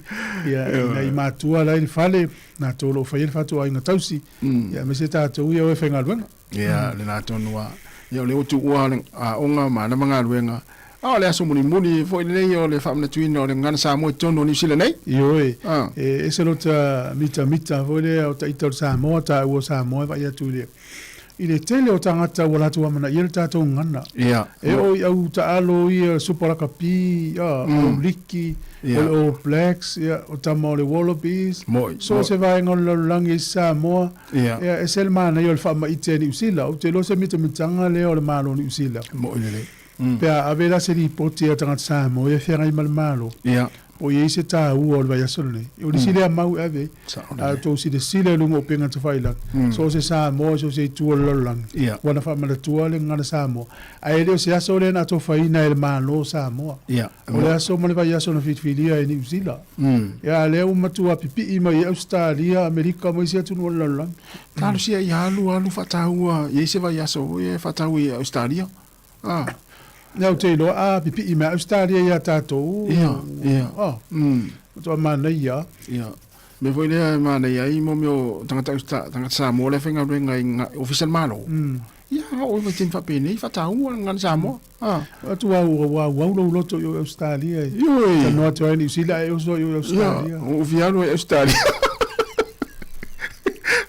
Ia, i nai matua la i le fale, latou o lo o faia le fatuaiga tausi, ia, aemaise tatou ia o e faigaluega. Ia, lena tonu lava. Ia, o lea ua tuua le aoga ma ana galuega, a o le aso mulimuli foi lenei o le faamanatuina o le Gagana Samoa i totonu o Niu Sila nei. Ioe, e ese lota mitamita foi lea o taita o le Samoa, taua o Samoa e vaai atu i le i le tele o tagata ua latou amanaia le tatou gagana. E oo i au taalo ia Supa Lakapi, au Liki, o le All Blacks, ia, o tama o le Wallabies, so o se vaega o le lalolagi i Samoa. Ia. Ia, ese le manaia o le faamaite a Niu Sila. Ou te iloa se mitamitaga lea o le Malo o Niu Sila. Mo'i lelei. Pe a ave la se lipoti a tagata Samoa ia feagai ma le Malo, Ia. po o i ai se taua o le vaiaso lenei. O le isi lea mau e ave ai. Sao lelei. A outou silasila i luga o upega tafailagi, so o se Samoa i so o se itu o le lalolagi, Ia. ua na faamanatua le gagana Samoa. Ae le o se aso lea na atofaina e le Malo o Samoa. Ia. O le aso ma le vaiaso na filifilia e Niu Sila. Ia, a lea ua matua pipii mai ai Ausetalia, Amerika ma isi atunuu o le lalolagi. Talosia ia alu alu faataua i ai se vaiaso foi e faataua i Ausetalia. Ah. Ia, ou te iloa a pipii mai Ausetalia ia tatou. Ia, ia. Ah. Matua manaia. Ia. Mea foi lea e manaia ai mo mea o tagata tagata Samoa lea e faigaluega i Ofisa o le Malo. Ia, o vaitaimi faapenei faataua le gagana Samoa. Ah. Atu au ua auau lou loto i o i Ausetalia. Ioe. Talanoa atu ai Niu Sila ae oso i o i Ausetalia. Ia, ua fia alu ai Ausetalia.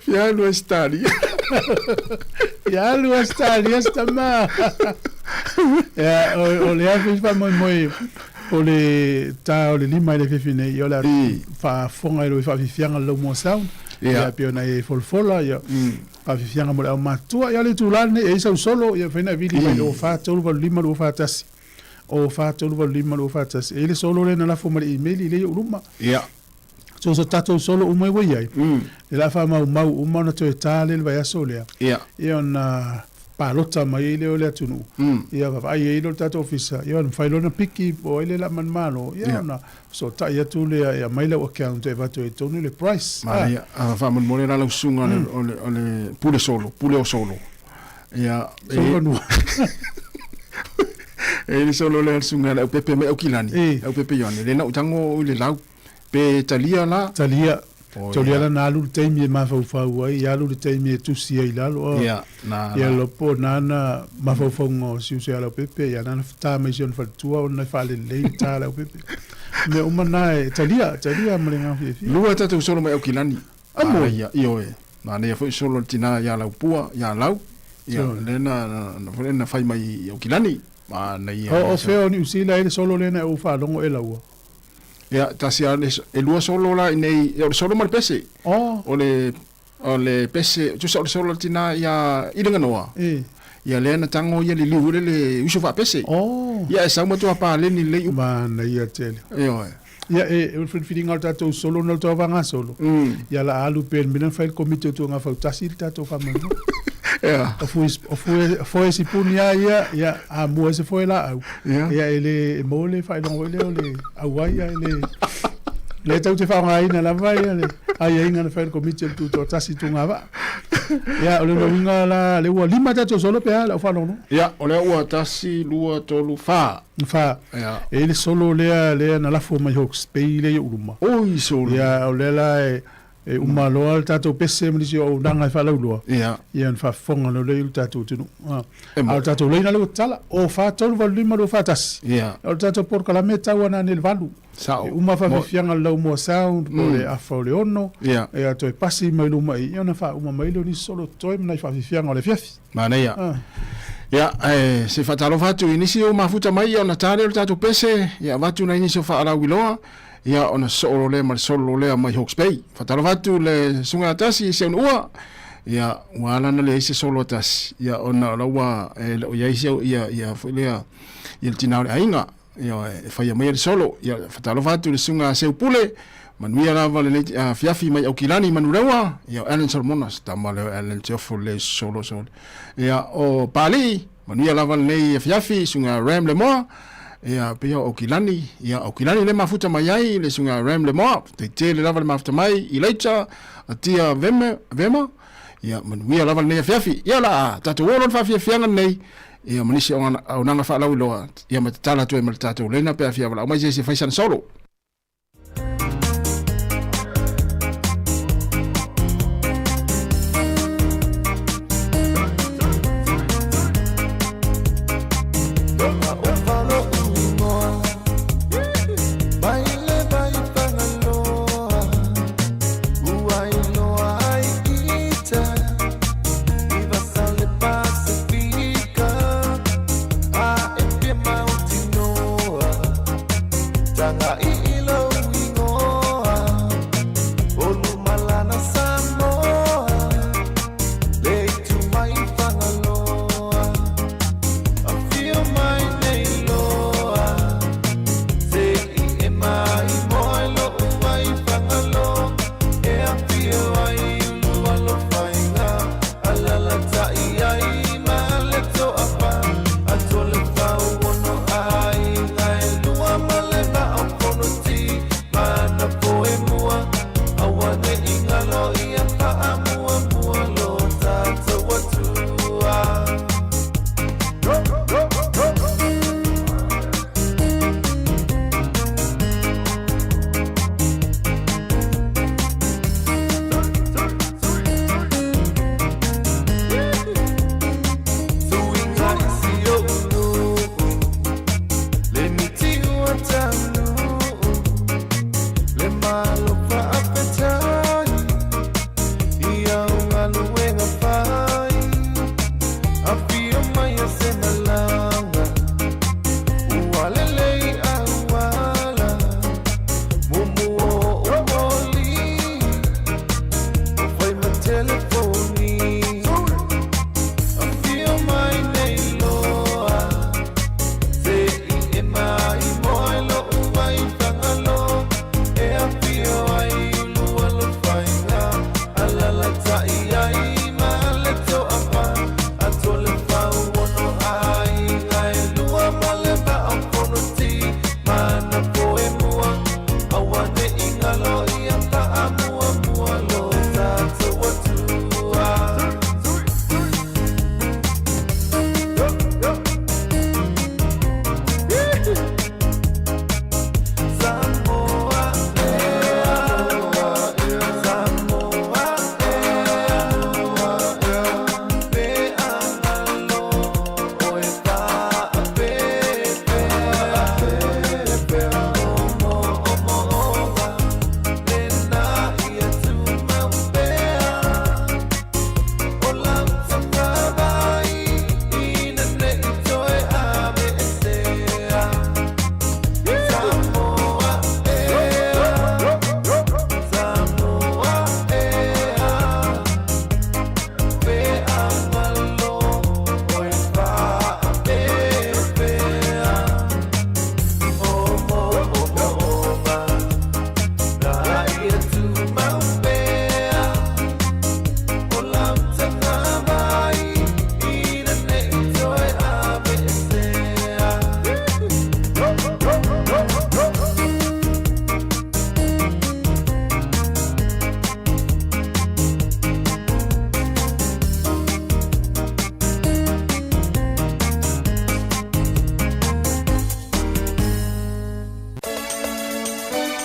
Fia alu Ausetalia. Ia alu Ausetalia si tama. Ia, o le afi faamoemoe o le ta o le 5 i le afiafi nei, ia o le a faafofoga i lou faafiafiaga le Laumua Sound. Ia, pei ona e folafola, ia, Faafiafiaga mo le aumatutua. Ia o le itula lenei e i ai sau solo, ia mafai ona e vili mai i le 04 385 241. 04 385 241. E i ai le solo lea na lafo mai le email lea i ou luma. Ia. So so tatou solo uma ua i ai. Le la faamaumau uma ona toe ta lea i le vaiaso lea. Ia. Ia ona palota mai ai lea o le atunuu. Ia vaavaai ai lea o le tatou ofisa, ia ona mafai loa ona piki po o ai lea o le a manumalo, ia ona Fesootai atu lea e aumai lau account e avatu ai tonu le price. Manaia, ah. Faamolemole la lau susuga o le, o le pule solo, pule o solo. Ia, e, Solo e le solo lea le susuga le aupepe mai Aukilani, e. Aupepe Ioane, le na ou tago i le lau. Pe talia la? Talia. Talia la na alu le taimi e mafaufau ai, alu le taimi e tusi ai i lalo. Ia, na, Ia lopo na na mafaufauga o si uso ia Leaupepe, ia na na ta mai si ona faletua ona e faalelei le ta a Leaupepe. Mea uma na e talia, talia ma le agaga fiafia. Lua tatou solo mai Aukilani. A mo? Manaia, ioe. Manaia foi solo le tina ia Laupua, ia Lau. Ia, lea na, na, foi lea na fai mai i Aukilani. Manaia. O, o fea o Niu Sila ai le solo lea na e ou faalogo e laua? Ia, tasi lava le, e lua solo la i inei, ia o le solo ma le pese. Oh. O le, o le pese, tusa o le solo a le tina ia Ileganoa. E. Ia lea na tago ia liliu foi lele uso faapese. Oh. Ia e sau matua paleni lelei upu. Manaia tele. Ioe. Ia e, o le filifiliga o le tatou solo ona o le tauvaga solo. Ia la alu pea i le mea lea na fai le Komiti o Tuaga Fautasi le tatou faamoemoe. Ia. O fue, o fue, foe sipuni lava ia, ia a mua ai se foe laau. Ia. Ia e le, e maua le faailoga foi lea o le auai ae le, lea tatou te faaaogaina lava ia le aiaiga na fai e le Komiti o le Tutoatasi i Tugavaa. Ia, o lona uiga la, lea ua lima tatou solo pe a, lau faalogologo? Ia, o lea ua tasi, lua, tolu, fa. Fa. Ia. E i ai le solo lea, lea na lafo mai Hawke's Bay lea i ou luma. Oi, solo. Ia, o lea la e, E uma loa le tatou pese ma nisi o auaunaga e faalauiloa, Ia. ia ona faafofoga loa lea i lo tatou atunuu. A E o le tatou laina lea ua tatala, o 4 3 8 5 2 4 1. Ia. O le tatou polokalame e tau ana nei i le 8. Sao. E uma faafiafiaga le Laumua Sound po o le afa o le 6, Ia. ia toe pasi mai luma i i ona faauma mai lea o nisi solo totoe ma nai faafiafiaga o le afiafi. Manaia. A. Ia, ae se i faatalofa atu i nisi o mafuta mai ia ona ta lea o le tatou pese, ia avatu nai nisi o faalauiloa. Ia ona soo loa lea ma le solo loa lea mai Hawke's Bay. Faatalofa atu le susuga ia Tasi i si aunuua. Ia ua ala ona leai se solo a Tasi, ia ona o la ua e le o i ai se ia ia foi lea ia le tina o le aiga. Ia e faia maia le solo. Ia faatalofa atu le susuga a Seupule, manuia lava lenei afiafi mai Aukilani Manurewa. Ia o Alan Solomona, se tama lea o Alan Teofo le solo solo. Ia o Palii, manuia lava lenei afiafi, susuga Ram Lemoa. Ia, pei o Aukilani, ia, Aukilani le mafuta mai ai le suga Ram le Moa, te tele lava le mafuta mai, Ilaita, Atia Veme, Vema, ia, manuia lava lenei afiafi. Ia la, tatou o loa le faafiafiaga lenei, ia, ma nisi o auaunaga faalauiloa, ia, ma tatala atu ai ma le tatou lena pe a fia valaau mai se isi e fai sana solo.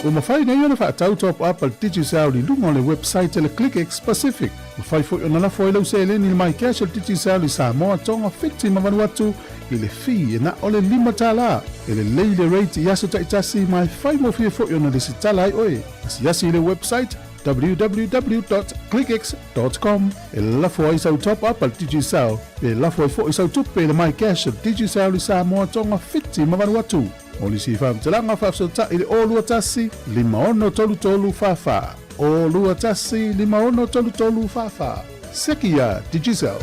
Ua mafai nei ona faatau top up a le Digicel i luga o le website a le ClickX Pacific. Mafai foi ona lafo ai lau seleni i le MyCash a le Digicel i Samoa, Tonga, Fiti ma Vanuatu i le fee e na o le $5. E lelei le rate i aso taitasi ma e faigofie foi ona lesitala ai oe. Asiasi i le website www.clickx.com e lafo ai sau top up a le Digicel pe lafo ai foi sau tupe i le MyCash a le Digicel i Samoa, Tonga, Fiti ma Vanuatu. Mo nisi faamatalaga faafesootai i le 021 5633 44. 021 5633 44. Seki iā Digicel.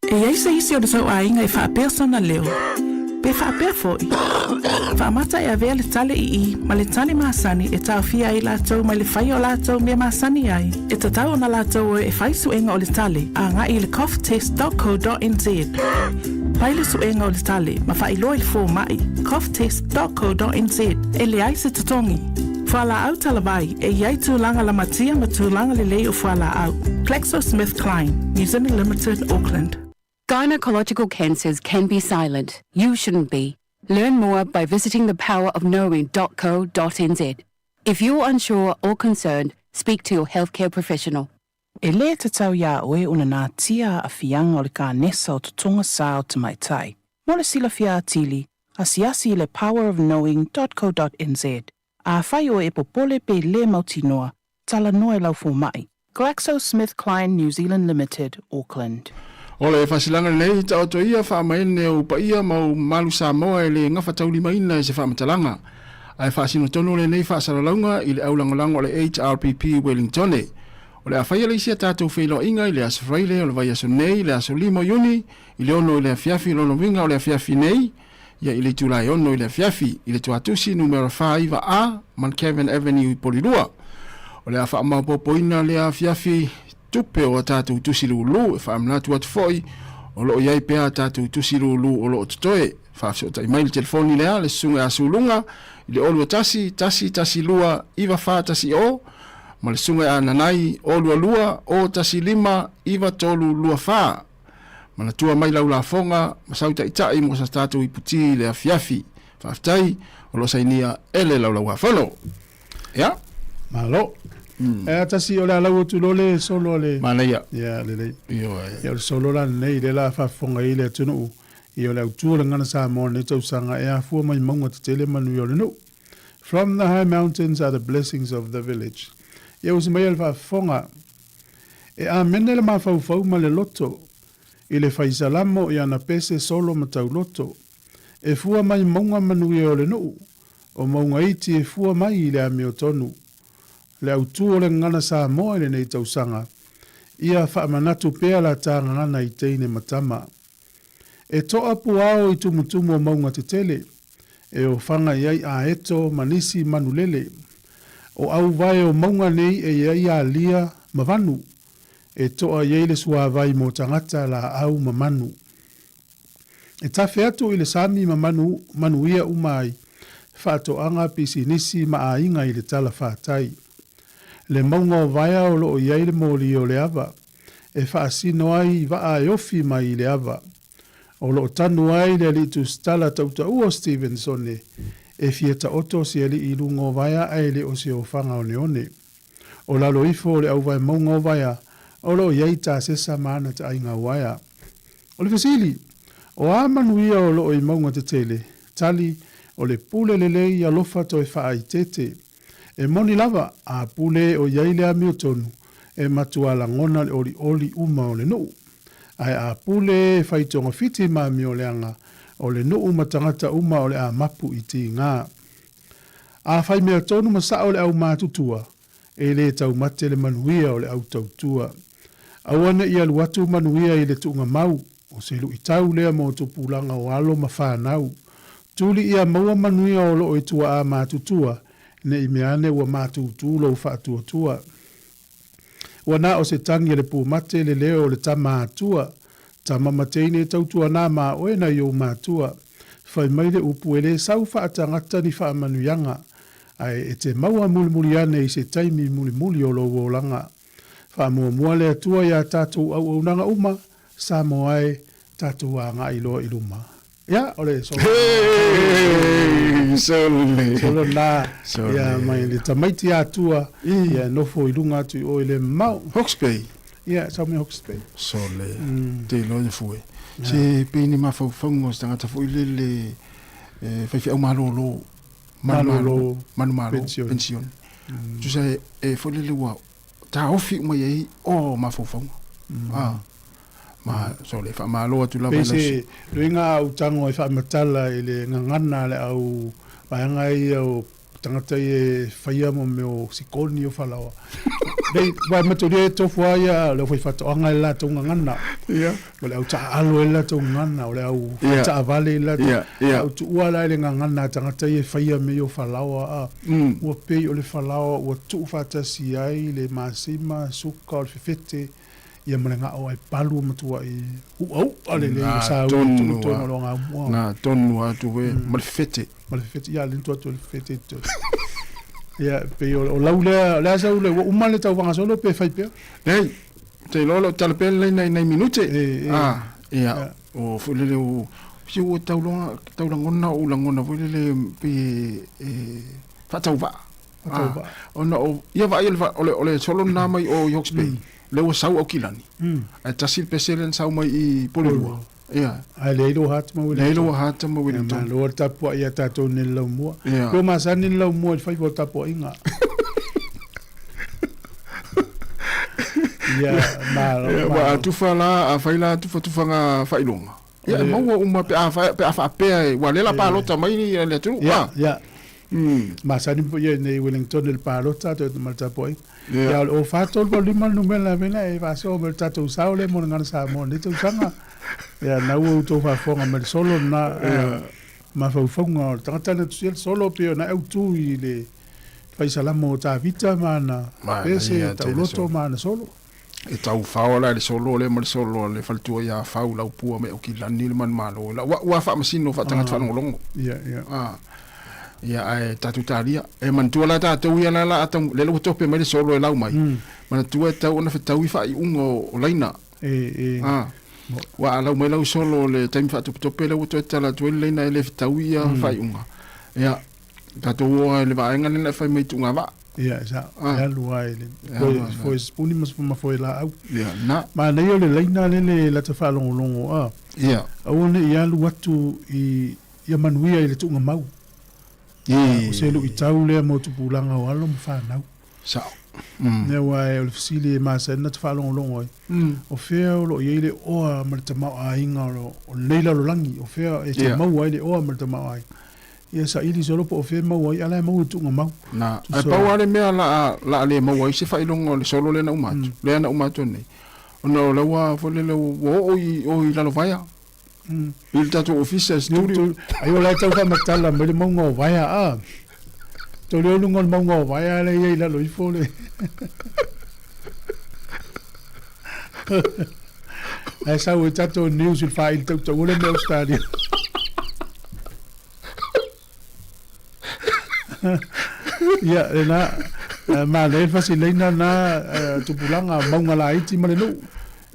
E i ai se isi o le tou aiga e faapea sona leo, pe faapea foi, faamata e avea le tale ii ma le tale masani e taofia ai latou mai le faia o latou mea masani ai, e tatau ona latou o e fai suega o le tale, agai i le coughtest.co.nz. Fai le suega o le tale ma faailoa i le fomai, coughtest.co.nz, e leai se totogi. Fualaau talavai, e i ai tulaga lamatia ma tulaga lelei o fualaau. GlaxoSmithKline, New Zealand Limited, Auckland. Gynecological cancers can be silent. You shouldn't be. Learn more by visiting thepowerofknowing.co.nz. If you're unsure or concerned, speak to your healthcare professional. E lē tatau iā oe ona natia aafiaga o le kanesa o totoga sā o tamaitai. Mo le silafia atili, asiasi i le powerofknowing.co.nz. Afai oe e popole pe lē mautinoa, talanoa i lau fomaʻi. GlaxoSmithKline New Zealand Limited, Auckland. O le faasilaga lenei, taoto ia faamaene ou paia ma ou mamalu Samoa e le gafataulimaina i se faamatalaga. Ae faasino tonu lenei faasalalauga i le aulagolago a le HRPP Wellingtone. O le a faia le isi a tatou feiloaiga i le Aso Faraile o le vaiaso nei, le aso 5 o Iuni, i le 6 i le afiafi, lona uiga o le afiafi nei, ia i le itula e 6 i le afiafi, i le tuatusi numera 49A, Montcavin Avenue i Polilua. O le a faamaopoopoina lea afiafi tupe o a tatou tusi lulu, e faamanatu atu foi, o lo o i ai pea a tatou tusi lulu o lo o totoe. Faafesootai mai i le telefoni lea, le Susuga ia Suluga i le 021 112 9410 ma le Susuga ia Nanai 022 015 9324. Manatua mai lau lafoga ma sau taitai mo sa tatou iputi i le afiafi. Faafetai, o lo o sainia e le Laulauafono. Ia. Malo. E a tasi o le alau atu loa le solo a le... Manaia. Ia, lelei. Ioe. Ia, o le solo la lenei, lea la faafofoga ai le atunuu. Ia, o le autu o le Gagana Samoa lenei tausaga e afua mai mauga tetele manuia o le nuu. From the high mountains are the blessings of the village. Ia, usi maia le faafofoga. E amene le mafaufau ma le loto i le fai salamo i ana pese solo ma tauloto. E fua mai mauga manuia o le nuu, o mauga iti e fua mai i le amiotonu. Le autu o le gagana Samoa i lenei tausaga, ia faamanatu pea la ta gagana i teine ma tama. E toa puao i tumutumu o mauga tetele, e ofaga i ai aeto ma nisi manu lele. O auvae o mauga nei e i ai alia ma vanu, e toa i ai le suavai mo tagata, laau ma manu. E tafe atu i le sami ma manu manuia uma ai faatoaga, pisinisi ma aiga i le tala fatai. Le mauga o Vaea o lo o i ai le moli o le ava e faasino ai vaa e ofi mai i le ava. O lo o tanu ai le alii tusitala tautaua o Stevensone e fia taoto se alii i luga o Vaea ae le o se ofaga oneone. O lalo ifo o le auvae mauga o Vaea o lo o i ai tasesa ma ana taaiga uaea. O le fesili, O a manuia o lo o i mauga tetele? Tali, O le pule lelei alofa toe faaiteete. E moni lava, a pule o i ai le amiotonu, e matua lagona le olioli uma o le nuu. Ae a pule e fai togafiti ma amioleaga, o le nuu ma tagata uma o le a mapu i tiga. A fai mea tonu ma sao le aumatutua, E lē taumate le manuia o le au tautua. Aua ne i alu atu manuia i le tuugamau, o se luitau lea mo tupulaga o alo ma fanau. Tuli ia maua manuia o loo i tuaa matutua, ne i mea ane ua matutu lou faatuatua. Ua na o se tagi a le pumate le leo o le tama atua. Tama ma teine tautua nā mā oe nai ou matua. Fai mai le upu e lē sau faatagata ni faamanuiaga, ae e te maua mulimuli ane i se taimi mulimuli o lou olaga. Faamuamua le Atua iā tatou auaunaga uma, Samoa e, tatou agai loa i luma. Ia, o le solo Hey, sole. Solo na, ia mai le tamaiti Atua, ia e nofo i luga atu i o i le mamao. Hawke's Bay. Ia, sau mai Hawke's Bay. Sole, te iloa ia fue. Se pei ni mafaufauga o se tagata foi lele e faifeau malolo. Malolo, manumalo, pensione. Tusa e foi lele ua taofi uma i ai o mafaufauga. Ah. Ma sole faamalo atu lava i lau. Pei se luiga au tago e faamatala i le gagana a le au vaega ia o tagata ia e faia mo mea o sikoni o falaoa. Nei, aua e matolia e tofu lava ia le aufaifaatoaga i le latou gagana. Ia. O le au taaalo ai le latou gagana, o le au faataavale i le latou. Ia, ia. A o tuua la i le gagana a tagata ia e faia mea ia o falaoa, a, ua pei o le falaoa ua tuufaatasi ai le masima, suka, o le fefete. Ia ma le ga'o ae palu ua matua'i u'au'a lelei Na ua saui tonu atu i totonu a. o le ogaumua. Na tonu a atu e ma le fefete. Ma le fefete, ia, lea na tuu atu ai le fefete i totonu. Ia, e pei o lau lea, o le a sau le, ua uma le tauvaga solo pe fai pea? Leai, ou te iloa o lo o tala pea le laina i nai minute. E, e. A, ia, o foi lele o, si ua tau loga, tau lagona ou lagona foi lele pei e, e faatauvaa. Faatauvaa. Ona o, ia vaai o le, o le, o le solo lena mai o i Hawke's Bay, lea ua sau Aukilani. Ae tasi le pese lea na sau mai i Porirua. Ia. Ae leai lou hata ma Wellington. Leai lou hata ma Wellington. Ia, malo le tapuai ia tatou nei le laumua. Ia. Ua masani le laumua i le faiva o tapuaiga. Ia, malo. Ia, malo. a tufa la, a fai la tufatufaga faailoga. Ia, e maua uma pe a, pe a faapea e, ua lea la palota mai le atunuu. Ia, ia. Masani foi ia nei Wellington i le palota toe ma le tapuaiga. Ia, o le 04 385 le numera vena e faasoa mai le tatou sao lea mo le Gana Samoa i lenei tausaga. Ia, na ua outou faafofoga mai le solo lena mafaufauga o le tagata na tusia le solo pei ona e autu i le faisalamo o Tavita ma ana pese, tauloto ma ana solo. E tau fao la le solo lea ma le solo a le faletua ia Fau Laupua mai Aukilani le manumalo la ua ua faamasino faatagata faalogologo. Ia, ia. Ah. Ia ae tatou talia. E manatua la tatou ia la la atau le ua tope mai le solo e lau mai. Manatua e tau ona fetaui faaiuga o, o laina. E, e. Ah. Ua a lau mai lau solo le taimi faatopetope lea ua toe tala atu ai le laina e le fetaui ia faaiuga. Ia tatou o ai le vaega lea na e fai mai tuugavaa. Ia, sa, e alu lava i le foe, foe sipuni ma, ma foe laau. Ia, na. Manaia o le laina lele lata faalogologo a. Ia. Aua ne i alu atu i, ia manuia i le tuugamau. Ia. O se luitau lea mo tupulaga o alo ma fanau. Sao. Ia aua o le fesili e masani ona ta faalogologo ai, o fea o lo o i ai le oa ma le tamaoaiga o lenei lalolagi, o fea e te maua ai le oa ma le tamaoaiga. Ia saili solo po o fea e maua ai, a la e maua i tuugamau. Na, ae pau lava le mea la a, la a le maua ai se faailoga o le solo lea na uma atu, lea na uma atu nei, ona o la ua foi lele ua oo i o i Lalovaea, i le tatou ofisa studio. Ai o la e tau faamatala mai le mauga o Vaea, a. Tau leo luga o le mauga o Vaea lea e i ai i lalo ifo le. Ae sau ai tatou news i le faaili tautaua lea mai Australia. Ia, lena, manaia le fasilaina lena tupulaga mauga laiti ma le nuu.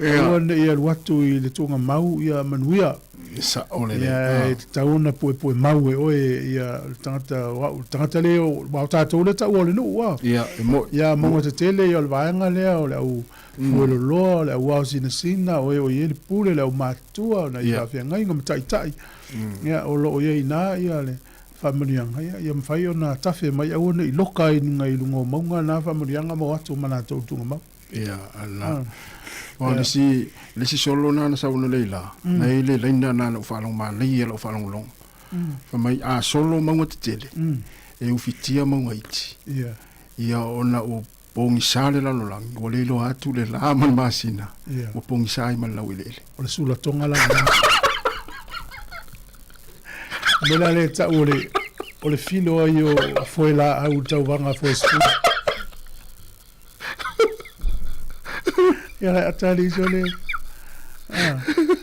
Aua ne i alu atu i le tuugamau ia manuia. Sao lelei. Ia, e tatau ona puepue mau e oe ia le tagata o au, le tagata lea o, aua o tatou lea e taua o le nuu a. Ia, e moi. Ia, mauga tetele ia o le vaega lea o le au fueloloa, o le au ao sinasina, o e o i ai le pule, le aumatutua, o nai faafeagaiga ma taitai. Ia, o lo o i ai i ina ia le faamanuiaga, ia, ia mafai ona tafe mai aua ne i loka ai i luga o mauga na faamanuiaga ma o atu ma latou i tuugamau. Ia, ala. Aua o le isi, le isi solo lena na sau analeila, na i ai le laina lena na ou faalogo manaia i lau faalogologo. Fai mai, a solo mauga tetele, e ufitia mauga iti. Ia ona ua pogisa le lalolagi, ua le iloa atu le la ma le masina, ua pogisa ai ma le laueleele. O le sulatoga la lena. O le mea la lea e tau o le, o le filo ai o foe laau i le tauvaga a foe sipuni. Ia le atali sole. Ah,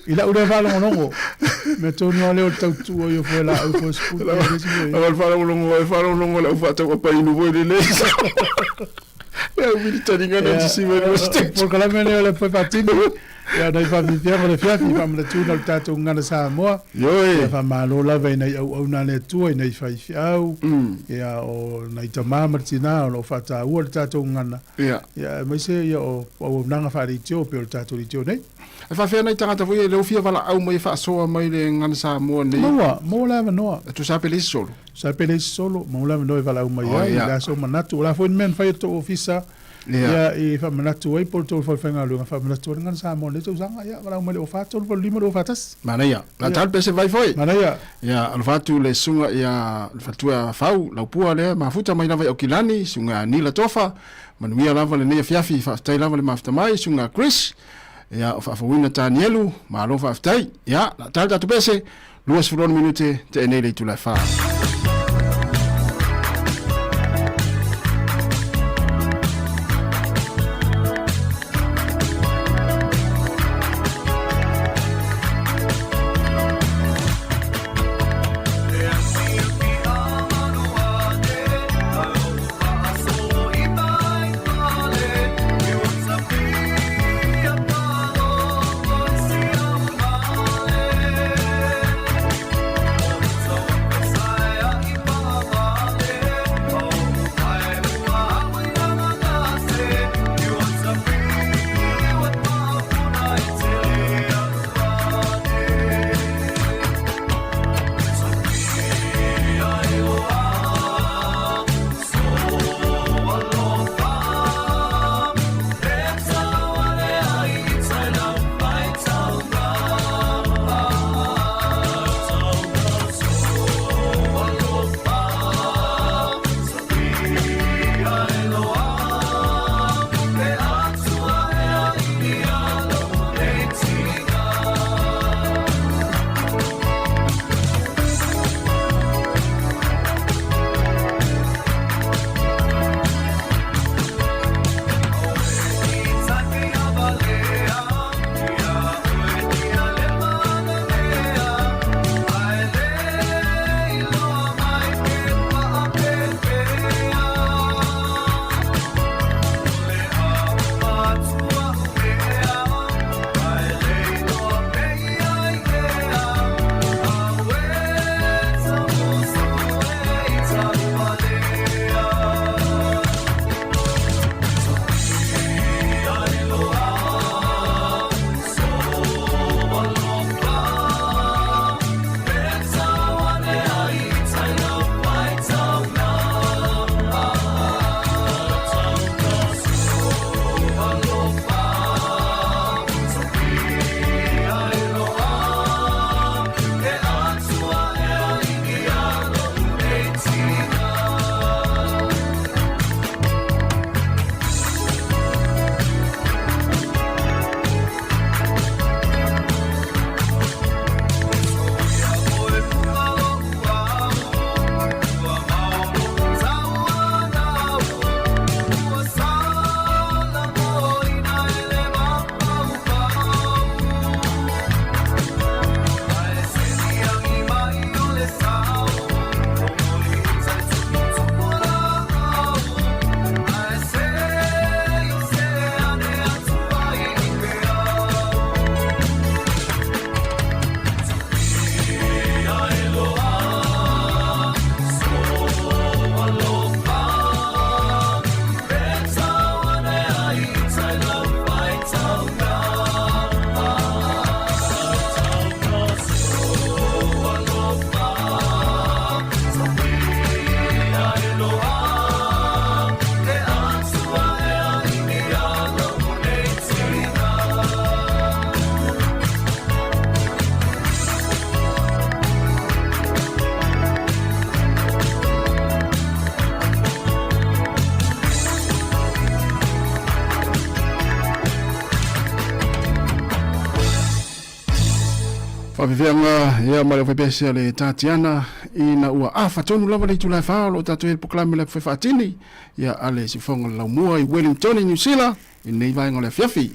i lau lea faalogologo. Mea tonu lava lea o le tautuu ai o foe laau foe sipuni. Ia le faalogologo, e faalogologo le au faatau apainu foi lelei. Ia au militariga na sisi mai le state. Polokalame lea o le foe faatino. Ia nai faafiafiaga o le afiafi faamanatuina o le tatou gagana Samoa. Ioe. Ia faamalo lava i nai auauna a le Atua, i nai faifeau, ia o nai tama ma le tina o lo o faataua le tatou gagana. Ia. Ia aemaise ia o auaunaga faaleitio pei o le tatou leitio nei. E faafefea nai tagata foi ia lea ua fia valaau mai e faasoa mai le gagana Samoa nei? Maua, maua le avanoa. E tusa pe le isi solo? Tusa pe le isi solo, maua le avanoa e valaau mai ai, o le a sou manatu. O le a foi le mea na fai e le tou ofisa Ia, i faamanatu ai po o le tou falefaigaluega faamanatu ai le Gagana Samoa i lenei tausaga, ia, valaau mai i le 04 385 241. Manaia. La tau le pese vai foi. Manaia. Ia, alofa atu le susuga ia le faletua Fau Laupua lea mafuta mai lava i Aukilani, susuga Nila Tofa, manuia lava lenei afiafi, faafetai lava le mafuta mai, susuga Chris, ia, o faafouina Tanielu, malo faafetai. Ia, la tau le tatou pese, 26 minute tea nei le itula e whā. Faafiafiaga ia ma le aufaipese a le Tatiana ina ua afa tonu lava le itula e fa o lo o tatou i ai le polokalame le fai faatini ia a le Siufofoga o le Laumua i Wellington i Niu Sila i lenei vaega o le afiafi.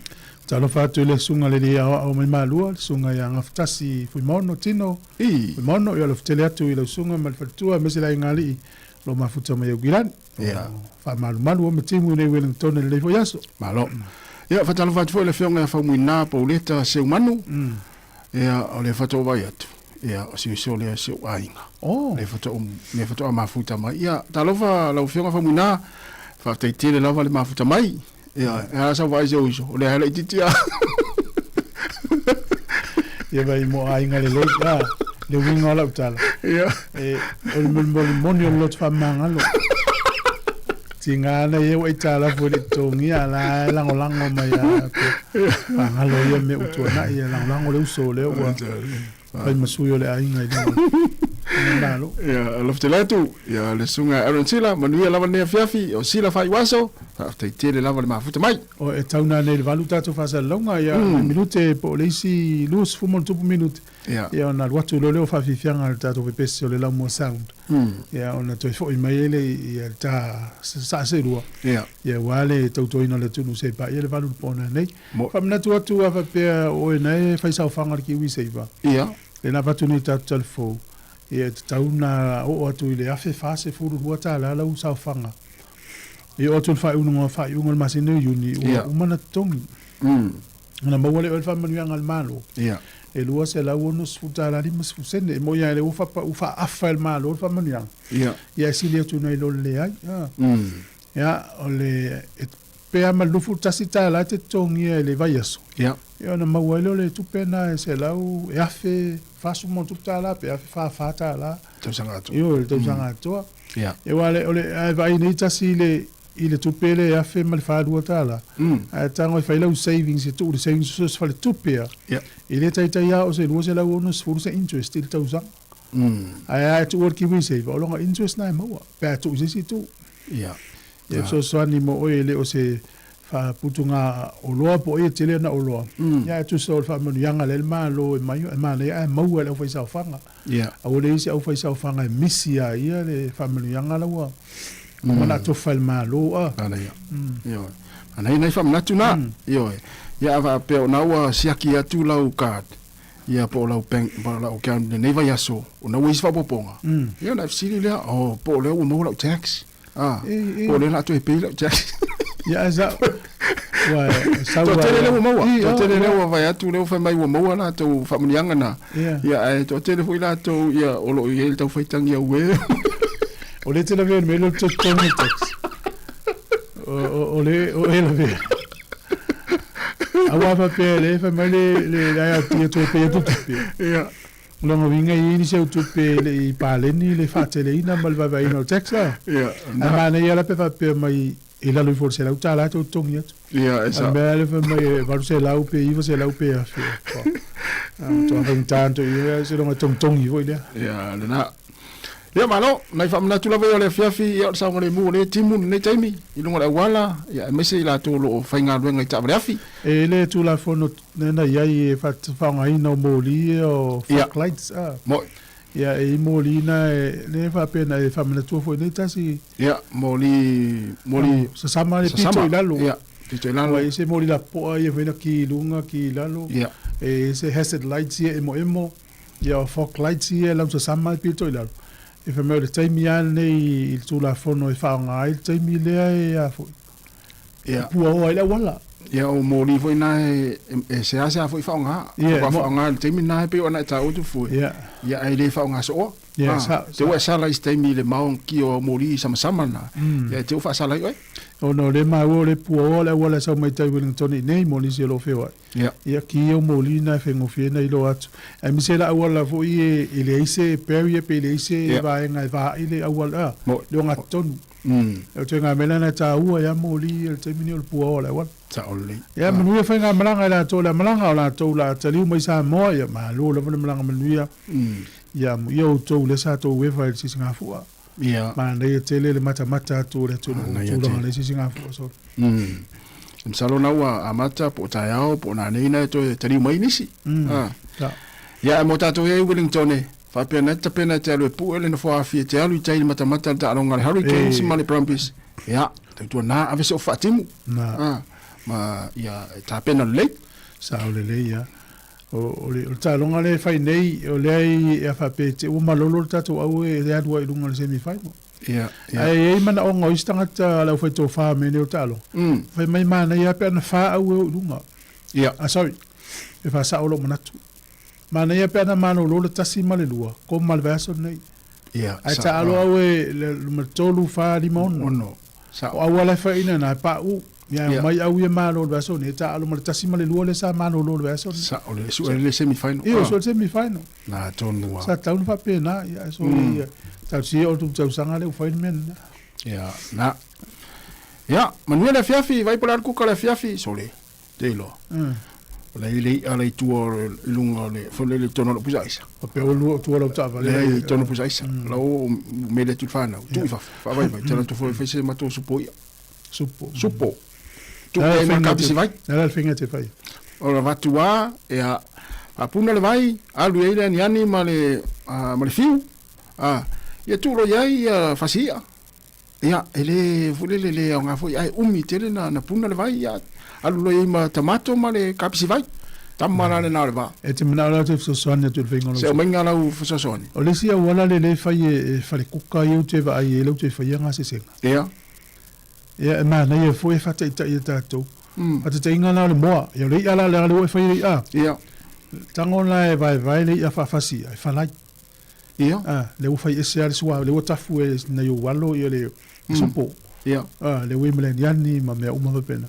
Talofa atu i le susuga i le Alii Aoao mai Malua, le susuga ia Gafatasi Fuimaono Tino Fuimaono, ia alofa tele atu i lau susuga ma le faletua aemaise le aiga alii o lo o mafuta mai Aukilani. Ia. Faamalumalu o ma timu i nei Wellington i lenei foi aso. Malo. Ia, faatalofa atu foi i le Afioga ia Faumuina Pauleta Seumanu. Ia, o lea faatoa ou vaai atu, ia, o si uso lea o si ou aiga. Oh. Lea faatoa, lea faatoa mafuta mai. Ia, talofa lau Afioga Faumuina, faafetai tele lava le mafuta mai. Ia, e a sau vaai si ou uso, o lea e laitiiti lava. Ia vai mo aiga lelei, a, le uiga o lau tala. Ia. E, o le mea moni o le loto faamagalo. Tiga ana ia ua aitalafu e le i totogia, a la e lagolago mai lava pe faagalo ia mea ua tuanai, e lagolago le uso o lea ua fai ma sui o le aiga i luga o le Malo. Ia, alofa tele atu, ia le susuga Aaron Sila, manuia lava lenei afiafi, o Sila Faaiuaso, faafetai tele lava le mafuta mai. O, e tau nanei i le 8 tatou faasalalauga, ia, nai minute po o le isi 20 ma ono tupu minute, Ia. Ia ona alu atu loa lea o faafiafiaga a le tatou pepesi o le Laumua Sound. Ia ona toe foi mai ai lea i le ta saaselua. Ia. Ia aua le tautuaina o le atunuu se i paia le 8 i le po nanei. Faamanatu atu a faapea o oe na e fai saofaga i le Kiwi Saver. Ia. Lea na avatu nei i tatou talifou, ia e tatau ona oo atu i le $1,042 lau saofaga. Ia oo atu i le faaiuga faaiuga o le masina o Iuni ua uma ona totogi. Ona maua lea o le faamanuiaga a le Malo e $260.50 sene. E moni lava o lea ua faaafa e le Malo le faamanuiaga, ia e sili atu nai lo le leai. Ia, o le, e pe a ma le $21 e te totogia i le vaiaso, ia ona maua ai lea o le tupe lena e selau, e $1,040 pe $1,044. Tausaga atoa. Ioe, le tausaga atoa. Aua o le, a e vaai nei tasi i le, i le tupe lea e $1,042, ae tago e fai lau savings e tuu i le savings so o se faletupe a, e le taitai lava o se 260 se interest i le tausaga. Ae a e tuua i le KiwiSaver, o lona interest lena e maua pe a tuu i se isi itu. Ia E fesoasoani mo oe e le o se faaputuga oloa po o ai e tele ana oloa, ia ae tusa o le faamanuiaga lea le Malo e manaia ae maua e le aufaisaofaga. Aua le i ai se aufaisaofaga e misi ia ia le faamanuiaga la ua uma ona atofa e le Malo. A. Manaia. Ioe. Manaia nai faamanatu na. Ioe. Ia a faapea o na ua siaki atu lau card, ia po o lau bank, po o lau account i lenei vaiaso, o na ua i ai se faaopoopoga, ia ona e fesili lea, oh, po o lea ua maua lau tax. Ah, po o lea o le a toe pay lau tax. Ia, ae sa, ua sau Toatele lea ua maua. Toatele lea ua vaai atu lea ua fai mai ua maua latou faamanuiaga na. Ia, ae toatele foi latou ia o lo o i ai le tau faitagi auē. O lea e te lavea i le mea lea o le totogi o le tax. O le, o e lavea. Aua faapea lea e fai mai le IRD e toe pay atu tupe. Ia. O lona uiga e i ai nisi au tupe e le i paleni le faateleina ma le vaevaeina o le tax la. Ia. Ae manaia la pe faapea mai i lalo ifo o le $100 e toe totogi atu. Ia, e sao. A o le mea lea fai mai e 800 pe 900 pe 1000. Matua faigata ona toe ia seiloga e togitogi foi lea. Ia, lena. Ia malo, nai faamanatu lava ia o le afiafi, ia o le saogalemu o lea timu i lenei taimi, i luga o le auala, ia aemaise i latou o lo o faigaluega i taavale afi. E i le Tulafono lea na i ai e faaaogaina o moli ia o fog lights a. Moi. Ia e i moli na e lea e faapea na e faamanatua foi nei tasi. Ia, moli, moli. Sasama le pito i lalo. Ia, pito i lalo. Ua i ai se moli lapoa ia foi na ki i luga, ki i lalo. Ia. E i ai se hazard lights ia emoemo. Ia o fog lights ia e lausasama le pito i lalo. E fai mai o le taimi lava lenei i le Tulafono e faaaoga ai le taimi lea e a foi. Ia. E puaoa ai le auala. Ia o moli foi na e seasea foi faaaoga. Ia. Aua faaaoga i le taimi lena e pei ona e taua Tufue. Ia. Ia ae le faaaoga sooa. Ia, sa. Te ua e sala i se taimi i le mao ki o moli samasama na. Ia e te ua faasala ai oe. Ona o lea e maua o lea e puaoa le auala e sau mai tai Wellington i inei mo nisi o lo o feoai. Ia. Ia ki au moli na e faigofie ona iloa atu. Aemaise la auala foi e e leai se barrier pe leai se Ia. vaega e vaai le auala a, Mo. le ogatotonu. O le ituaiga mea lena e taua ai lava moli ia i le taimi lenei o le puaoa o le auala. Sao lelei. Ia manuia faigamalaga i latou o le a malaga, o latou o le a taliu mai Samoa, ia malo lava le malaga manuia. Ia amuia outou lea sa outou eva i le sisigafua. Ia. Manaia tele le matamata atu o le atunuu i tulaga o le sisigafua solo. Masalo na ua amata po o taeao po o nanei na e toe taliu mai nisi. Sa. Ia, ae mo tatou ia i Wellington e faapea na te tapena e te alu e pue le nofoa afi e te alu i tai i le matamata le taaloga a le Hurricanes ma le Brumbies. Ia, tautua na ave se faatimu. Na. Ah, ma ia e tapena lelei. Sao lelei ia. O, o le, o le taaloga lea e fai nei, o lea i, e a faapea te ua malolo le tatou au e e alu ai i luga o le semi final. Ia, ia. Ae i ai manaoga o isi tagata a le aufaitofa mea nei o taaloga. Fai mai manaia lava pe ana fa au e o i luga. Ia. Ah, sorry. E faasao lou manatu. Manaia pe ana malolo le tasi ma le lua, koma le vaiaso lenei. Ia, Ae sa, taalo au e le luma tolu, fa, lima, ono. Ono. Sa. O auala e faiina na e paʻu. Ia, Ia. omai au ia malo le vaiaso nei, e taalo ma le tasi ma le lua lea sa malolo le vaiaso lenei. Sa, o le sue le semi final. Ia, o sue le semi final. Na tonu a. Sa tatau ona faapena, ia, so ia, talosia o le tausaga lea ua fai le mea lena. Ia, na. Ia, manuia le afiafi, vai po le a le kuka le afiafi, sole, te iloa. O la i le i'a la i tua o le, i luga o le, foi lele i totonu o lou pusa aisa. Faapea ua lua tua lau taavale. Leai, i totonu o pusa aisa. La ua mele atu i le fanau, tuu i fafo, faavaivai, te alu atu foi e fai se matou supo i'a. Supo. Supo. Tuu i ai ma le kapisi vai. Le a la le faiga e te fai? O le avatu lava, ia, faapuna le vai, alu i ai le aniani ma le, ma le fiu, ia tuu loa i ai ia fasi i'a. Ia, e le, foi lele, le aoga foi, ae umi tele na, na puna le vai, ia, alu loa i ai ma tamato ma le kapisi vai. Tama la lena o le va. E te manao la ou te fesoasoani atu i le faiga o lau Se aumaiga lau fesoasoani. O le isi auala lelei e fai e falekuka ia ou te vaai ai lea ou te faia gasesega. Ia. Ia e manaia foi e faataitai e tatou. Faataitaiga la o le moa, ia o le i'a la leaga lea ua e faia le i'a. Ia. Tago la e vaevae le i'a faafasi i'a e falai. Ia. A, lea ua fai ese lava le sua, lea ua tafu e nai ou alo ia le supo. Ia. A, lea ua i ma le aniani ma mea uma faapena.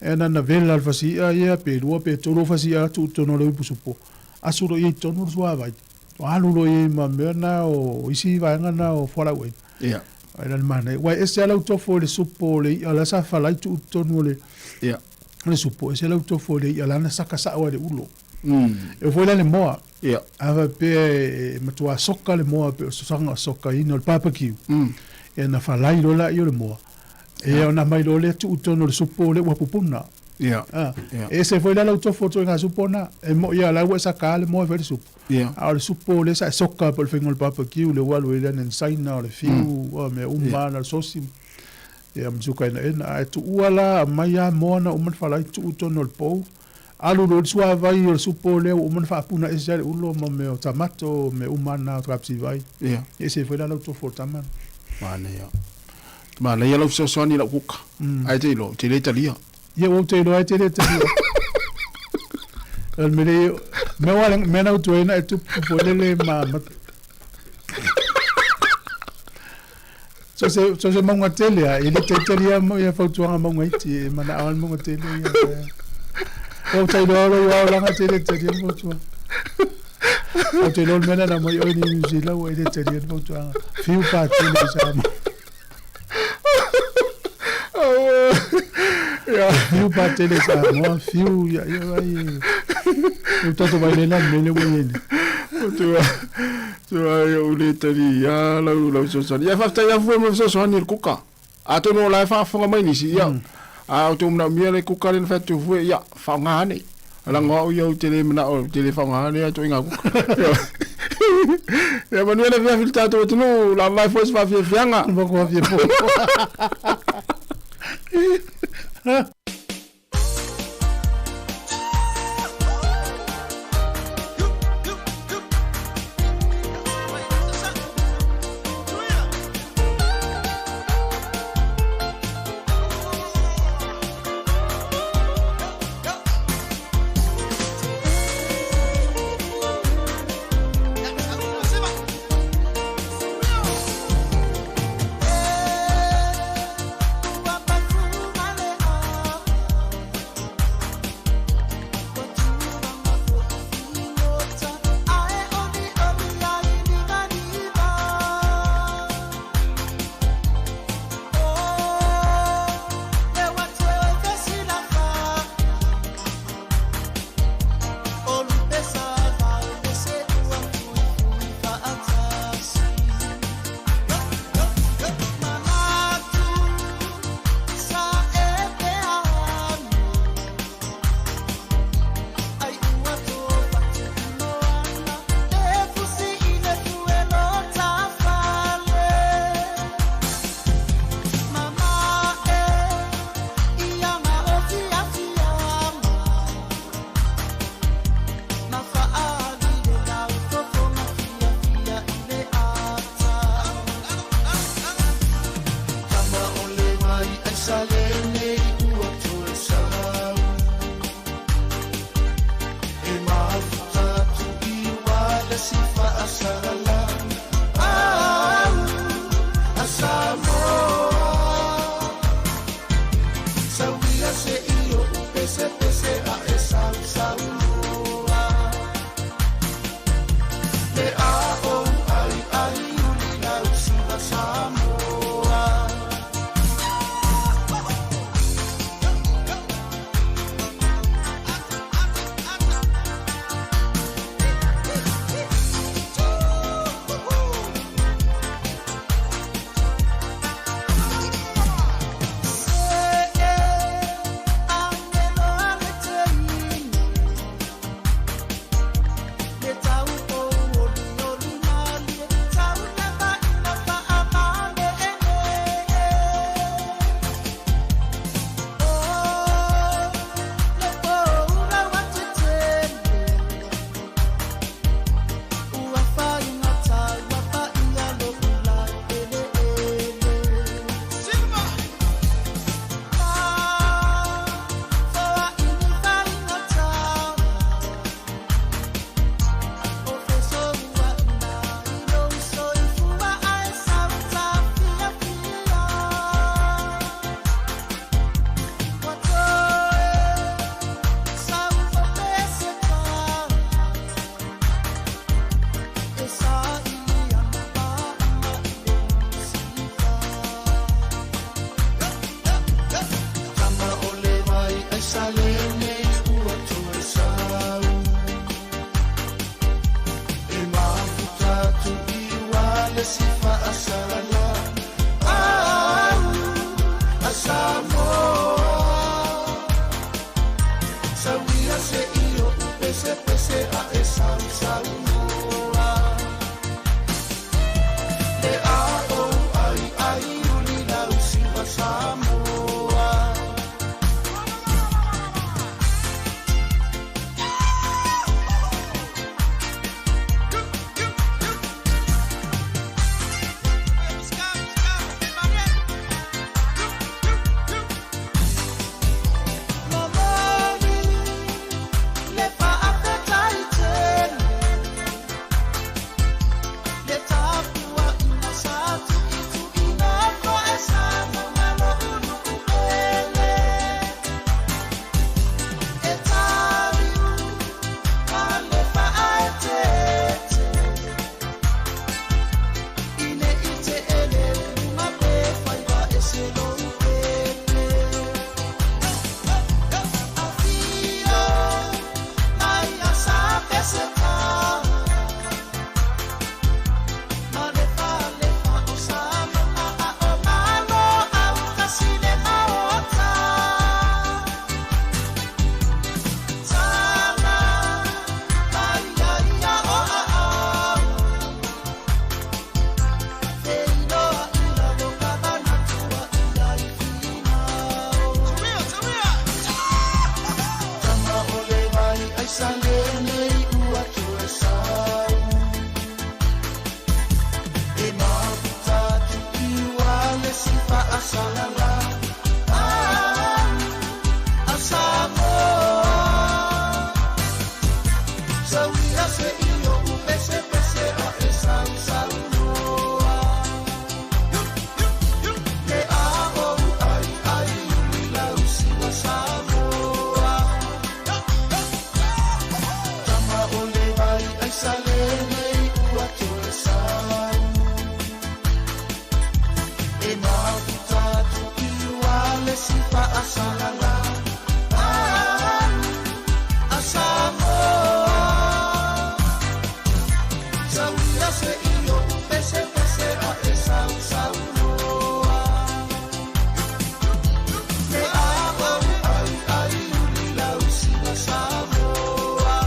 E na na vela le fasi i'a ia pe lua pe tolu o fasi i'a atu i totonu o le upu supo. Asu loa i ai i totonu le suavai. Alu loa i ai ma mea na o isi vaega na o fualaauaina. Ia. Ai la le manaia. Ua e ese lava lau tofo i le supo o le i'a la sa falai tuu i totonu o le Ia. le supo, ese lau tofo i le i'a lana saka sa'o ai le ulo. E oo foi la le moa. Ia. A faapea e matuā soka le moa pei o se sosaga sokaina o le papakiu, ia na falai loa laia o le moa. Ia ona aumai loa lea tuu i totonu o le supo lea ua pupuna. Ia. A, Ia. e ese foi la lau tofo o ituaiga supo na. E mo'i lava o la ua e saka le moa e fai le supo. Ia. A o le supo lea sa e soka po o le faiga o le barbecue lea ua alu ai le aniani Saina, o le fiu, o mea uma lava na o le sosi ia ma suka enaena. Ae tuua la aumai lava moa na uma ona falai tuu i totonu o le pou, alu loa i le suavai o le supo lea ua uma ona faapuna ese ai le ulo ma mea o tamato, mea uma lava na o kapsivai. Ia. E ese foi la lau tofo o le tama. Manaia. Manaia lau fesoasoani i lau kuka. Ae te iloa, ou te le talia. Ia ua ou te iloa e te le talia. O le mea lea, mea ua mea na utu ai na e tupu foi lele ma, ma So se, so se mauga tele a, e le te talia mo ia fautuaga mauga iti, e manao le mauga tele ia. Ua ou te iloa lou aolaga te le talia le fautuaga. Ou te iloa le mea lena mai oe ni New Zealand ua e le talia le fautuaga. Fiu pa tele i Samoa. Fiu pa tele i Samoa, fiu ia ia vai. E u tatou vai lela le mele ua i ai nei. Tua, tua ia u le tali ia lau lau fesoasoani. Ia faafetai lava foi mo le fesoasoani i le kuka. Atonu o la e faafofoga mai nisi, ia, a ou te manaomia le kuka lea na fai atu foi, ia, faaaoga ane. Leaga o au ia ou te le manao, ou te le faaaogaina lea ituaiga kuka. Ia manuia le afiafi i le tatou atunuu, la vavae foi se faafiafiaga. Salene ua toe sau E mafuta atu i ua le si faasalala Au a Samoa Sauia se i oʻu pesepese a e sausaunoa Le a ou ai ai uli lau siva Samoa. Momoli le faafetai tele Le tapuaiga sa tuituina koe Samoa lo'u nuu pele E taliu ma le faaeteete I nei te ele luga pe faiva ese lou pepe Afio mai a sa peseta Ma le falefa o Samoa a o Malo autasi le maota Tala mai ia ia o aao Feiloa i lalo ka manatua ia i finao Tama o le vai ai Salene ua toe sau E mafuta atu i ua le si faasalala Au a Samoa Sauia se i oʻu pesepese a e sausaunoa Le a ou ai ai uli lau siva Samoa Tama o le vai ai Salene ua toe sau E mafuta atu i ua le si faasalala Au a Samoa Sauia se i oʻu pesepese a e sausaunoa Le a ou ai ai uli lau siva Samoa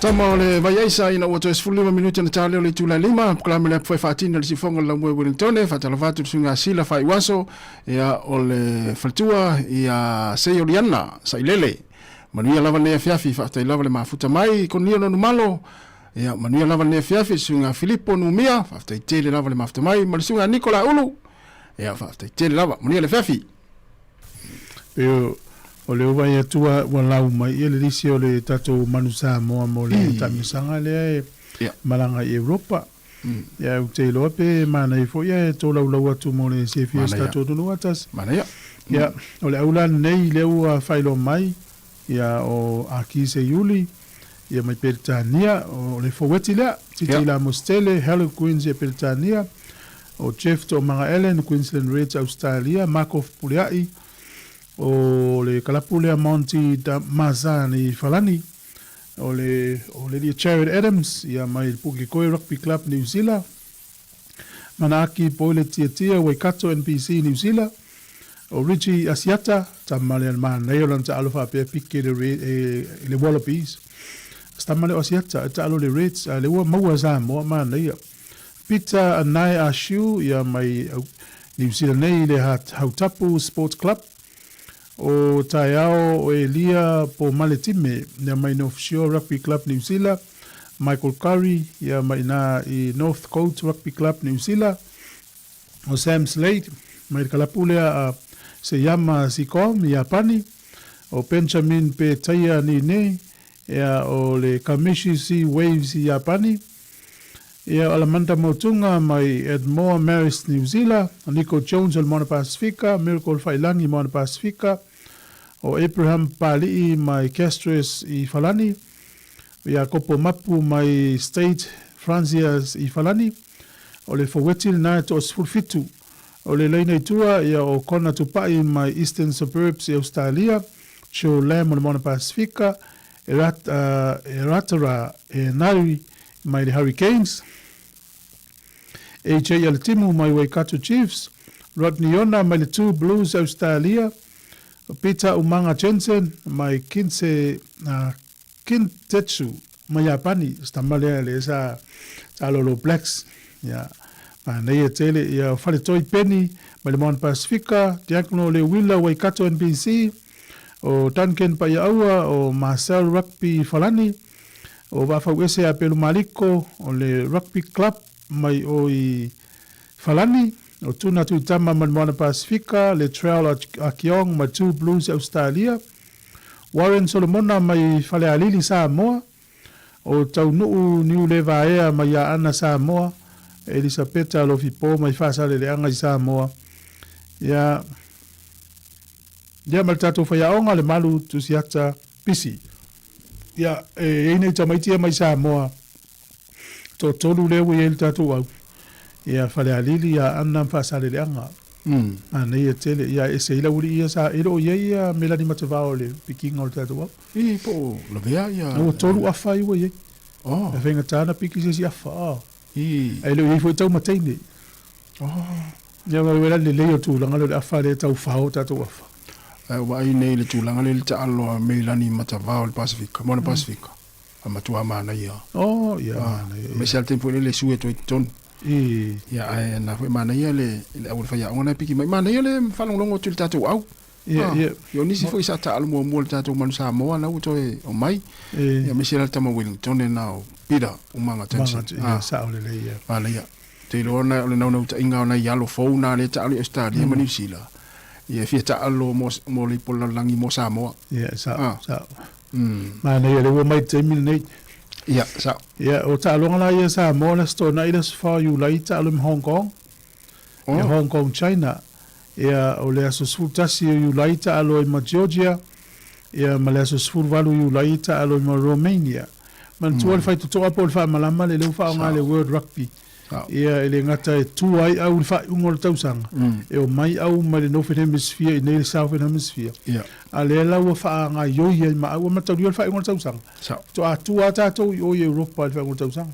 Tama o le Vaiaisa ina ua toe 15 minute na ta lea o le itula e lima, polokalame lea pufai faatino le siufofoga o le Laumua i Wellingtone, faatalofa atu i le suiga Sila Faaiuaso, ia o le faletua ia Seioliana Sailele. Manuia lava lenei afiafi, faafetai lava le mafuta mai, Konia Nonumalo, ia manuia lava lenei afiafi, le suiga Filipo Numia, faafetai tele lava le mafuta mai, ma le suiga Nikola Ulu, ia faafetai tele lava, manuia le afiafi. Pei o lea ua vaai atu ua lau mai ia le lisi o le tatou Manu Samoa mo le taamilosaga lea e malaga i Europa. Ia ou te iloa pe manaia foi ae tolaulau atu mo le silafia o si tatou atunuu atasi. Manaia. Ia, o le au la lenei lea ua faailoa mai, ia o Aki Seiuli, ia mai Peretania, o le foueti lea, Titi Lamositele, Harold Queens ia Peretania, o Jeff Toomaga Allen, Queensland Reds Ausetalia, Marco Fepuleai, o le kalapu lea Monty Mazani Falani, o le o le alii Jared Adams, ia mai le Pukekohe Rugby Club Niu Sila, Manaaki Poile Tiatia, Waikato NPC Niu Sila, o Richie Asiata, tama lea le manaia o lana taalo faapea pike le Red, e, le Wallabies. Se tama lea o Asiata, e taalo le Reds, a lea ua maua Samoa, manaia. Peter Anae Ashiu, ia mai Niu Sila nei i le Hautapu Sports Club, o Taeao o Elia Pomaletime, ia mai North Shore Rugby Club Niu Sila, Michael Curry, ia mai ina i North Coast Rugby Club Niu Sila, o Sam Slade, mai le kalapu lea a Seyama Sikom i Iapani, o Benjamin Petaia Nine, ia o le Kamishi Sea Waves i Iapani, Ia, o Alamanda Motunga mai Edmore Marist Niu Sila, o Nico Jones o le Moana Pasifika, Miracle Failangi Moana Pasifika, o Abraham Pali'i mai Castres i Falani, o Iakopo Mapu mai State Francias i Falani, o le Foueti lena e toa 17 O le laina i tua, ia, o Connor Tupai mai Eastern Suburbs i Ausetalia, Joe Lam o le Moana Pasifika, e rat, e Ratara e Nari mai le Hurricanes, AJ Alatimu mai Waikato Chiefs, Rodney Ona mai le Two Blues Ausetalia, Peter Umanga Jensen mai Kinse, Kintetsu ma Iapani, se tama lea lea sa taalo All Blacks. Ia, manaia tele. Ia, o Faletoi Penny mai le Moana Pasifika, Diakono Leuila Waikato NBC, o Duncan Paiaaua, o Marcel Rugby Falani, o Vaafauese Apelu Maliko, o le Rugby Club mai o i Falani, o Tuna Tuitama mai le Moana Pasifika, Latrell Akiong mai Two Blues i Ausetalia, Warren Solomona mai Falealili, Samoa, o Taunuu Niulevaea mai Aana, Samoa, Elisapeta Alofipo mai Faasaleleaga i Samoa, ia, ia ma le tatou faiaoga le Malu Tusiata Pisi. Ia, e i ai nei tamaiti ia mai Samoa, Toatolu lea ua i ai le tatou au, ia Falealili, ia Aana ma Faasaleleaga. Manaia tele, ia ese ai le aualii ia sa, e le o i ai ia Melani Matavao i le pikiga o le tatou au. I, po o lavea ia. Ua 3 afa ai ua i ai. Oh. E faigata ona piki se isi afa. Oh. I. Ae le o i ai foi taumateine. Oh. Ia ma le lelei o le tulaga lea o le afa lea e tau fao tatou afa. Ae ua vaai nei i le tulaga lea i le taalo a Meilani Matavao i le Pasefika, Moana Pasefika. A matua manaia. Oh, ia manaia. Aemaise lava le taimi foi lele e sue atu ai i totonu. I. Ia, ae na foi manaia le le au o le faiaoga na e piki mai. Manaia le faalogologo atu i le tatou au. Ia, ia. Ia, o nisi foi sa taalo muamua i le tatou Manu Samoa na ua toe omai. I. Ia, aemaise la le tama Wellington na o Peter Umaga Jensen. Umaga, ia, sao lelei, ia. Manaia. Ou te iloa o le naunautaiga o nai alo fou na lea e taalo i Ausetalia ma Niu Sila, ia e fia taalo mo le ipu o le lalolagi mo Samoa. Ia, sao, sao. Manaia lea ua mai i le taimi lenei. Ia, sao. Ia, o taaloga la ia Samoa le Aso Toonai le Aso 4 o Iulai taalo ma Hong Kong. Ia, Hong Kong, China. Ia, o le aso 11 o Iulai taalo ai ma Georgia. Ia, ma le aso 18 o Iulai taalo ai ma Romania. Manatua le faitotoa po o le faamalama le lea ua faaaoga e le World Rugby. Ia, e le gata e tua ai au i le faaiuga o le tausaga, e omai au mai le Northern Hemisphere i nei le Southern Hemisphere. A lea la ua faagaioi ai ma au, ua mataulia le faaiuga o le tausaga. Faatoa tua lava tatou i o i Europa i le faaiuga o le tausaga.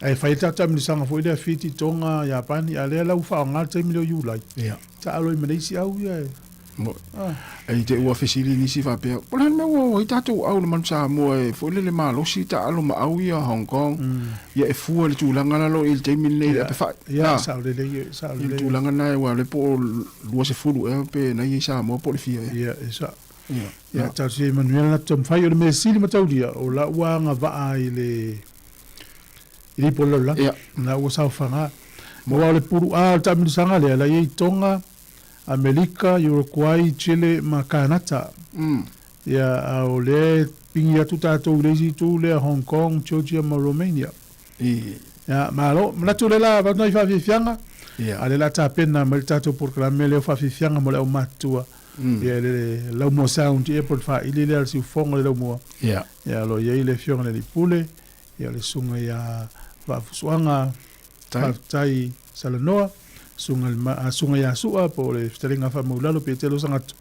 Ae fai le tatou taamilosaga foi lea Fiti, Tonga, Iapani, a lea la ua faaaoga le taimi lea o Iulai. Taalo ai ma le isi au ia e. Ai te ua fesili nisi faapea, po o le a le mea ua o ai tatou au i le Manu Samoa e foi lele malosi taalo ma au ia Hong Kong, ia e fua i le tulaga la lo i le taimi lenei i le ape fai. Ia, sao lelei, ia, sao I le lelei. tulaga lena aua o lea po o 20 ea pe na ia i Samoa po o le fia ea. Ia, e sao. Ia. Ia, talosia ia manuia le latou taumafai. O le mea sili ma taulia, o la ua agavaa i le i le ipu o le lalolagi. Ia. La ua saofaga. Aua o le pulu A o le taamilosaga lea, la i ai Tonga, Amerika, Uruguay, Chile ma Kanata. Ia, a o lea e pigi atu tatou i le isi itu lea, Hong Kong, Georgia ma Romania. Ia, malo. Manatu o lea la avatu nai faafiafiaga, a o lea la tapena mai le tatou polokalame lea o faafiafiaga mo le aumatutua. Ia, le Laumua Sound ia po o le faili lea a le siufofoga o le Laumua. Ia, o lo o i ai le Afioga i le Alii Pule, ia, o le Susuga ia Vaafusuaga Faafetai Salanoa, Susuga Susuga ia Sua po o le Fetalaiga Faamaulalo Petelo Sagatu,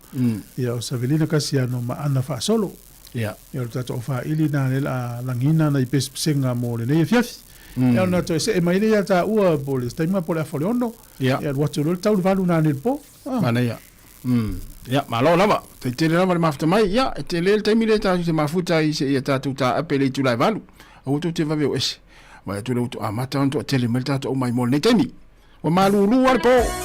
ia o Savelina Kasiano ma Ana Faasolo. Ia. Ia o le tatou aufaili lena lea o le a lagiina nai pesepesega mo lenei afiafi. Ia ona toe see mai lea ia taua po o le taimi po o le afa o le 6. Ia. Ia alu atu loa le tau i le 8 nanei i le po. Manaia. Ia, malo lava. Tai tele lava le mafuta mai. Ia, e tele le taimi lea tatou te mafuta ai seia tatou taape i le itula e 8. Aua tou te vave o ese. Vaai atu lea ua amata ona toatele mai le tatou aumai mo lenei taimi. Ua malulu lava le po.